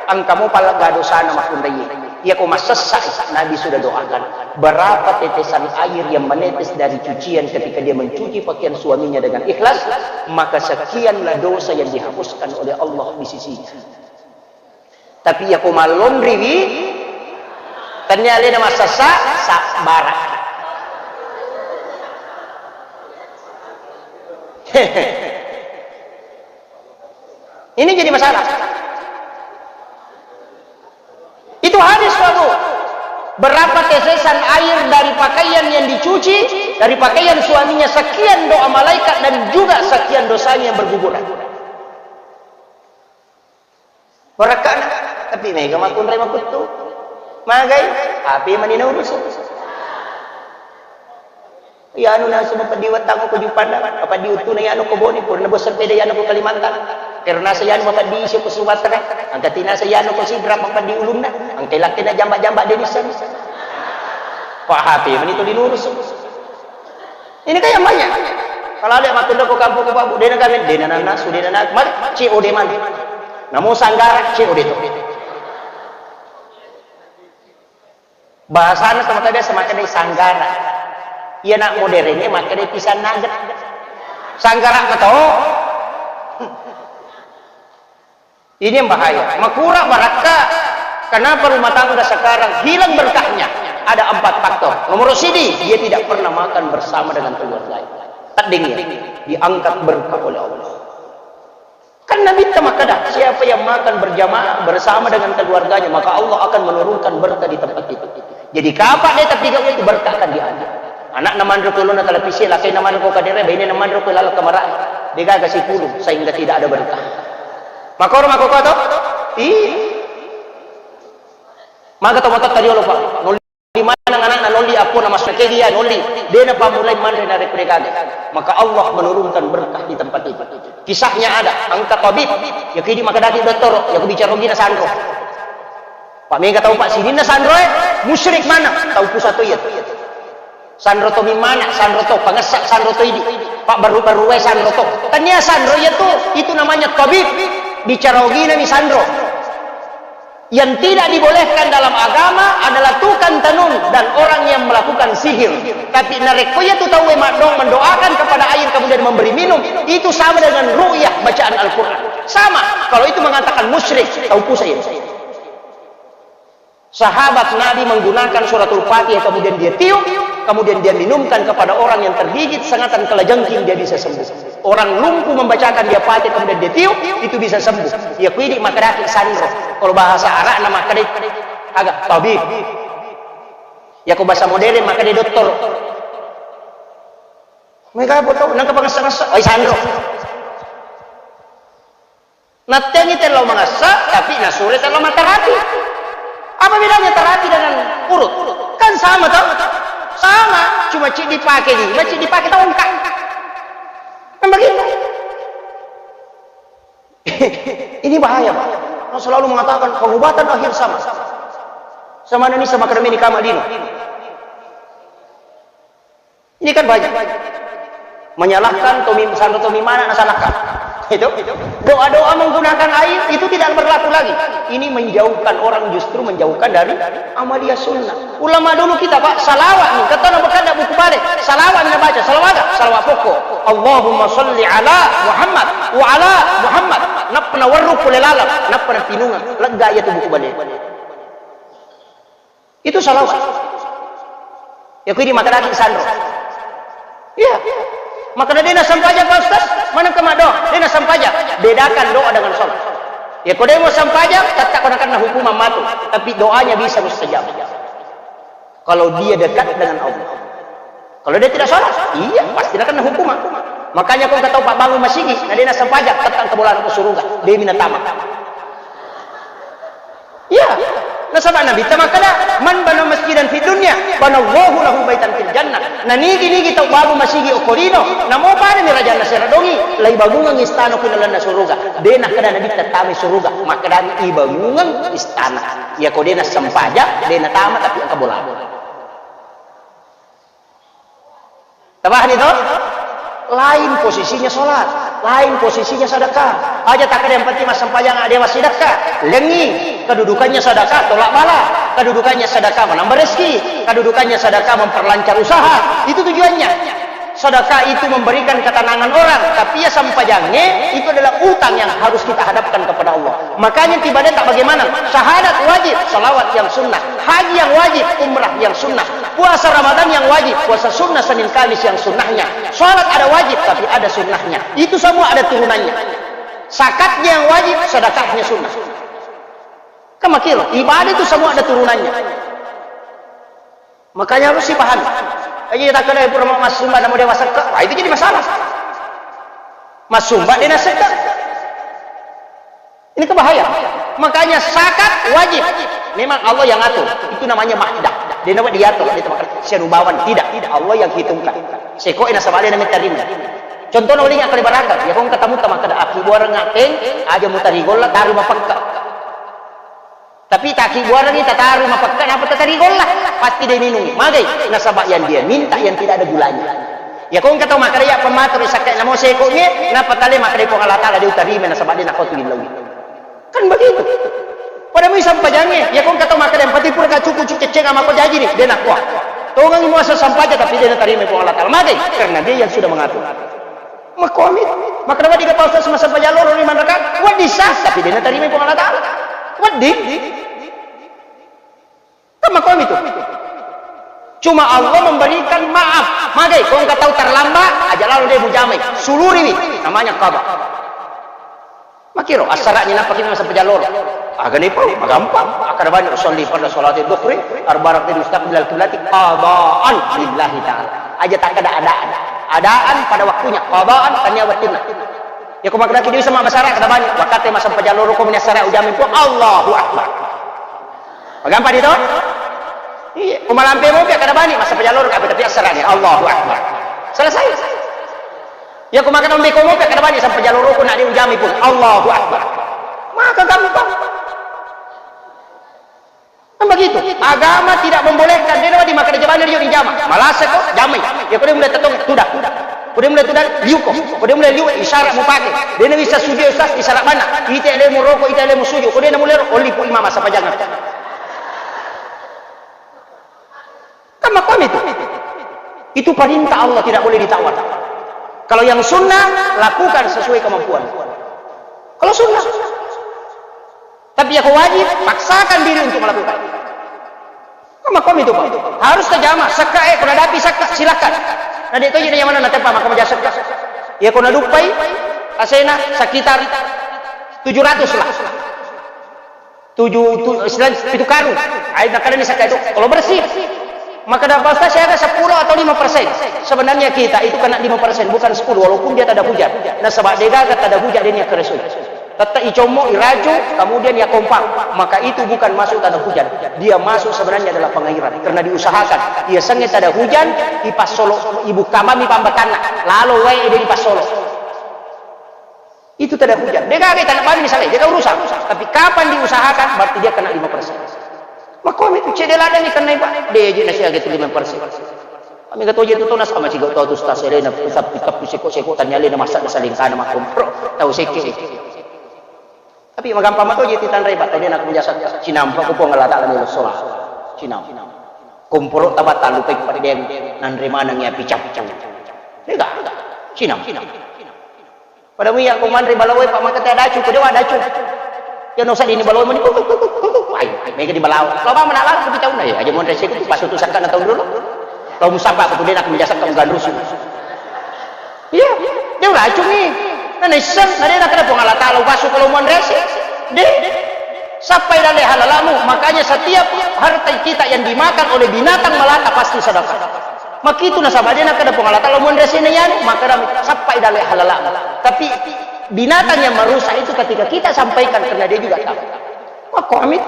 Engka mopa lega dosana makkunrai. Iya ko massessa, Nabi sudah doakan. Berapa tetesan air yang menetes dari cucian ketika dia mencuci pakaian suaminya dengan ikhlas, maka sekianlah dosa yang dihapuskan oleh Allah di sisinya. Tapi iya ko mallonriwi, tennia alena massessa, sabbaraki. Ini jadi masalah. Itu hadis, Pak Bu. Berapa tetesan air dari pakaian yang dicuci, dari pakaian suaminya, sekian doa malaikat dan juga sekian dosanya yang berguguran. Barakka na, tapi mega makkunrai makuttu. Magai, H P mani naurusu. Iyanu nasu mapeddi wattang ko Juppanda, mapeddi uttuna iyanu ko Boni, purana bosseng pede iyanu ko Kalimantan. Karena sa iyanu mapeddi isi ko Sumatera, angka tinasa iyanu ko Sidrap mapeddi ulunna, angka lakkena jamba-jamba de nisseng. Pa H P mani to dinurusu. Ini kan yang banyak. Kalau ada makkunda ko kampung ko babu, dena kami, dena nana, su dena nana, mari, C O D mana? Namo sanggara, C O D to. Bahasana sama tadi sama kena sanggara. Iya nak modernnya makkeda pisang nugget. Sanggara mato. Ini yang bahaya. Makura barakka. Kenapa rumah tangga sekarang hilang berkahnya? Ada empat faktor. Nomor sidi, dia tidak pernah makan bersama dengan keluarganya. Tedding ya, diangkat berkah oleh Allah. Kan Nabi makkeda, siapa yang makan berjamaah bersama dengan keluarganya, maka Allah akan menurunkan berkah di tempat itu. Jadi kapang de tapi itu berkah akan diangkat. Anak na manro ko lona televisi, lakai na manro ko kadere, baine na manro ko laleng kamara. De gaga sipulung sehingga tidak ada berkah. Makoro makoko to? Iya. Maga to matotta riolo, Pak. Nolli maneng anakna, nolli appona, massakedi ya, nolli. De napammulai manre narekko de gaga. Maka Allah menurunkan berkah di tempat itu. Kisahnya ada, engka tabib, ya kidi makkedaki dottoro, ya ku bicara ogina sanro. Pak mega tau Pak sininna sanro e, musyrik mana? Tau pusat to iya. Sanro to mimana, sanro to pangessa, sanro to idi. Pak baru-baru wae sanro to. Tania sanro iya tu, itu namanya tabib. Bicara ogina mi sanro. Yang tidak dibolehkan dalam agama adalah tukang tenung dan orang yang melakukan sihir. Tapi narekko iya tu tau e maddong mendoakan kepada air kemudian memberi minum, itu sama dengan ru'yah bacaan Al-Quran. Sama, kalau itu mengatakan musyrik, tau pusat iya. Sahabat Nabi menggunakan suratul Fatihah, kemudian dia tiup, kemudian dia minumkan kepada orang yang tergigit sengatan kalajengking, dia bisa sembuh. Orang lumpuh membacakan dia Fatihah, kemudian dia tiup, itu bisa sembuh. Ya kuidi makkedaki sanro. Kalau bahasa Arabna makkeda aga tabib. Ya ko bahasa modern makkeda dokter. Mega foto nangka pangessa-ngessa, ai sanro. Nattengi tello mangessa, tapi nasure tello matarapi. Apa bedanya terapi dengan urut? Kan sama toh? Sama, cuma cik dipakai di, cik dipakai tongkat. Kan begitu. Ini bahaya, Pak. Orang selalu mengatakan pengobatan akhir zaman. Sama ini sama kami di kamar dino. Ini kan banyak. Menyalahkan Tommy, Sandro Tommy mana nasalahkan. Itu. Doa-doa menggunakan air itu tidak berlaku lagi. Ini menjauhkan orang, justru menjauhkan dari amalia sunnah. Ulama dulu kita, Pak, salawat nih, kata Nabi kada buku balik. Salawat nih baca, salawat, salawat pokok. Allahumma salli ala Muhammad wa ala Muhammad. Nappa nawerru pole laleng, nappa napinunga. Lega iya tu buku balik. Itu salawat. Ya, kui di mata daki Sandro. Iya. Maka dia nak sempajang, Pak Ustaz, mana ke mak doa? Dia nak sempajang. Bedakan doa dengan sholat. Ya, kau dia mau sempajang, tetap kau nak kena hukuman matu. Tapi doanya bisa mustajab. Kalau dia dekat dengan Allah. Kalau dia tidak sholat, iya, pasti nak kena hukuman. Makanya kau kata Pak bangun masigi, nah dia nak sempajang, tetap ke bola ke surga. Dia minta tamat. Iya. Nasaba Nabitta makkeda, "Man bana masjidan fid dunya, banallahu lahu baitan fil jannah." Nanigi-nigi tau bangun masigi okko lino, namo padani rajanna sera dongi, laibangungeng istana ku lalenna suruga. De nakkeda Nabitta tamai suruga, makkedani ibangungeng istana. Iyako de nassempajang, de natama tapi engka bola. Tabahani to? Lain posisinya sholat, lain posisinya sedekah. Aja takkeda yang penting massempajang, ada massidekah. Lengi, kedudukannya sedekah tolak bala, kedudukannya sedekah menambah rezeki, kedudukannya sedekah memperlancar usaha. Itu tujuannya. Sedekah itu memberikan ketenangan orang, tapi ya sempajangnge itu adalah utang yang harus kita hadapkan kepada Allah. Makanya ibadah tak bagaimana. Syahadat wajib, salawat yang sunnah, haji yang wajib, umrah yang sunnah. Puasa Ramadan yang wajib, puasa sunnah Senin Kamis yang sunnahnya. Sholat ada wajib, tapi ada sunnahnya. Itu semua ada turunannya. Zakatnya yang wajib, sedekahnya sunnah. Kan makiro, ibadah itu semua ada turunannya. Makanya harus dipahami. Aja tak kena pura mau masuk sumba, namu dewa sekka. Wah, itu jadi masalah. Masuk sumba dia nak sekka. Ini kan bahaya. Makanya zakat wajib. Memang Allah yang atur. Itu namanya mahdah. Dia namanya diatur. Dia teman sianubawan. Tidak. Tidak. Allah yang hitungkan. Seko ina sabale namanya tarima. Contohnya, uling akan ibaratkan. Ya, kau ketemu teman kada aki buarang ngateng, aja mutari golla, taru mapekka. Tapi taki buarang kita taru mapekka, apa tatari golla? Pasti dia minum. Magai. Nasaba yang dia minta yang tidak ada gulanya. Ya, kau kata makada ya pematur sakit namo seko ni, napa tale makada Puang Allah Taala dia utarima nasaba dia nakotu ilmu. Kan begitu. Pada mui sampajangnge, ya kong kata makkeda yang penting pura cuku cuku ceceng ama ko jaji ni, de nakua. Tongang muasa sampaja tapi de natarima Puang Allah Taala. Magai? Karena dia yang sudah mengatur. Makomi, makkeda wadi ka Pak Ustaz masampaja loro lima rakaat, wadi sah tapi de natarima Puang Allah Taala. Wadi. Kan makomi tu. Cuma Allah memberikan maaf. Magai, kong katau terlambat, aja lalu de mujamai. Suluriwi, namanya qada. Makiro, assara'ni nappa ki masampaja loro. Agani pau, magampang. Akkada bani usalli farda salati dhuhri, arba rakaat mustaqbilal qiblati, qadaan lillahi ta'ala. Aja takkada adaan. Adaan pada waktunya, qadaan tania wettunna. Ya, ko makkeda ki di sama basara, kada bani, wakate masampaja loro ko mini assara ujami pun, Allahu Akbar. Magampang itu? Iya, ko malampe mopi kada bani, masampaja loro ka, tapi assara'ni, Allahu Akbar. Selesai. Ya, ko makkeda mbe ko mopi kada bani, sampaja loro ko nak di ujami pun, Allahu Akbar. Maka gampang. Kan begitu. Agama tidak membolehkan. Dia di makkeda jabani dia di jama. Malasa ko jamai. Ya, ko dia mulai tetong, tudah. Ko dia mulai tudah, liu ko. Ko dia mulai liu, isyarat mau pakai. Dia bisa sujud, Ustaz, isyarat mana? Ite lemu roko, ite lemu sujud. Ko dia mulai ro, oli pu imam masa pajangan. Kan makomi itu. Itu perintah Allah, tidak boleh ditawar. Kalau yang sunnah, lakukan sesuai kemampuan. Kalau sunnah. Tapi ya wajib, paksakan diri untuk melakukan. Kan makomi itu, Pak. Harus terjamah. Sekka, eh, kuna dapi sekka, silakan. Nah, dia itu aja yang mana nanti, Pak, maka menjadi sekka. Ya, kuna dupai, asena sekitar tujuh ratus lah. Tujuh, tu-, istilah pitu karung. Ai, makkeda ni sekka itu, kalau bersih. Makkeda Pak Ustaz, saya ada sepuluh atau lima persen. Sebenarnya kita itu kena lima persen, bukan sepuluh, walaupun dia tak ada hujan. Nasaba degaga tak ada hujan, dia niat keresu. Tetap icommo, iraju, kemudian ya kompak. Maka itu bukan masuk tanah hujan. Dia masuk sebenarnya adalah pengairan. Karena diusahakan. Ia sengit tak ada hujan, ipassolo, ibu kamami pambatanna. Lalu wae dia dipassolo. Itu tidak hujan. Dia gagai tanah bani misalnya, dia urusan. Tapi kapan diusahakan, berarti dia kena lima persen. Makomi itu cedde ladang ikan naik, Pak. Dia je nasi agak lima persen. Mega toje tu tona sama ciga tau tu stas elena, tapi tapi seko-seko tanya elena masa da salingkana makkompro tau sekke. Tapi magampang matoje titanrai, Pak, tadi nak menjasa cinampa ku Puang Allah Taala melo sola. Cinam. Komporo taba talu pe padeng nanre maneng ya picap. Dega. Cinam. Pada muya ko manre balawe, Pak, maka te adacu, ko dewa adacu. Ya no sadini balawe mani. Ai, mega di balawe. Lo ba mana lalu kita unai aja monre seku pas tu sakana tahu dulu. Lo musabba ko tu de nak menjasa kamu ganrusu. Iya, dia racun nih. Nah, naisseng, nah, dia nak kena Puang Allah Taala upasu kalau mau rese. Deh, sampai dalam halalamu. Makanya setiap harta kita yang dimakan oleh binatang melata pasti sedekah. Makitu nasaba dia nak kena Puang Allah Taala mau rese nih, ya, maka sampai dalam halalamu. Tapi binatang yang merusak itu ketika kita sampaikan karena dia juga tahu. Wah, kok amit?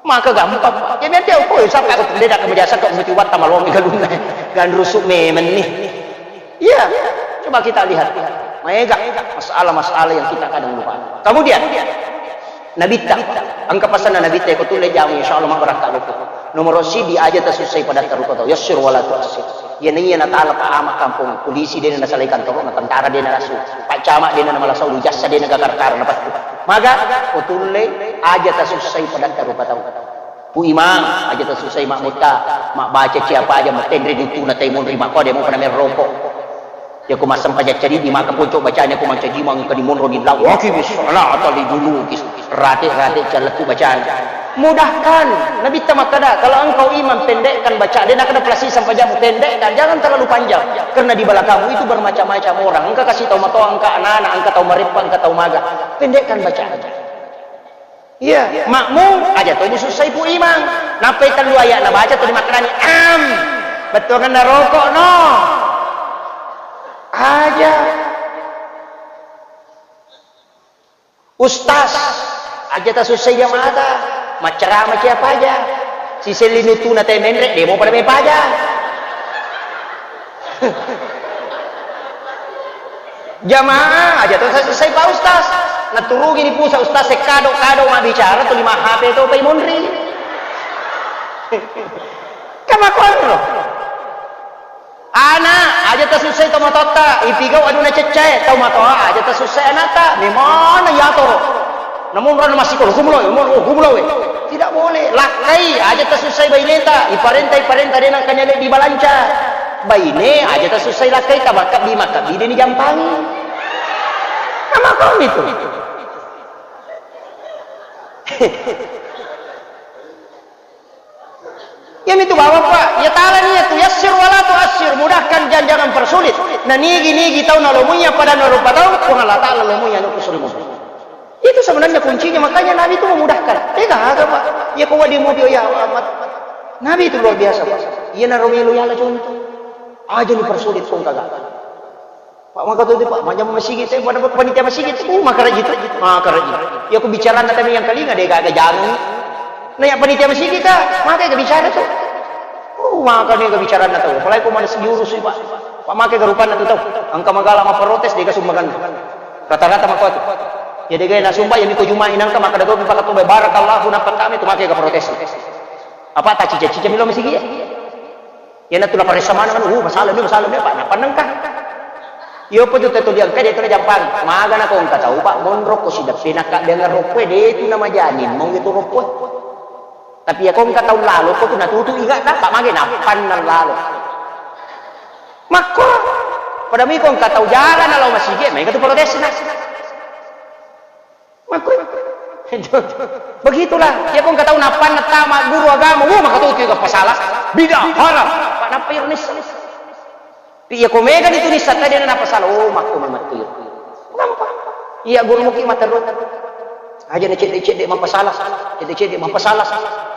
Maka gampang. Ya, nanti aku, oh, sampai aku tidak akan menjasa kok mesti watta malongi galunna. Ganrusu memang nih. Iya, coba kita lihat. Maega masalah-masalah yang kita kadang lupa. Kemudian, Nabitta, engka pesanna Nabitta, ko tulle jamu, insya Allah mabbarakka loko. Nomor sidi aja tasussai pada tarupa tau. Yassir wala tuassir. Iya naiya natala pa ama kampung polisi dena nasalai kantor na tentara dena nasu. Pak camat dena namala saulu jassa dena gakar-kara napattu. Maga, ko tulle aja tasussai pada tarupa tau. Pu Imang, aja tasussai mammutta, mabbaca ciapa aja, matenre duttuna tai monri makko, de mo pada merroko. Yako massempajang cadi di maka ponco bacanya ko mancaji mangka di monro di lawaki bis salata li dulu kis rate-rate calettu bacana. Mudahkan, Nabitta makkada, kalau engkau imam pendekkan baca, de nakada pelasi sempajammu pendekkan, jangan terlalu panjang. Karena di belakangmu itu bermacam-macam orang. Engka kasih tau matoa, engka anak-anak, engka tau mareppa, engka tau maga. Pendekkan bacaan. Iya, makmum aja to musussai pu imang. Nappai tellu ayat nabaca tuli makkedani, "Am." Bettuanganna rokok no. Aja. Ustaz, aja tasussai jamaata. Maccarama ciapa aja. Siselli nutuna te menre, demo pada mepaja. Jamaah aja to selesai Pak Ustaz. Naturungi ni pusa Ustaz sekado-kado mabbicara tu lima H P to pai monri. Kamakonro. Ana aja tasussai to matotta, ipigau aduna ceccae, tau matoa aja tasussai anata, memana yatoro. Namun rona masikolo gumlo, umur gumlo. Tidak boleh. Lakkai aja tasussai baineta, iparenta iparenta dena kanyale di balanca. Baine aja tasussai lakkai, tabakkabbi makkabbi deni jampangi. Nama kau itu? Iyamitu bawang, Pak, ya tala niatu, yassir wala tuassir, mudahkan dan jangan persulit. Na nigi-nigi tau nalomuya pada narupa tau, Puang Allah Taala lomuya nuku sulimu. Itu sebenarnya kuncinya, makanya Nabi itu memudahkan. Tega aga, Pak? Ya kau di mobil ya amat. Nabi itu luar biasa, Pak. Iya naro melo yala contoh. Aja ni persulit pun kagak. Pak, maka tu, Pak, majjama masigi, saya pada panitia masigi tu, uh, maka rajin tu, maka rajin. Ya, aku bicara na tadi yang kalinga deh, gak jangan. Nah, yang panitia masigi kah, maka gak bicara tu. Uh, maka nih gak bicara na tau. Apalagi aku mana segi urus, Pak. Pak, maka gak rupa na tu tau. Angka magala ma protes deh, gak sumbangan. Rata-rata maka tu. Ya, deh, gak na sumba, ya, miko Jumat inang ka, maka dago, Pak, tu, barakallahu, napa kami tu, maka gak protes. Apa tak cica-cica milo masigi ya? Iyanatu naparessa maneng anu, uh, masalah ni, masalah ni, apa? Napannengka. Iyo, apa tu, tetu diangka, dia tu na jampang. Maga na ko engka tau, Pak, monro ko sideppe, nakka dengan roppo, dia tu nama janin, mau itu roppo. Tapi ya ko engka tau lalo, ko tu natutu ingat, Pak, mage napanneng lalo. Makko, pada mi ko engka tau jalan, lao masigi, main ke tu protes, nah. Makku-, begitulah. Iya ko engka tau nappanna tama guru agama, wo, maka tu tiga pasala. Bid'ah, haram. Pak, nappa iro nissa. Iya ko mega ni tu nissa tadi na pasala. Oh, makku memang tu. Nampak? Iya guru muki mata ro. Aja na cedde-cedde mapasala. Cedde-cedde mapasala.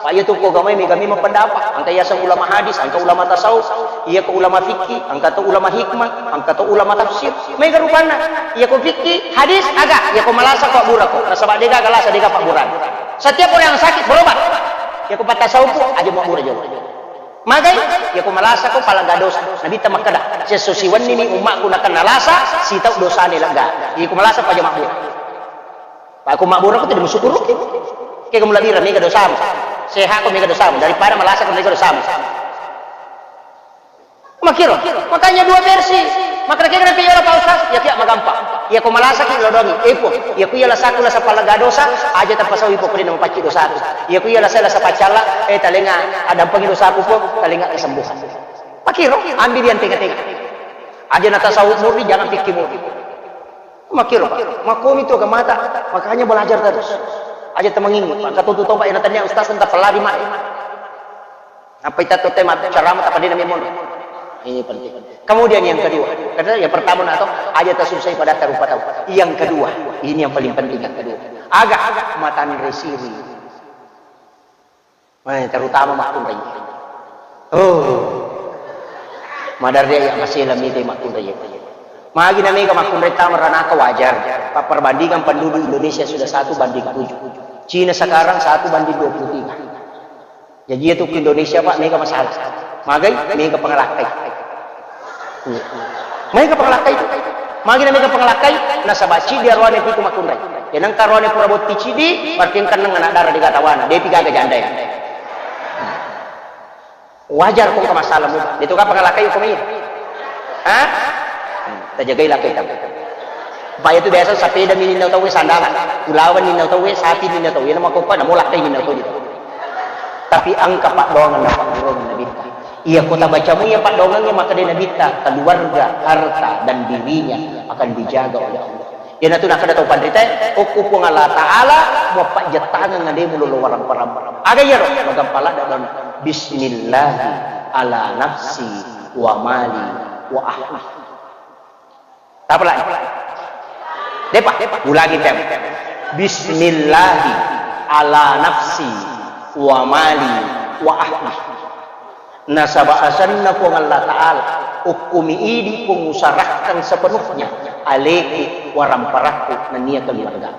Pak, iya tu ko gamai mega memang pendapat. Angka yaseng ulama hadis, angka ulama tasawuf. Iya ko ulama fikih, angka to ulama hikmah, angka to ulama tafsir. Mega rupanna. Iya ko fikih, hadis, aga. Iya ko malasa ko abbura ko. Nasaba dega galasa dega pabburan. Setiap orang yang sakit berobat. Iya ko patasawuf, aja mau abbura jolo. Magai, iya ko malasa ko palaga dosa. Nabi ta makkada, sesso siwenni ni ummakku nakenna lasa, sitau dosane lega. Iya ko malasa paja mabbura. Pak, ko mabbura ko tidak musukuruki. Ke kamu labira mega dosamu. Sehat ko mega dosamu. Daripada malasa ko mega dosamu. Makkiro, makanya dua versi. Makkeda kega napiyola Pak Ustaz, iya kiya magampang. Iya ko malasaki lodongi, eh Puang, iya ku iya lasaku lasa pallaga dosa, aja tapasaui pokokna mapacci dosaku. Iya ku iya lasa lasa paccalla, eh talenga adampengi dosaku Puang, talenga kesembuhan. Makkiro, ambil yang tengah-tengah. Aja natasau murni, jangan fikih murni. Makkiro, Pak. Makkomi tu agamata, makanya belajar terus. Aja temengingi, Pak. Katutu toba ina tania ustaz entah pelari mai. Apa itu tuh tema ceramah tak pada nami mon. Ini penting. Kemudian yang kedua, karena yang pertama atau aja tak susah pada taruh tahu. Yang kedua, ini yang paling penting yang kedua. Agak matan resiri. Eh, terutama makkunrai. Oh. Madarri ya masih lami deh makkunrai. Magi na mega makkunrai tama ranaka wajar. Pak, perbandingan penduduk Indonesia sudah satu banding tujuh. Cina sekarang satu banding dua puluh tiga. Jadi itu ke Indonesia Pak mega masalah. Magai mega pengelakkai. Iya. Mega pengelakkai. Magi na mega pengelakkai, nasaba cidi aroane pitu makkunrai. Ya nengka aroane pura botti cidi, berarti engka neng anak dara de gaga tawana, depi gaga janda ya. Wajar ko engka masalah mu. Itu kan pengelakkai hukum iya. Hah? Hmm, tajagai lakkai tamu. Pak itu biasa sepeda mininna tau sandalan, ulawan ninna tau, sapi ninna tau, ya nama kopa namo lakkai ninna tau. Tapi engka paddoangeng na pagguruang Nabitta. Iya, ko tabacamu iya paddoangengnge, makkeda Nabitta, keluarga, harta, dan dirinya akan dijaga oleh Allah. Iyanatu nakkeda tau panrita, okko Puang Allah Ta'ala, muappajjettangeng ademu lolo warang-parang. Aga iyaro? Magampa ladde donna. Bismillahi ala nafsi wa mali wa ahli. Tapalai. Depa, ulangi tem. Bismillahi ala nafsi wa mali wa ahli. Nasaba asenna Puang Allah Ta'ala, ukkumi idi Puang usarahkan sepenuhnya aleku, waramparakku, nennia keluarga.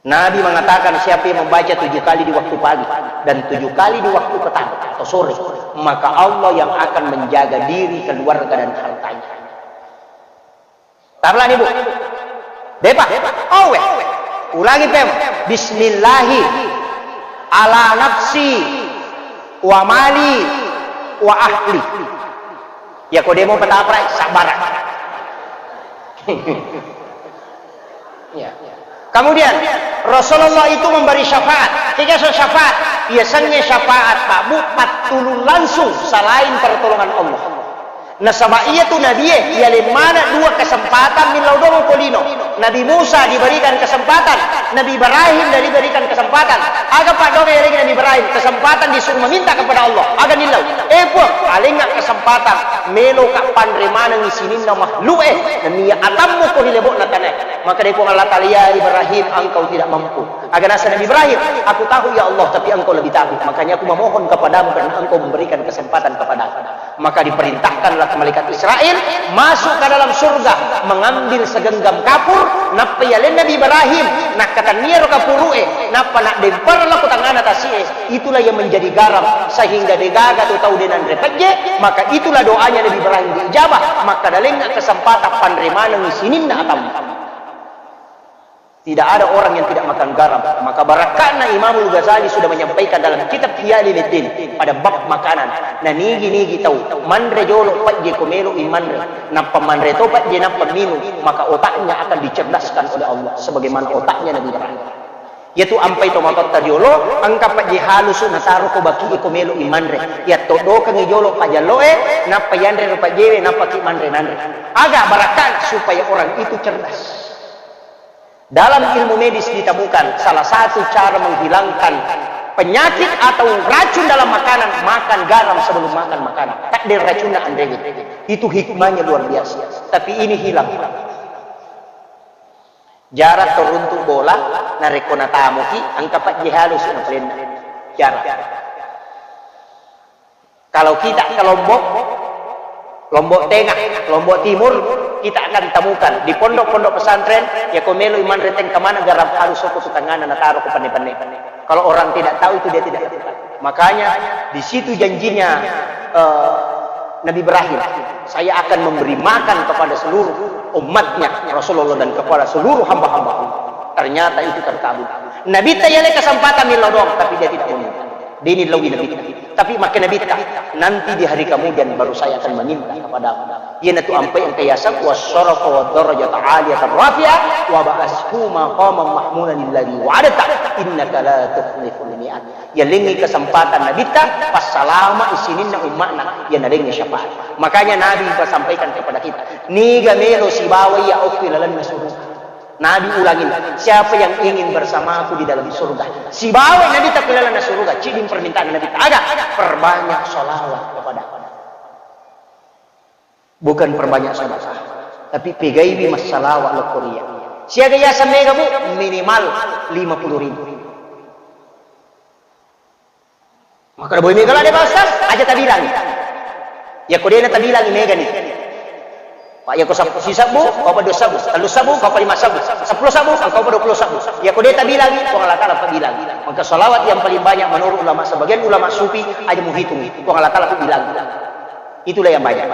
Nabi mengatakan, siapa yang membaca tujuh kali di waktu pagi dan tujuh kali di waktu petang atau sore, maka Allah yang akan menjaga diri, keluarga, dan hartanya. Tablani, Bu. Depa. Owe. Ulangi pem. Bismillahi ala nafsi wa mali wa ahli. Ya, ko demo petapra, sabar. Ya. Kemudian, Rasulullah itu memberi syafaat. Tiga so syafaat. Biasanya syafaat, Pak Bu, pattulung langsung selain pertolongan Allah. Nasaba iyatu nabie, yaleng maneng dua kesempatan millau doang ko lino. Nabi Musa diberikan kesempatan, Nabi Ibrahim diberikan kesempatan. Aga paddoang yalengngi Nabi Ibrahim? Kesempatan disuruh meminta kepada Allah. Aga nillau? Eh Puang, alengnga kesempatan, meloka panre manengngi sininna makhluk e, nennia atammu ko ri lebo'na tanae. Maka dé Puang Allah Taala, "Ya Ibrahim, engkau tidak mampu." Aga naseng Nabi Ibrahim, "Aku tahu ya Allah, tapi engkau lebih tahu. Makanya aku memohon kepadamu karena engkau memberikan kesempatan kepadaku." Maka diperintahkanlah malaikat Israel masuk ke dalam surga, mengambil segenggam kapur, nappa yaleng Nabi Ibrahim, nakkatenniaro kapuru'e, nappa naddempar lao ko tangngana tasi'e, itulah yang menjadi garam, sehingga degaga tu tau de nanre pejje, maka itulah doanya Nabi Ibrahim diijabah, maka dalengnga kesempatan panre manengngi sininna atammu. Tidak ada orang yang tidak makan garam. Maka barakka'na Imamul Ghazali sudah menyampaikan dalam kitab Ihya Ulumuddin pada bab makanan. Na nigi-nigi tau manre jolo pejje ko melo'i manre, nappa manre to pejje nappa minum, maka otaknya akan dicerdaskan oleh Allah sebagaimana otaknya Nabi Ibrahim. Yaitu ampai tomatoatta riolo, engka pejje halusu nataro ko baki'e ko melo'i manre. Iya toddokengngi jolo pajallo'e, nappa yanre ro pejjewe, nappa ki manre nanre. Aga barakka'na? Supaya orang itu cerdas. Dalam ilmu medis ditemukan salah satu cara menghilangkan penyakit atau racun dalam makanan, makan garam sebelum makan makanan. Takdir racunna anrewe. Itu hikmahnya luar biasa. Tapi ini hilang. Jarak to runtu bola, narekko natamuki, engka pejje halusu napalenna. Jarak. Kalau kita ke Lombok, Lombok Tengah, Lombok Timur, kita akan temukan di pondok-pondok pesantren, ya ko melo'i manre tengka maneng garam halus ko tu tangngana nataro ko penne-penne. Kalau orang tidak tahu itu dia tidak lakukan. Makanya di situ janjinya, eh, Nabi Ibrahim, "Saya akan memberi makan kepada seluruh umatnya Rasulullah dan kepada seluruh hamba-hamba Allah." Ternyata itu terkabul. Nabitta yaleng kesempatan millau doang, tapi dia tidak meminta. Dini lawi Nabitta. Tapi makkeda Nabitta, "Nanti di hari kemudian baru saya akan meminta kepadamu." Iyanatu ampai engka yaseng, "Wasyarafa wa darajata aliyatan rafi'ah, wa ba'ashu maqaman mahmudan alladzi wa'adta, innaka la tukhliful mi'ad." Yalengngi kesempatan Nabitta, passalama sininna umma'na, iya nalengngi syafaat. Makanya Nabi pasampaikan kepada kita, niga melo sibawa iya okko ilalenna suruga. Nabi ulangi, "Siapa yang ingin bersamaku di dalam surga?" Sibawa Nabitta okko ilalenna suruga, ciddi permintaan Nabitta. Aga? Perbanyak salawat kepada aku. Bukan perbanyak sedekah, tapi pegaiwi massalawat lokko ria. Siaga yaseng mega, Bu? Minimal lima puluh ribu. Makkeda, "Boe mega ladde, Pak Ustaz?" Aja tabilangi. Yakko de'na tabilangi, megani. Pak, yakko sab-, sisebbu, engka pa dua sebbu, tellu sebbu, engka pa lima sebbu, seppulo sebbu, engka pa dua puluh sebbu. Yakko de' tabilangi, Puang Allah Ta'ala pabilangi. Maka salawat yang paling banyak menurut ulama, sebagian ulama sufi, aja muhitung. Puang Allah Ta'ala pabilangi. Itulah yang banyak.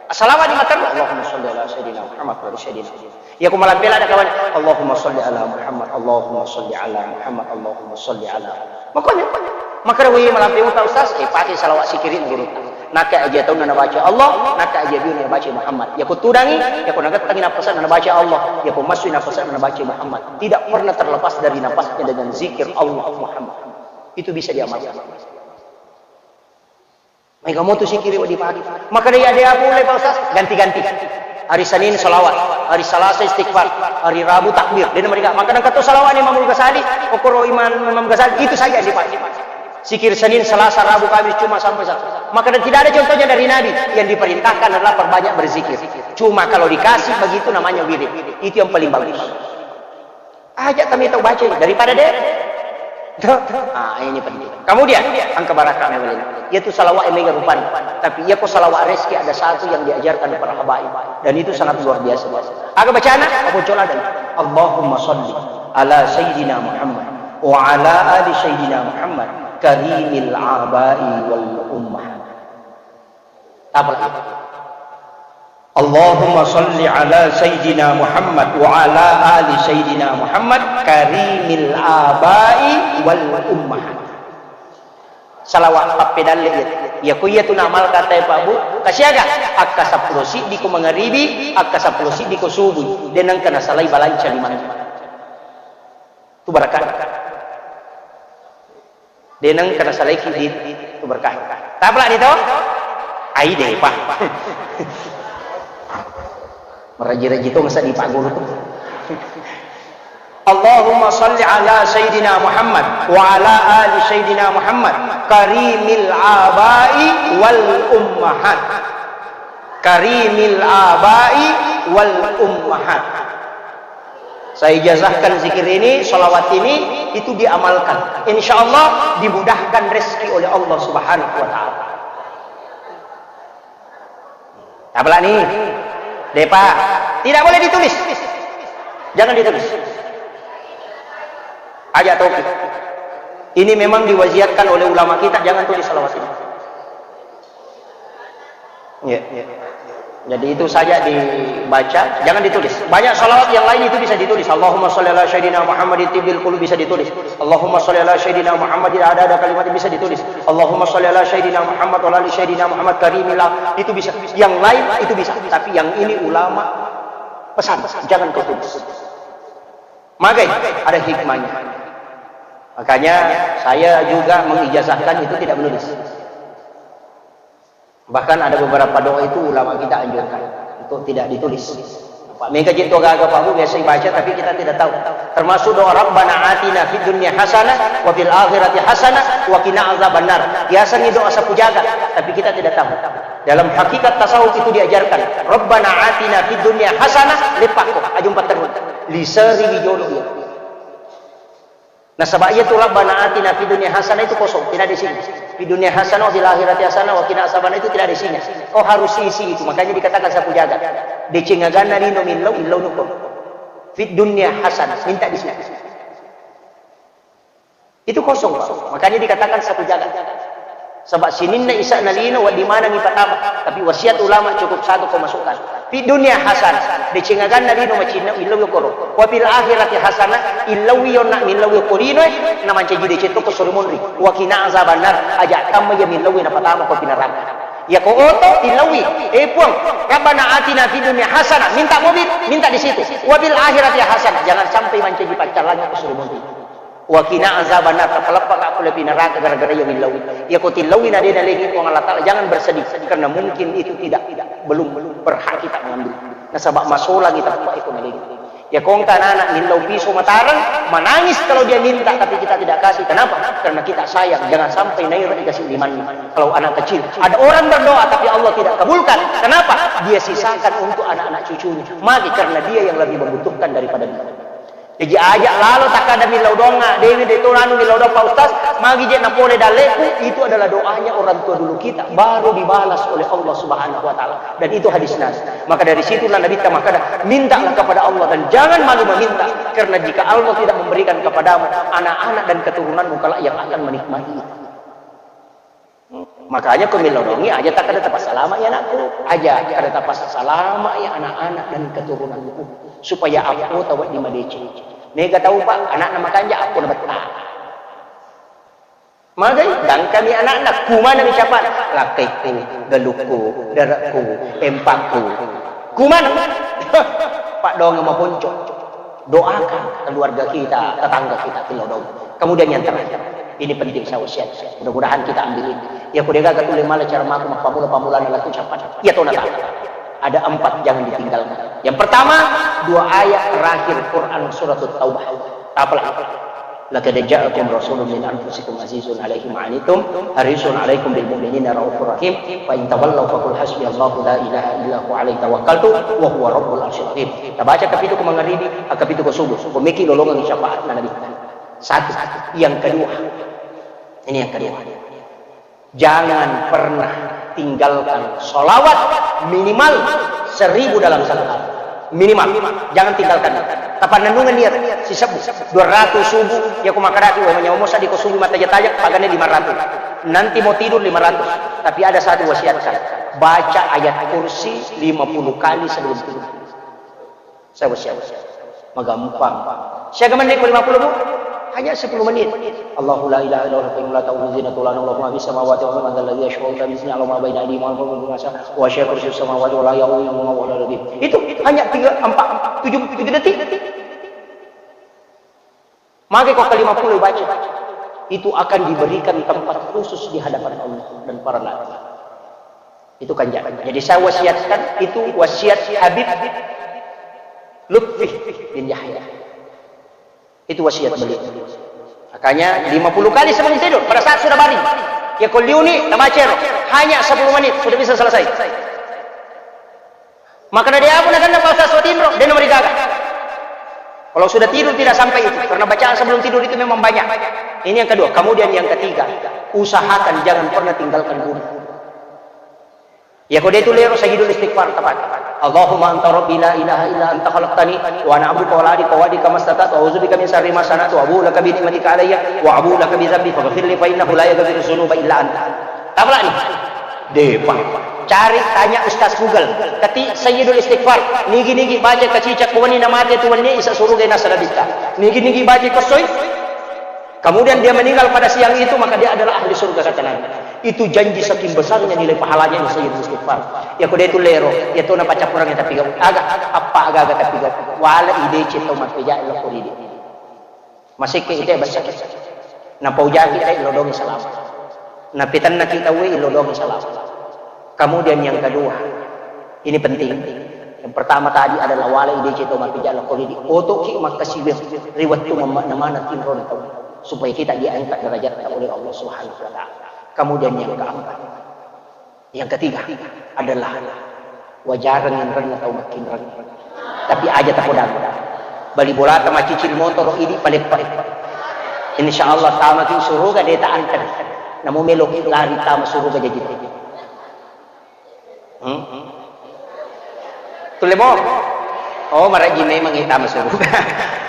Salawat di mata, Allahumma salli ala Sayyidina Muhammad wa ala Sayyidina Muhammad. Iya, ko malampe ladde kawan, "Allahumma shalli ala Muhammad, Allahumma shalli ala Muhammad, Allahumma shalli ala Muhammad." Makanya, makanya. Makkeda, "Wih, malampe uta, Ustaz." Eh, pakai salawat sikkiri guru. Nakka aja taunna nabaca Allah, nakka aja biuna nabaca Muhammad. Iya, ko tudangi, iya, ko nagettangi napasanna nabaca Allah, iya, ko massui napasanna nabaca Muhammad. Tidak pernah terlepas dari napasnya dengan zikir Allah Muhammad. Itu bisa diamalkan. Maega motu sikkiri wedding dipake. Makkeda, "Iya, de' apa ulle, Pak Ustaz?" Ganti-ganti. Hari Senin salawat, hari Selasa istighfar, hari Rabu takbir. De'na mereka. Makkeda, "Engka to salawat ni Imam Ghazali, okkoro Imam, Imam Ghazali." Itu saja yang dipakai. Sikkiri Senin, Selasa, Rabu, Kamis, Jumat sampai Sabtu. Makkeda, tidak ada contohnya dari Nabi. Yang diperintahkan adalah perbanyak berzikir. Cuma kalau dikasih begitu namanya wirid. Itu yang paling bagus. Aja kami tau baca daripada de'. Tuh. Ah, ini penting. Kemudian, engka barakka mewah. Yaitu salawat yang mega rupani. Tapi iya ko salawat rezeki ada satu yang diajarkan para habaib. Dan itu sangat luar biasa. Aga bacana, apa cola dan Allahumma salli ala Sayyidina Muhammad wa ala ali Sayyidina Muhammad karimil abai wal ummah. Apa lagi? Allahumma salli ala Sayyidina Muhammad wa ala ali Sayyidina Muhammad karimil abai wal ummahat. Salawat pappedalle iya. Iya ko iya tu naamalkan tae Pak Bu, kasiaga? Akka seppulo siddi ko mangaribi, akka seppulo siddi ko subuh. De'na engka nasalai balanca limanna. Tu barakka. De'na engka nasalaiki di tu berkah. Tapalani to? Ai de'pa. Meraji-raji to masa di Pak Guru tu. Allahumma salli ala Sayyidina Muhammad wa ala ali Sayyidina Muhammad karimil abai wal ummahat. Karimil abai wal ummahat. Saya ijazahkan zikir ini, salawat ini, itu diamalkan. Insya Allah dimudahkan rezeki oleh Allah Subhanahu wa Ta'ala. Tapalani, de'pa, tidak boleh ditulis. Jangan ditulis. Aja tauqif. Ini memang diwasiatkan oleh ulama kita, jangan tulis salawat ini. Iya. Jadi itu saja dibaca, jangan ditulis. Banyak salawat yang lain itu bisa ditulis. Allahumma shalli ala Sayyidina Muhammad tibbil qulub bisa ditulis. Allahumma shalli ala Sayyidina Muhammad ada ada kalimat bisa ditulis. Allahumma shalli ala Sayyidina Muhammad wa ala ali Sayyidina Muhammad karimillah itu bisa. Yang lain itu bisa. Tapi yang ini ulama pesan, jangan kau tulis. Magai ada hikmahnya. Makanya saya juga mengijazahkan itu tidak menulis. Bahkan ada beberapa doa itu ulama kita anjurkan untuk tidak ditulis. Pak, mega jetto gaga Pak Bu biasa dibaca tapi kita tidak tahu. Termasuk doa Rabbana atina fid dunya hasanah wa fil akhirati hasanah wa qina azabannar. Biasanya doa sapu jaga tapi kita tidak tahu. Dalam hakikat tasawuf itu diajarkan. Rabbana atina fid dunya hasanah, leppakko, ajumpa terus. Liseri wijolo. Nasaba iyatu Rabbana atina fid dunya hasanah itu kosong, tidak ada isinya. Fid dunya hasanah wa fil akhirati hasanah wa qina azabannar itu tidak ada isinya. Kau harus isi itu, makanya dikatakan sapu jaga. Deceng aganna lino millau, illau nuko. Fid dunya hasanah, minta di sini. Itu kosong, Pak. Makanya dikatakan sapu jaga. Sebab sininna isa'na lino, wedding manengngi patama. Tapi wasiat ulama cukup satu kau masukkan. Fid dunya hasanah, deceng aganna lino macinna, illauwi koro. Wa fil akhirati hasanah, illauwi yonna, millauwi ko linoe, namancaji deceng to ko sori monri. Wa qina azabannar, aja' tamma iya millauwi napatama ko api naraka. Iya ko oto, illauwi, eh Puang, Rabbana atina fid dunya hasanah, minta mobil, minta di situ. Wa fil akhirati hasanah, jangan sampai mancaji paccalangngi ko sori monri. Wa qina azabannar, tapaleppaka pole api naraka gara-gara iya millauwi. Iya ko tillauwi na de nalengi Puang Allah Ta'ala, jangan bersedih, karena mungkin itu tidak, belum berhak kita mengambil. Nasaba masolangi tappa iko nalengi. Iya ko engka anak-anak millau piso matareng, menangis kalau dia minta tapi kita tidak kasih. Kenapa? Karena kita sayang, jangan sampai nairo dikasih limanna. Kalau anak kecil, ada orang berdoa tapi Allah tidak kabulkan. Kenapa? Dia sisakan untuk anak-anak cucunya. Mati karena dia yang lebih membutuhkan daripada dia. Jaji aja' lalo takkada millau doangnga, dewi de to anu millau doang Pak Ustaz, magi je napole dalleku, itu adalah doanya orang tua dulu kita, baru dibalas oleh Allah Subhanahu wa Ta'ala. Dan itu hadis Nabi. Maka dari situlah Nabi kita makkada, mintalah kepada Allah dan jangan malu meminta, karena jika Allah tidak memberikan kepadamu, anak-anak dan keturunanmu kelak yang akan menikmati itu. Makanya ko millau doangngi, aja' takkada tapassalama'i anakku, aja' kada tapassalama'i anak-anak dan keturunanku, supaya appota wedding madeceng. Mega tau Pak, anakna makanja, appona betta. Magai, gangkami anakna, kumanami capa', lakkaikku, galukku, dare'ku, empakku. Kumana? Paddoangeng maponco. Doakan keluarga kita, tetangga kita, millau doang. Kemudian yang terakhir, ini penting saya wasiat. Mudah-mudahan kita ambil ini. Iya ko degaga tuli mala cara mako mappamula-pamulana laku capat. Iya to nata. Ada empat jangan ditinggalkan. Yang pertama, dua ayat terakhir Quran surat Taubah. Apalah? Laqad ja'akum rasulun min anfusikum azizun alaihi ma anittum harisun alaikum bil mu'minina raufur rahim. Fa in tawallaw faqul hasbiyallahu la ilaha illa huwa alaihi tawakkaltu wa huwa rabbul arsyil azim. Tabaca kapitu ko mangaribi, kapitu ko subuh. Ko meki lolongang syafaat na Nabi. Satu. Yang kedua. Ini yang kedua. Jangan pernah tinggalkan sholawat minimal seribu dalam satu hari. Minimal. Jangan tinggalkan. Tapannennungeng niat. Sisebbu. Dua ratus subuh. Iya ko makkadaki, wah, manyawa mo seddi ko subuh mattaja-taja, pagane lima ratus. Nanti mau tidur lima ratus. Tapi ada satu wasiatkan. Baca ayat kursi lima puluh kali sebelum tidur. Saya wasiat. Magampang. Siaga menit ko lima puluh, Bu? Hanya sepuluh menit. Allahu la ilaha illa huwal hayyul qayyum la ta'khudhuhu sinatun wa la nawm lahu ma fis samawati wa ma fil ardi man dzal ladzi yashfa'u indahu illa bi idznihi ya'lamu ma baina aydihim wa ma khalfahum wa la yuhituna bima syai'in min ilmihi illa bima sha'a wa wasi'a kursiyuhu samawati wal arda wa la ya'uduhu hifdhuhuma wa huwal 'aliyyul 'azhim. Itu hanya tiga, empat, tujuh, tujuh detik. Maka ko ke lima puluh baca, itu akan diberikan tempat khusus di hadapan Allah dan para nabi. Itu kan ja-, jadi saya wasiatkan, itu wasiat Habib Lutfi bin Yahya. Itu wasiat beliau. Makanya lima puluh kali sebelum tidur, pada saat sudah baring. Ya, ko liuni, tabaca ro. Hanya sepuluh menit, sudah bisa selesai. Maka dari apa nak kena pasal suatu tinro, dia nomor gaga. Kalau sudah tidur tidak sampai itu, karena bacaan sebelum tidur itu memang banyak. Ini yang kedua. Kemudian yang ketiga, usahakan jangan pernah tinggalkan guru. Ya, ko de tu lero sayyidul istighfar, tepat. Allahumma anta rabbi la ilaha illa anta khalaqtani wa ana abduka wa la adika wa adika mastata'tu wa a'udzubika min syarri ma sana'tu wa abu'u laka bi ni'matika alayya wa abu'u laka bi dzambi faghfirli fa innahu la yaghfiru dzunuba illa anta. Tapalani. Depa. Cari, tanya Ustaz Google. Ketik Sayyidul Istighfar. Nigi-nigi baca kacicak ko wenni na mate tu wenni isa suruga nasa nabitta. Nigi-nigi baca ko soi. Kemudian dia meninggal pada siang itu, maka dia adalah ahli surga, kata Nabi. Itu janji saking besarnya nilai pahalanya yang Sayyidul Istighfar. Ya, ko de tu lero, ya tu na pacappurang ya tapi gau. Aga, apa aga-aga tapi gau. Wala ide cito mapeja lo koridi. Masekke ite bessa. Napaujaki te ilodongi salama. Napitennaki tauwe ilodongi salama. Kemudian yang kedua, ini penting. Yang pertama tadi adalah wala idece to mappijala ko ridi. Otoki makkasiwiang ri wettu mamma-, namana tinrona tau, supaya kita diangkat derajatnya oleh Allah Subhanahu wa Ta'ala. Kemudian yang keempat, yang ketiga adalah wajareng enrenna tau makkinreng. Tapi aja tapodang. Bali bolata macicil motoro idi paleppa. Insya Allah tamaki suruga de ta anter. Namo meloki lari tama suruga jaji. Hmm? Tulle mo? Oh, maraji memang ita masuk.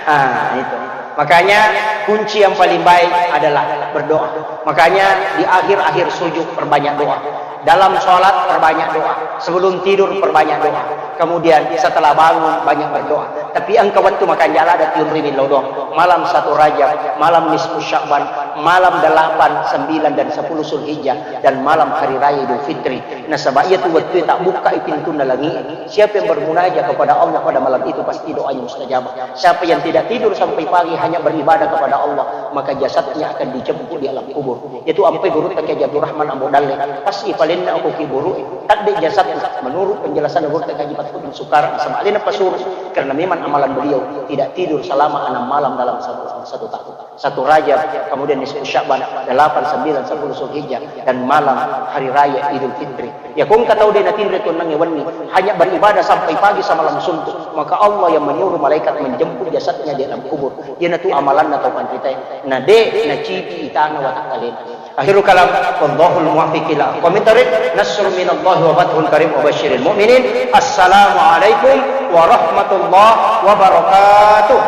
Ah, itu. Makanya kunci yang paling baik adalah berdoa. Makanya di akhir-akhir sujud perbanyak doa. Dalam sholat perbanyak doa. Sebelum tidur perbanyak doa. Kemudian setelah bangun banyak berdoa. Tapi engka wettu makanjala ada tiun ri millau doang. Malam satu Rajab, malam nisfu Sya'ban, malam delapan, sembilan, dan sepuluh Zulhijjah, dan malam hari raya Idul Fitri. Nasaba iyatu wettu tak buka pintunna langi. Siapa yang bermunajat kepada Allah pada malam itu pasti doanya mustajab. Siapa yang tidak tidur sampai pagi hanya beribadah kepada Allah, maka jasadnya akan dijemput di alam kubur. Itu ampai gurutta Kiai Abdurrahman Ambo Dalle. Pas ipalenna aku kuburu, tadde jasadnya. Menurut penjelasan gurutta Kiai Fathudin Sukara, sama alena pasuru karena memang amalan beliau tidak tidur selama enam malam dalam satu, satu tahun. Satu Rajab, kemudian nisfu Sya'ban, delapan, sembilan, sepuluh Zulhijjah, dan malam hari raya Idul Fitri. Ya, ko engka tau de natinro tuonnangnge wenni, hanya beribadah sampai pagi samalam suntuk, maka Allah yang menyuruh malaikat menjemput jasadnya di alam kubur. Iyanatu amalanna tau panritae. Na de nacipi itana watakkalena. Akhirul kalam, wallahul muwaffiq ila aqwamit thariq. Nasrun minallahi wa fathun qarib wa basyiril mu'minin. Assalamualaikum warahmatullahi wabarakatuh.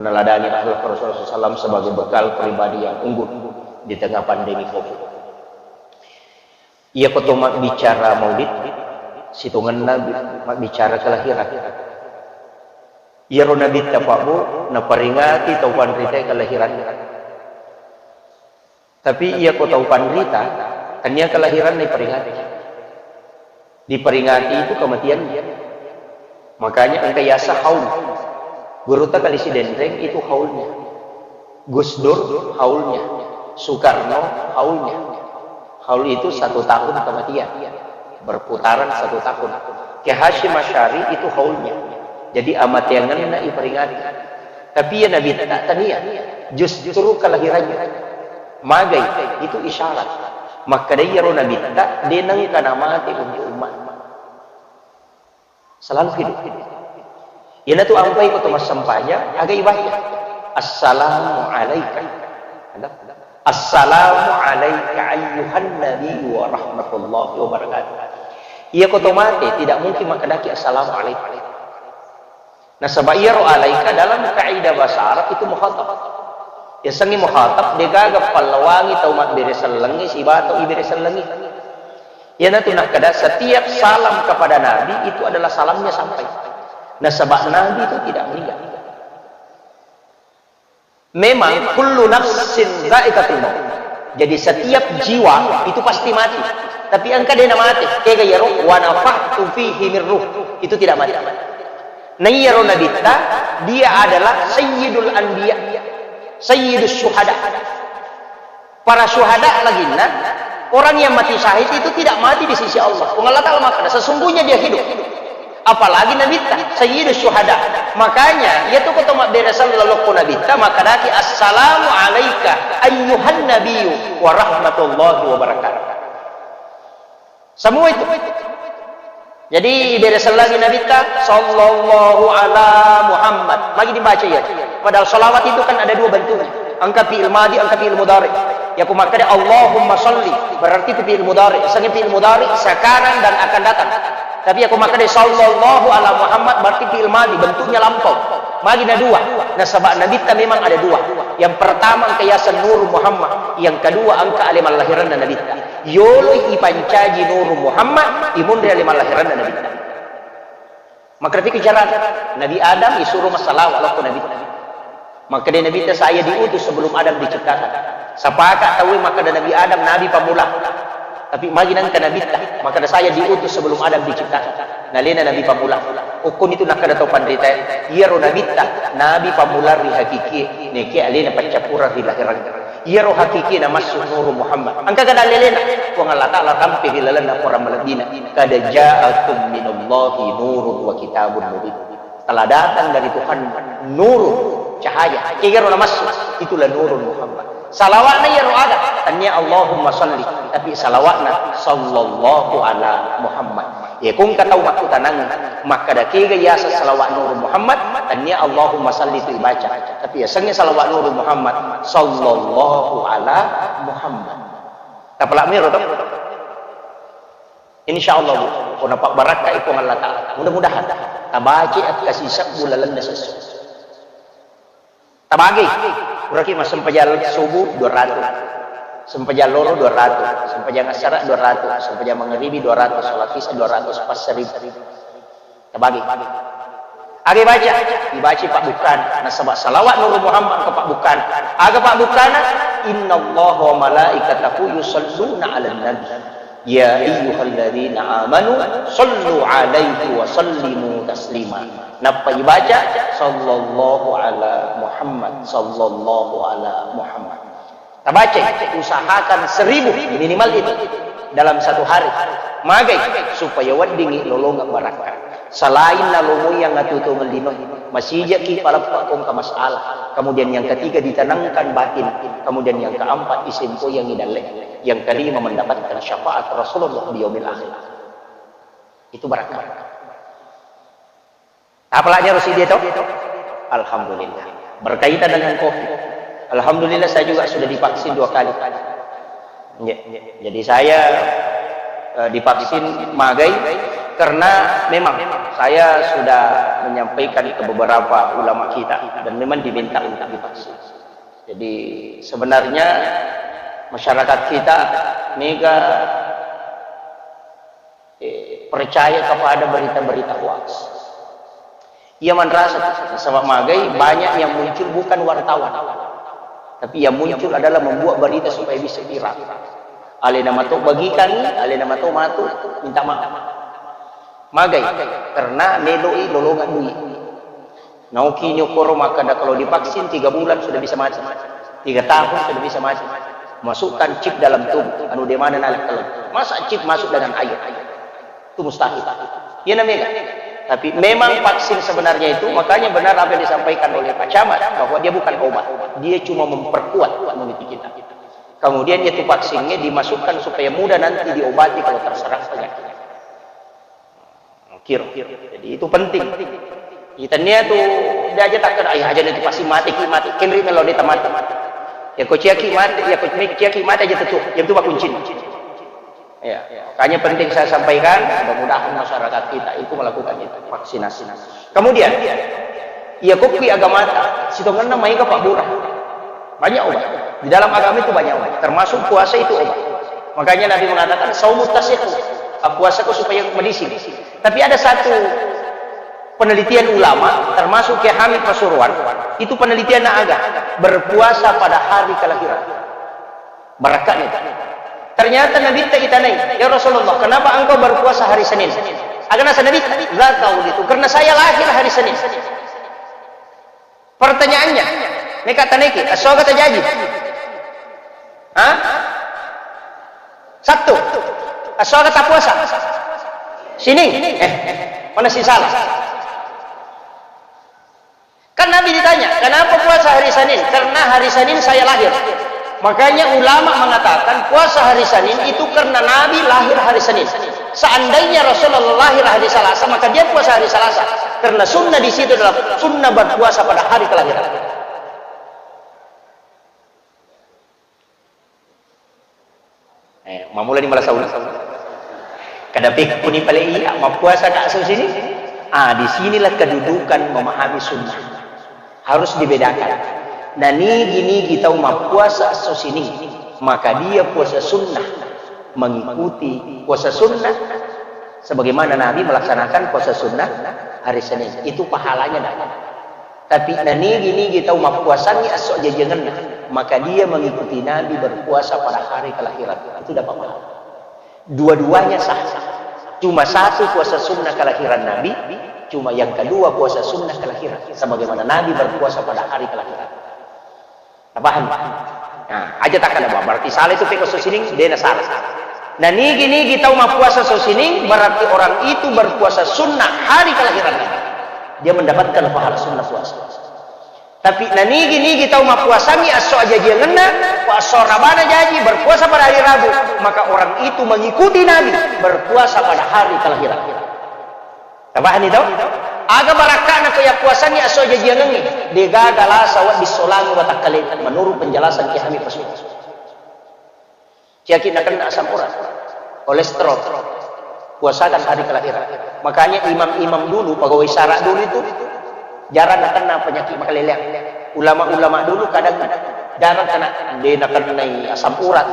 Meneladani akhlak Rasulullah sallallahu alaihi wasallam sebagai bekal pribadi yang unggul di tengah pandemi covid. Iyako to mabbicara maulid, sitongenna bi-, mabbicara kelahiran. Iyaro Nabitta Pak Bu, naperingati tau panritae kelahiranna. Tapi iyako tau panrita, tania kelahiranna iperingati. Diperingati itu kematiannya. Makanya engka yasa haul. Gurutta Kali Sidenreng itu haulnya. Gus Dur haulnya. Soekarno haulnya. Haul itu satu tahun kematian. Berputaran satu tahun. Kiai Hasyim Asy'ari itu haulnya. Jadi amateangenna iperingati. Tapi iya Nabitta tania, justru kelahirannya. Magai, itu isyarat. Makkeda iyaro Nabitta, de nengka namate untuk umat. Selalu hidup. Iyanatu ampai ko to massempajang, aga ibaca. Assalamu alaika. Ada? Assalamu alaika ayyuhan nabi wa rahmatullahi wa barakatuh. Iyako to mate, tidak mungkin makkedaki assalamu alaikum. Nasaba iyaro alaika dalam kaidah bahasa Arab itu mukhatab. Yasengnge mukhatab, degaga pallawangi tau mabbere sellengnge siba tau ibere sellengnge. Iyanatu nakkeda, setiap salam kepada Nabi itu adalah salamnya sampai. Nasaba Nabi itu tidak meninggal. Memang kullu nafsin dzaiqatul maut. Jadi setiap jiwa itu pasti mati. Tapi engka dena mati. Kega iyaro, wa nafakhtu fihi min ruh. Itu tidak mati. Nah, iyaro Nabitta, dia adalah sayyidul anbiya, sayyidus syuhada. Para syuhada laginna, orang yang mati syahid itu tidak mati di sisi Allah. Puang Allah Ta'ala makkeda, sesungguhnya dia hidup. Apalagi Nabitta, Sayyidus Syuhada. Makanya, iya tu ko to mabbere sallallahu ko Nabitta, makkedaki, "Assalamu alaika ayyuhan nabiyyu wa rahmatullahi wa barakatuh." Semua itu. Jadi, ibere sellengngi Nabitta, "Sallallahu ala Muhammad." Magi dibaca iya. Padahal salawat itu kan ada dua bentuknya. Engka fi'il madi, engka fi'il mudhari. Iya ko makkeda, "Allahumma salli," berarti itu fi'il mudhari. Sanging fi'il mudhari sekarang dan akan datang. Tapi iya ko makkeda, "Sallallahu ala Muhammad," berarti fi'il madi, bentuknya lampau. Magi na dua. Nasaba Nabitta memang ada dua. Yang pertama engka yaseng Nur Muhammad, yang kedua engka ale mallahiranna Nabitta. Yoloi ipancaji Nuru Muhammad, imunri ale mallahiranna Nabitta. Makkedaki carana, Nabi Adam isuro massalawa lao ko Nabitta. Makkeda Nabitta, "Saya diutus sebelum Adam diciptakan." Sapaka tauwe makkeda Nabi Adam nabi pamula. Tapi magi nengka Nabitta, makkeda, "Saya diutus sebelum Adam diciptakan." Nalena nabi pamula. Ukkunitu nakkeda tau panritae, iyaro Nabitta nabi pamula ri hakikie, nekia alena paccappureng ri lahirang. Iyaro hakikie namassu Nuru Muhammad. Engkaga dalilena? Puang Allah Ta'ala rampe ri lalenna Quran malebbina. "Qad ja'akum minallahi nurun wa kitabun mubin." Telah datang dari Tuhan nurun, cahaya. Kegaro namassu? Itulah Nurun Muhammad. Salawatna iyaro aga? Tania Allahumma salli, tapi salawatna sallallahu ala Muhammad. Iya ko engka tau makkutanang, makkeda kega yaseng salawat Nurun Muhammad, tania Allahumma salli tu ibaca. Tapi yasengnge salawat Nurun Muhammad, sallallahu ala Muhammad. Tapalak miro to? Insya Allah, Bu, ko napabbarakkai Puang Allah Ta'ala. Mudah-mudahan tabaca akkasi sebbu lalenna siesso. Tabagi, puraki massempajang subuh dua ratus. Sempajang loro dua ratus, sempajang assara dua ratus, sempajang mangaribi dua ratus, sholat isya dua ratus, pas seribu. Tabagi. Aga baca? Dibaca pabbukkana. Nasaba salawat Nuru Muhammad ke pabbukkana. Aga pabbukkana? Innallaha wa malaikatahu yusalluna 'alan nabi. Ya ayyuhalladzina amanu sallu 'alaihi wa sallimu taslima. Nappa ibaca, sallallahu ala Muhammad, sallallahu ala Muhammad. Tabacai, usahakan seribu minimal itu dalam satu hari. Magai, supaya weddingngi lolongeng barakka. Selain nalomoi yang atuo-tuongeng lino, masijaki paleppa ko engka masalah. Kemudian yang ketiga, ditanangkan batin. Kemudian yang keempat, isempoyangi dalle. Yang kelima, mendapatkan syafaat Rasulullah di yaumil akhir. Itu barakka. Apalagi harus dia tahu? Alhamdulillah. Berkaitan dengan covid. Alhamdulillah, saya juga sudah divaksin dua kali. Ya, ya. Jadi saya, eh, divaksin magai karena memang saya sudah menyampaikan ke beberapa ulama kita dan memang diminta untuk divaksin. Jadi sebenarnya masyarakat kita mega eh, percaya kepada berita-berita hoax. Ia manrasa, sama magai banyak yang muncul bukan wartawan, tapi yang muncul adalah membuat berita supaya bisa viral. Alena mato bagikan, alena mato matu minta maaf. Magai, karena meloi lolongan duit. Naoki nyokoro makkeda kalau divaksin tiga bulan sudah bisa mati. Tiga tahun sudah bisa mati. Masukkan chip dalam tubuh, anu de mana nalek kalau. Masa chip masuk dengan air? Itu mustahil. Iya namanya. Tapi memang vaksin sebenarnya itu, makanya benar apa yang disampaikan oleh Pak Camat, bahwa dia bukan obat. Dia cuma memperkuat imuniti kita. Kemudian itu vaksinnya dimasukkan supaya mudah nanti diobati kalau terserang penyakit. Kiro. Jadi itu penting. Itania tu dia aja takkan, "Ayah aja nanti pasti mati ki mati." Kenri melo dia mati. Ya kau ciaki mati, ya kau ciaki mati aja tuh. Yang itu kuncinya. Ya, makanya penting saya sampaikan, mudah-mudahan masyarakat kita itu melakukan itu, vaksinasi. Kemudian, iya kokki agamata, sitongenna maega pabbura. Banyak obat. Di dalam agama itu banyak obat, termasuk puasa itu obat. Makanya Nabi mengatakan, "Saumu tasihu." Puasa kau supaya medicine. Tapi ada satu penelitian ulama, termasuk Kiai Hamid Pasuruan, itu penelitian na aga, berpuasa pada hari kelahiran. Barakka ni. Ternyata Nabitta itanai, "Ya Rasulullah, kenapa engkau berpuasa hari Senin?" Aga nasa Nabitta, "La tau itu, karena saya lahir hari Senin." Pertanyaannya, meka tanaiki, esso aga tajaji? Hah? Sabtu. Esso aga tapuasa? Sining. Eh, mana si salah? Kan Nabi ditanya, "Kenapa puasa hari Senin?" "Karena hari Senin saya lahir." Makanya ulama mengatakan puasa hari Senin itu karena Nabi lahir hari Senin. Seandainya Rasulullah lahir hari Selasa, maka dia puasa hari Selasa. Karena sunnah di situ adalah sunnah berpuasa pada hari kelahiran. Eh, mamulani malasa uleng. Kada pekkuni pale iya, mappuasa ka esso sining? Ah, di sinilah kedudukan memahami sunnah. Harus dibedakan. Nah, nigi-nigi tau mappuasa esso sining, maka dia puasa sunnah, mengikuti puasa sunnah sebagaimana Nabi melaksanakan puasa sunnah hari Senin. Itu pahalanya dapat. Tapi nanigi-nigi tau mappuasangngi esso ajjajiangenna, maka dia mengikuti Nabi berpuasa pada hari kelahiran. Itu dapat pahala. Dua-duanya sah. Cuma satu puasa sunnah kelahiran Nabi, cuma yang kedua puasa sunnah kelahiran. Sebagaimana Nabi berpuasa pada hari kelahiran. Paham? Nah, aja tak ada, berarti salah itu peko esso sining, dena salah. Nah, nigi-nigi tau mappuasa esso sining, berarti orang itu berpuasa sunnah hari kelahiran Nabi. Dia mendapatkan pahala sunnah puasa. Tapi nanigi-nigi tau mappuasangngi esso ajjajiangenna, pa esso rabana jaji, berpuasa pada hari Rabu, maka orang itu mengikuti Nabi berpuasa pada hari kelahiran. Tabahani tau? Aga barakka'na ko yappuasangngi esso ajjajiangengnge, degaga lasa wedding solangi watakkaleta, menurut penjelasan Kiai Hamid Pasuruan. Ciaki nakenna asam urat, kolesterol, puasakan hari kelahiran. Makanya imam-imam dulu, pegawai sara dulu itu jarang nakenna penyakit makaleleang. Ulama-ulama dulu kadang Jarang kena, de nakennai asam urat,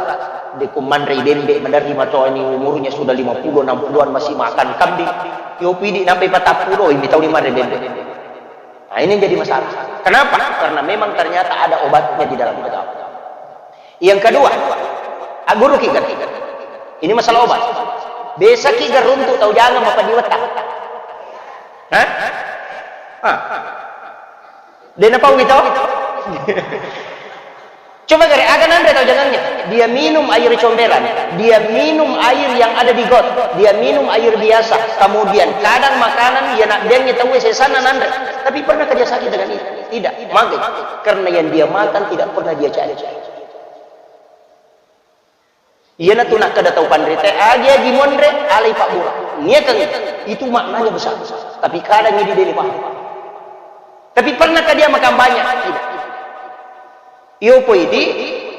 de ku manrei bembe, maderri maconi umurnya sudah lima puluh, enam puluhan masih makan kambing. Yopi di nampai patappulo, ini tahu di mana bembe. Nah, ini yang jadi masalah. Kenapa? Karena memang ternyata ada obatnya di dalam agama. Yang kedua, aguru kita. Ini masalah obat. Besaki garuntu tau jangan apa diwetak. Hah? Ah. Dena pau gitu? Coba gare, aga nanre tau jangangnya. Dia minum air comberan, dia minum air yang ada di got, dia minum air biasa. Kemudian kadang makanan, ya nak dengnya tahu sesana nanre. Tapi pernah kerja sakit dengan itu? Tidak, mage. Karena yang dia makan tidak pernah dia cari. Iyanatu nakkeda tau panrita, agi-agi monre, alai pabbura. Niakeng itu maknanya besar. Tapi kadang ini dia paham. Tapi pernahkah dia makan banyak? Tidak. Iyo poidi,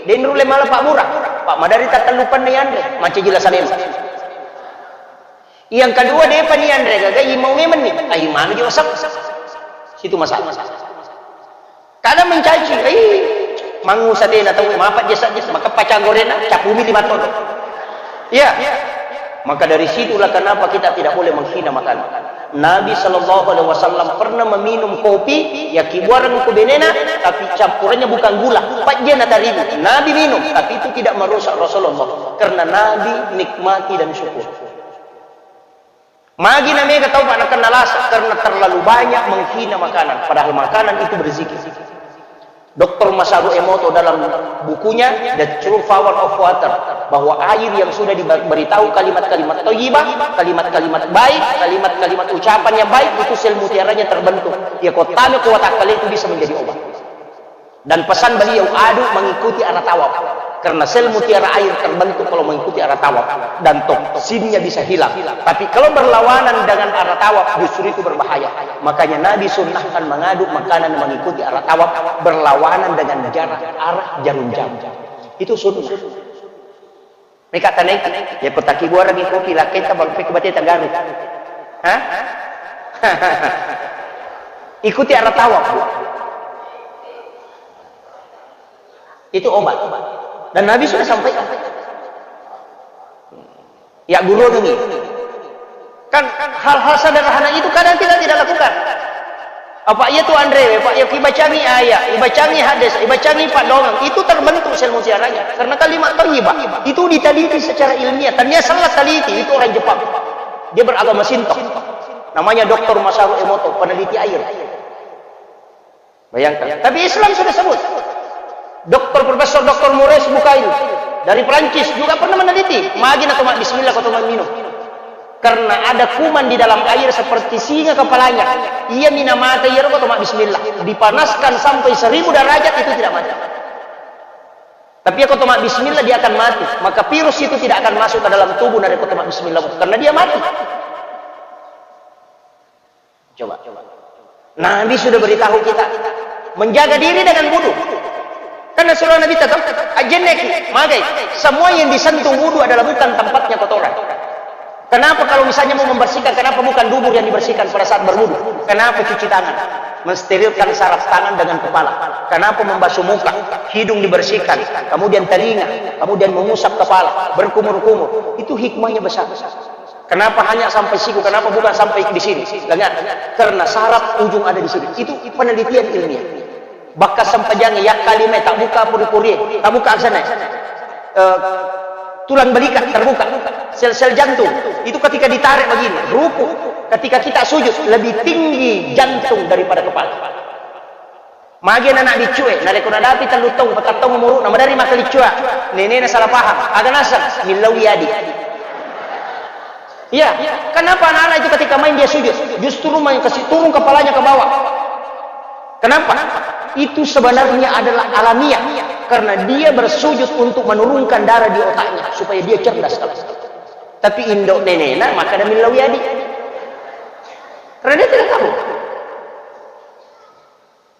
denrule mala pabbura. Pak madari tattellupanna yanre, mancaji lasa memang. Yang kedua, depa ni anre gaga, imau memang ni. Ayo manu ji wasap. Situ masalah. Kada mencaci, eh, mangusa tena tau, mapa jesa jesa, maka pacang gorena, capumi lima ton. Iya. Maka dari situlah kenapa kita tidak boleh menghina makanan. Nabi Shallallahu Alaihi Wasallam pernah meminum kopi, ya kibuareng ku benena, tapi campurannya bukan gula, pajena tarigu. Nabi minum, tapi itu tidak merusak Rasulullah, karena Nabi nikmati dan syukur. Magi na mega tau, Pak, nakenna lasa karena terlalu banyak menghina makanan, padahal makanan itu berzikir. Doktor Masaru Emoto dalam bukunya The True Power of Water, bahwa air yang sudah diberitahu kalimat-kalimat thayyibah, kalimat-kalimat baik, kalimat-kalimat ucapan yang baik, itu sel mutiaranya terbentuk. Ya, kotame kuat akal itu bisa menjadi obat. Dan pesan beliau, aduk mengikuti arah tawaf. Karena sel mutiara air terbentuk kalau mengikuti arah tawaf. Dan toksinnya bisa hilang. Tapi kalau berlawanan dengan arah tawaf, justru itu berbahaya. Makanya Nabi sunnahkan mengaduk makanan mengikuti arah tawaf, berlawanan dengan jarak arah jarum jam. Itu sunnah. Meka tanai, ya ko takibuarangi kopi, lakkaita bang pek bate tagaru. Hah? Ikuti arah tawaf, Bu. Itu obat. Dan Nabi sudah sampaikan. Ya guru ini. Kan hal-hal sederhana itu kadang kita tidak lakukan. Apa iya tu anre, Pak, ya kibacangi ayat, ibacangi hadis, ibacangi padongang, itu terbentuk sel mutiaranya. Karena kalimat thayyibah itu diteliti secara ilmiah. Tania salah teliti, itu orang Jepang. Dia beragama Shinto. Namanya Doktor Masaru Emoto, peneliti air. Bayangkan. Tapi Islam sudah sebut. Doktor, Profesor Doktor Maurice Bucaille dari Perancis juga pernah meneliti. Magi na tomak bismillah ko tomak minum. Karena ada kuman di dalam air seperti singa kepalanya. Iya mina mata iya ko tomak bismillah. Dipanaskan sampai seribu derajat itu tidak mati. Tapi ko tomak bismillah dia akan mati. Maka virus itu tidak akan masuk ke dalam tubuh dari ko tomak bismillah. Karena dia mati. Coba. Nabi sudah beritahu kita menjaga diri dengan wudu. Karena surah Nabi tetap ajenneki, magai. Semua yang disentuh wudu adalah bukan tempatnya kotoran. Kenapa kalau misalnya mau membersihkan, kenapa bukan dubur yang dibersihkan pada saat berwudu? Kenapa cuci tangan? Mensterilkan saraf tangan dengan kepala. Kenapa membasuh muka? Hidung dibersihkan, kemudian telinga, kemudian mengusap kepala, berkumur-kumur. Itu hikmahnya besar. Kenapa hanya sampai siku? Kenapa bukan sampai di sini? Lengan. Karena saraf ujung ada di sini. Itu penelitian ilmiah. Bahkan sempajang ya kalime tak buka puri-puri, tak buka sana. Eh, tulang belikat terbuka, sel-sel jantung. Itu ketika ditarik begini, ruku. Ketika kita sujud, lebih tinggi jantung daripada kepala. Magi anak biccue, narekko nadapi tellu taung, patang taung umuru'na, madari makkaliccua, nenena salah paham, aga naseng, millaui adi. Iya, kenapa anak-anak itu ketika main dia sujud, justru main kasih turun kepalanya ke bawah? Kenapa? Itu sebenarnya adalah alamiah, karena dia bersujud untuk menurunkan darah di otaknya supaya dia cerdas. Tapi indok nenena maka ada millaui adi. Karena dia tidak tahu.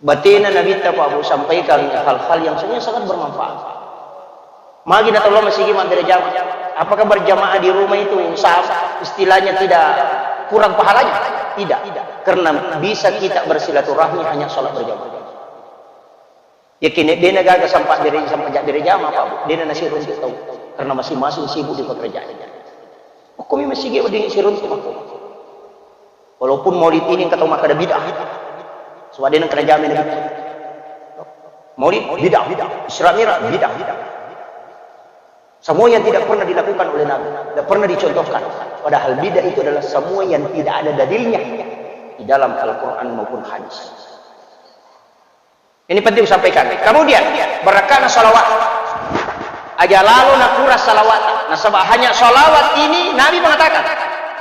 Batena Nabitta Pak Bu sampaikan hal-hal yang sebenarnya sangat bermanfaat. Magi na tolong masigi mabbere jamaah. Apakah berjamaah di rumah itu sa-, istilahnya tidak kurang pahalanya? Tidak. Karena bisa kita bersilaturahmi hanya sholat berjamaah. Yakin dena gaga sampa bere, sampa ja bere jama, Pak, Bu. Dena nasiruntu tau. Karena masing-masing sibuk di pekerjaan. Hukumi masigi wedding siruntu, Pak. Walaupun maulid ini engka tau makkeda bid'ah. Sebab dena kena jamin bid'ah. Maulid bid'ah. Isra Mi'raj bid'ah. Semua yang tidak pernah dilakukan oleh Nabi, tidak pernah dicontohkan. Padahal bid'ah itu adalah semua yang tidak ada dalilnya di dalam Al-Quran maupun hadis. Ini penting disampaikan. Kemudian, barakkana salawat. Aja lalo nakura salawat. Nasaba hanya salawat ini, Nabi mengatakan,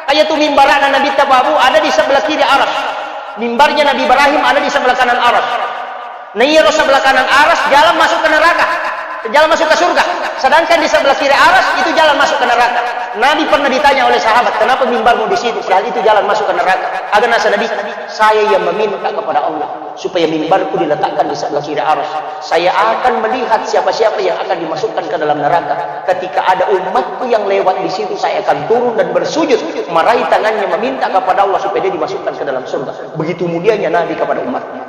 iyatu mimbarana Nabitta, Pak, Bu, ada di sebelah kiri aras. Mimbarnya Nabi Ibrahim ada di sebelah kanan aras. Nah, iyaro sebelah kanan aras jalan masuk ke neraka. Jalan masuk ke surga. Sedangkan di sebelah kiri aras itu jalan masuk ke neraka. Nabi pernah ditanya oleh sahabat, "Kenapa mimbarmu di situ? Padahal itu jalan masuk ke neraka." Aga nasa Nabi, "Saya yang meminta kepada Allah supaya mimbarku diletakkan di sebelah kiri aras. Saya akan melihat siapa-siapa yang akan dimasukkan ke dalam neraka. Ketika ada umatku yang lewat di situ, saya akan turun dan bersujud, meraih tangannya, meminta kepada Allah supaya dia dimasukkan ke dalam surga." Begitu mulianya Nabi kepada umatnya.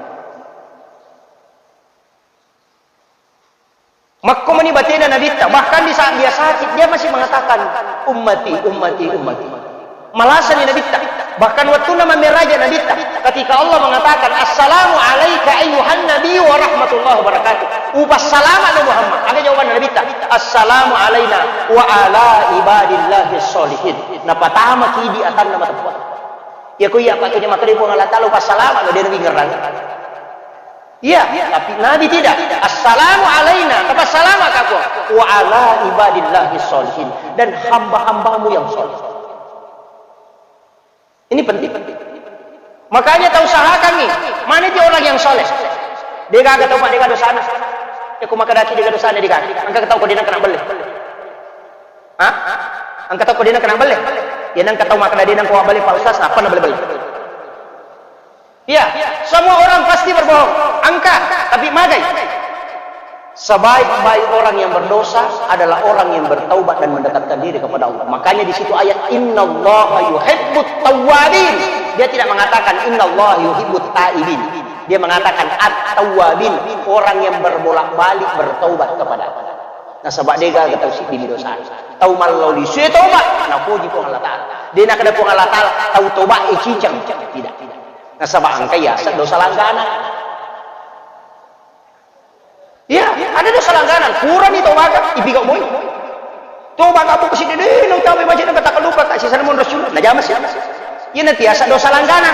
Makko meni batena Nabitta, bahkan di saat dia sakit, dia masih mengatakan, "Ummati, ummati, ummati." Malasani Nabitta. Bahkan wattunna mammeraja Nabitta, ketika Allah mengatakan, "Assalamu alaika ayyuhan nabi wa rahmatullahi wa barakatuh." Upassalama no Muhammad. Aga jawaban Nabitta? "Assalamu alaina wa ala ibadillahi sholihin." Napatamaki idi atanna mateppa. Ya ko iya pakai makkeda Puang Allah Taala upassalama no, dia nabi ngerang. Iya, tapi Nabi tidak. "Assalamu alaina," tapassalama ka Puang. "Wa ala ibadillahi sholihin," dan hamba-hambamu yang soleh. Ini penting. Makanya tau usahakan nih, mana dia orang yang soleh? Degaga tau, Pak, degaga dosana. Ya, ku makkeda ki degaga dosana, degaga. Engka tau ko dena kena belle. Hah? Engka tau ko dena kena belle. Ya, nang tau makkeda dena ko belle, Pak Ustaz, apa na belle-belle? Iya, semua orang pasti berbohong. Engka, tapi magai. Sebaik-baik orang yang berdosa adalah orang yang bertaubat dan mendekatkan diri kepada Allah. Makanya di situ ayat, "Innallaha yuhibbut tawwabin." Dia tidak mengatakan, "Innallaha yuhibbut taibin." Dia mengatakan, "At-tawwabin," orang yang berbolak-balik bertaubat kepada Allah. Nasaba degaga tau siddimi dosa. Tau mallao lisu e toba, napoji Puang Allah Taala. De nakkeda Puang Allah Taala, tau toba e ciceng. Tidak, tidak. Nasaba engka yaseng dosa langganan. Iya, ada dosa langganan. Purani tobaka, ipigau moi. Toba kamu ke sini deh, nau tabe baca nang kata lupa tak sisa namun Rasul. Najama sih. Iya, nanti yaseng dosa langganan.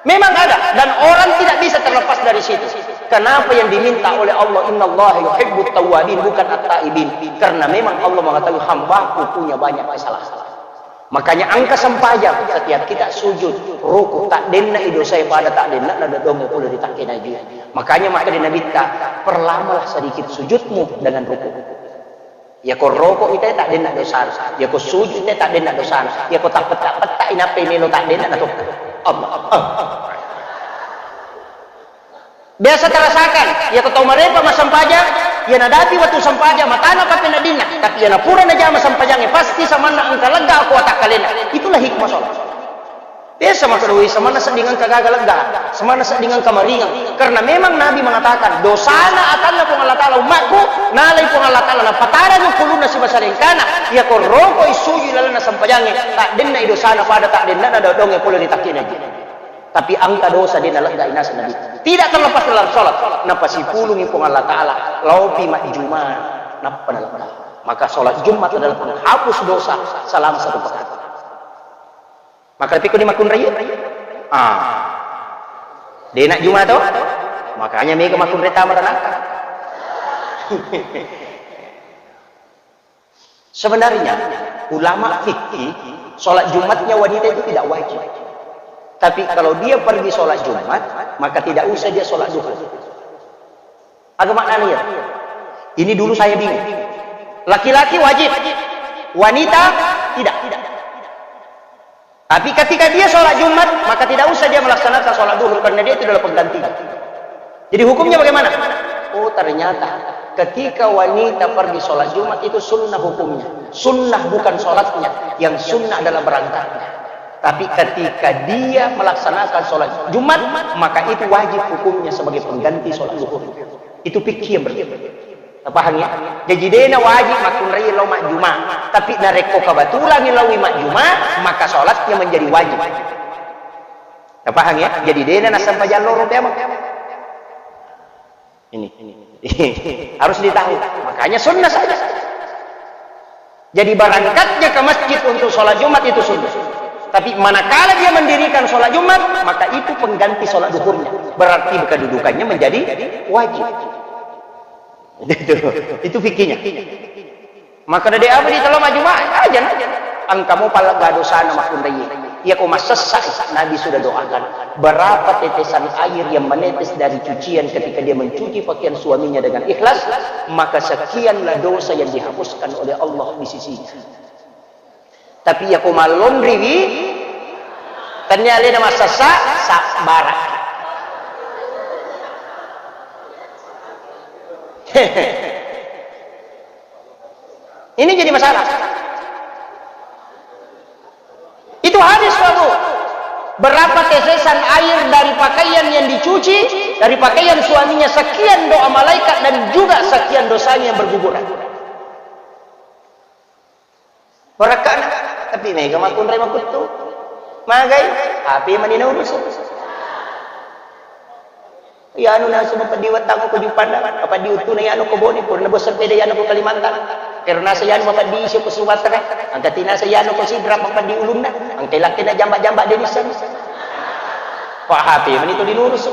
Memang ada, dan orang tidak bisa terlepas dari situ. Kenapa yang diminta oleh Allah, "Innallaha yuhibbut tawwabin," bukan at-taibin? Karena memang Allah mengetahui hambaku punya banyak kesalahan. Makanya engka sempajang, setiap kita sujud, ruku, tak denna i dosa pada tak denna na dodong pula di tak kena ji. Makanya maka di Nabi ta, perlamalah sedikit sujudmu dengan ruku. Yako roko ite tak denna dosana. Yako sujud ite tak denna dosana. Yako tak petta-petta inappe melo tak denna na tokko. Allah. Allah. Biasa terasakan, yako tau marepa massempajang, ya nadapi wettu sempajang, matana pape nadinna. Tapi ya napura najama sempajangnge, pasti samanna engka lega ko atakkalena. Itulah hikmah sholat. Biasa makkeda, "Wih, samanna sedding engka gaga lega, samanna sedding engka maringang." Karena memang Nabi mengatakan, "Dosana atanna Puang Allah Taala ummakku, nalai Puang Allah Taala, napatara kulunna sibawa salengkana, yako rokoi sujud lalenna sempajangnge, tak denna i dosana pada tak denna na dodongnge pole ri takkina." Tapi angka dosa de nalegga inaseng Nabi. Tidak terlepas dalam sholat, napasipulungi Puang Allah Taala, laopi majjuma, nappa nalegga. Maka sholat Jumat adalah penghapus dosa selama satu pekan. Maka tapi ko di makunrai? Ah. Dena juma to? Makanya mega makunrai tama ranaka. Sebenarnya ulama fikih sholat Jumatnya wanita itu tidak wajib. Tapi kalau dia pergi sholat Jumat, maka tidak usah dia sholat duhur. Aga maknanya? Ini dulu saya bingung. Laki-laki wajib, wanita tidak. Tapi ketika dia sholat Jumat, maka tidak usah dia melaksanakan sholat duhur karena dia itu adalah penggantinya. Jadi hukumnya bagaimana? Oh, ternyata ketika wanita pergi sholat Jumat itu sunnah hukumnya. Sunnah bukan sholatnya. Yang sunnah adalah berangkatnya. Tapi ketika dia melaksanakan sholat Jumat, maka itu wajib hukumnya sebagai pengganti sholat duhur. Itu fikih yang berbeda. Paham ya? Jadi dena wajib makkunrai lao majjuma. Tapi narekko kebetulan lawi majjuma, maka sholatnya menjadi wajib. Paham ya? Jadi dena nassempajang loro peameng. Ini harus ditahu. Makanya sunnah saja. Jadi berangkatnya ke masjid untuk sholat Jumat itu sunnah. Tapi manakala dia mendirikan sholat Jumat, maka itu pengganti sholat duhurnya. Berarti kedudukannya menjadi wajib. Itu, itu fikihnya. Maka dari apa di dalam Jumat aja na. Engka mo pallegga dosana makkunrai. Iya ko massessa Nabi sudah doakan. Berapa tetesan air yang menetes dari cucian ketika dia mencuci pakaian suaminya dengan ikhlas, maka sekianlah dosa yang dihapuskan oleh Allah di sisinya. Tapi iya ko mallonriwi, tennia alena massessa, sabbaraki. Ini jadi masalah. Itu hadis, Pak Bu. Berapa tetesan air dari pakaian yang dicuci, dari pakaian suaminya, sekian doa malaikat dan juga sekian dosanya yang berguguran. Barakkana, tapi mega makkunrai makuttu. Magai, H P mani naurusu. Iyanu nasu mapeddi wettang ko Juppanda, mapeddi uttuna iyanu ko Bone, purana bosseng peda iyanu ko Kalimantan. Kero nasa iyanu mapeddi isi ko Sumatera, angka tinasa iyanu ko Sidrap mapeddi ulunna, angka ilakkena jamba-jamba denissan. Pak H P mani to dinurusu.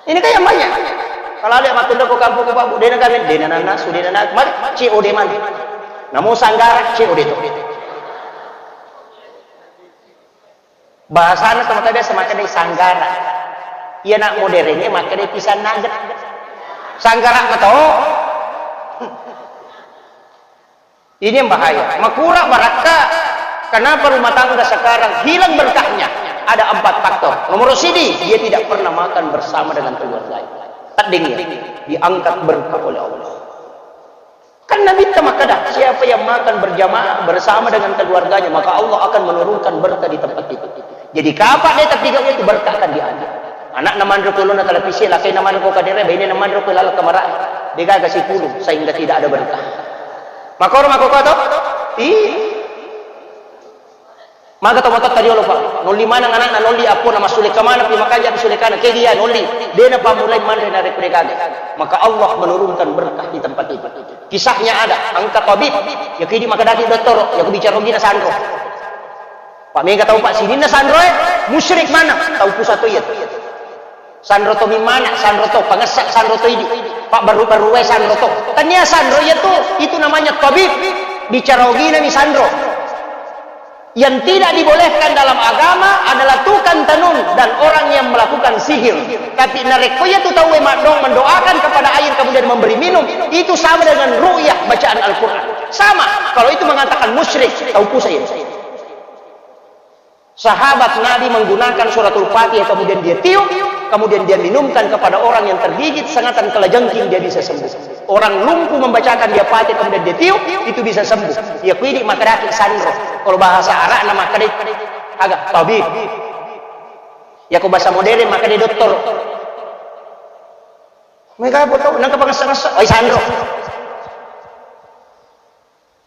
Ini kan yang banyak. Kalau ada mattunda ko kampung ko Pak Bu, dena kami, dena nana, sudah nana, mari, C O D mana? Namo sanggara, C O D to. Bahasana to maka biasa makkeda sanggara. Iya nak modernnya makkeda pisang nugget. Sanggara mato. Ini yang bahaya. Makura barakka. Kenapa rumah tangga sekarang hilang berkahnya? Ada empat faktor. Nomor sidi, dia tidak pernah makan bersama dengan keluarganya. Tedding ya, diangkat berkah oleh Allah. Kan Nabi makkeda, siapa yang makan berjamaah bersama dengan keluarganya, maka Allah akan menurunkan berkah di tempat itu. Jadi kapang de tapi itu berkah akan diangkat. Anakna manro ko ulunna televisi, lakkainna manro ko kadere, bainena manro ko laleng kamara. Degaga sipulung sehingga tidak ada berkah. Makoro makkokkoe to? Iya. Maga to matotta riolo, Pak. Nolli maneng anakna, nolli appona, massulekka maneng pi makanja sulekana, kegi iya nolli. Dena pammulai manre narekko degaga. Maka Allah menurunkan berkah di tempat itu. Kisahnya ada, engka tabib, ya kidi makkedaki dottoro, ya ku bicara ogina sanro. Pak mega tau Pak sininna sanro e, musyrik maneng, tau pusa to iya. Sanro to mimana, sanro to pangessa, sanro to idi. Pak baru-baru wae sanro to. Tania sanro iya tu, itu namanya tabib. Bicara ogina ni sanro. Yang tidak dibolehkan dalam agama adalah tukang tenung dan orang yang melakukan sihir. Tapi narekko iya tu tau e maddong mendoakan kepada air kemudian memberi minum, itu sama dengan ru'yah bacaan Al-Quran. Sama, kalau itu mengatakan musyrik, tau pusa iya. Sahabat Nabi menggunakan suratul Fatihah, kemudian dia tiup, kemudian dia minumkan kepada orang yang tergigit sengatan kalajengking, dia bisa sembuh. Orang lumpuh membacakan dia Fatihah, kemudian dia tiup, itu bisa sembuh. Ya, kuidi makkedaki sanro. Kalau bahasa Arabna makkeda aga tabib. Ya, kalau bahasa modern makkeda dokter. Mega apa tau, nangka pangessa-ngessa, oi sanro.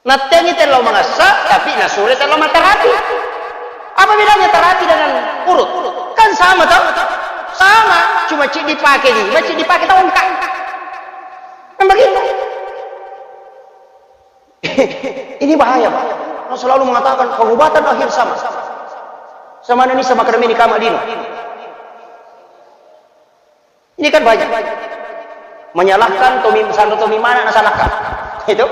Nattengi tello mangessa, tapi nasure tello matarapi. Apa bedanya tarapi dengan urut? Kan sama toh? Sama, cuma cik dipakai di, cik dipakai tongkat. Kan begitu. Ini bahaya, Pak. Orang selalu mengatakan pengobatan akhir zaman. Sama Indonesia makan ini kama dino. Ini kan banyak. Menyalahkan tomi, sanro tomi mana nasalahkan. Itu.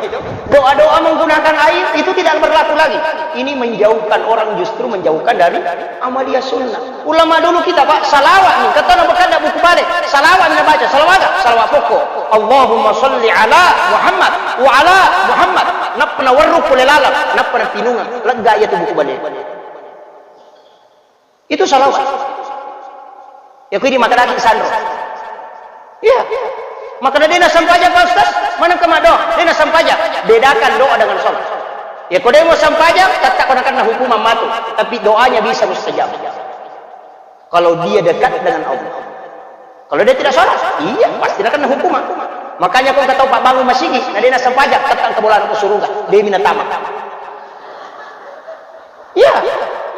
Doa-doa menggunakan air itu tidak berlaku lagi. Ini menjauhkan orang, justru menjauhkan dari amalia sunnah. Ulama dulu kita, Pak, salawat nih. Kata Nabi kan buku balik. Salawat nih baca. Salawat, salawat pokok. Allahumma salli ala Muhammad wa ala Muhammad. Nappa nawerru pole laleng. Nappa napinunga. Lega iya tu buku balik. Itu salawat. Ya, kuidi makkedaki sanro. Iya. Makkeda de nassempajang, Pak Ustaz. Mana kema doa? De nassempajang. Bedakan doa dengan sholat. Ya, ko de mo sempajang, tetap kena kena hukuman matu. Tapi doanya bisa mustajab. Kalau dia dekat dengan Allah. Kalau dia tidak sholat, iya, pasti dia kena hukuman. Makanya kau kata Pak bangun masigi, na dia na sempajang, tetap ke bola anak suruga, dia mina tamat. Iya.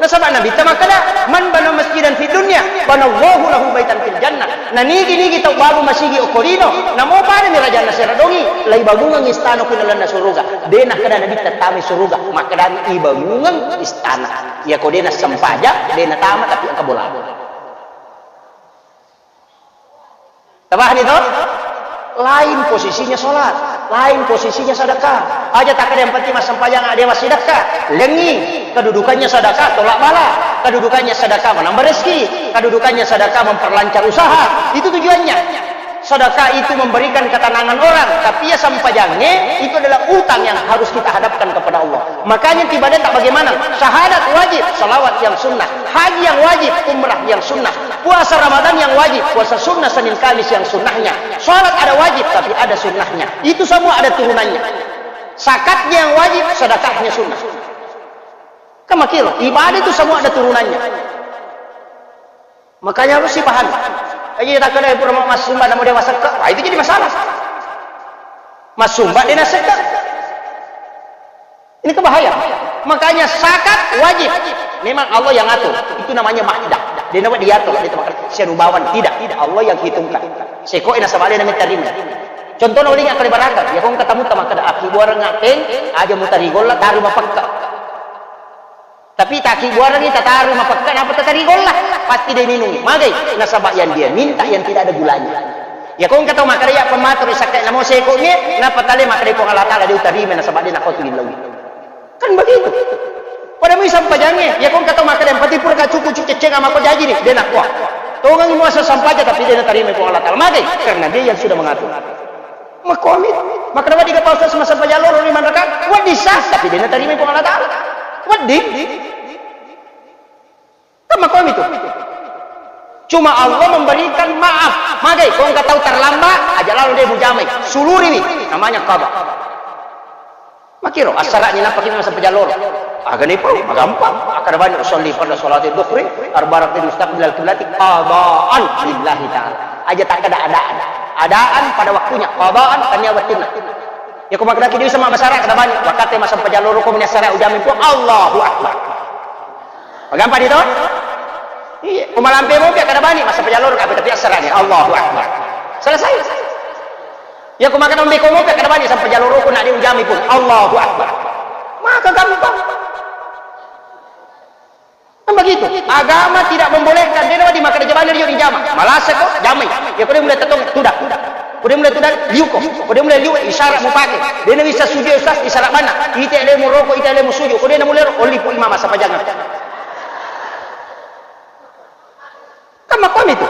Nasaba Nabitta makkeda, "Man bana masjidan fid dunya, banallahu lahu baitan fil jannah." Nanigi-nigi tau bangun masigi okko lino, namo pada mi rajanna sera dongi, lai bangungang istana ku lalenna suruga. De nakkeda Nabitta tamai suruga, makkedami ibangungang istana. Iya ko de nassempajang, de natama tapi engka bola. Tabahani to? Lain posisinya sholat, lain posisinya sedekah. Aja takkeda yang penting massempajang, ada massidekka. Lengi, kedudukannya sedekah, tolak bala. Kedudukannya sedekah, menambah rezeki. Kedudukannya sedekah, memperlancar usaha. Itu tujuannya. Sedekah itu memberikan ketenangan orang, tapi ya sempajange itu adalah utang yang harus kita hadapkan kepada Allah. Makanya ibadah tak bagaimana? Syahadat wajib, salawat yang sunnah, haji yang wajib, umrah yang sunnah. Puasa Ramadan yang wajib, puasa sunnah Senin Kamis yang sunnahnya. Sholat ada wajib, tapi ada sunnahnya. Itu semua ada turunannya. Zakatnya yang wajib, sedekahnya sunnah. Kan makiro, ibadah itu semua ada turunannya. Makanya harus dipahami. Jadi tak kena pura massumba namu dia masekka, wah itu jadi masalah. Massumba dia nasekka. Ini kebahayaan. Makanya zakat wajib. Memang Allah yang atur. Itu namanya mahdah. Dia namanya diatur. Dia tempat sianubawan. Tidak. Tidak. Allah yang hitungkan. Seko ina sabale namanya tarima. Contohnya oleh yang kali barangkat. Ya kong ketemu sama kada aki buarang ngateng. Aja mutari golla taru mapekka. Tapi taki buarang kita taru mapekka. Napa tatari golla? Pasti dia minum. Magai. Nasaba yang dia minta yang tidak ada gulanya. Ya kong ketemu makada ya pematur sakka namo seko ni. Napa tale makada Puang Allah Taala dia utarima nasaba dia nakotu illawi. Kan begitu. Pada mui sampajangnge, ya kong kata makkeda yang penting pura ka cuku cuku ceceng ama ko jaji ni, de nakua. Tongang muasa sampaja tapi de natarima Puang Allah Taala. Magai? Karena dia yang sudah mengatur. Makomi, makkeda wedding ka Pak Ustaz masampaja loro lima rakaat, wedding sah, tapi de natarima Puang Allah Taala. Wedding. Kan makomi tu. Cuma Allah memberikan maaf. Magai, kong ka tau terlambat, aja lalu de mujamai. Suluriwi, namanya qada. Makiro, assara'ni nappa ki masa pejalloro. Agani pau, magampang. Akkada bani usolli farda sholati dhuhri, arba rakaat mustaqbilal kiblati, qadaan lillahi ta'ala. Aja takkada adaan. Adaan pada waktunya, qadaan tania wettunna. Ya ko makkadaki dui sama basara kada bani, wakate masa pejalloro ko meni assara ujami pau, Allahu Akbar. Magampang itu? Iya, ko malampe mopi kada bani, masa pejalloro kape tapi assara'ni, Allahu Akbar. Selesai. Ya ko makkada mbe ko mopi kada bani, sampai jalloro ko nak diujami pun, Allahu Akbar. Maka gampang. Kan begitu. Agama tidak membolehkan. Dia nama di makkada jabani rio dijama. Malasa ko jamai. Ya ko dia mulai tetong, tudak. Ko dia mulai tudak, liuko. Ko dia mulai liu, isyarat mupake. Dia nawi sujud ustaz, isyarat mana? Ite lemu roko, ite lemu sujud. Ko dia namu lero, oli pu imam masa pajangan. Kan makomi itu.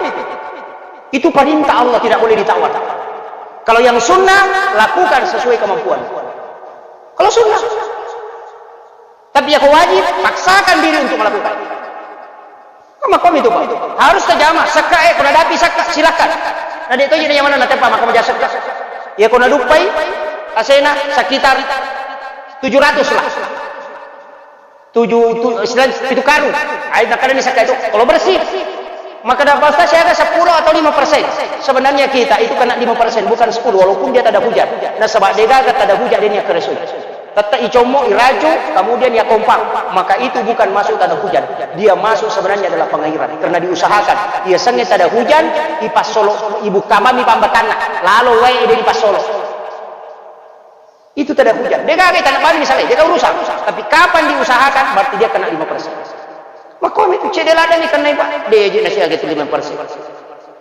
Itu perintah Allah, tidak boleh ditawar. Kalau yang sunnah, lakukan sesuai kemampuan. Kalau sunnah. Tapi ya ko wajib, paksakan diri untuk melakukan. Kan makomi itu, Pak. Harus tajama, sekka, eh, ko nadapi sekka, silakan. Nah, dia itu aja yang mana nanti Pak, maka menjadi sekka. Ya ko naduppai, asena sekitar tujuh ratus lah. Tujuh, tu-, selain pitu karung. Ai, makkadani sakka itu, kalau bersih. Makkada Pak Ustaz, saya ada sepuluh atau lima persen. Sebenarnya kita itu kena lima persen, bukan sepuluh, walaupun dia tak ada hujan. Nasaba degaga tak ada hujan, dia niat keresui. Tetap icommo, iracu, kemudian ia kompak. Maka itu bukan masuk tak ada hujan. Dia masuk sebenarnya adalah pengairan. Karena diusahakan. Ia senge tak ada hujan, ipassolo, ibu kamami pambatanna. Lalu wae dia dipassolo. Itu tidak hujan. Degaga tanah bami misalnya, dia urusan. Tapi kapan diusahakan, berarti dia kena lima persen. Makomi tu cedde ladang ikan naik, Pak. Dia je nasi agak tu lima persen.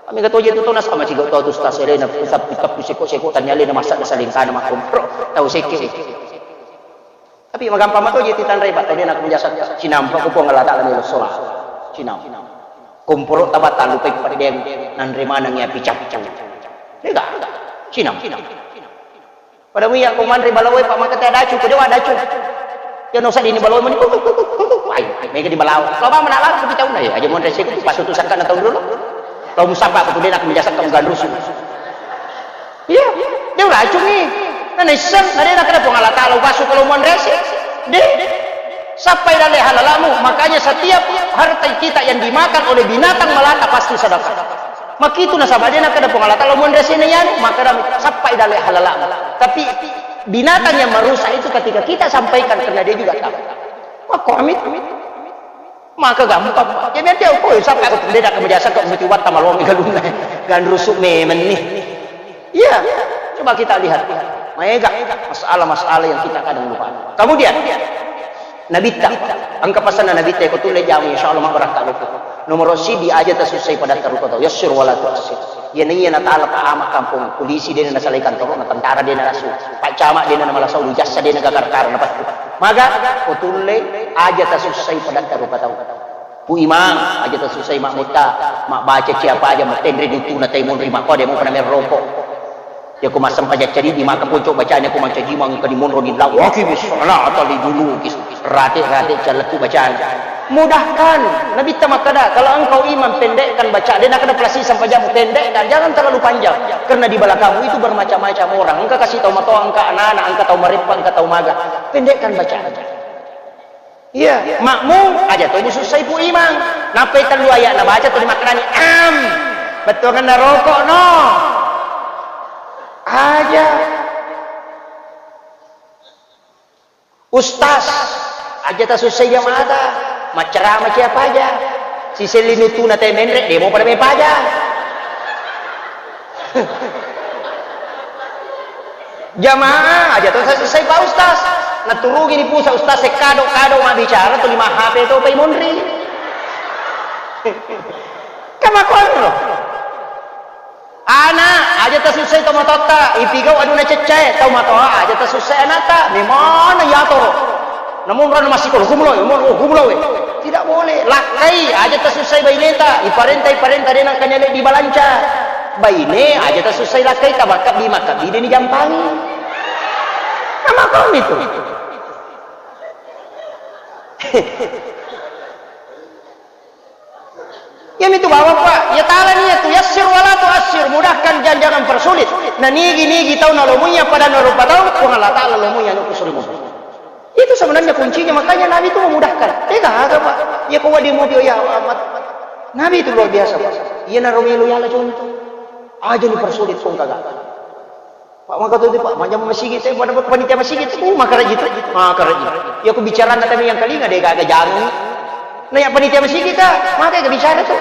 Kami kata je tu tonas sama ciga tau tu stas elena, tapi tapi seko-seko tanya elena masa ada saling kana makom. Bro, tahu seke. Tapi magampang mato je titan rai, Pak. Tadi nak menjasa cinampa ku Puang Allah Taala melo sholat. Cinam. Komporo tabatal lupa pada dia nanre manang ya picap-picap. Degaga. Cinam. Pada muya ko manre balawoe, Pak, maka teh dacu, ko dewa dacu. Ya no sadini balawoe mani, kuk, kuk, kuk, kuk, kuk, kuk. Ai, ai, mega di balawo. Kalau ba mana laku di tahun, ya, aja monre seku, pas utusan kana tahun dulu. Kalau musabak, betul dia nak menjasa kamu gandrusu. Iya, dia racun nih. Nah, naisseng, nah, dia nak kena Puang Allah Taala, ubasu kalau monre se. Deh, sampai dalam halalamu, makanya setiap harta kita yang dimakan oleh binatang melata pasti sedekah. Makitu nasaba de nakkeda Puang Allah Taala, "Monri asena yanu," makkeda, "Sappai dalle halalamu." Tapi binatang yang merusak itu ketika kita sampaikan, karena dia juga tahu. Makkomi. Maka gampang. Ya, biar dia, "Oh, sappa ko tende dak kemejasa kok mesti watta malongi galunna." Ganrusu memenni. Iya. Coba kita lihat. Maega masalah-masalah yang kita kadang lupa. Kemudian, Nabitta, engka pasanna Nabitta, ko tulle jamu, insya Allah mabbarakka loko. Nomor sidi, aja tasussai padatta rupa tau. Yassir wala tuassir. Iya naiya natala pa ama kampung polisi, dena nasalai kantoro, na tentara dena nasu, pak camat dena namala saulu, jassa dena gakar-kara napattu. Maga, ko tulle, aja tasussai padatta rupa tau. Pu Imang, aja tasussai mammutta, mabbaca ciapa aja, matenre dutuna tai monri makko, de mo pada merroko. Yako massempajang cadidi, maka ponco bacanya ko mancaji mangka di monro di lawaki bis, ala atali dulu kis, rate-rate calettu bacana. Mudahkan, Nabitta makkada, kalau engkau imam, pendekkan baca, de nakkada pelasi sampajammu, pendekkan, jangan terlalu panjang. Karena di belakangmu itu bermacam-macam orang. Engka kasih tau matoa, engka anak-anak, engka tau mareppa, engka tau maga. Pendekkan baca. Iya, makmum aja to musussai pu imang. Nappai tellu ayat nabaca tuli makkedani, "Am, bettuanganna rokok no." Aja. Ustaz, aja tasussai jamaata. Maccarama ciapa aja. Siselli nutuna te menre, demo pada mepaja. Jamaah aja to selesai Pak Ustaz. Naturungi ni pusa Ustaz, se kado-kado mabbicara tu lima H P to pai monri. Kamakonro. Ana aja tasussai to matotta, ipigau aduna ceccae, tau matoa aja tasussai anatta, memana yatoro. Namun rona masiko, "Hukum lo, hukum lo, hukum lo, we." Tidak boleh. Lakkai, aja tasussai baineta, iparenta, iparenta dena kanyale dibalanca. Baine, aja tasussai lakkai, tamakabbi, makabbi deni jampangi. Kamakomi tu. Iyamitu bawang, Pak, ya tala niya tu, yassir wala tuassir, mudahkan dan jangan persulit. Na nigi-nigi tau nalomuiya pada narupa tau, Puang Allah Taala lomuiya anu kusulimu. Itu sebenarnya kuncinya, makanya Nabi itu memudahkan. Tega aga, Pak? Ya kau di mobil ya amat. Nabi itu luar biasa, Pak. Iya naro melo yala contoh. Aja ni persulit kong kagak. Pak, maka tu, Pak, majjama masigi te, pada panitia masigi te, uh, makaraji tu, makaraji. Ya, ku bicara na tami yang kalinga de gaga jangi. Na ya panitia masigi ka, maka ga bicara tu.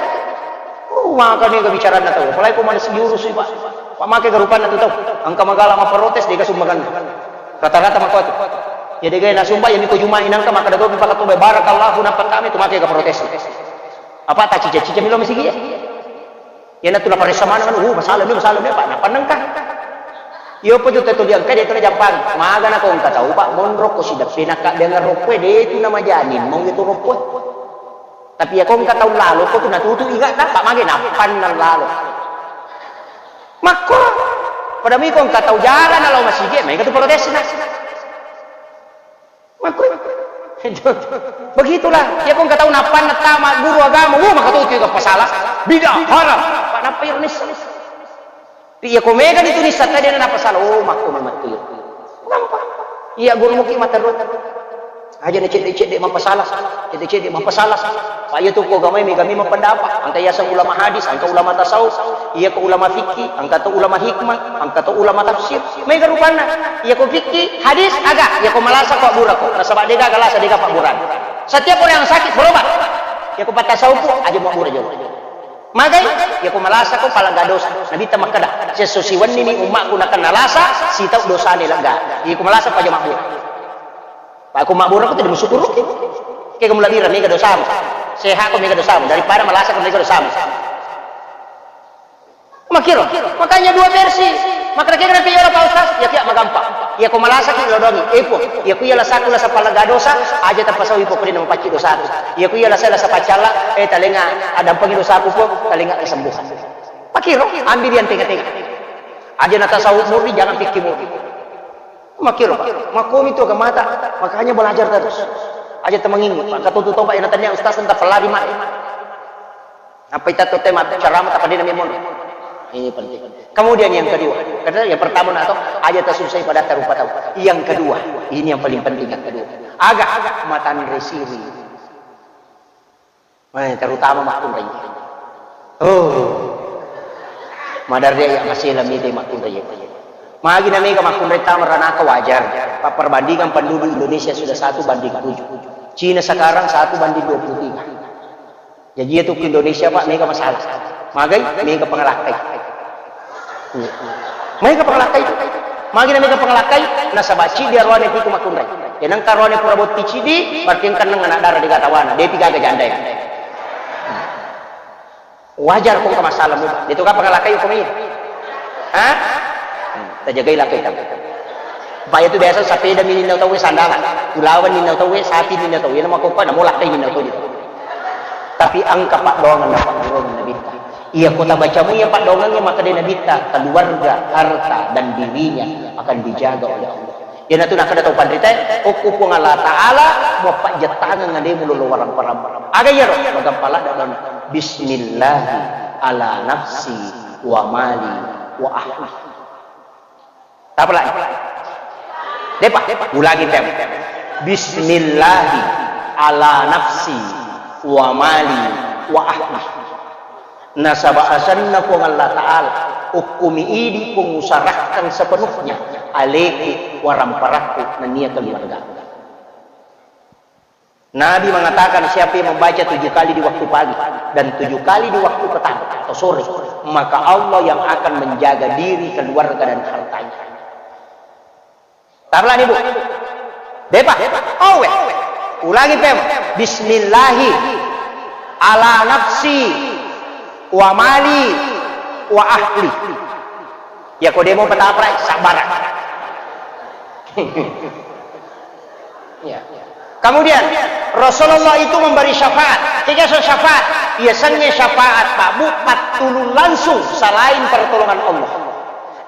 Uh, maka ne ga bicara na tau. Apalagi ko mana sigi urus, Pak. Pak, maka ga rupanna tu tau. Engka magala maprotes de ga sumbangan. Rata-rata maka tu. Ya de ga na sumba, ya miko juma inangka maka dago paka tu barakallahu, nampak kami tu maka ga protes. Apa ta cica-cica milo masigi ya? Iyanatu naparessa maneng anu, "Uh, masalah ni, masalah ni, Pak." Napannengka. Iyo, apa tu tuli engka de tu najampang. Magana ko engka tau, Pak, monro ko sideppe nakka dengan roppue, de tu namajani, mau itu roppue. Tapi ya ko engka tau lalo, ko tu natutu ingatna, Pak, mage napanneng lalo. Makko, pada mi ko engka tau jara na lao masigi, mega tu protesna. Makko. Begitulah. Ya, ko engka tau nappanna tama guru agama, wuh, maka tu tiga pasala. Bid'ah, haram. Pak, nappa iro nissa. Iya, ko mega ni tu nissa tadi na pasala. Oh, makko memang tu. Nampak. Iya, guru muki mata ro. Aja na cedde-cedde mapasala. Cedde-cedde mapasala. Pak, iya tu ko gamai mega memang pendapat. Engka yaseng ulama hadis, engka ulama tasawuf. Iya ko ulama fikih, engka to ulama hikmah, engka to ulama tafsir. Mega rupanna. Iya ko fikih, hadis, aga. Iya ko malasa ko abbura ko. Nasaba dega galasa dega pabburan. Setiap orang yang sakit berobat. Iya ko patasawuf ko aja mabbura jolo. Magai, iya ko malasa ko palega dosa. Nabitta makkeda, "Sesso siwenni ni ummakku nakenna lasa, sitau dosane lega." Iya ko malasa ko aja mabbura. Pak, ko mabbura ko tidak musyukuruki. Ke kamu labira mega dosamu. Sehat ko mega dosamu daripada malasa ko mega dosamu. Makiro, makanya dua versi. Maka kira kena piora Pak Ustaz, ya kiak magampang. Ya ko malasa ki lodongi, eh po, ya ku iya lasaku lasa palega dosa, aja tapasau ipo kudina mapacci dosaku. Ya ku iya lasa lasa pacalla, eh talenga adampengi dosaku po, talenga kesembuhan. Makiro, ambil yang tengah-tengah. Aja natasawuf murni, jangan fikih murni. Makiro, Pak. Makomi tu agamata, makanya belajar terus. Aja temenging, Pak. Katutu toba yang tanya Ustaz tentang pelari mai. Apa itu tema ceramah tak pada memang. Ini penting. Kemudian yang kedua, karena yang pertama nak tahu, aja tasussai padatta rupa tau. Yang kedua, ini yang paling penting yang kedua. Aga, aga matanre siri. Eh, terutama makkunrai. Oh. Maderri ya masela mite makkunrai. Magi na mega makkunrai tama ranaka wajar. Pak, perbandingan penduduk Indonesia sudah satu banding tujuh. Cina sekarang satu banding dua puluh tiga. Jadi itu ke Indonesia, Pak, mega masalah. Magai mega pengelakkai. Iya. Mega pengelakkai itu. Magi na mega pengelakkai, nasaba cidi arwane piku makkunrai. Enang karuane pura botti cidi, berarti engka neng anak dara di gatawana. Dia tiga ga janda ya. Wajar ko engka masalah muda. Itu ka pengelakkai ko mai. Hah? Hmm, tajagai lakkai tamu. Pak, itu biasa sepeda mininna tau sandalan. Ulawan ninna tau, sapi ninna tau. Ina makokko na molakkai ninna tau. Tapi engka paddoangeng na paggurung Nabitta. Iya, ko tabacamu iya paddoangeng, maka de Nabitta, keluarga, harta, dan dirinya akan dijaga oleh Allah. Iyanatu nakkeda tau panritae, okko Puang Allah Ta'ala, muappajjettangeng alemu lolo warang-parang. Aga iyaro? Magampa ladde dona. Bismillahi ala nafsi wa mali wa ahli. Tapa lagi? Depa, ulangi tem. Bismillahi ala nafsi wa mali wa ahli. Nasaba asenna Puang Allah Ta'ala, okkumi idi Puang usarahkan sepenuhnya aleku, waramparakku, nennia keluarga. Nabi mengatakan, siapa yang membaca tujuh kali di waktu pagi dan tujuh kali di waktu petang atau sore, maka Allah yang akan menjaga diri, keluarga, dan hartanya. Tarlani, Bu. Depa. Owe. Ulangi pem. Bismillahi ala nafsi wa mali wa ahli. Ya ko demo petaprai, sabar. Ya. Kemudian Rasulullah itu memberi syafaat. Tiga so syafaat. Ia senge syafaat, Pak Bu, pattulung langsung selain pertolongan Allah.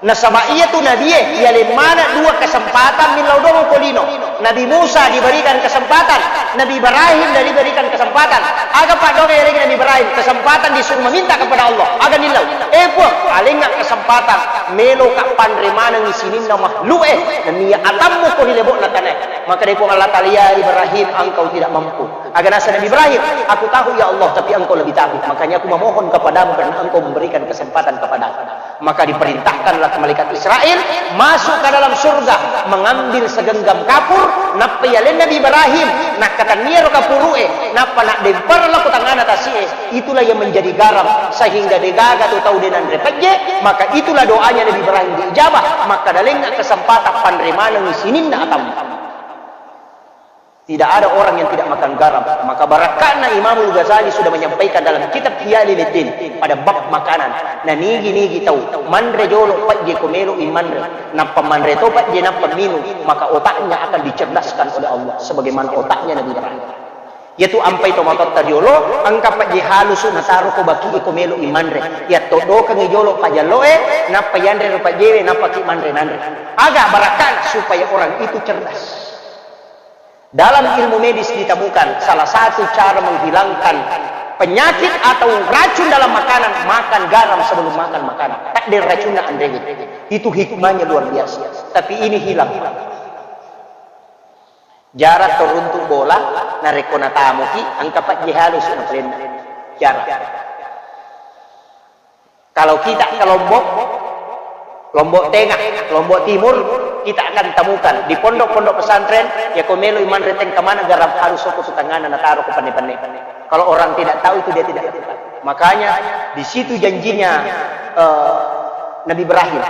Nasaba iyatu nabie, iyaleng maneng dua kesempatan millau doang ko lino. Nabi Musa diberikan kesempatan, Nabi Ibrahim diberikan kesempatan. Aga paddoangeng yalengngi Nabi Ibrahim? Kesempatan disuruh meminta kepada Allah. Aga nillau? Eh Puang, alengnga kesempatan, meloka panre manengngi sininna makhluk e, nennia atammu ko ri lebo'na tanae. Maka dé Puang Allah Taala, "Ya Ibrahim, engkau tidak mampu." Aga naseng Nabi Ibrahim, "Aku tahu ya Allah, tapi engkau lebih tahu. Makanya aku memohon kepadamu karena engkau memberikan kesempatan kepadaku." Maka diperintahkanlah malaikat Israel masuk ke dalam surga, mengambil segenggam kapur, nappa yaleng Nabi Ibrahim, nakkatenniaro kapuru'e, nappa naddempereng lao ko tangngana tasi'e, itulah yang menjadi garam, sehingga degaga tu tau de nanre pejje, maka itulah doanya Nabi Ibrahim diijabah, maka dalengnga kesempatan panre manengngi sininna atammu. Tidak ada orang yang tidak makan garam. Maka barakka'na Imamul Ghazali sudah menyampaikan dalam kitab Ihya Ulumuddin pada bab makanan. Na nigi-nigi tau manre jolo pajje ko melo i manre. Nappa manre to pajje nappa minum, maka otaknya akan dicerdaskan oleh Allah sebagaimana otaknya Nabi Ibrahim. Yatu ampai to matotta riolo, engka pajje halusu nataro ko baki e ko melo i manre. Yatto dokengi jolo pajallo e, nappa yanre ro pajjewe, nappa ki manre nanre. Aga barakka'na supaya orang itu cerdas. Dalam ilmu medis ditemukan salah satu cara menghilangkan penyakit atau racun dalam makanan, makan garam sebelum makan makanan. Takdir racunna anrewe. Itu hikmahnya luar biasa. Tapi ini hilang. Jarang turuntu bola, narekko natamuki, engka pajje halusu napalenna. Jarang. Kalau kita ke Lombok, Lombok Tengah, Lombok Timur, kita akan temukan di pondok-pondok pesantren, ya ko melo i manre tengka mana garam halusu ko tutangana nataro ko penne-penne. Kalau orang tidak tahu itu dia tidak lakukan. Makanya di situ janjinya eh, Nabi Ibrahim,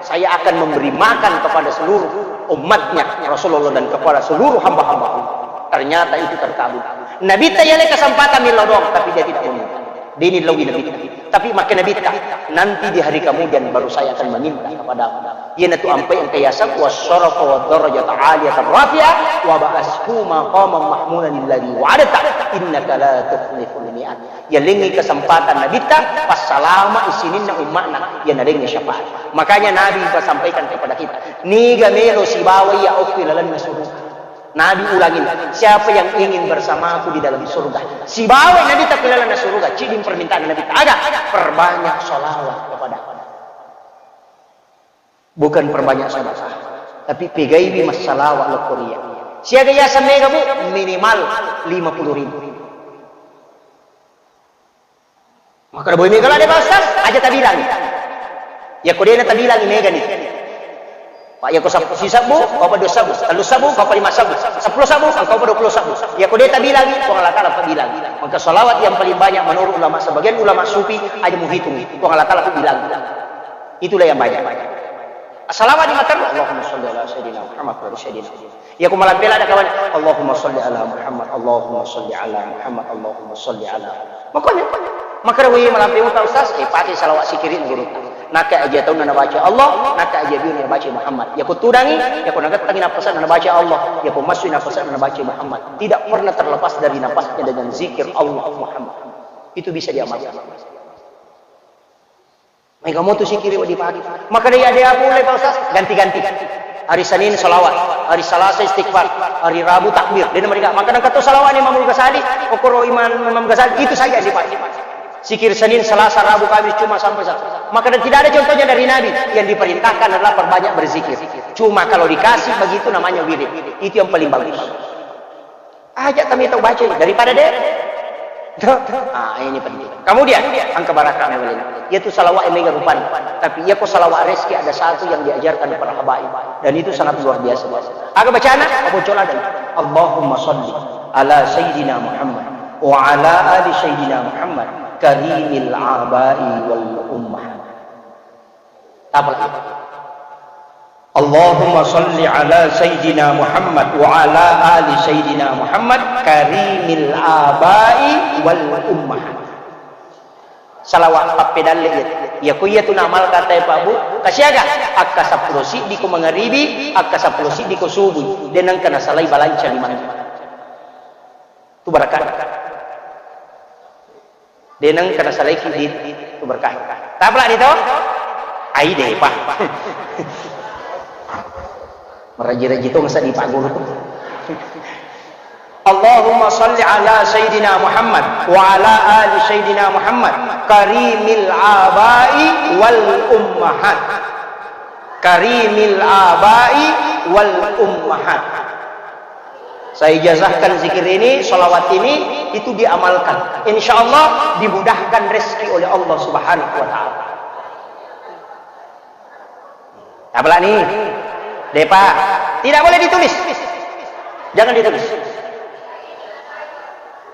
"Saya akan memberi makan kepada seluruh umatnya Rasulullah dan kepada seluruh hamba-hamba Allah." Ternyata itu terkabul. Nabitta yale kesempatan millau doang, tapi dia tidak meminta. Dini lawi Nabitta. Tapi makke Nabitta, "Nanti di hari kemudian baru saya akan meminta kepadamu." Iyanatu ampai engka yaseng wasyarafa wadarajata aliyatan rafi'ah wa ba'ashu maqaman mahmudan alladzi wa'adta innaka la tukhliful mi'ad. Yalengngi kesempatan Nabitta, passalama i sininna umma'na, iya nalengngi syafaat. Makanya Nabi pasampaikan kepada kita, niga melo sibawa iya okko ilalenna suruga. Nabi ulangi, "Siapa yang ingin bersamaku di dalam surga?" Sibawa Nabitta ko ilalenna suruga, ciddi permintaan Nabitta. Aga? Perbanyak salawat kepada Bukan perbanyak sedekah, tapi pegaiwi massalawat lokko ria. Siaga yaseng mega, Bu? Minimal lima puluh ribu. Maka boy mega la de Pak Ustaz, aja tabilang. Iyako de' natabilangi, megani. Pak, iyako sab-, sisebbu, engkau pa dua sebbu, tellu sebbu, engkau pa lima sebbu, seppulo sebbu, engkau pa dua puluh sebbu. Iyako de' tabilangi, Puang Allah Ta'ala pabilangi. Maka salawat yang paling banyak menurut ulama, sebagian ulama sufi, aja muhitung. Puang Allah Ta'ala pabilangi. Itulah yang banyak. Salawat di mata, Allahumma salli ala Sayyidina Muhammad wa ala Sayyidina Muhammad. Iyako malampe ladde' kawan, Allahumma salli ala Muhammad, Allahumma salli ala Muhammad, Allahumma salli ala. Makanya, makanya. Maka rawai malampe, Pak Ustaz, eh, pake salawat sikkiri guru. Naka aja taunna nabaca Allah, naka aja biuna nabaca Muhammad. Iyako tudangi, iyako nagettangi napasanna nabaca Allah, iyako massui napasanna nabaca Muhammad. Tidak pernah terlepas dari napasnya dengan zikir Allah Muhammad. Itu bisa diamalkan. Maega motu sikkiri wedding dipake. Maka de' ada apa ulai, Pak Ustaz? Ganti-ganti. Hari Senin salawat, hari Selasa istighfar, hari Rabu takbir. De' namariga. Maka nengka to salawat ni Imam Ghazali, okoro Imam, Imam Ghazali, itu saja yang dipakai. Zikir Senin, Selasa, Rabu, Kamis, Jumat sampai Sabtu. Maka dan tidak ada contohnya dari Nabi. Yang diperintahkan adalah perbanyak berzikir. Cuma kalau dikasih begitu namanya wirid. Itu yang paling bagus. Aja' tami tau baca daripada de'. Ah, ini penting. Kemudian, engka barakka' mewah ini. Yaitu salawat yang mega rupani. Tapi iyako salawat rezeki ada satu yang diajarkan para habaib. Dan itu sangat luar biasa. Aga bacana, apa cola dan Allahumma salli ala Sayyidina Muhammad wa ala ali Sayyidina Muhammad karimil abai wal ummahat. Apa lagi? Allahumma salli ala Sayyidina Muhammad wa ala ali Sayyidina Muhammad karimil abai wal ummahat. Salawat pappedalle iya. Iyako iyatu naamalkan tae, Pak Bu, kasiaga? Akka seppulo siddi ko mangaribi, akka seppulo siddi ko subui. De' nengka nasalai balanca limanna. Tu barakka'. De' nengka nasalaiki di tu berkah. Tapalani to? Ai de', Pak. Meraji-raji to masa di Pak Guru tu. Allahumma salli ala Sayyidina Muhammad wa ala ali Sayyidina Muhammad karimil abai wal ummahat. Karimil abai wal ummahat. Saya ijazahkan zikir ini, salawat ini, itu diamalkan. Insya Allah dimudahkan rezeki oleh Allah Subhanahu wa Ta'ala. Apalagi nih, Depa, tidak boleh ditulis. Jangan ditulis.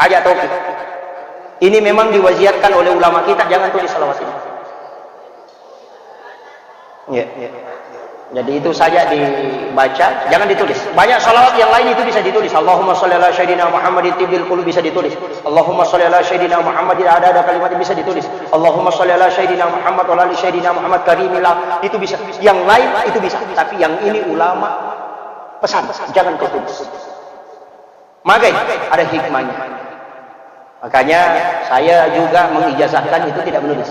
Aja toki. Ini memang diwasiatkan oleh ulama kita, jangan tulis salawat ini. Ya. Jadi itu saja dibaca, jangan ditulis. Banyak salawat yang lain itu bisa ditulis. Allahumma sholli ala sayyidina Muhammadin tibbil qulub bisa ditulis. Allahumma sholli ala sayyidina Muhammadin ada ada kalimat bisa ditulis. Allahumma sholli ala sayyidina Muhammad wa ala ali sayyidina Muhammad karimillah itu bisa. Yang lain itu bisa. Tapi yang ini ulama pesan, jangan kau tulis. Magai ada hikmahnya. Makanya saya juga mengijazahkan itu tidak menulis.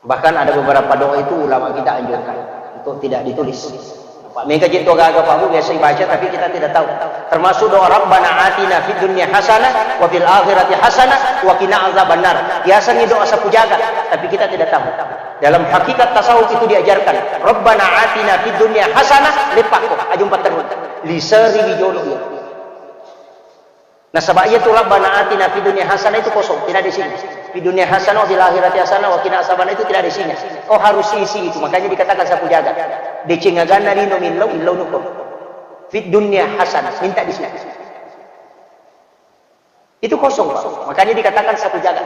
Bahkan ada beberapa doa itu ulama kita anjurkan untuk tidak ditulis. Pak, mega jetto gaga Pak Bu biasa dibaca tapi kita tidak tahu. Termasuk doa Rabbana atina fid dunya hasanah wa fil akhirati hasanah wa qina azabannar. Biasanya doa sapu jaga tapi kita tidak tahu. Dalam hakikat tasawuf itu diajarkan. Rabbana atina fid dunya hasanah, lepakko, ajumpa terus. Liseri wijolo. Nasaba iyatu Rabbana atina fid dunya hasanah itu kosong, tidak ada isinya. Fid dunya hasanah wa fil akhirati hasanah wa qina azabannar itu tidak ada isinya. Oh, harus isi itu, makanya dikatakan sapu jaga. Deceng aganna lino millau, illau nuko. Fid dunya hasanah, minta di sini. Itu kosong, Pak. Makanya dikatakan sapu jaga.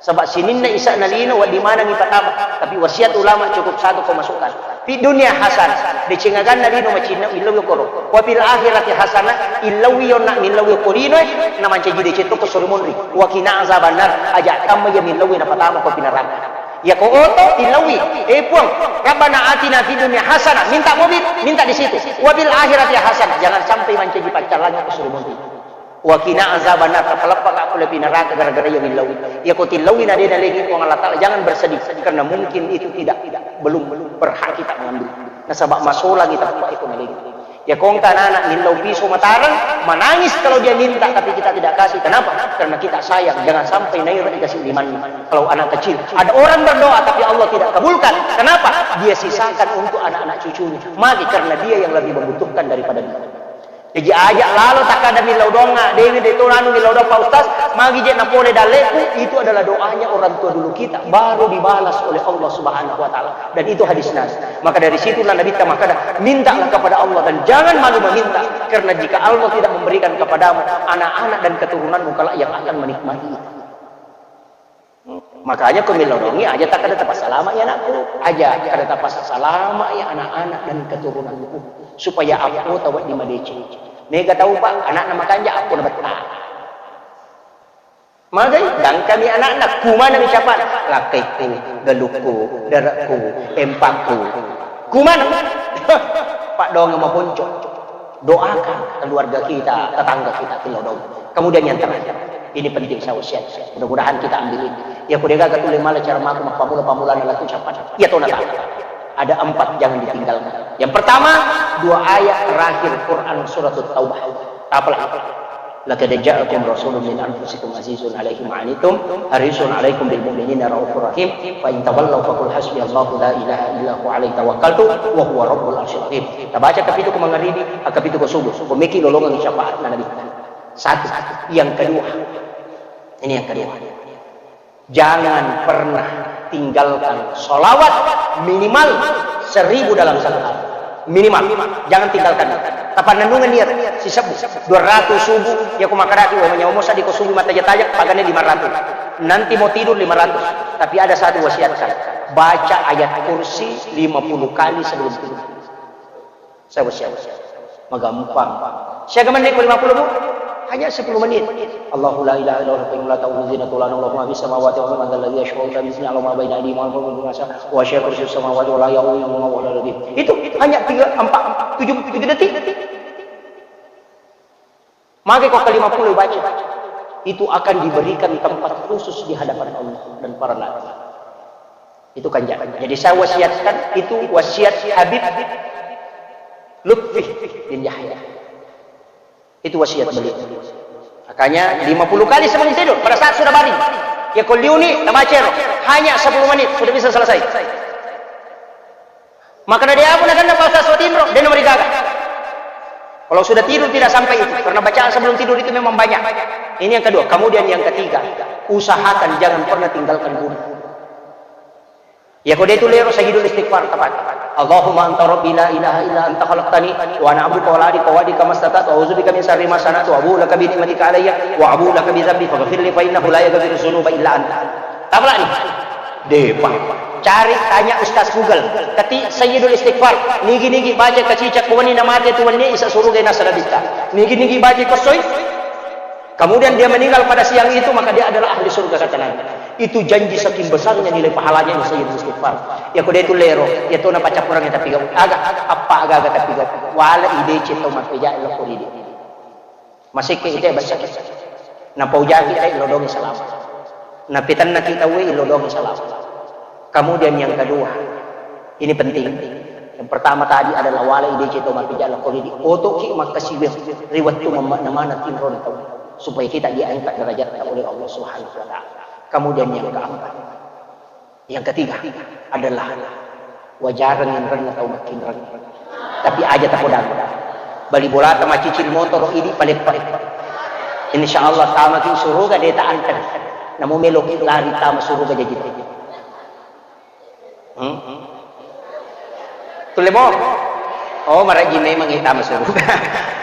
Sebab sininna isa'na lino, wedding maneng ipatama. Tapi wasiat ulama cukup satu ko masukkan. Fid dunya hasanah, deceng aganna lino macinna, illau koro. Wa fil akhirati hasanah, illauwi yonna, millauwi ko lino, na mancaji deceng to ko suri monri. Wa qina azabannar, aja tamma iya millauwi napatama ko pinaraka. Iya ko oto, illauwi. Eh, Puang, Rabbana atina fid dunya hasanah, minta mobil, minta di situ. Wa fil akhirati hasanah, jangan sampai mancaji paccallangngi ko suri monri. Wa qina azabannar, tapaleppaka pole pi naraka gara-gara iya millauwi. Iya ko tillauwi na de nalengi Puang Allah Ta'ala, jangan bersedih. Karena mungkin itu tidak, belum, belum berhak kita mengambil. Nasaba masolangi tappa iko nalengi. Iya ko engka anak-anak millau piso matareng, menangis kalau dia minta, tapi kita tidak kasih. Kenapa? Karena kita sayang. Jangan sampai naira dikasih limanna. Kalau anak kecil, ada orang berdoa tapi Allah tidak kabulkan. Kenapa? Dia sisakan untuk anak-anak cucunya. Mati karena dia yang lebih membutuhkan daripada dia. Jaji aja lalo takkada millau doangnga, dewi de to anu millau doang Pak Ustaz, magi je napole dalleku, itu adalah doanya orang tua dulu kita, baru dibalas oleh Allah Subhanahu wa Ta'ala. Dan itu hadis Nabi. Maka dari situlah Nabi kita makkada, mintalah kepada Allah dan jangan malu meminta, karena jika Allah tidak memberikan kepadamu, anak-anak dan keturunanmu kelak yang akan menikmati itu. Makanya ko millau doangngi, aja takkada tapassalama ya anakku, aja kada tapassalama ya anak-anak dan keturunanku, supaya appo tawa di madeceng. Mega tau Pak, anakna makanja appo na betta. Magai, gangkami anakna, kumana mi capa, lakkaikku, galukku, darakku, empakku. Kumana? Pak doang maponco. Doakan keluarga kita, tetangga kita, millau doang. Kemudian yang terakhir, ini penting saya wasiat. Mudah-mudahan kita ambil ini. Ya, kudegaga tuli mala cara maku mappamula-pamulana laku capat. Ya, tona tahu. Ada empat jangan ditinggalkan. Yang pertama, dua ayat terakhir Quran surat Taubah. Apalah? Laqad ja'akum rasulun min anfusikum azizun alaihi ma anittum harisun alaikum bil mu'minina raufur rahim fa in tawallaw faqul hasbiyallahu la ilaha illa huwa alaihi tawakkaltu wa huwa rabbul arsyil azim. Tabaca kapitu ko mangaribi, kapitu ko subuh. Ko meki lolongang syafaat na Nabi. Satu. Yang kedua. Ini yang kedua. Jangan pernah tinggalkan sholawat minimal seribu dalam satu hari. Minimal. Jangan tinggalkan. Tapanennungeng niat, sisebbu. Dua ratus subuh, ya ko makadaki, wa manyawa mosa di ko subuh mataja-taja, pagane lima ratus. Nanti mau tidur lima ratus. Tapi ada satu wasiatkan. Baca ayat kursi lima puluh kali sebelum tidur. Siapa, siapa? Magampang. Siaga menit ko lima puluh, Bu? Hanya sepuluh menit. Allahu la ilaha illa huwa al-qayyum la ta'khudhuhu sinatun wa la nawm lahu ma fis samawati wa ma fil ardi, man dzal ladzi yashfa'u indahu illa bi idznihi, ya'lamu ma baina aydihim wa ma khalfahum wa la yuhituna bi syai'in min ilmihi illa bima sha'a, wa si'a kursiyuhu samawati wal arda, wa la ya'uduhu hifdhuhuma wa huwal 'aliyyul 'azhim. Itu hanya tiga, empat, tujuh, tujuh detik. Maka ko ke lima puluh baca. Itu akan diberikan tempat khusus di hadapan Allah dan para nabi. Itu kan jangan. Jadi saya wasiatkan, itu wasiat Habib Lutfi bin Yahya. Itu wasiat beliau. Makanya lima puluh kali sebelum tidur, pada saat sudah baring. Ya ko liuni, tabaca ro. Hanya sepuluh menit, sudah bisa selesai. Maka dari apa nak kena pasal suatu tinro, dia nomor gaga. Kalau sudah tidur tidak sampai itu, karena bacaan sebelum tidur itu memang banyak. Ini yang kedua. Kemudian yang ketiga, usahakan jangan pernah tinggalkan guru. Ya, ko de tu lero sayyidul istighfar, tepat. Allahumma anta rabbi la ilaha illa anta khalaqtani wa ana abduka wa la adika wa adika mastata'tu wa a'udzu bika min syarri ma sana'tu wa abu'u laka bi ni'matika alayya wa abu'u laka bi dzambi faghfirli fa innahu la yaghfiru dzunuba illa anta. Tapalani. Depa. Cari, tanya Ustaz Google. Ketik sayyidul istighfar. Nigi-nigi baca kacica kuwani namate tuwanni isa suruga nasa nabitta. Nigi-nigi baca kosoi. Kemudian dia meninggal pada siang itu, maka dia adalah ahli surga, kata Nabi. Itu janji saking besarnya nilai pahalanya ini sayyidul istighfar. Ya, ko de tu lero, ya to na pacappurang tapi gau. Aga, apa aga-aga tapi gau. Wala ide cito mapeja lo ko ridi. Masih ke ite baca. Napaujaki te lo dongi salama. Napitanna kita we lo dongi salama. Kemudian yang kedua, ini penting. Yang pertama tadi adalah wala ide cito mapeja lo ko ridi. Otoki makkasiwiang ri wettu mamma-, namana tinro tau. Supaya kita diangkat derajatnya oleh Allah Subhanahu wa Ta'ala. Kemudian yang keempat, yang ketiga adalah wajareng inrenna tau makkinreng. Tapi aja tapodang. Bali bolata macicil motoro idi paleppa. Insya Allah tamaki suruga de ta anter. Namu meloki lari tama suruga jaji. Hmm? Tulle mo? Oh, maraji memang kita masuk.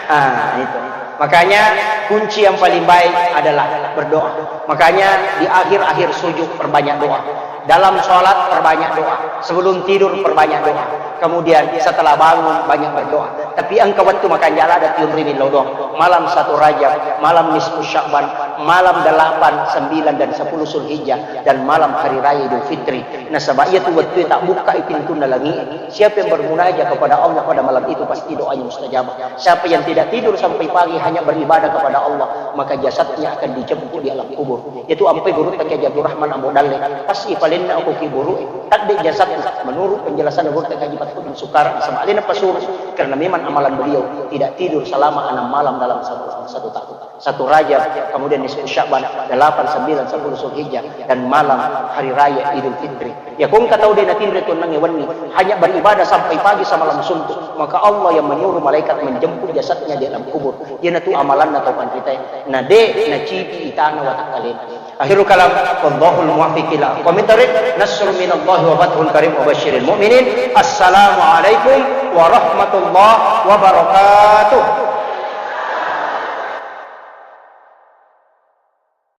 Ah, itu. Makanya kunci yang paling baik adalah berdoa. Makanya di akhir-akhir sujud perbanyak doa. Dalam sholat perbanyak doa. Sebelum tidur perbanyak doa. Kemudian setelah bangun banyak berdoa. Tapi engka wettu makanjala ada tiun rimin lodong. Malam satu Rajab, malam nisfu Sya'ban, malam delapan, sembilan dan sepuluh Zulhijjah dan malam hari raya Idul Fitri. Nasaba iyatu wettue tabbukkai pintunna langi'e. Siapa yang bermunajat kepada Allah pada malam itu, pasti doanya mustajabah. Siapa yang tidak tidur sampai pagi hanya beribadah kepada Allah, maka jasadnya akan dijemput di alam kubur. Itu ampai gurutta Kiai Haji Abdul Rahman Ambo Dalle, pas ipalenna ko kuburu'e, tadde jasadna. Menurut penjelasan gurutta Kiai Haji Fathur bin Sukara, nasaba alena pasuru. Karena memang amalan beliau tidak tidur selama enam malam dalam satu, satu tahun. Satu Rajab, kemudian nisfu Sya'ban, delapan, sembilan, sepuluh Zulhijjah, dan malam hari raya Idul Fitri. Ya, ko engka tau de natinro tu ennengnge wenni, hanya beribadah sampai pagi samalam suntuk, maka Allah yang menyuruh malaikat menjemput jasadnya di alam kubur. Iyanatu amalanna tau panritae, na de nacipi itana watakkalena. Akhirul kalam, wallahul muwaffiq ila aqwamit thariq. Nasrun minallahi wa fathun qarib wa basyiril mu'minin. Assalamualaikum warahmatullahi wabarakatuh.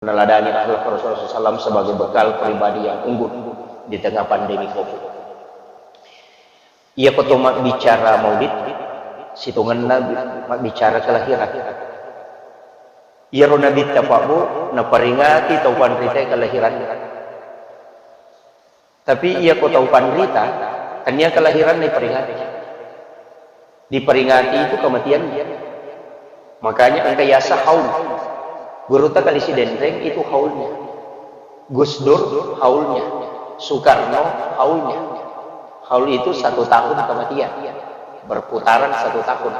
Meneladani akhlak Rasulullah sallallahu alaihi wasallam sebagai bekal pribadi yang unggul di tengah pandemi covid. Iyako to mabbicara maulid, sitongenna bi-, mabbicara kelahiran. Iyaro nabitta pabbu naperingati tau panritae kelahiranna. Tapi iyako tau panrita, tania kelahiranna iperingati. Diperingati itu kematiannya. Makanya engka yasa haul. Gurutta Kali Sidenreng itu haulnya. Gus Dur haulnya. Soekarno haulnya. Haul itu satu tahun kematian. Berputaran satu tahun.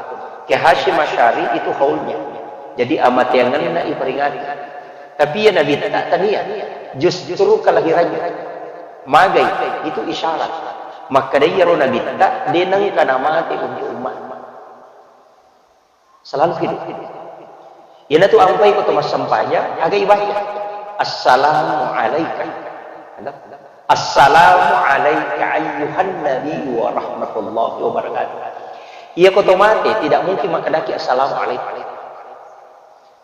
Kiai Hasyim Asy'ari itu haulnya. Jadi amateangenna iperingati. Tapi iya nabitta tania. Justru kelahirannya. Magai, itu isyarat. Makkeda iyaro nabitta, de nengka namate untuk umat. Selalu hidup. Iyanatu ampai ko to massempajang, aga ibaca? Assalamu alaika. Assalamu alaika ayyuhan nabi wa rahmatullahi wa barakatuh. Iyako to mate, tidak mungkin makkedaki assalamu alaika.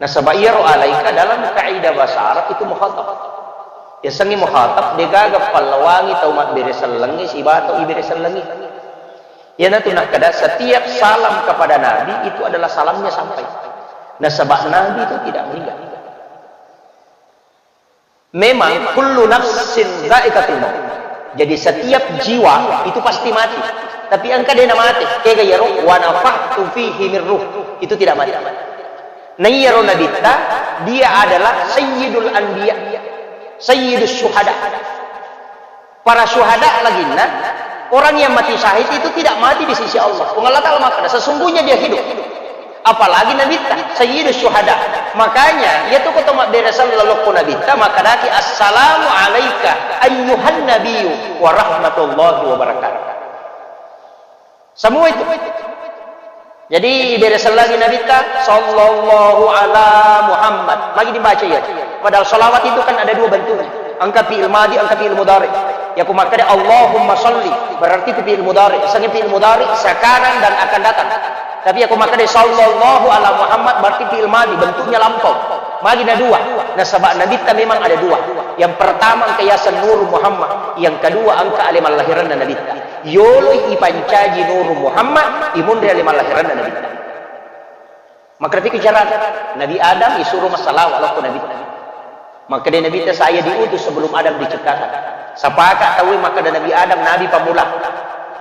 Nasaba iyaro alaika dalam kaidah bahasa Arab itu mukhatab. Yasengnge mukhatab, degaga pallawangi tau mabbere sellengnge sibawa tau ibere sellengnge. Iyanatu nakkeda, setiap salam kepada Nabi itu adalah salamnya sampai. Nasaba Nabi itu tidak meninggal. Memang kullu nafsin dzaiqatul maut. Jadi setiap jiwa itu pasti mati. Tapi engka de namate, kega iyaro wa nafakhtu fihi min ruh. Itu tidak mati. Nah, iyaro nabitta, dia adalah sayyidul anbiya, sayyidus syuhada. Para syuhada laginna, orang yang mati syahid itu tidak mati di sisi Allah. Puang Allah Ta'ala makkeda, sesungguhnya dia hidup. Apalagi nabitta, sayyidus syuhada. Makanya, iyatu ko to mabbere sallallahu ko nabitta, makkedaki, "Assalamu alaika ayyuhan nabiyyu wa rahmatullahi wa barakatuh." Semua itu. Jadi, ibere sellengngi nabitta, sallallahu ala Muhammad. Magi dibaca iya. Padahal salawat itu kan ada dua bentuknya. Engka fi'il madi, engka fi'il mudhari. Iyako makkeda Allahumma salli, berarti itu fi'il mudhari. Yasengnge fi'il mudhari sekarang dan akan datang. Tapi iyako makkeda sallallahu ala Muhammad, berarti fi'il madi, bentuknya lampau. Magi na dua. Nasaba nabitta memang ada dua. Yang pertama engka yaseng Nur Muhammad, yang kedua engka ale mallahiranna nabitta. Yoloi ipancaji Nuru Muhammad, imunri ale mallahiranna Nabitta. Makkeda piki carana, Nabi Adam isuro massalawa lao ko Nabitta. Makkeda Nabitta, "Saya diutus sebelum Adam diciptakan." Sapaka tauwe makkeda Nabi Adam nabi pammula.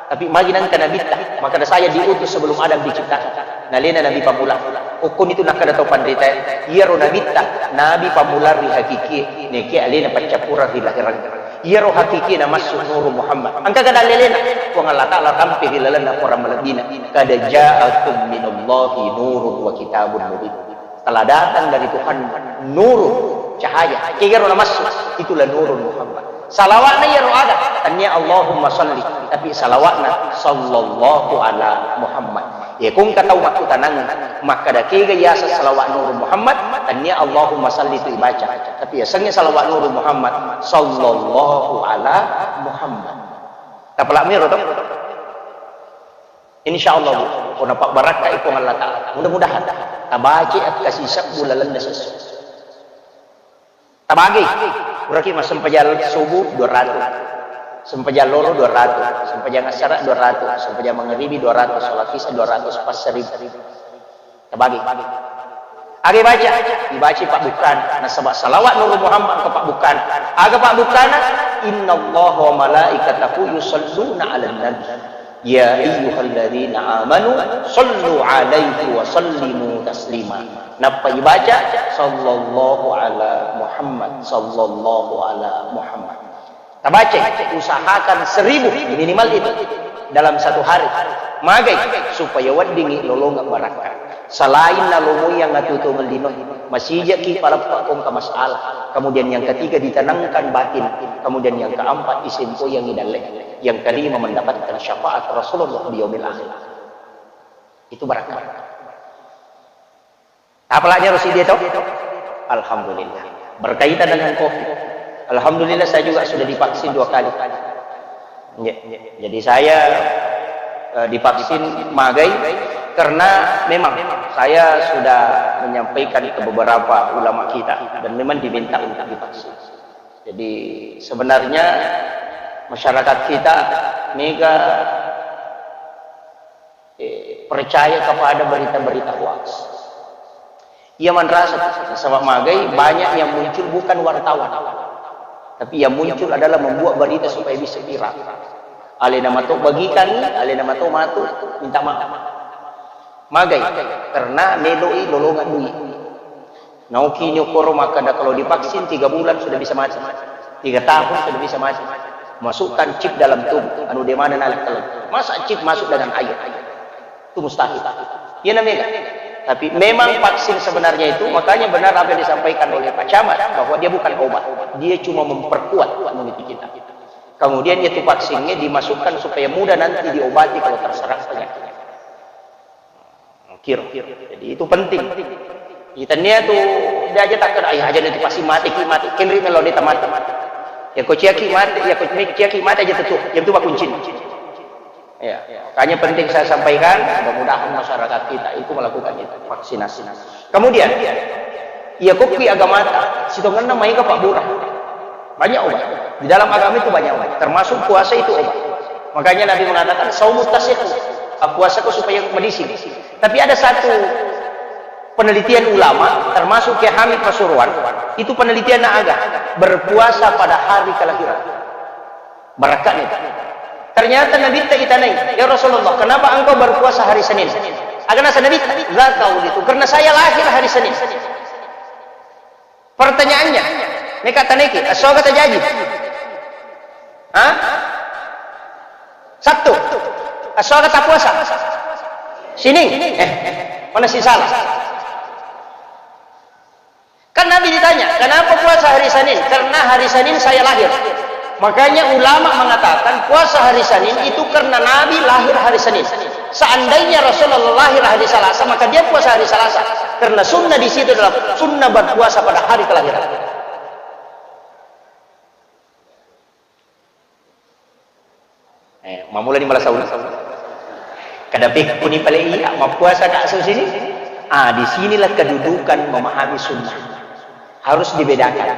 Tapi magi nengka Nabitta, makkeda, "Saya diutus sebelum Adam diciptakan." Nalena nabi pammula. Ukkunitu nakkeda tau panritae, iyaro Nabitta nabi pammula ri hakikie, nekia alena paccappureng ri lahireng. Iyaro hakikie namassu Nuru Muhammad. Engkaga dallelena? Puang Allah Ta'ala rampe ri lalenna Quran malebbina. Qad ja'akum minallahi nurun wa kitabun mubin. Telah datang dari Tuhan nurun, cahaya. Kegaro namassu? Itulah Nurun Muhammad. Salawatna iyaro aga? Tania Allahumma salli, tapi salawatna sallallahu ala Muhammad. Iya, ko engka tau makkutanang, makkeda kega yaseng salawat Nurun Muhammad, tania Allahumma salli tu ibaca. Tapi yasengnge salawat Nurun Muhammad, sallallahu ala Muhammad. Tapalak miro to? Insya Allah, Bu, ko napabbarakkai Puang Allah Ta'ala. Mudah-mudahan tabaca akkasi sebbu lalenna sessu. Tabagi, puraki massempajang subuh dua ratus, sempajang loro dua ratus, sempajang assara dua ratus, sempajang mangaribi dua ratus, salat isya dua ratus, pas seribu. Tabagi. Aga ibaca? Ibaca pabbukkana. Nasaba salawat Nurun Muhammad engka pabbukkana. Aga pabbukkana? Innallaha wa malaikatahu yusalluna 'alan nabi. Ya ayyuhalladzina amanu sallu alaihi wa sallimu taslima. Nappa ibaca sallallahu ala Muhammad, sallallahu ala Muhammad. Tabaca, usahakan seribu minimal itu. dalam satu hari. Magai? Supaya weddingngi lolongeng barakka. Selain nalomoi yang atuo-tuongeng lino, masijaki paleppa ko engka masalah. Kemudian yang ketiga, ditanangkan batin. Kemudian yang keempat, isempoyangngi dalle. Yang kelima, mendapatkan syafaat Rasulullah di yaumil akhir. Itu barakka. Apalagi harus dia tahu? Alhamdulillah. Berkaitan dengan COVID. Alhamdulillah, saya juga sudah divaksin dua kali. Ya, jadi saya, eh, divaksin magai karena memang saya sudah menyampaikan ke beberapa ulama kita dan memang diminta untuk divaksin. Jadi sebenarnya masyarakat kita mega, eh, percaya kepada berita-berita hoax. Ia manrasa, nasaba magai banyak yang muncul bukan wartawan, tapi yang muncul adalah membuat berita supaya bisa viral. Alena mato bagikan, alena mato matu minta maaf. Magai? Karena meloi lolongeng dui. Naoki ni okoro makkeda kalau divaksin tiga bulan sudah bisa mati, tiga tahun sudah bisa mati. Masukkan chip dalam tubuh, anu, de mana nalek keleng. Masa chip masuk dengan air? Itu mustahil. Iya namanya. Tapi memang vaksin sebenarnya itu, makanya benar apa yang disampaikan oleh Pak Camat, bahwa dia bukan obat. Dia cuma memperkuat imunitas kita. Kemudian itu vaksinnya dimasukkan supaya mudah nanti diobati kalau terserang penyakit. Kiro. Jadi itu penting. Itania tu dia aja takkan, "Ayah aja nanti pasti mati ki, mati." Kenri melo dia mati. Ya ko ciaki mati, ya ko ciaki mati aja tetu. Yang itu kuncinya. Ya, makanya penting saya sampaikan, mudah-mudahan masyarakat kita itu melakukan itu, vaksinasi. Kemudian, iya, kokki agamata, sitongenna maega pabbura. Banyak obat. Di dalam agama itu banyak obat, termasuk puasa itu obat. Makanya Nabi mengatakan, "Saumu tasihu." Puasa ko supaya medising. Tapi ada satu penelitian ulama, termasuk Kiai Hamid Pasuruan, itu penelitian na aga, berpuasa pada hari kelahiran. Barakka ni. Ternyata Nabitta itanai, "Ya Rasulullah, kenapa engkau berpuasa hari Senin?" Aga nasa Nabitta, "Dzaka wulidtu, karena saya lahir hari Senin." Pertanyaannya, meka taneki, esso aga tajaji? Hah? Sabtu. Esso aga tapuasa? Sining. Eh, mana si salah? Kan Nabi ditanya, "Kenapa puasa hari Senin?" "Karena hari Senin saya lahir." Makanya ulama mengatakan puasa hari Senin itu karena Nabi lahir hari Senin. Seandainya Rasulullah lahir hari Selasa, maka dia puasa hari Selasa. Karena sunnah di situ adalah sunnah berpuasa pada hari kelahiran. Eh, mammulani mala sauna. Kada pekkuni pale iya, mappuasa ka esso Sining? Ah, di sinilah kedudukan memahami sunnah. Harus dibedakan.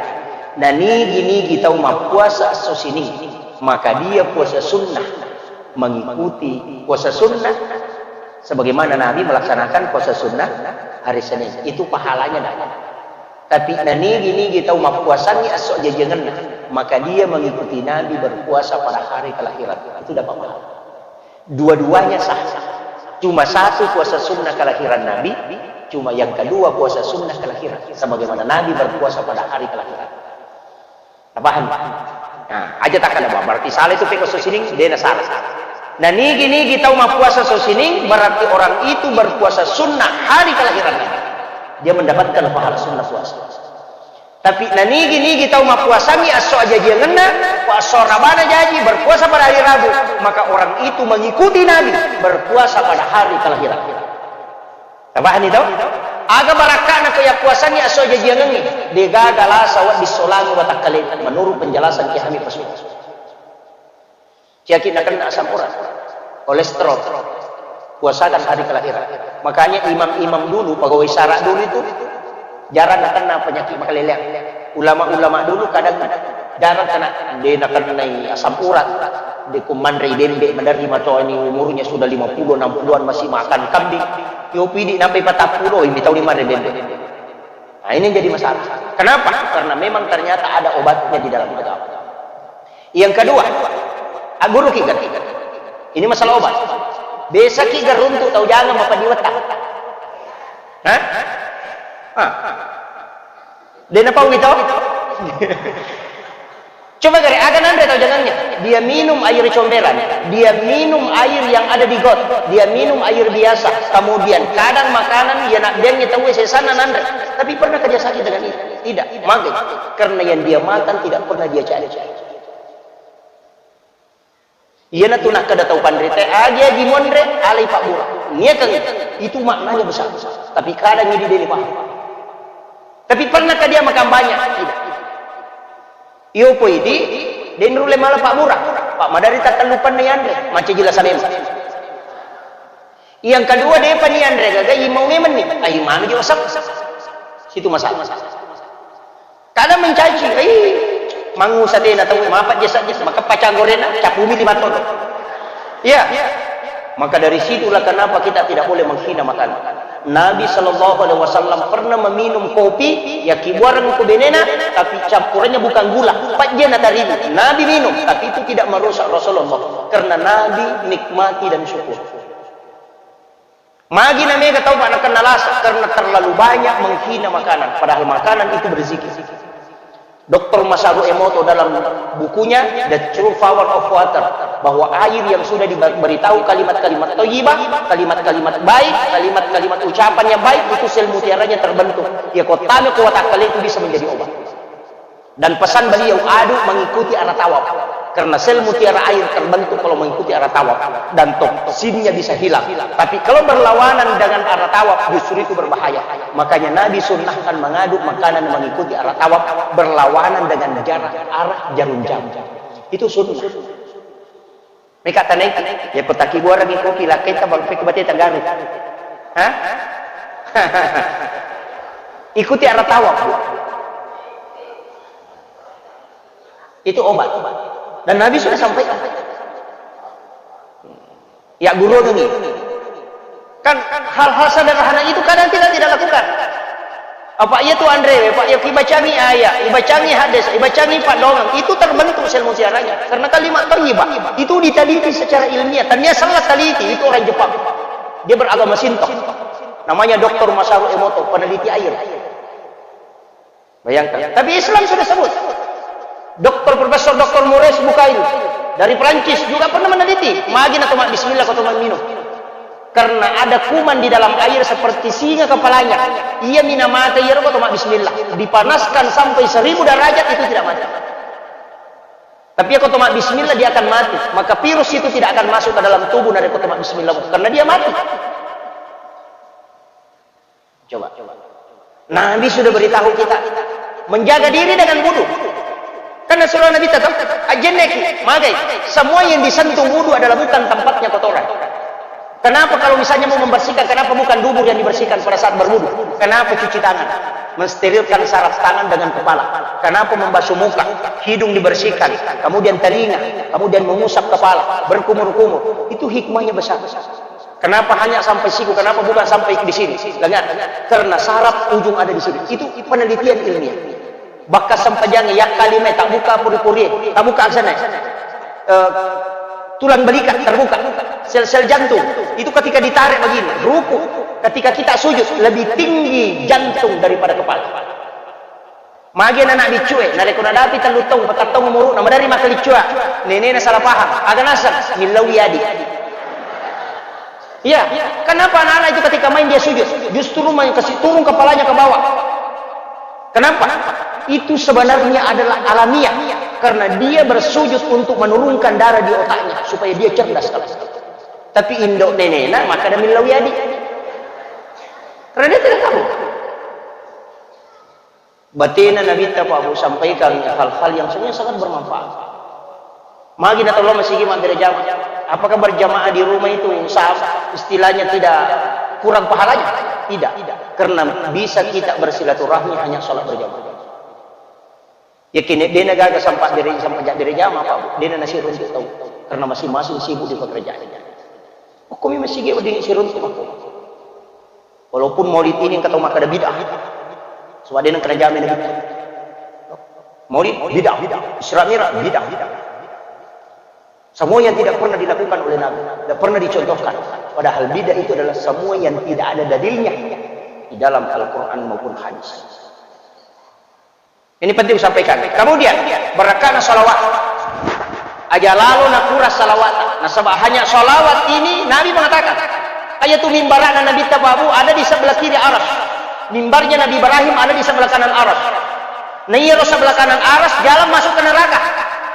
Nah, nigi-nigi tau mappuasa esso Sining, maka dia puasa sunnah, mengikuti puasa sunnah sebagaimana Nabi melaksanakan puasa sunnah hari Senin. Itu pahalanya dapat. Tapi nanigi-nigi tau mappuasangngi esso ajjajiangenna, maka dia mengikuti Nabi berpuasa pada hari kelahiran. Itu dapat pahala. Dua-duanya sah. Cuma satu puasa sunnah kelahiran Nabi, cuma yang kedua puasa sunnah kelahiran. Sebagaimana Nabi berpuasa pada hari kelahiran. Paham? Nah, aja tak ada, berarti salah itu peko esso Sining, dena salah. Nah, nigi-nigi tau mappuasa esso Sining, berarti orang itu berpuasa sunnah hari kelahiran Nabi. Dia mendapatkan pahala sunnah puasa. Tapi nanigi-nigi tau mappuasangngi esso ajjajiangenna, ko esso Rabana jaji, berpuasa pada hari Rabu, maka orang itu mengikuti Nabi berpuasa pada hari kelahiran. Tapahani tau? Aga barakka'na ko yappuasangngi esso ajjajiangengnge, degaga lasa wedding solangi watakkalena, menurut penjelasan Kiai Hamid Pasuruan. Ciaki nakenna asam urat, kolesterol, puasakan hari kelahiran. Makanya imam-imam dulu, pegawai sara dulu itu jarang nakenna penyakit makaleleang. Ulama-ulama dulu kadang jarang kena, de nakennai asam urat, de ko manrei bembe, maderri macoa ini umurnya sudah lima puluh, enam puluhan masih makan kambing. Yo pidi nampai patappulo, ini tahu di mana bembe. Nah, ini yang jadi masalah. Kenapa? Karena memang ternyata ada obatnya di dalam agama. Yang kedua, ah, guru ki kan? Ini masalah obat. Biasa ki garuntu tau jangan apa di wetang. Hah? Ah. Dena pau gitu? Coba gare, aga nanre tau jangannya? Dia minum air comberan, dia minum air yang ada di got, dia minum air biasa. Kemudian kadang makanan, ya nak biangnya tahu sesana nanre. Tapi pernahkah dia sakit dengan itu? Tidak. Maka karena yang dia makan tidak pernah dia cari. Iyanatu nakkeda tau panrita, agi-agi monre, alai pabbura. Niakeng itu maknanya besar. Tapi kadang ini dia paham. Tapi pernahkah dia makan banyak? Tidak. Iyo poi di, den rulle mala pabbura. Pak madari tattellupanna yanre, mancaji lasa memang. Yang kedua, depa ni anre gaga, imau memang ni. Ai manu ji wasap. Situ masalah. Kada mencaci, ai mangusa tena tau, mapa jesa jesa, maka pacang gorena, capumi lima ton. Iya. Maka dari situlah kenapa kita tidak boleh menghina makanan. Nabi Shallallahu Alaihi Wasallam pernah meminum kopi, ya kibuareng ku benena, tapi campurannya bukan gula. Pajena tarigu. Nabi minum, tapi itu tidak merusak Rasulullah. Karena Nabi nikmati dan syukur. Magi na mega tau, Pak, nakenna lasa karena terlalu banyak menghina makanan, padahal makanan itu berzikir. Doktor Masaru Emoto dalam bukunya The True Power of Water, bahwa air yang sudah diberitahu kalimat-kalimat thayyibah, kalimat-kalimat baik, kalimat-kalimat ucapan yang baik, itu sel mutiaranya terbentuk. Ya, kotame kuat akal itu bisa menjadi obat. Dan pesan beliau, adu mengikuti arah tawaf. Karena sel mutiara air terbentuk kalau mengikuti arah tawaf. Dan toksinnya bisa hilang. Tapi kalau berlawanan dengan arah tawaf, justru itu berbahaya. Makanya Nabi sunnahkan mengadu makanan mengikuti arah tawaf, berlawanan dengan jarak arah jarum jam. Itu sunnah. Meka tanai, ya ko takibuarangngi kopi, lakkaita bang pek bate tanggaru. Hah? Ikuti arah tawaf, Bu. Itu obat. Dan Nabi sudah sampaikan. Ya, guru ini. Kan hal-hal sederhana itu kadang kita tidak lakukan. Apa iya tu anre, Pak, ya kibacangi ayat, ibacangi hadis, ibacangi paddoangeng, itu terbentuk sel mutiaranya. Karena kalimat thayyibah itu diteliti secara ilmiah. Tania salah teliti, itu orang Jepang. Dia beragama Shinto. Namanya Doktor Masaru Emoto, peneliti air. Bayangkan. Tapi Islam sudah sebut. Doktor, Profesor Doktor Maurice Bucaille dari Perancis juga pernah meneliti. Magi na toma bismillah ko toma minum. Karena ada kuman di dalam air seperti singa kepalanya. Iya mina mate, iya ko toma bismillah. Dipanaskan sampai seribu derajat, itu tidak mati. Tapi ko toma bismillah, dia akan mati. Maka virus itu tidak akan masuk ke dalam tubuh nare ko toma bismillah. Karena dia mati. Coba. Nabi sudah beritahu kita menjaga diri dengan wudu. Karena surah Nabi tetap ajenneki, magai. Semua yang disentuh wudu adalah bukan tempatnya kotoran. Kenapa kalau misalnya mau membersihkan, kenapa bukan dubur yang dibersihkan pada saat berwudu? Kenapa cuci tangan? Mensterilkan saraf tangan dengan kepala. Kenapa membasuh muka? Hidung dibersihkan, kemudian telinga, kemudian mengusap kepala, berkumur-kumur. Itu hikmahnya besar. Kenapa hanya sampai siku? Kenapa bukan sampai di sini? Lengan. Karena saraf ujung ada di sini. Itu penelitian ilmiah. Bahkan sempajang ya kalime tak buka puri-puri, tak buka sana. Eh, tulang balikat terbuka. Sel-sel jantung itu ketika ditarik begini, ruku. Ketika kita sujud, lebih tinggi jantung daripada kepala. Magi anak biccue, narekko nadapi tellu taung, patang taung umuru'na, madari makkaliccua, nenena salah paham, aga naseng, millau yadi. Iya, kenapa anak-anak itu ketika main dia sujud, justru main kasih turun kepalanya ke bawah? Kenapa? Itu sebenarnya adalah alamiah, karena dia bersujud untuk menurunkan darah di otaknya supaya dia cerdas kalau. Tapi indo nenena maka ada millau yadi. Karena dia tidak tahu. Batena Nabitta Pak Bu sampaikan hal-hal yang sebenarnya sangat bermanfaat. Magi na tolong masigi mabbere jamaah. Apakah berjamaah di rumah itu sa-, istilahnya tidak kurang pahalanya? Tidak. Karena bisa kita bersilaturahmi hanya sholat berjamaah. Yakin dena gaga sampai bere, sampai jak bere jamaah Pak Bu. Dena nasi runtuk tahu. Karena masing-masing sibuk di pekerjaan. Hukumi masigi wedding siruntu makko. Walaupun maulid ini engka tau makkeda bid'ah. Sebab dia nengkena jamin Nabi. Maulid bid'ah. Isra Mi'raj bid'ah. Semua yang tidak pernah dilakukan oleh Nabi, tidak pernah dicontohkan. Padahal bid'ah itu adalah semua yang tidak ada dalilnya di dalam Al-Quran maupun hadis. Ini penting disampaikan. Kemudian, barakkana salawat. Aja lalo nakurang salawat. Nasaba hanya salawat ini, Nabi mengatakan, kayak tu mimbarana Nabi Tababu ada di sebelah kiri aras. Mimbarnya Nabi Ibrahim ada di sebelah kanan aras. Nah, iya, sebelah kanan aras, jalan masuk ke neraka.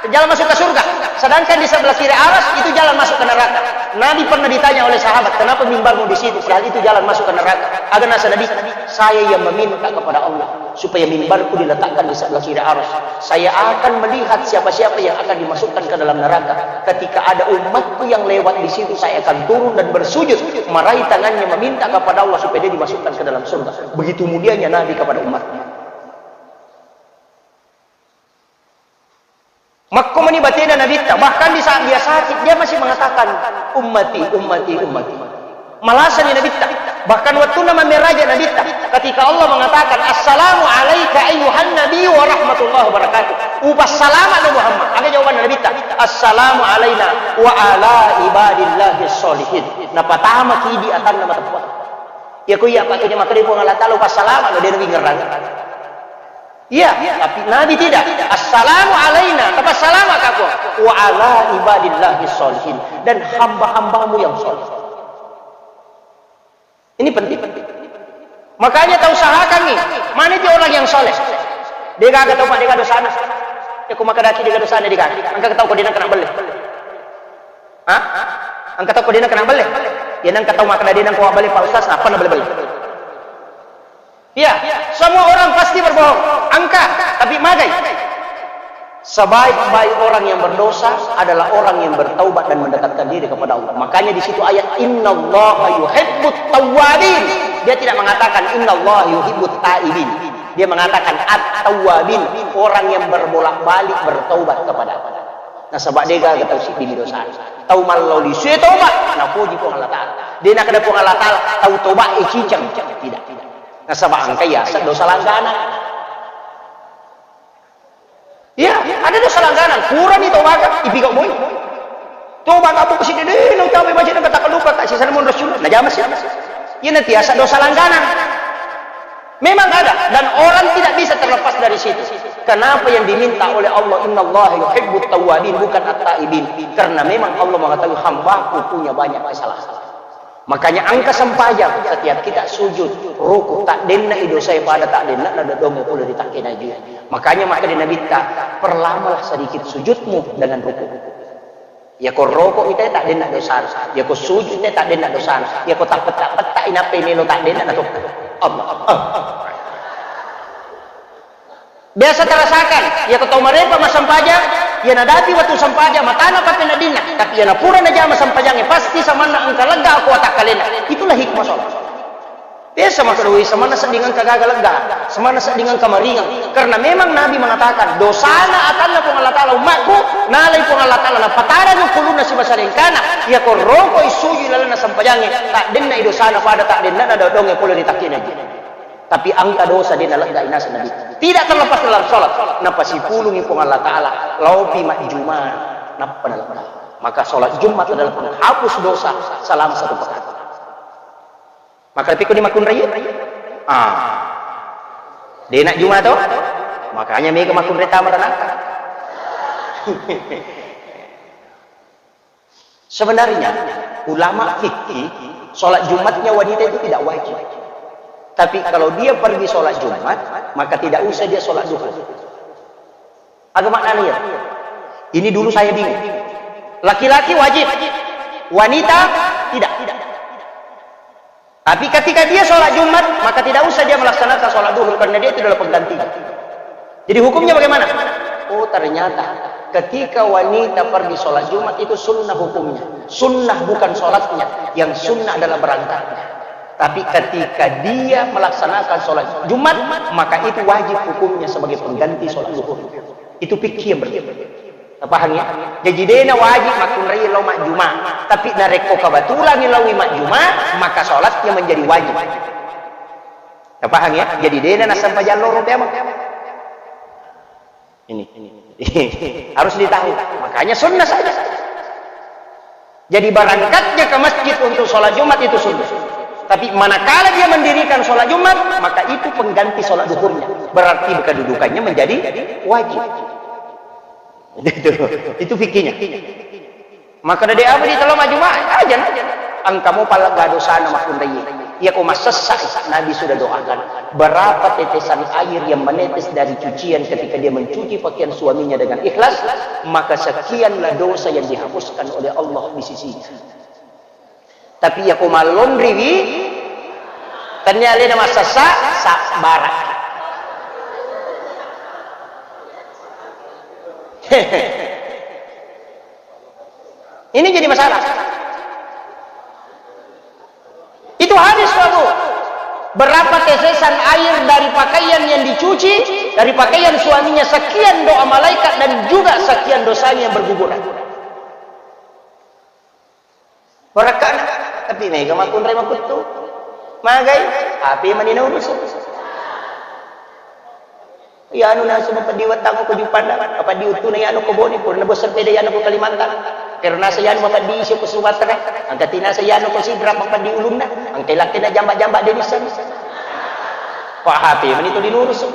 Jalan masuk ke surga. Sedangkan di sebelah kiri aras, itu jalan masuk ke neraka. Nabi pernah ditanya oleh sahabat, "Kenapa mimbarmu di situ? Padahal itu jalan masuk ke neraka." Aga nasa Nabi, "Saya yang meminta kepada Allah supaya mimbarku diletakkan di sebelah kiri aras. Saya akan melihat siapa-siapa yang akan dimasukkan ke dalam neraka. Ketika ada umatku yang lewat di situ, saya akan turun dan bersujud, meraih tangannya, meminta kepada Allah supaya dia dimasukkan ke dalam surga." Begitu mulianya Nabi kepada umatnya. Makko mani batena Nabitta, bahkan di saat dia sakit, dia masih mengatakan, "Ummati, ummati, ummati." Malasani Nabitta. Bahkan waktu nama meraja Nabitta, ketika Allah mengatakan, "Assalamu alaika ayyuhan nabiyyu wa rahmatullahi wa barakatuh." Upa salama no Muhammad. Aga jawaban Nabitta? "Assalamu alaina wa ala ibadillahi sholihin." Napatama kidi atanna mateppa. Ya ko iya pakai dia makkeda Puang Allah Ta'ala, "Upa salama no," dia nabi ngerang. Iya, tapi Nabi tidak. "Assalamu alaina," tapassalama kako. "Wa ala ibadillahi sholihin," dan hamba-hambamu yang soleh. Ini penting. Makanya tau usahakan nih, mana itu orang yang soleh? Dia gak tau, Pak, dia gak dosana. Ya, aku makan daki, dia gak dosana, dia gak. Angkat tau kau dia kena beli. Hah? Angkat tau kau dia kena beli. Ya, nang kau makan dia nang kau beli, Pak Ustaz, apa nak beli-beli? Iya, semua orang pasti berbohong. Angka, tapi magai. Sebaik-baik orang yang berdosa adalah orang yang bertaubat dan mendekatkan diri kepada Allah. Makanya di situ ayat, "Innallaha yuhibbut tawwabin." Dia tidak mengatakan, "Innallaha yuhibbut taibin." Dia mengatakan, "At-tawwabin," orang yang berbolak-balik bertaubat kepada Allah. Nasaba de gaga tau siddimi dosa. Tau mallao lisu e toba, napoji Puang Allah Ta'ala. De nakkeda Puang Allah Ta'ala, tau toba e ciceng. Tidak. Nasaba engka yaseng dosa langganan. Iya, ada dosa langganan. Purani tobaka, ipigau moi. Tobaka buku sidede, nang tabe baca nang kata lupa, tak sisa namun Rasul. Najama sih. Iya, nanti yaseng dosa langganan. Memang ada, dan orang tidak bisa terlepas dari situ. Kenapa yang diminta oleh Allah, "Innallaha yuhibbut tawwabin," bukan at-taibin? Karena memang Allah mengetahui hambaku punya banyak kesalahan. Makanya engka sempajang, setiap kita sujud, ruku, tak denna i dosa pada tak denna na dodong pula ditakke naju. Makanya maka di Nabitta, perlamalah sedikit sujudmu dengan ruku. Yako roko ite tak denna dosana. Yako sujud ite tak denna dosana. Yako tak petak-petak inape melo tak denna na tokko. Allah. Ah. Biasa terasakan, yako tau marepa massempajang, ya nadapi waktu sempajang, matana pape nadinna. Tapi ya napura najama sempajangnge, pasti samanna engka lega aku atakkalena. Itulah hikmah sholat. Biasa makkeda, "Wih, samanna sedding engka gaga lega, samanna sedding engka maringang." Karena memang Nabi mengatakan, "Dosana atanna Puang Allah Ta'ala ummakku, nalai Puang Allah Ta'ala, napatara kulunna sibasa rengkana, yako rokoi sujud lalenna sempajangnge, tak denna i dosana pada tak denna na dodongnge pole ri takkina." Tapi engka dosa de nalegga inaseng Nabi. Tidak terlepas dalam sholat, napasipulungi Puang Allah Ta'ala, laopi majjuma, nappa nalegga. Maka sholat Jumat adalah penghapus dosa selama satu pekan. Maka tapi ko di makunrai? Ah. Dena juma to? Makanya mega makunrai tama neraka. Sebenarnya ulama fikih sholat Jumatnya wanita itu tidak wajib. Tapi kalau dia pergi sholat Jumat, maka tidak usah dia sholat duhur. Aga maknanya ya? Ini dulu saya bingung. Laki-laki wajib, wanita tidak. Tapi ketika dia sholat Jumat, maka tidak usah dia melaksanakan sholat duhur karena dia itu adalah penggantinya. Jadi hukumnya bagaimana? Oh, ternyata ketika wanita pergi sholat Jumat itu sunnah hukumnya. Sunnah bukan sholatnya, yang sunnah adalah berangkatnya. Tapi ketika dia melaksanakan sholat Jumat, maka itu wajib hukumnya sebagai pengganti sholat duhur. Itu fikih yang berbeda. Paham ya? Jadi dena wajib makkunrai lao majjuma. Tapi narekko kebetulan laowi majjuma, maka sholatnya menjadi wajib. Paham ya? Jadi dena nassempajang loro pemang. Ini. Harus ditahu. Makanya sunnah saja. Jadi berangkatnya ke masjid untuk sholat Jumat itu sunnah. Tapi manakala dia mendirikan sholat Jumat, maka itu pengganti sholat duhurnya. Berarti kedudukannya menjadi wajib. Itu, itu fikihnya. Maka dari apa di dalam Jumat? Aja na. Engka mo pallegga dosana makkunrai. Iya ko massessa, Nabi sudah doakan. Berapa tetesan air yang menetes dari cucian ketika dia mencuci pakaian suaminya dengan ikhlas, maka sekianlah dosa yang dihapuskan oleh Allah di sisinya. Tapi iya ko mallonriwi, tennia alena massessa, sabbaraki. Ini jadi masalah. Itu hadis, Pak, Bu. Berapa tetesan air dari pakaian yang dicuci, dari pakaian suaminya, sekian doa malaikat dan juga sekian dosanya yang berguguran. Barakka'na, tapi mega makkunrai makuttu. Magai, H P mani naurusu. Iyanu nasu mapeddi wettangngo ko Juppandang, mapeddi uttuna iyanu ko Bone, purana bosseng pede iyanu ko Kalimantan. Kero nasa iyanu mapeddi isi ko Sumatera, angka tinasa iyanu ko Sidrap mapeddi ulunna, angka ilakkena jamba-jamba de nisseng. Pa H P mani to dinurusu.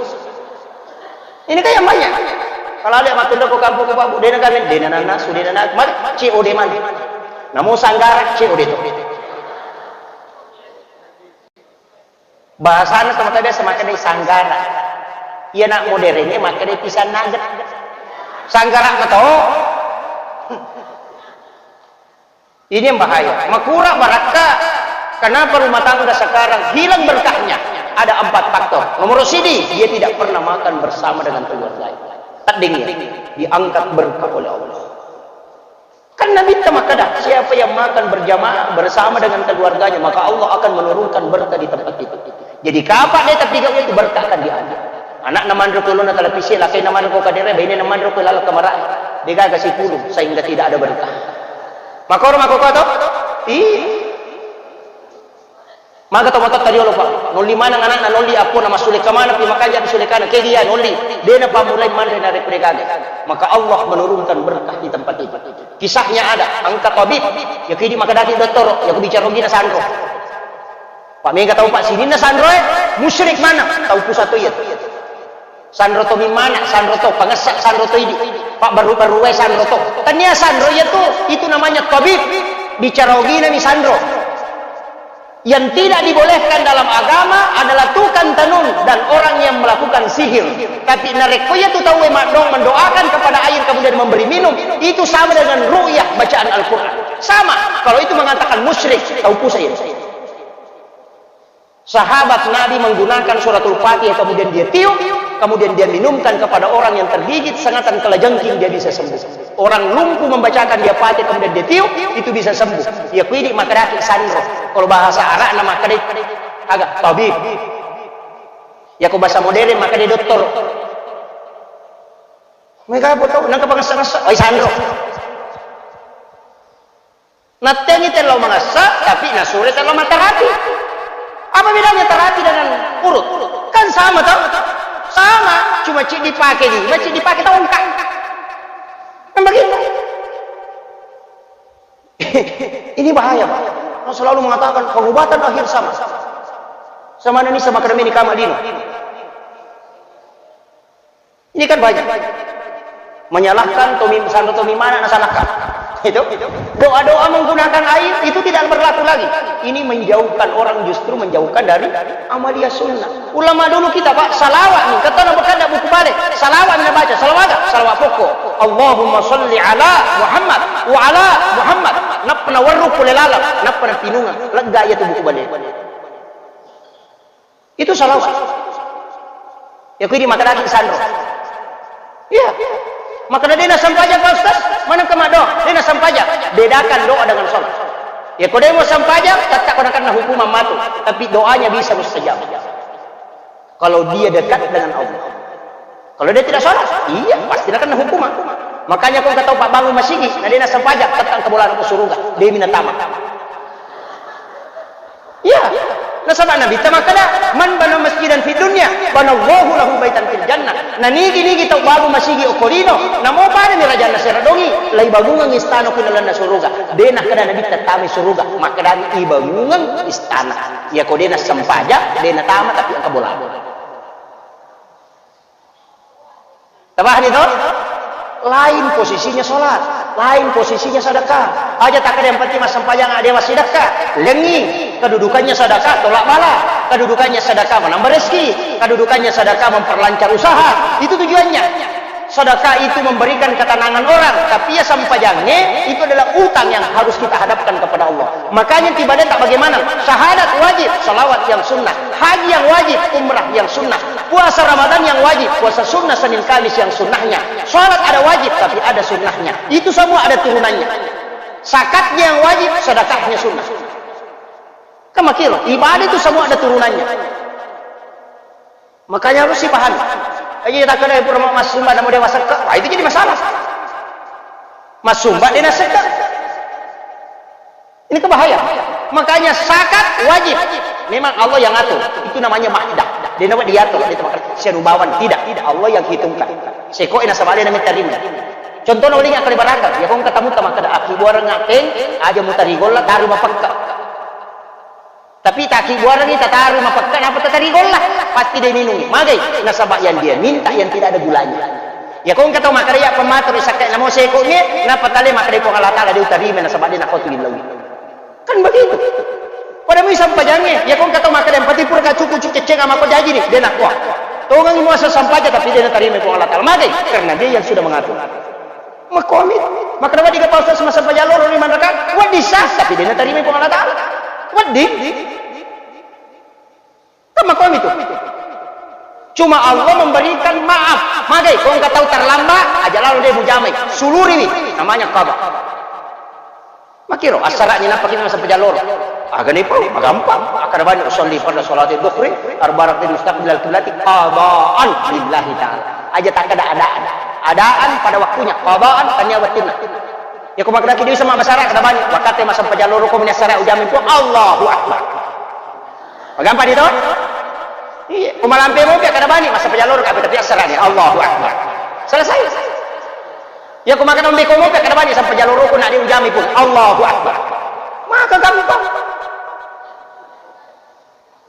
Ini kan yang banyak. Kalau ada makkunda ko kampung ko babu, dena kami, dena nana, sudah nana, mari, C O D mana? Namo sanggara, C O D to. Bahasana teman biasa makkeda sanggara. Iya nak modernnya makkeda pisang nugget. Sanggara meto. Ini yang bahaya. Makura barakka. Kenapa rumah tangga sekarang hilang berkahnya? Ada empat faktor. Nomor sidi, dia tidak pernah makan bersama dengan keluarganya. Tedding ya, diangkat berkah oleh Allah. Kan Nabi makkeda, siapa yang makan berjamaah bersama dengan keluarganya, maka Allah akan menurunkan berkah di tempat itu. Jadi kapang de tapi itu berkah akan diangkat. Anakna manro ko lona televisi, lakkainna manro ko kadere, bainena manro ko laleng kamara. Degaga sipulung sehingga tidak ada berkah. Makoro makkokkoe to? Iya. Maga to matotta riolo, Pak. Nolli maneng anakna, nolli appona, massulekka maneng pi makanja sulekana. Kegi iya nolli, dena pammulai manre narekko degaga. Maka Allah menurunkan berkah di tempat itu. Kisahnya ada, engka tabib, iya ko idi makkedaki dottoro, iya ko bicara ogina sanro. Pak, mega tau, Pak, sininna sanroe musyrik maneng, tau pusa to iya. Sanro to mimmana, sanro to pangessa, sanro to idi. Pak, baru-baru wae sanro to. Tania sanro iya tu, itu namanya tabib. Bicara ogina mi sanro. Yang tidak dibolehkan dalam agama adalah tukang tenung dan orang yang melakukan sihir. Tapi narekko iya tu tauwe maddong mendoakan kepada air kemudian memberi minum, itu sama dengan ru'yah bacaan Al-Quran. Sama, kalau itu mengatakan musyrik, tau pusa iya. Sahabat Nabi menggunakan suratul Fatihah, kemudian dia tiup, kemudian dia minumkan kepada orang yang tergigit sengatan kalajengking, dia bisa sembuh. Orang lumpuh membacakan dia Fatihah, kemudian dia tiup, itu bisa sembuh. Iya ko idi makkedaki sanro. Kalau bahasa Arabna makkeda aga tabib. Iya ko bahasa modern makkeda dokter. Mega apa tau, nangka pangessa-ngessa, ai sanro. Nattengi tello mangessa, tapi nasure tello matarapi. Apa bedanya terapi dengan urut? Kan sama, toh? Sama, cuma cik dipakai di, cik dipakai tongkat. Kan begitu. Ini bahaya, Pak. Orang selalu mengatakan pengobatan akhir sama. Sama ini sama kami di kamar dino. Ini kan banyak. Menyalahkan tomi, sanro tomi mana na salahkan. Itu. Doa-doa menggunakan air itu tidak berlaku lagi. Ini menjauhkan orang, justru menjauhkan dari amalia sunnah. Ulama dulu kita, Pak, salawat nih. Kata Nabi kada buku balik. Salawat nih baca. Salawat gak? Salawat pokok. Allahumma salli ala Muhammad wa ala Muhammad. Nappa nawarru pole laleng. Nappa napinunga. Lega iya tu buku balik. Itu salawat. Iya ko idi makkedaki sanro. Iya. Makkeda de nassempajang, Pak Ustaz, maneng ke maddoa, de nassempajang. Bedakan doa dengan sholat. Iya ko de mo sempajang, tetap ko nakenna hukuman matu, tapi doanya bisa mustajab. Kalau dia dekat dengan Allah. Kalau dia tidak sholat, iya, pasti nakenna hukuman. Makanya ko engka tau pabbangung masigi, na de nassempajang, tetap engka bolana ko suruga, de mi natama. Iya. Nasaba Nabitta makkeda, "Man bana masjidan fid dunya, banallahu lahu baitan fil jannah." Nanigi-nigi tau bangung masigi okko lino, namo padami rajanna sera dongi, laibangungengngi istana ku lalenna suruga. De nakkeda Nabitta tamai suruga, makkedami ibangungeng istana. Iyako de nassempajang, de natama, tapi engka bola. Tabahani to? Lain posisinya sholat, lain posisinya sedekah. Aja takkeda yang penting massempajang, dewa sedekah. Lengi, kedudukannya sedekah tolak bala, kedudukannya sedekah menambah rezeki, kedudukannya sedekah memperlancar usaha. Itu tujuannya. Sedekah itu memberikan ketenangan orang, tapi ya sempajange itu adalah utang yang harus kita hadapkan kepada Allah. Makanya ibadah tak bagaimana? Syahadat wajib, salawat yang sunnah, haji yang wajib, umrah yang sunnah, puasa Ramadan yang wajib, puasa sunnah Senin Kamis yang sunnahnya. Sholat ada wajib, tapi ada sunnahnya. Itu semua ada turunannya. Zakatnya yang wajib, sedekahnya sunnah. Kan makiro, ibadah itu semua ada turunannya. Makanya harus dipahami. Aja kita kena pura massumba namu dewa sekka, wah, itu jadi masalah. Massumba dia sekka. Ini kebahaya. Makanya zakat wajib. Memang Allah yang atur. Itu namanya mahdah. Dia namanya diatur. Dia tempat sianubawan. Tidak. Tidak. Allah yang hitungkan. Seko ina sabale namanya tarima. Contohnya, uling akan ibaratkan. Ya, kong ketemu sama kada aki buarang ngateng, aja mutari golla, taru mapekka. Tapi taki buarang kita taru mapekka, napa tatari golla? Pasti dia minum. Magai. Nasaba yang dia minta yang tidak ada gulanya. Ya, kong ketemu makada ya pematur sakit namo seko ni, napa tale makada Puang Allah Taala dia utarima nasaba dia nakotu illau. Kan begitu. Pada mui sampajangnge, ya kong kata makkeda yang penting pura ka cuku-cuku ceceng ama ko jaji ni, de nakua. Tongang muasa sampaja tapi de natarima Puang Allah Taala. Magai? Karena dia yang sudah mengatur. Makomi, makkeda wedding ka Pak Ustaz massempajang loro lima rakaat? Wedding sah, tapi de natarima Puang Allah Taala. Wedding. Kan makomi tu. Cuma Allah memberikan maaf. Magai, kong ka tau terlambat, aja lalu de mujamai. Suluriwi, namanya qada. Makiro, assara'ni nappa ki massempajang loro. Agani pau, magampang. Akkada bani usolli farda sholati dhuhri, arba rakaat mustaqbilal qiblati, qadaan lillahi ta'ala. Aja takkada adaan. Adaan pada waktunya, qadaan tania wettunna. Ya, ko makkeda ki bisa massara, kada bani, wakate massempajang loro ko meni assara ujamai Puang, Allahu Akbar. Magampang itu? Iya, ko malampe mopi kada bani, massempajang loro kape tapi assara ni, Allahu Akbar. Selesai. Ya, ko makkeda mopi ko mopi kada bani, sempajang loro ko nak diujami pun, Allahu Akbar. Maka gampang.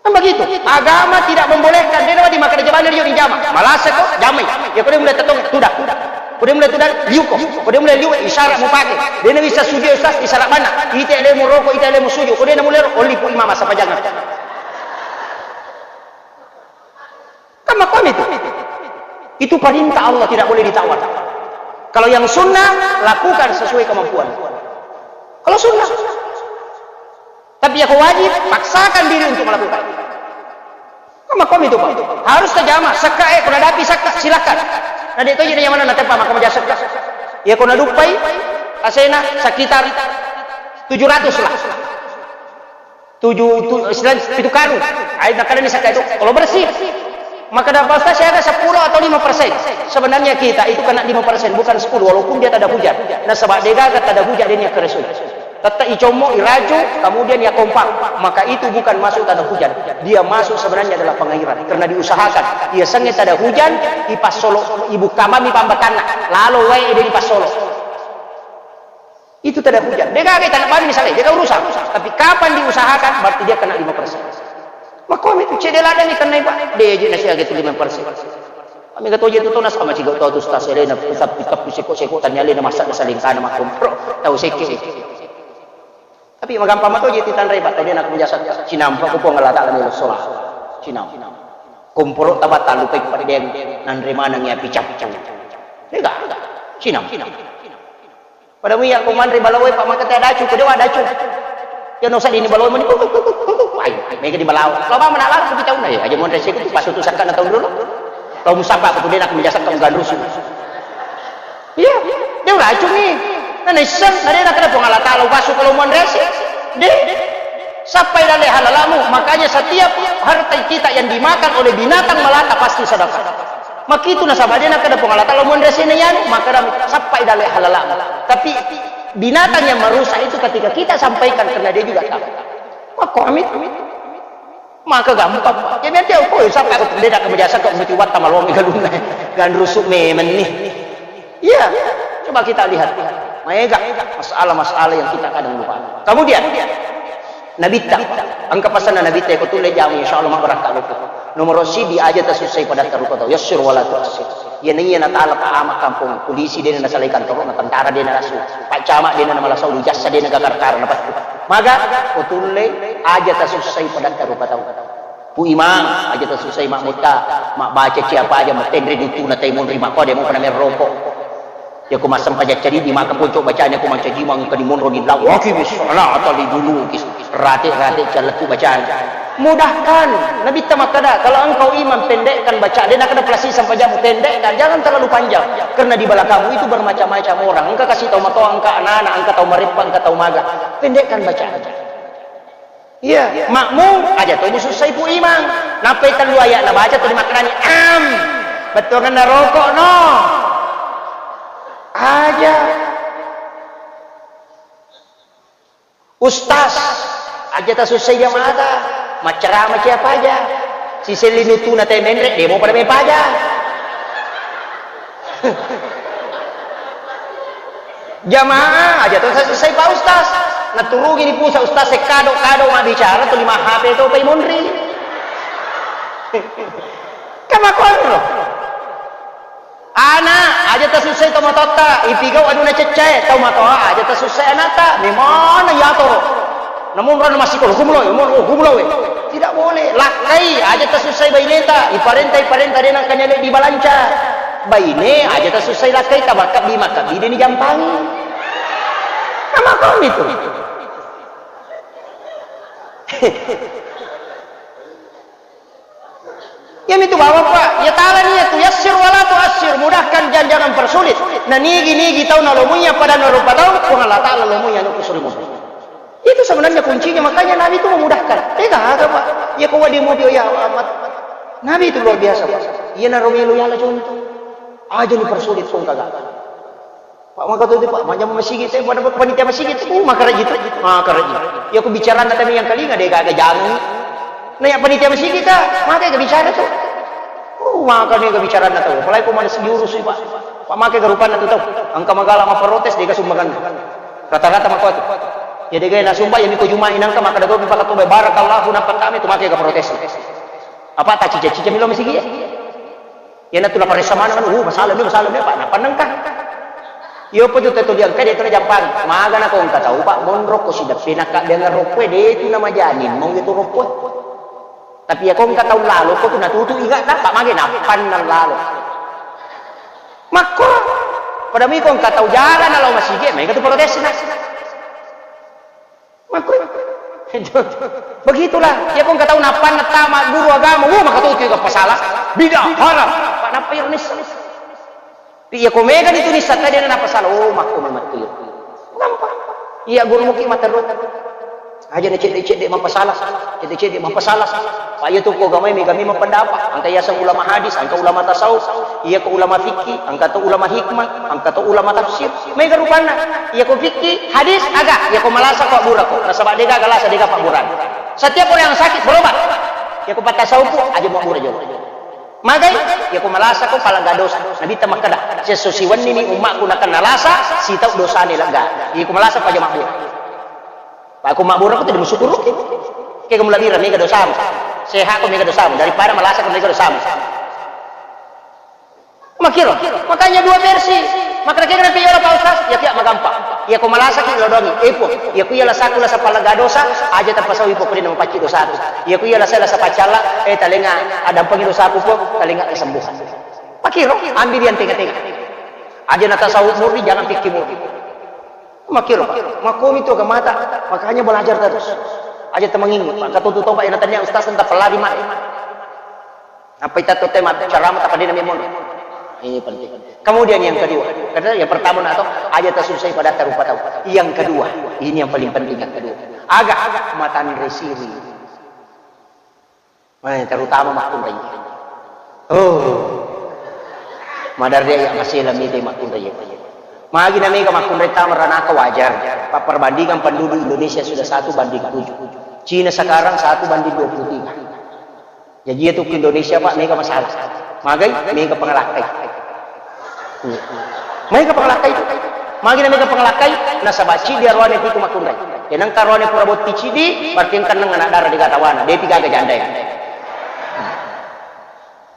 Kan begitu. Agama tidak membolehkan. Dia nama di makkeda jabana dia dijama. Malasa ko jamai. Ya, ko dia mulai tetong, tudah. Ko dia mulai tudah, liuko. Ko dia mulai liu, isyarat mau pakai. Dia nabi bisa sujud, Ustaz, isyarat mana? Ite lemu roko, ite lemu sujud. Ko dia namu lero, oli pu imam, sapa jangan. Kan makomi itu. Itu perintah Allah, tidak boleh ditawar. Kalau yang sunnah, lakukan sesuai kemampuan. Kalau sunnah. Tapi ya wajib, paksakan diri untuk melakukan. Kan makomi itu, Pak. Harus terjamah. Sekka, eh, kuna dapi sekka, silakan. Nah, dia itu jadi yang mana nanti Pak, maka menjadi sekka. Ya, kuna dupai, asena sekitar tujuh ratus lah. Tujuh, tu-, istilahnya pitu karung. Ai, makkeda ni sekka itu, kalau bersih. Makkeda Pak Ustaz, saya ada sepuluh atau lima persen. Sebenarnya kita itu kena lima persen, bukan sepuluh, walaupun dia tak ada hujan. Nah, sebab dia gagal tak ada hujan, dia niat keresu. Tetap icommo, iraju, kemudian ia kompak. Maka itu bukan masuk tanah hujan. Dia masuk sebenarnya adalah pengairan. Karena diusahakan. Ia sengit tak ada hujan, ipas solo, ibu kamami pambakanna. Lalu wae dia dipas solo. Itu tidak hujan. Dia gagai tanah bani misalnya, dia gak urusan. Tapi kapan diusahakan, berarti dia kena lima persen. Makomi itu cedde ladang ikan naik, Pak. Dia aja nasi agak itu lima persen. Kami kata aja itu tuh sama ciga tau tuh stas elena, tapi tapi seko-seko tanya elena masa ada saling kana makompro, tau seke. Tapi magampang mato aja itu tanrai, Pak. Tadi anak biasa cinampa ku Puang Allah Taala melo sholat. Cinampa. Komporo tabat talu pai pada dia nanre manang ya picap-picap. Dia gak, gak. Cinampa. Pada muya ko manre balawo e, Pak, maka teh dacu, ko dewa dacu. Ya no sadini balawo mani, kuk, kuk, kuk, kuk, kuk. Ai, mega di balawo. Kalau ba mana lalu kita unai, aja monre siku tu pasu tu sakka na tahu dulu. Kalau musabak tu dia nak menjasa kamu gandrus. Iya, dia racun ni. Nah, nisen, nah dia nak kena Puang Allah Taala pasu kalau monre si. Deh. Sappai dalle halalamu, makanya setiap harta kita yang dimakan oleh binatang melata pasti sedekah. Makitu nasaba dia nak kena Puang Allah Taala monre si na yanu, maka sappai dalle halalamu. Tapi binatang yang merusak itu ketika kita sampaikan karena dia juga tahu. Maka amit. Maka gampang. Ya, biar dia, oh, sampai aku tidak ke jasa kok mesti watta malongi galunna. Ganrusu memenni. Iya, coba kita lihat. Maega masalah-masalah yang kita kadang lupa. Kemudian, Nabitta, engka pasanna Nabitta, ko tulle jamu, insya Allah mabbarakka loko. Nomor sidi, aja tasussai padatta rupa tau. Yassir wala tuassir. Iya naiya natala pa ama kampung, polisi dena nasalai kantoro, na tentara dena nasu, pak camat dena namalasau, jassa dena gakar-kara napattu. Maga, ko tulle, aja tasussai padatta rupa tau. Pu Imang, aja tasussai mammutta, mabbaca ciapa aja, matenre duttuna tai monri makko, de mupa namerroko. Yako massempajang cadi, di maka ponco bacanya ko mancaji mangka di monro di lawaki bis, ala tali dulu kis, rate-rate calletu bacana. Mudahkan, Nabitta makkada, kalau engkau imam pendekkan baca, de nakada pelasi sempajang pendekkan, jangan terlalu panjang, karena di belakangmu itu bermacam-macam orang, engka kasih tau matoa, engka anak-anak, engka tau mareppa, engka tau maga, pendekkan baca. Iya, makmum aja to musussai pu imang. Nappai tellu ayat nabaca tuli makkedani am. Bettuanganna rokok no. Aja. Ustaz, aja tasussai jamaata. Maccarama ciapa aja. Siselli nutuna te menre, demo pada mepaja. Jamaah aja to sesai Pak Ustaz. Naturungi di pusat Ustaz, sekado-kado mabbicara tu lima H P to pai monri. Kama konro. Ana aja tasussai to matotta, ipigau aduna ceccae, tau matoa aja tasussai anatta, memana yatoro. Namun rona masiko, hukum lo, hukum lo. Tidak boleh. Lakkai aja tasussai baineta, iparenta, iparenta dena kanyale di balanca. Baine aja tasussai lakkai, tabakkabbi makkabbi deni jampangi. Nama kau itu? Iyamitu bawang, Pak, ya tala niya tu yassir wala tu assir, mudahkan dan jangan persulit. Na nigi-nigi tau nalomuya pada narupa tau, Puang Allah Ta'ala lomuya anu kusulimu. Itu sebenarnya kuncinya, makanya Nabi itu memudahkan. Tega aga, Pak? Ya kau di mobil ya amat. Nabi itu luar biasa, Pak. Iya naro melo ya ala contoh. Aja ni persulit pun kagak. Pak, maka tu, Pak, majang masigi te, pada panitia masigi te, uh, makaraji tu, makaraji. Ya, aku bicara na tami yang kalinga de gaga jamu. Na ya panitia masigi ta, maka ga bicara tu. Uh, maka ni ga bicara na tau. Apalagi ko mana sigi urus, Pak. Pak, maka ga rupanna tu tau. Angka magala ma protes de ga sumbangan. Rata-rata maka tu. Ya de ga na sumba ya miko juma inangka maka dago paka tu barakallahu nappa kami tu maka ga protes. Apa ta cica-cica milo masigi ya? Iyanatu naparessa maneng anu, uh, masalah ni, masalah ni, Pak, napannengka. Iyo, apa tu teto diangka, de tu najampang. Maga nako engka tau, Pak, monro ko sideppe, nakka dengan ropoe, de tu namajani, mau itu ropoe. Tapi ya ko engka tau lalo, ko tu natutu ingatna, Pak, mage napannang lalo. Makko, pada miko engka tau jalan, nalo masigi, maega tu protes na. Makko. Begitulah. Ya, ko engka tau nappanna tama guru agama, wah, maka tu tiga pasala. Bid'ah, haram. Pak, nappa iro nissa. Iya, ko mega ni tu nissa tadi na pasala. Oh, makko memang tu. Gampang. Iya, guru muki materru. Aja na cedde-cedde mapasala. Cedde-cedde mapasala. Pak, iya tu ko gamai mega memang pendapat. Angka yaseng ulama hadis, angka ulama tasawuf. Iya ko ulama fikih, angka to ulama hikmah, angka to ulama tafsir. Mega rupanna. Iya ko fikih, hadis, aga. Iya ko malasa ko abbura ko. Nasaba dega galasa dega pabburan. Setiap orang yang sakit berobat. Iya ko patasawuf, aja mau abbura jolo. Magai, iya ko malasa ko palagga dosa. Nabitta makkeda, sesso siwenni ni ummakku nakenna lasa, sitau dosane lega. Iya ko malasa ko aja mabbura. Pak, ko mabbura ko tidak musyukuruki. Ke kamu labira mega dosamu. Sehat ko mega dosamu daripada malasa ko mega dosamu. Makiro, makanya dua versi. Makanya kira nanti yola Pak Ustaz, ya tidak magampang. Ya ko malasa ki lodongi, eh po. Ya ku iya lasaku lasa palagga dosa, aja tapasau ipo kudina mapacci dosaku. Ya ku iya lasa lasa pacalla, eh talenga adampangi dosaku po, talenga kesembuhan. Makiro, ambil yang tengah-tengah. Aja natasawuf murni, jangan fikih murni. Makiro, Pak. Makomi tu agamata, makanya belajar terus. Aja temenging, Pak. Kata tu tau, Pak, yang tanya Ustaz tentang pelari, Mak. Apa itu tema ceramah tak pada memang. Ini penting. Kemudian yang kedua, karena yang pertama nak tahu, aja tasussai padatta rupa tau. Yang kedua, ini yang paling penting yang kedua. Aga, aga matanre siri. Eh, terutama makkunrai. Oh. Madarri ya masela mite makkunrai. Magi na mega makkunrai tama ranaka wajar. Pak, perbandingan penduduk Indonesia sudah satu banding tujuh. Cina sekarang satu banding dua puluh tiga. Jaji iya tu ku Indonesia, Pak, mega masalah. Magai, mega pangalakkai. Iya. Mega pangalakkai tu. Magi na mega pangalakkai, nasaba ciddi aroane pitu makkunrai. Iya nengka aroane pura botti ciddi, berarti engka neng anak dara de gaga tawana, depi gaga janda iya.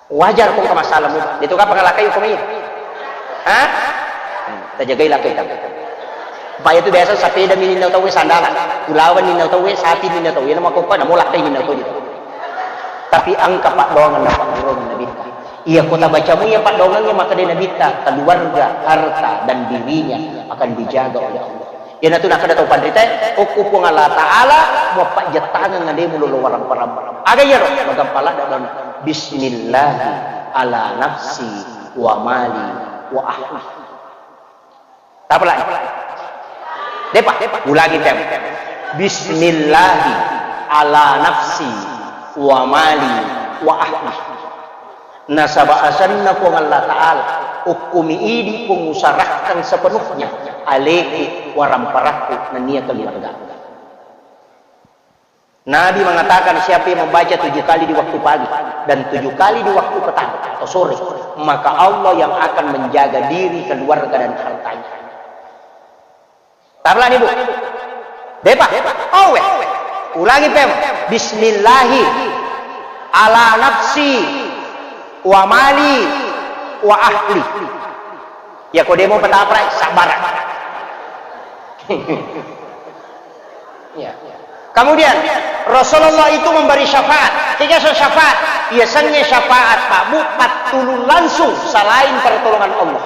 Wajar ko engka masalah muda. De to ka pangalakkai ko mai. Hah? Hmm, tajagai lakkai ta. Supaya tu biasa sepeda mi ninna tauwe sandalan, ulawan ninna tauwe, sapi ninna tauwe, na makokko na molakkai ninna tauwe. Tapi engka paddoangeng na paddoangeng Nabitta. Iya ko tabacamu iya paddoangengnge, makkeda Nabitta, keluarga, harta, dan dirinya akan dijaga oleh Allah. Iyanatu nakkeda tau panritae, okko Puang Allah Ta'ala, muappajjettangeng alemu lolo warampa-rampa. Aga iyaro? Magampa ladde dona. Bismillahi ala nafsi wa mali wa ahli. Tapa lagi? Depa, ulangi tem. Bismillahi ala nafsi wa mali wa ahli. Nasaba asenna Puang Allah Ta'ala, okkumi idi Puang usarahkan sepenuhnya aleku, waramparakku, nennia keluarga. Nabi mengatakan, siapa yang membaca tujuh kali di waktu pagi dan tujuh kali di waktu petang atau sore, maka Allah yang akan menjaga diri, keluarga, dan hartanya. Tarlani, Bu. Depa. Owe. Ulangi pem. Bismillahi ala nafsi wa mali wa ahli. Ya ko demo petapra, sabar. Ya. Kemudian Rasulullah itu memberi syafaat. Tiga syafaat. Ia senge syafaat, Pak Bu, pattulung langsung selain pertolongan Allah.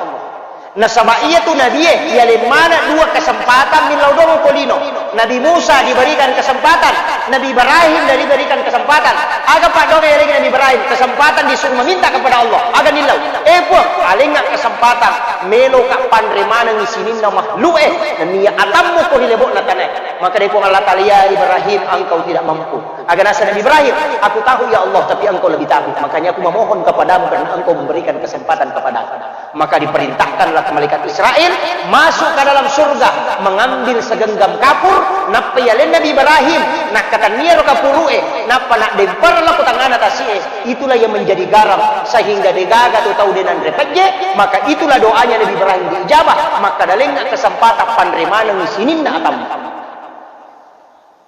Nasaba iyatu nabie, yaleng maneng dua kesempatan millau doang ko lino. Nabi Musa diberikan kesempatan, Nabi Ibrahim diberikan kesempatan. Aga paddoangeng yalengngi Nabi Ibrahim? Kesempatan disuruh meminta kepada Allah. Aga nillau? Eh Puang, alengnga kesempatan, meloka panre manengngi sininna makhluk e, nennia atammu ko ri lebo'na tanae. Maka dari Puang Allah Ta'ala, "Ya Ibrahim, engkau tidak mampu." Aga naseng Nabi Ibrahim, "Aku tahu ya Allah, tapi engkau lebih tahu. Makanya aku memohon kepadamu karena engkau memberikan kesempatan kepadaku." Maka diperintahkanlah malaikat Israel masuk ke dalam surga, mengambil segenggam kapur, nappa yaleng Nabi Ibrahim, nakkatenniaro kapuru'e, nappa naddempereng lao ko tangngana tasi'e, itulah yang menjadi garam, sehingga degaga tu tau de nanre pejje, maka itulah doanya Nabi Ibrahim diijabah, maka dalengnga kesempatan panre manengngi sininna atammu.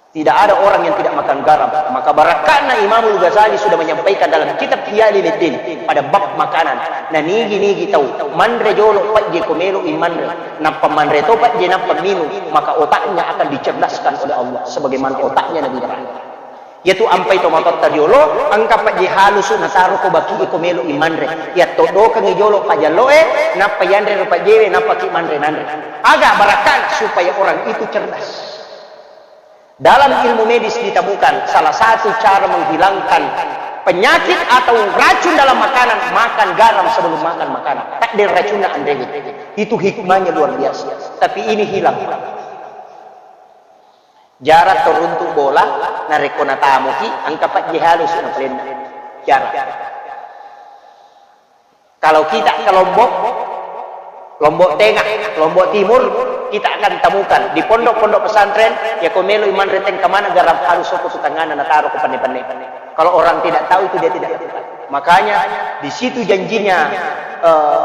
Tidak ada orang yang tidak makan garam. Maka barakka'na Imamul Ghazali sudah menyampaikan dalam kitab Ihya Ulumuddin pada bab makanan. Na nigi-nigi tau manre jolo pejje ko melo i manre. Nappa manre to pejje nappa minum, maka otaknya akan dicerdaskan oleh Allah sebagaimana otaknya Nabi Ibrahim. Yatu ampai tomatoatta riolo, engka pejje halusu nataro ko baki e ko melo i manre. Yatto dokengi jolo pajallo e, nappa yanre ro pejje we, nappa ki manre nanre. Aga barakka'na? Supaya orang itu cerdas. Dalam ilmu medis ditemukan salah satu cara menghilangkan penyakit atau racun dalam makanan, makan garam sebelum makan makanan. Takdir racunna anrewe. Itu hikmahnya luar biasa. Tapi ini hilang. Jarak turuntu bola, narekko natamuki, engka pejje halusu napalenna. Jarak. Kalau kita ke Lombok, Lombok Tengah, Lombok Timur, kita akan temukan di pondok-pondok pesantren, ya ko melo i manre tengka mana garam halus soko tu tangana nataro ko penne-penne. Kalau orang tidak tahu itu dia tidak lakukan. Makanya di situ janjinya eh,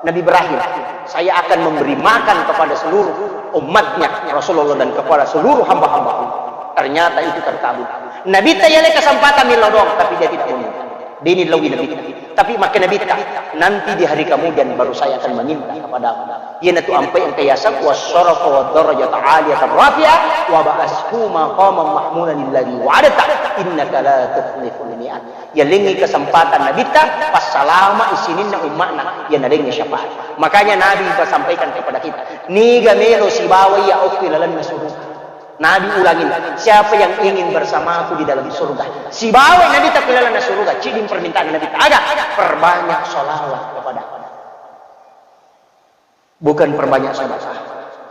Nabi Ibrahim, "Saya akan memberi makan kepada seluruh umatnya Rasulullah dan kepada seluruh hamba-hamba Allah." Ternyata itu terkabul. Nabi tayale kesempatan millau doang, tapi dia tidak meminta. Dini lawi Nabi. Tapi makkeda Nabitta, "Nanti di hari kemudian baru saya akan meminta kepadamu." Iyanatu ampai engka yaseng wasyarafa wadarajata aliyatan rafi'ah wa ba'atshu maqaman mahmudan alladzi wa'adta innaka la tukhliful mi'ad. Yalengngi kesempatan Nabitta, passalama isininna umma'na, iya nalengngi syafaat. Makanya Nabi bersampaikan kepada kita, niga melo sibawa iya okko ilalenna suruga. Nabi ulangi, "Siapa yang ingin bersamaku di dalam surga?" Sibawa Nabitta ko ilalenna suruga, ciddi permintaan Nabitta. Aga? Perbanyak salawat kepada aku. Bukan perbanyak sedekah,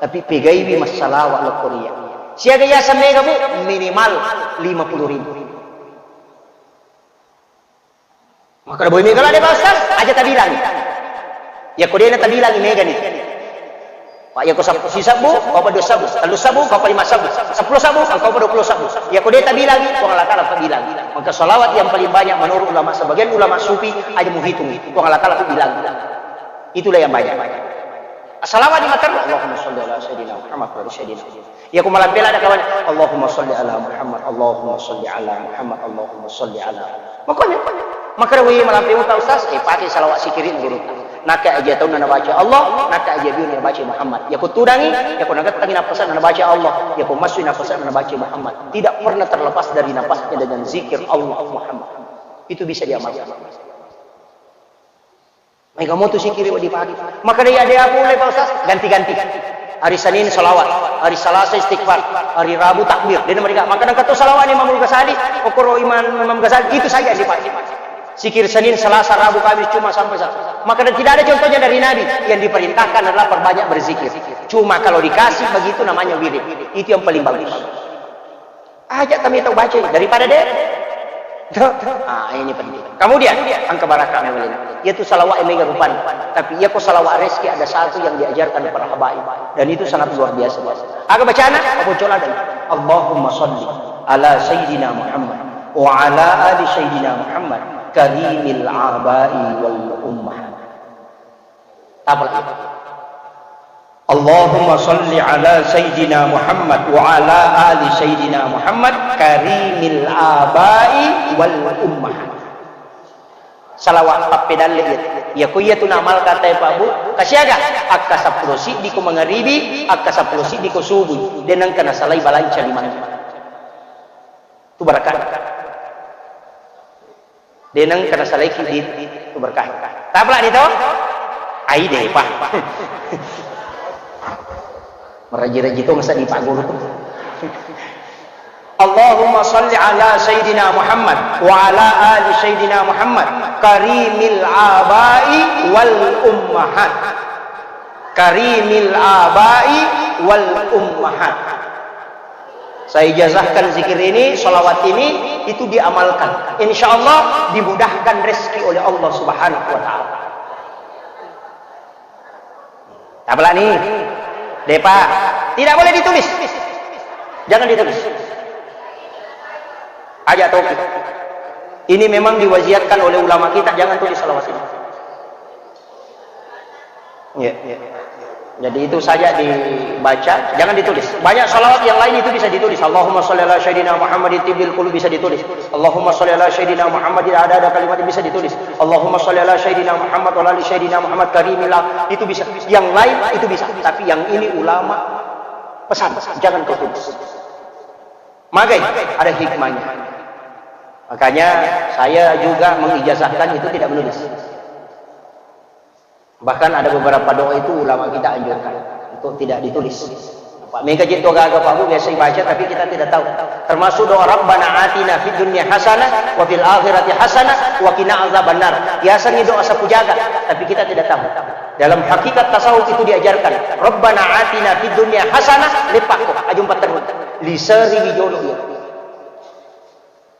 tapi pegaiwi massalawat lokko ri iyya. Siaga yaseng mega, Bu? Minimal lima puluh ribu. Makkeda, "Boe mega ladde, Pak Ustaz?" Aja tabilangi. Yakko de'na tabilangi, megani. Pak, yako sab-, sisabbu, kau pada dua sabbu, tellu sabbu, kau pada lima sabbu, sepuluh sabbu, kau pada dua puluh sabbu. Yako de tabilangi, Puang Allah Ta'ala tabilangi. Maka salawat yang paling banyak menurut ulama, sebagian ulama sufi aja muhitung, Puang Allah Ta'ala tabilangi. Itulah yang banyak. Salawat di mata, Allahumma salli ala sayyidina Muhammad wa ala sayyidina Muhammad. Yako malampe ladde kawan, Allahumma salli ala Muhammad, Allahumma salli ala Muhammad, Allahumma salli ala. Makanya, makanya. Maka wi malampe uta ustaz, eh, pakai salawat sikirin guru. Naka aja tahu nana baca Allah, naka aja biu nana baca Muhammad. Yako tudangi, yako nagettangi napasan nana baca Allah, yako masui napasan nana baca Muhammad. Tidak pernah terlepas dari napasnya dengan zikir Allah Muhammad. Itu bisa diamalkan. Maega motu sikiri wedding pake. Maka de ada apa ulai Pak Ustaz? Ganti-ganti. Hari Senin salawat, hari Selasa istighfar, hari Rabu takbir. Dena mereka maka nengka to salawat Imam Ghazali, okoro Imam, Imam Ghazali itu saja yang dipakai. Sikir Senin, Selasa, Rabu, Kamis, Jumat sampai Sabtu. Maka tidak ada contohnya dari Nabi. Yang diperintahkan adalah perbanyak berzikir. Cuma kalau dikasih begitu namanya wirid. Itu yang paling bagus. Aja kami tahu baca daripada de. Ah, ini penting. Kemudian, angka barakah memang ini. Yaitu salawat yang mega rupan. Tapi iya ko salawat reski ada satu yang diajarkan para habaib. Dan itu sangat luar biasa. Aga bacana, apa cola dan Allahumma salli ala sayyidina Muhammad wa ala ali sayyidina Muhammad karimil abai wal ummah. Tapalak. Allahumma salli ala sayyidina Muhammad wa ala ali sayyidina Muhammad karimil abai wal ummahat. Salawat pappedalle iya. Iya ko iya tu namal kata Pak Bu, kasiaga? Akka seppulo siddi ko mangaribi, akka seppulo siddi ko subuh. Denang kena salai balanca lima. Tu berkah. Denang kena salaiki di tu berkah. Tapalak ni to? Ai de pa. Meraji-raji to masa di Pak Guru tu. Allahumma salli ala Sayyidina Muhammad wa ala ali Sayyidina Muhammad karimil abai wal ummahat. Karimil abai wal ummahat. Saya ijazahkan zikir ini, salawat ini, itu diamalkan. Insya Allah dimudahkan rezeki oleh Allah Subhanahu wa Ta'ala. Tapalak ni, depa, tidak boleh ditulis. Jangan ditulis. Aja taufik. Ini memang diwasiatkan oleh ulama kita, jangan tulis salawat ini. Iya. Jadi itu saja dibaca, jangan ditulis. Banyak salawat yang lain itu bisa ditulis. Allahumma salli ala sayyidina Muhammadin tibbil qulub bisa ditulis. Allahumma salli ala sayyidina Muhammadin ada ada kalimat bisa ditulis. Allahumma salli ala sayyidina Muhammad wa ala ali sayyidina Muhammad karimillah itu bisa. Yang lain itu bisa, tapi yang ini ulama pesan, jangan kau tulis. Magai ada hikmahnya. Makanya saya juga mengijazahkan itu tidak menulis. Bahkan ada beberapa doa itu ulama kita anjurkan untuk tidak ditulis. Pak, mega jetto gaga Pak Bu biasa dibaca tapi kita tidak tahu. Termasuk doa Rabbana atina fid dunya hasanah wa fil akhirati hasanah wa qina azabannar. Biasanya doa sapu jaga tapi kita tidak tahu. Dalam hakikat tasawuf itu diajarkan. Rabbana atina fid dunya hasanah lepakko ajumpa terus. Liseri wijolo iya.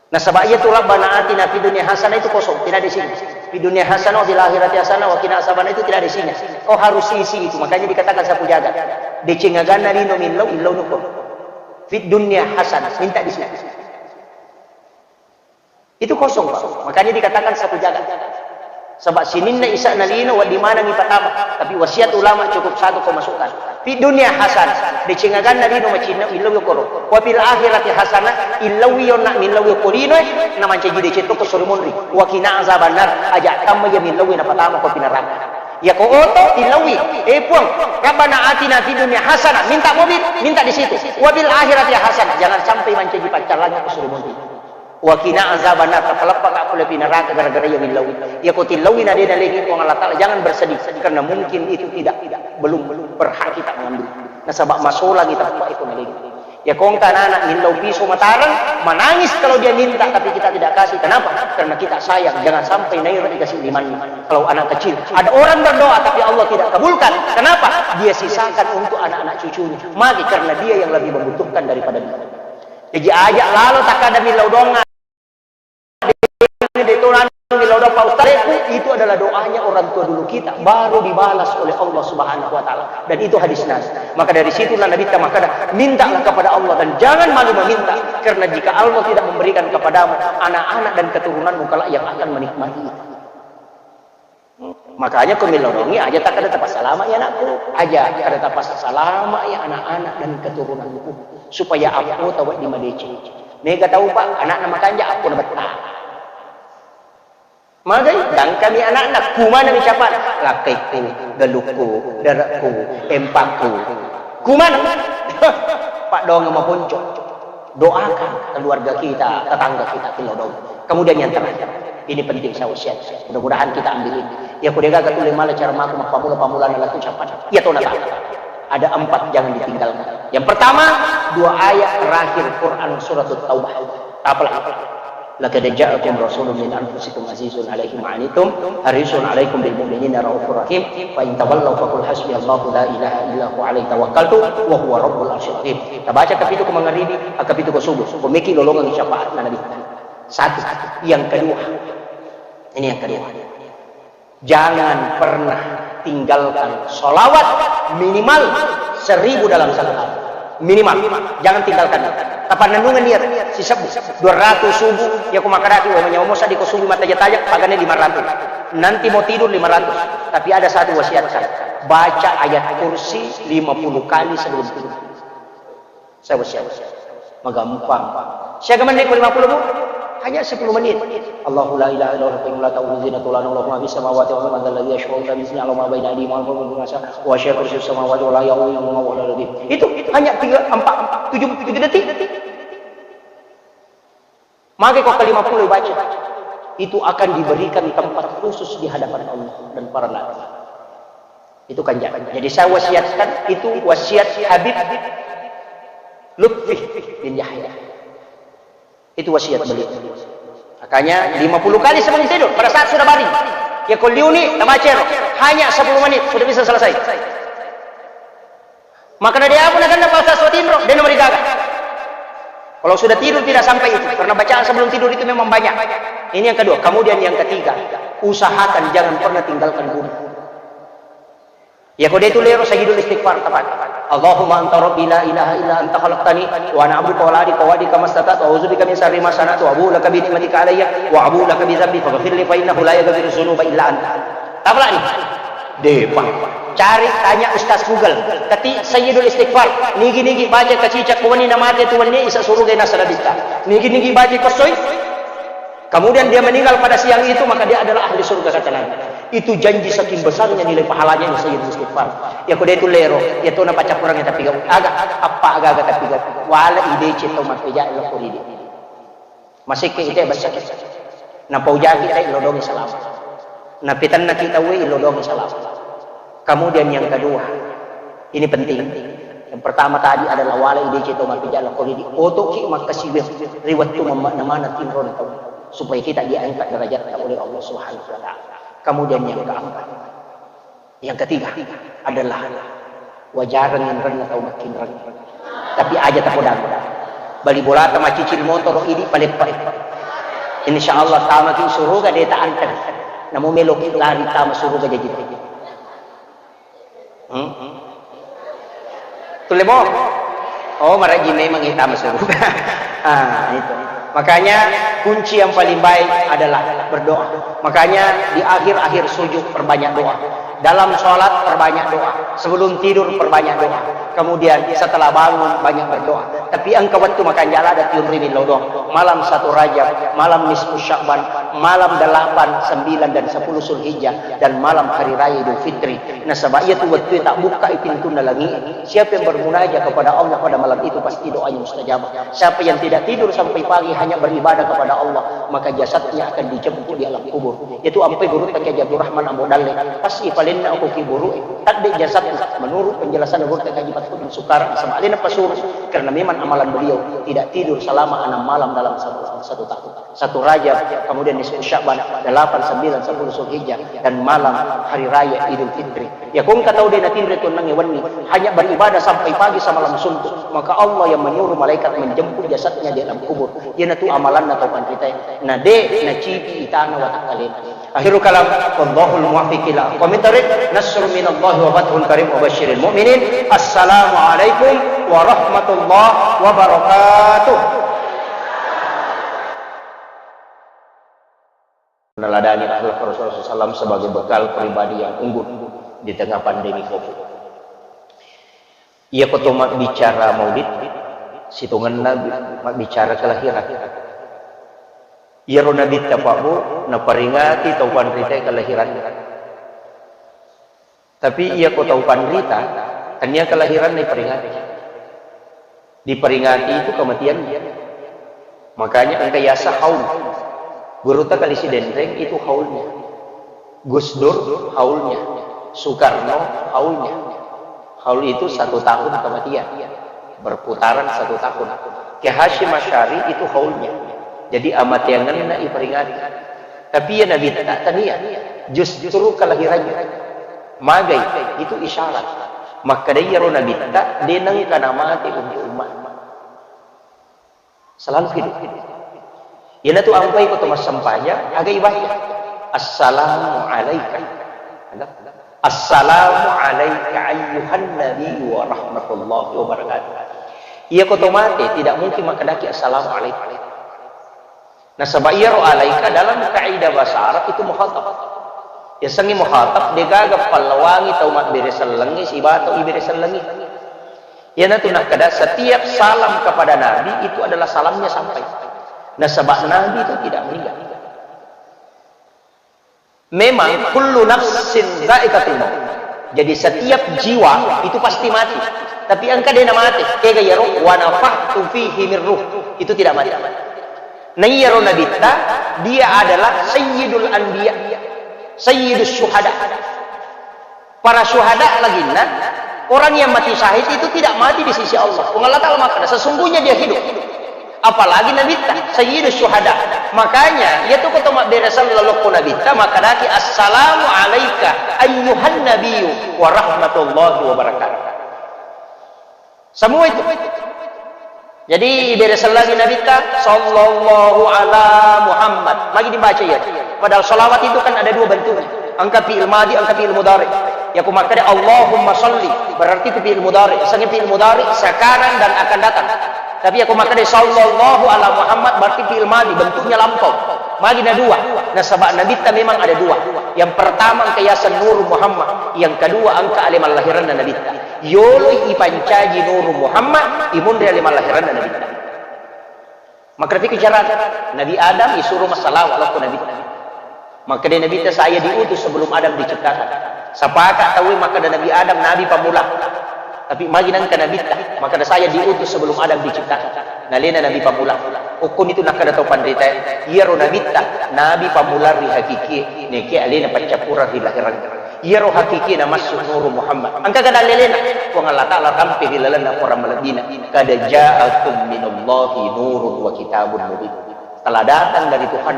Nasaba iya tu Rabbana atina fid dunya hasanah itu kosong, tidak ada isinya. Fid dunya hasanah wa fil akhirati hasanah wa qina azabannar itu tidak ada isinya. Kau harus isi itu, makanya dikatakan sapu jaga. Deceng aganna lino millau, illau nuko. Fid dunya hasanah, minta di sini. Itu kosong, Pak. Makanya dikatakan sapu jaga. Sebab sininna isa'na lino, wedding maneng ipatama. Tapi wasiat ulama cukup satu ko masukkan. Fid dunya hasanah, deceng aganna lino macinna, illau yokoro. Wa fil akhirati hasanah, illau yonna, millau yokko lino, na mancaji deceng to ko sori monri. Wa qina azabannar, aja tamma iya millau na patama ko pinaraka. Iya ko oto, illaui, eh Puang, Rabbana atina fid dunya hasanah, minta mobil, minta di situ. Wa fil akhirati hasanah, jangan sampai mancaji paccallang ko sori monri. Wa qina azabannar, tapaleppaka pole pi neraka gara-gara iya millauwi. Iya ko tillauwi na de nalengi Puang Allah Ta'ala, jangan bersedih, karena mungkin itu tidak, belum, belum berhak kita mengambil. Nasaba masolangi tappa iko nalengi. Iya ko engka anak millau piso matareng, menangis kalau dia minta, tapi kita tidak kasih. Kenapa? Karena kita sayang, jangan sampai nairo dikasih limanna. Kalau anak kecil, ada orang berdoa tapi Allah tidak kabulkan. Kenapa? Dia sisakan untuk anak-anak cucunya. Mati karena dia yang lebih membutuhkan daripada dia. Jaji aja lalo takkada millau doang. De to nanu millau doang Pak Ustaz, ku itu adalah doanya orang tua dulu kita, baru dibalas oleh Allah Subhanahu wa Ta'ala. Dan itu hadis Nabi. Maka dari situlah Nabi kita makkada, mintalah kepada Allah dan jangan malu meminta, karena jika Allah tidak memberikan kepadamu, anak-anak dan keturunanmu kelak yang akan menikmati itu. Makanya ko milodongi aja tak ada tapas salama ya anakku, aja ada tapas salama ya anak-anak dan keturunanku, supaya aku tahu di madece. Mega tahu pak, anaknya makanja aku na betah. Magai, gangkami anakna, kumana mi capa? Lakkaiku, galukku, darakku, empakku. Kumana? Pak doang maponco. Doakan keluarga kita, tetangga kita, kilodong. Kemudian yang terakhir, ini penting saya wasiat. Mudah-mudahan kita ambil ini. Ya kuda gaga tulle mala cara maku mappamula-pamulana laku capa. Ya tona tak. Ada empat jangan ditinggalkan. Yang pertama, dua ayat terakhir Quran surat Taubah. Apalah? Laqad ja'akum rasulun min anfusikum azizun alaihi ma anittum harisun alaikum bil mu'minina raufur rahim. Fa in tawallaw faqul hasbiyallahu la ilaha illa huwa alaihi tawakkaltu wa huwa rabbul arsyil azim. Tabaca kapitu ko mangaribi, akapitu ko subuh. Ko meki lolongan syafaat Nabi. Satu. Yang kedua. Ini yang kedua. Jangan pernah tinggalkan sholawat minimal seribu dalam satu hari. Minimal. Jangan tinggalkan. Tapannennungeng niat sisebbu, dua ratus subuh, ya ku makkadaki, wa manyawa mosa di ko subuh mataja-taja, pagane lima ratus. Nanti mau tidur lima ratus. Tapi ada satu wasiatkan. Baca ayat kursi lima puluh kali sebelum tidur. Siapa, siapa? Magampang. Siaga menit ko lima puluh, Bu? Hanya sepuluh menit. Allahu la ilaha illa huwal hayyul qayyum la ta'khudzuhu sinatun wa la nawm lahu ma fis samawati wa ma fil ardi, man dzal ladzi yashfa'u indahu illa bi idznihi, ya'lamu ma baina aydihim wa ma khalfahum wa la ya'udzuhum hifdhuhuma wa huwa al-'aliyyul 'azhim. Itu hanya tiga, empat, tujuh, tujuh detik. Maka ko kelima puluh baca, itu akan diberikan tempat khusus di hadapan Allah dan para nabi. Itu kan jangan. Jadi saya wasiatkan, itu wasiat Habib Lutfi bin Yahya. Itu wasiat beliau. Makanya lima puluh kali sebelum tidur, pada saat sudah baring. Ya kau liuni, tamacero. Hanya sepuluh menit, sudah bisa selesai. Maka dari apa nak kena bahasa suatinro, dia nomor gaga. Kalau sudah tidur tidak sampai itu, karena bacaan sebelum tidur itu memang banyak. Ini yang kedua. Kemudian yang ketiga, usahakan jangan pernah tinggalkan guru. Ya kode itu lero sayyidul istighfar tepat. Allahumma anta rabbi la ilaha illa anta khalaqtani wa ana abduka wa la adika wa adika mastata'tu wa a'udzubika min syarri ma sana'tu wa abu'u laka bi ni'matika alayya wa abu'u laka bi dzambi faghfirli fa innahu la yaghfiru dzunuba illa anta. Tapalani. Depa. Cari, tanya Ustaz Google. Ketik Sayyidul Istighfar. Nigi-nigi baca kacicak ko wenni namate tu wenni isa suruga nasa nabitta. Nigi-nigi baca kosoi. Kemudian dia meninggal pada siang itu, maka dia adalah ahli surga kata Nabi. Itu janji saking besarnya nilai pahalanya ini Sayyidul Istighfar. Ya ko de tu lero, ya to na pacappurang ya tapi gau. Aga, apa aga-aga tapi gau. Wala ide cito mapeja lo koridi. Masekke ite bessaki. Napaujaki te ilodongi salama. Napitennaki tauwe ilodongi salama. Kemudian yang kedua, ini penting. Yang pertama tadi adalah wala ide cito mapija la koridi. Otoki makkasiweng ri wettu mamma-, namana tinro tau. Supaya kita diangkat derajatnya oleh Allah Subhanahu wa Ta'ala. Kemudian yang keempat, yang ketiga adalah wajareng inrenna tau makkinreng. Tapi aja tapodang. Bali bolata macicil motoro idi paleppa. Insya Allah tamaki suruga de ta anteng. Namo meloki lari tama suruga jaji. Hmm? Tulle mo? Oh, maraji memang itama suruga. Ah, itu. Makanya kunci yang paling baik adalah berdoa. Makanya di akhir-akhir sujud perbanyak doa. Dalam sholat perbanyak doa. Sebelum tidur perbanyak doa. Kemudian setelah bangun banyak berdoa. Tapi engka wettu makanjala ada tiun rimin lodong. Malam satu Rajab, malam nisfu Sya'ban, malam delapan, sembilan, dan sepuluh Zulhijjah, dan malam hari raya Idul Fitri. Nasaba iyatu wettue tabbukkai pintunna langi'e, siapa yang bermunajat kepada Allah pada malam itu pasti doanya mustajabah. Siapa yang tidak tidur sampai pagi hanya beribadah kepada Allah, maka jasadnya akan dijemput di alam kubur. Itu ampai gurutta Kiai Abdurrahman Ambo Dalle, pas ipalenna ko kuburu, tadde jasad menurut penjelasan gurutta Kaji Patut Sukara sama alena pasuru karena memang amalan beliau tidak tidur selama enam malam dalam satu, satu tahun. Satu Rajab, kemudian nisfu Sya'ban, delapan, sembilan, sepuluh Zulhijjah, dan malam hari raya Idul Fitri. Ya, ko engka tau de natinro tunnangnge wenni, hanya beribadah sampai pagi semalam suntuk, maka Allah yang menyuruh malaikat menjemput jasadnya di alam kubur. Iyanatu amalanna tau panritae. Na de nacibi itana watakkalena. Akhirul kalam, wallahul muwaffiq ila aqwamit thariq. Nasrun minallahi wa fathun qarib wa basyiril mu'minin. Assalamualaikum warahmatullahi wabarakatuh. Meneladani akhlak Rasulullah sallallahu alaihi wasallam sebagai bekal pribadi yang unggul di tengah pandemi covid. Iyako to mabbicara maulid, sitongenna bi-, mabbicara kelahiran. Iyaro Nabitta Pak Bu, naperingati tau panritae kelahiranna. Tapi iyako tau panrita, tania kelahiranna iperingati. Diperingati itu kematiannya. Makanya engka yasa haul. Gurutta Kali Sidenreng itu haulnya. Gus Dur haulnya. Soekarno haulnya. Haul itu satu tahun kematian. Berputaran satu tahun. Kiai Hasyim Asy'ari itu haulnya. Jadi amateangenna iperingati. Tapi ya Nabitta tania. Justru kelahirannya. Magai, itu isyarat. Makkeda iyaro Nabitta, de nengka namate untuk umat. Selalu hidup. Iyanatu ampai ko to massempajang, aga ibaca. Assalamu alaika. Aga? Assalamu alaika ayyuhan nabiyyu wa rahmatullahi wa barakatuh. Iyako to mate, tidak mungkin makkedaki assalamu alaika. Nasaba iyaro alaika dalam kaidah bahasa Arab itu mukhatab. Yasengnge mukhatab, degaga pallawangi tau mabbere sellengnge sibawa tau ibere sellengnge. Iyanatu nakkeda, setiap salam kepada Nabi itu adalah salamnya sampai. Nasaba Nabi itu tidak meninggal. Memang kullu nafsin dzaiqatul maut. Jadi setiap jiwa itu pasti mati. Tapi engka de namate, kega iyaro wa nafakhtu fihi min ruh. Itu tidak mati. Nah, iyaro Nabitta, dia adalah sayyidul anbiya, sayyidus syuhada. Para syuhada laginna, orang yang mati syahid itu tidak mati di sisi Allah. Puang Allah Ta'ala makkeda, sesungguhnya dia hidup. Apalagi Nabitta, Sayyidus Syuhada. Makanya, iyatu ko to mabbere selleng lokko Nabitta, makkedaki, "Assalamu alaika ayyuhan nabiyyu wa rahmatullahi wa barakatuh." Semua itu. Jadi, ibere sellengi Nabitta, "Sallallahu ala Muhammad." Magi dibaca iya. Padahal salawat itu kan ada dua bentuknya. Engka fi'il madi, engka fi'il mudhari. Iya ko makkeda, "Allahumma salli." Berarti itu fi'il mudhari. Yasengnge fi'il mudhari sekarang dan akan datang. Tapi iya ko makkeda, "Sallallahu ala Muhammad," berarti fi'il madi, bentuknya lampau. Magi na dua. Nasaba Nabitta memang ada dua. Yang pertama engka yaseng Nur Muhammad. Yang kedua engka ale mallahiranna Nabitta. Yoloi ipancaji Nuru Muhammad, imunri ale mallahiranna Nabitta. Makkedaki carana, Nabi Adam isuro massalawa lokko Nabitta. Makkeda Nabitta, "Saya diutus sebelum Adam diciptakan." Sapaka tauwe makkeda Nabi Adam nabi pammula. Tapi magi nengka Nabitta, makkeda, "Saya diutus sebelum Adam diciptakan." Nalena nabi pammula. Okkonitu nakkeda tau panritae, iyaro Nabitta nabi pammula ri hakikie, nekia alena paccappureng ri lahereng. Iyaro hakiki namassu Nuru Muhammad. Engka kada lelena, Puang Allah Ta'ala tampe ri lalenna Quran malebbina. Kada ja'akum minallahi nurun wa kitabun mubin. Telah datang dari Tuhan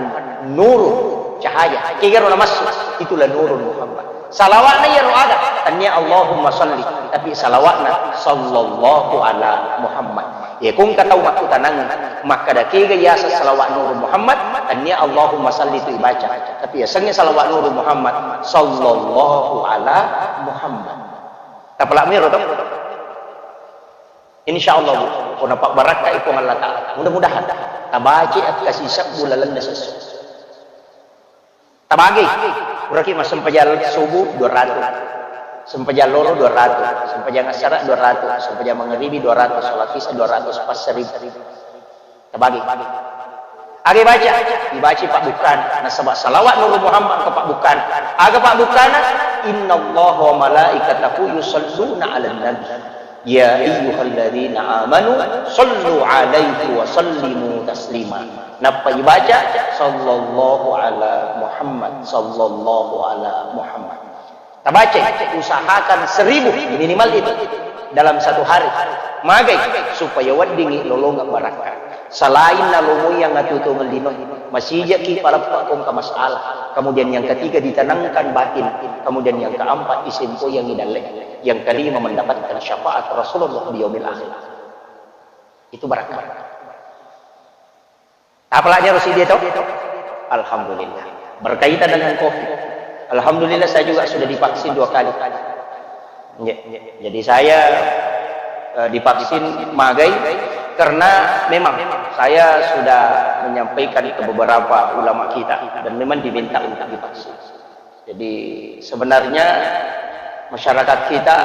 nurun, cahaya. Kegaro namassu, itulah Nurun Muhammad. Salawatna iyaro aga, tania Allahumma salli, tapi salawatna sallallahu ala Muhammad. Iya, ko engka tau makkutanang, makkeda kega yaseng salawat Nurun Muhammad, tania Allahumma salli tu ibaca. Tapi yasengnge salawat Nurun Muhammad, sallallahu ala Muhammad. Tapalak miro to? Insya Allah, Bu, ko napabbarakkai Puang Allah Ta'ala. Mudah-mudahan. Tabaca akkasi sebbu lalenna sessu. Tabagi. Puraki massempajang subuh dua ratus. Sempajang loro dua ratus. Sempajang asara dua ratus. Sempajang mangaribi dua ratus. Salat isya dua ratus. Pas seribu. Tabagi. Aga ibaca? Ibaca pabbukkana. Nasaba salawat Nurun Muhammad engka pabbukkana. Aga pabbukkana? Innallaha wa malaikatahu yusalluna 'alan nabi. Ya ayyuhalladzina amanu sallu 'alaihi wa sallimu taslima. Nappa ibaca, "Sallallahu ala Muhammad, sallallahu ala Muhammad." Tabaca, usahakan seribu minimal itu. dalam satu hari. Magai? Supaya weddingngi lolongeng barakka. Selain nalomoi yang atuo-tuongeng lino, masijaki paleppa ko engka masalah. Kemudian yang ketiga, ditanangkan batin. Kemudian yang keempat, isempoyangngi dalle. Yang kelima, mendapatkan syafaat Rasulullah di yaumil akhir. Itu barakka. Apalagi harus ide to? Alhamdulillah. Berkaitan dengan covid, alhamdulillah, saya juga sudah divaksin dua kali. Nggih. Jadi saya, eh, divaksin magai karena memang saya sudah menyampaikan ke beberapa ulama kita dan memang diminta untuk divaksin. Jadi sebenarnya masyarakat kita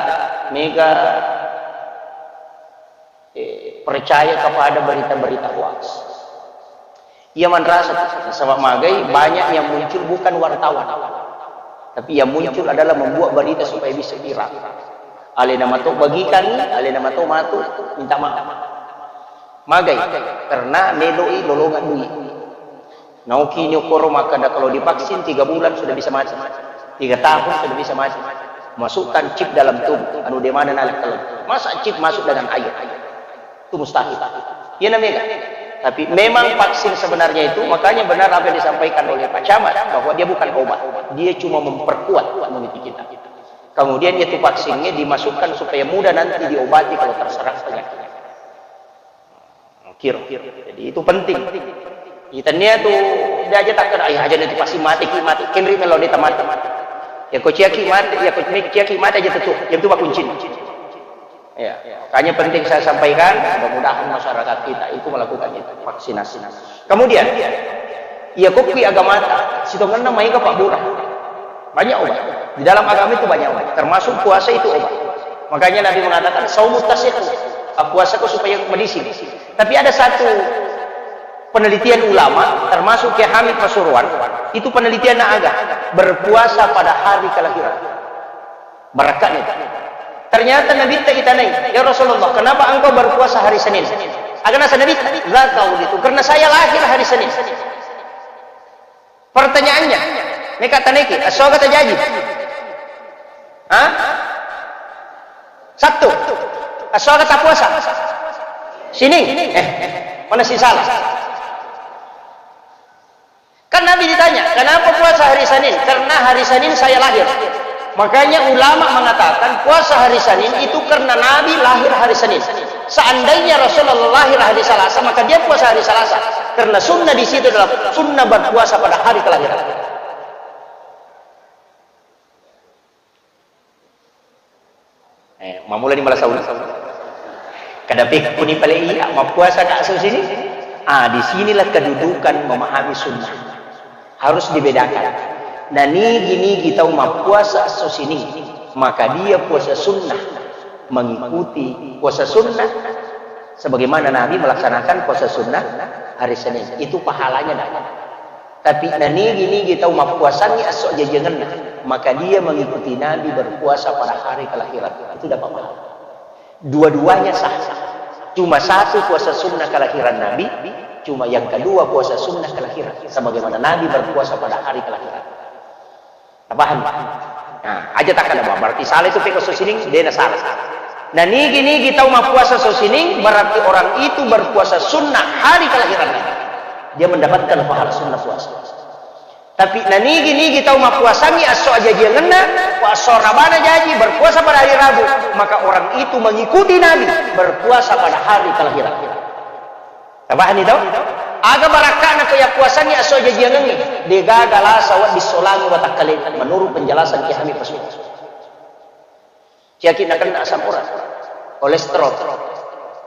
mega, eh, percaya kepada berita-berita hoax. Ia manrasa, nasaba magai banyak yang muncul bukan wartawan, tapi yang muncul adalah membuat berita supaya bisa viral. Alena mato bagikan, alena mato matu minta maaf. Magai? Karena meloi lolongan dui. Naoki ni okoro makkada kalau divaksin tiga bulan sudah bisa mati, tiga tahun sudah bisa mati. Masukkan chip dalam tubuh, anu de mana nalak kalau masa chip masuk dengan air? Itu mustahil. Iya namanya. Tapi memang vaksin sebenarnya itu, makanya benar apa yang disampaikan oleh Pak Camat, bahwa dia bukan obat, dia cuma memperkuat imuniti kita. Kemudian itu vaksinnya dimasukkan supaya mudah nanti diobati kalau terserang penyakit. Kiro. Jadi itu penting. Itania tu dia aja takkan ayah aja nanti pasti mati ki mati, kenri melo dia mati. Ya ko ciaki mati, ya ko ciaki mati aja tentu. Yang itu kuncinya. Ya, makanya penting saya sampaikan, mudah-mudahan masyarakat kita itu melakukan itu, vaksinasi. Kemudian, iya, kokki agamata, sitongenna maega pabbura. Banyak obat. Di dalam agama itu banyak obat, termasuk puasa itu obat. Makanya Nabi mengatakan, "Saumu tasihu." Puasaku supaya medising. Tapi ada satu penelitian ulama, termasuk Kiai Hamid Pasuruan, itu penelitian aga, berpuasa pada hari kelahiran. Barakka ni. Ternyata Nabi ta itanai, "Ya Rasulullah, kenapa engkau berpuasa hari Senin?" Aga nasa Nabi, "La kau itu, karena saya lahir hari Senin." Pertanyaannya, meka taneki, asoga tajaji? Hah? Sabtu. Asoga tapuasa? Sining. Eh, mana si salah? Kan Nabi ditanya, "Kenapa puasa hari Senin?" "Karena hari Senin saya lahir." Makanya ulama mengatakan puasa hari Senin itu karena Nabi lahir hari Senin. Seandainya Rasulullah lahir hari Selasa, maka dia puasa hari Selasa. Karena sunnah di situ adalah sunnah berpuasa pada hari kelahiran. Eh, mammula ni malasa uleng. Kada pekkuni pale iya, mappuasa ka esso sini? Ah, di sinilah kedudukan memahami sunnah. Harus dibedakan. Nah, nigi-nigi tau mappuasa esso sini, maka dia puasa sunnah, mengikuti puasa sunnah sebagaimana Nabi melaksanakan puasa sunnah hari Senin. Itu pahalanya dapat. Tapi nanigi-nigi tau mappuasangngi esso ajajiangenna, maka dia mengikuti Nabi berpuasa pada hari kelahiran. Itu dapat pahala. Dua-duanya sah. Cuma satu puasa sunnah kelahiran Nabi, cuma yang kedua puasa sunnah kelahiran. Sebagaimana Nabi berpuasa pada hari kelahiran. Tapahang? Nah, aja takkada, berarti salah itu peko esso sining, dena salah. Nah, nigi-nigi tau mappuasa esso sining, berarti orang itu berpuasa sunnah hari kelahiran Nabi. Dia mendapatkan pahala sunnah puasa. Tapi nanigi-nigi tau mappuasangngi esso ajajiangenna, esso rabana jaji, berpuasa pada hari Rabu, maka orang itu mengikuti Nabi berpuasa pada hari kelahiran. Tapahani tau? Aga barakka'na ko yappuasangngi esso ajajiangengnge, degaga lasa wedding solangi watakkalena, menurut penjelasan Kiai Hamid Pasuruan. Ciyaki nakenna asam urat, kolesterol,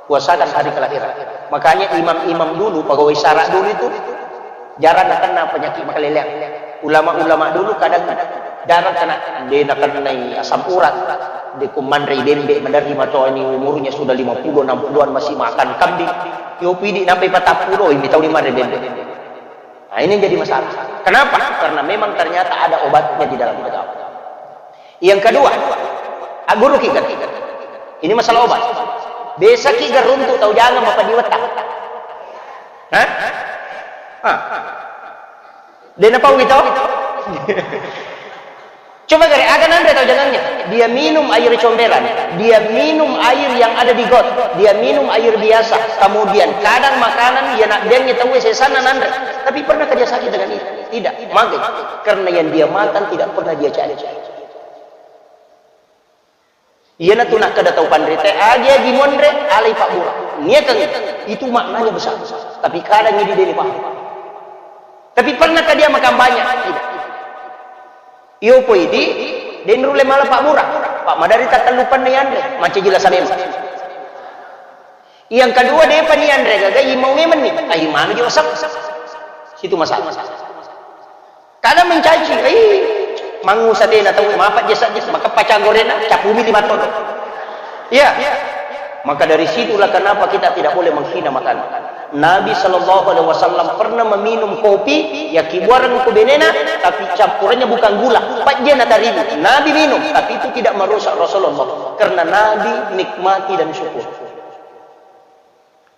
puasakan hari kelahiran. Makanya imam-imam dulu, pegawai sara dulu itu jarang nakenna penyakit makaleleang. Ulama-ulama dulu kadang jarang kena, de nakennai asam urat, de kumanrei bembe maderri matoani umurnya sudah lima puluh, enam puluhan masih makan kambing. Yopi di nampai patappulo, ini tahu di mana bembe. Nah, ini yang jadi masalah. Kenapa? Karena memang ternyata ada obatnya di dalam agama. Yang kedua, ah, guru ki kan? Ini masalah obat. Biasa ki garuntu tau jangan apa di wetak. Hah? Ah. Dena pau gitu? Coba gare, aga nanre tau jangannya? Dia minum air comberan, dia minum air yang ada di got, dia minum air biasa. Kemudian kadang makanan, ya nak biangnya tahu sesana nanre. Tapi pernahkah dia sakit dengan itu? Tidak. Maka karena yang dia makan tidak pernah dia cari. Iyanatu nakkeda tau panrita, agi-agi monre, alai pabbura. Niakeng, itu maknanya besar. Tapi kadang ini deni paham. Tapi pernahkah dia makan banyak? Tidak. Iyo poi di, den rulle mala pabbura. Pak madari tattellupanna yanre, macca jila salema. Yang kedua, depa ni anre gaga, imau memenni. Ai manu ji wasap. Situ masalah. Kada mencaci, ai mangusa tena tau, mapa jasa jis, maka pacang gorena, capumi lima ton. Iya. Maka dari situlah kenapa kita tidak boleh menghina makanan. Nabi Shallallahu Alaihi Wasallam pernah meminum kopi, ya kibuareng ku benena, tapi campurannya bukan gula. Pajjena tarigu. Nabi minum, tapi itu tidak merusak Rasulullah. Karena Nabi nikmati dan syukur.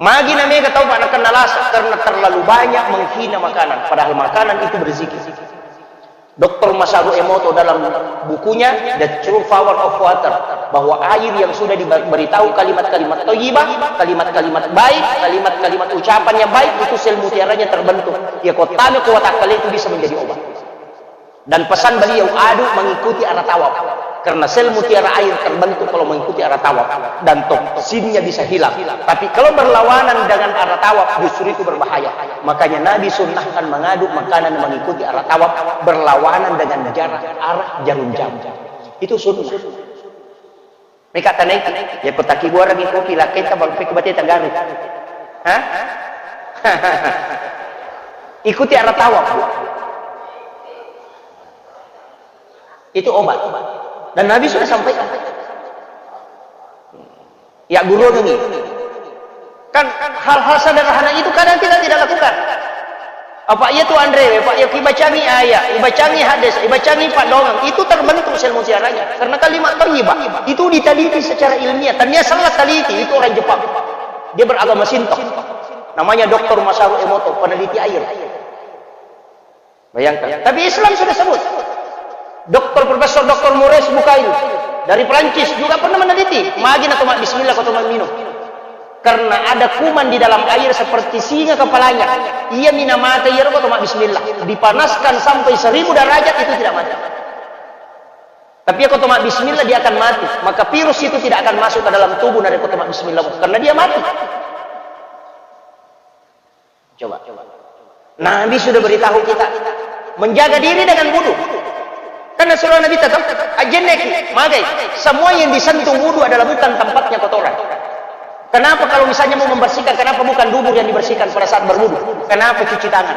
Magi na mega tau, Pak, nakenna lasa karena terlalu banyak menghina makanan, padahal makanan itu berzikir. Doktor Masaru Emoto dalam bukunya The True Power of Water, bahwa air yang sudah diberitahu kalimat-kalimat thayyibah, kalimat-kalimat baik, kalimat-kalimat ucapan yang baik, itu sel mutiaranya terbentuk. Ya, kotame kuat akal itu bisa menjadi obat. Dan pesan beliau, aduk mengikuti arah tawaf. Karena sel mutiara air terbentuk kalau mengikuti arah tawaf. Dan toksinnya bisa hilang. Tapi kalau berlawanan dengan arah tawaf, justru itu berbahaya. Makanya Nabi sunnahkan mengaduk makanan mengikuti arah tawaf, berlawanan dengan jarak arah jarum jam. Itu sunnah. Meka tanaiki, ya ko takibuarangi kopi, lakkaita bang pek bate tagaru. Hah? Ikuti arah tawaf, Bu. Itu obat. Dan Nabi sudah sampaikan. Ya guru ini. Kan hal-hal sederhana itu kadang kita tidak lakukan. Apa iya tu anre, Pak, ya kibacangi ayat, ibacangi hadis, ibacangi paddoangeng, itu terbentuk sel mutiaranya. Karena kalimat thayyibah itu diteliti secara ilmiah. Tania salah teliti, itu orang Jepang. Dia beragama Shinto. Namanya Doktor Masaru Emoto, peneliti air. Bayangkan. Tapi Islam sudah sebut. Doktor, Profesor Doktor Maurice Bucaille dari Perancis juga pernah meneliti. Magi na toma bismillah ko toma minum. Karena ada kuman di dalam air seperti singa kepalanya. Iya mina mate, iya ko toma bismillah. Dipanaskan sampai seribu derajat, itu tidak mati. Tapi ko toma bismillah, dia akan mati. Maka virus itu tidak akan masuk ke dalam tubuh dari ko toma bismillah. Karena dia mati. Coba. Nabi sudah beritahu kita menjaga diri dengan wudu. Karena surah Nabi tetap ajenneki, magai. Semua yang disentuh wudu adalah bukan tempatnya kotoran. Kenapa kalau misalnya mau membersihkan, kenapa bukan dubur yang dibersihkan pada saat berwudu? Kenapa cuci tangan?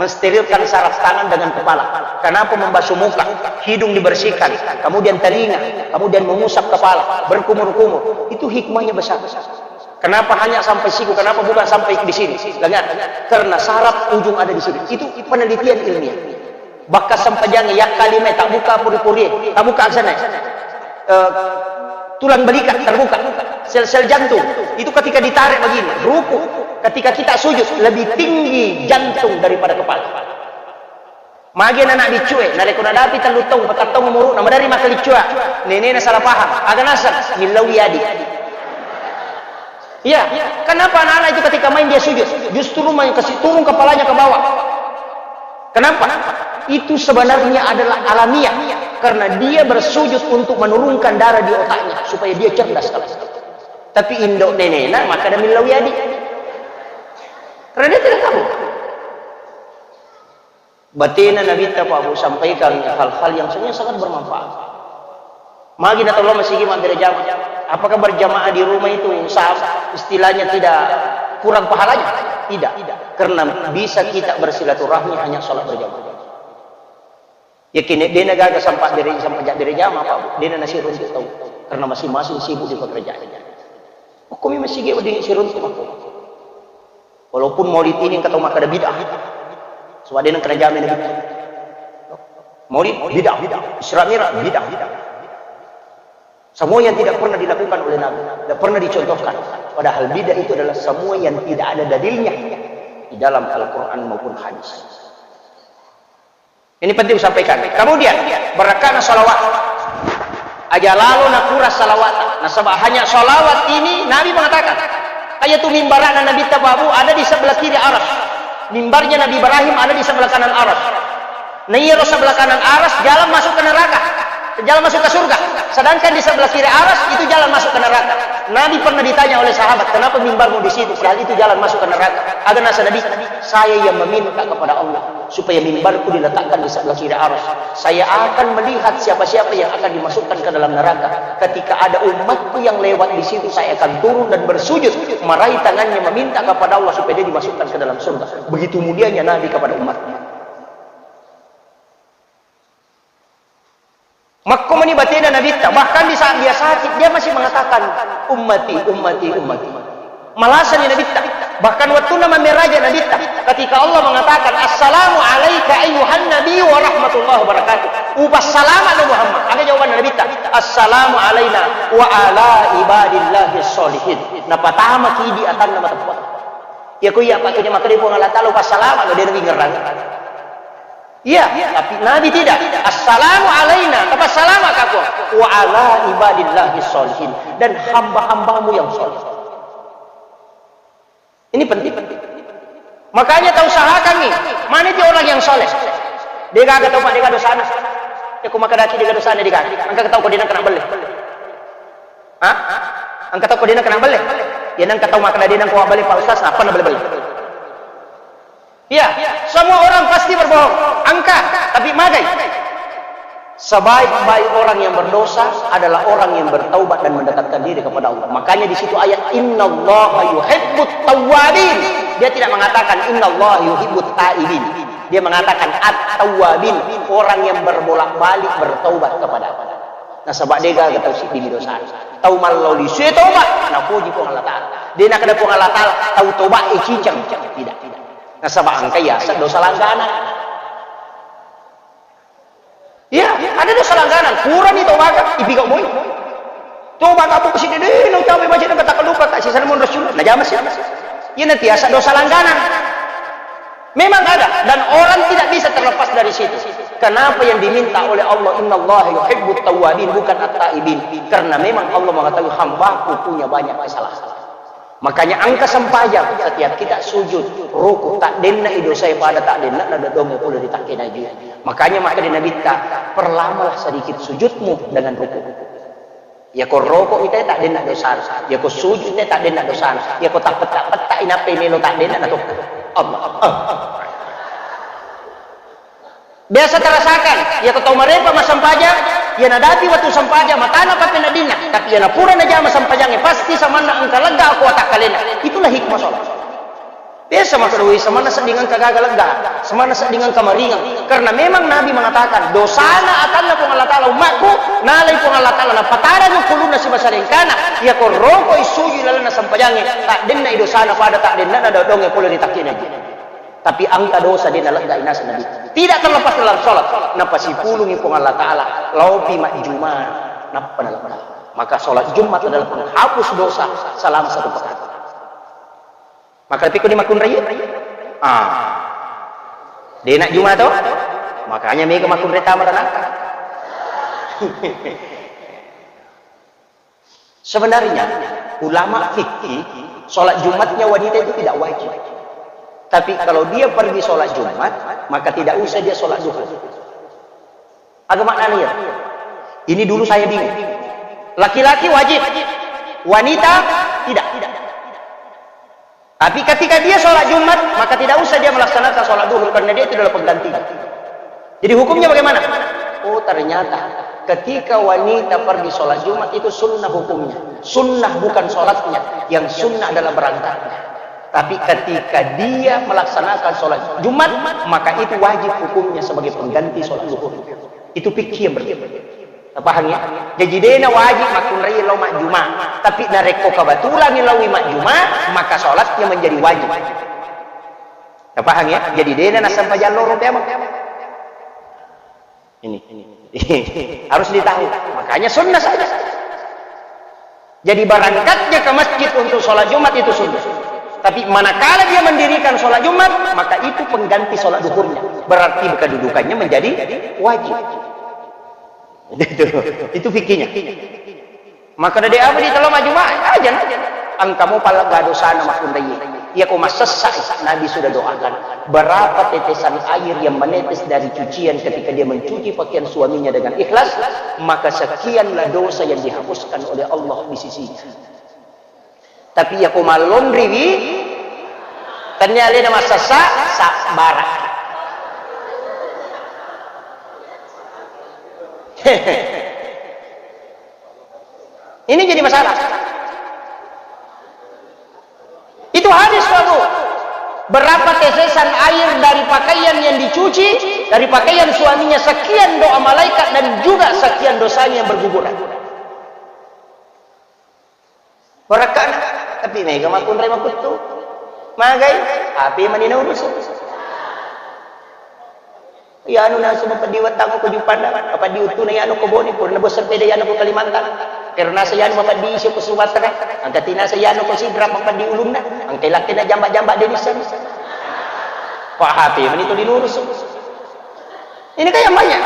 Mensterilkan saraf tangan dengan kepala. Kenapa membasuh muka, hidung dibersihkan, kemudian telinga, kemudian mengusap kepala, berkumur-kumur? Itu hikmahnya besar. Kenapa hanya sampai siku? Kenapa bukan sampai di sini? Lengan. Karena saraf ujung ada di sini. Itu penelitian ilmiah. Bahkan sempajang yang kalime tak buka puri-puri, tak buka sana. Eh, tulang belikat terbuka, sel-sel jantung itu ketika ditarik begini, ruku, ketika kita sujud lebih tinggi jantung daripada kepala. Magi anak biccue, narekko nadapi tellu taung, patang taung umuru'na, madari makkaliccua, nenena salah paham, aga naseng, millau adi. Iya, kenapa anak-anak itu ketika main dia sujud, justru main kasih turun kepalanya ke bawah? Kenapa? Itu sebenarnya adalah alamiah, karena dia bersujud untuk menurunkan darah di otaknya supaya dia cerdas. Tapi indo nenena maka ada millau adi. Karena dia tidak tahu. Batena Nabitta, Pak Bu, sampaikan hal-hal yang sebenarnya sangat bermanfaat. Magi na tolong masigi mabbere jamaah. Apakah berjamaah di rumah itu sa-, istilahnya tidak kurang pahalanya? Tidak. Karena bisa kita bersilaturahmi hanya sholat berjamaah. Yakin dena gaga sampai bere, sampai bere jamaah, Pak Bu. Dena nasi runtuk tahu. Karena masing-masing sibuk di pekerjaan. Hukumi masigi wedding siruntu makko. Walaupun maulid ini engka tau makkeda bid'ah. Sebab dia nengkena jamin Nabi. Maulid bid'ah, Isra Mi'raj bid'ah. Semua yang tidak pernah dilakukan oleh Nabi, tidak pernah dicontohkan. Padahal bid'ah itu adalah semua yang tidak ada dalilnya di dalam Al-Quran maupun hadis. Ini penting disampaikan. Kemudian, berkahnya salawat. Aja lalo nakurang salawat. Nasaba hanya salawat ini, Nabi mengatakan, kayak tu mimbarana Nabi Tababu ada di sebelah kiri aras. Mimbarnya Nabi Ibrahim ada di sebelah kanan aras. Nah, iya, sebelah kanan aras, jalan masuk ke neraka. Jalan masuk ke surga. Sedangkan di sebelah kiri aras, itu jalan masuk ke neraka. Nabi pernah ditanya oleh sahabat, "Kenapa mimbarmu di situ? Padahal itu jalan masuk ke neraka." Ada nasa Nabi, "Saya yang meminta kepada Allah supaya mimbarku diletakkan di sebelah kiri aras. Saya akan melihat siapa-siapa yang akan dimasukkan ke dalam neraka. Ketika ada umatku yang lewat di situ, saya akan turun dan bersujud, meraih tangannya meminta kepada Allah supaya dia dimasukkan ke dalam surga." Begitu mulianya Nabi kepada umatnya. Makko mani batena Nabitta, bahkan di saat dia sakit, dia masih mengatakan, "Ummati, ummati, ummati." Malasani Nabitta. Bahkan waktu nama meraja Nabitta, ketika Allah mengatakan, "Assalamu alaika ayyuhan nabi wa rahmatullahi wa barakatuh." Upa salama lo Muhammad. Ada jawaban Nabitta, "Assalamu alaina wa ala ibadillahi sholihin." Napatama ki di atanna mateppang. Ya ko iya pakai dia makkeda Puang Allah Ta'ala, "Upa salama lo," dia nabi ngerang. Iya, tapi Nabi tidak. "Assalamu alaina," tapi salama ka Puang. "Wa ala ibadillahi sholihin," dan hamba-hambamu yang soleh. Ini penting. Makanya tau usahakan nih, mana dia orang yang soleh? Dia gak tau, Pak, dia gak dosana. Ya, aku makan daki dia gak dosana, dia gak. Angka tau kau dia kena beli. Hah? Angka tau kau dia kena beli. Ya, nang kau makan dia nang kau beli, Pak Ustaz, apa na beli-beli? Iya, semua orang pasti berbohong. Angka, tapi magai. Sebaik-baik orang yang berdosa adalah orang yang bertaubat dan mendekatkan diri kepada Allah. Makanya di situ ayat, "Innallaha yuhibbut tawwabin." Dia tidak mengatakan, "Innallaha yuhibbut taibin." Dia mengatakan, "At-tawwabin," orang yang berbolak-balik bertaubat kepada Allah. Nasaba de gaga tau siddi dosa. Tau mallao lisu e toba, napoji Puang Allah Ta'ala. De nakkeda Puang Allah Ta'ala, tau toba e cincang. Tidak. Nasaba engka yaseng dosa langganan. Iya, ada dosa langganan. Purani tobaga, ipigau moi. Tobaga apa sih, de, de, nang tahu baca, nang kata lupa, tak sisa namun Rasul. Nah, jamas ya. Iya, nanti yaseng dosa langganan. Memang ada, dan orang tidak bisa terlepas dari situ. Kenapa yang diminta oleh Allah, "Innallaha yuhibbut tawwabin," bukan at-taibin? Karena memang Allah mengetahui hambaku punya banyak kesalahan. Makanya engka sempajang, setiap kita sujud, ruku, tak denna i dosa pada tak denna na dodong pula di takkena ji. Makanya maka di Nabitta, perlamalah sedikit sujudmu dengan ruku. Yako roko ite tak denna dosana. Yako sujud ite tak denna dosana. Yako tak petak-petak inappa melo tak denna na tokko. Allah. Ah. Biasa terasakan, yako tau marepa massempajang, iya nadapi watu sempajang, matana pape nadinna, tapi iya napura najama sempajangnge, pasti samanna engka lega ko atakkalena. Itulah hikmah sholat. Biasa makkeda, "Wih, samanna sedding engka gaga lega, samanna sedding engka maringang." Karena memang Nabi mengatakan, "Dosana atanna Puang Allah Ta'ala ummakku, nalai Puang Allah Ta'ala, napatarangi kulunna sibasa dengkana, yako roko isuju lalenna sempajangnge, tak denna i dosana pada tak denna na dodongnge pole ri takkena." Tapi engka dosa de naleggai naseng Nabi. Tidak terlepas dalam sholat, napasipulungi Puang Allah Ta'ala, laopi majjuma, nappa nalegga. Maka sholat Jumat adalah penghapus dosa selama satu pekan. Maka tapi ko di makunrai? Ah. Dena juma to? Makanya mega makunrai tama ranaka. Sebenarnya ulama fikih sholat Jumatnya wanita itu tidak wajib. Tapi kalau dia pergi sholat Jumat, maka tidak usah dia sholat duhur. Aga maknanya? Ini dulu saya bingung. Laki-laki wajib, wanita tidak. Tapi ketika dia sholat Jumat, maka tidak usah dia melaksanakan sholat duhur karena dia itu adalah pengganti. Jadi hukumnya bagaimana? Oh, ternyata ketika wanita pergi sholat Jumat itu sunnah hukumnya. Sunnah bukan sholatnya, yang sunnah adalah berangkatnya. Tapi ketika dia melaksanakan sholat Jumat, maka itu wajib hukumnya sebagai pengganti sholat duhur. Itu fikih yang betul. Paham ya? Jadi dena wajib makkunrai lao majjuma. Tapi narekko kebetulan laoi majjuma, maka sholatnya menjadi wajib. Paham ya? Jadi dena nassempajang loro teameng. Ini. Harus ditahu. Makanya sunnah saja. Jadi berangkatnya ke masjid untuk sholat Jumat itu sunnah. Tapi manakala dia mendirikan sholat Jumat, maka itu pengganti sholat duhurnya. Berarti kedudukannya menjadi wajib. Itu, itu fikihnya. Maka dari apa di dalam Jumat? Aja, aja. Engka mo pala gado sana makkunrai. Iya ko massessa, Nabi sudah doakan. Berapa tetesan air yang menetes dari cucian ketika dia mencuci pakaian suaminya dengan ikhlas, maka sekianlah dosa yang dihapuskan oleh Allah di sisinya. Tapi iya ko mallonriwi, tennia alena massessa, sabbara. Ini jadi masalah. Itu hadis, Pak Bu. Berapa tetesan air dari pakaian yang dicuci, dari pakaian suaminya, sekian doa malaikat dan juga sekian dosanya yang berguguran. Warakkana, tapi mega makkunrai makuttu. Magai, H P mani naurus. Iyanu nasu mapeddi wettang ko Juppandang, mapeddi uttuna iyanu ko Bone, purana bos sepeda iyanu ko Kalimantan. Karena saya anu mapeddi isi ko Sumatera, angka tina saya anu ko Sidrap mapeddi ulunna, angka lakkena jamba-jamba Denison. Pak H P mani to dinurus. Ini kan yang banyak.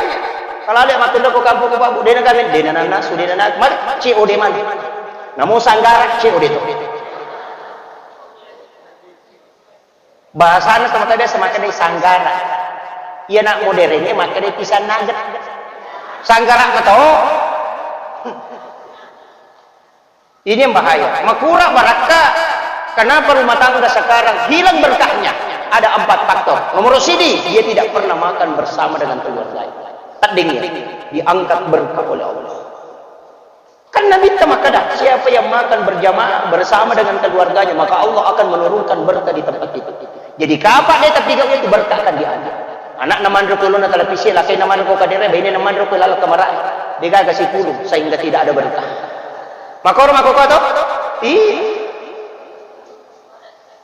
Kalau ada makkeda ko kampung ko Pak Bu, dena kami, dena nana, sudah nana, mari, C O D mana? Namo sanggara, C O D to. Bahasana sama tadi sama kena sanggara. Iya nak modernnya makkeda pisang nugget. Sanggara mato. Ini yang bahaya. Makura barakka. Kenapa rumah tangga sekarang hilang berkahnya? Ada empat faktor. Nomor sidi, dia tidak pernah makan bersama dengan keluarganya. Tedding ya, diangkat berkah oleh Allah. Kan Nabi kita makkeda, siapa yang makan berjamaah bersama dengan keluarganya, maka Allah akan menurunkan berkah di tempat itu. Jadi, kapa de tapi itu berkah akan diangkat. Anak na manro ko lona televisi, lakai na manro ko kadere, baine na manro ko laleng kamara. Degaga sipulung, sehingga tidak ada berkah. Makoro makoko to? Iya.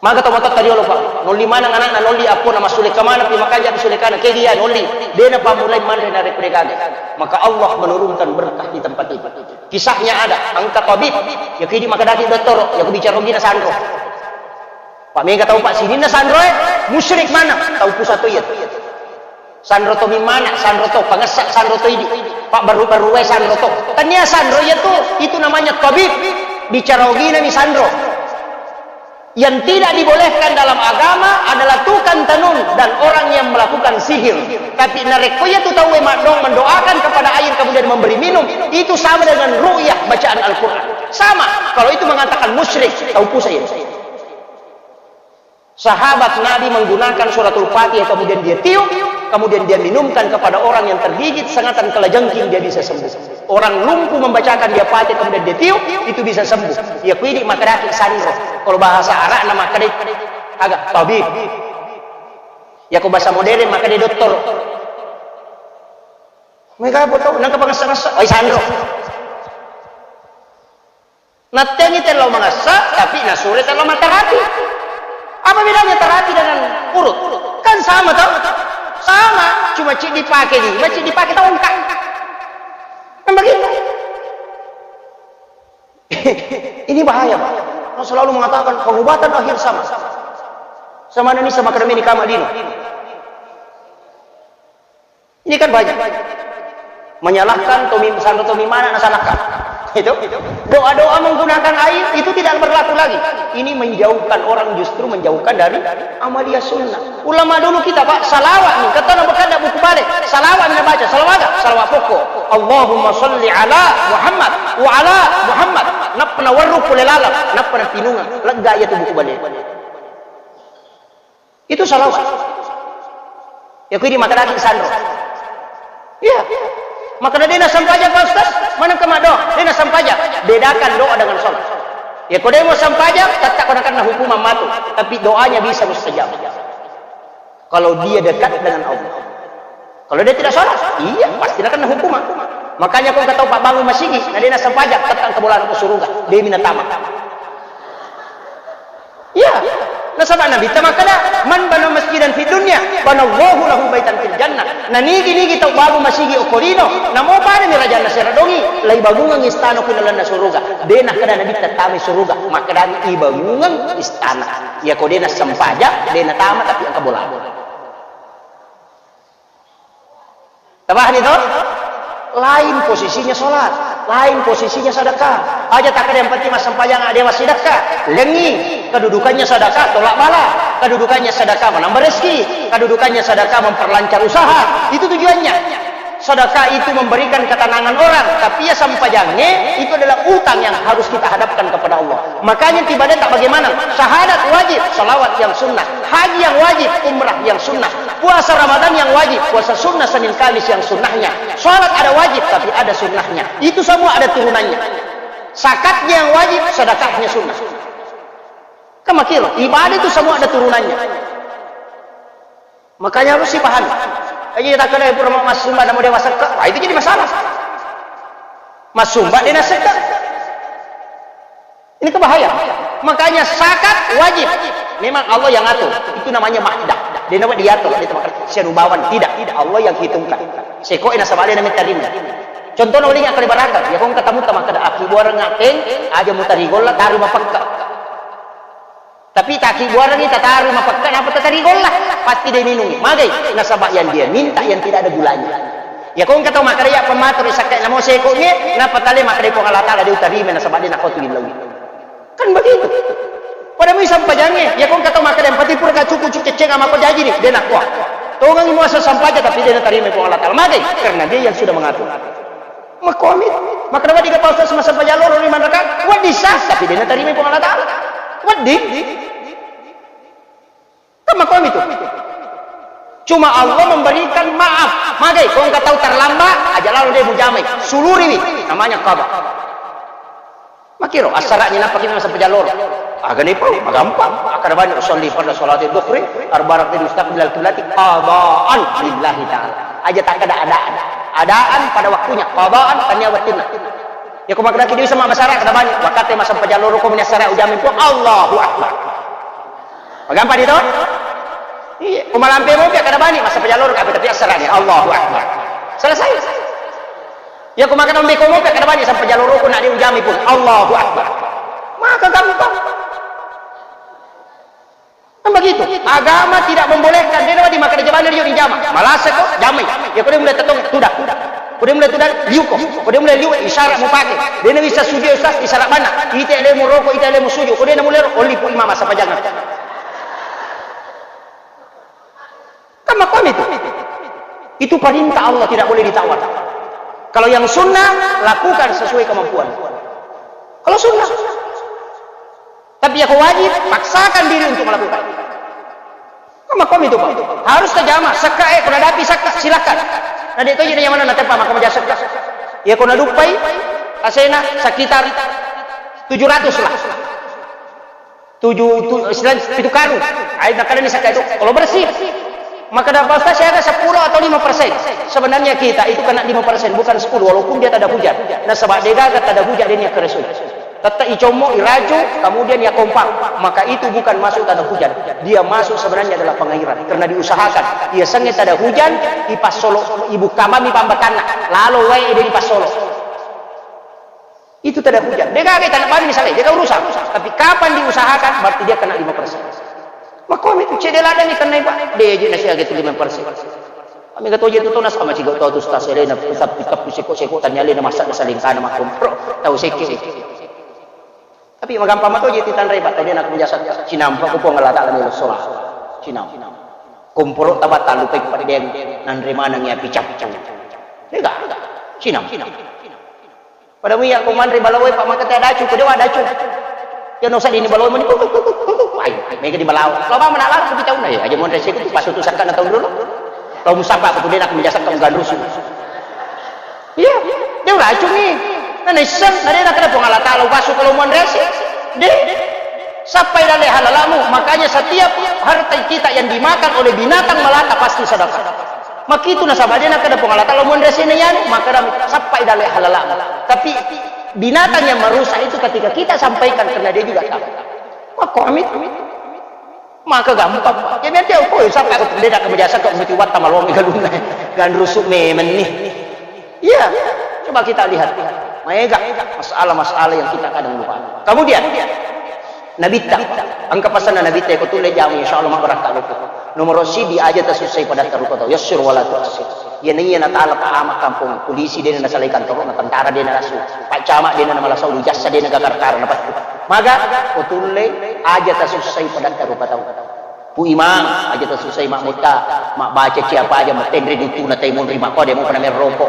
Maga to matotta riolo, Pak. Nolli maneng anakna, nolli appona, massulekka maneng pi, makaja pi sulekana, ke dia nolli, dena pammulai manre narekko degaga. Maka Allah menurunkan berkah di tempat itu. Kisahnya ada, engka tabib, ya kidi makadaki dottoro, ya ku bicara gina sanro. Pak mega tau Pak sininna sanro e, musyrik mana? Tau pusat to iya. Sanro to mimmana, sanro to pangessa, sanro to idi. Pak baru-baru wae sanro to. Tania sanro iya tu, itu namanya tabib. Bicara ogina mi sanro. Yang tidak dibolehkan dalam agama adalah tukang tenun dan orang yang melakukan sihir. Tapi narekko iya tu tau e maddong mendoakan kepada air kemudian memberi minum, itu sama dengan ru'yah bacaan Al-Quran. Sama. Kalau itu mengatakan musyrik, tau pusat iya. Sahabat Nabi menggunakan suratul Fatihah, kemudian dia tiup, kemudian dia minumkan kepada orang yang tergigit sengatan kalajengking, dia bisa sembuh. Orang lumpuh membacakan dia Fatihah, kemudian dia tiup, itu bisa sembuh. Ya kuidi makadaki sanro. Kalau bahasa Arab nama kade agak tabib. Ya ko bahasa modern makade dokter. Mega apa tau, nangka pangessa-ngessa, oi sanro. Nattengi tello mangessa, tapi nasure tello matarapi. Apa bedanya terapi dengan urut? Kan sama, toh? Sama, cuma cik dipakai di, cik dipakai tongkat. Kan begitu. Ini bahaya, Pak. Orang selalu mengatakan pengobatan akhir sama. Sama ini sama kami di kamar dino. Ini kan banyak. Menyalahkan tomi, sanro tomi mana nasalahkan. Itu. Doa-doa menggunakan air itu tidak berlaku lagi. Ini menjauhkan orang, justru menjauhkan dari amalia sunnah. Ulama dulu kita, Pak, salawat nih, kata Nabi kada buku balik. Salawat nih baca, salawat, salawat pokok. Allahumma salli ala Muhammad wa ala Muhammad. Nappa nawarru pole laleng, nappa napinunga. Lega iya tu buku balik. Itu salawat. Ya, kuwi di makkadaki sanro. Iya. Makkada de nasampajang, Pak Ustaz, mana kema doa? De nasampajang. Bedakan doa dengan sholat. Ya, ko de mau sampajang, tetap kau akan hukuman mati. Tapi doanya bisa mustajab. Kalau dia dekat dengan Allah. Kalau dia tidak sholat, iya, pasti akan hukuman. Makanya kau kata Pak bangun masigi, nah de nasampajang, tetap ke bola ke surga. De minatama. Iya. Nasaba Nabitta makkeda, "Man bana masjidan fid dunya, banallahu lahu baitan fil jannah." Nanigi-nigi tau bangung masigi okko lino, namo padami rajanna seradongi, laibangungengngi istana ku lalenna suruga. De nakkeda Nabitta tamai suruga, makkedami ibangungeng istana. Iyako de nassempajang, de natama, tapi engka bola. Tapahami to? Lain posisinya sholat, lain posisinya sedekah. Aja takkeda yang penting massempajang, dewa sedekah. Lengi, kedudukannya sedekah, tolak bala. Kedudukannya sedekah, menambah rezeki. Kedudukannya sedekah, memperlancar usaha. Itu tujuannya. Sedekah itu memberikan ketenangan orang, tapi ya sempajangnge itu adalah utang yang harus kita hadapkan kepada Allah. Makanya ibadah tak bagaimana? Syahadat wajib, salawat yang sunnah. Haji yang wajib, umrah yang sunnah. Puasa Ramadan yang wajib, puasa sunnah Senin Kamis yang sunnahnya. Sholat ada wajib, tapi ada sunnahnya. Itu semua ada turunannya. Zakatnya yang wajib, sedekahnya sunnah. Kan makkiro, ibadah itu semua ada turunannya. Makanya harus dipahami. Jadi tak kena pura massumba namo dewa sekka, wah, itu jadi masalah. Massumba de nasekka. Ini kan bahaya. Makanya zakat wajib. Memang Allah yang atur. Itu namanya makdah. Dia namanya diatur. Dia tempat sianubawan. Tidak. Tidak. Allah yang hitungkan. Seko ina sabale namanya tarinna. Contohnya, wali nggak kali baraka. Ya, kong ketemu sama kada aki buarang ngateng, aja mutari golla, taru mapekka. Tapi taki buarang kita taru mapekka, napa tatari golla? Pasti dia minum. Magai. Nasaba yang dia minta yang tidak ada gulanya. Ya, kong ketemu makada ya pematur sakka namo seko nge, napa tale makada Puang Allah Taala dia utarima nasaba dia nakotu illau. Kan begitu. Pada mui sampajangnge, ya kong kata makkeda yang penting pura ka cuku cuku ceceng ama ko jaji ni, de nakua. Tongang muasa sampaja tapi de natarima Puang Allah Taala. Magai? Karena dia yang sudah mengatur. Makomi, makkeda wedding ka Pak Ustaz massempajang loro lima rakaat, wedding sah, tapi de natarima Puang Allah Taala. Wedding. Kan makomi tu. Cuma Allah memberikan maaf. Magai, kong ka tau terlambat, aja lalo de mujamai. Suluriwi, namanya qada. Makkiro, assara'na nappa ki massempajang loro. Aga ni pau, magampang. Akkeda bani usalli farda salati dhuhri, arba rakaat mustaqbilal qiblati, qadaan lillahi ta'ala. Aja takkeda adaan. Adaan pada waktunya, qadaan tania wettunna. Ya, ko makkeda ki de bisa massara, kada bani. Wakkatte massempajang loro ko meni assara ujamai Puang, Allahu Akbar. Magampang di to? Iya, ko malampe mopi kada bani, massempajang loro ka, tapi assara'na, Allahu Akbar. Selesai. Ya, ko makkeda mbeko mopi kada bani, sempajang loro ko na de ujamai Puang, Allahu Akbar. Maka gampang. Kan begitu. Agama tidak membolehkan. De nawedding makkeda jama, de nawedding jama. Malasa ko, jamai. Ya, ko de mulai tetong, tuda. Ko de mulai tuda, liu ko. Ko de mulai liu, isyarat mupake. De nabisa sujud, Ustaz, isyarat mana? Ite lemu roko, ite lemu sujud. Ko de namulai ro, olli pu imam massempajang. Kan makomi itu. Itu perintah Allah, tidak boleh ditawar. Kalau yang sunnah, lakukan sesuai kemampuan. Kalau sunnah. Tapi ya ko wajib, paksakan diri untuk melakukan. Kan makomi itu, Pak. Harus tajama, sekka, eh, ko nadapi sekka, silakan. Na de toji na yang mana na tepa maka maja sekka. Ya ko naduppai, asena sekitar tujuh ratus lah. Tujuh, tu, istilah pitu karung. Ai, nakkeda ni sakka itu, kalau bersih. Maka dapat Ustaz, saya ada sepuluh atau lima persen. Sebenarnya kita itu kena lima persen, bukan sepuluh, walaupun dia tak ada hujan. Nasaba de gaga tak ada hujan, dia ni keresu. Tetap icommo, iraju, kemudian ya kompang. Maka itu bukan masuk tanah hujan. Dia masuk sebenarnya adalah pengairan. Karena diusahakan. Ia senge tak ada hujan, ipassolo, ibu kamami pambatanna. Lalu wae dia ipassolo. Itu tanda hujan. De gaga tanah bani misalnya, de gaga urusan. Tapi kapan diusahakan, berarti dia kena lima persen. Makomi tu cedde ladang ni kena, Pak. De je nasi age tu lima persen. Kami kata je tu tona sama cigo tau tu stas elena, tapi tapi seko-seko tanya elena masa da saling kana makomi. Pro, tau seke. Tapi magampang mato je tu tanre, Pak. Tadi nak menjasa cinampa ku Puang Allah Taala ni sola. Cinam. Komporo tabat talu pek pada dia nanre manang ya picap. De gaga. Cinam. Pada mui ya ko manre balawo e, Pak, maka te dacu, ko dewa dacu. Ya no sadini balawo meni, kuk, kuk, kuk, kuk, kuk. Ai, mega di balawo. Kalau mau menalak, kita una ya. Aja monre sih, pas itu sakka na tahun dulu. Kalau musabak, aku de nak menjasa kamu gandrusu. Iya, de dacu ni. Nah, nisseng, na de nak kena Puang Allah Taala, basu kalau monre sih. De, sampai dalle halalamu. Makanya setiap harta kita yang dimakan oleh binatang melata pasti sedekah. Makitu nasaba de nakkeda Puang Allah Taala, "Monre sini yanu," maka sappai dalle halalamu. Tapi binatang yang merusak itu ketika kita sampaikan karena dia juga tahu. Maka amit. Maka gampang. Ya, biar dia, oh, sampai aku tidak kebiasaan kok mesti watta malongi galunna. Ganrusu memenni. Iya, coba kita lihat. Maega masalah-masalah yang kita kadang lupa. Kemudian, Nabitta, engka pasanna Nabitta, ko tulle jamu, insya Allah mabbarakka loko. Nomor sidi, aja tasussai padatta rupa tau. Yassir wala tuassir. Iya naiya natala pa ama kampung, polisi dena nasalai kantoro, na tentara dena nasu, pak camat dena namalasau, jassa dena gakar-kara napattu. Maga, ko tulle, aja tasussai padatta rupa tau. Pu Imang, aja tasussai makmutta, mabbaca ciapa aja, matenre dutuna tai monri makko, de mo pada merroko.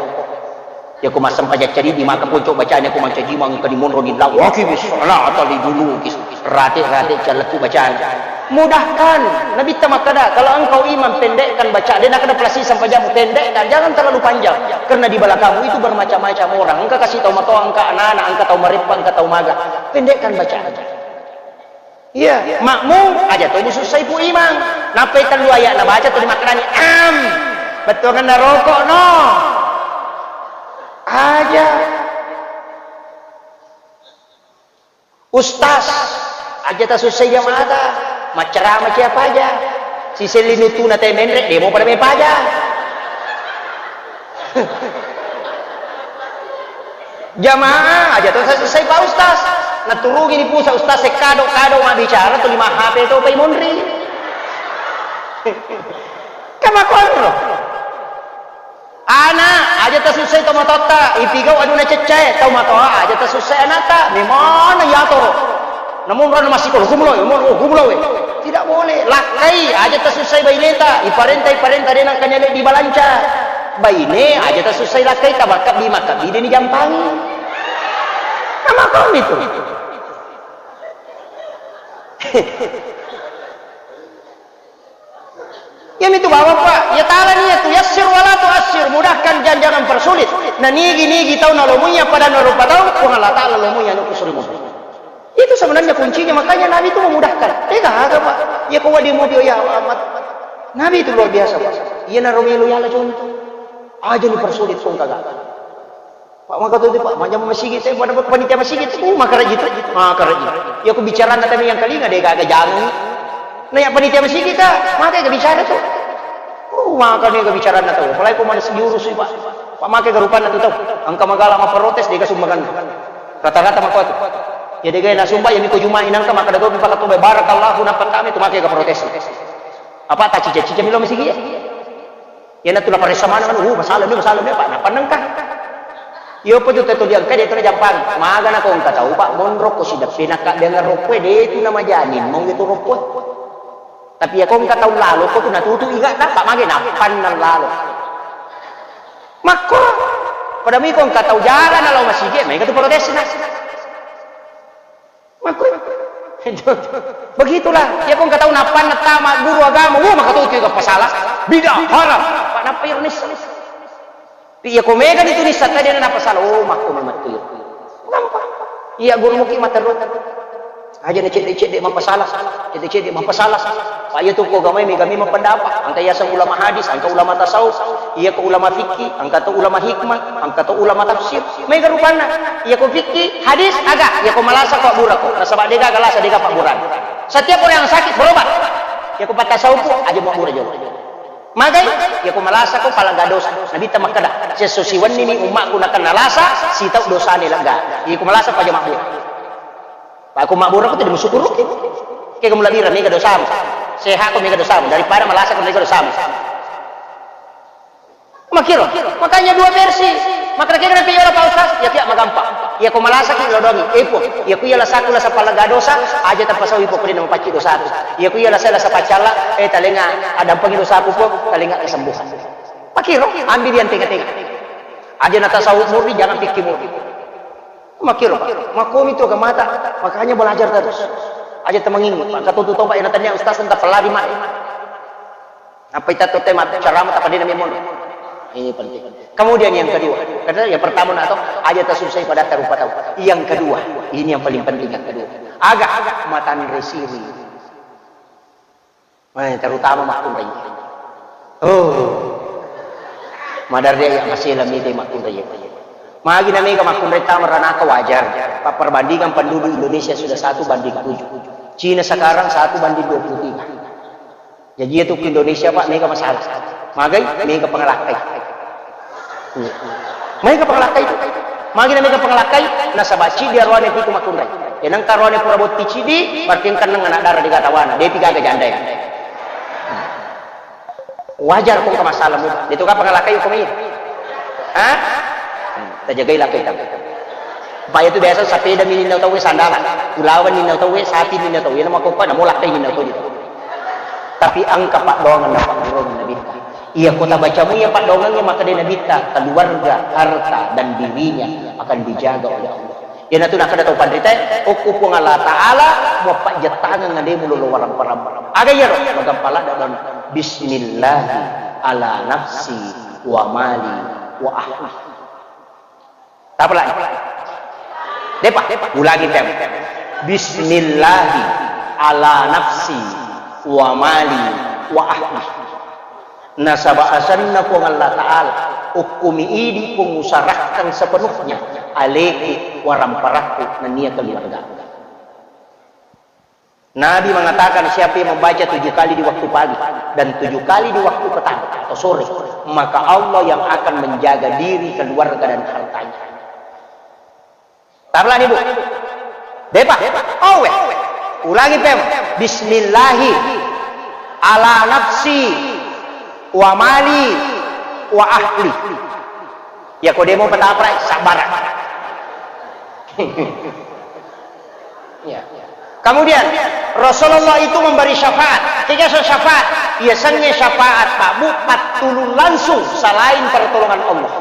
Yako massempajang caridi maka ponco bacana ko mancaji mangka di monro di lawaki bis salata li dulu bis rate-rate calletu bacana. Mudahkan, Nabitta makkada, kalau engkau imam pendekkan baca, de nakada pelasi sempajamu pendekkan, jangan terlalu panjang, karena di belakangmu itu bermacam-macam orang, engka kasih tau matoa, engka anak-anak, engka tau mareppa, engka tau maga, pendekkan baca. Iya, makmum aja to musussai pu imang. Nappai tellu ayat nabaca tuli makkedani am. Bettuanganna rokok no. Aja. Ustaz, aja tasussai jamaata. Maccarama ciapa aja. Siselli nutuna te menre, demo pada mepaja. Jamaah aja to sa-, sai Pak Ustaz. Naturungi ni pusa Ustaz, se kado-kado mabbicara tuli ma H P to pai monri. Kamakonro. Ana aja tasussai to matotta, ipigau aduna ceccae, tau matoa aja tasussai anatta, memana yatoro. Namun rona massiko, "Hukum lo, hukum lo, hukum lo, we." Tidak boleh. Lakkai, aja tasussai baineta, iparenta, iparenta, dena kanyale di balanca. Baine, aja tasussai lakkai, tabakka bi makka bi deni jampangi. Nama kau itu? Iyamitu bawang, Pak, iya tala nia tu yassir wala tu assir, mudahkan dan jangan persulit. Na nigi-nigi tau nalomuiya pada narupa tau, Puang Allah Ta'ala lomuiya nuku surimu. Itu sebenarnya kuncinya, makanya Nabi itu memudahkan. Eh, gaga, Pak. Iya ko wadi mobil ya amat. Nabi itu luar biasa, Pak. Iya naro melo yala contoh. Aja ni persulit pun kagak. Pak, maka tu, Pak, majang masigi, saya pada panitia masigi tu, uh, maka rajin tu, maka rajin. Ya, aku bicara nanti yang kalinga deh, gak, gak jangan. Nah, yang panitia masigi kak, maka gak bicara tu. Uh, maka nih gak bicara nanti. Apalagi aku mana sejurus sih, Pak. Pak, maka gak rupa nanti tau. Angka magala ma protes deh, gak sumbangan. Rata-rata maka tu. Jadi gaya nasumba, yang ikut Jumat inangka maka ada topi pakai topi barakallahu nampak kami tu maka gak protes. Apa tak cica-cica milo masigi ya? Iyanatu naparessa maneng anu, "Uh, masalah ni, masalah ni, Pak." Nappa nengka. Iyo, apa tu teto diangka, de tu najampang. Maga nako engka tau, Pak, monro ko sideppe nakka dengan roppoi, de tu namajamin, mong itu roppoi. Tapi ya ko engka tau lalo, ko tu natutu iga na, Pak, mage nappanna lalo. Makko, pada miko engka tau jara na lao masigi, maega tu protesna. Makku-, begitulah. Iya ko engka tau nappanna tama guru agama, wah, maka tu tiga pasala. Bid'ah, haram. Pak, nappa iro nissa. Iya ko mega ni tu nissa tadi na pasala. Oh, makku memang tu. Nampa. Iya guru muki materru. Aja na cedde-cedde mappasala. Cedde-cedde mappasala. Pak, iya tu ko gamai mega memang pendapat. Angka yaseng ulama hadis, angka ulama tasawuf. Iya ko ulama fikih, angka to ulama hikmah, angka to ulama tafsir. Mega rupanna. Iya ko fikih, hadis, aga. Iya ko malasa ko abbura ko. Nasaba dega aga lasa dega pabbura. Setiap orang yang sakit berobat. Iya ko patasawuf aja mau abbura jolo. Magai, iya ko malasa ko palaga dosa. Nabi ta makkada, sesso siwenni ni ummakku nakenna lasa, sitau dosane lega. Iya ko malasa ko aja mabbura. Pak, ko mabbura ko tidak musyukuruki. Ke kamu labira mega dosamu. Sehat ko mega dosamu daripada malasa ko mega dosamu. Makiro, makanya dua versi. Maka kira nanti yola Pak Ustaz, ya tidak magampa. Ya ko malasa ki lodongi, eh po. Ya ku iya lasaku lasa palaga dosa, aja tapasau ipo kudina mapacci dosaku. Ya ku iya lasa lasa pacalla, eh talenga adampangi dosaku po, talenga kesembuhan. Makiro, ambil yang tengah-tengah. Aja natasawuf murni, jangan fikih murni. Makiro, Pak. Makomi tu agamata, makanya belajar terus. Aja temengingu, Pak. Kata tu tau, Pak, yang tanya Ustaz tentang pelari, Mak. Apa itu tuh tema ceramah tak pada memang. Ini penting. Kemudian yang kedua, karena yang pertama nak tahu, aja tasussai padatta rupa tau. Yang kedua, ini yang paling penting yang kedua. Aga, aga, matan resiri. Eh, terutama makkunrai. Oh. Madarri ya masih lami deh makkunrai. Magi namega makkunrai tama ranaka wajar. Pak, perbandingan penduduk Indonesia sudah satu banding tujuh. Cina sekarang satu banding dua puluh tiga. Jaji iyatu ku Indonesia, Pak, mega masalah. Magai, mega pangalakkai. Mega pangalakkai tu. Magi na mega pangalakkai, nasaba ciddi aroane pitu makkunrai. Enang karoane pura botti ciddi, berarti engka neng anak dara de gaga tawana, depi gaga janda ya. Wajar ko engka masalah mu. Itu ka pangalakkai ko mai. Ha? Tajagai lakkai tamu. Supaya tu biasa sepeda mi ninna tau sandala. Ulawan ninna tau, sapi ninna tau. Iyana makoppa na molakkai ninna tau. Tapi engka paddoangeng na paggurung Nabitta. Iya ko tabacamu iya paddoangengnge, makkeda Nabitta, keluarga, harta, dan dirinya akan dijaga oleh Allah. Iyanatu nakkeda tau panritae, okko Puang Allah Ta'ala, muappajjettangeng alemu lolo warang-parang. Aga iyaro? Magampa ladde dan bismillahi ala nafsi wa mali wa ahli. Tapalai. Depa, ulangi tem. Bismillahi ala nafsi wa mali wa ahli. Nasaba asenna Puang Allah Ta'ala, okkumi idi Puang usarahkan sepenuhnya aleku, waramparakku, nennia keluarga. Nabi mengatakan, siapa yang membaca tujuh kali di waktu pagi dan tujuh kali di waktu petang atau sore, maka Allah yang akan menjaga diri, keluarga, dan hartanya. Tablani, Bu. Depa. Owe. Ulangi pem. Bismillahi ala nafsi wa mali wa ahli. Ya ko demo petaprai, sabar. Ya. Kemudian Rasulullah itu memberi syafaat. Tiga syafaat. Ia senge syafaat, Pak Bu, pattulung langsung selain pertolongan Allah.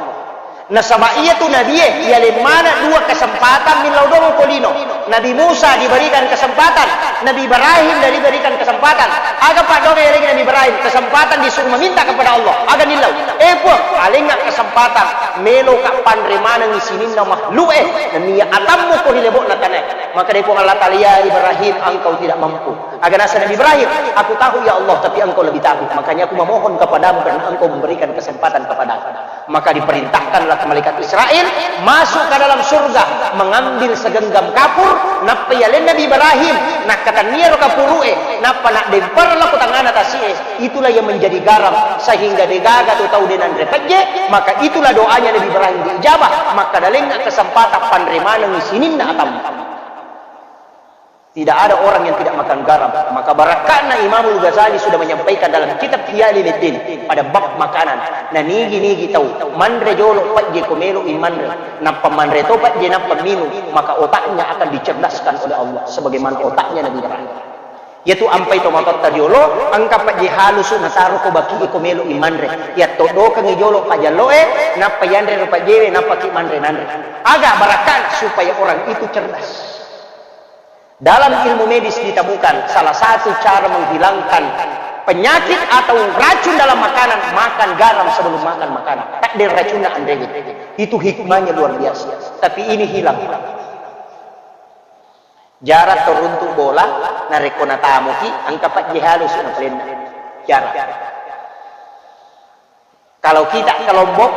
Nasaba iyatu nabie, iyaleng maneng dua kesempatan millau doang ko lino. Nabi Musa diberikan kesempatan, Nabi Ibrahim diberikan kesempatan. Aga paddoangeng yalengngi Nabi Ibrahim? Kesempatan disuruh meminta kepada Allah. Aga nillau? Eh Puang, alengnga kesempatan, meloka panre manengngi sininna makhluk e, nennia atammu ko ri lebo'na tanae. Maka dari Puang Allah Ta'ala, "Ya Ibrahim, engkau tidak mampu." Aga naseng Nabi Ibrahim, "Aku tahu ya Allah, tapi engkau lebih tahu. Makanya aku memohon kepadamu karena engkau memberikan kesempatan kepadaku." Maka diperintahkanlah malaikat Israel masuk ke dalam surga, mengambil segenggam kapur, nappa yaleng Nabi Ibrahim, nakkatenniaro kapuru'e, nappa naddempareng lao ko tangngana tasi'e, itulah yang menjadi garam, sehingga degaga tu tau de nanre pejje, maka itulah doanya Nabi Ibrahim diijabah, maka dalengnga kesempatan panre manengngi sininna atammu. Tidak ada orang yang tidak makan garam. Maka barakka'na Imamul Ghazali sudah menyampaikan dalam kitab Ihya Ulumuddin pada bab makanan. Na nigi-nigi tau manre jolo pejje ko melo i manre. Nappa manre to pejje nappa minum, maka otaknya akan dicerdaskan oleh Allah sebagaimana otaknya Nabi Ibrahim. Yatu ampai tomatoatta riolo, engka pejje halusu nataro ko baki ko melo i manre. Yatto dokengi jolo pajalloe, nappa yanre ro pejjewe, nappa ki manre nanre. Aga barakka'na supaya orang itu cerdas. Dalam ilmu medis ditemukan salah satu cara menghilangkan penyakit atau racun dalam makanan, makan garam sebelum makan makanan. Takdir racunna anrewe. Itu hikmahnya luar biasa. Tapi ini hilang. Jarang teruntuk bola, narekko natamuki, engka pejje halusu napalenna. Jarang. Kalau kita ke Lombok,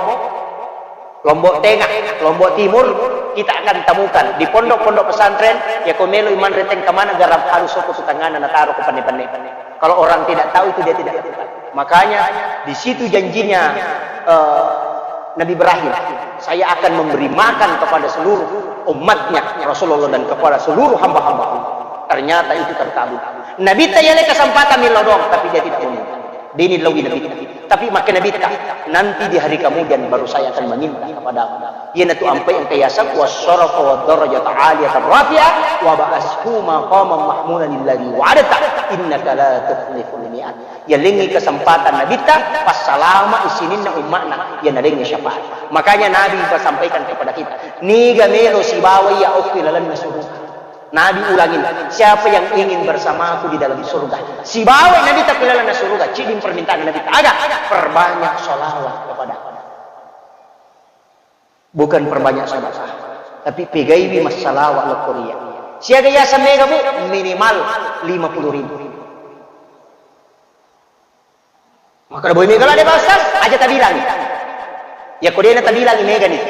Lombok Tengah, Lombok Timur, kita akan temukan di pondok-pondok pesantren, ya ko melo i manre tengka mana garam halus soko tu tangana nataro ko penne-penne. Kalau orang tidak tahu itu dia tidak lakukan. Makanya di situ janjinya eh, Nabi Ibrahim, saya akan memberi makan kepada seluruh umatnya Rasulullah dan kepada seluruh hamba-hamba Allah. Ternyata itu terkabul. Nabi tayale kesempatan millau doang, tapi dia tidak meminta. Dini lawi Nabi. Tapi makke Nabi ta, nanti di hari kemudian baru saya akan meminta kepadamu. Iyanatu ampai engka yaseng wassarafa wa darajata aliyatan rafi'ah wa ba'ashu maqaman mahmudan alladzi wa'adta innaka la tukhliful mi'ad. Yalengngi kesempatan Nabitta, passalama i sininna umma'na, iya nalengngi syafaat. Makanya Nabi pasampaikan kepada kita, niga melo sibawa iya okko ilalenna suruga. Nabi ulangi, siapa yang ingin bersamaku di dalam surga? Sibawa Nabitta ko ilalenna suruga, ciddi permintaan Nabitta. Aga? Perbanyak salawat kepada aku. Bukan perbanyak sedekah, tapi pegaiwi massalawat lokkoria. Siaga yaseng mega, Bu? Minimal lima puluh ribu. Maka boy mega ladde, Pak Ustaz, aja tabilang. Ya ko dena tabilang mega ni.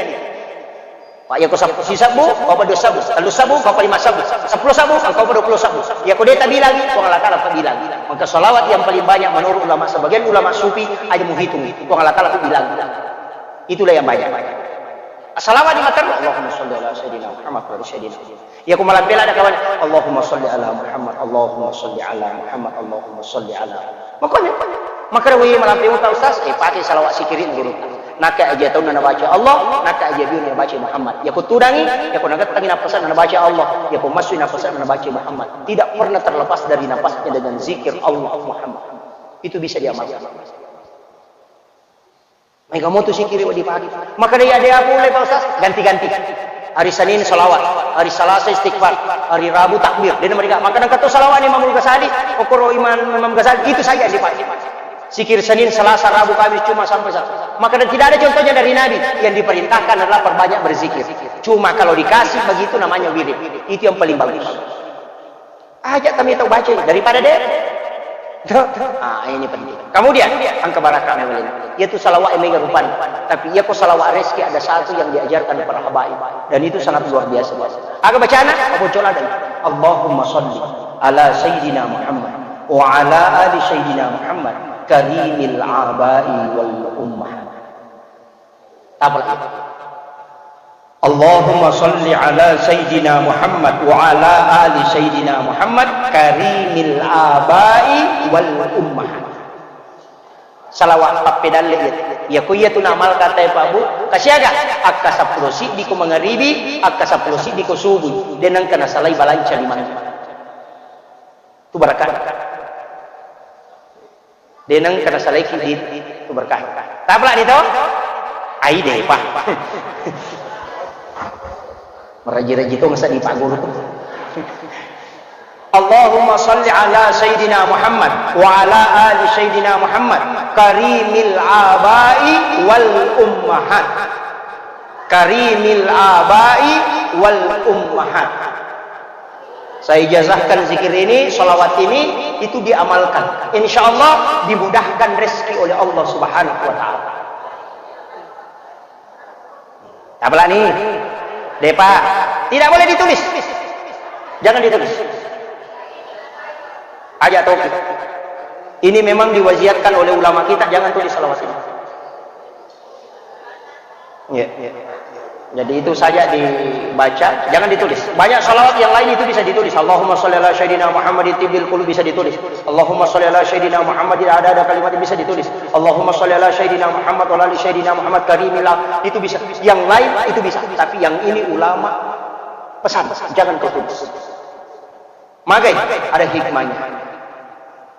Pak, yako sab-, sisabbu, kau pada sabbu, tellu sabbu, kau pada lima sabbu, sepuluh sabbu, kau pada dua puluh sabbu. Yako de tabilangi, Puang Allah Ta'ala tabilangi. Maka salawat yang paling banyak menurut ulama, sebagian ulama sufi, aja muhitung. Puang Allah Ta'ala tabilangi. Itulah yang banyak. Salawat di mata, Allahumma salli ala sayyidina Muhammad wa ala sayyidina Muhammad. Yako malampe ladde kawan, Allahumma salli ala Muhammad, Allahumma salli ala Muhammad, Allahumma salli ala. Makanya, makanya. Maka wih malampe uta ustaz, eh, pakai salawat sikirin guru. Naka aja taunna nabaca Allah, naka aja biunna nabaca Muhammad. Yako tudangi, yako nagettangi napasanna nabaca Allah, yako masui napasanna nabaca Muhammad. Tidak pernah terlepas dari napasnya dengan zikir Allah Muhammad. Itu bisa diamalkan. Mega motu sikiri wedding pake. Maka de ada apa ulai Pak Ustaz? Ganti-ganti. Hari Senin salawat, hari Selasa istighfar, hari Rabu takbir. Dena mereka maka nengka to salawat ni Imam Ghazali, okoro Imam, Imam Ghazali itu saja yang dipakai. Sikir Senin, Selasa, Rabu, Kamis, Jumat sampai Sabtu. Maka dan tidak ada contohnya dari Nabi. Yang diperintahkan adalah perbanyak berzikir. Cuma kalau dikasih begitu namanya wirid. Itu yang paling bagus. Aja kami tahu baca daripada de. Ah, ini penting. Kemudian, angka barakah yang lain. Yaitu salawat yang mega rupan. Tapi iya ko salawat reski ada satu yang diajarkan para habaib. Dan itu sangat luar biasa. Aga bacana, apa cola dan Allahumma salli ala sayyidina Muhammad wa ala ali sayyidina Muhammad karimil abai wal ummahat. Tapalaki. Allahumma salli ala sayyidina Muhammad wa ala ali sayyidina Muhammad karimil abai wal ummahat. Salawat pappedalle iya. Iya ko iya tu namal kata Pak Bu, kasiaga? Akka seppulo siddi ko mangaribi, akka seppulo siddi ko subuh. Denang kena salai balanca limang. Tu barakah. Denang kena salaiki di tu berkah. Tapalak di to? Ai depa. Meraji-raji to masa di Pak Guru tu. Allahumma salli ala Sayyidina Muhammad wa ala ali Sayyidina Muhammad karimil abai wal ummahat. Karimil abai wal ummahat. Saya ijazahkan zikir ini, salawat ini, itu diamalkan. Insya Allah dimudahkan rezeki oleh Allah Subhanahu wa Ta'ala. Tapalak ni? Depa. Tidak boleh ditulis. Jangan ditulis. Aja tauhid. Ini memang diwasiatkan oleh ulama kita, jangan tulis salawat ini. Iya. Jadi itu saja dibaca, jangan ditulis. Banyak salawat yang lain itu bisa ditulis. Allahumma salli ala sayyidina Muhammadin tibbil qulub bisa ditulis. Allahumma salli ala sayyidina Muhammadin ada ada kalimat bisa ditulis. Allahumma salli ala sayyidina Muhammad wa ala ali sayyidina Muhammad karimillah itu bisa. Yang lain itu bisa, tapi yang ini ulama pesan, jangan kau tulis. Magai ada hikmahnya.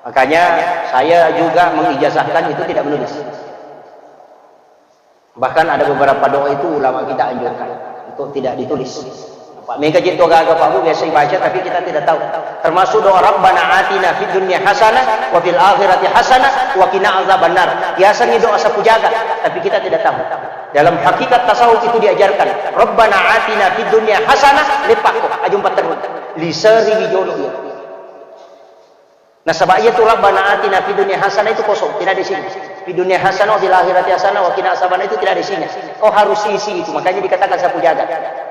Makanya saya juga mengijazahkan itu tidak menulis. Bahkan ada beberapa doa itu ulama kita anjurkan untuk tidak ditulis. Pak, mega jitto gaga Pak Bu biasa dibaca tapi kita tidak tahu. Termasuk doa Rabbana atina fid dunya hasanah wa fil akhirati hasanah wa qina azabannar. Biasanya doa sapu jaga tapi kita tidak tahu. Dalam hakikat tasawuf itu diajarkan. Rabbana atina fid dunya hasanah lepakko ajumpa terus. Liseri wijono iya. Nasaba iyatu Rabbana atina fid dunya hasanah itu kosong, tidak ada isinya. Fid dunya hasanah wa fil akhirati hasanah wa qina azabannar itu tidak ada isinya. Kau harus isi itu, makanya dikatakan sapu jaga.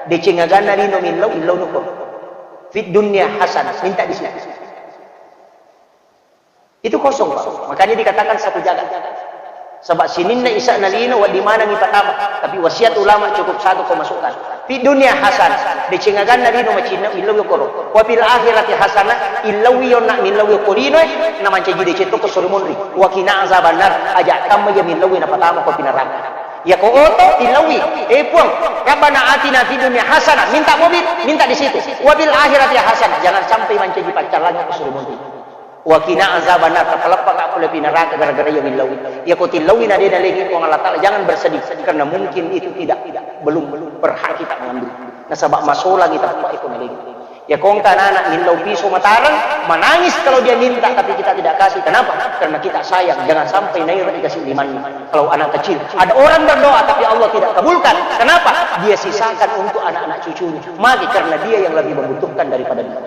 Deceng aganna lino millau, illau nuko. Fid dunya hasanah, minta di sini. Itu kosong, Pak. Makanya dikatakan sapu jaga. Sebab sininna isa'na lino, wedding maneng ipatama. Tapi wasiat ulama cukup satu ko masukkan. Fid dunya hasanah, deceng aganna lino macinna, illau yokoro. Wa fil akhirati hasanah, illauwi yonna, millauwi yokko lino, eh, na mancaji deceng to ko suri munri. Wa qina azabannar, aja tamma ya millauwi napatama ko api neraka. Ya ko oto, illauwi, eh Puang, Rabbana atina fid dunya hasanah, minta mobil, minta di situ. Wa fil akhirati hasanah, jangan sampai mancaji paccallang ko suri munri. Wa qina azabannar, tapaleppaka pole api neraka gara-gara iya millauwi. Iya ko tillauwi na de nalengi Puang Allah Ta'ala, jangan bersedih karena mungkin itu tidak, belum berhak kita mengambil. Nasaba masolangi tappa iko nalengi. Iya ko engka anak millau piso matareng, menangis kalau dia minta tapi kita tidak kasih. Kenapa? Karena kita sayang, jangan sampai naira dikasih limanna. Kalau anak kecil, ada orang berdoa tapi Allah tidak kabulkan. Kenapa? Dia sisakan untuk anak-anak cucunya. Mati karena dia yang lebih membutuhkan daripada dia.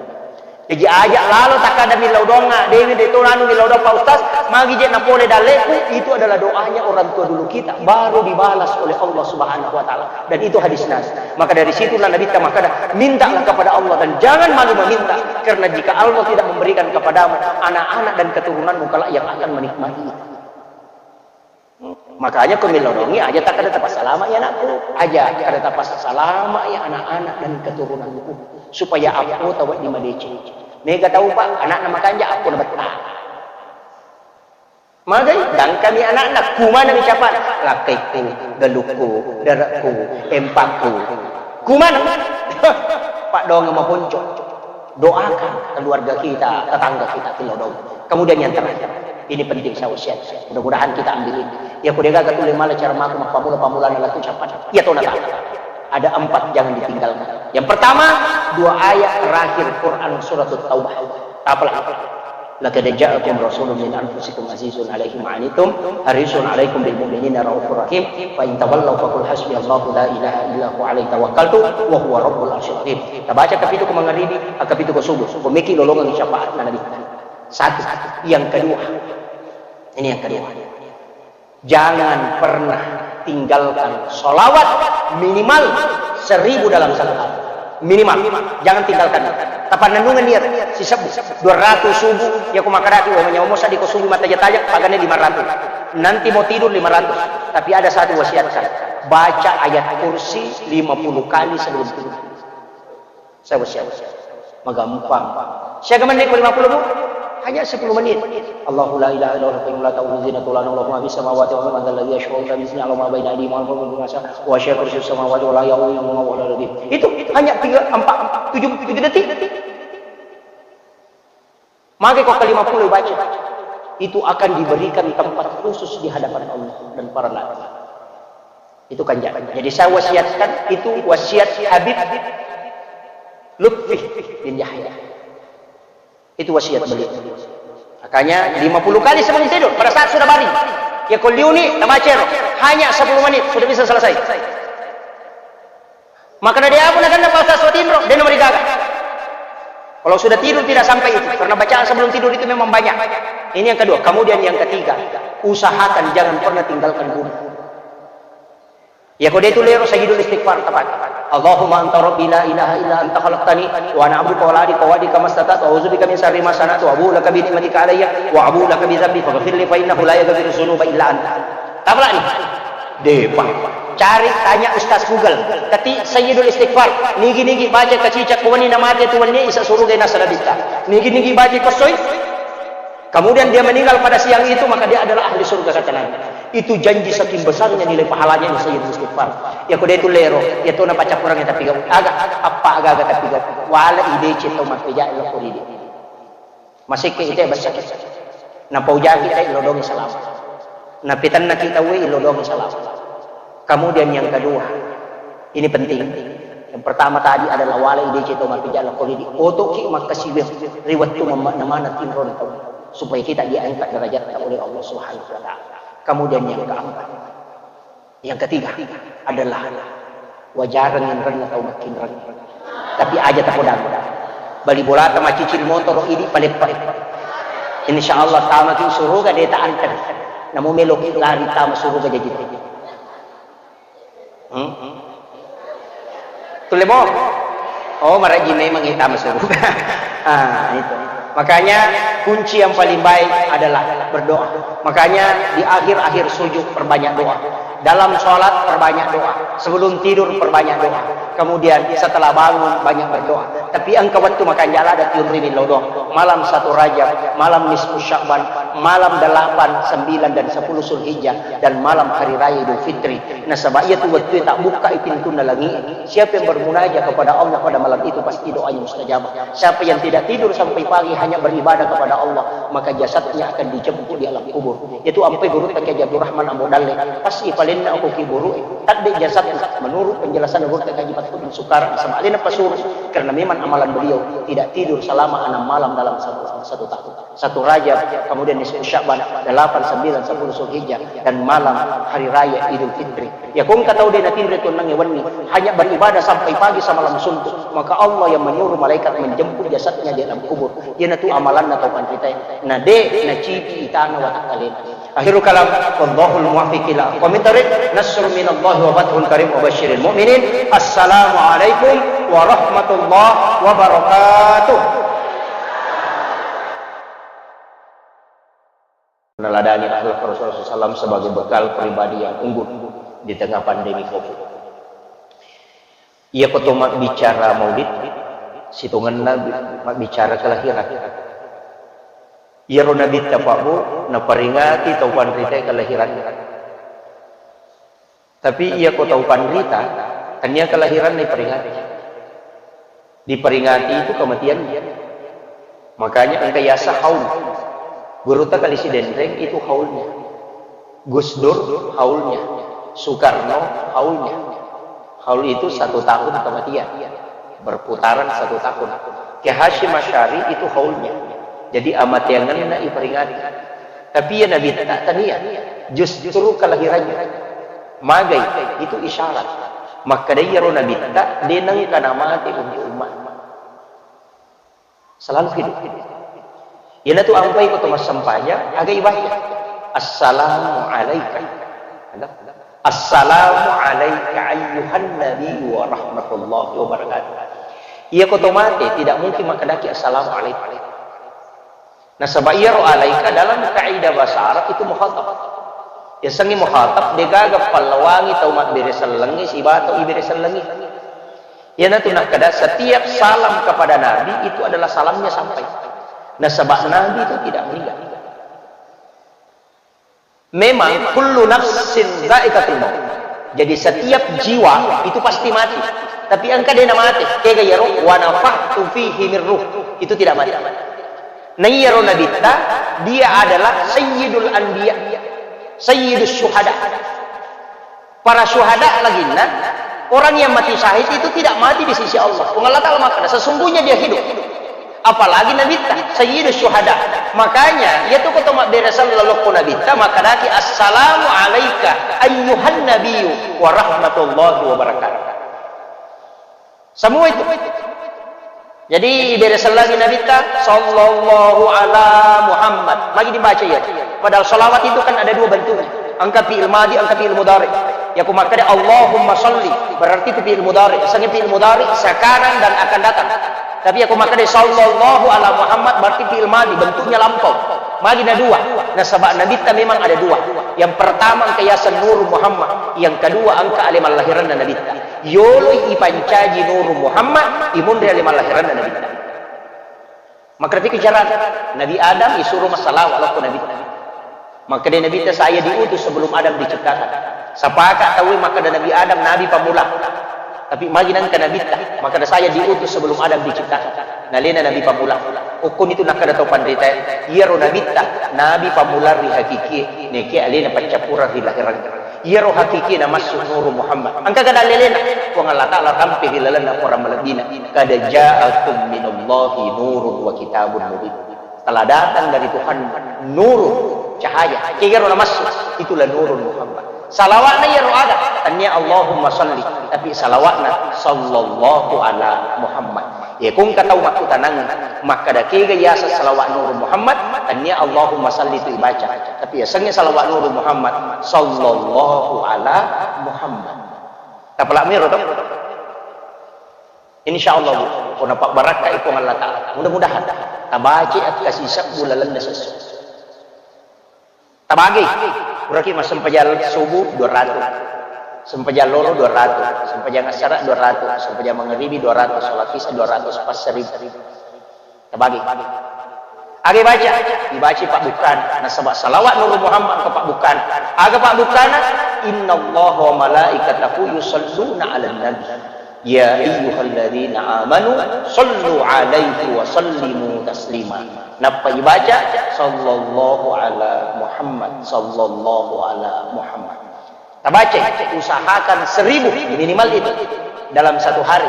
Jaji aja lalo takkada millau doangnga, dewi de to anu millau doang Pak Ustaz, magi je napole dalleku, itu adalah doanya orang tua dulu kita, baru dibalas oleh Allah Subhanahu wa Ta'ala. Dan itu hadis Nabi. Maka dari situlah Nabi kita makkada, mintalah kepada Allah dan jangan malu meminta, karena jika Allah tidak memberikan kepadamu, anak-anak dan keturunanmu kelak yang akan menikmati itu. Makanya ko millau doangngi, aja takkada tapassalama ya anakku, aja kada tapassalama ya anak-anak dan keturunanku, supaya appo tawa di madeceng. Mega tau Pak, anakna makanja, appo na betta. Magai, dangkami anakna, kumana mi capa, lakkaikku, galukku, darekku, empakku. Kumana? Pak doang maponco. Doakan keluarga kita, tetangga kita, millau doang. Kemudian yang terakhir, ini penting saya wasiat. Mudah-mudahan kita ambil ini. Ya, kudegaga tuli mala cara maku mappamula-pamulana latu capat. Ya, tona tak. Ada empat jangan ditinggalkan. Yang pertama, dua ayat terakhir Quran surat Taubah. Apalah, apalah. Laqad ja'akum rasulun min anfusikum azizun alaihi ma anittum harisun alaikum bil mu'minina raufur rahim fa in tawallaw faqul hasbiyallahu la ilaha illa huwa alaihi tawakkaltu wa huwa rabbul arsyil azim. Tabaca kapitu ko mangaribi, kapitu ko subuh. Ko meki lolongang syafaat na Nabi. Satu. Yang kedua. Ini yang kedua. Jangan pernah tinggalkan sholawat minimal seribu dalam satu hari. Minimal. Jangan tinggalkan. Tapannennungeng niat, sisebbu. Dua ratus subuh, ya ko makaraki, wa manyawamo sadi ko subuh mataja-taja, pagane lima ratus. Nanti mau tidur lima ratus. Tapi ada satu wasiatkan. Baca ayat kursi lima puluh kali sebelum tidur. Siapa, siapa? Magampang. Siaga menit ko lima puluh, Bu? Hanya sepuluh menit. Allahu la ilaha illa huwal hayyul qayyum la ta'khudhuhu sinatun wa la nawm lahu ma fis samawati wa ma fil ardi man dzal ladzi yashfa'u indahu illa bi idznihi ya'lamu ma baina aydihim wa ma khalfahum wa la yahuduhu hifdhuhuma wa huwal 'aliyyul 'azhim. Itu hanya tiga, empat, tujuh, tujuh detik. Maka ko ke lima puluh baca. Itu akan diberikan tempat khusus di hadapan Allah dan para nabi. Itu kan jadi. Jadi saya wasiatkan, itu wasiat Habib Lutfi bin Yahya. Itu wasiat beliau. Makanya lima puluh kali sebelum tidur, pada saat sudah baring. Ya ko liuni, tabaca ro. Hanya sepuluh menit, sudah bisa selesai. Maka dari apa nak kena pasal suat tinro, dia nomor gaga. Kalau sudah tidur tidak sampai itu, karena bacaan sebelum tidur itu memang banyak. Ini yang kedua. Kemudian yang ketiga, usahakan jangan pernah tinggalkan guru. Ya, ko de tu lero sayyidul istighfar, tepat. Allahumma anta rabbi la ilaha illa anta khalaqtani wa ana abduka wa la adika wa adika mastata'tu wa a'udzu bika min syarri ma sana'tu wa abu'u laka bi ni'matika alayya wa abu'u laka bi dzambi faghfirli fa innahu la yaghfiru dzunuba illa anta. Tabrak ni. Depa. Cari, tanya Ustaz Google. Ketik sayyidul istighfar. Nigi-nigi baca kacicak ko wenni namate tu wenni isa suruga nasa nabitta. Nigi-nigi baca kosoi. Kemudian dia meninggal pada siang itu, maka dia adalah ahli surga, kata Nabi. Itu janji saking besarnya nilai pahalanya ini sayyidul istighfar. Ya, ko de tu lero, ya tu napacappurang ya tapi gau. Aga, apa aga-aga tapi gau. Wala idece tau mappeja lo koridi. Masekke ite besar. Napaujaki te lo dongi salama. Napitanna kita we lo dongi salama. Kemudian yang kedua, ini penting. Yang pertama tadi adalah wala idece tau mappeja lo koridi. Otoki makkasiwe riwettu mamma namana tinro tau. Supaya kita diangkat derajatnya oleh Allah Subhanahu wa Ta'ala. Kemudian yang keempat, yang ketiga adalah wajareng inrenna tau makkinreng. Tapi aja tapodang. Bali bolata macicil motoro idi paleppa. Insya Allah tamaki suruga de ta anteng. Namu meloki lari tama suruga jaji. Hmm? Tulle mo? Oh, marajin memang kita masuk. Ah, itu. Makanya kunci yang paling baik adalah berdoa. Makanya di akhir-akhir sujud perbanyak doa. Dalam sholat perbanyak doa. Sebelum tidur perbanyak doa. Kemudian setelah bangun banyak berdoa. Tapi engka wettu makanjala ada tiun rimin lodong. Malam satu Rajab, malam nisfu Sya'ban, malam delapan, sembilan dan sepuluh Zulhijjah dan malam hari raya Idul Fitri. Nasaba iyatu wettue tabbukkai pintunna langi'e. Siapa yang bermunajat kepada Allah pada malam itu, pasti doanya mustajabah. Siapa yang tidak tidur sampai pagi hanya beribadah kepada Allah, maka jasadnya akan dijemput di alam kubur. Iyatu ampai gurutta Kiai Abdurrahman Ambo Dalle, pas ipalenna ko kuburu'e, tadde jasadna, menurut penjelasan gurutta Kiai Haji Fathur Sukara, nasaba alena pasuru, karena memang amalan beliau tidak tidur selama enam malam dalam satu, satu tahun. Satu Rajab, kemudian nisfu Sya'ban, delapan, sembilan, sepuluh Zulhijjah, dan malam hari raya Idul Fitri. Ya, ko engka tau de' natinro tonnangnge wenni, hanya beribadah sampai pagi semalam suntuk, maka Allah yang menyuruh malaikat menjemput jasadnya di alam kubur. Iyanatu amalanna tau panritae. Na de' nacipi itana watakkalena. Akhirul kalam, wallahul muwaffiq ila aqwamit thariq. Nasrun minallahi wa fathun qarib wa basyiril mu'minin. Assalamualaikum warahmatullahi wabarakatuh. Meneladani akhlak Rasulullah sallallahu alaihi wasallam sebagai bekal pribadi yang unggul di tengah pandemi covid. Iyako to mabbicara maulid, sitongenna bi-, mabbicara kelahiran. Iyaro Nabitta, Pak Bu, naperingati tau panritae kelahiranna. Tapi iyako tau panrita, tania kelahiranna iperingati. Diperingati itu kematiannya. Makanya engka yasa haul. Gurutta Kali Sidenreng itu haulnya. Gus Dur haulnya. Soekarno haulnya. Haul itu satu tahun kematian. Berputaran satu tahun. Kiai Hasyim Asy'ari itu haulnya. Jadi amateangenna iperingati. Tapi iya Nabitta tania. Justru kelahirannya. Magai itu isyarat. Makkeda iyaro Nabitta de' nengka namate untuk umat. Selalu hidup. Iyanatu ampai ko to massempajang, aga ibaca? Assalamu alaika. Ada? Assalamu alaika ayyuhan nabi wa rahmatullahi wa barakatuh. Iyako to mate, tidak mungkin makkedaki assalamu alaika. Nasaba iyaro alaika dalam kaidah bahasa Arab itu mukhatab. Yasengnge mukhatab, degaga pallawangi tau mabbere sellengnge sibawa tau ibere sellengnge. Iyanatu nakkeda, setiap salam kepada Nabi itu adalah salamnya sampai. Nasaba Nabi itu tidak meninggal. Memang kullu nafsin dzaiqatul maut. Jadi setiap jiwa itu pasti mati. Tapi engka de' namate, kega iyaro, wa nafakhtu fihi min ruh. Itu tidak mati. Nah, iyaro Nabitta, dia adalah sayyidul anbiya, sayyidus syuhada. Para syuhada laginna, orang yang mati syahid itu tidak mati di sisi Allah. Puang Allah Ta'ala makkeda, sesungguhnya dia hidup. Apalagi Nabitta, Sayyidus Syuhada. Makanya, iya tu ko to mabbere selleng lokko Nabitta, makkedaki, "Assalamu alaika ayyuhan nabiyyu wa rahmatullahi wa barakatuh." Semua itu. Jadi, ibere sellengi Nabitta, "Sallallahu ala Muhammad." Magi dibaca iya. Padahal salawat itu kan ada dua bentuknya. Engka fi'il madi, engka fi'il mudhari. Iya ko makkeda, "Allahumma salli," berarti itu fi'il mudhari. Sanging fi'il mudhari sekarang dan akan datang. Tapi iya ko makkeda, "Sallallahu ala Muhammad," berarti fi'il madi, bentuknya lampau. Magi na dua. Nasaba Nabitta memang ada dua. Yang pertama engka yaseng Nuru Muhammad, yang kedua engka ale mallahiranna Nabitta. Yoloi ipancaji Nuru Muhammad, imunri ale mallahiranna Nabitta. Makkeda, "Piki carana?" Nabi Adam isuro massalawa lokko Nabitta. Makkeda Nabitta, "Saya diutus sebelum Adam diciptakan." Sapaka tauwe makkeda Nabi Adam nabi pammula. Tapi magi nengka Nabitta, makkeda, "Saya diutus sebelum Adam diciptakan." Nalena nabi pammula. Ukkunitu nakkeda tau panritae, iyaro Nabitta nabi pammula ri hakikie, nekia alena paccappureng ri lahereng. Iyaro hakikie namassu Nuru Muhammad. Engka kada lelena, Puang Allah Ta'ala tampe ri lalenna Quran malebbina. "Qad ja'akum minallahi nurun wa kitabun mubin." Telah datang dari Tuhan nurun, cahaya. Kegaro namassu, itulah Nurun Muhammad. Salawatna iyaro aga, tania Allahumma salli, tapi salawatna sallallahu ala Muhammad. Iya ko engka tau makkutanang, makkeda kega yaseng salawat Nurun Muhammad, tania Allahumma salli tu ibaca. Tapi yasengnge salawat Nurun Muhammad, sallallahu ala Muhammad. Tapalak miro to? Insya Allah, Bu, ko napabbarakkai Puang Allah Ta'ala. Mudah-mudahan tabaci akkasisebbu lalenna siesso. Tabagi, puraki massempajang subuh dua ratus, sempajang loro dua ratus, sempajang assara dua ratus, sempajang mangaribi dua ratus, salat isya dua ratus, pas seribu. Tabagi. Aga ibaca? Ibaca pabbukkana. Nasaba salawat Nurun Muhammad engka pabbukkana. Aga pabbukkana? "Innallaha wa malaikatahu yusalluna 'alan nabi. Ya ayyuhalladzina amanu sallu 'alaihi wa sallimu taslima." Nappa ibaca, "Sallallahu ala Muhammad, sallallahu ala Muhammad." Tabaca, usahakan seribu minimal itu. dalam satu hari.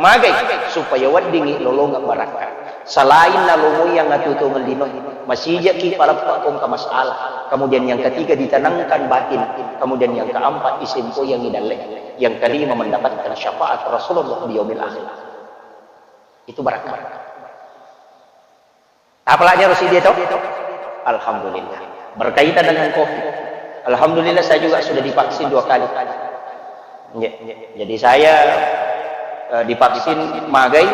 Magai? Supaya weddingngi lolongeng barakka. Selain nalomoiang atuo-tuongeng lino, masijaki paleppa ko engka masalah. Kemudian yang ketiga, ditanangkan batin. Kemudian yang keempat, isempoiangngi dalle. Yang kelima, mendapatkan syafaat Rasulullah di yaumil akhir. Itu barakka. Apa lagi harus dia tahu? Alhamdulillah. Berkaitan dengan COVID. Alhamdulillah, saya juga sudah divaksin dua kali. Nggih. Jadi saya, eh, divaksin magai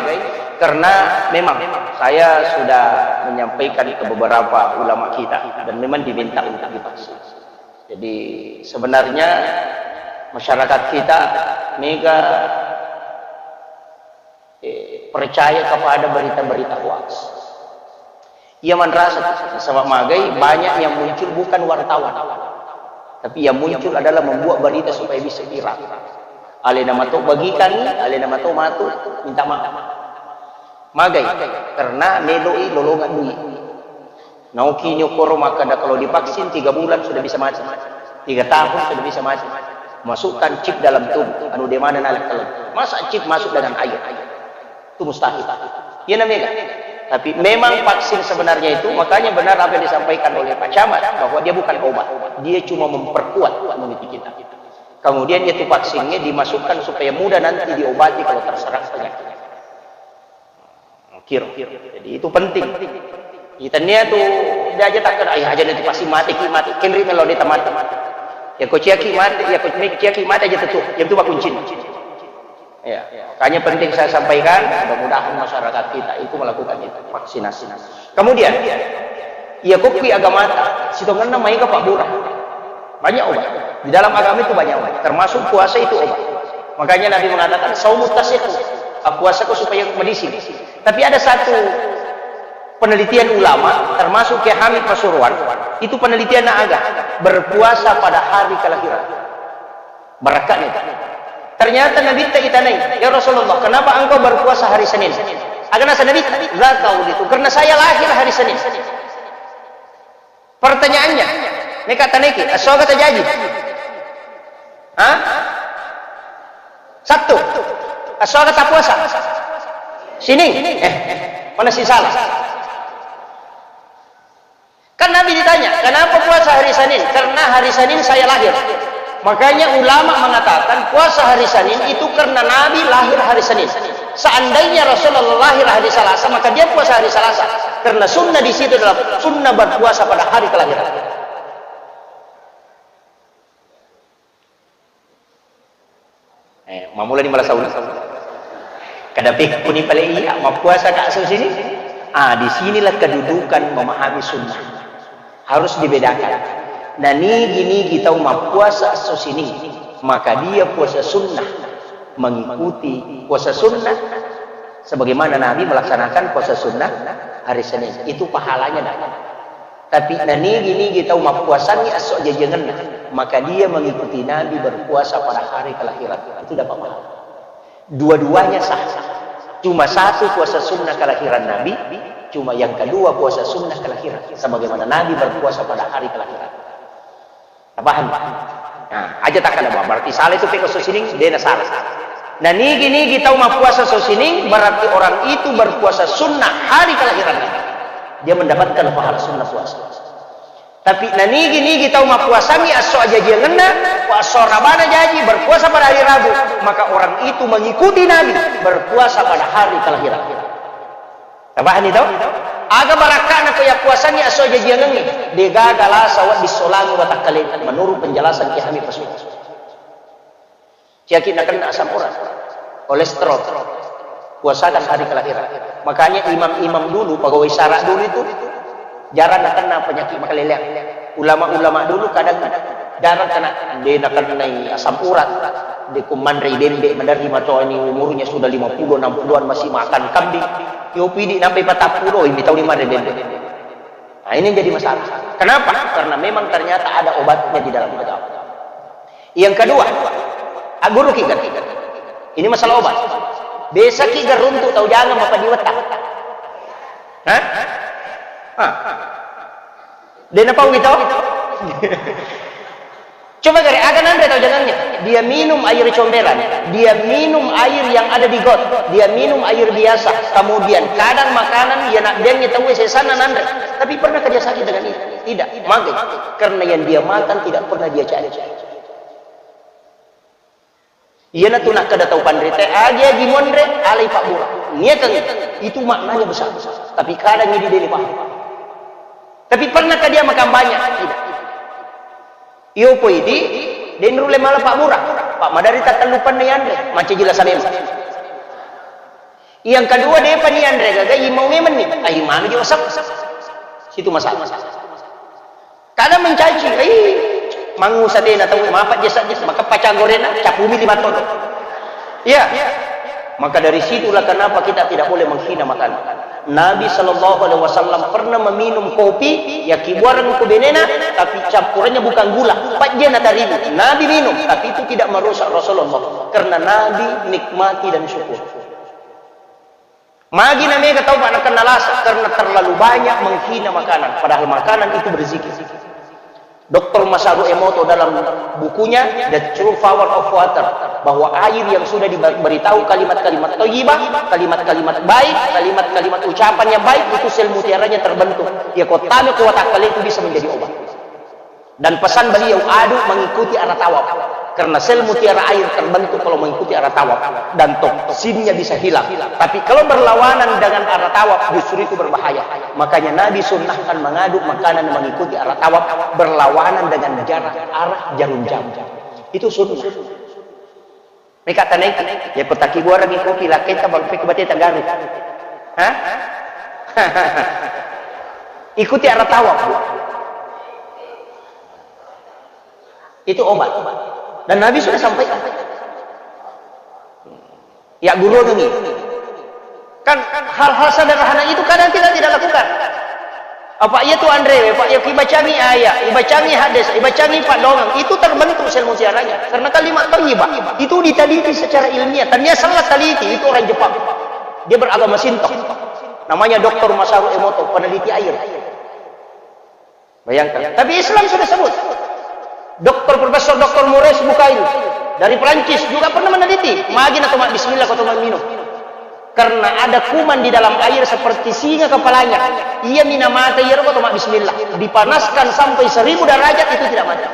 karena memang saya sudah menyampaikan ke beberapa ulama kita dan memang diminta untuk divaksin. Jadi sebenarnya masyarakat kita mega, eh, percaya kepada berita-berita hoax. Ia manrasa, nasaba magai banyak yang muncul bukan wartawan, tapi yang muncul adalah membuat berita supaya bisa viral. Alena mato bagikan, alena mato matu minta maaf. Magai? Karena meloi lolongan dui. Naoki ni okoro makkeda kalau divaksin tiga bulan sudah bisa mati, tiga tahun sudah bisa mati. Masukkan chip dalam tubuh, anu de mana nalek. Masa chip masuk dengan air? Itu mustahil. Iya namanya. Tapi memang vaksin sebenarnya itu, makanya benar apa yang disampaikan oleh Pak Camat, bahwa dia bukan obat. Dia cuma memperkuat imuniti kita. Kemudian itu vaksinnya dimasukkan supaya mudah nanti diobati kalau terserang penyakit. Kiro. Jadi itu penting. Itania tu dia aja takkan, "Ayah aja nanti pasti mati ki, mati." Kenri melo dia mati. Ya ko ciaki mati, ya ko ciaki mati aja tentu. Yang itu kuncinya. Ya, makanya penting saya sampaikan, mudah-mudahan masyarakat kita itu melakukan itu, vaksinasi. Kemudian, iya, kokki agamata, sitongenna maega pabbura. Banyak obat. Di dalam agama itu banyak obat, termasuk puasa itu obat. Makanya Nabi mengatakan, "Saumu tasihu," puasaku supaya medising. Tapi ada satu penelitian ulama, termasuk Kiai Hamid Pasuruan, itu penelitian na aga, berpuasa pada hari kelahiran. Barakka ni. Ternyata Nabi ta itanai, "Ya Rasulullah, kenapa engkau berpuasa hari Senin?" Aga nasa Nabi, "Dzaka wulidtu, karena saya lahir hari Senin." Pertanyaannya, meka tanaiki, esso aga tajaji? Hah? Sabtu. Esso aga tapuasa? Sining. Eh, mana si salah? Kan Nabi ditanya, "Kenapa puasa hari Senin?" "Karena hari Senin saya lahir." Makanya ulama mengatakan puasa hari Senin itu karena Nabi lahir hari Senin. Seandainya Rasulullah lahir hari Selasa, maka dia puasa hari Selasa. Karena sunnah di situ adalah sunnah berpuasa pada hari kelahiran. Eh, mammulani mala sauna. Kada pekkuni pale iya, mappuasa ka esso Sining? Ah, di sinilah kedudukan memahami sunnah. Harus dibedakan. Nah, nigi-nigi tau mappuasa esso Sining, maka dia puasa sunnah, mengikuti puasa sunnah sebagaimana Nabi melaksanakan puasa sunnah hari Senin. Itu pahalanya dapat. Tapi nanigi-nigi tau mappuasangngi esso ajajiangenna, maka dia mengikuti Nabi berpuasa pada hari kelahiran. Itu dapat pahala. Dua-duanya sah. Cuma satu puasa sunnah kelahiran Nabi, cuma yang kedua puasa sunnah kelahiran. Sebagaimana Nabi berpuasa pada hari kelahiran. Paham? Nah, aja tak ada, berarti salah itu peko esso Sining, dena salah. Nah, nigi-nigi tau mappuasa esso Sining, berarti orang itu berpuasa sunnah hari kelahiran Nabi. Dia mendapatkan pahala sunnah puasa. Tapi nanigi-nigi tau mappuasangngi esso ajajiangenna, ko esso rabana jaji, berpuasa pada hari Rabu, maka orang itu mengikuti Nabi berpuasa pada hari kelahiran. Tapahani to? Aga barakka'na ko yappuasangngi esso ajajiangengnge, degaga lasa wedding solangi watakkalena, menurut penjelasan Kiai Hamid Pasuruan. Caki nakenna asam urat, kolesterol, puasakan hari kelahiran. Makanya imam-imam dulu, pegawai syara dulu itu jarang nakenna penyakit makaleleang. Ulama-ulama dulu kadang jarang kena, de nakennai asam urat, de kumanrei bembe maderri matoani umurnya sudah lima puluh, enam puluhan masih makan kambing. Yo pidi nampai patappulo, ini tahu di mana bembe. Nah, ini yang jadi masalah. Kenapa? Karena memang ternyata ada obatnya di dalam agama. Yang kedua, ah, guru ki kan? Ini masalah obat. Biasa ki garuntu tau jangan apa diwetang. Hah? Ah. Dena pau gitu? Coba gare, aga nanre tau jangannya? Dia minum air comberan, dia minum air yang ada di got, dia minum air biasa. Kemudian kadang makanan, ya nak biangnya tahu sesana nanre. Tapi pernahkah dia sakit dengan itu? Tidak. Magai. Karena yang dia makan tidak pernah dia cari. Iyanatu nakkeda tau panrita, "Agi-agi monre, alai pabbura." Niakeng itu maknanya besar. Tapi kadang ini dia paham. Tapi pernahkah dia makan banyak? Tidak. Iyo poi di, den rulle mala pabbura. Pak madari tattellupanna yanre, macca jila salema. Yang kedua, depa ni anre gaga, imau memang ni. Ai manu ji wasap. Situ masalah. Kada mencaci, ai mangusa tena tau mapa jasa jasa, maka pacang gorena, capumi lima ton. Iya. Maka dari situlah kenapa kita tidak boleh menghina makanan. Nabi Shallallahu Alaihi Wasallam pernah meminum kopi, ya kibuareng ku benena, tapi campurannya bukan gula. Pajjena tarigu. Nabi minum, tapi itu tidak merusak Rasulullah. Karena Nabi nikmati dan syukur. Magi na mega tau, Pak, nakenna lasa karena terlalu banyak menghina makanan, padahal makanan itu berzikir. Doktor Masaru Emoto dalam bukunya The True Power of Water, bahwa air yang sudah diberitahu kalimat-kalimat thayyibah, kalimat-kalimat baik, kalimat-kalimat ucapan yang baik, itu sel mutiaranya terbentuk. Ya, kotame kuat akal itu bisa menjadi obat. Dan pesan beliau, aduk mengikuti arah tawaf. Karena sel mutiara air terbentuk kalau mengikuti arah tawaf. Dan toksinnya bisa hilang. Tapi kalau berlawanan dengan arah tawaf, justru itu berbahaya. Makanya Nabi sunnahkan mengaduk makanan mengikuti arah tawaf, berlawanan dengan jarak arah jarum jam. Itu sunnah. Meka tanaiki, ya ko takibuarangi kopi, lakketa bang pek bate tagaru. Hah? Ikuti arah tawaf, Bu. Itu obat. Dan Nabi sudah sampaikan. Ya guru ini. Kan hal-hal sederhana itu kadang kita tidak lakukan. Apa iya tu anrewe, Pak, ya kibacangi ayat, ibacangi hadis, ibacangi paddoangeng, itu terbentuk sel mutiaranya. Karena kalimat thayyibah itu diteliti secara ilmiah. Tania salah teliti, itu orang Jepang. Dia beragama Shinto. Namanya Doktor Masaru Emoto, peneliti air. Bayangkan. Tapi Islam sudah sebut. Doktor Profesor Doktor Maurice Bucaille dari Perancis juga pernah meneliti. Magi na tomak bismillah ko tomak minum. Karena ada kuman di dalam air seperti singa kepalanya. Iya mina mate, iya ko tomak bismillah. Dipanaskan sampai seribu derajat, itu tidak mati.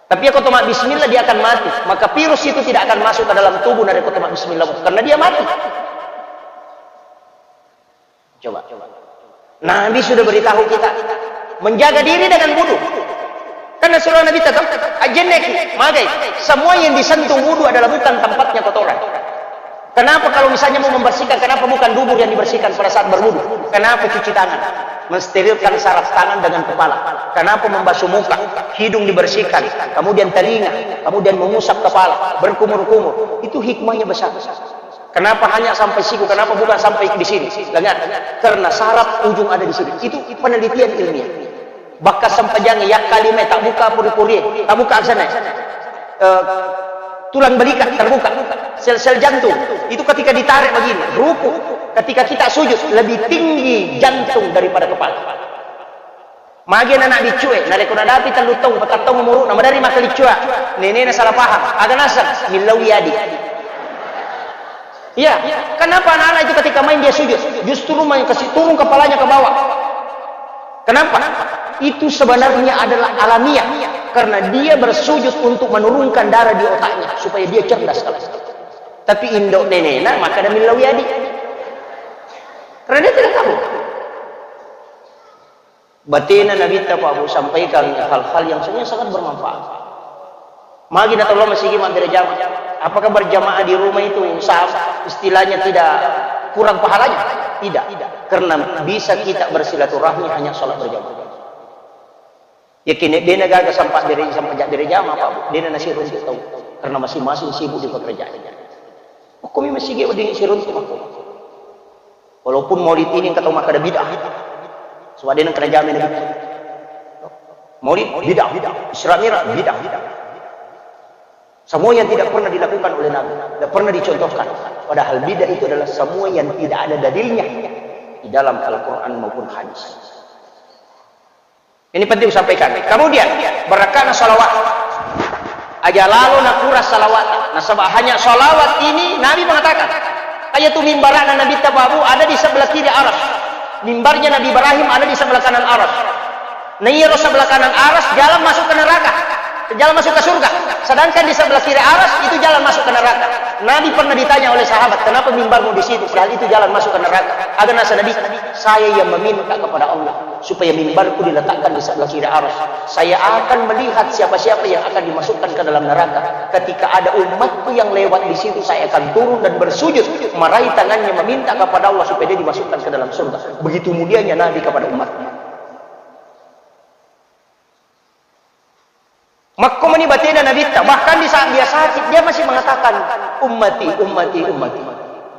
Tapi ko tomak bismillah, dia akan mati. Maka virus itu tidak akan masuk ke dalam tubuh nare ko tomak bismillah. Karena dia mati. Coba. Nabi sudah beritahu kita menjaga diri dengan wudu. Karena surah Nabi tetap ajenneki, magai. Semua yang disentuh wudu adalah bukan tempatnya kotoran. Kenapa kalau misalnya mau membersihkan, kenapa bukan dubur yang dibersihkan pada saat berwudu? Kenapa cuci tangan? Mensterilkan saraf tangan dengan kepala. Kenapa membasuh muka, hidung dibersihkan, kemudian telinga, kemudian mengusap kepala, berkumur-kumur? Itu hikmahnya besar. Kenapa hanya sampai siku? Kenapa bukan sampai di sini? Lengan. Karena saraf ujung ada di sini. Itu penelitian ilmiah. Bakka sempajang, ya kalime, tak buka puri-puri, tak buka sana. Eh, tulang belikat terbuka, sel-sel jantung. Itu ketika ditarik begini, ruku. Ketika kita sujud, lebih tinggi jantung daripada kepala. Magi anak biccue, narekko nadapi tellu taung, patang taung umuru'na, maderri makkalicua, nenena salah paham. Aga naseng, millau adi. Iya, kenapa anak-anak itu ketika main dia sujud? Justru main kasih turun kepalanya ke bawah. Kenapa? Itu sebenarnya adalah alamiah, karena dia bersujud untuk menurunkan darah di otaknya supaya dia cerdas. Tapi indo nenena, maka ada millau adi. Karena dia tidak tahu. Batena Nabitta, Pak Bu, sampaikan hal-hal yang sebenarnya sangat bermanfaat. Magi na tolong masigi mabbere jamaah. Apakah berjamaah di rumah itu sa-, istilahnya tidak kurang pahalanya? Tidak. Karena bisa kita bersilaturahmi hanya sholat berjamaah. Yakin bena gaga sampai bere, sampai bere jamaah, Pak Bu. Dena nasi runtuk tahu. Karena masing-masing sibuk di pekerjaannya. Hukumi masigi wedding siruntu makko. Walaupun maulid ini engka tau makkeda bid'ah. Sebab dia nengkena jamin Nabi. Maulid bid'ah, Isra Mi'raj bid'ah. Semua yang tidak pernah dilakukan oleh Nabi, tidak pernah dicontohkan. Padahal bid'ah itu adalah semua yang tidak ada dalilnya di dalam Al-Quran maupun hadis. Ini penting disampaikan. Kemudian, berkahnya salawat. Aja lalo nakurang salawat. Nasaba hanya salawat ini, Nabi mengatakan, ayatu mimbarana Nabitta Pak Bu ada di sebelah kiri Arasy. Mimbarnya Nabi Ibrahim ada di sebelah kanan Arasy. Nah, iyaro sebelah kanan Arasy jalan masuk ke neraka. Jalan masuk ke surga. Sedangkan di sebelah kiri Arasy itu jalan masuk ke neraka. Nabi pernah ditanya oleh sahabat, "Kenapa mimbarmu di situ? Padahal itu jalan masuk ke neraka." Aga nasa Nabi, "Saya yang meminta kepada Allah supaya mimbarku diletakkan di sebelah kiri Arasy. Saya akan melihat siapa-siapa yang akan dimasukkan ke dalam neraka. Ketika ada umatku yang lewat di situ, saya akan turun dan bersujud, meraih tangannya meminta kepada Allah supaya dia dimasukkan ke dalam surga." Begitu mulianya Nabi kepada umatnya. Makko mani batena Nabitta, bahkan di saat dia sakit, dia masih mengatakan, "Ummati, ummati, ummati."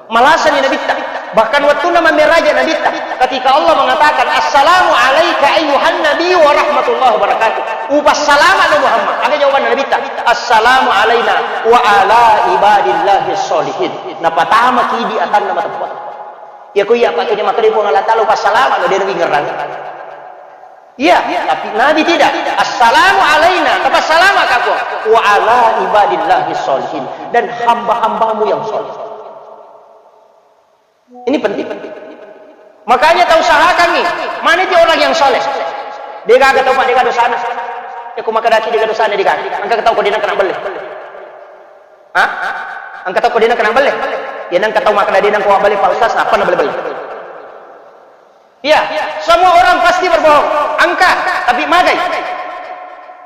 Malasani Nabitta. Bahkan waktu nama meraja Nabitta, ketika Allah mengatakan, "Assalamu alaika ayyuhan nabiyyu wa rahmatullahi wa barakatuh." Upassalama no Muhammad. Aga jawaban Nabitta? "Assalamu alaina wa ala ibadillahi sholihin." Napatama kidi atanna mateppa. Ya ko iya pakai dia makkeda Puang Allah Ta'ala upassalama no, dia nabi ngerang. Iya, tapi Nabi tidak. "Assalamu alaina," tapassalama ka Puang, "wa ala ibadillahi sholihin," dan hamba-hambamu yang soleh. Ini penting. Makanya tau usahakan nih, mana dia orang yang soleh? Dia gak tau, Pak, dia gak dosana. Ya, aku makan daki dia gak dosana, dia gak. Angka tau kau dia kena beli. Hah? Angka tau kau dia kena beli. Ya, angka tau makan dia kau beli, Pak Ustaz, apa nak beli? Iya, semua orang pasti berbohong. Angka, tapi magai.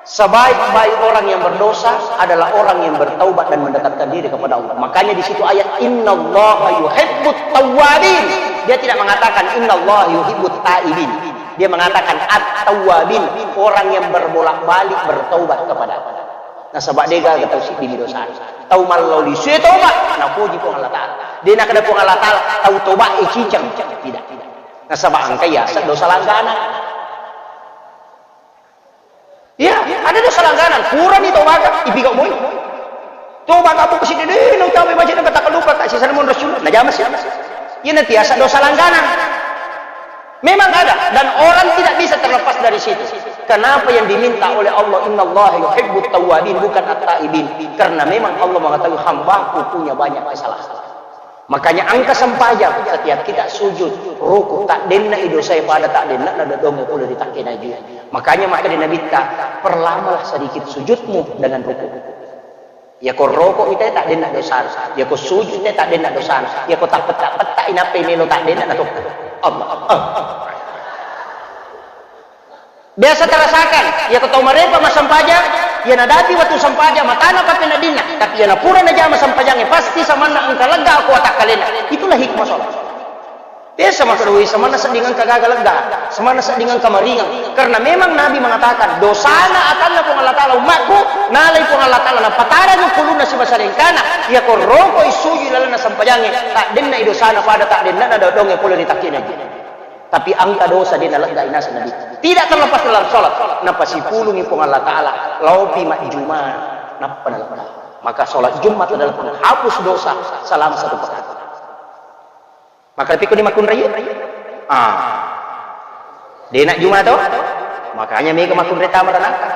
Sebaik-baik orang yang berdosa adalah orang yang bertaubat dan mendekatkan diri kepada Allah. Makanya di situ ayat, "Innallaha yuhibbut tawwabin." Dia tidak mengatakan, "Innallaha yuhibbut taibin." Dia mengatakan, "At-tawwabin," orang yang berbolak-balik bertaubat kepada Allah. Nasaba dega tau siddi dosa. Tau mallao lisu tobat, napoji Puang Allah Ta'ala. Dia nakada Puang Allah Ta'ala, tau tobat e ciceng. Tidak. Nasaba engka yaseng dosa langganan. Iya, ada dosa langganan. Purani tobaka, ipigau moi. Tobaka buka siddi, de, nau tabe baca nang kata lupa ka sisa namun Rasul. Najama sih. Iya, nanti yaseng dosa langganan. Memang ada, dan orang tidak bisa terlepas dari situ. Kenapa yang diminta oleh Allah, "Innallaha yuhibbut tawwabin," bukan at-taibin? Karena memang Allah mengetahui hambaku punya banyak kesalahan. Makanya angka sempajang, setiap kita sujud, ruku, tak denna i dosa pada tak denna na dodong pula di takke naju. Makanya maka di Nabitta, perlamalah sedikit sujudmu dengan ruku. Yako roko ite tak denna dosana. Yako sujud ite tak denna dosana. Yako tak petak-petak inappai melo tak denna na tokko. Allah. Allah. Biasa terasakan, yako tau marepa massempajang, iya nadapi wettu sempajang, matana pape nadinna, tapi iya napura najama sempajangnge, pasti samanna engka lega ko atakkalena. Itulah hikmah sholat. Biasa makkeda, "Woi, samanna sedding engka gaga lega, samanna sedding engka maringang." Karena memang Nabi mengatakan, "Dosana atanna Puang Allah Ta'ala ummakku, nalai Puang Allah Ta'ala, napatarangi kulunna sibawa salengkana, yako roko issujui lalenna sempajangnge, tak denna i dosana pada tak denna na dodongnge pole ri takkina." Tapi angka dosa de naleggai naseng Nabi. Tidak terlepas dalam sholat, napasipulungi Puang Allah Ta'ala, laopi majjuma, nappa nalegga. Maka sholat Jumat adalah penghapus dosa selama satu pekan. Maka tapi ko di makunrai? Ah. Dena juma to? Makanya mega makunrai tama ranaka.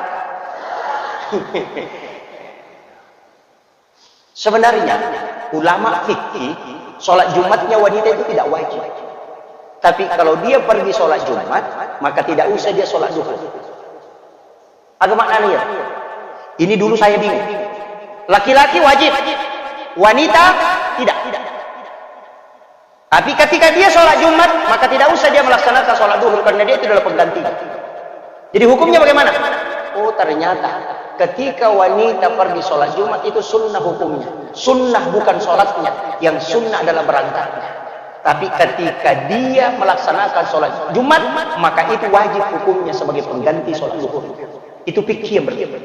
Sebenarnya ulama fikih sholat Jumatnya wanita itu tidak wajib. Tapi kalau dia pergi sholat Jumat, maka tidak usah dia sholat duhur. Aga maknanya? Ini dulu saya bingung. Laki-laki wajib, wanita tidak. Tapi ketika dia sholat Jumat, maka tidak usah dia melaksanakan sholat duhur karena dia itu adalah pengganti. Jadi hukumnya bagaimana? Oh, ternyata ketika wanita pergi sholat Jumat itu sunnah hukumnya. Sunnah bukan sholatnya, yang sunnah adalah berangkatnya. Tapi ketika dia melaksanakan sholat Jumat, maka itu wajib hukumnya sebagai pengganti sholat duhur. Itu fikih yang berbeda.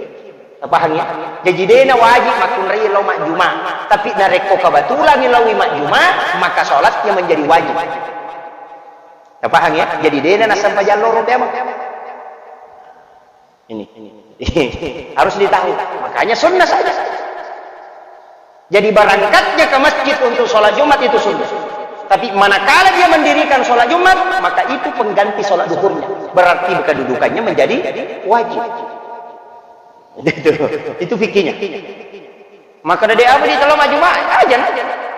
Paham ya? Jadi dena wajib makkunrai lao majjuma. Tapi narekko kebetulan laoi majjuma, maka sholatnya menjadi wajib. Paham ya? Jadi dena nassempajang loro teama. Ini. Harus ditahu. Makanya sunnah saja. Jadi berangkatnya ke masjid untuk sholat Jumat itu sunnah. Tapi manakala dia mendirikan sholat Jumat, maka itu pengganti sholat duhurnya. Berarti kedudukannya menjadi wajib. Itu, itu fikihnya. Maka dari apa di dalam majuma aja na.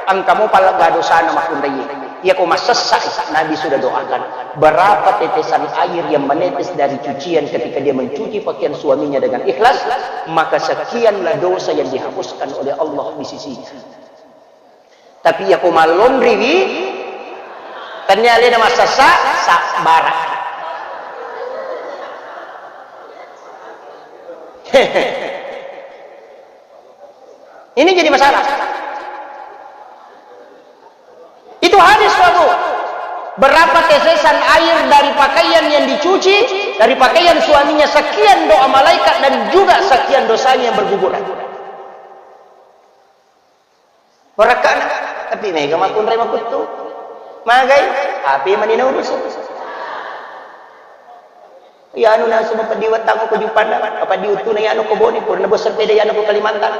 Engka mo palegga dosana makkunrai. Iya ko massessa, Nabi sudah doakan. Berapa tetesan air yang menetes dari cucian ketika dia mencuci pakaian suaminya dengan ikhlas, maka sekianlah dosa yang dihapuskan oleh Allah di sisinya. Tapi iya ko mallonriwi, tennia alena massessa, sabbara. Ini jadi masalah. Itu hadis, Bapak. Berapa tetesan air dari pakaian yang dicuci, dari pakaian suaminya, sekian doa malaikat dan juga sekian dosanya yang berguguran. Warakkana, tapi mega makkunrai makuttu. Magai, api mani naurus. Iyanu nasu mapeddi wettang ko Juppandang, mapeddi uttuna iyanu ko Bone, purana bosse pede iyanu ko Kalimantan.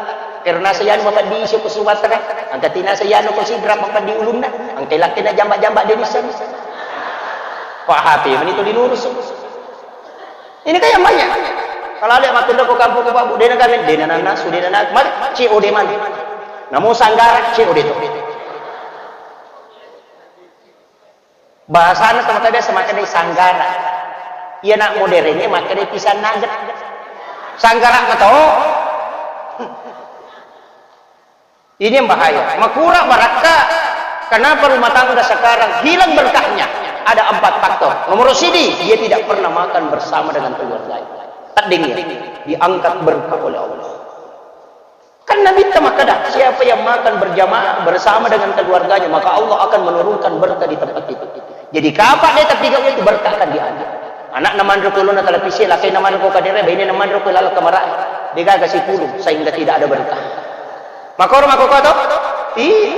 Karena sa iyanu mapeddi isi ko Sumatera, angkatina sa iyanu ko Sidrap mapeddi ulunna, angkai lakkena jamba-jamba de nisseng. Ko api mani tu dinurus. Ini kan yang banyak. Kalau ada makkunda ko kampung ko Pak Bu, dena kami, dena nana, sudah nana, mari, C O D mana? Namo sanggara, C O D to. Bahasana teman biasa makkeda sanggara. Iya nak modernnya makkeda pisang nugget. Sanggara mato. Ini yang bahaya. Makura barakka. Kenapa rumah tangga sekarang hilang berkahnya? Ada empat faktor. Nomor sidi, dia tidak pernah makan bersama dengan keluarganya. Tedding ya, diangkat berkah oleh Allah. Kan Nabi kita makkeda, siapa yang makan berjamaah bersama dengan keluarganya, maka Allah akan menurunkan berkah di tempat itu. Jadi, kapa de tapigau itu berkah akan diambil. Anakna manro ko lona televisi, lakainna manro ko kadere, bainena manro ko laleng kamara. Degaga sipulung, sehingga tidak ada berkah. Makoro makoko to? Iya.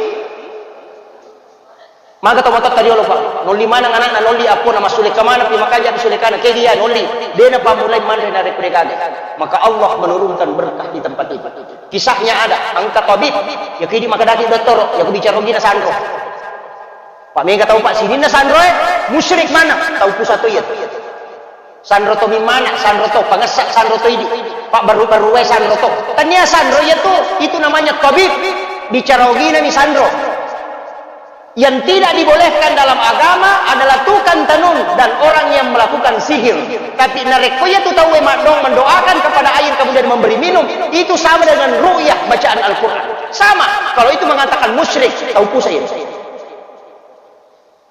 Maga to matotta riolo, Pak. Nolli maneng anakna, nolli appona, massulekka maneng pi makanja pi sulekana. Ke dia nolli. Dena pammulai manre narekko degaga. Maka Allah menurunkan berkah di tempat itu. Kisahnya ada, engka tabib, ya kidi makkedaki dottoro, ya ku bicara ogina sanro. Pak, mega tau, Pak, sininna sanroe, musyrik mana? Tau pusat to iya. Sanro to mimana, sanro to pangessa, sanro to idi. Pak, baru-baru wae sanro to. Tania sanro iya tu, itu namanya tabib. Bicara ogina mi sanro. Yang tidak dibolehkan dalam agama adalah tukang tenung dan orang yang melakukan sihir. Tapi narekko iya tu tauwe maddong mendoakan kepada air kemudian memberi minum, itu sama dengan ru'yah bacaan Al-Quran. Sama, kalau itu mengatakan musyrik, tau pusat iya.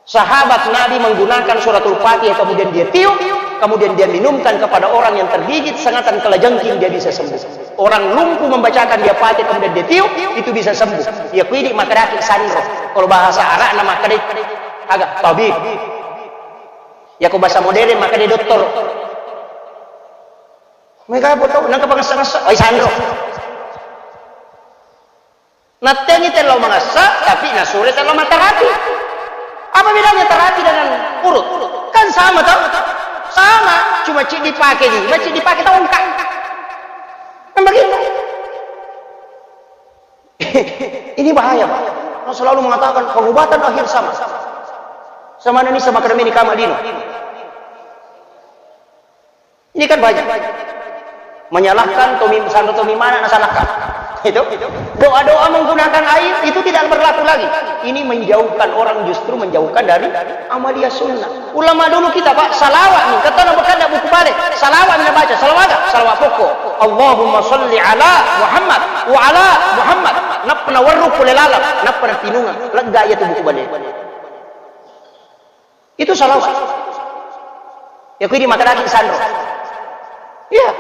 Sahabat Nabi menggunakan suratul Fatihah, kemudian dia tiup, kemudian dia minumkan kepada orang yang tergigit sengatan kalajengking, dia bisa sembuh. Orang lumpuh membacakan dia Fatihah, kemudian dia tiup, itu bisa sembuh. Ya, kuidi makkedaki sanro. Kalau bahasa Arabna makkeda aga, tabib. Ya, ko bahasa modern makkeda dokter. Mega apa tau, nangka pangessa-ngessa, ai sanro. Nattengi tellau mangessa, tapi nasure tellau matarapi. Apa bedanya tarapi dengan urut? Kan sama, toh? Sama, cuma cik dipakai di, cik dipakai tongkat. Kan begitu. Ini bahaya, Pak. Orang selalu mengatakan pengobatan akhir sama. Sama ini sama kami di kamar dino. Ini kan banyak. Menyalahkan tomi, sanro tomi mana nasalahkan. Itu. Doa-doa menggunakan air itu tidak berlaku lagi. Ini menjauhkan orang, justru menjauhkan dari amalia sunnah. Ulama dulu kita, Pak, salawat nih, kata nama kada buku balik. Salawat nih baca, salawat, salawat pokok. Allahumma salli ala Muhammad wa ala Muhammad. Nappa nawerru pole laleng, nappa napinunga. Lega iya tu buku balik. Itu salawat. Ya, kuidi makkedaki sanro. Iya.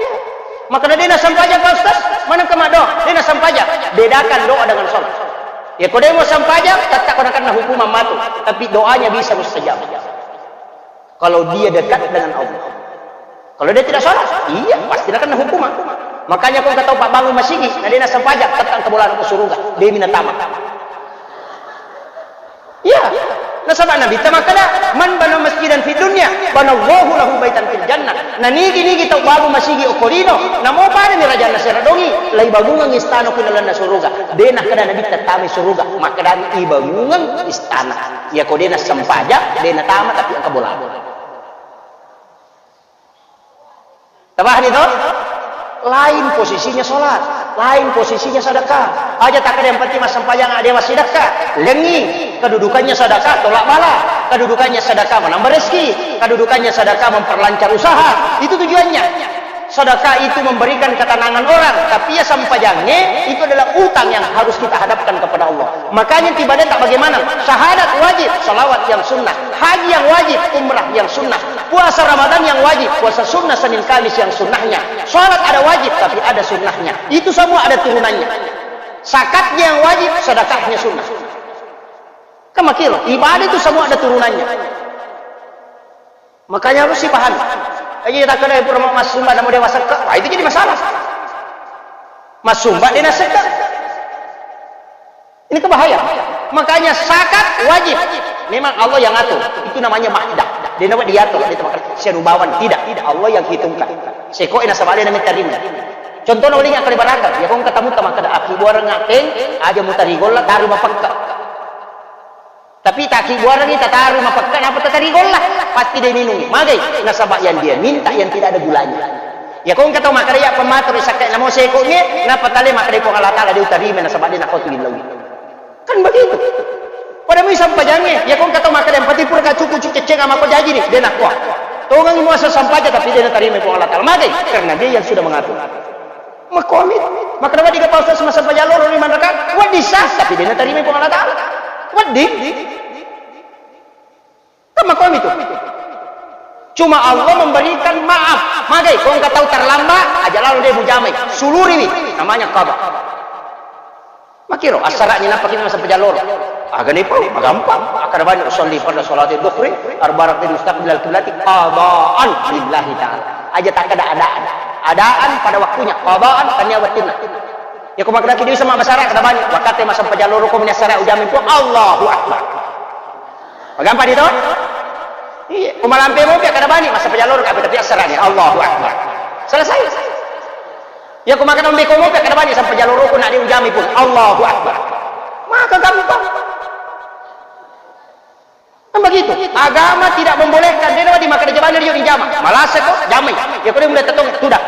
Makkeda de nassempajang, Pak Ustaz, maneng ke maddoa, de nassempajang. Bedakan doa dengan sholat. Ya, ko de mau sempajang, tetap kena kena hukuman mati. Tapi doanya bisa mustajab. Kalau dia dekat dengan Allah. Kalau dia tidak sholat, iya, pasti kena hukuman. Makanya ko engka tau pabbangun masigi, na de nassempajang, tetap ke bola ke surga. De minatama. Iya. Nasaba Nabitta makkeda, "Man bana masjidan fid dunya, banallahu lahu baitan fil jannah." Nanigi-nigi tau bangun masigi okko lino, namo padani rajanna seradongi, laibangungengngi istana ku lalenna suruga. De nakkeda Nabitta tamai suruga, makkedani ibangungengngi istana. Iya ko de nassempajang, de natama tapi engka bola. Tabahani to? Lain posisinya sholat, lain posisinya sedekah. Aja takkeda yang penting massempajang, ada massidekka. Lengi, kedudukannya sedekah, tolak bala. Kedudukannya sedekah, menambah rezeki. Kedudukannya sedekah, memperlancar usaha. Itu tujuannya. Sedekah itu memberikan ketenangan orang, tapi ya sempajange itu adalah utang yang harus kita hadapkan kepada Allah. Makanya ibadah tak bagaimana. Syahadat wajib, salawat yang sunnah. Haji yang wajib, umrah yang sunnah. Puasa Ramadan yang wajib, puasa sunnah Senin Kamis yang sunnahnya. Sholat ada wajib, tapi ada sunnahnya. Itu semua ada turunannya. Zakatnya yang wajib, sedekahnya sunnah. Kan makiro, ibadah itu semua ada turunannya. Makanya harus dipahami. Aja takkeda pura mau massumba, namu dewa sekka, wah, itu jadi masalah. Massumba dia nasekka. Ini kebahayaan. Makanya zakat wajib. Memang Allah yang atur. Itu namanya makdah. Dia namanya diatur. Dia tempat siarubawan. Tidak. Tidak. Allah yang hitungkan. Seko ena sabale namanya tarima. Contohnya, uling akal baraka. Ya, kong ketemu sama kada aki buarang ngakeng, aja mutari golla, taru mapekka. Tapi taki buarang kita taru mapekka, napa tatari golla? Pasti dia minum. Magai. Nasaba yang dia minta yang tidak ada gulanya. Ya, kong ketemu makada ya pematur sakit namo seko nge, napa tale makada Puang Allah Ta'ala dia utarima nasaba dia nakotu di laut. Kan begitu. Pada mui sampajangnge, ya kong kata makkeda yang penting pura ka cuku-cuku ceceng ama ko jaji ni, de nakua. Tongang muasa sampaja tapi de natarima Puang Allah Ta'ala. Magai? Karena dia yang sudah mengatur. Makomi, makkeda wedding ka Pak Ustaz massempajang loro lima rakaat, wedding sah, tapi de natarima Puang Allah Ta'ala. Wedding. Kan makomi tu. Cuma Allah memberikan maaf. Magai, kong ka tau terlambat, aja lalo de mujamai. Suluriwi, namanya qada. Makiro, assara'ni nappa kita massempajang loro. Aga ni pau, magampang. Akkada bani usalli farda salati dhuhri, arba rakaat mustaqbilal qiblati, qadaan lillahi ta'ala. Aja takkeda adaan. Adaan pada waktunya, qadaan tania wettunna. Ya, ko makkeda ki bisa mabbasara, kada bani. Wakkatte massempajang loro ko meni assara ujamai Puang, Allahu Akbar. Magampang itu? Iya, ko malampe mopi kada bani, massempajang loro ka, tapi assara'ni, Allahu Akbar. Selesai. Ya, ko makkeda mopi kada bani, sampajang loro ko na de ujamai Puang, Allahu Akbar. Maka gampang. Kan begitu. Agama tidak membolehkan. De nawedding makkeda jama, de nawedding jama. Malasa ko, jamai. Ya, ko de mulai tetong, tuda.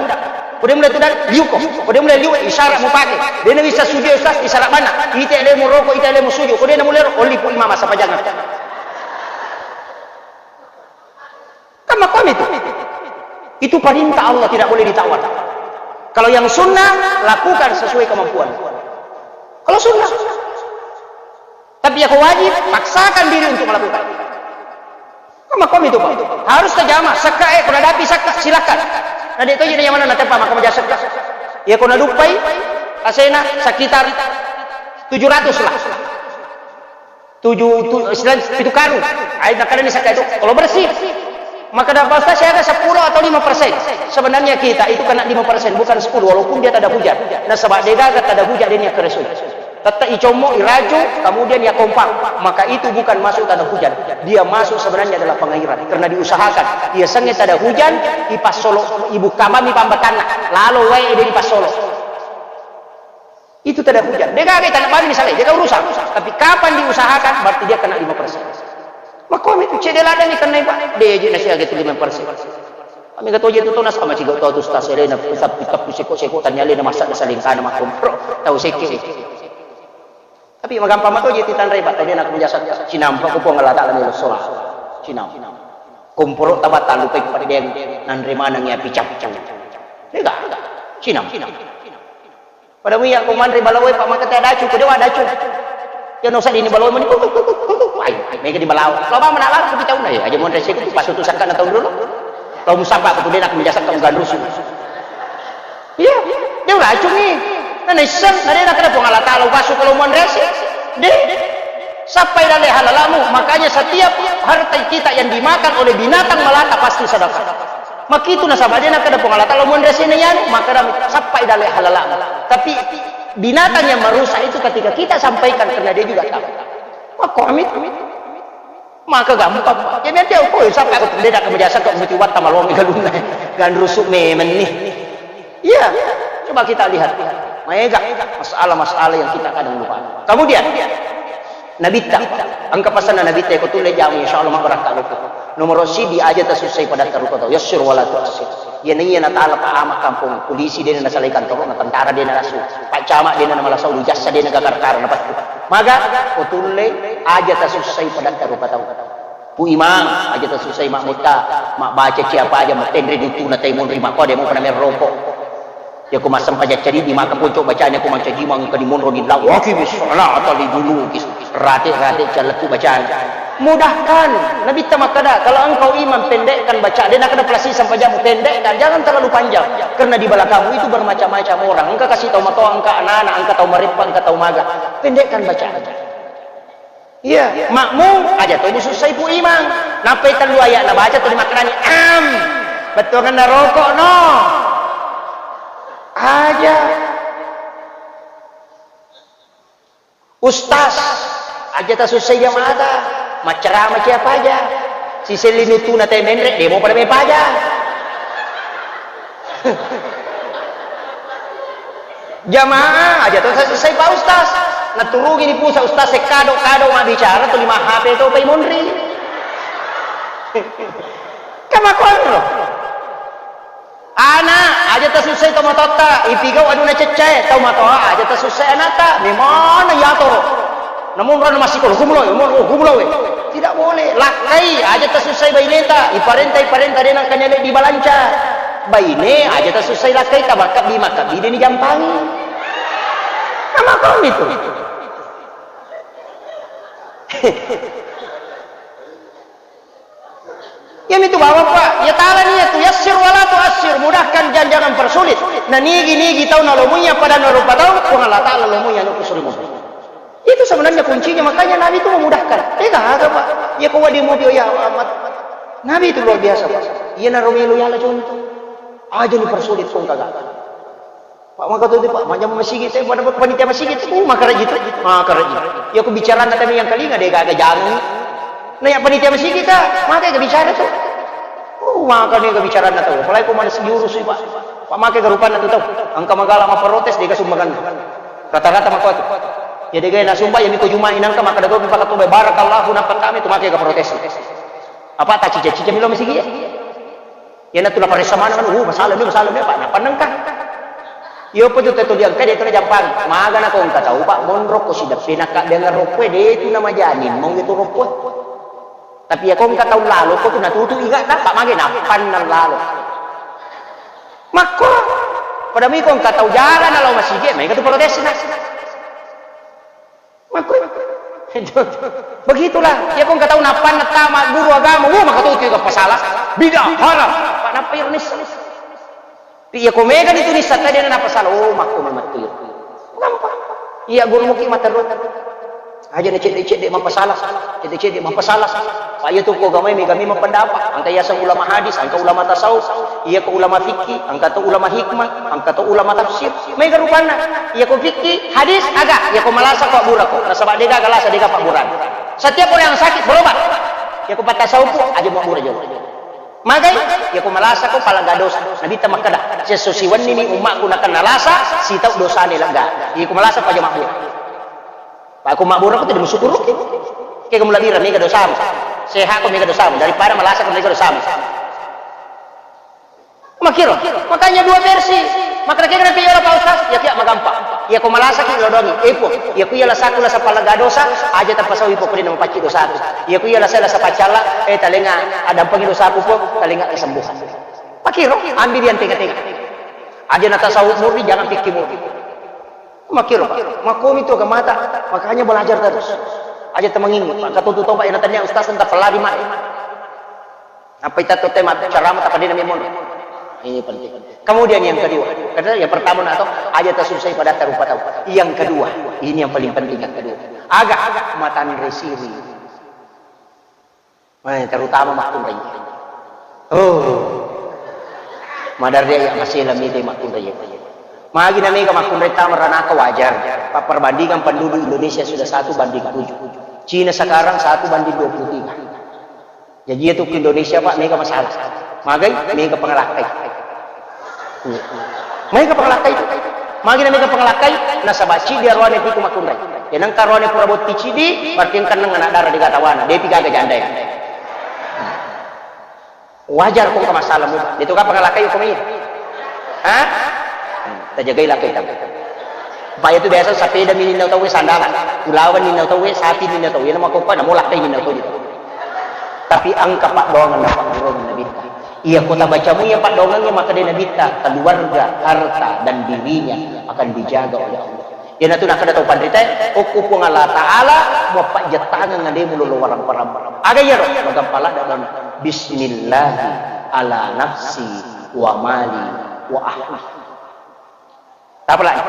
Ko de mulai tuda, liu ko. Ko de mulai liu, isyarat mupake. De nawisseng sujud, Ustaz, isyarat mana? Ite lemu roko, ite lemu sujud. Ko de namulai ro, olli pu imam, sampajang. Kan makomi itu. Itu perintah Allah, tidak boleh ditawar. Kalau yang sunnah, lakukan sesuai kemampuan. Kalau sunnah. Tapi ya ko wajib, paksakan diri untuk melakukan. Kan makomi itu, Pak. Harus tajama, sekka, eh, ko nadapi sekka, silakan. Na de toji na yang mana na tepa maka maja sekka. Ya ko naduppai, asena sekitar tujuh ratus lah. Tujuh, tu-, istilah pitu karung. Ai, makkeda ni sakka itu, kalau bersih. Makkeda Pak Ustaz, saya ada sepuluh atau lima persen. Sebenarnya kita itu kena lima persen, bukan sepuluh, walaupun dia tak ada hujan. Nasaba de gaga tak ada hujan, dia niat keresu. Tetap icommo, iraju, kemudian ia kompang. Maka itu bukan masuk tak ada hujan. Dia masuk sebenarnya adalah pengairan. Karena diusahakan. Ia senge tak ada hujan, ipassolo, ibu kamami pambatanna. Lalu wae dia ipassolo. Itu tak ada hujan. De gaga tanah bani misalnya, de gaga urusan. Tapi kapan diusahakan, berarti dia kena lima persen. Makomi itu cedde ladang ikan naik, Pak. De je nasi agak itu lima persen. Kami kata je itu tuh nasama ciga tau tu stas elena, tapi tapi seko-seko tanya elena masak nasi lingkana makomi. Bro, tau seke. Tapi magampang mato je titanrai, Pak. Tadi nak menjasa cinampa ku Puang Allah Ta'ala ni sholat. Cinam. Komporo tabat talu pe pada dia nanre manang ya picap. De gaga. Cinam. Pada muya ko manre balawo, Pak, maka te dacu, ko dewa dacu. Ya no sadini balawo meni, ai, mega di balawo. Lo ba mana lar ko tauna ya, aja monre seku pas tu sakka na taun dulu. Lo musabba ko de nak menjasa ka mengganrusu. Iya, de dacu ni. Na nisseng, na de nak ada Puang Allah Ta'ala, upasu kalau monre se. De. Sappai dalle halalamu, makanya setiap harta kita yang dimakan oleh binatang melata pasti sedekah. Makitu nasaba de nakkeda Puang Allah Ta'ala, monre sini yanu, maka sappai dalle halalamu. Tapi binatang yang merusak itu ketika kita sampaikan karena dia juga tahu. Maka amit, maka gampang. Jadi nanti aku, oh, sampai aku pendeta ke jasa kok mesti watta malongi galunna. Ganrusu memang nih. Iya, coba kita lihat. Maega masalah-masalah yang kita kadang lupa. Kemudian, Nabitta, engka pasanna Nabitta, ko tulle jamu, insya Allah, mabbarakka loko. Nomor sidi aja tasussai pada taruko tau. Yassir wala tu'assir. Iya naiya natala Pak Ama kampong, polisi dena nasalai kantoro, na tentara dena nasu, Pak Camat dena namalasau, lu jassa dena gakar-kara napattu. Maga, ko tulle, aja tasussai padatta rupa tau. Pu Imang, aja tasussai makmutta, mabbaca ciapa aja, matenre duttuna tai monri makko, demo pada merroko. Yako massempajang cadi di maka ponco bacanya ko mancaji mangka di monro di lawaki bis salata li dulu kis. Rate-rate calletu bacana. Mudahkan. Nabitta makkada, kalau engkau imam, pendekkan baca. Dia nakada pelasi sampajammu, pendekkan. Jangan terlalu panjang. Karena di belakangmu itu bermacam-macam orang. Engka kasih tahu matoa, engka anak-anak, engka tahu mareppa, engka tahu maga. Pendekkan baca. Iya, makmum aja to musussai pu imang. Nappai tellu ayat nabaca tuli makkedani am. Bettuanganna rokok no. Aja. Ustaz, aja tasussai jamaata, maccarama ciapa aja. Siselli nuttuna tai menre, demo pada mepaja. Jamaah, aja to tasussai Pak Ustaz. Naturungi ni pusa Ustaz, se kado-kado mabbicara tu lima H P to pai monri. Kamakuanro. Ana, aja tasussai tomatoatta, ipigau aduna ceccae, tomatoa aja tasussai anatta, memana yatoro. Namun rana massikola, gumuloi, umur, oh, gumuloi. Tidak boleh, lakkai, aja tasussai baineta, iparenta, iparenta dena kanyale di balanca. Baine, aja tasussai lakkai, tabakka bi, makka bi, deni jampangi. Nama kau itu? Iyamitu bawang, Pak. Ya ta'ala niya tu yassir wala tu'assir, mudahkan dan jangan persulit. Na nigi-nigi tau nalomuiya pada narupa tau, Puang Allah Ta'ala lomuiya anu kusurimu. Itu sebenarnya kuncinya, makanya Nabi itu memudahkan. Eh, gaga, Pak. Ya, kau di mobil, ya, amat. Nabi itu luar biasa, Pak. Iya, naro melo, ya, lah, contoh. Aja dipersulit, kau kagak. Pak, maka tu, Pak, majang masigi, saya pada panitia masigi, uh, maka rajin tu, maka rajin. Ya, aku bicara nanti yang kalinga, dia gaga jangan. Nah, yang panitia masigi, Kak, maka yang bicara tu. Uh, maka ni bicara nanti. Apalagi aku mana sejurus, Pak. Pak, maka kerupan nanti tau. Angka magala ma protes, dia kasumbangan. Rata-rata maka tu. Ya, dia gaya nasumba, ya, miko Jumat inangka, maka dago, Pak, tu, barakallahu, nampak kami tu, maka ke protes. Apa tak cica-cica milo masigi, ya? Iyanatu naparessa maneng, "Uh, masalah ni, masalah ni, Pak." Nappa nengka. Iyo, apa tu tetu diangka, dia tu najampang. Magana ko engka tau, Pak, monro ko sideppe, nakka dengan ropoe, de tu namajani, mong itu ropoe. Tapi ya ko engka tau lalo, ko tu natutu ingat, Pak, mage nappanna lalo. Makko, pada mi ko engka tau jalan, nalo masigi, main ke tu protes, nah. Makku-, begitulah. Ya, ko engka tau nappanna tama guru agama, wah, maka tu tiga pasala. Bid'ah, haram. Pak, nappa iro nissa. Iya, ko mega ni tu nissa tadi na pasala. Oh, makku memang tu. Nampak. Iya, guru muki mata ro. Aja na cedde-cedde mapasala. Cedde-cedde mapasala. Pak, iya tu ko gamai mega memang pendapat. Angka yaseng ulama hadis, angka ulama tasawuf. Iya ko ulama fikih, angka to ulama hikmah, angka to ulama tafsir. Mega rupanna. Iya ko fikih, hadis, aga. Iya ko malasa ko abbura ko. Nasaba dega aga lasa dega pabbura. Setiap orang yang sakit berobat. Iya ko patta saupu aja mau abbura jolo. Magai, iya ko malasa ko palaga dosa. Nabi ta makkada, sesso siwenni ni ummakku nakenna lasa, sitau dosane lega. Iya ko malasa ko aja mabbura. Pak, ko mabbura ko tidak musyukuruki. Ke kamu labira mega dosamu. Sehat ko mega dosamu daripada malasa ko mega dosamu. Makiro, makanya dua versi. Makanya kira nanti ya Pak Ustaz, ya kiak magampa. Ya ko malasa ki lodongi, epo. Ya ku ya lasaku lasa palaga dosa, aja tapasau ipo kudina mapacci dosaku. Ya ku ya lasa lasa pacala, eh talenga adampangi dosaku po, talenga kesembuhan. Makiro, ambil yang tengah-tengah. Aja natasawuf murni, jangan fikih murni. Makiro, Pak. Makomi tu agamata, makanya belajar terus. Aja temengingi, Pak. Kata tu toba yang tanya Ustaz tentang pelari mai. Apa itu tema ceramah tak pada nabi mono? Ini penting. Kemudian yang kedua, karena yang pertama nak tahu, aja tak selesai pada taruh tahu. Yang kedua, ini yang paling penting yang kedua. Agak, agak matan resiri. Eh, terutama makkunrai. Oh. Madarri ya masih lami deh makkunrai. Magi namanya makkunrai tama ranaka wajar. Pak, perbandingan penduduk Indonesia sudah satu banding tujuh. Cina sekarang satu banding dua puluh tiga. Jadi itu ke Indonesia, Pak, mega masalah. Magai, mega pengelakkai. Mega pengelakkai itu. Magi na mega pengelakkai, nasaba cidi aroane pitu makkunrai. Yang nengka aroane pura botti cidi, berarti engka neng anak dara di gatawana, depi gaga janda ya. Wajar ko engka masalah mu. Itu kapang lakai ko mai. Ha? Hmm, tajagai lakai kamu. Baya tu biasa sepeda mi ninna tauwe sandalan. Ulawan ninna tauwe, sapi ninna tauwe, nama ko na mola kai ninna tauwe. Tapi engka paddoangeng na paddoangeng Nabitta. Iya ko tabacamu iya paddoangeng iya makkeda Nabitta, keluarga, harta dan dirinya akan dijaga oleh Allah. Iyanatu nakkeda tau panritae, okko Puang Allah Ta'ala, muappajjattangeng alemu lolo warang-parang. Aga iyaro? Magampa ladda dan bismillahi ala nafsi wa mali wa ahli. Tapalani?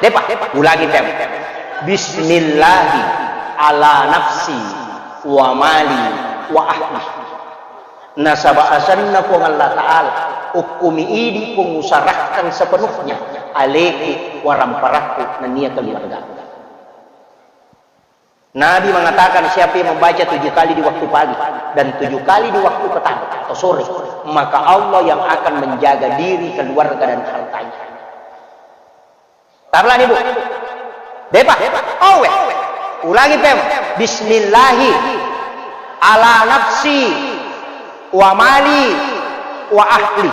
Depa, ulangi tem. Bismillahi ala nafsi wa mali wa ahli. Nasaba asenna Puang Allah Ta'ala, okkumi idi pengusarakang sepenuhnya, aleku, waramparakku, nennia keluarga. Nabi mengatakan, siapa yang membaca tujuh kali di waktu pagi dan tujuh kali di waktu petang atau sore, maka Allah yang akan menjaga diri, keluarga, dan hartanya. Tarlani, Bu. Depa. Owe. Ulangi pem. Bismillahi ala nafsi wa mali wa ahli.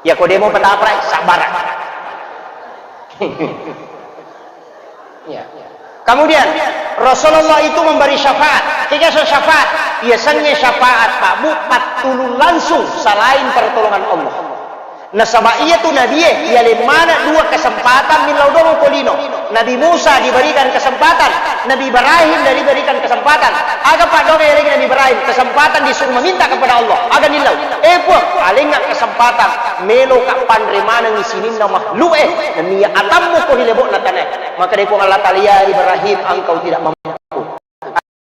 Ya ko demo petapra, sabar. Ya. Kemudian Rasulullah itu memberi syafaat. Tiga syafaat. Ia senge syafaat, Pak Bu, pattulung langsung selain pertolongan Allah. Nasaba iyatu nabie, yaleng maneng dua kesempatan millau domo ko lino. Nabi Musa diberikan kesempatan, Nabi Ibrahim diberikan kesempatan. Aga paddoangeng yalengngi Nabi Ibrahim? Kesempatan disuruh meminta kepada Allah. Aga nillau? Eh Puang, alengnga kesempatan, meloka panre manengngi sininna makhluk e, nennia atammu ko ri lebo'na tanae. Maka dai Puang Allah Ta'ala, "Ya Ibrahim, engkau tidak mampu."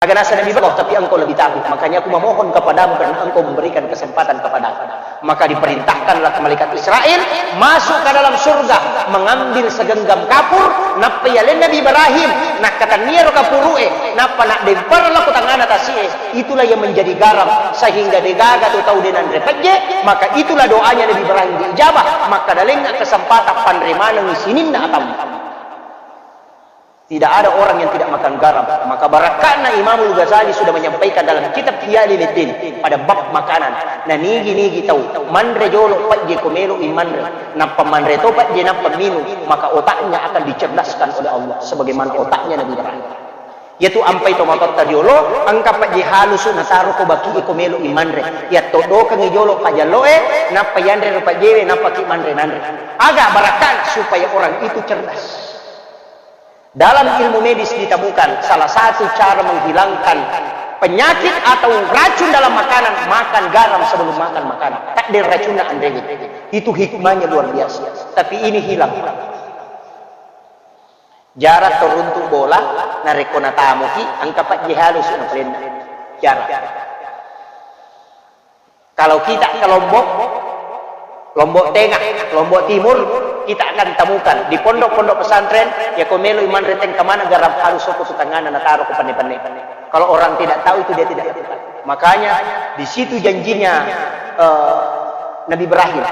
Aga naseng Nabi Allah, tapi engkau lebih tahu. Makanya aku memohon kepadamu karena engkau memberikan kesempatan kepadaku. Maka diperintahkanlah malaikat Israel masuk ke dalam surga, mengambil segenggam kapur, nappa yaleng Nabi Ibrahim, nakkatennia ro kapuru e, nappa naddempar lao ko tangngana tasi e, itulah yang menjadi garam, sehingga degaga tu tau de nanre pejje, maka itulah doanya Nabi Ibrahim diijabah, maka dalengnga kesempatan panre maneng sininna atammu. Tidak ada orang yang tidak makan garam. Maka barakka'na Imamul Ghazali sudah menyampaikan dalam kitab Ihya Ulumuddin pada bab makanan. Na nigi-nigi tau manre jolo pajje ko melo i manre, nappa manre to pajje nappa minum, maka otaknya akan dicerdaskan oleh Allah sebagaimana otaknya Nabi Ibrahim. Yatu ampai to matotta riolo, engka pajje halusu nataro ko baki e ko melo i manre. Yatto dokengi jolo pajallo e, nappa yanre ro pajjewe, nappa ki manre nanre. Aga barakka'na? Supaya orang itu cerdas. Dalam ilmu medis ditemukan salah satu cara menghilangkan penyakit atau racun dalam makanan, makan garam sebelum makan makanan. Tak ada racunna anrewe. Itu hikmahnya luar biasa. Tapi ini hilang. Jarak teruntuk bola, narekko natamuki, engka pajje halusu napalenna. Jarak. Kalau kita ke Lombok, Lombok Tengah, Lombok Timur, kita akan temukan di pondok-pondok pesantren, ya ko melo i manre tengka mana garam halus soko tu tangana nataro ko penne-penne. Kalau orang tidak tahu itu dia tidak lakukan. Makanya di situ janjinya eh, Nabi Ibrahim,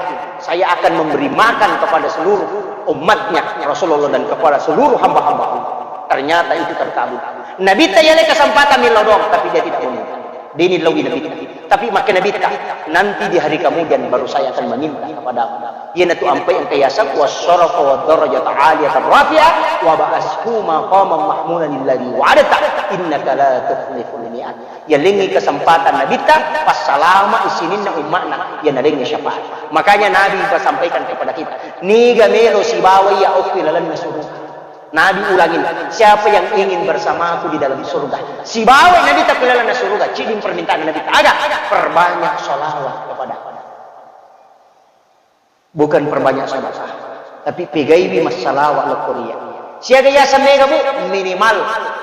"Saya akan memberi makan kepada seluruh umatnya Rasulullah dan kepada seluruh hamba-hamba Allah." Ternyata itu terkabul. Nabitta yale kesempatan millau doang, tapi dia tidak meminta. Dini lawi Nabitta. Tapi makke Nabitta, "Nanti di hari kemudian baru saya akan meminta kepadamu." Iyanatu ampai engka yaseng, "Wasyarafa wa darajata aliyatan rafi'ah, wa ba'ashu maqaman mahmudan alladzi wa'adta, innaka la tukhliful mi'ad." Yalengngi kesempatan Nabitta, passalama i sininna umma'na, ya nalengngi syafaat. Makanya Nabi pasampaikan kepada kita, niga melo sibawa iya okki lalenna suruga. Nabi ulangi, siapa yang ingin bersamaku di dalam surga? Sibawa Nabitta ku lalenna suruga, ciding permintaan Nabitta. Aga? Perbanyak salawat kepada aku. Bukan perbanyak sedekah, tapi pegaiwi massalawa lokko ria. Siaga yaseng mega, Bu? Minimal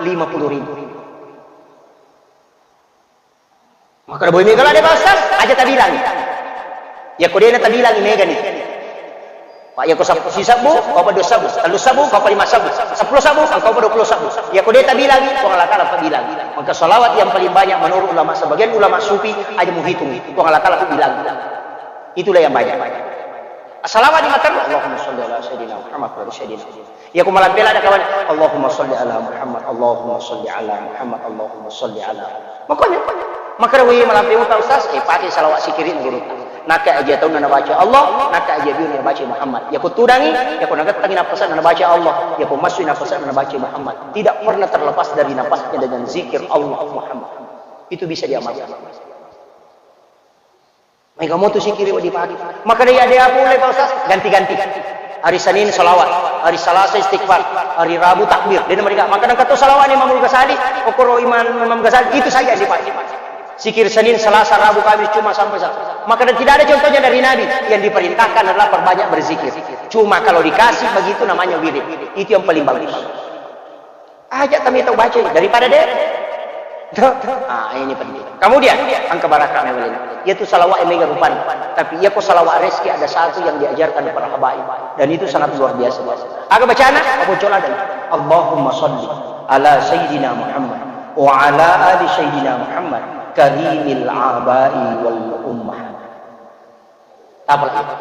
lima puluh ribu. Maka boy mega lah deh, Pak Ustaz, aja tabilang. Ya ko dena tabilang mega nih. Pak, ya ko sab-, si sabu, ko apa dua sabu, telu sabu, ko apa lima sabu, sepuluh sabu, ko apa dua puluh sabu. Ya ko dena tabilang, Puang Allah Ta'ala tabilang. Maka salawat yang paling banyak menurut ulama, sebagian ulama sufi aja menghitung, Puang Allah Ta'ala tabilang. Itulah yang banyak. Salawat di mata, Allahumma salli ala Sayyidina Muhammad wa ala Sayyidina. Ya, ku malampe ladde kawan, Allahumma salli ala Muhammad, Allahumma salli ala Muhammad, Allahumma salli ala. Makanya, Makkeda, "Wih, malampe muta, Ustaz." Eh, pake salawat sikiri guru. Nakka aja taunna nabaca Allah, nakka aja biuna nabaca Muhammad. Yako tudangi, yako nagettangi nappasanna nabaca Allah, yako massui nappasanna nabaca Muhammad. Tidak pernah terlepas dari napasnya dengan zikir Allah Muhammad. Itu bisa diamalkan. Maega motu sikiri wedding dipake. Makkeda, "Iya, de' apa ulle, Pak Ustaz?" Ganti-ganti. Hari Senin salawat, hari Selasa istighfar, hari Rabu takbir. Dena mereka. Maka nengka to salawat ni Imamul Ghazali, okoro Imam, Imam Ghazali, itu saja yang dipakai. Sikir Senin, Selasa, Rabu, Kamis, Jumat sampai Sabtu. Maka tidak ada contohnya dari Nabi. Yang diperintahkan adalah perbanyak berzikir. Cuma kalau dikasih begitu namanya wirid. Itu yang paling bagus. Aja kami tau baca daripada de'. Ah, ini penting. Kemudian, engka barakka mewah ini. Yaitu salawat yang mega rupan. Tapi iya ko salawat reski ada satu yang diajarkan para habaib. Dan itu sangat luar biasa. Aga bacana, apa cola dan Allahumma salli ala Sayyidina Muhammad wa ala ali Sayyidina Muhammad karimil abai wal ummahat. Apa lagi?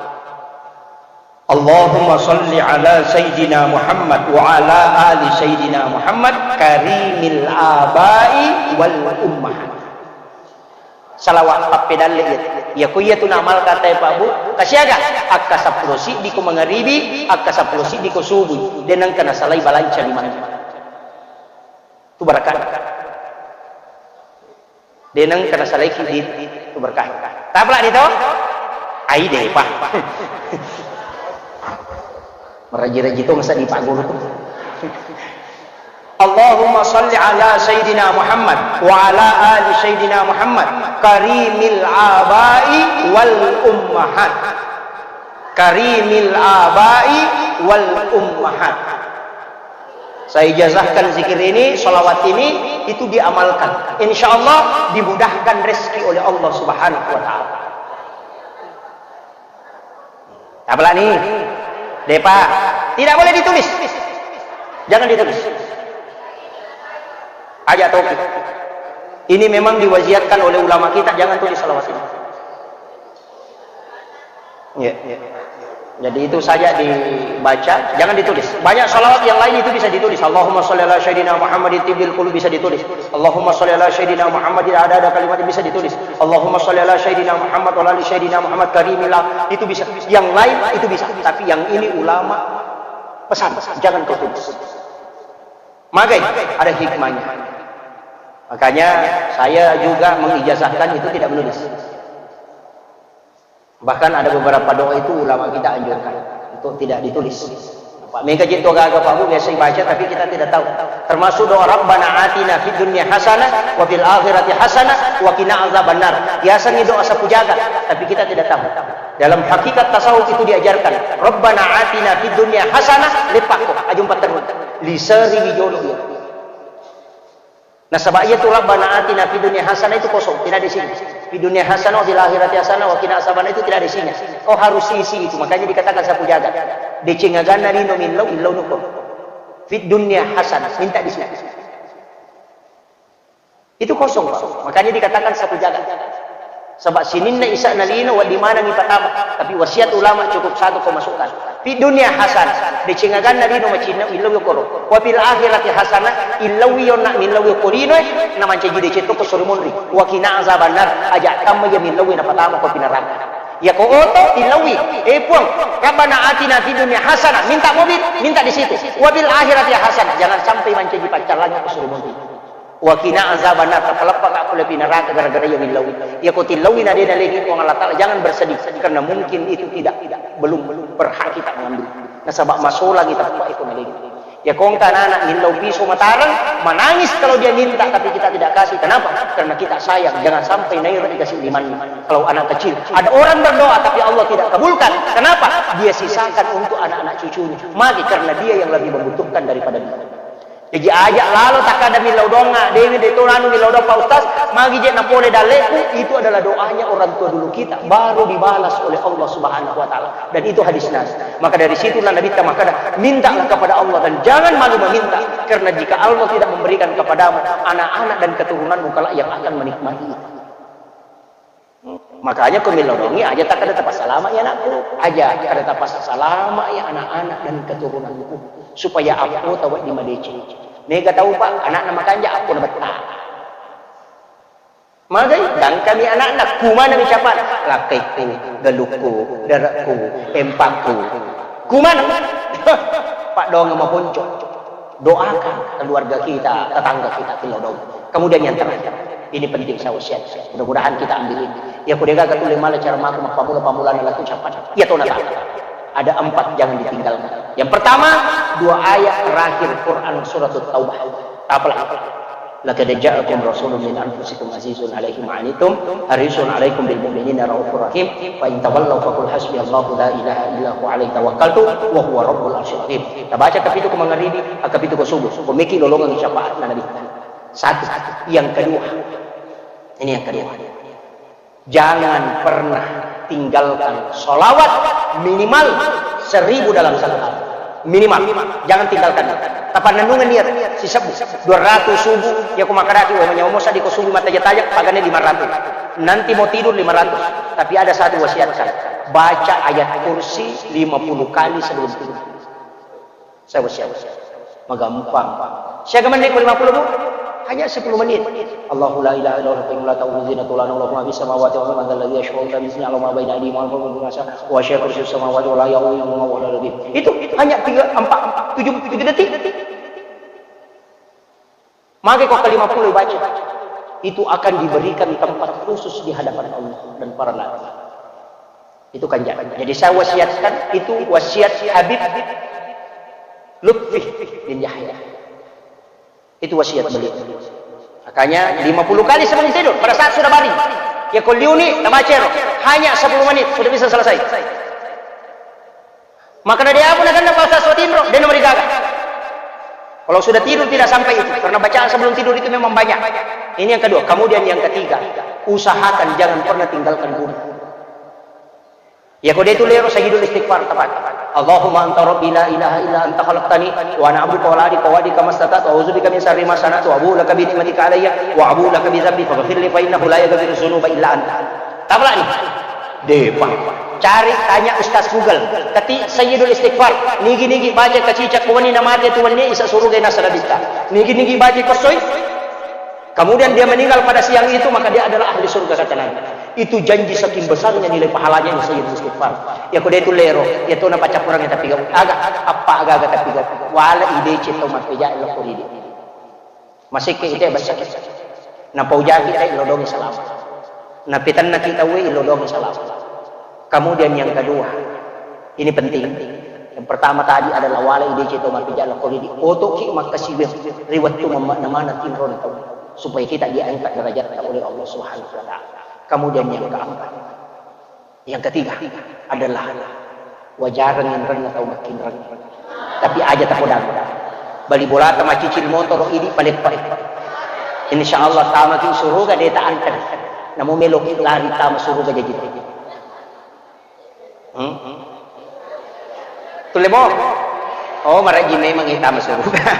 Allahumma salli ala Sayyidina Muhammad wa ala ali Sayyidina Muhammad karimil abai wal ummahat. Salawat pappedalle iya. Iya ko iya tu namal kata ya Pak Bu. Kasiaga? Akka seppulo siddi ko mangaribi, akka seppulo siddi ko subuh. Denang kena salai balanca lima. Tu barakka. Deneng kena salaiki di tu berkah. Tapla di to? Ai de pa. Meraji-raji to masa di Pak Guru tu. Allahumma salli ala Sayyidina Muhammad wa ala ali Sayyidina Muhammad karimil abai wal ummahat. Karimil abai wal ummahat. Saya ijazahkan zikir ini, salawat ini, itu diamalkan. Insya Allah dimudahkan rezeki oleh Allah Subhanahu wa Ta'ala. Apalagi nih, Depa, tidak boleh ditulis. Jangan ditulis. Aja toki. Ini memang diwasiatkan oleh ulama kita, jangan tulis salawat ini. Iya. Jadi itu saja dibaca, jangan ditulis. Banyak salawat yang lain itu bisa ditulis. Allahumma sholli ala sayyidina Muhammadin tibbil qulub bisa ditulis. Allahumma sholli ala sayyidina Muhammadin ada ada kalimat bisa ditulis. Allahumma sholli ala sayyidina Muhammad wa ala ali sayyidina Muhammad karimillah itu bisa. Yang lain itu bisa. Tapi yang ini ulama pesan, jangan kau tulis. Magai ada hikmahnya. Makanya saya juga mengijazahkan itu tidak menulis. Bahkan ada beberapa doa itu ulama kita anjurkan untuk tidak ditulis. Pak, mega jitto gaga Pak Bu biasa dibaca tapi kita tidak tahu. Termasuk doa Rabbana atina fid dunya hasanah wa fil akhirati hasanah wa qina azabannar. Biasanya doa sapu jaga tapi kita tidak tahu. Dalam hakikat tasawuf itu diajarkan. Rabbana atina fid dunya hasanah, lepakko, ajumpa terus. Liseri wijolo. Nasaba iya tu Rabbana atina fid dunya hasanah itu kosong, tidak ada isinya. Fid dunya hasanah wa fil akhirati hasanah wa qina azabannar itu tidak ada isinya. Kau harus isi itu, makanya dikatakan sapu jaga. Deceng aganna lino millau, illau nuko. Fid dunya hasanah, minta di sini. Itu kosong, Pak. Makanya dikatakan sapu jaga. Sebab sininna isa'na lino, wedding maneng ipatama. Tapi wasiat ulama cukup satu kau masukkan. Fid dunya hasanah. Deceng aganna lino macinna, illau yokoro. Wa fil akhirati hasanah, illaui yonna, millaui ko linoe, namancaji deceng to ko sori monri. Wa qina azabannar, aja tamma iya millaui napatama ko pi naraka. Iya ko oto, illaui. Eh Puang, Rabbana atina fid dunya hasanah, minta mobil, minta di situ. Wa fil akhirati hasanah, jangan sampai mancaji paccallangngi ko sori monri. Wa qina azabannar, tapaleppaka pole pi naraka gara-gara iya millaui. Iya ko tillaui na de nalengi Puang Allah Taala, jangan bersedih karena mungkin itu tidak, belum, belum berhak kita mengambil. Nasaba masolangi tappa iko nalengi. Iya ko engka anak-anak millau piso matareng, menangis kalau dia minta tapi kita tidak kasih. Kenapa? Karena kita sayang, jangan sampai nairo dikasih limanna. Kalau anak kecil, ada orang berdoa tapi Allah tidak kabulkan. Kenapa? Dia sisakan untuk anak-anak cucunya. Mati karena dia yang lebih membutuhkan daripada dia. Jaji aja lalo takkada millau doangnga, dewi de to anu millau doang Pak Ustaz, magi je napole dalleku, itu adalah doanya orang tua dulu kita, baru dibalas oleh Allah Subhanahu wa Ta'ala. Dan itu hadis Nabi. Maka dari situlah Nabi kita makkada, mintalah kepada Allah dan jangan malu meminta, karena jika Allah tidak memberikan kepadamu, anak-anak dan keturunanmu kelak yang akan menikmati itu. Makanya ko millau doangngi aja takkada tapassalama ya anakku. Aja kada tapassalama ya anak-anak dan keturunanku. Supaya appo tau di madeceng. Mega tau Pak, anakna makanja appo na betta. Magai, gangkami anakna, kumana mi capa? Lakkaikku, galukku, darekku, empakku. Kumana? Paddoangeng maponco. Doakan keluarga kita, tetangga kita, Pilodong. Kemudian yang terakhir, ini penting saya wasiat. Mudah-mudahan kita ambil ini. Ya, ku degaga tuli mala cara maku mappamula-pamulana laku capa. Ya, tona tahu. Ada empat jangan ditinggalkan. Yang pertama, dua ayat terakhir Quran surat Taubah. Apalah? Laqad ja'akum rasulun min anfusikum azizun alaihi ma anittum harisun alaikum bil mu'minina raufur rahim. Fa in tawallaw faqul hasbiyallahu la ilaha illa huwa alaihi tawakkaltu wa huwa rabbul arsyil azim. Tabaca kapitu ko mangaribi, kapitu ko subuh. Ko meki lolongang syafaat na Nabi. Satu. Yang kedua. Ini yang kedua. Jangan pernah tinggalkan sholawat minimal seribu dalam satu hari. Minimal. Jangan tinggalkan. Tapannennungeng niat sisebbu, dua ratus subuh, ya ko makkedaki, "Wah, manyawa mosa di ko subuh mattaja-taja, pagane lima ratus. Nanti mau tidur lima ratus." Tapi ada satu wasiatkan, baca ayat kursi lima puluh kali sebelum tidur. Saya wasiat. Magampang. Siaga menit ko lima puluh, Bu? Hanya sepuluh menit. Allahu la ilaha illa huwa al-qayyum la ta'khudhuhu sinatun wa la nawm lahu ma fis samawati wa ma fil ardi, man dzal ladzi yashfa'u indahu illa bi idznihi, ya'lamu ma baina aydihim wa ma khalfahum wa la yuhituna bima min syai'in min ilmihi illa bima sya'. Wa sya kursiyyuhu samawati wa la ya'uduhu hifdhuhuma wa huwal 'aliyyul 'azhim. Itu hanya tiga, empat, tujuh, tujuh detik. Maka ko kelima puluh baca, itu akan diberikan tempat khusus di hadapan Allah dan para nabi. Itu kan ja-, jadi saya wasiatkan, itu wasiat Habib Lutfi bin Yahya. Itu wasiat beliau. Makanya lima puluh kali sebelum tidur, pada saat sudah baring. Ya, ko liuni, tabaca ro. Hanya sepuluh menit, sudah bisa selesai. Maka dari apa nak kena pasal surat Imro, dia nomor gaga. Kalau sudah tidur tidak sampai itu, karena bacaan sebelum tidur itu memang banyak. Ini yang kedua. Kemudian yang ketiga, usahakan jangan pernah tinggalkan guru. Ya, ko de tu lero sayyidul istighfar tepat. Allahumma anta rabbi la ilaha illa anta khalaqtani wa ana abduka wa la adika wa adika mastata'tu wa a'udzubika min syarri ma sana'tu wa abu'u laka bi ni'matika alayya wa abu'u laka bi dzambi faghfirli fa innahu la yaghfiru dzunuba illa anta. Tabrak ni. Depa. Cari tanya Ustaz Google. Ketik Sayyidul Istighfar. Nigi-nigi baca kacica kuwani na mate tuwanni isa suruga nasa nabitta. Nigi-nigi baca kosoi. Kemudian dia meninggal pada siang itu, maka dia adalah ahli surga, kata Nabi. Itu janji saking besarnya nilai pahalanya ini Sayyidul Istighfar. Ya, ko de tu lero, ya tu na pacappurang ya tapi gak. Aga, apa aga-aga tapi gak. Wala ide cita umat peja lo kuridi. Masekke ite bassaki. Napaujaki te ilodongi salama. Napitennaki tauwe ilodongi salama. Kemudian yang kedua, ini penting. Yang pertama tadi adalah wala idece to mapija lako ridi. Otoki makkasiwiang ri wettu mamma-, namana tinro na tau. Supaya kita diangkat derajatnya oleh Allah Subhanahu wa Ta'ala. Kemudian yang keempat, yang ketiga adalah wajareng enrenna tau makkinreng. Tapi aja tapodang. Bali bolata macicil motoro idi paleppa. Insya Allah tamaki suruga de ta anter. Namu meloki lari tama suruga jaji. Hmm? Tulle mo? Oh, maraji memang tama suruga.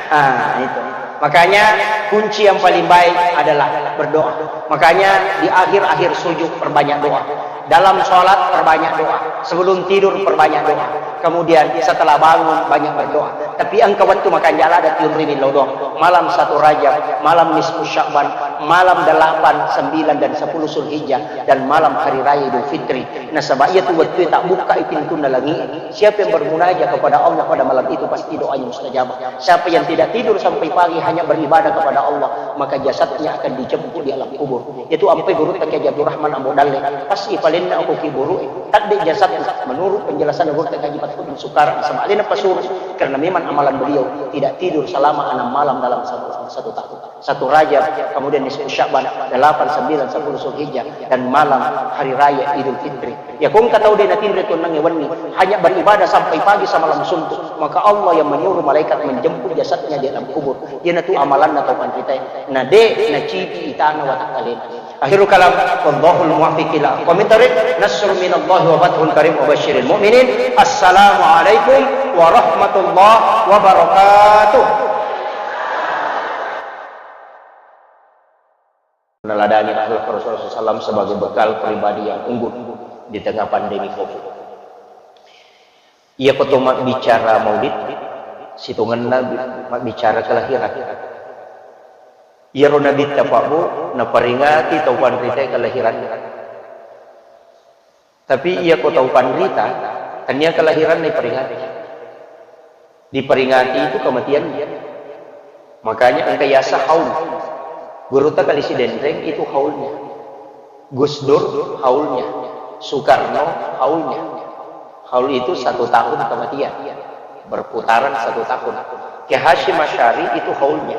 Ah, itu. Makanya kunci yang paling baik adalah berdoa. Makanya di akhir-akhir sujud perbanyak doa. Dalam sholat perbanyak doa. Sebelum tidur perbanyak doa. Kemudian setelah bangun banyak berdoa. Tapi engka wettu makanjala ada tiung riwi lodong. Malam satu Rajab, malam nisfu Sya'ban, malam delapan, sembilan, dan sepuluh Zulhijjah, dan malam hari raya Idul Fitri. Nasaba iyatu wettue tabbukkai pintunna langi'e. Siapa yang bermunajat kepada Allah pada malam itu, pasti doanya mustajabah. Siapa yang tidak tidur sampai pagi hanya beribadah kepada Allah, maka jasadnya akan dijemput di alam kubur. Itu ampai gurutta Kiai Haji Abdurrahman Ambo Dalle, pas ipalenna ko kuburu'e, tadde jasadna. Menurut penjelasan gurutta Kiai Haji Fathur bin Sukara, nasaba alena pasuru, karena memang amalan beliau tidak tidur selama enam malam dalam satu, satu tahun. Satu Rajab, kemudian nisfu Sya'ban, delapan, sembilan, sepuluh Zulhijjah, dan malam hari raya Idul Fitri. Ya, ko engka tau de natinro tonnangnge wenni, hanya beribadah sampai pagi samalam suntuk, maka Allah yang menyuruh malaikat menjemput jasadnya di alam kubur. Iyanatu amalanna tau panritae. Na de nacipi itana watakkalena. Akhirul kalam, wallahul muwaffiq ila aqwamit thariq. Nasrun minallahi wa fathun qarib wa basyiril mu'minin. Assalamualaikum warahmatullahi wabarakatuh. Meneladani akhlak Rasulullah sallallahu alaihi wasallam sebagai bekal pribadi yang unggul di tengah pandemi covid. Iya ko to mabbicara maulid, sitongenna bi-, mabbicara kelahiran. Iyaro Nabitta, Pak, Bu, naperingati tau panritae kelahiranna. Tapi iyako tau panrita, tania kelahiranna iperingati. Diperingati itu kematiannya. Makanya engka yasa haul. Gurutta Kali Sidenreng itu haulnya. Gus Dur haulnya. Soekarno haulnya. Haul itu satu tahun kematian. Berputaran satu tahun. Kiai Hasyim Asy'ari itu haulnya.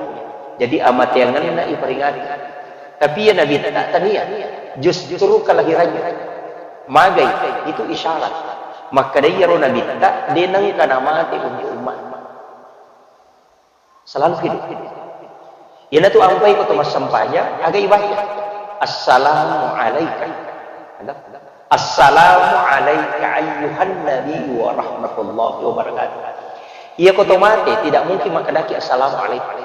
Jadi amateangenna iperingati. Tapi iya Nabitta tania. Justru kelahirannya. Magai, itu isyarat. Makkeda iyaro Nabitta, de nengka namate untuk umat. Selalu hidup. Iyanatu ampai ko to massempajang, aga ibaca. Assalamu alaika. Ada? Assalamu alaika ayyuhan nabi wa rahmatullahi wa barakatuh. Iya ko to mate, tidak mungkin makkedaki assalamu alaika.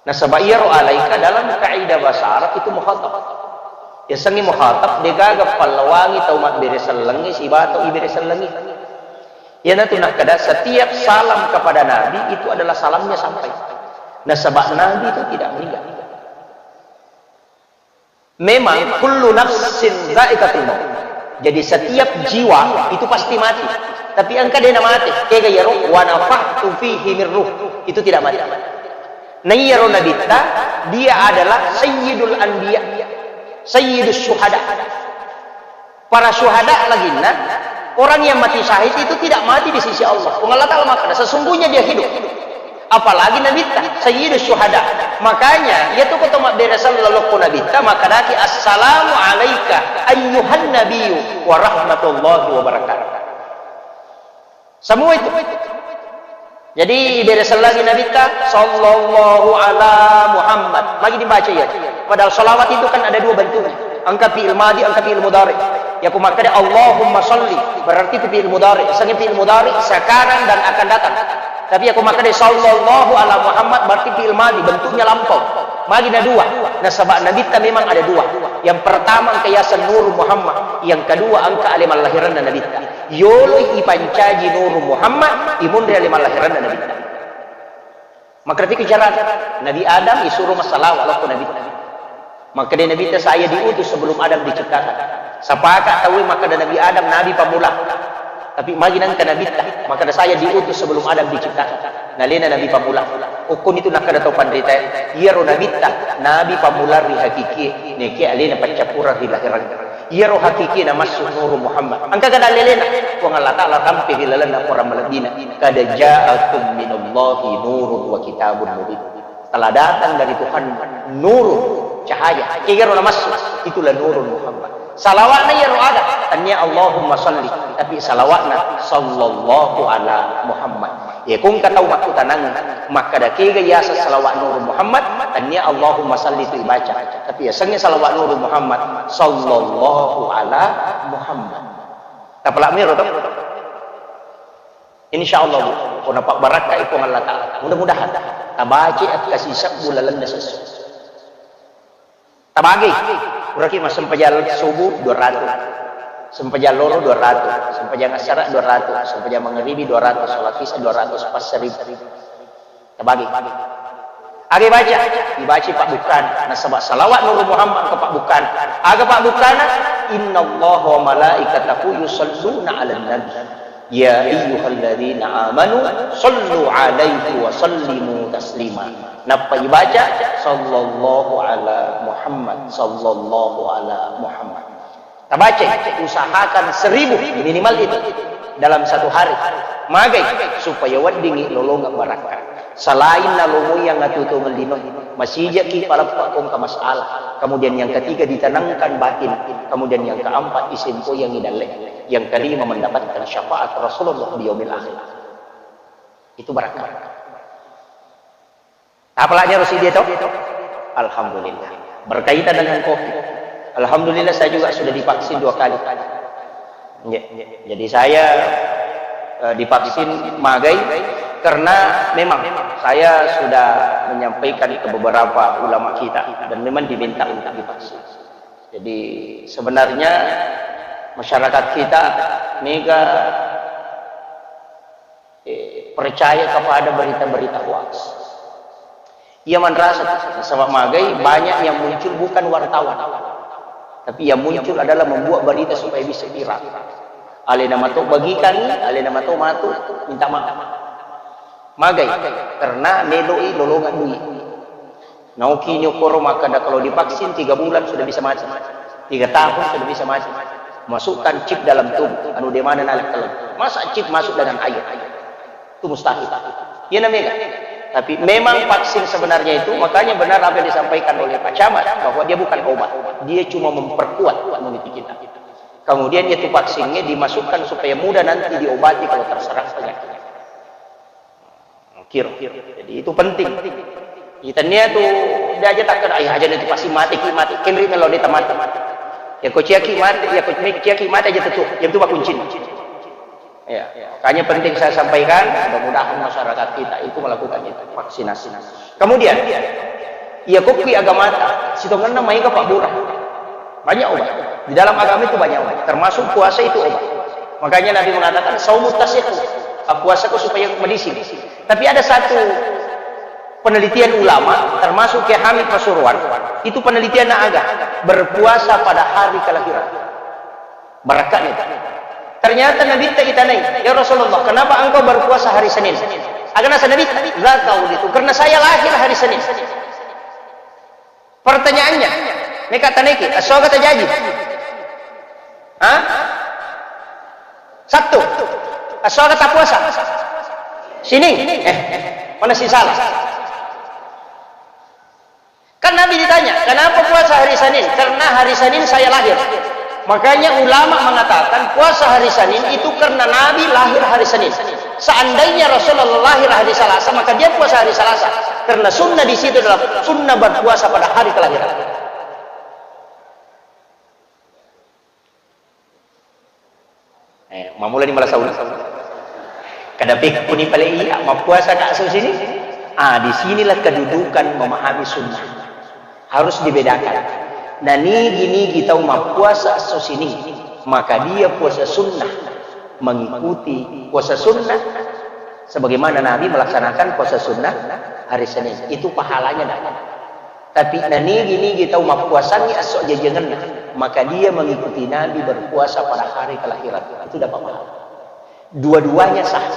Nasaba iyaro alaika dalam kaidah bahasa Arab itu mukhatab. Yasengnge mukhatab, degaga pallawangi tau mabbere sellengnge sibawa tau ibere sellengnge. Iyanatu nakkeda, setiap salam kepada Nabi itu adalah salamnya sampai. Nasaba Nabi itu tidak meninggal. Memang kullu nafsin dzaiqatul maut. Jadi setiap jiwa itu pasti mati. Tapi engka dena mati. Kega iyaro, wa nafakhtu fihi min ruh. Itu tidak mati. Nah, iyaro Nabitta, dia adalah sayyidul anbiya, sayyidus syuhada. Para syuhada laginna, orang yang mati syahid itu tidak mati di sisi Allah. Puang Allah Ta'ala makkeda, sesungguhnya dia hidup. Apalagi Nabitta, sayyidus syuhada. Makanya, iya tu ko to mabbere sellengnge lokko Nabitta, makkedaki, "Assalamu alaika ayyuhan nabiyyu wa rahmatullahi wa barakatuh." Semua itu. Jadi, ibere sellengngi Nabitta, "Sallallahu ala Muhammad." Magi dibaca iya. Padahal salawat itu kan ada dua bentuknya. Engka fi'il madi, engka fi'il mudhari. Iya ko makkeda, "Allahumma salli." Berarti itu fi'il mudhari. Yasengnge fi'il mudhari sekarang dan akan datang. Tapi iya ko makkeda, "Sallallahu ala Muhammad," berarti fi'il madi, bentuknya lampau. Magi na dua. Nasaba Nabitta memang ada dua. Yang pertama engka yaseng Nur Muhammad. Yang kedua engka ale mallahiranna Nabitta. Yoloi ipancaji Nuru Muhammad, imunri ale mallahiranna Nabitta. Makkedapiki carana, Nabi Adam isuro massalawa lokko Nabitta. Makkeda Nabitta, "Saya diutus sebelum Adam diciptakan." Sapaka tauwe makkeda Nabi Adam nabi pammula. Tapi magi nengka Nabitta, makkeda, "Saya diutus sebelum Adam diciptakan." Nalena nabi pammula. Ukkunitu nakkeda tau panritae, iyaro Nabitta nabi pammula ri hakikie, nekia alena paccappureng ri lahirang. Iyaro hakikie namassu Nuru Muhammad. Engka gana lelena, Puang Allah Ta'ala rampe ri lalenna Quran malebbina. "Qad ja'akum minallahi nurun wa kitabun mubin." Telah datang dari Tuhan nurun, cahaya. Kegaro namassu, itulah Nurun Muhammad. Salawatna iyaro ada, tania Allahumma salli, tapi salawatna sallallahu ala Muhammad. Iya ko engka tau makkutanang, makkeda kega yaseng salawat Nurun Muhammad, tania Allahumma salli tu ibaca. Tapi yasengnge salawat Nurun Muhammad, sallallahu ala Muhammad. Tapalak miro to? Insya Allah, Bu, ko napabbarakkai Puang Allah Ta'ala. Mudah-mudahan tabaca akkasi sebbu lalenna sessu. Tabagi, puraki massempajang subuh dua ratus, sempajang loro dua ratus, sempajang assara dua ratus, sempajang mangaribi dua ratus, salat isya dua ratus, pas seribu. Tabagi. Aga ibaca? Ibaca pabbukkana. Nasaba salawat Nurun Muhammad engka pabbukkana. Aga pabbukkana? "Innallaha wa malaikatahu yusalluna 'alan nabi. Ya ayyuhalladzina amanu sallu 'alaihi wa sallimu taslima." Nappa ibaca, "Sallallahu ala Muhammad, sallallahu ala Muhammad." Tabacai, usahakan seribu minimal itu dalam satu hari. Magai, supaya weddingngi lolongeng barakka. Selain nalomoi yang atuo-tuongeng lino, masijaki paleppa ko engka masalah. Kemudian yang ketiga, ditanamkan batin. Kemudian yang keempat, isempoyangi dalle. Yang kelima, mendapatkan syafaat Rasulullah di yaumil akhir. Itu barakka. Apalagi harus dia tahu? Alhamdulillah. Berkaitan dengan COVID. Alhamdulillah, saya juga sudah divaksin dua kali. Ya, jadi saya, eh, divaksin magai karena memang saya sudah menyampaikan ke beberapa ulama kita dan memang diminta untuk divaksin. Jadi sebenarnya masyarakat kita mega eh, percaya kepada berita-berita hoax. Iya manrasa, nasaba magai banyak yang muncul bukan wartawan. Tapi yang muncul adalah membuat berita supaya bisa viral. Alena mato bagikangi, alena mato matu minta maaf. Magai, karena meloi lolongan duit. Naoki ni okoro makkada kalau divaksin tiga bulan sudah bisa mati. Tiga tahun sudah bisa mati. Masukkan chip dalam tubuh, anu de mana nalek kalau. Masa chip masuk dengan air? Itu mustahil. Iya namanya. Tapi memang vaksin sebenarnya itu, makanya benar apa yang disampaikan oleh Pak Camat, bahwa dia bukan obat. Dia cuma memperkuat imuniti kita. Kemudian itu vaksinnya dimasukkan supaya mudah nanti diobati kalau terserang penyakit. Kiro. Jadi itu penting. Itania tu dia aja takkan, "Ayah aja nanti pasti mati, ki mati." Kenri melo dia mati. Ya kau ciaki mati, ya kau ciaki mati aja tuh. Yang itu kuncinya. Ya, makanya penting saya sampaikan, mudah-mudahan masyarakat kita itu melakukan itu, vaksinasi. Kemudian, iya, kokki agamata, sitongenna maega pabbura. Banyak obat. Di dalam agama itu banyak obat, termasuk puasa itu obat. Makanya Nabi mengatakan, "Saumu tasihhu." Puasaku supaya medicine. Tapi ada satu penelitian ulama, termasuk Kiai Hamid Pasuruan, itu penelitian aga, berpuasa pada hari kelahiran. Barakka ni. Ternyata Nabi ta itanai, "Ya Rasulullah, kenapa engkau berpuasa hari Senin?" Aga nasa Nabi, "Dzaka wulidtu, karena saya lahir hari Senin." Pertanyaannya, meka taneki, esso aga tajaji? Hah? Sabtu. Esso aga tapuasa? Sining. Eh, mana si salah? Kan Nabi ditanya, "Kenapa puasa hari Senin?" "Karena hari Senin saya lahir." Makanya ulama mengatakan puasa hari Senin itu karena Nabi lahir hari Senin. Seandainya Rasulullah lahir hari Selasa, maka dia puasa hari Selasa. Karena sunnah di situ adalah sunnah berpuasa pada hari kelahiran. Eh, mamulani malasa uleng. Kada pekkuni pale iya, mappuasa ka esso Sining? Ah, di sinilah kedudukan memahami sunnah. Harus dibedakan. Nah, nigi-nigi tau mappuasa esso Sining, maka dia puasa sunnah, mengikuti puasa sunnah sebagaimana Nabi melaksanakan puasa sunnah hari Senin. Itu pahalanya dapat. Tapi nanigi-nigi tau mappuasangngi esso ajjajiangenna, maka dia mengikuti Nabi berpuasa pada hari kelahiran. Itu dapat pahala. Dua-duanya sah.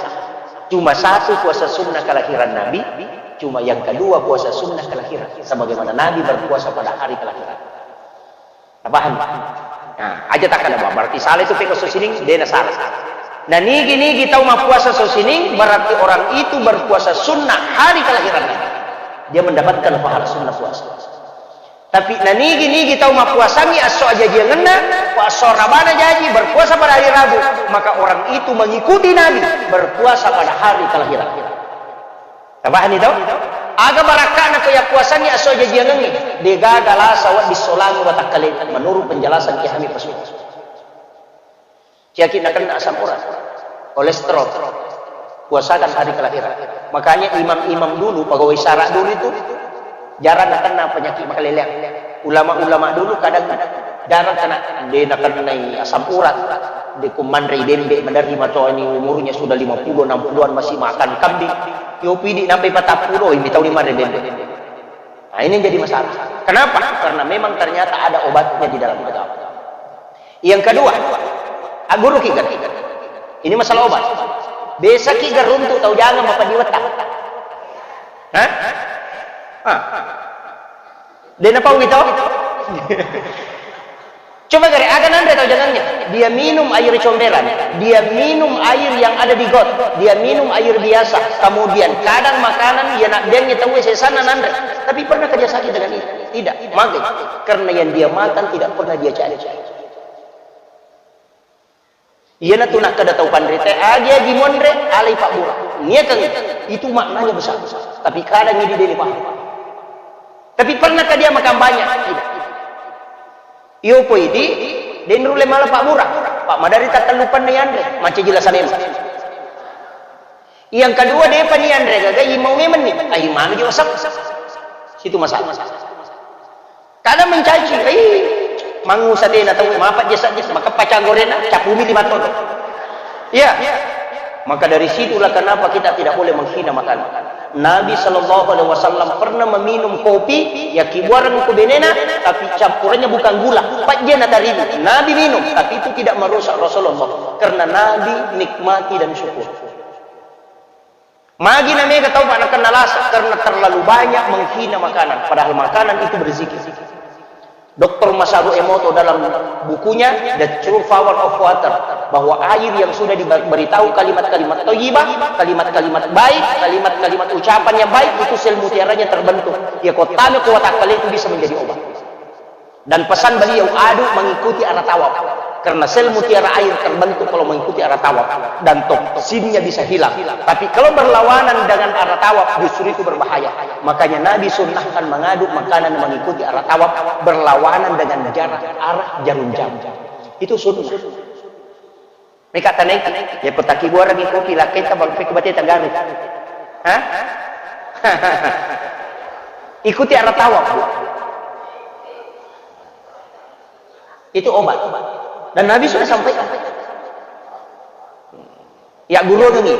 Cuma satu puasa sunnah kelahiran Nabi, cuma yang kedua puasa sunnah kelahiran. Sebagaimana Nabi berpuasa pada hari kelahiran. Paham? Nah, aja tak ada, berarti salah itu peko esso Sining, dena salah. Nah, nigi-nigi tau mappuasa esso Sining, berarti orang itu berpuasa sunnah hari kelahiran Nabi. Dia mendapatkan pahala sunnah puasa. Tapi nanigi-nigi tau mappuasangngi esso ajjajiangenna, pa esso Rabana jaji, berpuasa pada hari Rabu, maka orang itu mengikuti Nabi berpuasa pada hari kelahiran. Tapahani to? Aga barakka'na ko yappuasangngi esso ajjajiangengnge? Degaga lasa wedding solangi watakkaleta, menurut penjelasan Kiai Hamid Pasuruan. Ciaki nakenna asam urat, kolesterol, puasakan hari kelahiran. Makanya imam-imam dulu, pegawai syara dulu itu jarang nakenna penyakit makaleleang. Ulama-ulama dulu kadang jarang kena, de nakennai asam urat, de ko manrei bembe, maderri mato ini umurnya sudah lima puluh, enam puluhan masih makan kambing. Yo pidi nampai patappulo, ini tahu di mana bembe. Nah, ini yang jadi masalah. Kenapa? Karena memang ternyata ada obatnya di dalam agama. Yang kedua, aguru ki kan? Ini masalah obat. Besaki garuntu tau jangan mapadiwetta. Hah? Ah. Dena pau gitu? Coba gare, aga nanre tau jangannya. Dia minum air comberan. Dia minum air yang ada di got. Dia minum air biasa. Kemudian kadang makanan dia nak dia tau sesana nanre. Tapi pernah kerja sakit dengan itu? Tidak. Maka karena yang dia makan tidak pernah dia cari. Iyanatu nakkeda tau panrita, agi-agi monre, alai pabbura. Niakeng itu maknanya besar. Tapi kadang ini dia paham. Tapi pernahkah dia makan banyak? Tidak. Iyo poidi, den rulle mala pabbura. Pak madari tattellupanna yanre, mancaji lasa memang. Yang kedua, depa ni yanre gaga imau memang ni. Ai manu ji wasap. Situ masalah. Kada mencaci, ai mangusa tena tau mapa jasa jasa maka pacang gorena capumi lima ton. Iya. Maka dari situlah kenapa kita tidak boleh menghina makanan. Nabi Shallallahu Alaihi Wasallam pernah meminum kopi, ya kibuareng ku benena, tapi campurannya bukan gula, pajjena tarigu. Nabi minum, tapi itu tidak merusak Rasulullah, karena Nabi nikmati dan syukur. Magi na mega tau, Pak, nakenna lasa karena terlalu banyak menghina makanan, padahal makanan itu berzikir. Doktor Masaru Emoto dalam bukunya The True Power of Water, bahwa air yang sudah diberitahu kalimat-kalimat thayyibah, kalimat-kalimat baik, kalimat-kalimat ucapan yang baik, itu sel mutiaranya terbentuk. Ya, kotame kuat akal itu bisa menjadi obat. Dan pesan beliau, adu mengikuti arah tawaf. Karena sel mutiara air terbentuk kalau mengikuti arah tawaf. Dan toksinnya bisa hilang. Tapi kalau berlawanan dengan arah tawaf, justru itu berbahaya. Makanya Nabi sunnahkan mengadu makanan mengikuti arah tawaf, berlawanan dengan jarak arah jarum jam. Itu sunnah. Meka tanai, ya, ko takibuarangngi kopi, lakkaita bang, pekko bate tagaru. Hah? Ikuti arah tawaf, Bu. Itu obat. Dan Nabi sudah sampaikan. Ya, guru ini.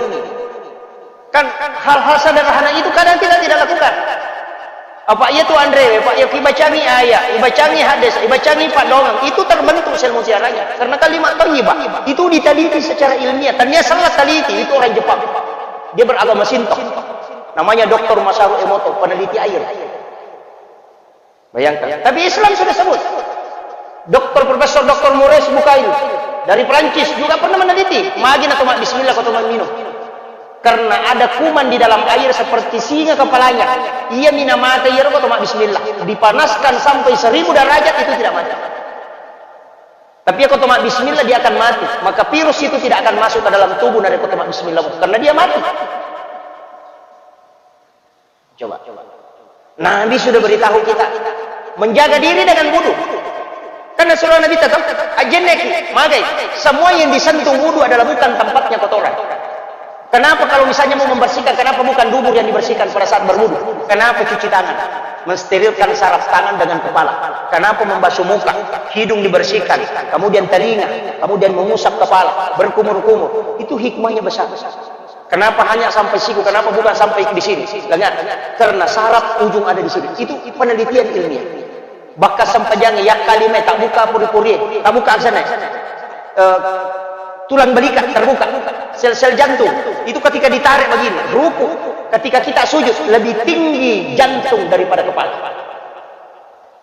Kan hal-hal sederhana itu kadang kita tidak lakukan. Apa iya tu, Andre, Pak, ya, ibacangi ayat, ibacangi hadis, ibacangi paddoangeng, itu terbentuk sel mutiaranya. Karena kalimat thayyibah itu diteliti secara ilmiah. Tania salah teliti, itu orang Jepang. Dia beragama Shinto. Namanya Doktor Masaru Emoto, peneliti air. Bayangkan. Tapi Islam sudah sebut. Doktor, Profesor Doktor Maurice Bucaille dari Perancis juga pernah meneliti. Magi na toma bismillah ko toma minum. Karena ada kuman di dalam air seperti singa kepalanya. Iya mina mate, iya ko toma bismillah. Dipanaskan sampai seribu derajat, itu tidak mati. Tapi ko toma bismillah, dia akan mati. Maka virus itu tidak akan masuk ke dalam tubuh nare ko toma bismillah. Karena dia mati. Coba. Nabi sudah beritahu kita menjaga diri dengan wudu. Karena surah Nabi tetap ajenneki, magai. Semua yang disentuh wudu adalah bukan tempatnya kotoran. Kenapa kalau misalnya mau membersihkan, kenapa bukan dubur yang dibersihkan pada saat berwudu? Kenapa cuci tangan? Mensterilkan saraf tangan dengan kepala. Kenapa membasuh muka? Hidung dibersihkan, kemudian telinga, kemudian mengusap kepala, berkumur-kumur. Itu hikmahnya besar. Kenapa hanya sampai siku? Kenapa bukan sampai di sini? Lengan. Karena saraf ujung ada di sini. Itu penelitian ilmiah. Bahkan sempajang ya kalime tak buka puri-puri, tak buka sana. Eh, tulang balikat terbuka, sel-sel jantung. Itu ketika ditarik begini, ruku. Ketika kita sujud, lebih tinggi jantung daripada kepala.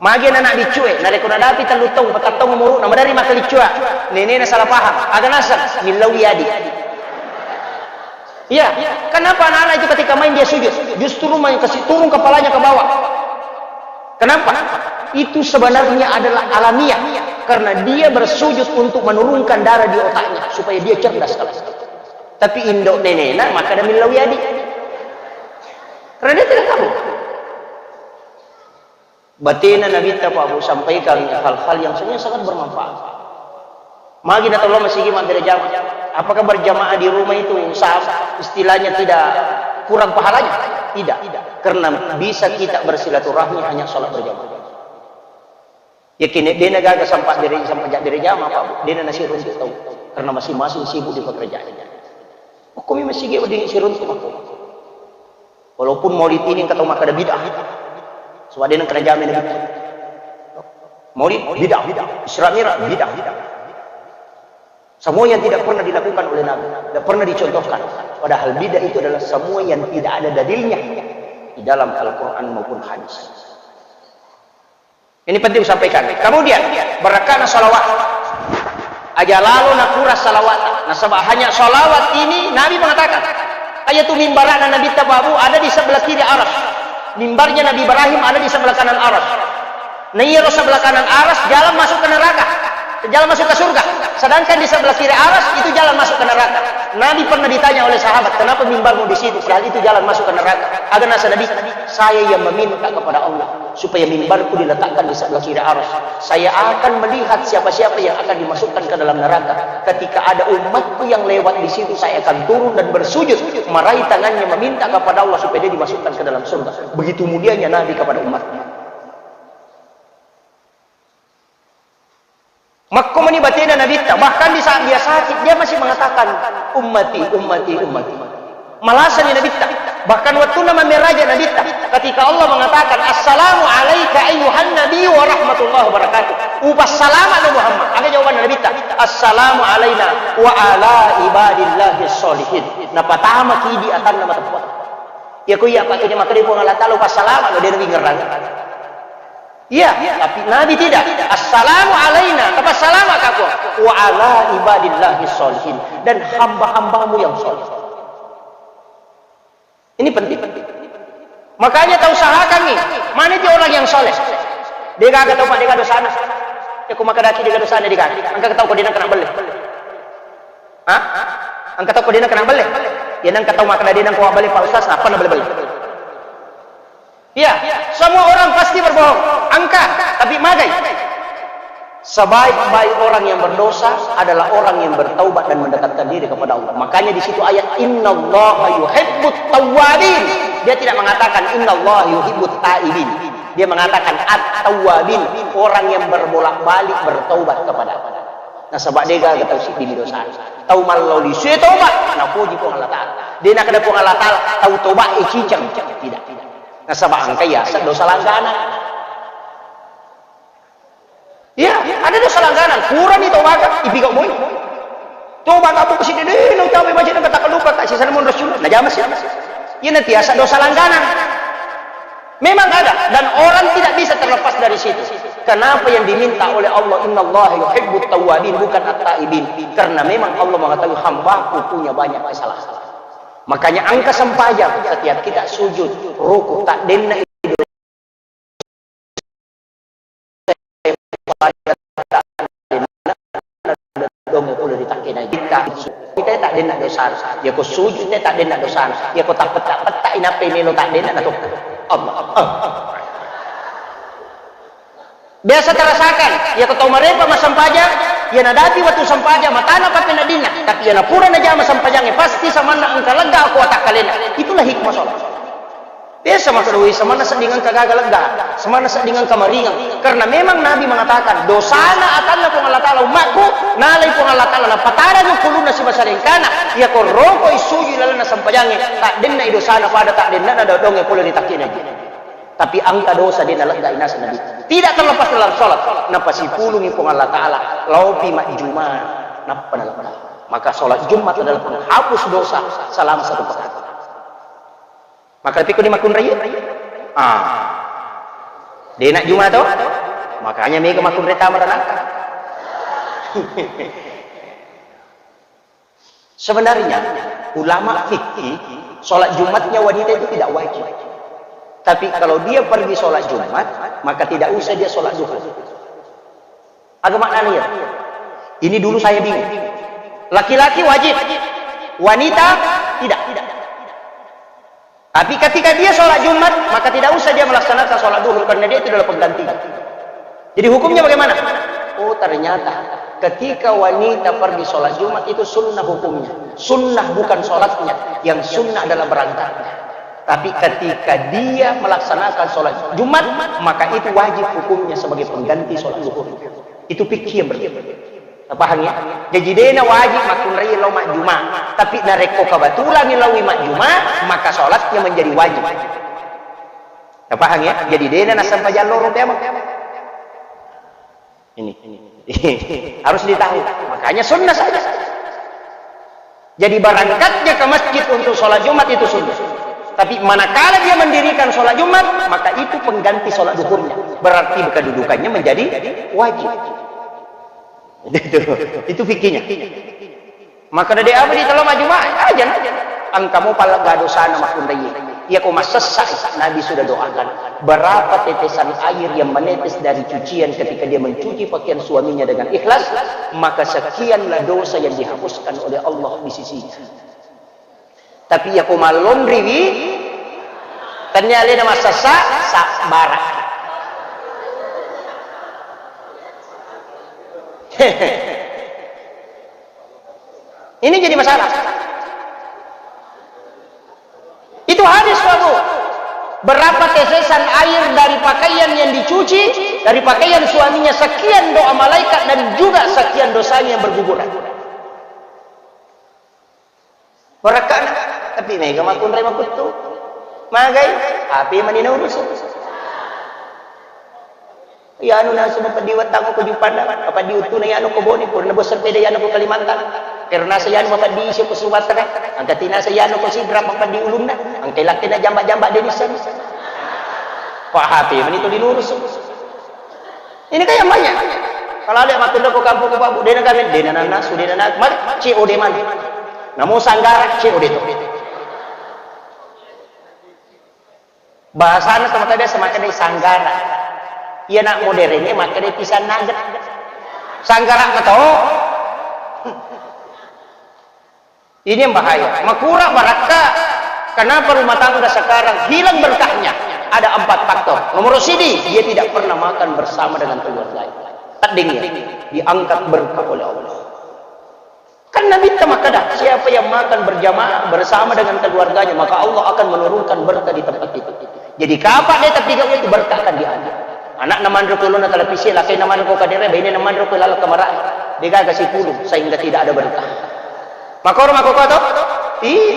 Magi anak biccue, narekko nadapi tellu taung, patang taung umuru'na, maderri makkaliccua, nenena salah paham, aga naseng, millau adi. Iya, kenapa anak-anak itu ketika main dia sujud, justru main kasih turun kepalanya ke bawah? Kenapa? Itu sebenarnya adalah alamiah, karena dia bersujud untuk menurunkan darah di otaknya supaya dia cerdas. Tapi indo nenena maka ada millau adi. Karena dia tidak tahu. Batena Nabitta Pak Bu sampaikan hal-hal yang sebenarnya sangat bermanfaat. Magi na tolong masigi mabbere jamaah. Apakah berjamaah di rumah itu sa-, istilahnya tidak kurang pahalanya? Tidak. Karena bisa kita bersilaturahmi hanya sholat berjamaah. Yakin dena gaga sampai bere, sampai jak bere jamaah Pak Bu. Dena nasiruntu tau. Karena masing-masing sibuk di pekerjaan. Hukumi masigi wedding siruntu Pak Bu. Walaupun maulid ini engka tau makkeda bid'ah. Sebab de nengka najama Nabi. Maulid bid'ah, Isra Mi'raj bid'ah. Semua yang tidak pernah dilakukan oleh Nabi, tidak pernah dicontohkan. Padahal bid'ah itu adalah semua yang tidak ada dalilnya di dalam Al-Quran maupun hadis. Ini penting disampaikan. Kemudian, barakkana salawat. Aja lalo nakurang salawat. Nasaba hanya salawat ini, Nabi mengatakan, ayatu mimbarana Nabitta Pak Bu ada di sebelah kiri aras. Mimbarnya Nabi Ibrahim ada di sebelah kanan aras. Nah, iya, sebelah kanan aras, jalan masuk ke neraka. Jalan masuk ke surga. Sedangkan di sebelah kiri aras, itu jalan masuk ke neraka. Nabi pernah ditanya oleh sahabat, "Kenapa mimbarmu di situ? Padahal itu jalan masuk ke neraka." Aga nasa Nabi, "Saya yang meminta kepada Allah supaya mimbarku diletakkan di sebelah kiri aras. Saya akan melihat siapa-siapa yang akan dimasukkan ke dalam neraka. Ketika ada umatku yang lewat di situ, saya akan turun dan bersujud, meraih tangannya, meminta kepada Allah supaya dia dimasukkan ke dalam surga." Begitu mulianya Nabi kepada umatnya. Makko mani batena Nabitta, bahkan di saat dia sakit, dia masih mengatakan, "Ummati, ummati, ummati." Malasani Nabitta. Bahkan wattunna mammeraja Nabitta, ketika Allah mengatakan, "Assalamu alaika ayyuhan nabiyyu wa rahmatullahi wa barakatuh." Upassalama no Muhammad. Aga jawaban Nabitta? "Assalamu alaina wa ala ibadillahi sholihin." Napatama kidi atanna mateppa. Iya ko iya pakai dia makkeda Puang Allah Taala upassalama no, dia nabi ngerang. Iya, tapi Nabi tidak. "Assalamu alaina," tapassalama ka Puang, "wa ala ibadillahi sholihin," dan hamba-hambamu yang soleh. Ini penting. Makanya tau usahakan nih, mana itu orang yang soleh? Dia gaga tau, Pak, dia gaga dosana. Ya, aku makan daki dia gaga dosana, dia gaga. Angka tau ko dia kena beli. Hah? Angka tau ko dia kena beli. Ya, nang tau makan dia nang ko beli, Pak Ustaz, apa na beli-beli? Iya, semua orang pasti berbohong. Angka, tapi magai. Sebaik-baik orang yang berdosa adalah orang yang bertaubat dan mendekatkan diri kepada Allah. Makanya di situ ayat, "Innallaha yuhibbut tawwabin." Dia tidak mengatakan, "Innallaha yuhibbut taibin." Dia mengatakan, "At-tawwabin," orang yang berbolak-balik bertaubat kepada Allah. Nasaba de gaga tau siddimi dosa. Tau mallao lisu e taubat, napoji Puang Allah Taala. De nakeda Puang Allah Taala, tau taubat e ciceng. Tidak. Nasaba engka yaseng dosa langganan. Iya, ada dosa langganan. Purani tobaka, ipigau moi. Tobaka buku sini deh, nau cawe baca nang kata lupa kasih sana mun Rasul. Najama sih. Iya, nanti yaseng dosa langganan. Memang ada, dan orang tidak bisa terlepas dari situ. Kenapa yang diminta oleh Allah, "Innallaha yuhibbut tawwabin," bukan at-taibin? Karena memang Allah mengetahui hambaku punya banyak kesalahan. Makanya angka sempajang, setiap kita sujud, ruku, tak denna dong pole ri takkena kita. Kita tak denna dosa. Ya ko sujud te tak denna dosa. Ya ko tak petak-petak inape melo tak denna na tokko. Allah. Ah. Biasa terasakan, ya ko tau marepa massempajang, ya nadapi wettu sempajang, matana pappena dinna. Tapi ya napura najama sempajangnge, pasti samanna engka lega ko atakkalena. Itulah hikmah sholat. Biasa makkeda, "Woi, samanna sedding engka gaga lega, samanna sedding engka maringang." Karena memang Nabi mengatakan, dosana atanna Puang Allah Taala ummakku, nalai Puang Allah Taala, napatadang kulunna sibawa salengkana, iya ko rokoi sujud lalenna sempajangnge, tak denna i dosana pada tak denna na dodongnge pole ri takkena. Tapi angka dosa de nalega i naseng Nabi. Tidak terlepas dalam sholat, napasipulungi Puang Allah Taala, laopi majjuma, nappa nalega. Maka sholat Jumat adalah penghapus dosa selama satu pekan. Maka tapi ko ni makkunrai? Ah. Dena juma to? Makanya mega makkunrai tama ranaka. Sebenarnya ulama fikih sholat Jumatnya wanita itu tidak wajib. Tapi kalau dia pergi sholat Jumat, maka tidak usah dia sholat duhur. Aga maknanya ya? Ini dulu saya bingung. Laki-laki wajib, wanita tidak. Tapi ketika dia sholat Jumat, maka tidak usah dia melaksanakan sholat duhur karena dia itu adalah penggantinya. Jadi hukumnya bagaimana? Oh, ternyata ketika wanita pergi sholat Jumat itu sunnah hukumnya. Sunnah bukan sholatnya, yang sunnah adalah berangkatnya. Tapi ketika dia melaksanakan sholat Jumat, maka itu wajib hukumnya sebagai pengganti sholat duhur. Itu fikih yang berbeda. Paham ya? Jadi dena wajib makkunrai lao majjuma. Tapi narekko kebetulan laoi majjuma, maka sholatnya menjadi wajib. Paham ya? Jadi dena nassempajang loro teameng. Ini, ini. Harus ditahu. Makanya sunnah saja. Jadi berangkatnya ke masjid untuk sholat Jumat itu sunnah. Tapi manakala dia mendirikan sholat Jumat, maka itu pengganti sholat duhurnya. Berarti kedudukannya menjadi wajib. Itu, itu fikihnya. Maka dari apa di tolong majjuma? Aja na. Engka mo pallaga dosana makkunrai. Iya ko massessa, Nabi sudah doakan. Berapa tetesan air yang menetes dari cucian ketika dia mencuci pakaian suaminya dengan ikhlas, maka sekianlah dosa yang dihapuskan oleh Allah di sisinya. Tapi iya ko mallonriwi, tennia alena massessa, sabbara. Ini jadi masalah. Itu hadis, Pak Bu. Berapa tetesan air dari pakaian yang dicuci, dari pakaian suaminya sekian doa malaikat dan juga sekian dosanya yang berguguran. Barakka'na, tapi mega makkunrai makuttu. Magai, H P mani naurusu. Iyanu nasu mapeddi wettang ko Juppandang, mapeddi uttuna iyanu ko Bone, purana bosseng peda iyanu ko Kalimantan. Kero nasa iyanu mapeddi isi ko Sumatera, angka tinasa iyanu ko Sidrap mapeddi ulunna, angka ilakkena jamba-jamba de nisseng. Pak H P mani to dinurusu. Ini kan yang banyak. Kalau ada makkeda ko kampung ko Pak Bu, dena kami, dena nana, sudah nana, mari, C O D mana? Namo sanggara, C O D to. Bahasana teman biasa makkeda sanggara. Iya nak modernnya makkeda pisang nugget. Sanggara meto. Ini yang bahaya. Makura barakka. Kenapa rumah tangga sekarang hilang berkahnya? Ada empat faktor. Nomor sidi, dia tidak pernah makan bersama dengan keluarganya. Tedding ya, diangkat berkah oleh Allah. Kan Nabi makkeda, siapa yang makan berjamaah bersama dengan keluarganya, maka Allah akan menurunkan berkah di tempat itu. Jadi kapang de tapi itu berkah akan diangkat. Anakna manro ko lona televisi, lakkainna manro ko kadere, bainena manro ko laleng kamara. Degaga sipulung sehingga tidak ada berkah. Makoro makkokkoe to? Iya.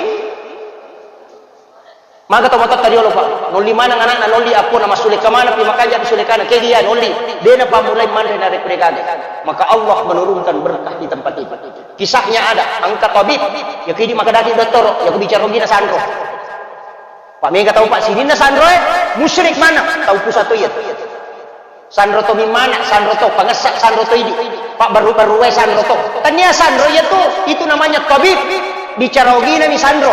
Maga to matotta riolo, Pak. Nolli maneng anakna, nolli appona, massulekka maneng pi makanja sulekana, kegi ya nolli. Dena pammulai manre narekko degaga. Maka Allah menurunkan berkah di tempat itu. Kisahnya ada, engka tabib, ya kidi makkedaki dottoro, ya ku bicara ogina sanro. Pak mega tau Pak sininna sanro e, musyrik maneng, tau pusat to iya. Sanro to mimmana, sanro to pangessa, sanro to idi. Pak baru-baru wae sanro to. Tania sanro iya tu, itu namanya tabib. Bicara ogina mi sanro.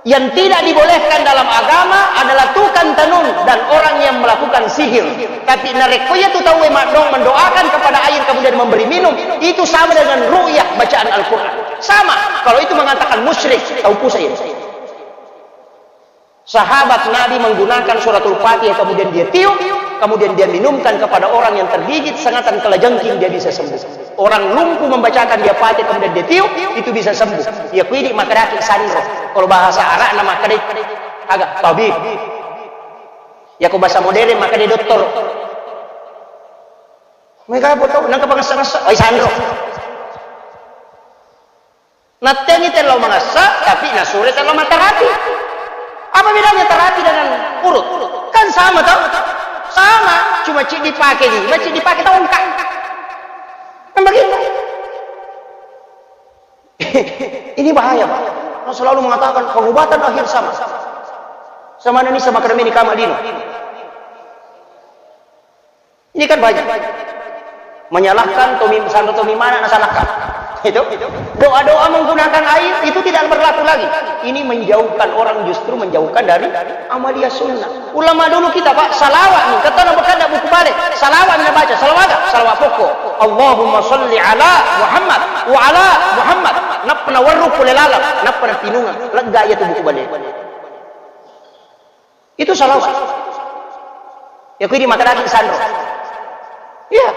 Yang tidak dibolehkan dalam agama adalah tukang tenung dan orang yang melakukan sihir. Tapi narekko iya tu tau e maddong mendoakan kepada air kemudian memberi minum, itu sama dengan ru'yah bacaan Al-Quran. Sama. Kalau itu mengatakan musyrik, tau pusat iya. Sahabat Nabi menggunakan suratul Fatihah, kemudian dia tiup, kemudian dia minumkan kepada orang yang tergigit sengatan kelajengking, dia bisa sembuh. Orang lumpuh membacakan dia Fatihah, kemudian dia tiup, itu bisa sembuh. Ya kuidi makkedaki sanro. Kalau bahasa Arabna makkedai aga tabib. Ya ko bahasa modern makkedai dokter. Mega apa tau nangka pangessa-ngessa, ai sanro. Nattengi tellau mangessa, tapi nasure tellau matarapi. Apa bedanya tarapi dengan urut? Kan sama toh? Sama, cuma cik dipakai di, cik dipakai tongkat. Kan begitu. Ini bahaya, Pak. Orang selalu mengatakan pengobatan akhir zaman. Sama ini sama keremini kama dino. Ini kan banyak menyalahkan tomi, sanro tomi mana nasalahkan. Itu doa-doa menggunakan air itu tidak berlaku lagi. Ini menjauhkan orang, justru menjauhkan dari amalia sunnah. Ulama dulu kita, Pak, salawat nih, kata nama kada buku balik. Salawat nih baca, salawat, salawat pokok. Allahumma salli ala Muhammad wa ala Muhammad. Nappa nawarru pole laleng, nappa napinunga. Lega iya tu buku balik. Itu salawat. Ya, kuwi di mata daging sanro. Iya.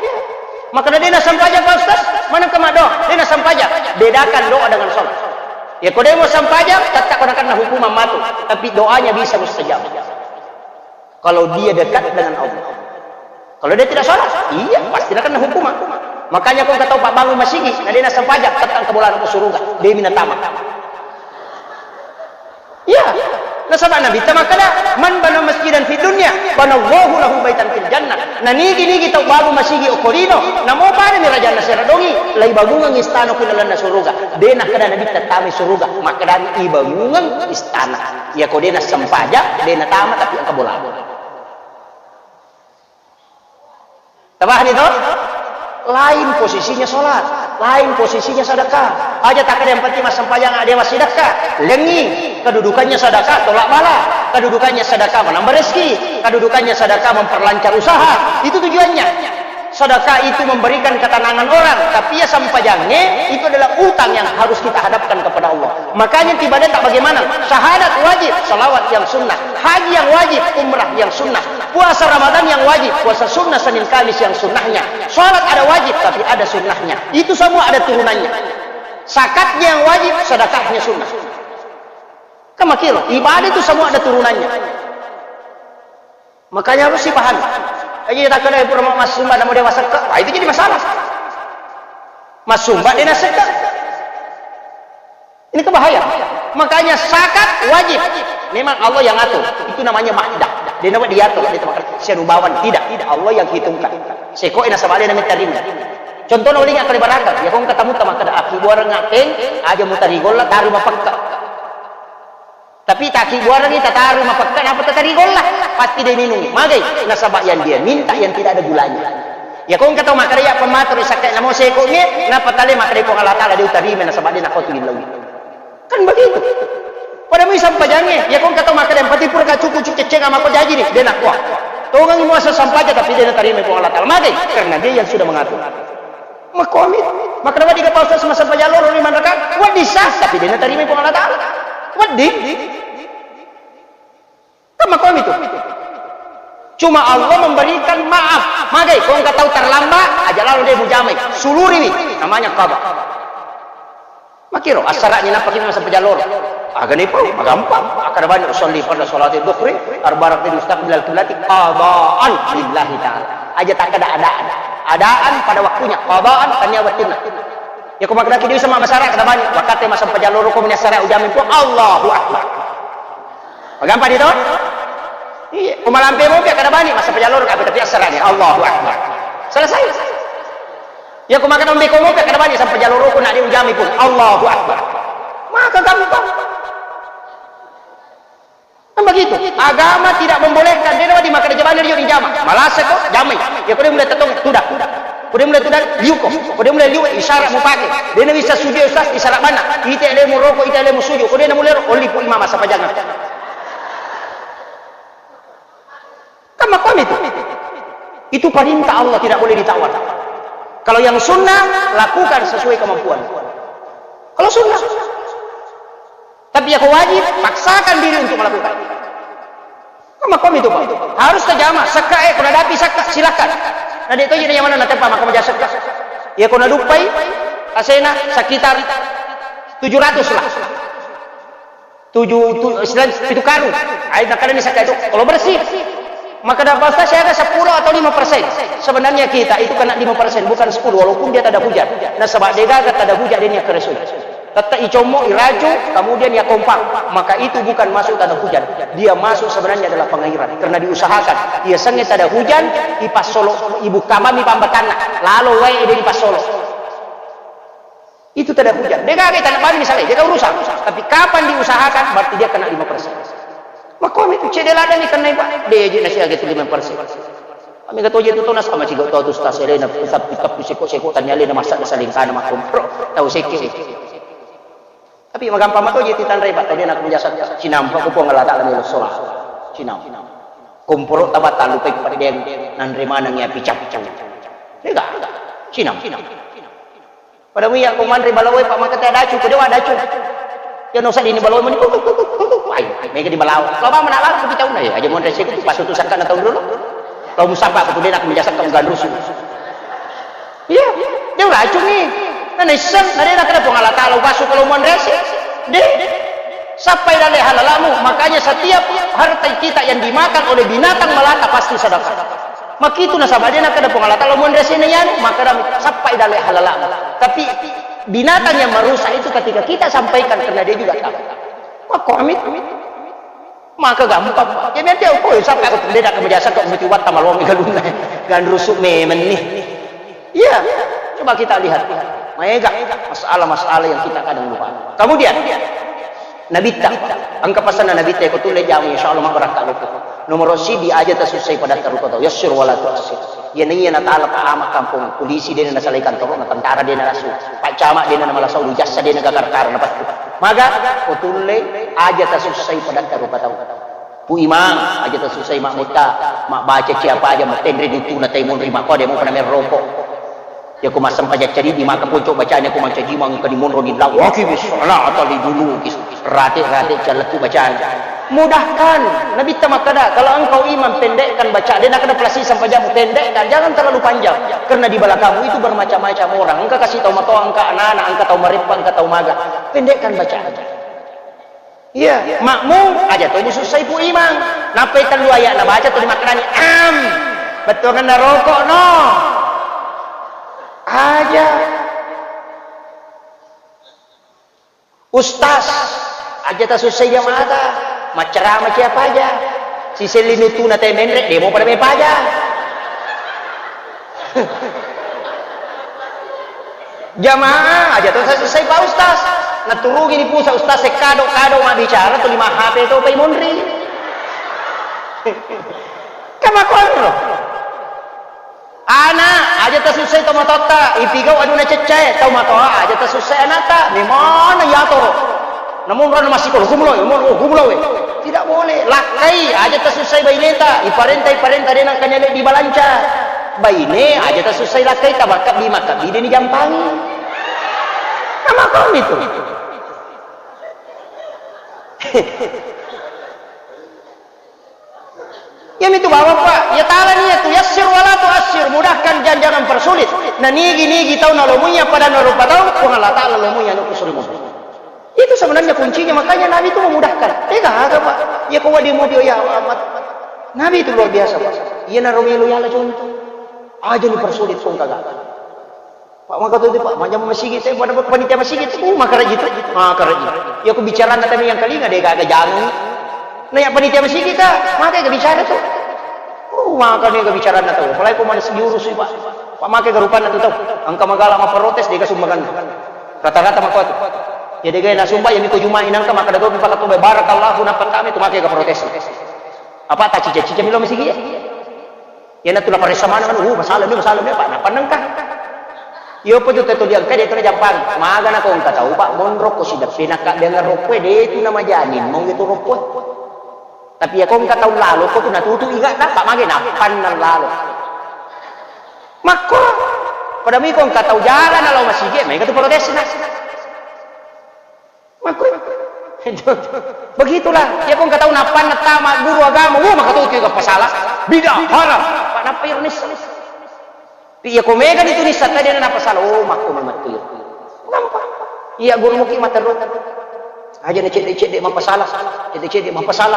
Makanya dia nak sempajang, Pak Ustaz, mana kema doa? Dia nak sempajang. Bedakan doa dengan sholat. Ya, kalau dia mau sempajang, tetap kena kena hukuman mati. Tapi doanya bisa mustajab. Kalau dia dekat dengan Allah. Kalau dia tidak sholat, iya, pasti kena hukuman. Makanya kau kata Pak bangun masigi, nah dia nak sempajang, tetap ke bola anak surga. Dia minta tamat. Iya. Nasaba Nabitta makkeda, "Man bana masjidan fid dunya, banallahu lahu baitan fil jannah." Nanigi-nigi tau bangun masigi okko lino, namo padani rajanna sera dongi, laibangungengngi istana ku lalenna suruga. De nakkeda Nabitta tamai suruga, makkedani ibangungengngi istana. Iya ko de nassempajang, de natama tapi engka bola. Tabahani to? Lain posisinya sholat, lain posisinya sedekah. Aja tak ada yang penting massempajang ada massidekka. Lengi, kedudukannya sedekah tolak bala, kedudukannya sedekah menambah rezeki, kedudukannya sedekah memperlancar usaha. Itu tujuannya. Sedekah itu memberikan ketenangan orang, tapi ya sempajange itu adalah utang yang harus kita hadapkan kepada Allah. Makanya ibadah tak bagaimana? Syahadat wajib, salawat yang sunnah, haji yang wajib, umrah yang sunnah. Puasa Ramadan yang wajib, puasa sunnah Senin Kamis yang sunnahnya. Sholat ada wajib, tapi ada sunnahnya. Itu semua ada turunannya. Zakatnya yang wajib, sedekahnya sunnah. Kan makiro, ibadah itu semua ada turunannya. Makanya harus dipahami. Aja takkeda pura massumba namo dewa sekka. Wah, itu jadi masalah. Massumba de nasekka. Ini kan bahaya. Makanya zakat wajib. Memang Allah yang atur. Itu namanya mahdah. De nawa diatur, de nawa sianubawan. Tidak. Allah yang hitungkan. Seko ena sabale na metarima. Contohnya, uling akali baraka. Ya, kong katamu tamakada aki buarang ngateng, aja mutari golla, taru mapakka. Tapi taki buarangi tataru mapakka, napa tatari golla? Pasti de minungi. Magai? Nasaba yang dia minta yang tidak ada gulanya. Ya, kong katau makada ya pematur sakka namo seko ni, napa tale makada Puang Allah Taala de utarima nasaba de nakotu illau. Kan begitu. Pada mui sampajangnge, ya kong katau makkeda, "Empati pura ka cuku-cuku ceceng ama ko jaji ni," de nakua. Tongang muasa sampaja tapi de natarima Puang Allah Taala. Magai? Karena dia yang sudah mengatur. Makkomi, makkeda wedding ka Pak Ustaz masampaja loro lima rakaat? Wedding sah, tapi de natarima Puang Allah Taala. Wedding. Kan makkomi tu. Cuma Allah memberikan maaf. Magai, kong katau terlambat, aja lalo de mujamai. Suluriwi, namanya qada. Makiro, assara'ni nappa ki masampaja loro. Agani pau, magampang. Akkada bani usolli farda sholati dhuhri, arba rakaat mustaqbilal qiblati, qadaan lillahi ta'ala. Aja takkada adaan. Adaan pada waktunya, qadaan tania wettunna. Ya, ko makkeda ki bisa mabbasara, kada bani, wakkatte masampaja loro ko mini assara ujamai pau, Allahu Akbar. Magampang itu? Iya, ko malampe mopi kada bani, masampaja loro kape tapi assara'ni, Allahu Akbar. Selesai. Ya, ko makkeda mbe ko mopi kada bani, sampaja loro ko nak diujami pun, Allahu Akbar. Maka gampang. Kan begitu. Agama tidak membolehkan. De nawa di makkeda jabana rio dijama. Malasa ko jamai. Ya, ko de mulai tetong, tuda. Ko de mulai tuda, liu ko. Ko de mulai liu, isyarat mupake. De na bisa sujud, Ustaz, isyarat mana? Ite lemu roko, ite lemu sujud. Ko de na mulai ro, oli pu imam sampajangan. Kan makkomi tu. Itu perintah Allah, tidak boleh ditawar. Kalau yang sunnah, lakukan sesuai kemampuan. Kalau sunnah. Tapi ya ko wajib, paksakan diri untuk melakukan. Kan makkomi tu, Pak. Harus tajama, sekka, eh, ko nadapi sekka, silakan. Na de toji na yamana natempa makkamaja sekka. Ya ko naduppai, asena sekitar tujuh ratus lah. Tujuh, tu-, selain pitu karung. Ai, makkadani sekka itu, kalau bersih. Makkada Pak Ustaz, saya ada sepuluh atau lima persen. Sebenarnya kita itu kena lima persen, bukan sepuluh, walaupun dia tak ada hujan. Nasaba degaga tak ada hujan, dia niat keresui. Tetap icommo, iraju, kemudian ya kompak. Maka itu bukan masuk tanah hujan. Dia masuk sebenarnya adalah pengairan. Karena diusahakan. Ia senge tak ada hujan, ipassolo, ibu kamami pambakanna. Lalu wae dia dipassolo. Itu tidak hujan. Degaga tanah bani misalnya, degaga urusan. Tapi kapan diusahakan, berarti dia kena lima persen. Makkomi tu cedde ladang ikan naik, Pak. De ji nasi age tu lima persen. Kami kata je tu tona sama ciga tau tu stas elena, tapi tapi seko-seko tanya elena masa salingkana makkomi. Bro, tau seke. Tapi magampang mato je titanrai, Pak. Tadi nak biasa cinampa ko Puang Allah Taala melo solah. Cinam. Komporo tabatal lupai pada dia nanre manang ya picap. Degaga. Cinam. Pada muya ko manre balawo e, Pak, maka te dacu, ko dewa dacu. Ya no sadini balawo e mani, kuk, kuk, kuk, kuk, kuk. Ai, mega di balawo. Kalau ba mana lalu kita unai, aja monre siku tu pasu tu sakana tahu dulu. Kalau musabak aku tu dia nak menjasa kamu gandrusu. Iya, dia dacu ni. Nah, nisseng, nah, dia nak kena Puang Allah Taala, pasu kalau monre si. Deh. Sappai dalle halalamu, makanya setiap harta kita yang dimakan oleh binatang melata pasti sedekah. Makitu nasaba de nakkeda Puang Allah Taala, "Monre sini yanu," maka dami sappai dalle halalamu. Tapi binatang yang merusak itu ketika kita sampaikan karena dia juga tahu. Makko amit. Maka gampang. Jadi nanti aku sampai aku tidak akan menjasa kok mesti watta malongi galunna. Gan rusuk memang nih. Iya, coba kita lihat. Maega masalah-masalah yang kita kadang lupa. Kemudian, Nabitta, engka pesanna Nabitta, ko tulle jamu, insya Allah mabbarakka loko. Nomor sidi aja tasussai pada tarupa tau. Yassir wala tu'assir. Iya naiya natala pa ama kampung polisi dena nasalai kantor na tentara dena nasu. Pak camat dena namala saulu jassa dena gakar-kara napattu. Maga, ko tulle aja tasussai pada tarupa tau. Pu Imang, aja tasussai mammutta, mabbaca siapa aja, matenre duttuna tai monri makko, de mupana merroko. Yako massempajang cadi di maka ponco bacanya ko mancaji mangka di monro di lawaki bis salata li dulu kis. Rate-rate calletu bacana. Mudahkan, Nabitta makkada, kalau engkau imam pendekkan baca, de nakkada pelasi sempajammu pendekkan, jangan terlalu panjang. Karena di belakangmu itu bermacam-macam orang. Engka kasih tau matoa, engka anak-anak, engka tau mareppa, engka tau maga. Pendekkan bacaan. Iya, makmum aja to musussai pu imang. Nappai tellu ayat nabaca to dimaknani am. Bettuangenna rokok no. Aja. Ustaz, aja tasussai jamaata, maccarama cia paja. Siselli nutuna te menre, demo pada me paja. Jamaah, aja to tasussai Pak Ustaz. Naturungi ni pusa Ustaz, se kado-kado mabbicara tu lima H P to pai monri. Kama konro. Ana, aja tasussai tomatoatta, ipigau aduna ceccae, tomatoa aja tasussai anatta, memana yatoro. Namun rona massikola, gumuloi, mo-, oh, gumuloi. Tidak boleh, lakkai, aja tasussai baineta, iparenta, iparenta, de nangkanya le dibalanca. Baine, aja tasussai lakkai, tabakkabbi, makkabbi, deni jampangi. Nama kau itu? Iyamitu bawang, Pak. Iya tala niatu, yassir wala tuassir, mudahkan dan jangan persulit. Na nigi-nigi tau nalomui pada narupa tau, Puang Allah Ta'ala lomui anu kusulimu. Itu sebenarnya kuncinya, makanya Nabi itu memudahkan. Tega aga, Pak. Ya kau wadi mudi ya amat. Nabi itu luar biasa, Pak. Iya naro melo yala contoh. Aja ni persulit pun kagak. Pak, maka tu, Pak, majama masigi, saya pada panitia masigi tu, uh, maka rajin tu, maka rajin. Ya, aku bicara nanti yang kalinga deh, gak ada jamu. Nah, yang panitia masigi kak, maka gak bicara tu. Uh, maka nih gak bicara nanti. Apalagi aku mana segi urus, Pak. Pak, maka gak rupa nanti tau. Angka magala ma protes, dia gak sumbangan. Rata-rata maka tu. Ya, dia gak nak sumbang, ya, miko Jumat ini angka maka dah gak pakai tu, barakallahu, nampak kami tu, maka gak protes. Apa tak cica-cica milo masigi ya? Iyanatu naparessa maneng anu, "Uh, masalah ni, masalah ni, Pak." Nappa nengka. Iya, apa tu tadi engka, dia tu najampang. Maga nako engka tau, Pak, monro ko sideppe nakka dengan roppoi, de tu namajani, mau itu roppoi. Tapi ya ko engka tau lalo, ko tu natutu ingat na, Pak, mage nappanna lalo. Makko, pada miko engka tau jalan lao masigi, main tu protes na. Makku-, begitulah. Iya ko engka tau nappanna tama guru agama, wuh, maka tu tiga pasala. Bid'ah, haram. Pak, nappa iro nissa. Iya ko mega ni tu nissa tadi na pasala. Oh, makku memang tu. Gampang. Iya guru muki materru. Aja na cedde-cedde mapasala. Cedde-cedde mapasala.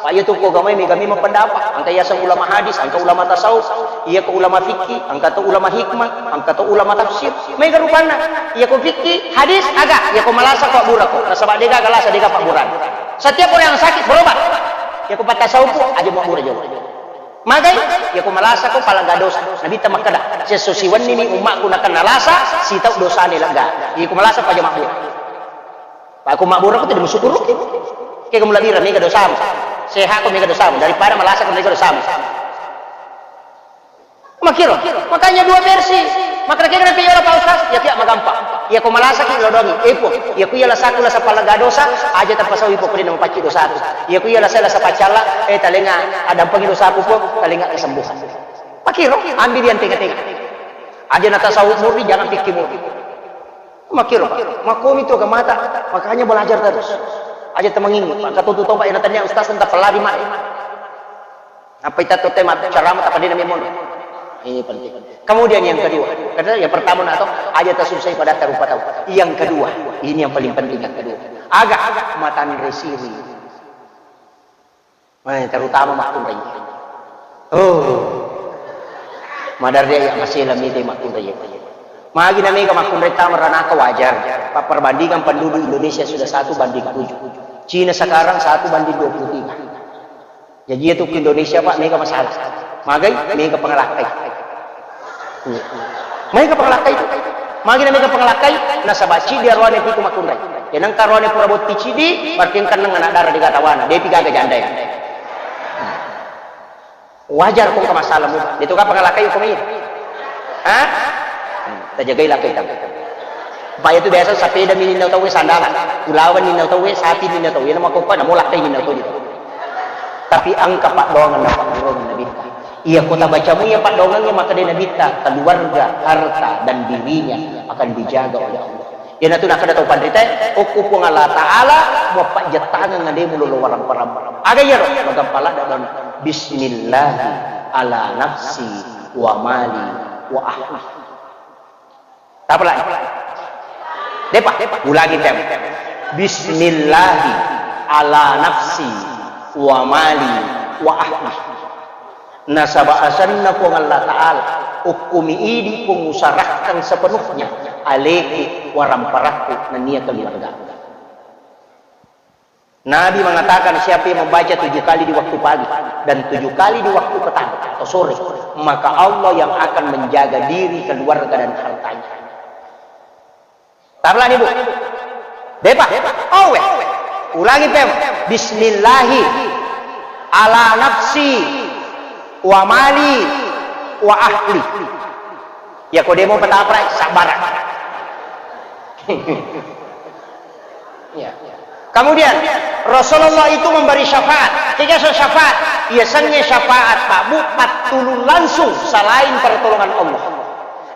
Pak, iya tu ko gamai mega memang pendapat. Angka yaseng ulama hadis, angka ulama tasawuf. Iya ko ulama fikih, angka to ulama hikmah, angka to ulama tafsir. Mega rupanna. Iya ko fikih, hadis, aga. Iya ko malasa ko abbura ko. Nasaba dega galasa dega pabburan. Setiap orang yang sakit berobat. Iya ko patasawuf, aja mau abbura jolo. Magai, iya ko malasa ko palaga dosa. Nabi ta makkeda, sesso siwenni ni ummakku nakenna lasa, sitau dosane lega. Iya ko malasa ko aja mabbura. Pak, ko mabbura ko tidak bersyukur. Ke kamu labira mega dosamu. Sehat ko mega dosamu. Daripada malasa ko mega dosamu. Makiro, makanya dua versi. Makanya kira ke yola Pak Ustaz, ya tidak magampang. Ya ko malasa ki lodongi. Eh, po, ya ku ya lasaku lasa palaga dosa, aja tapasau ipo kudin mapacci dosaku. Ya ku ya lasa lasa pacalla, eh, talenga adampangi dosaku po, talenga kesembuhan. Makiro, ambil yang tengah-tengah. Aja natasawuf murni, jangan fikih murni. Makiro, Pak. Makomi tu agamata, makanya belajar terus. Aja temengini, Pak. Kata tu tau, Pak, yang tanya Ustaz tentang pelari, Mak. Apa itu tuh tema ceramah tak pada nami mon? Ini penting. Kemudian yang kedua, kata yang pertama nak tahu, aja tak susah pada taruh tahu. Yang kedua, ini yang paling penting yang kedua. Agak matan resiri. Eh, terutama makkunrai. Oh. Madarri ya masih lami deh makkunrai. Magi na mega makkunrai tama ranaka wajar. Pak, perbandingan penduduk Indonesia sudah satu banding tujuh. Cina sekarang satu banding dua puluh tiga. Jadi itu ke Indonesia, Pak, mega masalah. Magai mega pengelakkai. Iya. Maega pengelakkai tu. Magi na mega pengelakkai, nasaba cidi aroane pitu makkunrai. Enang karoane pura botti cidi, berarti engka neng anak dara di gatawana, depi gaga janda ya. Wajar ko engka masalah mu. Itu ka pengelakkai ko mai. Hah? Hmm, tajagai lakkai tamu. Pak, itu biasa sepeda mininna tau sandalan. Ulawan ninna tau, sapi ninna tau. Iya nama kokko, namo lakkai ninna tau itu. Tapi engka paddoangeng na paddoangeng Nabitta. Iya ko tabacamu iya paddoangengnge, makkeda Nabitta, keluarga, harta, dan dirinya akan dijaga oleh Allah. Iyanatu nakkeda tau panrita, okko Puang Allah Ta'ala, muappajettangeng ademu lolo warang-warang. Aga iyaro? Magampa ladda dona. Bismillahi ala nafsi wa mali wa ahli. Tapalai. Depa, ulangi tem. Bismillahi ala nafsi wa mali wa ahli. Nasaba asenna Puang Allah Ta'ala, ukkumi idi Puang usarahkan sepenuhnya, aleku, waramparakku, nennia keluarga. Nabi mengatakan, siapa yang membaca tujuh kali di waktu pagi dan tujuh kali di waktu petang atau sore, maka Allah yang akan menjaga diri, keluarga, dan hartanya. Tarlani, Bu. Depa. Owe. Ulangi, Pem. Bismillahi ala nafsi wa mali wa ahli. Ya, ko demo petapra, sabar. Ya. Kemudian, Rasulullah itu memberi syafaat. Kegaso syafaat? Iya, sengnge syafaat, Pak, Bu, pattulung langsung selain pertolongan Allah.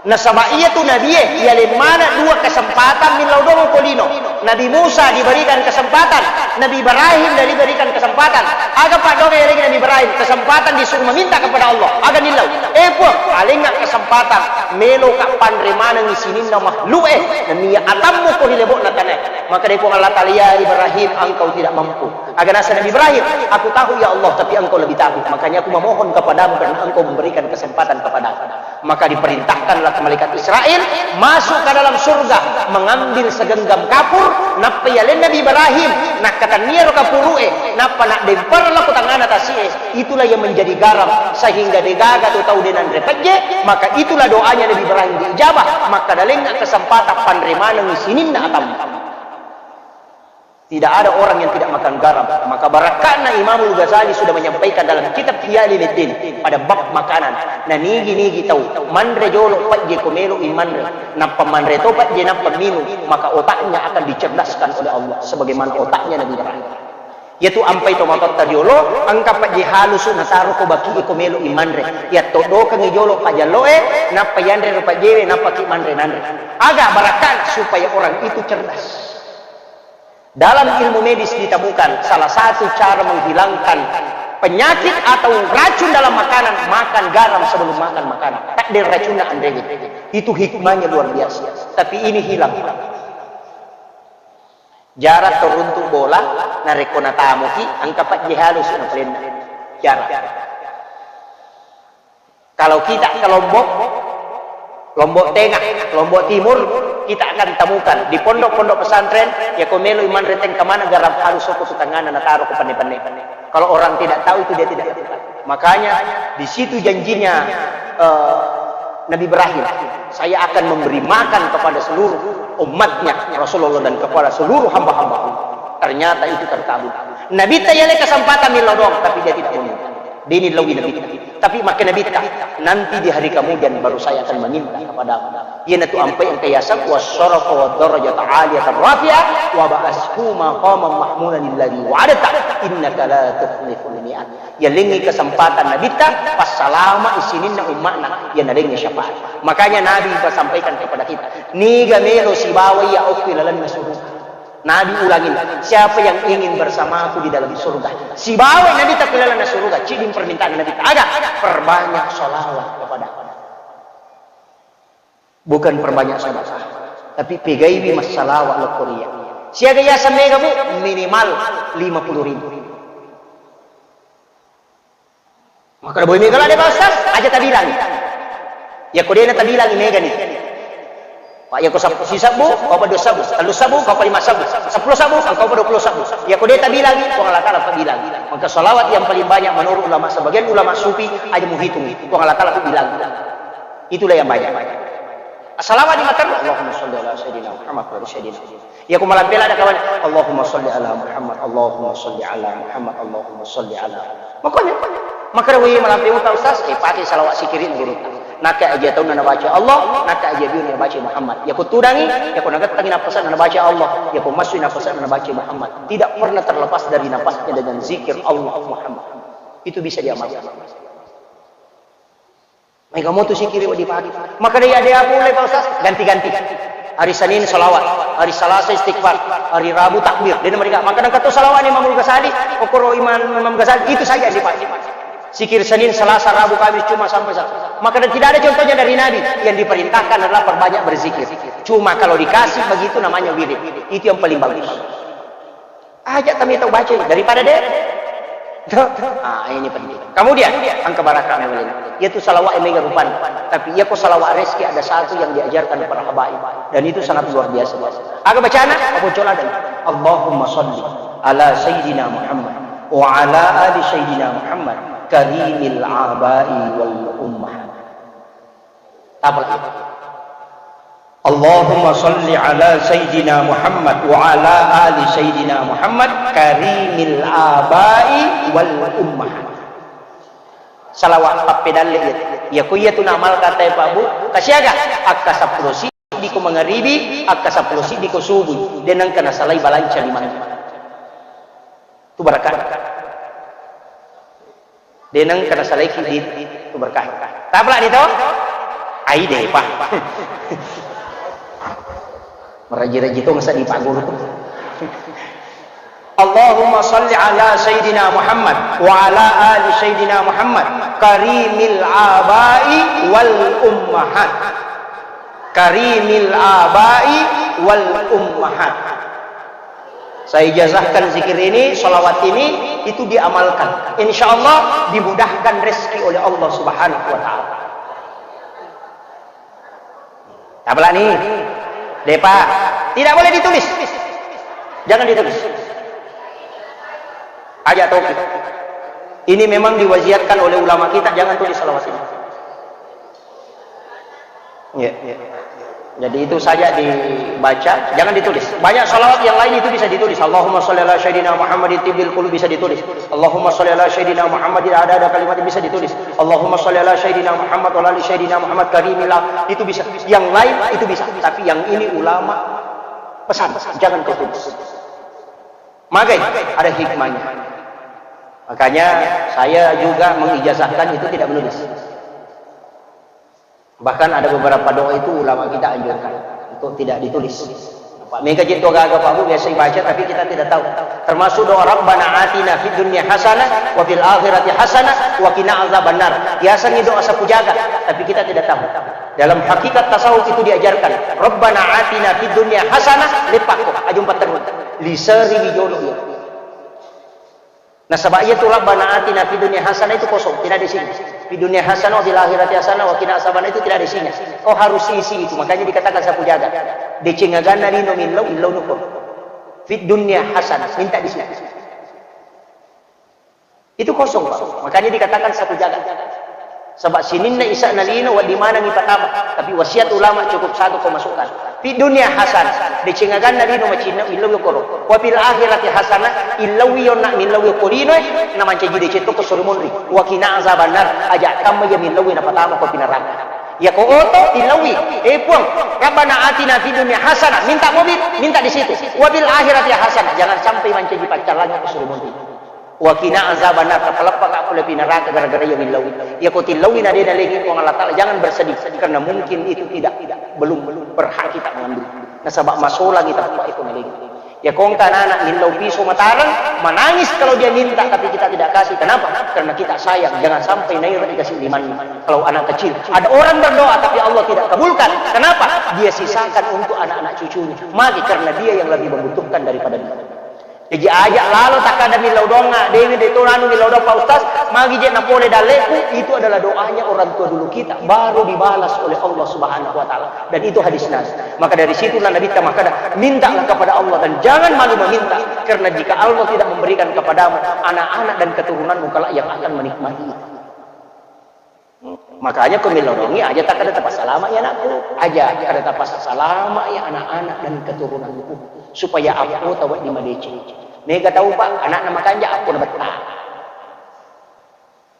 Nasaba iyatu nabie, yaleng maneng dua kesempatan millau doang ko lino. Nabi Musa diberikan kesempatan, Nabi Ibrahim diberikan kesempatan. Aga paddoang yalengngi Nabi Ibrahim? Kesempatan disuruh meminta kepada Allah. Aga nillau? Eh Puang, alengnga kesempatan, meloka panre manengngi sininna makhluk e, nennia atammu ko ri lebo'na tanae. Maka dé Puang Allah Ta'ala, "Ya Ibrahim, engkau tidak mampu." Aga naseng Nabi Ibrahim, "Aku tahu ya Allah, tapi engkau lebih tahu. Makanya aku memohon kepadamu karena engkau memberikan kesempatan kepadaku." Maka diperintahkanlah malaikat Israel masuk ke dalam surga, mengambil segenggam kapur, nappa yaleng Nabi Ibrahim, nakkatenniaro kapuru'e, nappa naddempereng lao ko tangngana tasi'e, itulah yang menjadi garam, sehingga degaga tu tau de nanre pejje, maka itulah doanya Nabi Ibrahim diijabah, maka dalengnga kesempatan panre manengngi sininna atammu. Tidak ada orang yang tidak makan garam. Maka barakka'na Imamul Ghazali sudah menyampaikan dalam kitab Ihya Ulumuddin pada bab makanan. Na nigi-nigi tau manre jolo pejje ko melo'i manre. Nappa manre to pejje nappa minum, maka otaknya akan dicerdaskan oleh Allah sebagaimana otaknya Nabi Ibrahim. Yatu ampai tomatoatta riolo, engka pejje halusu nataro ko baki'e ko melo'i manre. Yatto dokengngi jolo pajallo'e, nappa yanre ro pejjewe, nappa ki manre nanre. Aga barakka'na? Supaya orang itu cerdas. Dalam ilmu medis ditemukan salah satu cara menghilangkan penyakit atau racun dalam makanan, makan garam sebelum makan makanan. Takdir racunna anrewe. Itu hikmahnya luar biasa. Tapi ini hilang. Jarak to runtu bola, narekko natamuki, engka pejje halusu napalenna. Jarak. Kalau kita ke Lombok, Lombok Tengah, Lombok Timur, kita akan temukan di pondok-pondok pesantren, ya ko melo'i manre tengka maneng garam halusu ko tu tangngana nataro ko penne-penne. Kalau orang tidak tahu itu dia tidak lakukan. Makanya di situ janjinya, eh, Nabi Ibrahim, "Saya akan memberi makan kepada seluruh umatnya Rasulullah dan kepada seluruh hamba-hamba Allah." Ternyata itu terkabul. Nabitta yaleng kesempatan millau doang, tapi dia tidak meminta. Dini lawi Nabitta. Tapi makkeda Nabitta, "Nanti di hari kemudian baru saya akan meminta kepadamu." Iyanatu ampai engka yaseng, "Wassarafa wa darajata aliyatan rafi'ah, wa ba'ashu maqaman mahmudan alladzi wa'adta, innaka la tukhliful mi'ad." Yalengngi kesempatan Nabitta, passalama sininna umma'na, iya nalengngi syafaat. Makanya Nabi bersampaikan kepada kita, "Niga melo sibawa iya okko ilalenna suruga." Nabi ulangi, "Siapa yang ingin bersamaku di dalam surga?" Sibawa Nabitta ku ilalenna suruga, ciddi permintaan Nabitta. Aga? Perbanyak salawat kepada aku. Bukan perbanyak sedekah, tapi pegaiwi massalawat lokko ri iyya. Siaga yaseng mega, Bu? Minimal lima puluh ribu. Makkeda, "Boe mega ladde, Pak Ustaz?" Aja tabilangi. Yakko de'na tabilangi, megani. Pak, yakko sab-, sisebbu, engka pa dua sebbu, tellu sebbu, engka pa lima sebbu, seppulo sebbu, engka pa dua puluh sebbu. Yakko de' tabilangi, Puang Allah Ta'ala pabilangi. Maka salawat yang paling banyak menurut ulama, sebagian ulama sufi, aja muhitungi. Puang Allah Ta'ala pabilangi. Itulah yang banyak. Salawat di mata, Allahumma salli ala Sayyidina Muhammad wa ala Sayyidina Muhammad. Iya, ko malampe ladde kawan, "Allahumma salli ala Muhammad, Allahumma salli ala Muhammad, Allahumma salli ala." Makanya, makanya. Makkeda, "Wih, malampe uta, Ustaz." Eh, pakai salawat sikiri guru. Nakka aja taunna nabaca Allah, nakka aja biuna nabaca Muhammad. Iya, ko tudangi, iya, ko nagettangi napasanna nabaca Allah, iya, ko massui napasanna nabaca Muhammad. Tidak pernah terlepas dari napasnya dengan zikir Allah Muhammad. Itu bisa diamalkan. Maega motu sikiri wedding pake. Makkeda, "Iya, de' apa ulle, Pak Ustaz?" Ganti-ganti. Hari Senin salawat, hari Selasa istighfar, hari Rabu takbir. De'na mariga. Makkeda, "Engka to salawat ni Imamul Ghazali." Okkoro Imam, Imam Ghazali, itu saja yang dipakai. Zikir Senin, Selasa, Rabu, Kamis, Jumat sampai Sabtu. Makkeda, tidak ada contohnya dari Nabi. Yang diperintahkan adalah perbanyak berzikir. Cuma kalau dikasih begitu namanya wirid. Itu yang paling bagus. Aja kami tahu baca daripada de'. Ah, ini penting. Kemudian, engka barakka memang ini. Yaitu salawat yang mega rupanya. Tapi iya ko salawat reski ada satu yang diajarkan para habaib. Dan itu sangat luar biasa. Aga bacana, apa cola dan Allahumma salli ala Sayyidina Muhammad wa ala ali Sayyidina Muhammad karimil abai wal ummahat. Apa lagi? Allahumma salli ala Sayyidina Muhammad wa ala ali Sayyidina Muhammad karimil abai wal ummahat. Salawat pappedalle iya. Iya ko iya tu namal kata Pak Bu, kasiaga? Akka seppulo siddi ko mangaribi, akka seppulo siddi ko subuh. Denang kana salai balanca limang. Tu barakka. Denang kana salaiki di tu berkah. Tapalani to? Ai depa. Meraji-raji to ngasa di Pak Guru tu. Allahumma salli ala Sayyidina Muhammad wa ala ali Sayyidina Muhammad karimil abai wal ummahat. Karimil abai wal ummahat. Saya ijazahkan zikir ini, salawat ini, itu diamalkan. Insya Allah dimudahkan rezeki oleh Allah Subhanahu wa Ta'ala. Tapalani, depa, tidak boleh ditulis. Jangan ditulis. Aja toki. Ini memang diwasiatkan oleh ulama kita, jangan tulis salawat ini. Iya. Jadi itu saja dibaca, jangan ditulis. Banyak salawat yang lain itu bisa ditulis. Allahumma sholli ala Sayyidina Muhammadin tibbil qulub bisa ditulis. Allahumma sholli ala Sayyidina Muhammadin ada ada kalimat bisa ditulis. Allahumma sholli ala Sayyidina Muhammad wa ala ali Sayyidina Muhammad karimillah itu bisa. Yang lain itu bisa. Tapi yang ini ulama pesan, jangan kau tulis. Magai ada hikmahnya. Makanya saya juga mengijazahkan itu tidak menulis. Bahkan ada beberapa doa itu ulama kita anjurkan untuk tidak ditulis. Pak, mega jitto gaga Pak Bu biasa dibaca tapi kita tidak tahu. Termasuk doa Rabbana atina fid dunya hasanah wa fil akhirati hasanah wa qina azabannar. Biasanya doa sapu jaga tapi kita tidak tahu. Dalam hakikat tasawuf itu diajarkan. Rabbana atina fid dunya hasanah, lepakko, ajumpa terus. Liseri wijolo iya. Nasaba iya tu Rabbana atina fid dunya hasanah itu kosong, tidak ada isinya. Fid dunya hasanah wa fil akhirati hasanah wa qina azabannar itu tidak ada isinya. Kau harus isi itu, makanya dikatakan sapu jaga. Deceng aganna lino millau, illau nuko. Fid dunya hasanah, minta di situ. Itu kosong, Pak. Makanya dikatakan sapu jaga. Sebab sininna isa'na lino, wedding manengngi patama. Tapi wasiat ulama cukup satu ko masukkan. Fid dunya hasanah, deceng aganna lino macinna, illau yokoro. Wa fil akhirati hasanah, illauwi yonna, millauwi yokko lino, na mancaji deceng to ko suri monri. Wa qina azabannar, aja tamma iya millauwi na patama ko pinarang. Iya ko oto, illauwi. Eh Puang, Rabbana atina fid dunya hasanah, minta mobil, minta di situ. Wa fil akhirati hasanah, jangan sampai mancaji paccallangngi ko suri monri. Wa qina azabannar, tapaleppaka pole pi naraka gara-gara iya millauwi. Iya ko tillauwi na de nalengi Puang Allah Ta'ala, jangan bersedih karena mungkin itu tidak, belum, belum berhak kita mengambil. Nasaba masolangi tappa itu nalengi. Iya ko engka anak-anak millau piso matareng, menangis kalau dia minta tapi kita tidak kasih. Kenapa? Karena kita sayang, jangan sampai nairo dikasih limanna. Kalau anak kecil, ada orang berdoa tapi Allah tidak kabulkan. Kenapa? Dia sisakan untuk anak-anak cucunya. Magi karena dia yang lebih membutuhkan daripada dia. Jaji aja lalo takkada millau doangnga, dewi de to nanu millau doang Pak Ustaz, magi je napole dalleku, itu adalah doanya orang tua dulu kita, baru dibalas oleh Allah Subhanahu wa Ta'ala. Dan itu hadis Nabi. Maka dari situlah Nabi kita makkada, mintalah kepada Allah dan jangan malu meminta, karena jika Allah tidak memberikan kepadamu anak-anak dan keturunanmu kelak yang akan menikmati itu. Makanya ko millau doangngi aja takkada tapassalama ya anakku, aja kada tapassalama ya anak-anak dan keturunanku supaya appo tawa di madeceng. Mega tau Pak, anakna makanja appo na betta.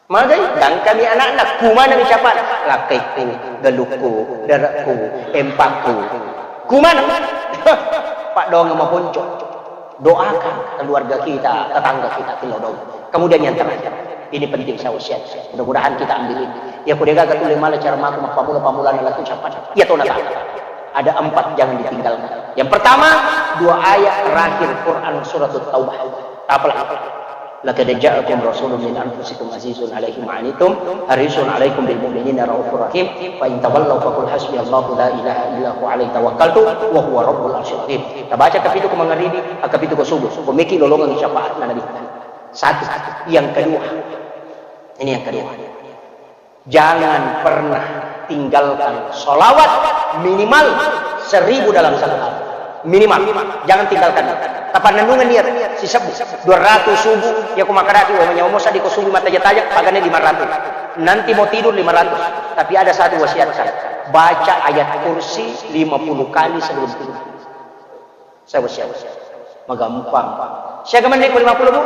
Magai, gangkami anakna, kumana mi capa, lakkaiku, galukku, darakku, empakku. Kumana? Pak doang maponco. Doakan keluarga kita, tetangga kita, Tilodong. Kemudian yang terakhir, ini penting saya wasiat. Mudah-mudahan kita ambil ini. Ya, kudegaga tulle mala cara maku mappamula-pamula na laku capat. Ya, tona tak. Ada empat jangan ditinggalkan. Yang pertama, dua ayat terakhir Quran surat Taubah. Apalah? Laqad ja'akum rasulun min anfusikum azizun alaihi ma anittum harisun alaikum bil mu'minina raufur rahim fa in tawallaw faqul hasbiyallahu la ilaha illa huwa alaihi tawakkaltu wa huwa rabbul arsyil azim. Tabaca kapitu ko mangaribi, kapitu ko subuh. Ko meki lolongang syafaatna Nabi. Satu. Yang kedua, ini yang kedua, jangan pernah tinggalkan sholawat minimal seribu dalam satu hari. Minimal, jangan tinggalkan. Tapannennungeng niat, sisebbu, dua ratus subuh, ya ko makadaki, wa manyawa mosa di ko subuh mata jataja, pagane lima ratus. Nanti mau tidur lima ratus. Tapi ada satu wasiatkan, baca ayat kursi lima puluh kali sebelum tidur. Saya wasiat. Magampang. Siaga menit ko lima puluh, Bu?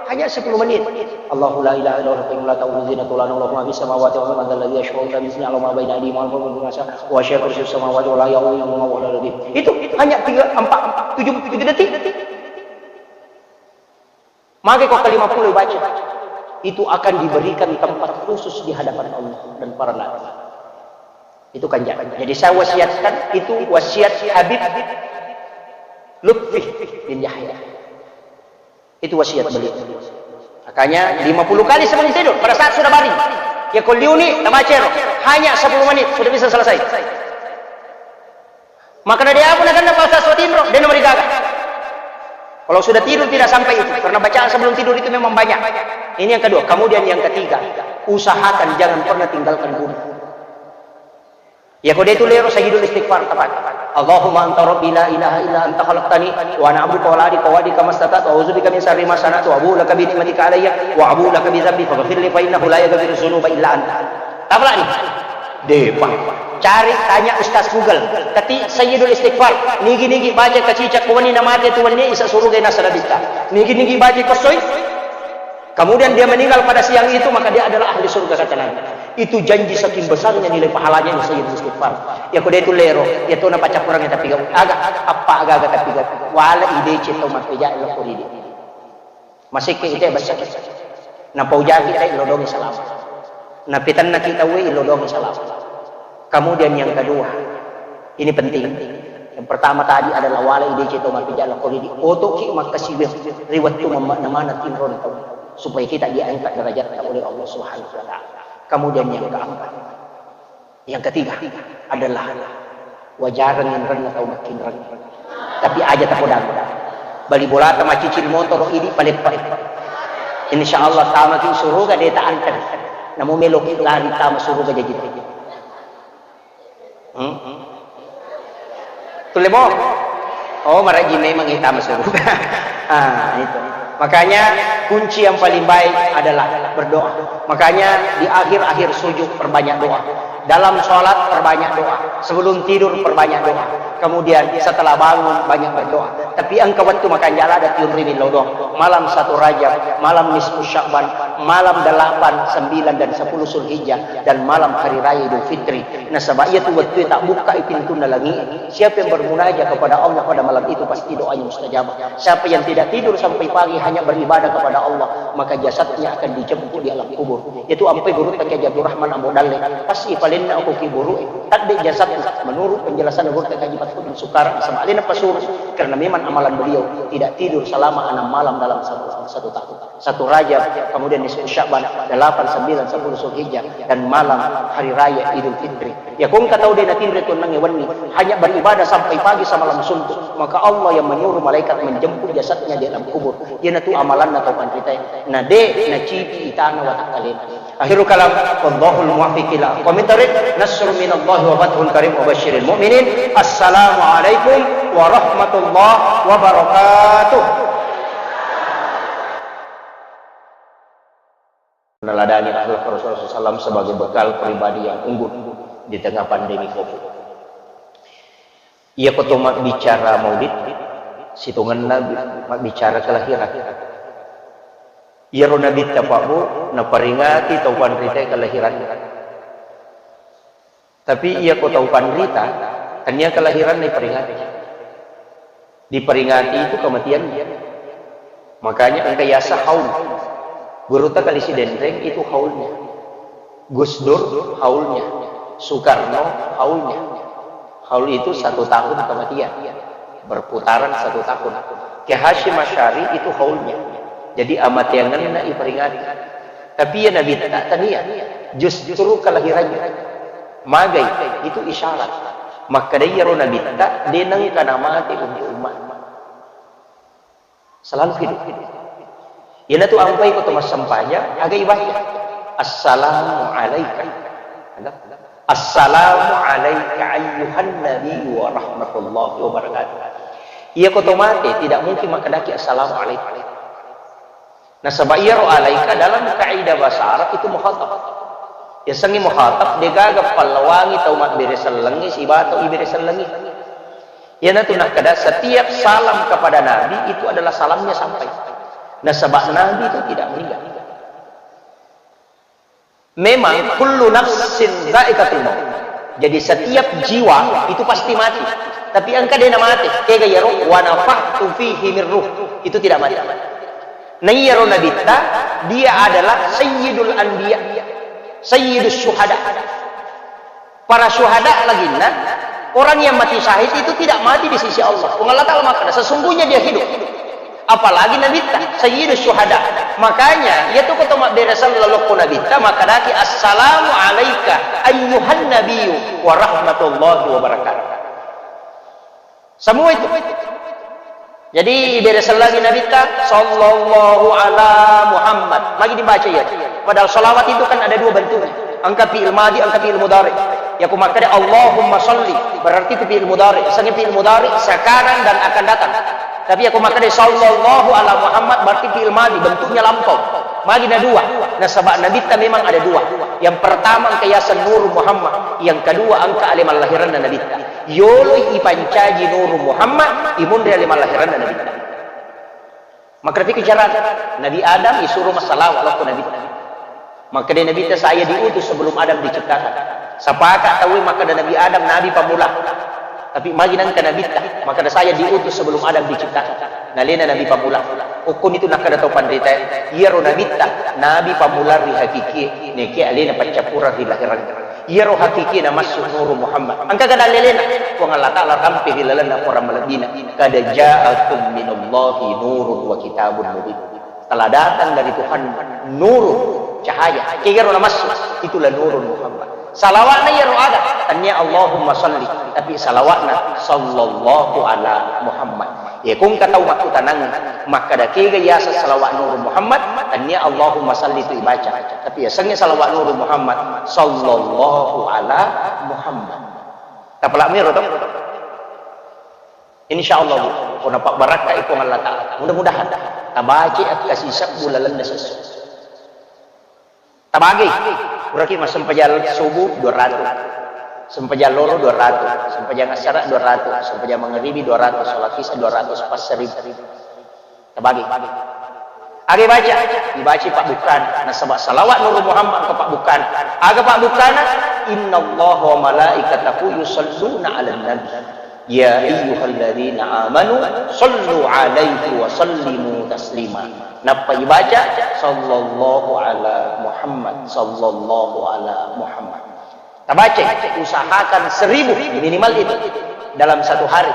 Hanya sepuluh menit. Allahu la ilaha illa huwal hayyul qayyum la ta'khudhuhu sinatun wa la nawm lahu ma fis samawati wa ma fil ardi, man dzal ladzi yashfa'u indahu illa bi idznihi, ya'lamu ma baina aydihim wa ma khalfahum wa la yuhituna bi syai'in min ilmihi illa bima sha'a. Wa wasi'a kursiyyuhu samawati wal arda wa la ya'uduhu hifdhuhuma wa huwal 'aliyyul 'azhim. Itu hanya tiga, empat, tujuh, tujuh detik. Maka ko ke lima puluh baca, itu akan diberikan tempat khusus di hadapan Allah dan para nabi. Itu kan jangan. Jadi saya wasiatkan, itu wasiat Habib Lutfi bin Yahya. Itu wasiat beliau. Makanya lima puluh kali sebelum tidur, pada saat sudah baring. Ya ko liuni, tabaca ro. Hanya sepuluh menit, sudah bisa selesai. Maka dari apa nak kena pasal suatinro, dia nomor gaga. Kalau sudah tidur tidak sampai itu, karena bacaan sebelum tidur itu memang banyak. Ini yang kedua. Kemudian yang ketiga, usahakan jangan pernah tinggalkan guru. Ya ko dia itu lero sayyidul istighfar, tepat. Allahumma anta rabbi la ilaha illa anta khalaqtani wa ana abduka wa la adika wa adika mastata'tu wa a'udzubika min syarri ma sana'tu wa abu'u laka bi ni'matika alayya wa abu'u laka bi dzambi faghfirli fa innahu la yaghfiru dzunuba illa anta. Apa lagi? Depa. Cari, tanya Ustaz Google. Ketik Sayyidul Istighfar. Nigi-nigi baca kacica ko wenni namate tu wenni isa suruga nasa nabitta. Nigi-nigi baca kosoi. Kemudian dia meninggal pada siang itu, maka dia adalah ahli surga, kata Nabi. Itu janji saking besarnya nilai pahalanya ini Sayyidul Istighfar. Ya ko dia itu lero, ya to na pacappurang ya tapi gak. Aga, apa aga-aga tapi gak. Wala ide cito mapeja lo koridi. Masikke ite bessaki. Napaujaki te ilodongi salama. Napitanna kita we ilodongi salama. Kemudian yang kedua, ini penting. Yang pertama tadi adalah wala idece to mapijala kodi di otoki makkasiweng ri wettu mamma-, namana tinron tau supaya kita diangkat derajatnya oleh Allah Subhanahu wa Ta'ala. Kemudian yang keempat, yang ketiga adalah wajareng enrenna tau makkinreng. Tapi aja tapodang. Bali bolata macicil motoro idi paleppa. Insya Allah tamaki suruga deta anter. Namu meloki lari tama suruga jaji. Hmm? Tulle mo? Oh, maraji memang hitam suruh. Ah, itu. Makanya kunci yang paling baik adalah berdoa. Makanya di akhir-akhir sujud perbanyak doa. Dalam sholat perbanyak doa. Sebelum tidur perbanyak doa. Kemudian setelah bangun banyak berdoa. Tapi engka wettu makanjala ada tiun rimin lodong. Malam satu Rajab, malam nisfu Sya'ban, malam delapan, sembilan, dan sepuluh Zulhijjah, dan malam hari raya Idul Fitri. Nasaba iyatu wettue tabbukkai pintunna langi'e. Siapa yang bermunajat kepada Allah pada malam itu, pasti doanya mustajabah. Siapa yang tidak tidur sampai pagi hanya beribadah kepada Allah, maka jasadnya akan dijemput di alam kubur. Itu ampai gurutta Kiai Abdurrahman Ambo Dalle, pasti palenna ko kuburu'e, tadde jasadna. Menurut penjelasan gurutta Kiai Fathuddin Sukara, nasaba alena pasuru, karena memang amalan beliau tidak tidur selama enam malam dalam satu, satu tahun. Satu Rajab, kemudian nisfu Sya'ban, delapan, sembilan, sepuluh Zulhijjah, dan malam hari raya Idul Fitri. Ya, ko engka tau de natinro tuonnangnge wenni, hanya beribadah sampai pagi semalam suntuk, maka Allah yang menyuruh malaikat menjemput jasadnya di alam kubur. Iyanatu amalanna tau panritae. Na de nacipi itana watakkalena. Akhirul kalam, wallahul muwaffiq ila aqwamit thariq. Nasrun minallahi wa fathun qarib wa basyiril mu'minin. Assalamualaikum warahmatullahi wabarakatuh. Meneladani akhlak Rasulullah sallallahu alaihi wasallam sebagai bekal pribadi yang unggul di tengah pandemi covid. Iya ko to mabbicara maulid, sitongenna bi-, mabbicara kelahiran. Iyaro Nabitta Pak Bu, naperingati tau panritae kelahiranna. Tapi iya ko tau panrita, tania kelahiranna iperingati. Diperingati itu kematiannya. Makanya engka yasa haul. Gurutta Kali Sidenreng itu haulnya. Gus Dur haulnya. Soekarno haulnya. Haul itu satu tahun kematian. Berputaran satu tahun. Kiai Hasyim Asy'ari itu haulnya. Jadi amateangenna iperingati. Tapi iya Nabitta tania. Justru kelahirannya. Magai, itu isyarat. Makkeda iyaro Nabitta, de nengka namate untuk umat. Selalu hidup. Iyanatu ampai ko to massempajang, aga ibaca? Assalamu alaika. Aga? Assalamu alaika ayyuhan nabiyyu wa rahmatullahi wa barakatuh. Iya ko to mate, tidak mungkin makkedaki assalamu alaika. Nasaba iyaro alaika dalam kaidah bahasa Arab itu mukhatab. Yasengnge mukhatab, degaga pallawangi tau mabbere sellengnge siba tau ibere sellengnge. Iyanatu nakkeda, setiap salam kepada Nabi itu adalah salamnya sampai. Nasaba Nabi itu tidak meninggal. Memang kullu nafsin dzaiqatul maut. Jadi setiap jiwa itu pasti mati. Tapi engka dena mate, kega iyaro wa nafakhtu fihi min ruh. Itu tidak mati. Nah, iyaro nabitta, dia adalah sayyidul anbiya, sayyidus syuhada. Para syuhada laginna, orang yang mati syahid itu tidak mati di sisi Allah. Puang Allah Ta'ala makkeda, sesungguhnya dia hidup. Apalagi nabitta, sayyidus syuhada. Makanya, iya tu ko to mabbere selleng lokko nabitta, makkedaki, "Assalamu alaika ayyuhan nabiyyu wa rahmatullahi wa barakatuh." Semua itu. Jadi, ibere sellengi nabitta, "Sallallahu ala Muhammad." Magi dibaca iya. Padahal salawat itu kan ada dua bentuknya. Engka fi'il madi, engka fi'il mudhari. Iya ko makkeda, "Allahumma salli," berarti itu fi'il mudhari. Yasengnge fi'il mudhari sekarang dan akan datang. Tapi iya ko makkeda, "Sallallahu ala Muhammad," berarti fi'il madi, bentuknya lampau. Magi na dua. Nasaba nabitta memang ada dua. Yang pertama engka yaseng Nur Muhammad, yang kedua engka ale mallahiranna nabitta. Yoloi ipancaji Nuru Muhammad, imunri ale mallahiranna Nabitta. Makkeda, "Fiki cara Nabi Adam isuruh massalawa lokko Nabitta." Makkeda Nabitta, "Saya diutus sebelum Adam diciptakan." Sapaka tauwe makkeda Nabi Adam nabi pammula. Tapi magi nengka Nabitta, makkeda, "Saya diutus sebelum Adam diciptakan." Nalena nabi pammula. Ukkunitu nakkeda tau panritae, iyaro Nabitta nabi pammula ri hakikie, neke alena paccappureng ri lahirang. Iyaro hakikie namassu Nuru Muhammad. Engka ga dallelena? Puang Allah Ta'ala rampe ri lalenna Quran malebbina, "Qad ja'akum minallahi nurun wa kitabun mubin." Telah datang dari Tuhan nurun, cahaya. Kegaro namassu? Itulah Nurun Muhammad. Salawatna iyaro aga? Tannia Allahumma salli, tapi salawatna sallallahu ala Muhammad. Iya, ko engka tau makkutanangngi, makkeda kega yaseng salawat Nurun Muhammad, tannia Allahumma salli tu ibaca. Tapi yasengnge salawat Nurun Muhammad, sallallahu ala Muhammad. Tapalak miro to? Insya Allah, Bu, ko napabbarakkai Puang Allah Ta'ala. Mudah-mudahan tabaci akkasi sebbu lalenna sessu. Tabagi, puraki massempajang subuh dua ratus, sempajang loro dua ratus, sempajang assara dua ratus, sempajang mangaribi dua ratus, salat isya dua ratus, pas seribu. Tabagi. Aga ibaca? Ibaca pabbukkana. Nasaba salawat Nurun Muhammad engka pabbukkana. Aga pabbukkana? Innallaha wa malaikatahu yusalluna 'alan nabi. Ya ayyuhalladzina amanu sallu alaihi wa sallimu taslima. Nappa ibaca, "Sallallahu ala Muhammad, sallallahu ala Muhammad." Tabaca, usahakan seribu minimal itu dalam satu hari.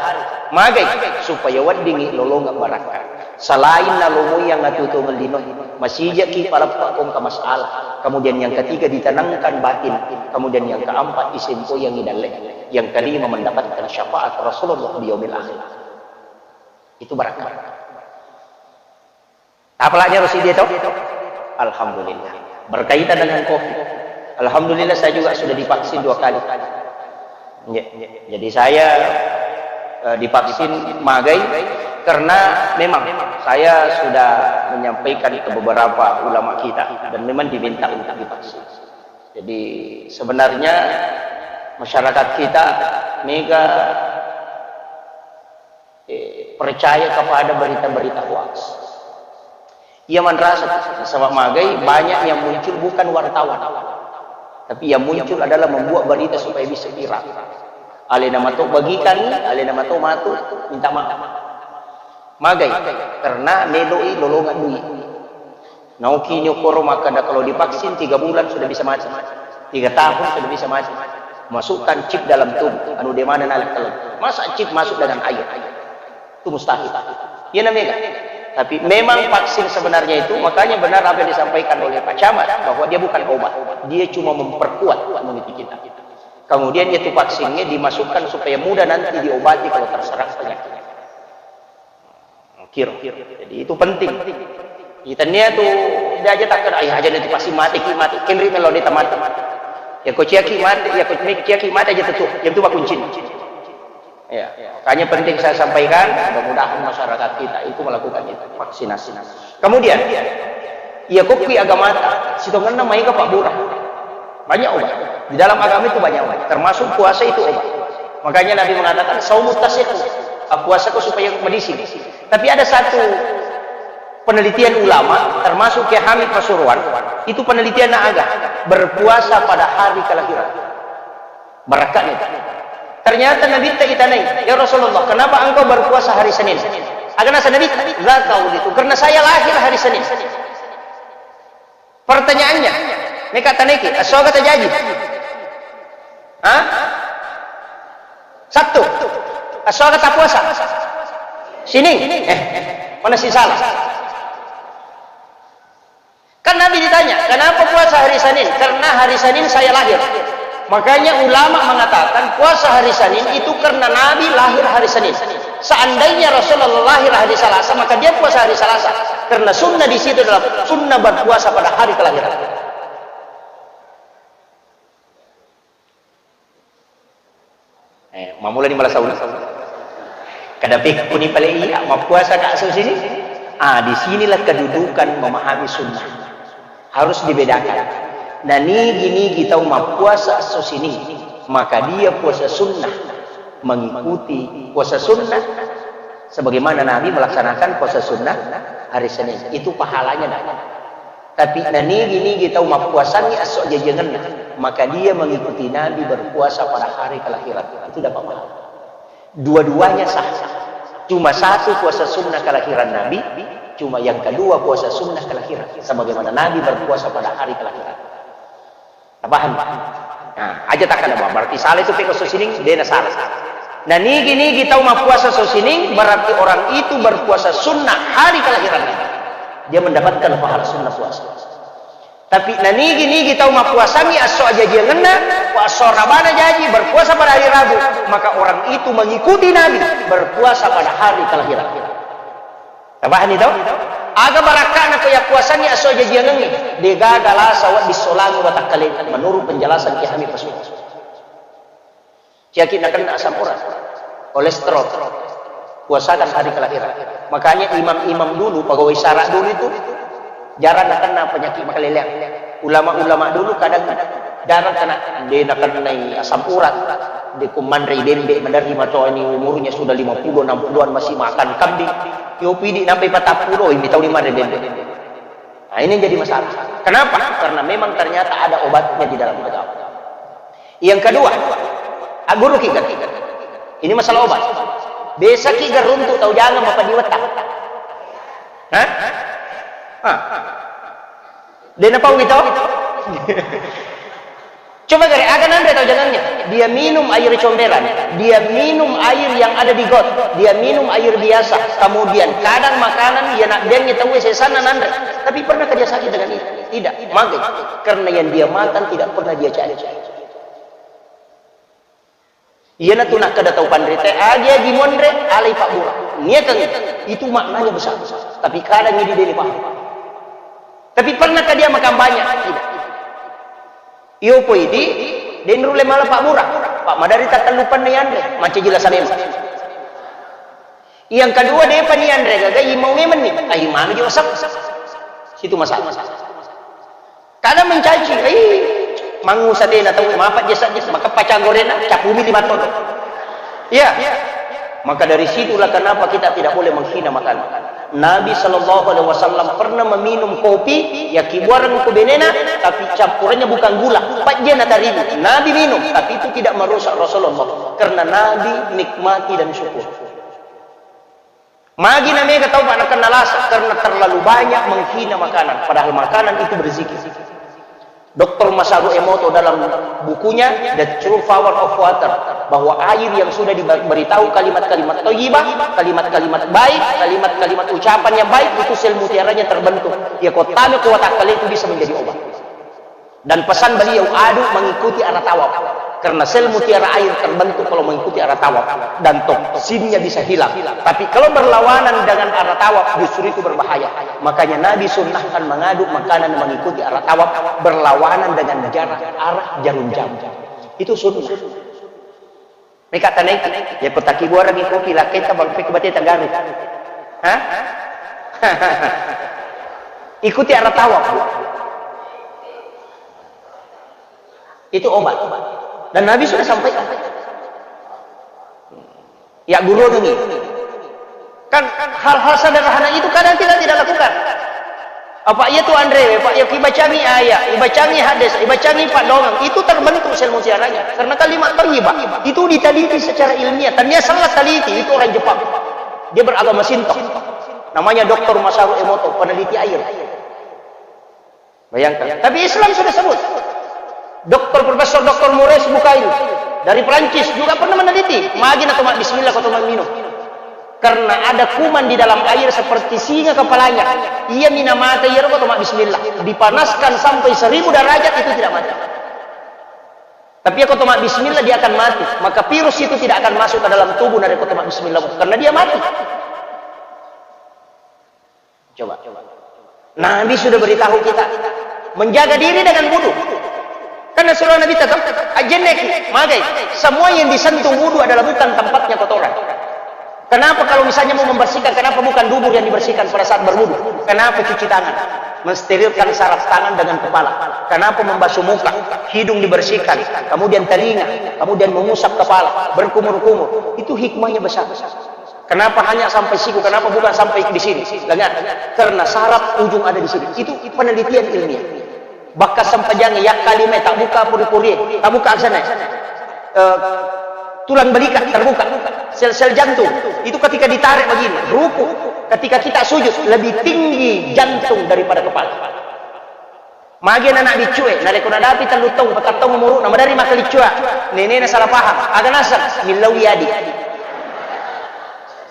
Magai? Supaya weddingngi lolongeng barakka. Selain nalomoi yang atutu ngellinoi, masijaki paleppa ko engka masalah. Kemudian yang ketiga, ditenangkan batin. Kemudian yang keempat, isempoyangi dalle. Yang kelima, mendapatkan syafaat Rasulullah di yaumil akhir. Itu barakka. Apalagi harus dia tahu? Alhamdulillah. Berkaitan dengan COVID. Alhamdulillah, saya juga sudah divaksin dua kali. Ya, jadi saya, eh, divaksin magai karena memang saya sudah menyampaikan ke beberapa ulama kita dan memang diminta untuk divaksin. Jadi sebenarnya masyarakat kita mega, eh, percaya kepada berita-berita hoax. Ia manrasa, nasaba magai banyak yang muncul bukan wartawan, tapi yang muncul adalah membuat berita supaya bisa viral. Alena mato bagikan, alena mato matu minta maaf. Magai, karena meloi lolongan duit. Naoki ni okoro makkeda kalau divaksin tiga bulan sudah bisa mati. Tiga tahun sudah bisa mati. Masukkan chip dalam tubuh, anu de mana nalek. Masa chip masuk dengan air? Itu mustahil. Iya namanya. Tapi memang vaksin sebenarnya itu, makanya benar apa yang disampaikan oleh Pak Camat, bahwa dia bukan obat. Dia cuma memperkuat imunitas kita. Kemudian itu vaksinnya dimasukkan supaya mudah nanti diobati kalau terserang penyakit. Kiro. Jadi itu penting. Itannia tu, dia aja tak kena, "Ai, aja nanti pasti mati ki, mati." Kenri melo dia tamati. Ya, ko ciaki mati, ya, ko ciaki mati aja tentu. Yang tu bakuncin. Ya, makanya penting saya sampaikan, mudah-mudahan masyarakat kita itu melakukan itu, vaksinasi. Kemudian, iya, kokki agamata, sitongenna maega pabbura. Banyak obat. Di dalam agama itu banyak obat, termasuk puasa itu obat. Makanya Nabi mengatakan, "Saumu tasihhu." Ah, puasa kau supaya medising. Tapi ada satu penelitian ulama, termasuk Kiai Hamid Pasuruan, itu penelitian na aga, berpuasa pada hari kelahiran. Barakka ni. Ternyata Nabitta itanai, "Ya Rasulullah, kenapa engkau berpuasa hari Senin?" Aga nasa Nabitta, "Dzaka wulidtu, karena saya lahir hari Senin." Pertanyaannya, meka tanaiki, esso aga tajaji? Hah? Sabtu. Esso aga tapuasa? Sining. Eh, mana si salah? Kan Nabi ditanya, "Kenapa puasa hari Senin?" "Karena hari Senin saya lahir." Makanya ulama mengatakan puasa hari Senin itu karena Nabi lahir hari Senin. Seandainya Rasulullah lahir hari Selasa, maka dia puasa hari Selasa. Karena sunnah di situ adalah sunnah berpuasa pada hari kelahiran. Eh, mamula ni malasau. Kada pekkuni pale iya, mappuasa ka esso sining. Ah, di sinilah kedudukan memahami sunnah. Harus dibedakan. Nah, nigi-nigi tau mappuasa esso sining, maka dia puasa sunnah mengikuti puasa sunnah sebagaimana Nabi melaksanakan puasa sunnah hari Senin. Itu pahalanya dapat. Tapi nanigi-nigi tau mappuasangngi esso jajiangenna, maka dia mengikuti Nabi berpuasa pada hari kelahiran. Itu dapat pahala. Dua-duanya sah. Cuma satu puasa sunnah kelahiran Nabi, cuma yang kedua puasa sunnah kelahiran. Sebagaimana Nabi berpuasa pada hari kelahiran. Tapaham? Nah, aja takkada, berarti salah itu pekko sining, dena salah. Nah, nigi-nigi tau mappuasa esso sining, berarti orang itu berpuasa sunnah hari kelahiran Nabi. Dia mendapatkan pahala sunnah puasa. Tapi nanigi-nigi tau mappuasangngi esso ajajiangenna, esso rabana jaji, berpuasa pada hari Rabu, maka orang itu mengikuti Nabi berpuasa pada hari kelahiran. Tapahani to? Aga barakka'na ko yappuasangngi esso ajajiangengnge, degaga lasa wedding solangi watakkalena, menurut penjelasan Kiai Hamid Pasuruan. Caki nakenna asam urat, kolesterol, puasakan hari kelahiran. Makanya imam-imam dulu, pegawai sara dulu itu jarang nakenna penyakit makaleleang. Ulama-ulama dulu kadang jarang kena, de nakennai asam urat, de ko manrei bembe, maderri matoa ni umurnya sudah lima puluh, enam puluhan masih makan kambing. Yopi di nampai patappulo, ini tahu ni manre bembe. Nah, ini jadi masalah. Kenapa? Karena memang ternyata ada obatnya di dalam agama. Yang kedua, ah, guru kita. Ini masalah obat. Biasa ki garuntu tau jangan apa di wetak. Hah? Ah. Dena pau gitu. Coba gare, aga nanre tau jangannya? Dia minum air comberan, dia minum air yang ada di got, dia minum air biasa. Kemudian kadang makanan dia nak dengi tahu sesana nanre. Tapi pernah dia sakit dengan itu? Tidak. Maka karena yang dia makan tidak pernah dia cari. Iyanatu nakkeda tau panrita, agi-agi monre, alai pabbura. Niakan itu maknanya besar. Tapi kadang ini deni paham. Tapi pernahkah dia makan banyak? Tidak. Iyo poi di, deni rulle mala pabbura. Pak madari tattellupan ni anre, mancaji lasa memang. Yang kedua, depa ni anre gaga, imau memang ni. Ai manu jo sep. Situ masalah. Kada mencaci, ai mangusa dena tau, mapa jesa jesa, maka pacang gorena, capumi lima ton. Iya. Maka dari situlah kenapa kita tidak boleh menghina makanan. Nabi Shallallahu Alaihi Wasallam pernah meminum kopi, ya kibuareng ku benena, tapi campurannya bukan gula, pajena tarigu. Nabi minum, tapi itu tidak merusak Rasulullah, karena Nabi nikmati dan syukur. Magi na mega tau, Pak, nakenna lasa karena terlalu banyak menghina makanan, padahal makanan itu berzikir. Doktor Masaru Emoto dalam bukunya The True Power of Water, bahwa air yang sudah diberitahu kalimat-kalimat thayyibah, kalimat-kalimat baik, kalimat-kalimat ucapan yang baik, itu sel mutiaranya terbentuk. Ya, kotame kuat akal itu bisa menjadi obat. Dan pesan beliau, aduk mengikuti arah tawaf. Karena sel mutiara air terbentuk kalau mengikuti arah tawaf dan toksinnya bisa hilang. Tapi kalau berlawanan dengan arah tawaf justru itu berbahaya. Makanya Nabi sunnahkan mengaduk makanan mengikuti arah tawaf berlawanan dengan jarak arah jarum jam. Itu sunnah. Meka tanai, ya kota kibuarang iko ki laketa bang pek bate tanggaru. Hah? Ikuti arah tawaf, Bu. Itu obat. Dan Nabi sudah sampaikan. Ya guru ini. Kan hal-hal sederhana itu kadang kita tidak lakukan. Apa iya tu Andre, Pak, ya kibacangi ayat, ibacangi hadis, ibacangi Pak Dongeng, itu terbentuk sel mutiaranya. Karena kalimat thayyibah itu diteliti secara ilmiah. Tania salah teliti, itu orang Jepang. Dia beragama Shinto. Namanya Doktor Masaru Emoto, peneliti air. Bayangkan. Tapi Islam sudah sebut. Doktor Profesor Doktor Maurice Bucaille dari Perancis juga pernah meneliti. Magi na tomak bismillah ko tomak minum. Karena ada kuman di dalam air seperti singa kepalanya. Iya mina mata iya ko tomak bismillah. Dipanaskan sampai seribu derajat itu tidak mati. Tapi ya ko tomak bismillah dia akan mati. Maka virus itu tidak akan masuk ke dalam tubuh dari ko tomak bismillah. Karena dia mati. Coba. Nabi sudah beritahu kita menjaga diri dengan wudu. Karena surah Nabi tetap ajenneki, magai. Semua yang disentuh wudu adalah bukan tempatnya kotoran. Kenapa kalau misalnya mau membersihkan, kenapa bukan dubur yang dibersihkan pada saat berwudu? Kenapa cuci tangan? Mensterilkan saraf tangan dengan kepala. Kenapa membasuh muka, hidung dibersihkan, kemudian telinga, kemudian mengusap kepala, berkumur-kumur? Itu hikmahnya besar. Kenapa hanya sampai siku? Kenapa bukan sampai di sini? Lengan. Karena saraf ujung ada di sini. Itu penelitian ilmiah. Bahkan sempajang yang kalima tak buka puri-puri, tak buka sana. Eh, tulang belika terbuka, sel-sel jantung itu ketika ditarik begini, ruku, ketika kita sujud lebih tinggi jantung daripada kepala. Magi anak biccue, narekko nadapi tellu taung, patang taung umuru'na, madari makkelicua, nenena salah paham, aga naseng, millau adi.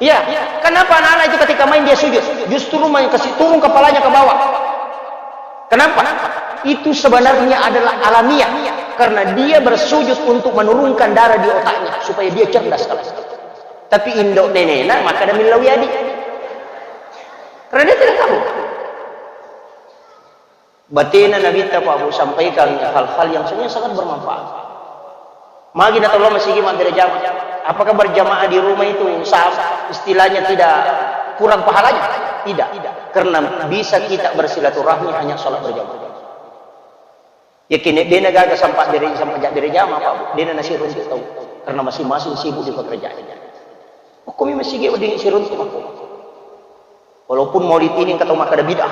Iya, kenapa anak-anak itu ketika main dia sujud, justru main kasih turun kepalanya ke bawah? Kenapa? Itu sebenarnya adalah alamiah, karena dia bersujud untuk menurunkan darah di otaknya supaya dia cerdas kalau. Tapi indo nenena maka ada millau adi. Karena dia tidak tahu. Batena Nabitta Pak Bu sampaikan hal-hal yang sebenarnya sangat bermanfaat. Magi na tolong masigi mabbere jamaah. Apakah berjamaah di rumah itu sah? Istilahnya tidak kurang pahalanya? Tidak. Karena bisa kita bersilaturahmi hanya sholat berjamaah. Yakin dena gaga sampai bere sampai jak bere jamaah Pak Bu. Dena nasi runtuk tahu. Karena masing-masing sibuk di pekerjaan. Hukumi masigi wedding siruntu makko. Walaupun maulid ini engka tau makkeda bid'ah.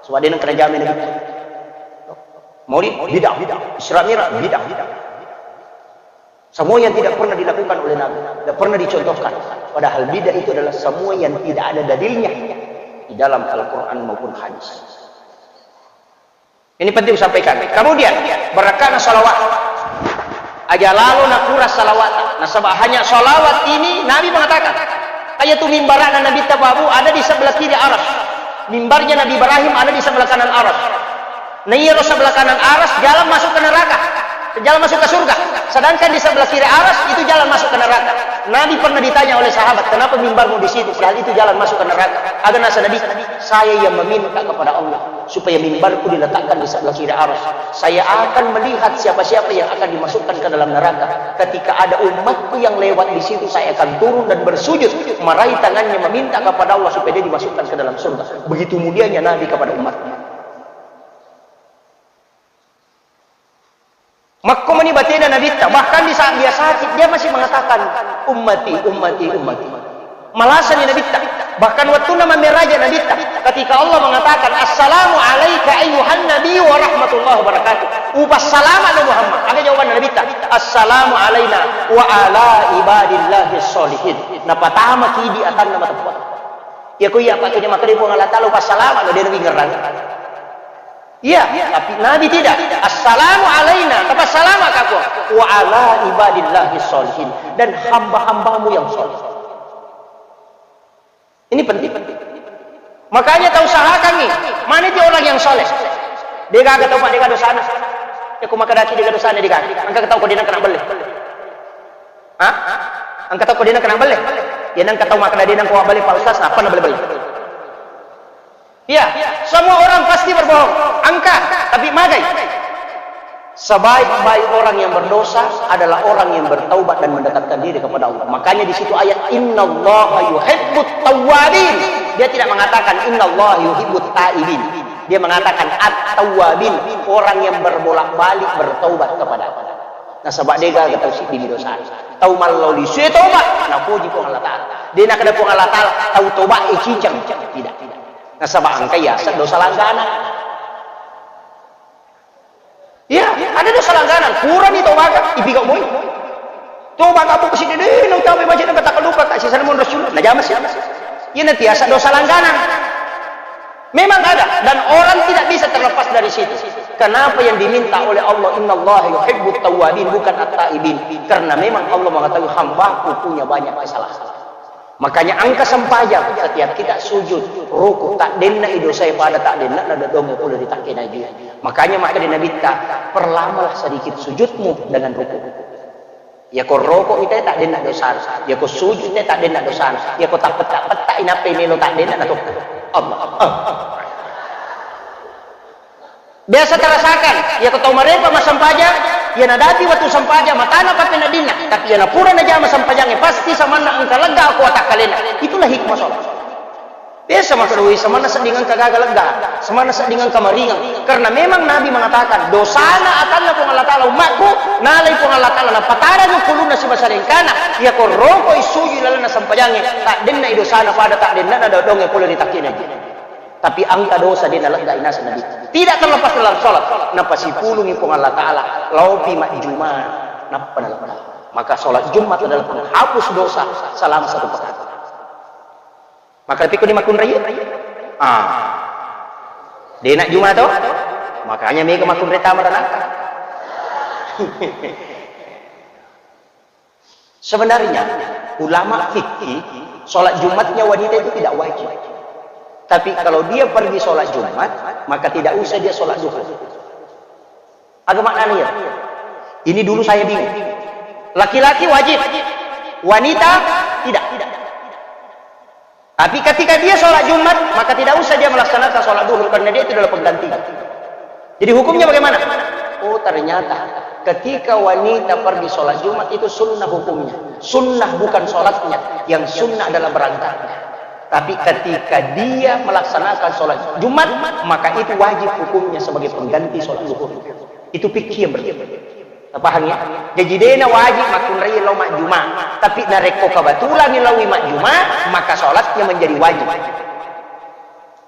Sebab dia nengka jamai Nabi. Maulid bid'ah. Isra Mi'raj bid'ah. Semua yang tidak pernah dilakukan oleh Nabi, tidak pernah dicontohkan. Padahal bid'ah itu adalah semua yang tidak ada dalilnya di dalam Al-Quran maupun hadis. Ini penting disampaikan. Kemudian, barakkana salawat. Aja lalo nakura salawat. Nasaba hanya salawat ini Nabi mengatakan. Ayatu mimbarana Nabi Tababu ada di sebelah kiri aras. Mimbarnya Nabi Ibrahim ada di sebelah kanan aras. Nah, iya sebelah kanan aras jalan masuk ke neraka. Jalan masuk ke surga. Sedangkan di sebelah kiri aras itu jalan masuk ke neraka. Nabi pernah ditanya oleh sahabat, "Kenapa mimbarmu di situ? Padahal itu jalan masuk ke neraka." Aga nasa Nabi, "Saya yang meminta kepada Allah supaya mimbarku diletakkan di sebelah kiri aras. Saya akan melihat siapa-siapa yang akan dimasukkan ke dalam neraka. Ketika ada umatku yang lewat di situ, saya akan turun dan bersujud, meraih tangannya meminta kepada Allah supaya dia dimasukkan ke dalam surga." Begitu mulianya Nabi kepada umatnya. Makko mani batena Nabitta, bahkan di saat dia sakit, dia masih mengatakan, "Ummati, ummati, ummati." Malasani Nabitta. Bahkan waktu nama meraja Nabitta, ketika Allah mengatakan, "Assalamu alaika ayyuhan nabi wa rahmatullahi wa barakatuh." Upassalama lo Muhammad. Aga jawaban Nabitta, "Assalamu alaina wa ala ibadillahi sholihin." Napatama kidi atanna mateppang. Ya ko iya pakai makare Puang Allah Taala upassalama lo dia nabi ngerang. Iya, tapi Nabi tidak. "Assalamu alaina," tapi salama kako. "Wa ala ibadillahi sholihin," dan hamba-hambamu yang soleh. Ini penting. Makanya tau usahakan nih, mana itu orang yang soleh? Dia gak tahu Pak, dia gak dosa anak. Iya, ko makkeda ki dega dosana dega. Engka tau ko dena kena belle. Hah? Engka tau ko dena kena belle. Iya, engka tau makkeda dena ko belle Pak Ustaz, apa na belle-belle? Iya, semua orang pasti berbohong. Engka, tapi magai. Sebaik-baik orang yang berdosa adalah orang yang bertaubat dan mendekatkan diri kepada Allah. Makanya di situ ayat, "Innallaha yuhibbut tawwabin." Dia tidak mengatakan, "Innallaha yuhibbut taibin." Dia mengatakan, "At-tawwabin," orang yang berbolak-balik bertaubat kepada Allah. Nasaba degaga tau siddimi dosa. Tau mallao lisue toba, napoji Puang Allah Ta'ala. De nakkeda Puang Allah Ta'ala, tau toba e ciceng. Tidak. Nasaba engka yaseng dosa langganan. Iya, ada dosa langganan. Purani tobaka, ipigau moi. Tobaka bu siddi de, nau cabe baca nang kata lupa ka sisana mon Rasul. Najama sih. Iya, nanti asa dosa langganan. Memang ada, dan orang tidak bisa terlepas dari situ. Kenapa yang diminta oleh Allah, "Innallaha yuhibbut tawwabin," bukan at-taibin? Karena memang Allah mengetahui hambaku punya banyak kesalahan. Makanya engka sempajang, setiap kita sujud, ruku, tak denna i dosae pada tak denna na dodonge pole ri takkena ji. Makanya maka di Nabitta, perlamalah sedikit sujudmu dengan ruku. Yako roko ita tak denna dosana, yako sujud ita tak denna dosana, yako tak petak-petak inappa melo tak denna na tokko. Allah. Biasa terasakan, iya ko tau marepa massempajang, iya nadapi wettu sempajang, matana pappeneddinna, tapi iya napura najama sempajangnge, pasti samanna engka lega ko watakkalena. Itulah hikmah sholat. Biasa makkedoi, samanna sedding engka gaga lega, samanna sedding engka maringang. Karena memang Nabi mengatakan, dosana atanna Puang Allah Ta'ala ummakku, nalai Puang Allah Ta'ala, napatarang kulunna sibawa salengkana, iya ko rokoi sujud lalenna sempajangnge, tak denna i dosana pada tak denna na dodongnge pole ri takkena. Tapi engka dosa de naleggai naseng Nabi. Tidak terlepas dalam sholat. Napasipulungi Puang Allah Ta'ala. Laopi majjuma. Nappa nalegga. Maka sholat Jumat adalah penghapus dosa selama satu pekan. Maka tapi ko di makunrai? Ah. De na Juma to? Makanya mega makunrai tama ranaka. Sebenarnya, ulama fikih, sholat Jumatnya wanita itu tidak wajib. Tapi kalau dia pergi sholat Jumat, maka tidak usah dia sholat duhur. Apa maknanya? Ini dulu saya bingung. Laki-laki wajib, wanita tidak. Tapi ketika dia sholat Jumat, maka tidak usah dia melaksanakan sholat duhur karena dia itu adalah pengganti. Jadi hukumnya bagaimana? Oh, ternyata ketika wanita pergi sholat Jumat itu sunnah hukumnya. Sunnah bukan sholatnya. Yang sunnah adalah berangkatnya. Tapi ketika dia melaksanakan sholat Jumat, maka itu wajib hukumnya sebagai pengganti sholat duhur. Itu fikih yang berlaku. Paham ya? Jadi dena wajib makkunrai lao majjuma. Tapi narekko kebetulan laoi majjuma, maka sholatnya menjadi wajib.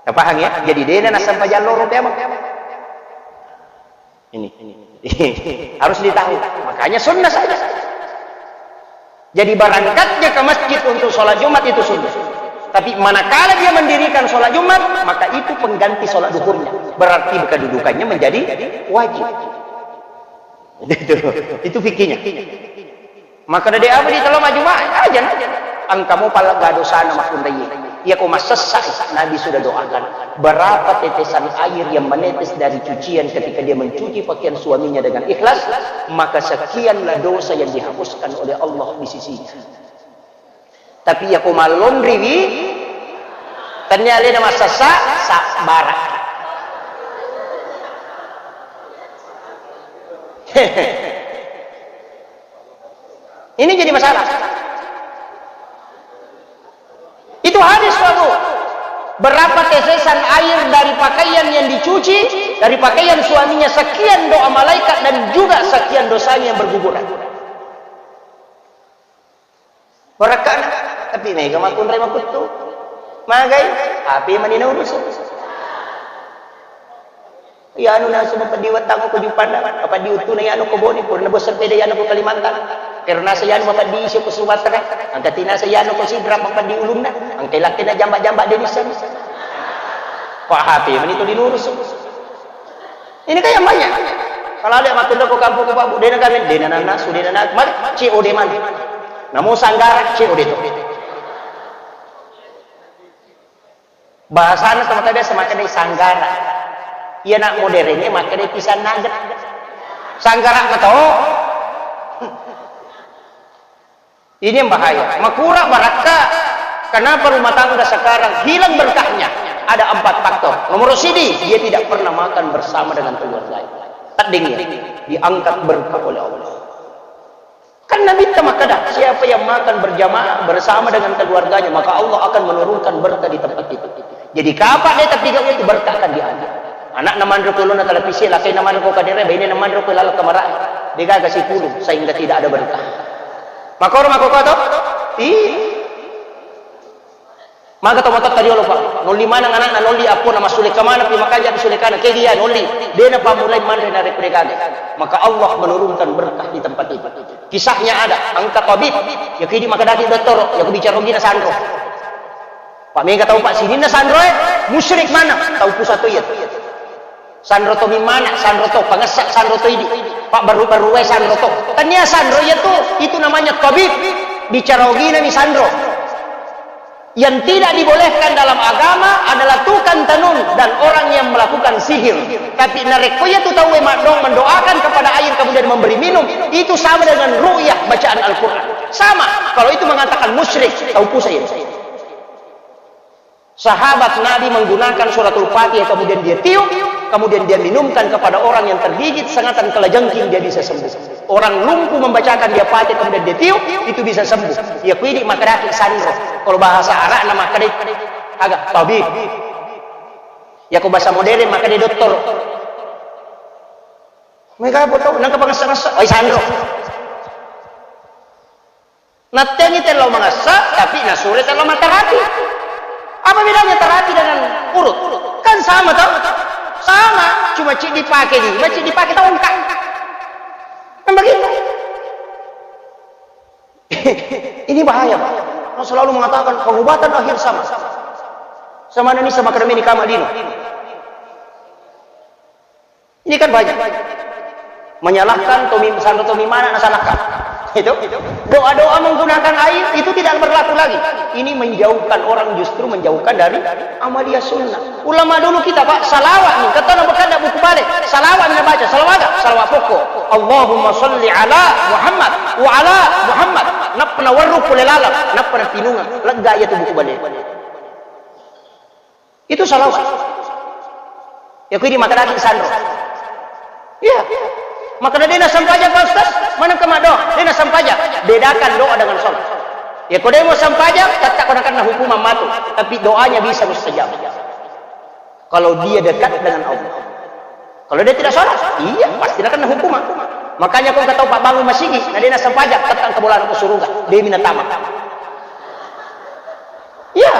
Paham ya? Jadi dena nassempajang loro teameng. Ini. Harus ditahu. Makanya sunnah saja. Jadi berangkatnya ke masjid untuk sholat Jumat itu sunnah. Tapi manakala dia mendirikan sholat Jumat, maka itu pengganti sholat duhurnya. Berarti kedudukannya menjadi wajib. Itu, itu fikihnya. Maka dari apa di dalam majuma aja, aja. Engka mo palegga dosana makkunrai. Iya ko massessa, Nabi sudah doakan. Berapa tetesan air yang menetes dari cucian ketika dia mencuci pakaian suaminya dengan ikhlas, maka sekianlah dosa yang dihapuskan oleh Allah di sisinya. Tapi iya ko mallonriwi, tennia alena massessa, sabbara. Ini jadi masalah. Itu hadis, Pak Bu. Berapa tetesan air dari pakaian yang dicuci, dari pakaian suaminya, sekian doa malaikat dan juga sekian dosanya yang berguguran. Barakka'na, tapi mega makkunrai makuttu. Magai, H P mani naurus. Iyanu nasu mapeddi wettangngo ko Juppanda, mapeddi uttuna iyanu ko Bone, purana bosseng pede iyanu ko Kalimantan. Karena sa iyanu mapeddi isi ko Sumatera, angka tina sa iyanu ko Sidrap mapeddi ulunna, angka ilakkena jamba-jamba de nisseng. Pak H P mani to dinurus. Ini kan yang banyak. Kalau ada makkeda ko kampung ko Pak Bu, dena kami, dena nana, su dena nana, mari, C O D mana? Namo sanggara, C O D to. Bahasana teman biasa makkeda sanggara. Iya nak modernnya makkeda pisang nugget. Sanggara'na tau. Ini yang bahaya. Makura barakka. Kenapa rumah tangga sekarang hilang berkahnya? Ada empat faktor. Nomor sidi, dia tidak pernah makan bersama dengan keluarganya. Tedding ya, diangkat berkah oleh Allah. Kan Nabi ta makkeda, siapa yang makan berjamaah bersama dengan keluarganya, maka Allah akan menurunkan berkah di tempat itu. Jadi, kapa de tapi gau itu berkah akan diangkat. Anakna manro ko lona televisi, lakena manro ko kadere, bainena manro ko laleng kamara. Degaga sipulung, sehingga tidak ada berkah. Makoro makoko to? Iya. Maga to matotta riolo, Pak. Nolli maneng anakna, nolli appona, massulekka maneng pi, makanja pi sulekana. Ke dia nolli, de napammulai manre narekko degaga. Maka Allah menurunkan berkah di tempat itu. Kisahnya ada, engka tabib, ya kidi makkedaki dottoro, ya ku bicara ogina sanro. Pak, mega tau, Pak, sininna sanro e, musyrik mana? Tau pusat to iya. Sanro to mimana, sanro to pangessa, sanro to idi. Pak, baru-baru wae sanro to. Tania sanro iya tu, itu namanya tabib. Bicara ogina ni sanro. Yang tidak dibolehkan dalam agama adalah tukang tenung dan orang yang melakukan sihir. Tapi narekko iya tu tauwe maddong mendoakan kepada air kemudian memberi minum, itu sama dengan ru'yah bacaan Al-Quran. Sama, kalau itu mengatakan musyrik, tau pusat iya. Sahabat Nabi menggunakan suratul Fatihah, kemudian dia tiup, kemudian dia minumkan kepada orang yang tergigit sengatan kelajengking, dia bisa sembuh. Orang lumpuh membacakan dia Fatihah, kemudian dia tiup, itu bisa sembuh. Ya, kuidi makkedaki sanro. Kalau bahasa Arabna makkedai aga, tabib. Ya, ko bahasa modern makkedai dokter. Mega apa tau, nangka pangessa-ngessa, oi sanro. Nattengi tello mangessa, tapi nasure tello matarapi. Apa bedanya terapi dengan urut? Kan sama toh? Sama, cuma cik dipakai di, cik dipakai tongkat. Kan begitu. Ini bahaya, Pak. Orang selalu mengatakan pengobatan akhir zaman. Sama ini sama kerja ini kama dino. Ini kan banyak. Menyalahkan tomi, sanro tomi mana nasalahkan. Itu. Doa-doa menggunakan air itu tidak berlaku lagi. Ini menjauhkan orang, justru menjauhkan dari amalia sunnah. Ulama dulu kita, Pak, salawat ni, kata na bekada buku balik. Salawat ni baca, salawat, salawat pokok. Allahumma salli ala Muhammad wa ala Muhammad. Nappa nawarru pole laleng, nappa napinunga. Lega iya tu buku balik. Itu salawat. Ya, kuwi di makkadaki sanro. Iya. Makkada de nassempajang, Pak Ustaz, maneng ke maddoa, de nassempajang. Bedakan doa dengan sholat. Ya, ko de mo sempajang, tetap ko nakenna hukuman matu. Tapi doanya bisa mustajab. Kalau dia dekat dengan Allah. Kalau dia tidak sholat, iya, pasti nakenna hukuman. Makanya ko engka tau pabbangung masigi, na de nassempajang, tetap ke bola ke suruga. De minatama. Iya.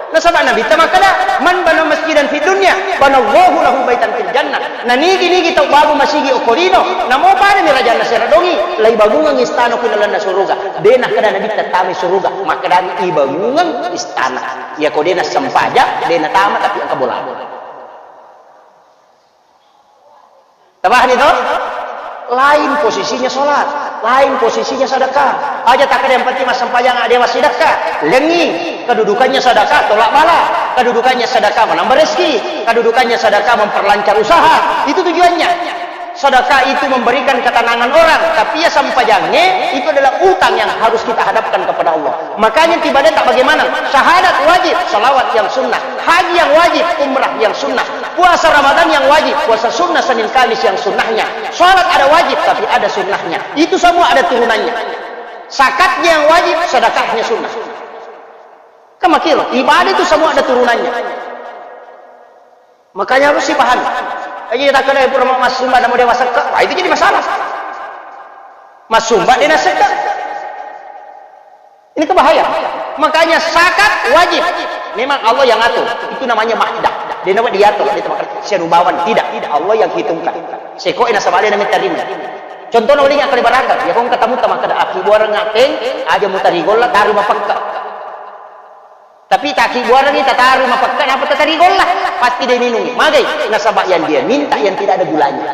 Nasaba Nabitta makkada, "Man bana masjidan fid dunya, banallahu lahu baitan fil jannah." Nanigi-nigi tau bangung masigi okko lino, namo padami rajanna sera dongi, laibangungengngi istana ku lalenna suruga. De nakkada Nabitta tamai suruga, makkadami ibangungeng istana. Iya ko de nassempajang, de natama tapi engka bola. Tapahani to? Lain posisinya sholat, lain posisinya sedekah. Aja takkeda yang penting massempajang, ade massidekka. Lengi, kedudukannya sedekah tolak bala, kedudukannya sedekah menambah rezeki, kedudukannya sedekah memperlancar usaha. Itu tujuannya. Sedekah itu memberikan ketenangan orang, tapi ya sempajange itu adalah utang yang harus kita hadapkan kepada Allah. Makanya tiba tak bagaimana? Syahadat wajib, salawat yang sunnah, haji yang wajib, umrah yang sunnah. Puasa Ramadan yang wajib, puasa sunnah Senin Kamis yang sunnahnya. Sholat ada wajib, tapi ada sunnahnya. Itu semua ada turunannya. Zakatnya yang wajib, sedekahnya sunnah. Kan makiro, ibadah itu semua ada turunannya. Makanya harus dipahami. Jadi kita kena pura massumba namo dewa sekka, wah, itu jadi masalah. Massumba de nasekka. Ini kan bahaya. Makanya zakat wajib. Memang Allah yang atur. Itu namanya mahdah. De nawa diatur, de nawa sianubawan. Tidak, tidak. Allah yang hitungkan. Seko ena sabale namanya tarima. Contohnya, ulinga kali baraka. Ya, kong ketemu sama kada aki buarang ngapeng, aja mutari golla, taru mapekka. Tapi taki buarang kita taru mapekka, apa tatari golla? Pasti dia minum. Magai, nasaba yang dia minta yang tidak ada gulanya.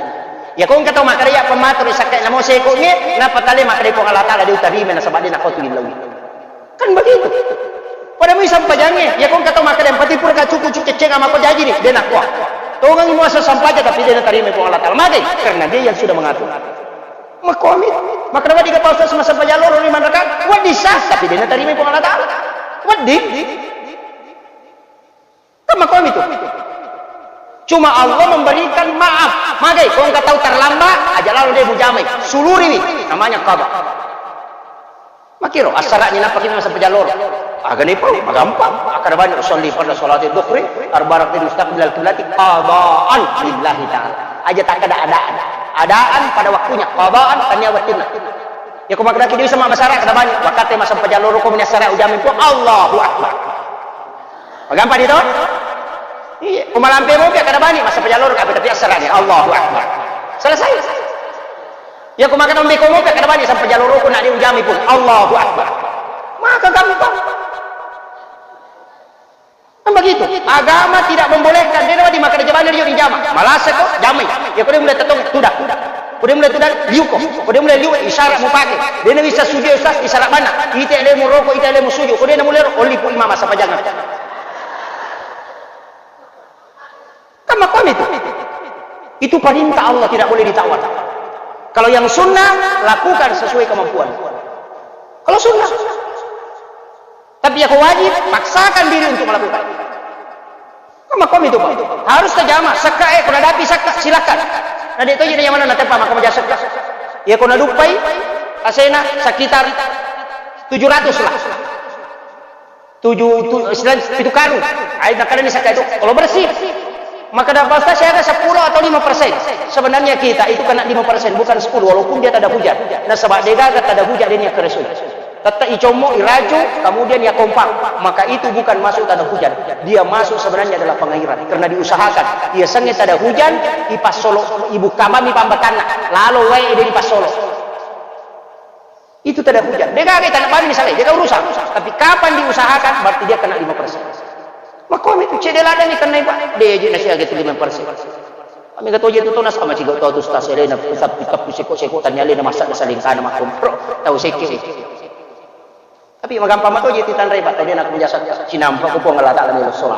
Ya, kong ketemu makada ya pematur sakka namo seko nge, napa tale makada Puang Allah Taala dia utarima nasaba dia nakotu ilawi. Kan begitu. Pada mui sampajangnge, ya kong kata makkeda yang penting pura ka cuku-cuku ceceng ama ko jaji ni, de nakua. Tongang muasa sampaja tapi de natarima Puang Allah Taala. Magai? Karena dia yang sudah mengatur. Makkomi. Makkeda wedding ga Pak Ustaz massempajang loro lima rakaat? Wedding sah, tapi de' natarima Puang Allah Ta'ala. Wedding. Kan makkomi tu. Cuma Allah memberikan maaf. Magai, ko engka tau terlambat, aja lalo de' mujamai. Suluriwi, namanya qada. Makkiro, assara'ni nappa kita massempajang loro. Agani pau, magampang. Akkeda bani usolli pada salati dhuhri, arba rakaat mustaqbilal kiblati, qadaan lillahi ta'ala. Aja takkeda adaan. Adaan pada waktunya, qadaan tania wettunna. Ya, ko makkeda ki de' bisa mabbasara, kada bani. Waktu massempajang loro ko meni assara ujamai Puang, Allahu Akbar. Magampang di to? Iya, ko malampe mopi kada bani, massempajang loro ka, tapi assara'ni, Allahu Akbar. Selesai. Ya, ko makkeda mbeko mopi kada bani, sempajang loro ko na de' ujamai Puang, Allahu Akbar. Maka gampang. Kan begitu. Agama tidak membolehkan. De' nawedding makkeda jamai rio dijama. Malasa ko, jamai. Ya, ko de' mulai tettong, tudang. Ko de' mulai tudang, liuko. Ko de' mulai liu, isyarat mupake. De' nawisseng sujud, Ustaz, isyarat mana? Ite alemu roko, ite alemu sujud. Ko de' namulai ro, olli Puang Imam massempajang. Kan makkomi itu. Itu perintah Allah, tidak boleh ditawar. Kalau yang sunnah, lakukan sesuai kemampuan. Kalau sunnah. Tapi ya ko wajib, paksakan diri untuk melakukan. Kan makkomi itu, Pak. Harus tajama, sekka, eh, ko nadapi sekka, silakan. Na de' to jadi yang mana natepa maka maja sekka. Ya ko naduppai, asena sekitar tujuh ratus lah. Tujuh, tu-, sembilan, pitu karung. Ai, makkedani sekka itu, kalau bersih. Makkeda Pak Ustaz, saya ada sepuluh atau lima persen. Sebenarnya kita itu kena lima persen, bukan sepuluh, walaupun dia tak ada hujan. Nasaba de' gaga tak ada hujan, de' niakkaresu. Tetap icommo, iraju, kemudian ya kompang. Maka itu bukan masuk tanah hujan. Dia masuk sebenarnya adalah pengairan. Karena diusahakan. Iya sengnge tak ada hujan, ipassolo, ibuka mami pambatanna. Lalo wae de' dipassolo. Itu tidak hujan. De' gaga tanah bani misalnya, de' gaga urusan. Tapi kapan diusahakan, berarti dia kena lima persen. Makkomi tu, cedde' ladang ni kennai, Pak. De' je nasiaga tu lima persen. Kami kata je tu tona sama ciga tau tu stas elena, tapi, tapi seko-seko tanya elena masa salingkana makkomi. Bro, tau seke. Tapi magampang mato je titanrai, Pak. Tadi nak menjasa cinampa ko Puang Allah Ta'ala melo sola.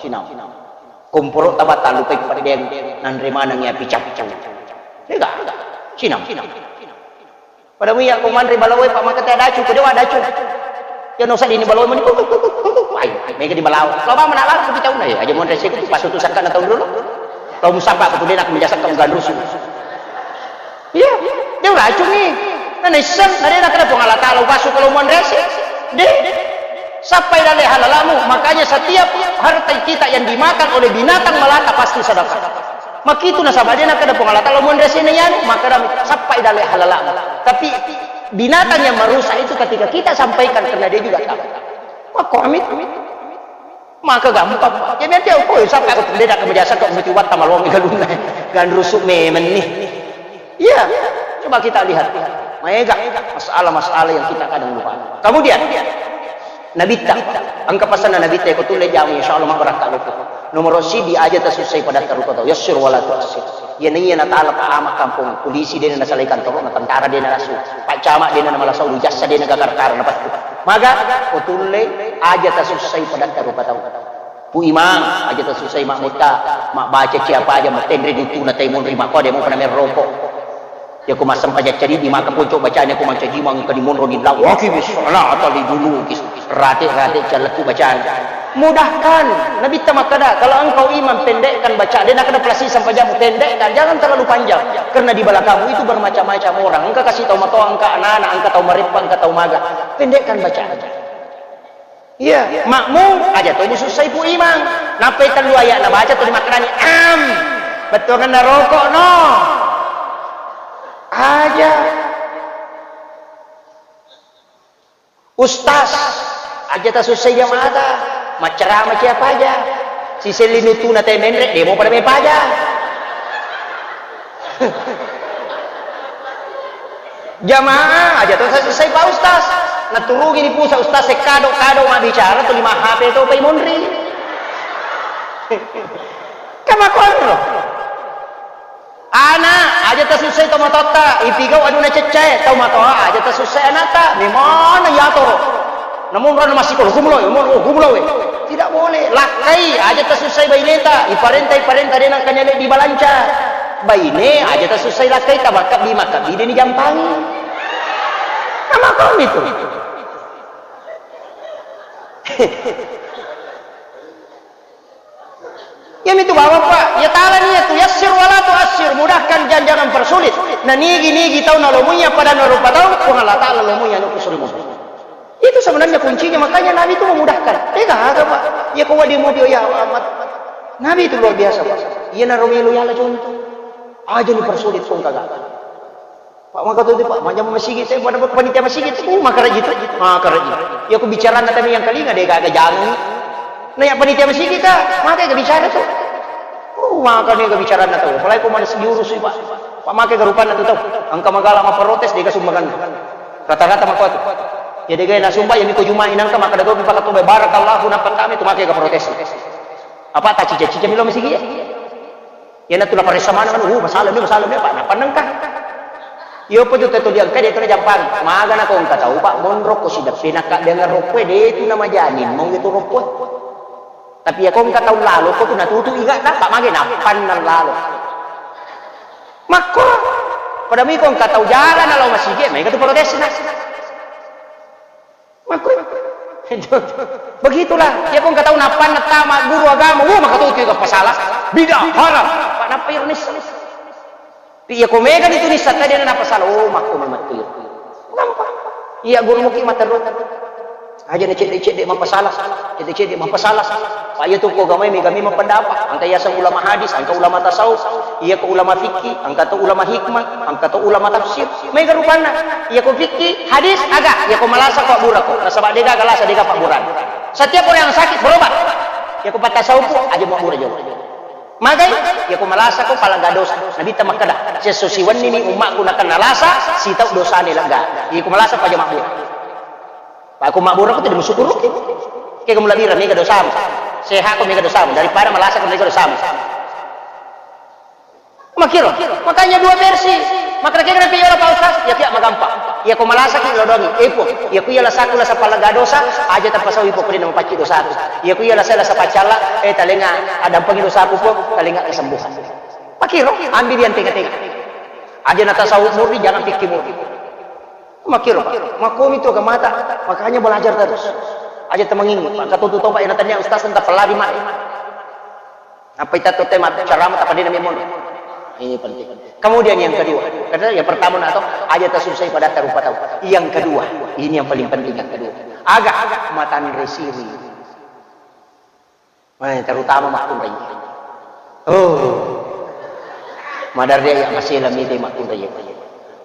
Cinam. Komporo tabatal lupai pada dia nanre manang ya picak-picak. De' gaga. Cinam. Pada muia ko manre balawo e, Pak, maka te adacu, ko de' wa adacu. Ya no sadini balawo e mani, kuk, kuk, kuk, kuk, kuk. Ai, mega di balawo. Lo ba mana lalu kita una ya, aja monre siku pas utusan kana tahun dulu. Lo musapa ko de' nak menjasa kau ganrusu. Iya, de' uracu ni. Na naisseng, na de' na kada Puang Allah Ta'ala upasu kalau monre si. De'. Sappai dalle halalamu, makanya setiap harta kita yang dimakan oleh binatang melata pasti sedekah. Makitu nasaba de' nakkeda Puang Allah Ta'ala, "Monre sena yanu," makkeda, "Sappai dalle halalamu." Tapi binatang yang merusak itu ketika kita sampaikan karena dia juga tahu. Makko amit. Maka gampang. Jadi nanti aku, "Oh, sampai aku pendeta ke biasa kok mesti watta malongi galunna." Ganrusu memang nih. Iya, coba kita lihat. Maega masalah-masalah yang kita kadang lupa. Kemudian, Nabitta, engka pasanna Nabitta, ko tulle jamu, insya Allah, mabbarakka loko. Nomor sidi, aja tasussai padatta rupa tau. Yassir wala tuassir. Iya naiya natala pa ama kampung polisi, dena nasalai kantorona, tentara dena nasu, pak camat dena namalasau, jassa dena gagar-gara napattu. Maga, ko tulle, aja tasussai padatta rupa tau. Pu Imang, aja tasussai mammutta, mabbaca ciapa aja, matenre dutuna tai monri makko, de mupa namerroko. Yako massempajang caridi maka ponco bacana, ko mancaji mangka di monro di lau, "Aqimis salata liduluki," rate-rate calleku bacana. Mudahkan, Nabitta makkada, "Kalau engkau imam, pendekkan baca." De nakkada pelasi sempajammu, pendekkan, jangan terlalu panjang. Karena di belakangmu itu bermacam-macam orang. Engka kasi tau matoa, engka anak-anak, engka tau mareppa, engka tau maga. Pendekkan bacaan. Iya, makmum aja to musussai pu imang. Nappai tellu ayat nabaca to dimaknani am. Bettuanganna rokok no. Aja. Ustaz, aja tasussai jamaata. Maccarama ciapa aja. Siselli nutuna te menre, demo pada mepaja. Jamaah aja to selesai Pak Ustaz. Naturungi di pusat Ustaz, sekado-kado mabbicara tu lima H P to pai monri. Kama konro. Anak aja tasussai tau matotta, ipigau aduna ceccae, tau matoa aja tasussai anatta, memana yatoro. Namun rana masih kalau gumlo, oh gumlo. Tidak boleh, lakkai aja tasussai baineta, iparenta, iparenta dena kanyale di balanca. Baine aja tasussai lakkai, tabakkabbi makkabbi deni jampangi. Nama kau itu? Iyamitu bawang, Pak, ya ta'ala niatu, yassir wala tu'assir, mudahkan dan jangan persulit. Na nigi-nigi tau nalomuiya pada narupa tau, Puang Allah Ta'ala lomuiya nuku surimu. Itu sebenarnya kuncinya, makanya Nabi itu memudahkan. Tega aga, Pak. Ya kau wadi mudi, ya amat. Nabi itu luar biasa, Pak. Iya naro melu yala contoh. Aja ni persulit pun kagak. Pak, maka tu, Pak, majjama masigi, saya pada panitia masigi tu, uh, makaraji tu, makaraji. Ya, aku bicara na tami yang kalinga deh, gak ada jangan. Nah, ya panitia masigi ta, maka gak bicara tu. Uh, maka nih gak bicara na tau. Apalagi aku mana sejurus sih, Pak. Pak, maka gak rupa na tu tau. Angka magala ma protes deh, gak sumbangan. Rata-rata maka tu. Ya deh, gak na sumba, ya miko juma inangka maka dago, Pak, tu barakallahu, nampak kami tu, maka gak protes. Apa tak cica-cica milo masigi ya? Iyana tu naparessa maneng, uh, masalah ni, masalah ni, Pak. Nappa nengka. Iyo, apa tu teto diangka, dia tu na jampang. Maga na ko engka tau, Pak, monro ko sideppe, nakka dengan roppoi, de tu na majani, mau itu roppoi. Tapi ya ko engka tau lalo, ko tu natutu ingat na, Pak, mage nappan na lalo. Makko, pada mi ko engka tau jalan na lao masigi, mega tu protes na. Makko. Begitulah. Ya pun kata nappa na tama guru agama, wah, maka tu tiga pasala. Bid'ah, haram. Pak, nappa ironissa. Iya ko mega ditulis tadi na pasala. Oh, makko memang tu. Gampang. Iya guru muki materru. Aja na cedde-cedde mapasala. Cedde-cedde mapasala. Pak, iya tu ko gamai mega memang pendapat. Angka yaseng ulama hadis, angka ulama tasawuf. Iya ko ulama fikih, angka to ulama hikmah, angka to ulama tafsir. Mega rupanna. Iya ko fikih, hadis, aga. Iya ko malasa ko abbura ko. Nasaba dega galasa dega pabburan. Setiap orang yang sakit berobat. Iya ko pattasawuf, aja mabbura jolo. Magai, iya ko malasa ko palagga dosa. Nabitta makkeda, "Sesso siwenni ni ummakku nakenna lasa, sitau dosane lega." Iya ko malasa ko aja mabbura. Pak, ko mabbura ko tidak musyukuruki. Ke kamu labira mega dosamu. Sehat ko mega dosamu daripada malasa ko mega dosamu. Makiro, makanya dua versi. Makanya kira piye Pak Ustaz? Ya, tiap magampa. Ya, ko malasa ki lodongi, epo. Ya, ku iya lasaku lasa palaga dosa, aja tapasau ipo kuri nama pacci dosaku. Ya, ku iya lasa lasa pacalla, eh, talenga adampangi dosaku po, talenga kesembuhan. Makiro, ambil yang tengah-tengah. Aja na tasawuf murni, jangan fikih murni. Makiro, Pak. Makomi tu agamata, makanya belajar terus. Aja temengingi, Pak. Kata tu tau, Pak, yang tanya Ustaz tentang pelari, Mak. Apa itu tuh tema ceramah tak pada memang. Ini penting. Kemudian yang kedua, karena yang pertama na to, aja tasusai pada tarupa tau. Yang kedua, ini yang paling penting yang kedua. Aga, aga matan resiri. Eh, terutama makkunrai. Oh. Madar dia ya masih lami deh makkunrai.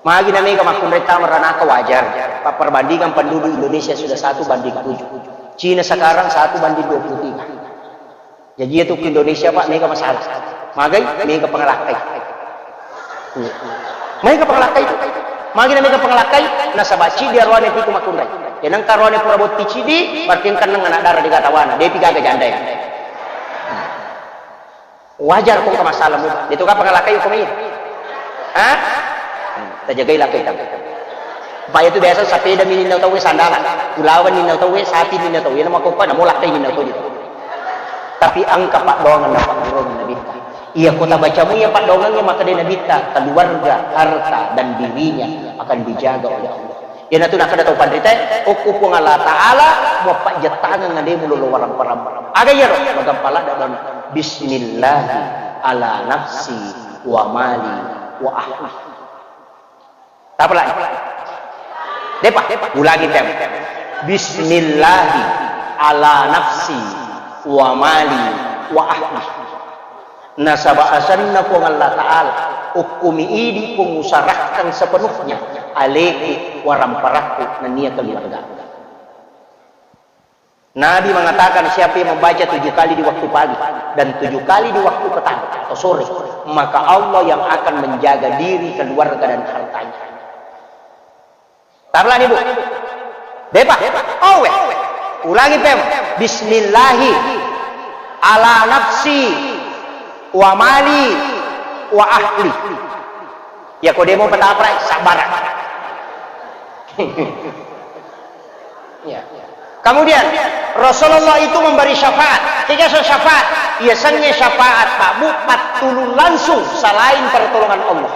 Magi na mega makkunrai tama ranaka wajar. Pak, perbandingan penduduk Indonesia sudah satu banding tujuh. Cina sekarang satu banding dua puluh tiga. Jadi itu ke Indonesia, Pak, mega masalah. Magai, mega pengelakkai. Iya. Mega pengelakkai itu. Magi na mega pengelakkai, nasaba cidi aroane pitu makkunrai. Ya nengka aroane pura botti cidi, berarti engka neng anak dara di gatawana, depi gaga janda ya. Wajar kong ke masalah mu. Itu kan pengelakkai hukum iya. Hah? Tajagai lakkai tamu. Pak, itu biasa sepeda mininna tau sandalan. Ulawan ninna tau, sapi ninna tau. Iya nama kok na mau lakkai ninna tau itu. Tapi engka paddoangeng na pagguruang Nabitta. Iya ko tabacamu iya paddoangengngé, maka dé Nabitta, keluarga, harta, dan dirinya akan dijaga oleh Allah. Iyanatu nakkeda tau panritaé, okko Puang Allah Taala muappajjettangeng alému lolo warang-parang. Aga iyaro? Magampa ladde bang. Bismillahi ala nafsi wa mali wa ahli. Tapalai. Depa, ulangi tem. Bismillahi ala nafsi wa mali wa ahli. Nasaba asenna Puang Allah Ta'ala, okkumi idi Puang usarahkan sepenuhnya aleku, waramparakku, nennia keluarga. Nabi mengatakan, siapa yang membaca tujuh kali di waktu pagi dan tujuh kali di waktu petang atau sore, maka Allah yang akan menjaga diri, keluarga, dan hartanya. Tablani, Bu. Depa. Owe. Ulangi pem. Bismillahi ala nafsi wa mali wa ahli. Ya, ko demo petaprai, sabar. Ya. Kemudian, Rasulullah itu memberi syafaat. Kegaso syafaat? Yasengnge syafaat, Pak Bu, pattulung langsung selain pertolongan Allah.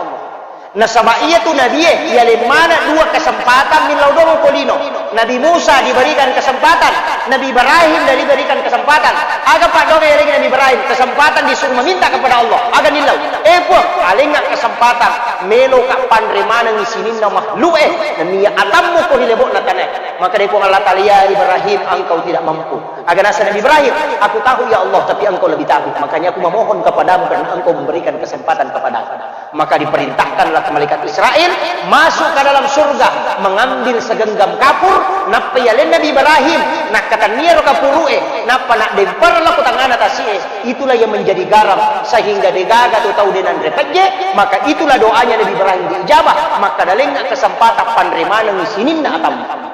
Nasaba iyatu nabie, iyaleng maneng dua kesempatan millau doang ko lino. Nabi Musa diberikan kesempatan, Nabi Ibrahim diberikan kesempatan. Aga paddoang yalengngi Nabi Ibrahim? Kesempatan disuruh meminta kepada Allah. Aga nillau? Eh Puang, alengnga kesempatan, meloka panre manengngi sininna makhluk e, nennia atammu ko ri lebo'na tanae. Maka dé Puang Allah Taala, "Ya Ibrahim, engkau tidak mampu." Aga naseng Nabi Ibrahim, "Aku tahu ya Allah, tapi engkau lebih tahu. Makanya aku memohon kepadamu karena engkau memberikan kesempatan kepadaku." Maka diperintahkanlah malaikat Israel masuk ke dalam surga, mengambil segenggam kapur, nappa yaleng Nabi Ibrahim, nakkatenniaro kapuru'e, nappa naddemper lao ko tangngana tasi'e, itulah yang menjadi garam, sehingga degaga tu tau de nanre pejje, maka itulah doanya Nabi Ibrahim diijabah, maka dalengnga kesempatan panre manengngi sininna atammu.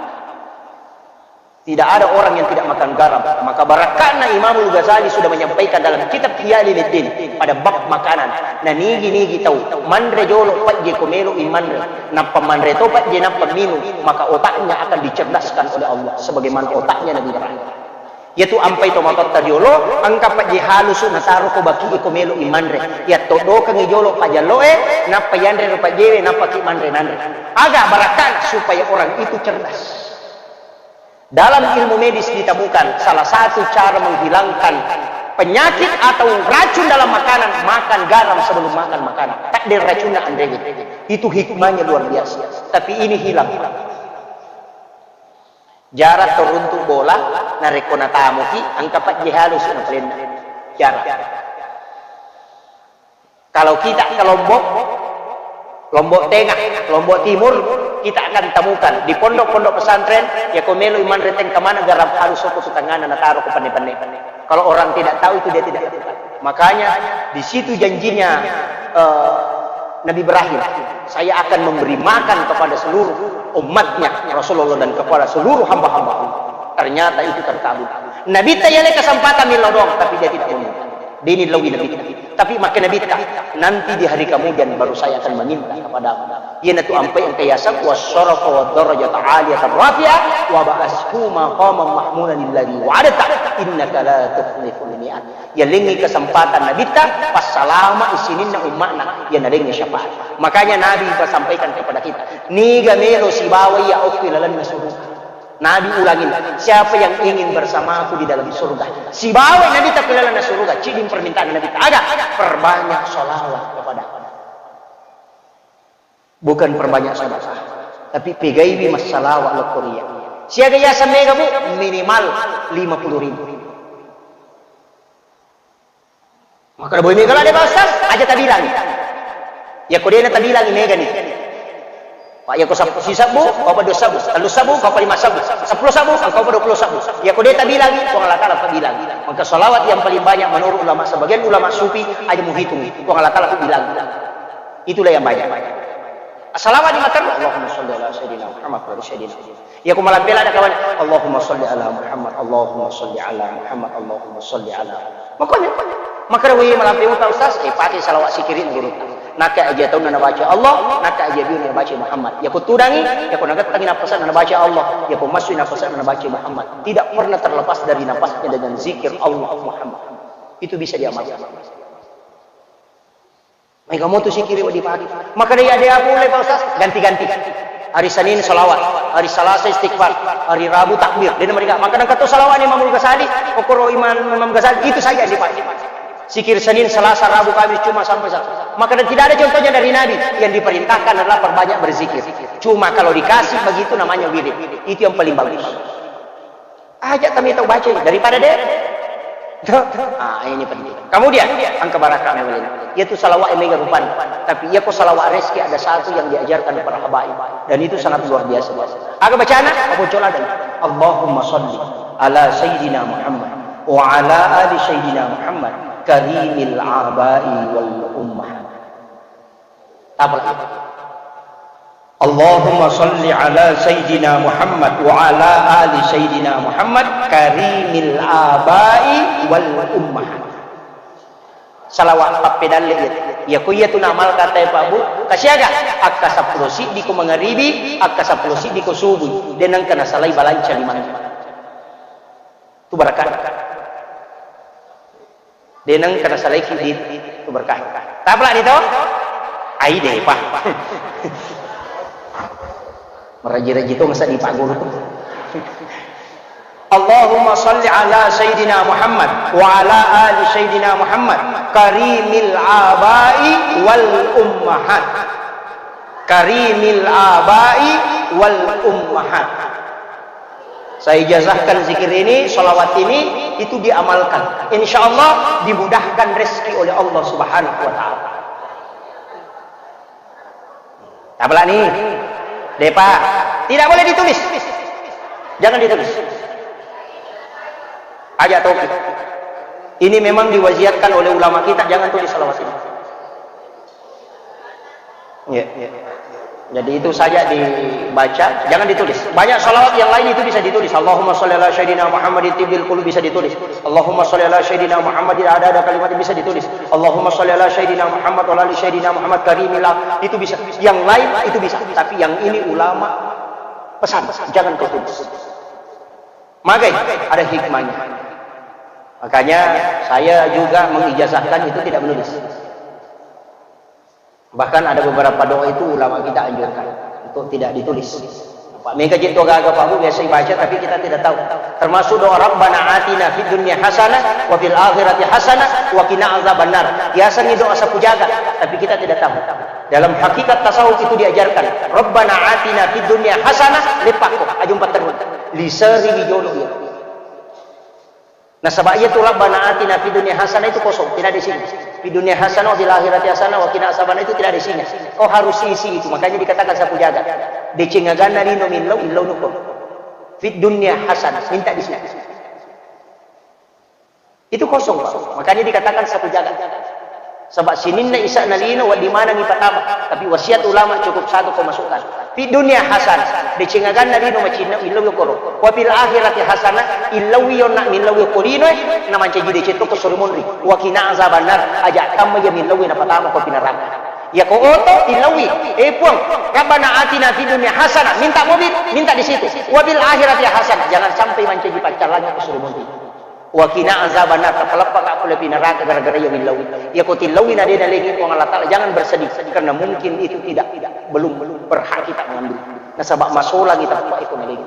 Tidak ada orang yang tidak makan garam. Maka barakka'na Imamul Ghazali sudah menyampaikan dalam kitab Ihya Ulumuddin pada bab makanan. Na nigi-nigi tau manre jolo pejje ko melo i manre. Nappa manre to pejje nappa minum, maka otaknya akan dicerdaskan oleh Allah sebagaimana otaknya Nabi Ibrahim. Yatu ampai to matotta riolo, engka pejje halusu nataro ko baki ko melo i manre. Yatto dokengi jolo pajalloe, nappa yanre ro pejjewe, nappa ki manre nanre. Aga barakka'na supaya orang itu cerdas. Dalam ilmu medis ditemukan salah satu cara menghilangkan penyakit atau racun dalam makanan, makan garam sebelum makan makanan. Tak ada racunna anrewe. Itu hikmahnya luar biasa. Tapi ini hilang. Jarak to runtu bola, narekko natamuki, engka pejje halusu napalenna. Jarak. Kalau kita ke Lombok, Lombok Tengah, Lombok Timur, kita akan temukan di pondok-pondok pesantren, ya ko melo i manre tengka maneng garam halusu ko tu tangngana nataro ko penne-penne. Kalau orang tidak tahu itu dia tidak lakukan. Makanya di situ janjinya, eh, Nabi Ibrahim, "Saya akan memberi makan kepada seluruh umatnya Rasulullah dan kepada seluruh hamba-hamba Allah." Ternyata itu terkabul. Nabitta yale kesempatan millau doang, tapi dia tidak meminta. Dini lawi Nabitta. Tapi makkeda Nabitta, "Nanti di hari kemudian baru saya akan meminta kepadamu." Iyanatu ampai engka yaseng wasyarafa wadarajata aliyatan rafi'ah wa ba'ashu maqaman mahmudan alladzi wa'adta innaka la tukhliful mi'ad. Yalengngi kesempatan Nabitta, passalama i sininna umma'na, iya nalengngi syafaat. Makanya Nabi sampaikan kepada kita, niga melo sibawa iya okko ilalenna suruga. Nabi ulangi, "Siapa yang ingin bersamaku di dalam surga?" Sibawa Nabitta ilalenna suruga, ciddi permintaan Nabitta. Aga? Perbanyak salawat kepada Bukan perbanyak sedekah, tapi pegaiwi massalawat lokkoria. Siaga yaseng mega, Bu? Minimal lima puluh ribu. Maka boy mega lade, Pak Ustaz? Aja tabilangi. Yako dena tabilangi, mega ni. Pak, yako sab-, sisabbu, kau pada dua sabbu, telu sabbu, kau pada lima sabbu, sepuluh sabbu, kau pada dua puluh sabbu. Yako de tabilangi, Puang Allah Taala tabilangi. Maka salawat yang paling banyak menurut ulama, sebagian ulama sufi, aja muhitung. Puang Allah Taala tabilangi. Itulah yang banyak. Salawat di materru, Allahumma salli ala sayyidina Muhammad wa ala sayyidina. Iya ko malampe ladde kawan, Allahumma salli ala Muhammad, Allahumma salli ala Muhammad, Allahumma salli ala. Makanya, makanya. Makanya wih malampe uta Ustaz, eh pakai salawat sikirin guru. Naka aja tahu nana baca Allah, naka aja biu nana baca Muhammad. Ya ko tudangi, ya ko nagettangi napasan nana baca Allah, ya ko masuk napasan nana baca Muhammad. Tidak pernah terlepas dari napasnya dengan zikir Allah Muhammad. Itu bisa diamalkan. Maega motu sikiri wedding pake. Makkedai, "Ade apa ulle, Pak Ustaz?" Ganti-ganti. Hari Senin salawat, hari Selasa istighfar, hari Rabu takbir. Dena mereka. Maka nengka to salawat Imam Ghazali, okoro Imam, Imam Ghazali, itu saja yang dipakai. Zikir Senin, Selasa, Rabu, Kamis, Jumat sampai Sabtu. Maka dan tidak ada contohnya dari Nabi. Yang diperintahkan adalah perbanyak berzikir. Cuma kalau dikasih begitu namanya wirid. Itu yang paling bagus. Aja tami tau baca daripada de. Ah, ini penting. Kemudian, engka barakana wali. Yaitu salawat yang mega rupan. Tapi iya ko salawat reski ada satu yang diajarkan para habaib. Dan itu sangat luar biasa. Aga bacana? Apa cola dan Allahumma salli ala sayyidina Muhammad wa ala ali sayyidina Muhammad karimil abai wal ummahat. Apa lagi? Allahumma salli ala sayyidina Muhammad wa ala ali sayyidina Muhammad karimil abai wal ummahat. Salawat pappedalle iya. Iya ko iya tu namal kata Pak Bu, kasiaga? Akka seppulo siddi ko mangaribi, akka seppulo siddi ko subuh. Denang kena salai balanca lima. Tu berkah. Deneng kana salaiki di tu berkah. Taplak ni to? Ai depa. Meraji-raji tu masa di Pak Guru tu. Allahumma salli ala Sayyidina Muhammad wa ala ali Sayyidina Muhammad karimil abai wal ummahat. Karimil abai wal ummahat. Saya ijazahkan zikir ini, salawat ini, itu diamalkan. Insya Allah dimudahkan rezeki oleh Allah Subhanahu wa Ta'ala. Apalagi nih, Depa, tidak boleh ditulis. Jangan ditulis. Aja tauhid. Ini memang diwasiatkan oleh ulama kita, jangan tulis salawat ini. Ya. Jadi itu saja dibaca, jangan ditulis. Banyak salawat yang lain itu bisa ditulis. Allahumma sholli ala sayyidina Muhammadin tibbil qulub bisa ditulis. Allahumma sholli ala sayyidina Muhammadin ada ada kalimat bisa ditulis. Allahumma sholli ala sayyidina Muhammad wa ala ali sayyidina Muhammad karimil am-, itu bisa. Yang lain itu bisa. Tapi yang ini ulama pesan, jangan kau tulis. Magai ada hikmahnya. Makanya saya juga mengijazahkan itu tidak menulis. Bahkan ada beberapa doa itu ulama kita anjurkan untuk tidak ditulis. Pak, mega je tu gaga Pak Bu biasa dibaca tapi kita tidak tahu. Termasuk doa Rabbana atina fid dunya hasanah wa fil akhirati hasanah wa qina azabannar. Biasanya doa sapu jaga, tapi kita tidak tahu. Dalam hakikat tasawuf itu diajarkan, Rabbana atina fid dunya hasanah, lepakko, ajumpa terus. Liseri wijolo iya. Nasaba iya tu Rabbana atina fid dunya hasanah itu kosong, tidak ada isinya. Fid dunya hasanah, fil akhirati hasanah, wa qina azabannar itu tidak ada isinya. Kau harus isi itu, makanya dikatakan sapu jaga. Deceng aganna lino millau, illau nuko. Fid dunya hasanah, minta di sini. Itu kosong, Pak. Makanya dikatakan sapu jaga. Sebab sininna isa nalino, wa di mana ni pertama. Tapi wasiat ulama cukup satu kau masukkan. Fid dunya hasanah, deceng aganna lino macinna illau yokoro. Wa fil akhirati hasanah, illau yonna millau yokoro lino, eh, na mancaji deceng to ko suri monri. Wa qina azabannar, aja tamma ya millau na pertama ko pinarang. Ya ko oto, illau, eh Puang, Rabbana atina fid dunya hasanah, minta mobil, minta di situ. Wa fil akhirati hasanah, jangan sampai mancaji paccallang ko suri monri. Wa qina azabannar, tapaleppaka pole pi neraka gara-gara iya millauwi. Iya ko tillauwi na de nalengi Puang Allah Taala, jangan bersedih karena mungkin itu tidak, belum, belum berhak kita mengambil. Nasaba masolangi tappa iko nalengi.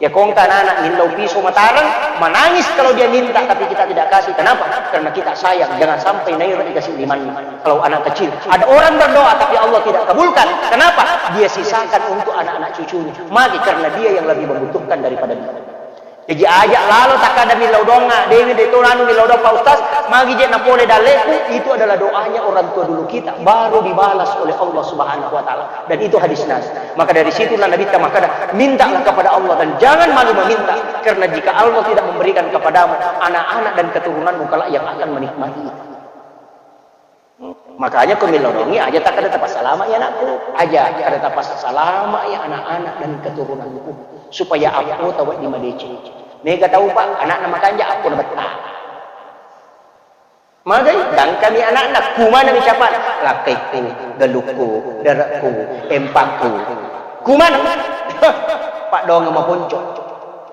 Iya ko engka anak-anak millau piso matareng, menangis kalau dia minta tapi kita tidak kasih. Kenapa? Karena kita sayang, jangan sampai nairo dikasih limanna. Kalau anak kecil, ada orang berdoa tapi Allah tidak kabulkan. Kenapa? Dia sisakan untuk anak-anak cucunya. Magi karena dia yang lebih membutuhkan daripada dia. Jaji aja lalo takkada millau doangnga, dewi de to nanu millau doang Pak Ustaz, magi je napole dalleku, itu adalah doanya orang tua dulu kita, baru dibalas oleh Allah Subhanahu wa Ta'ala. Dan itu hadis Nabi. Maka dari situlah Nabi kita makkada, mintalah kepada Allah dan jangan malu meminta, karena jika Allah tidak memberikan kepadamu, anak-anak dan keturunanmu kelak yang akan menikmati itu. Makanya ko millau doangngi aja takkada tapassalama ya anakku, aja kada tapassalama ya anak-anak dan keturunanku, supaya appo tawa di madeceng. Mega tau Pak, anakna makanja appo na betta. Magai, dangkami anakna, kumana mi capa, lakkaiku, galukku, darakku, empakku. Kumana? Pak doang maponco.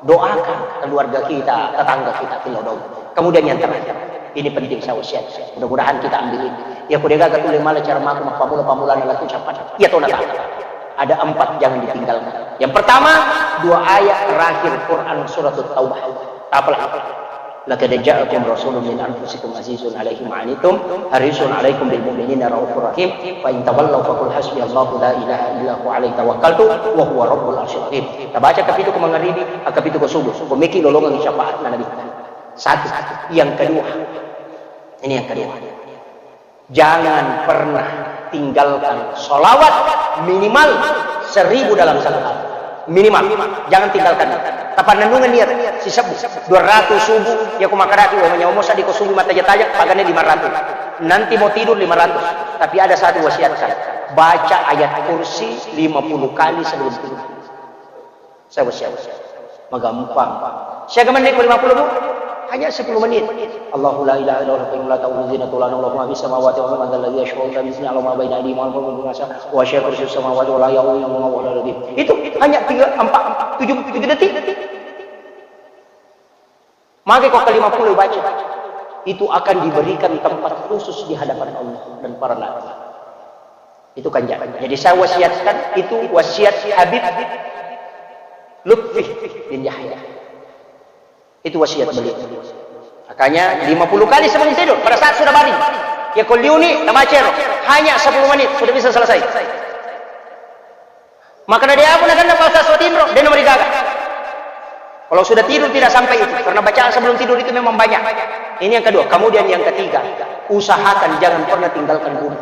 Doakan keluarga kita, tetangga kita, Kilodong. Kemudian yang terakhir, ini penting saya wasiat. Mudah-mudahan kita ambil ini. Ya, kudegaga tuli mala cara maku mappamula-pamulana laku capat. Ya, tona tak. Ada empat jangan ditinggalkan. Yang pertama, dua ayat terakhir Quran surat Taubah. Apalah? Laqad ja'akum rasulun min anfusikum azizun alaihi ma anittum harisun alaikum bil mu'minina raufur rahim. Fa in tawallaw faqul hasbiyallahu la ilaha illa huwa alaihi tawakkaltu wa huwa rabbul arsyil azim. Tabaca kapitu ko mangaribi, kapitu ko subuh. Ko meki lolongang syafaat na Nabi. Satu. Yang kedua. Ini yang kedua. Jangan pernah tinggalkan sholawat minimal seribu dalam satu hari. Minimal. Jangan tinggalkan. Tapannennungeng niat sisebbu. Dua ratus subuh, ya ko makkedaki, wa manyawa mosa di ko subuh mataja-taja, pagane lima ratus. Nanti mau tidur lima ratus. Tapi ada satu wasiatkan. Baca ayat kursi lima puluh kali sebelum tidur. Siapa, siapa? Magampang. Siaga menit ko lima puluh, Bu? Hanya sepuluh menit. Allahu la ilaha illa huwal hayyul qayyum la ta'khudhuhu sinatun wa la nawm lahu ma fis samawati wa ma fil ardi man dzal ladzi yashfa'u indahu illa bi idznihi ya'lamu ma baina aydihim wa ma khalfahum wa la ya'uduhum hifdhuhuma wa huwal 'aliyyul 'azim. Itu hanya tiga, empat, tujuh, tujuh detik. Maka ko kelima puluh baca, itu akan diberikan tempat khusus di hadapan Allah dan para nabi. Itu kan jadi. Jadi saya wasiatkan, itu wasiat Habib Lutfi bin Yahya. Itu wasiat beliau. Makanya lima puluh kali sebelum tidur, pada saat sudah baring. Ya, ko liuni, tabaca ro. Hanya sepuluh menit, sudah bisa selesai. Maka dia pun akan dapat sesuatu tinro, dia nomor gaga. Kalau sudah tidur tidak sampai itu, karena bacaan sebelum tidur itu memang banyak. Ini yang kedua. Kemudian yang ketiga, usahakan jangan pernah tinggalkan guru.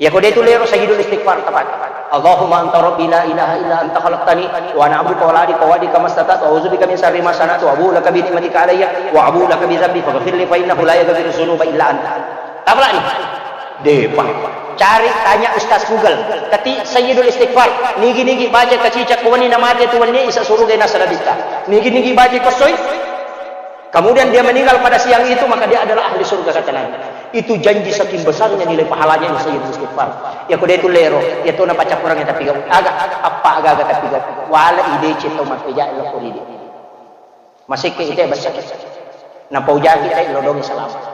Ya, ko dia itu lero sayyidul istighfar, tepat. Allahumma anta rabbi la ilaha illa anta khalaqtani wa ana abduka wa la adika wa adika mastata'tu wa a'udzubika min syarri ma sana'tu wa abu'u laka bi ni'matika alayya wa abu'u laka bi dzambi faghfirli fa innahu la yaghfiru dzunuba illa anta. Tapalani. Depa. Cari, tanya Ustaz Google. Ketik sayyidul istighfar. Nigi-nigi baca kacicak wani namate tu wani isa suruga nasa nabitta. Nigi-nigi baca kosoi. Kemudian dia meninggal pada siang itu, maka dia adalah ahli surga, kata Nabi. Itu janji saking besarnya nilai pahalanya ini sayyidul istighfar. Ya, ko dia itu lero, ya to na baca Quran ya tapi gak aga, apa aga aga tapi gak. Wala ide cito mapeja lo koridi. Masih ke ite besar. Napaujaki tai lo dong selama.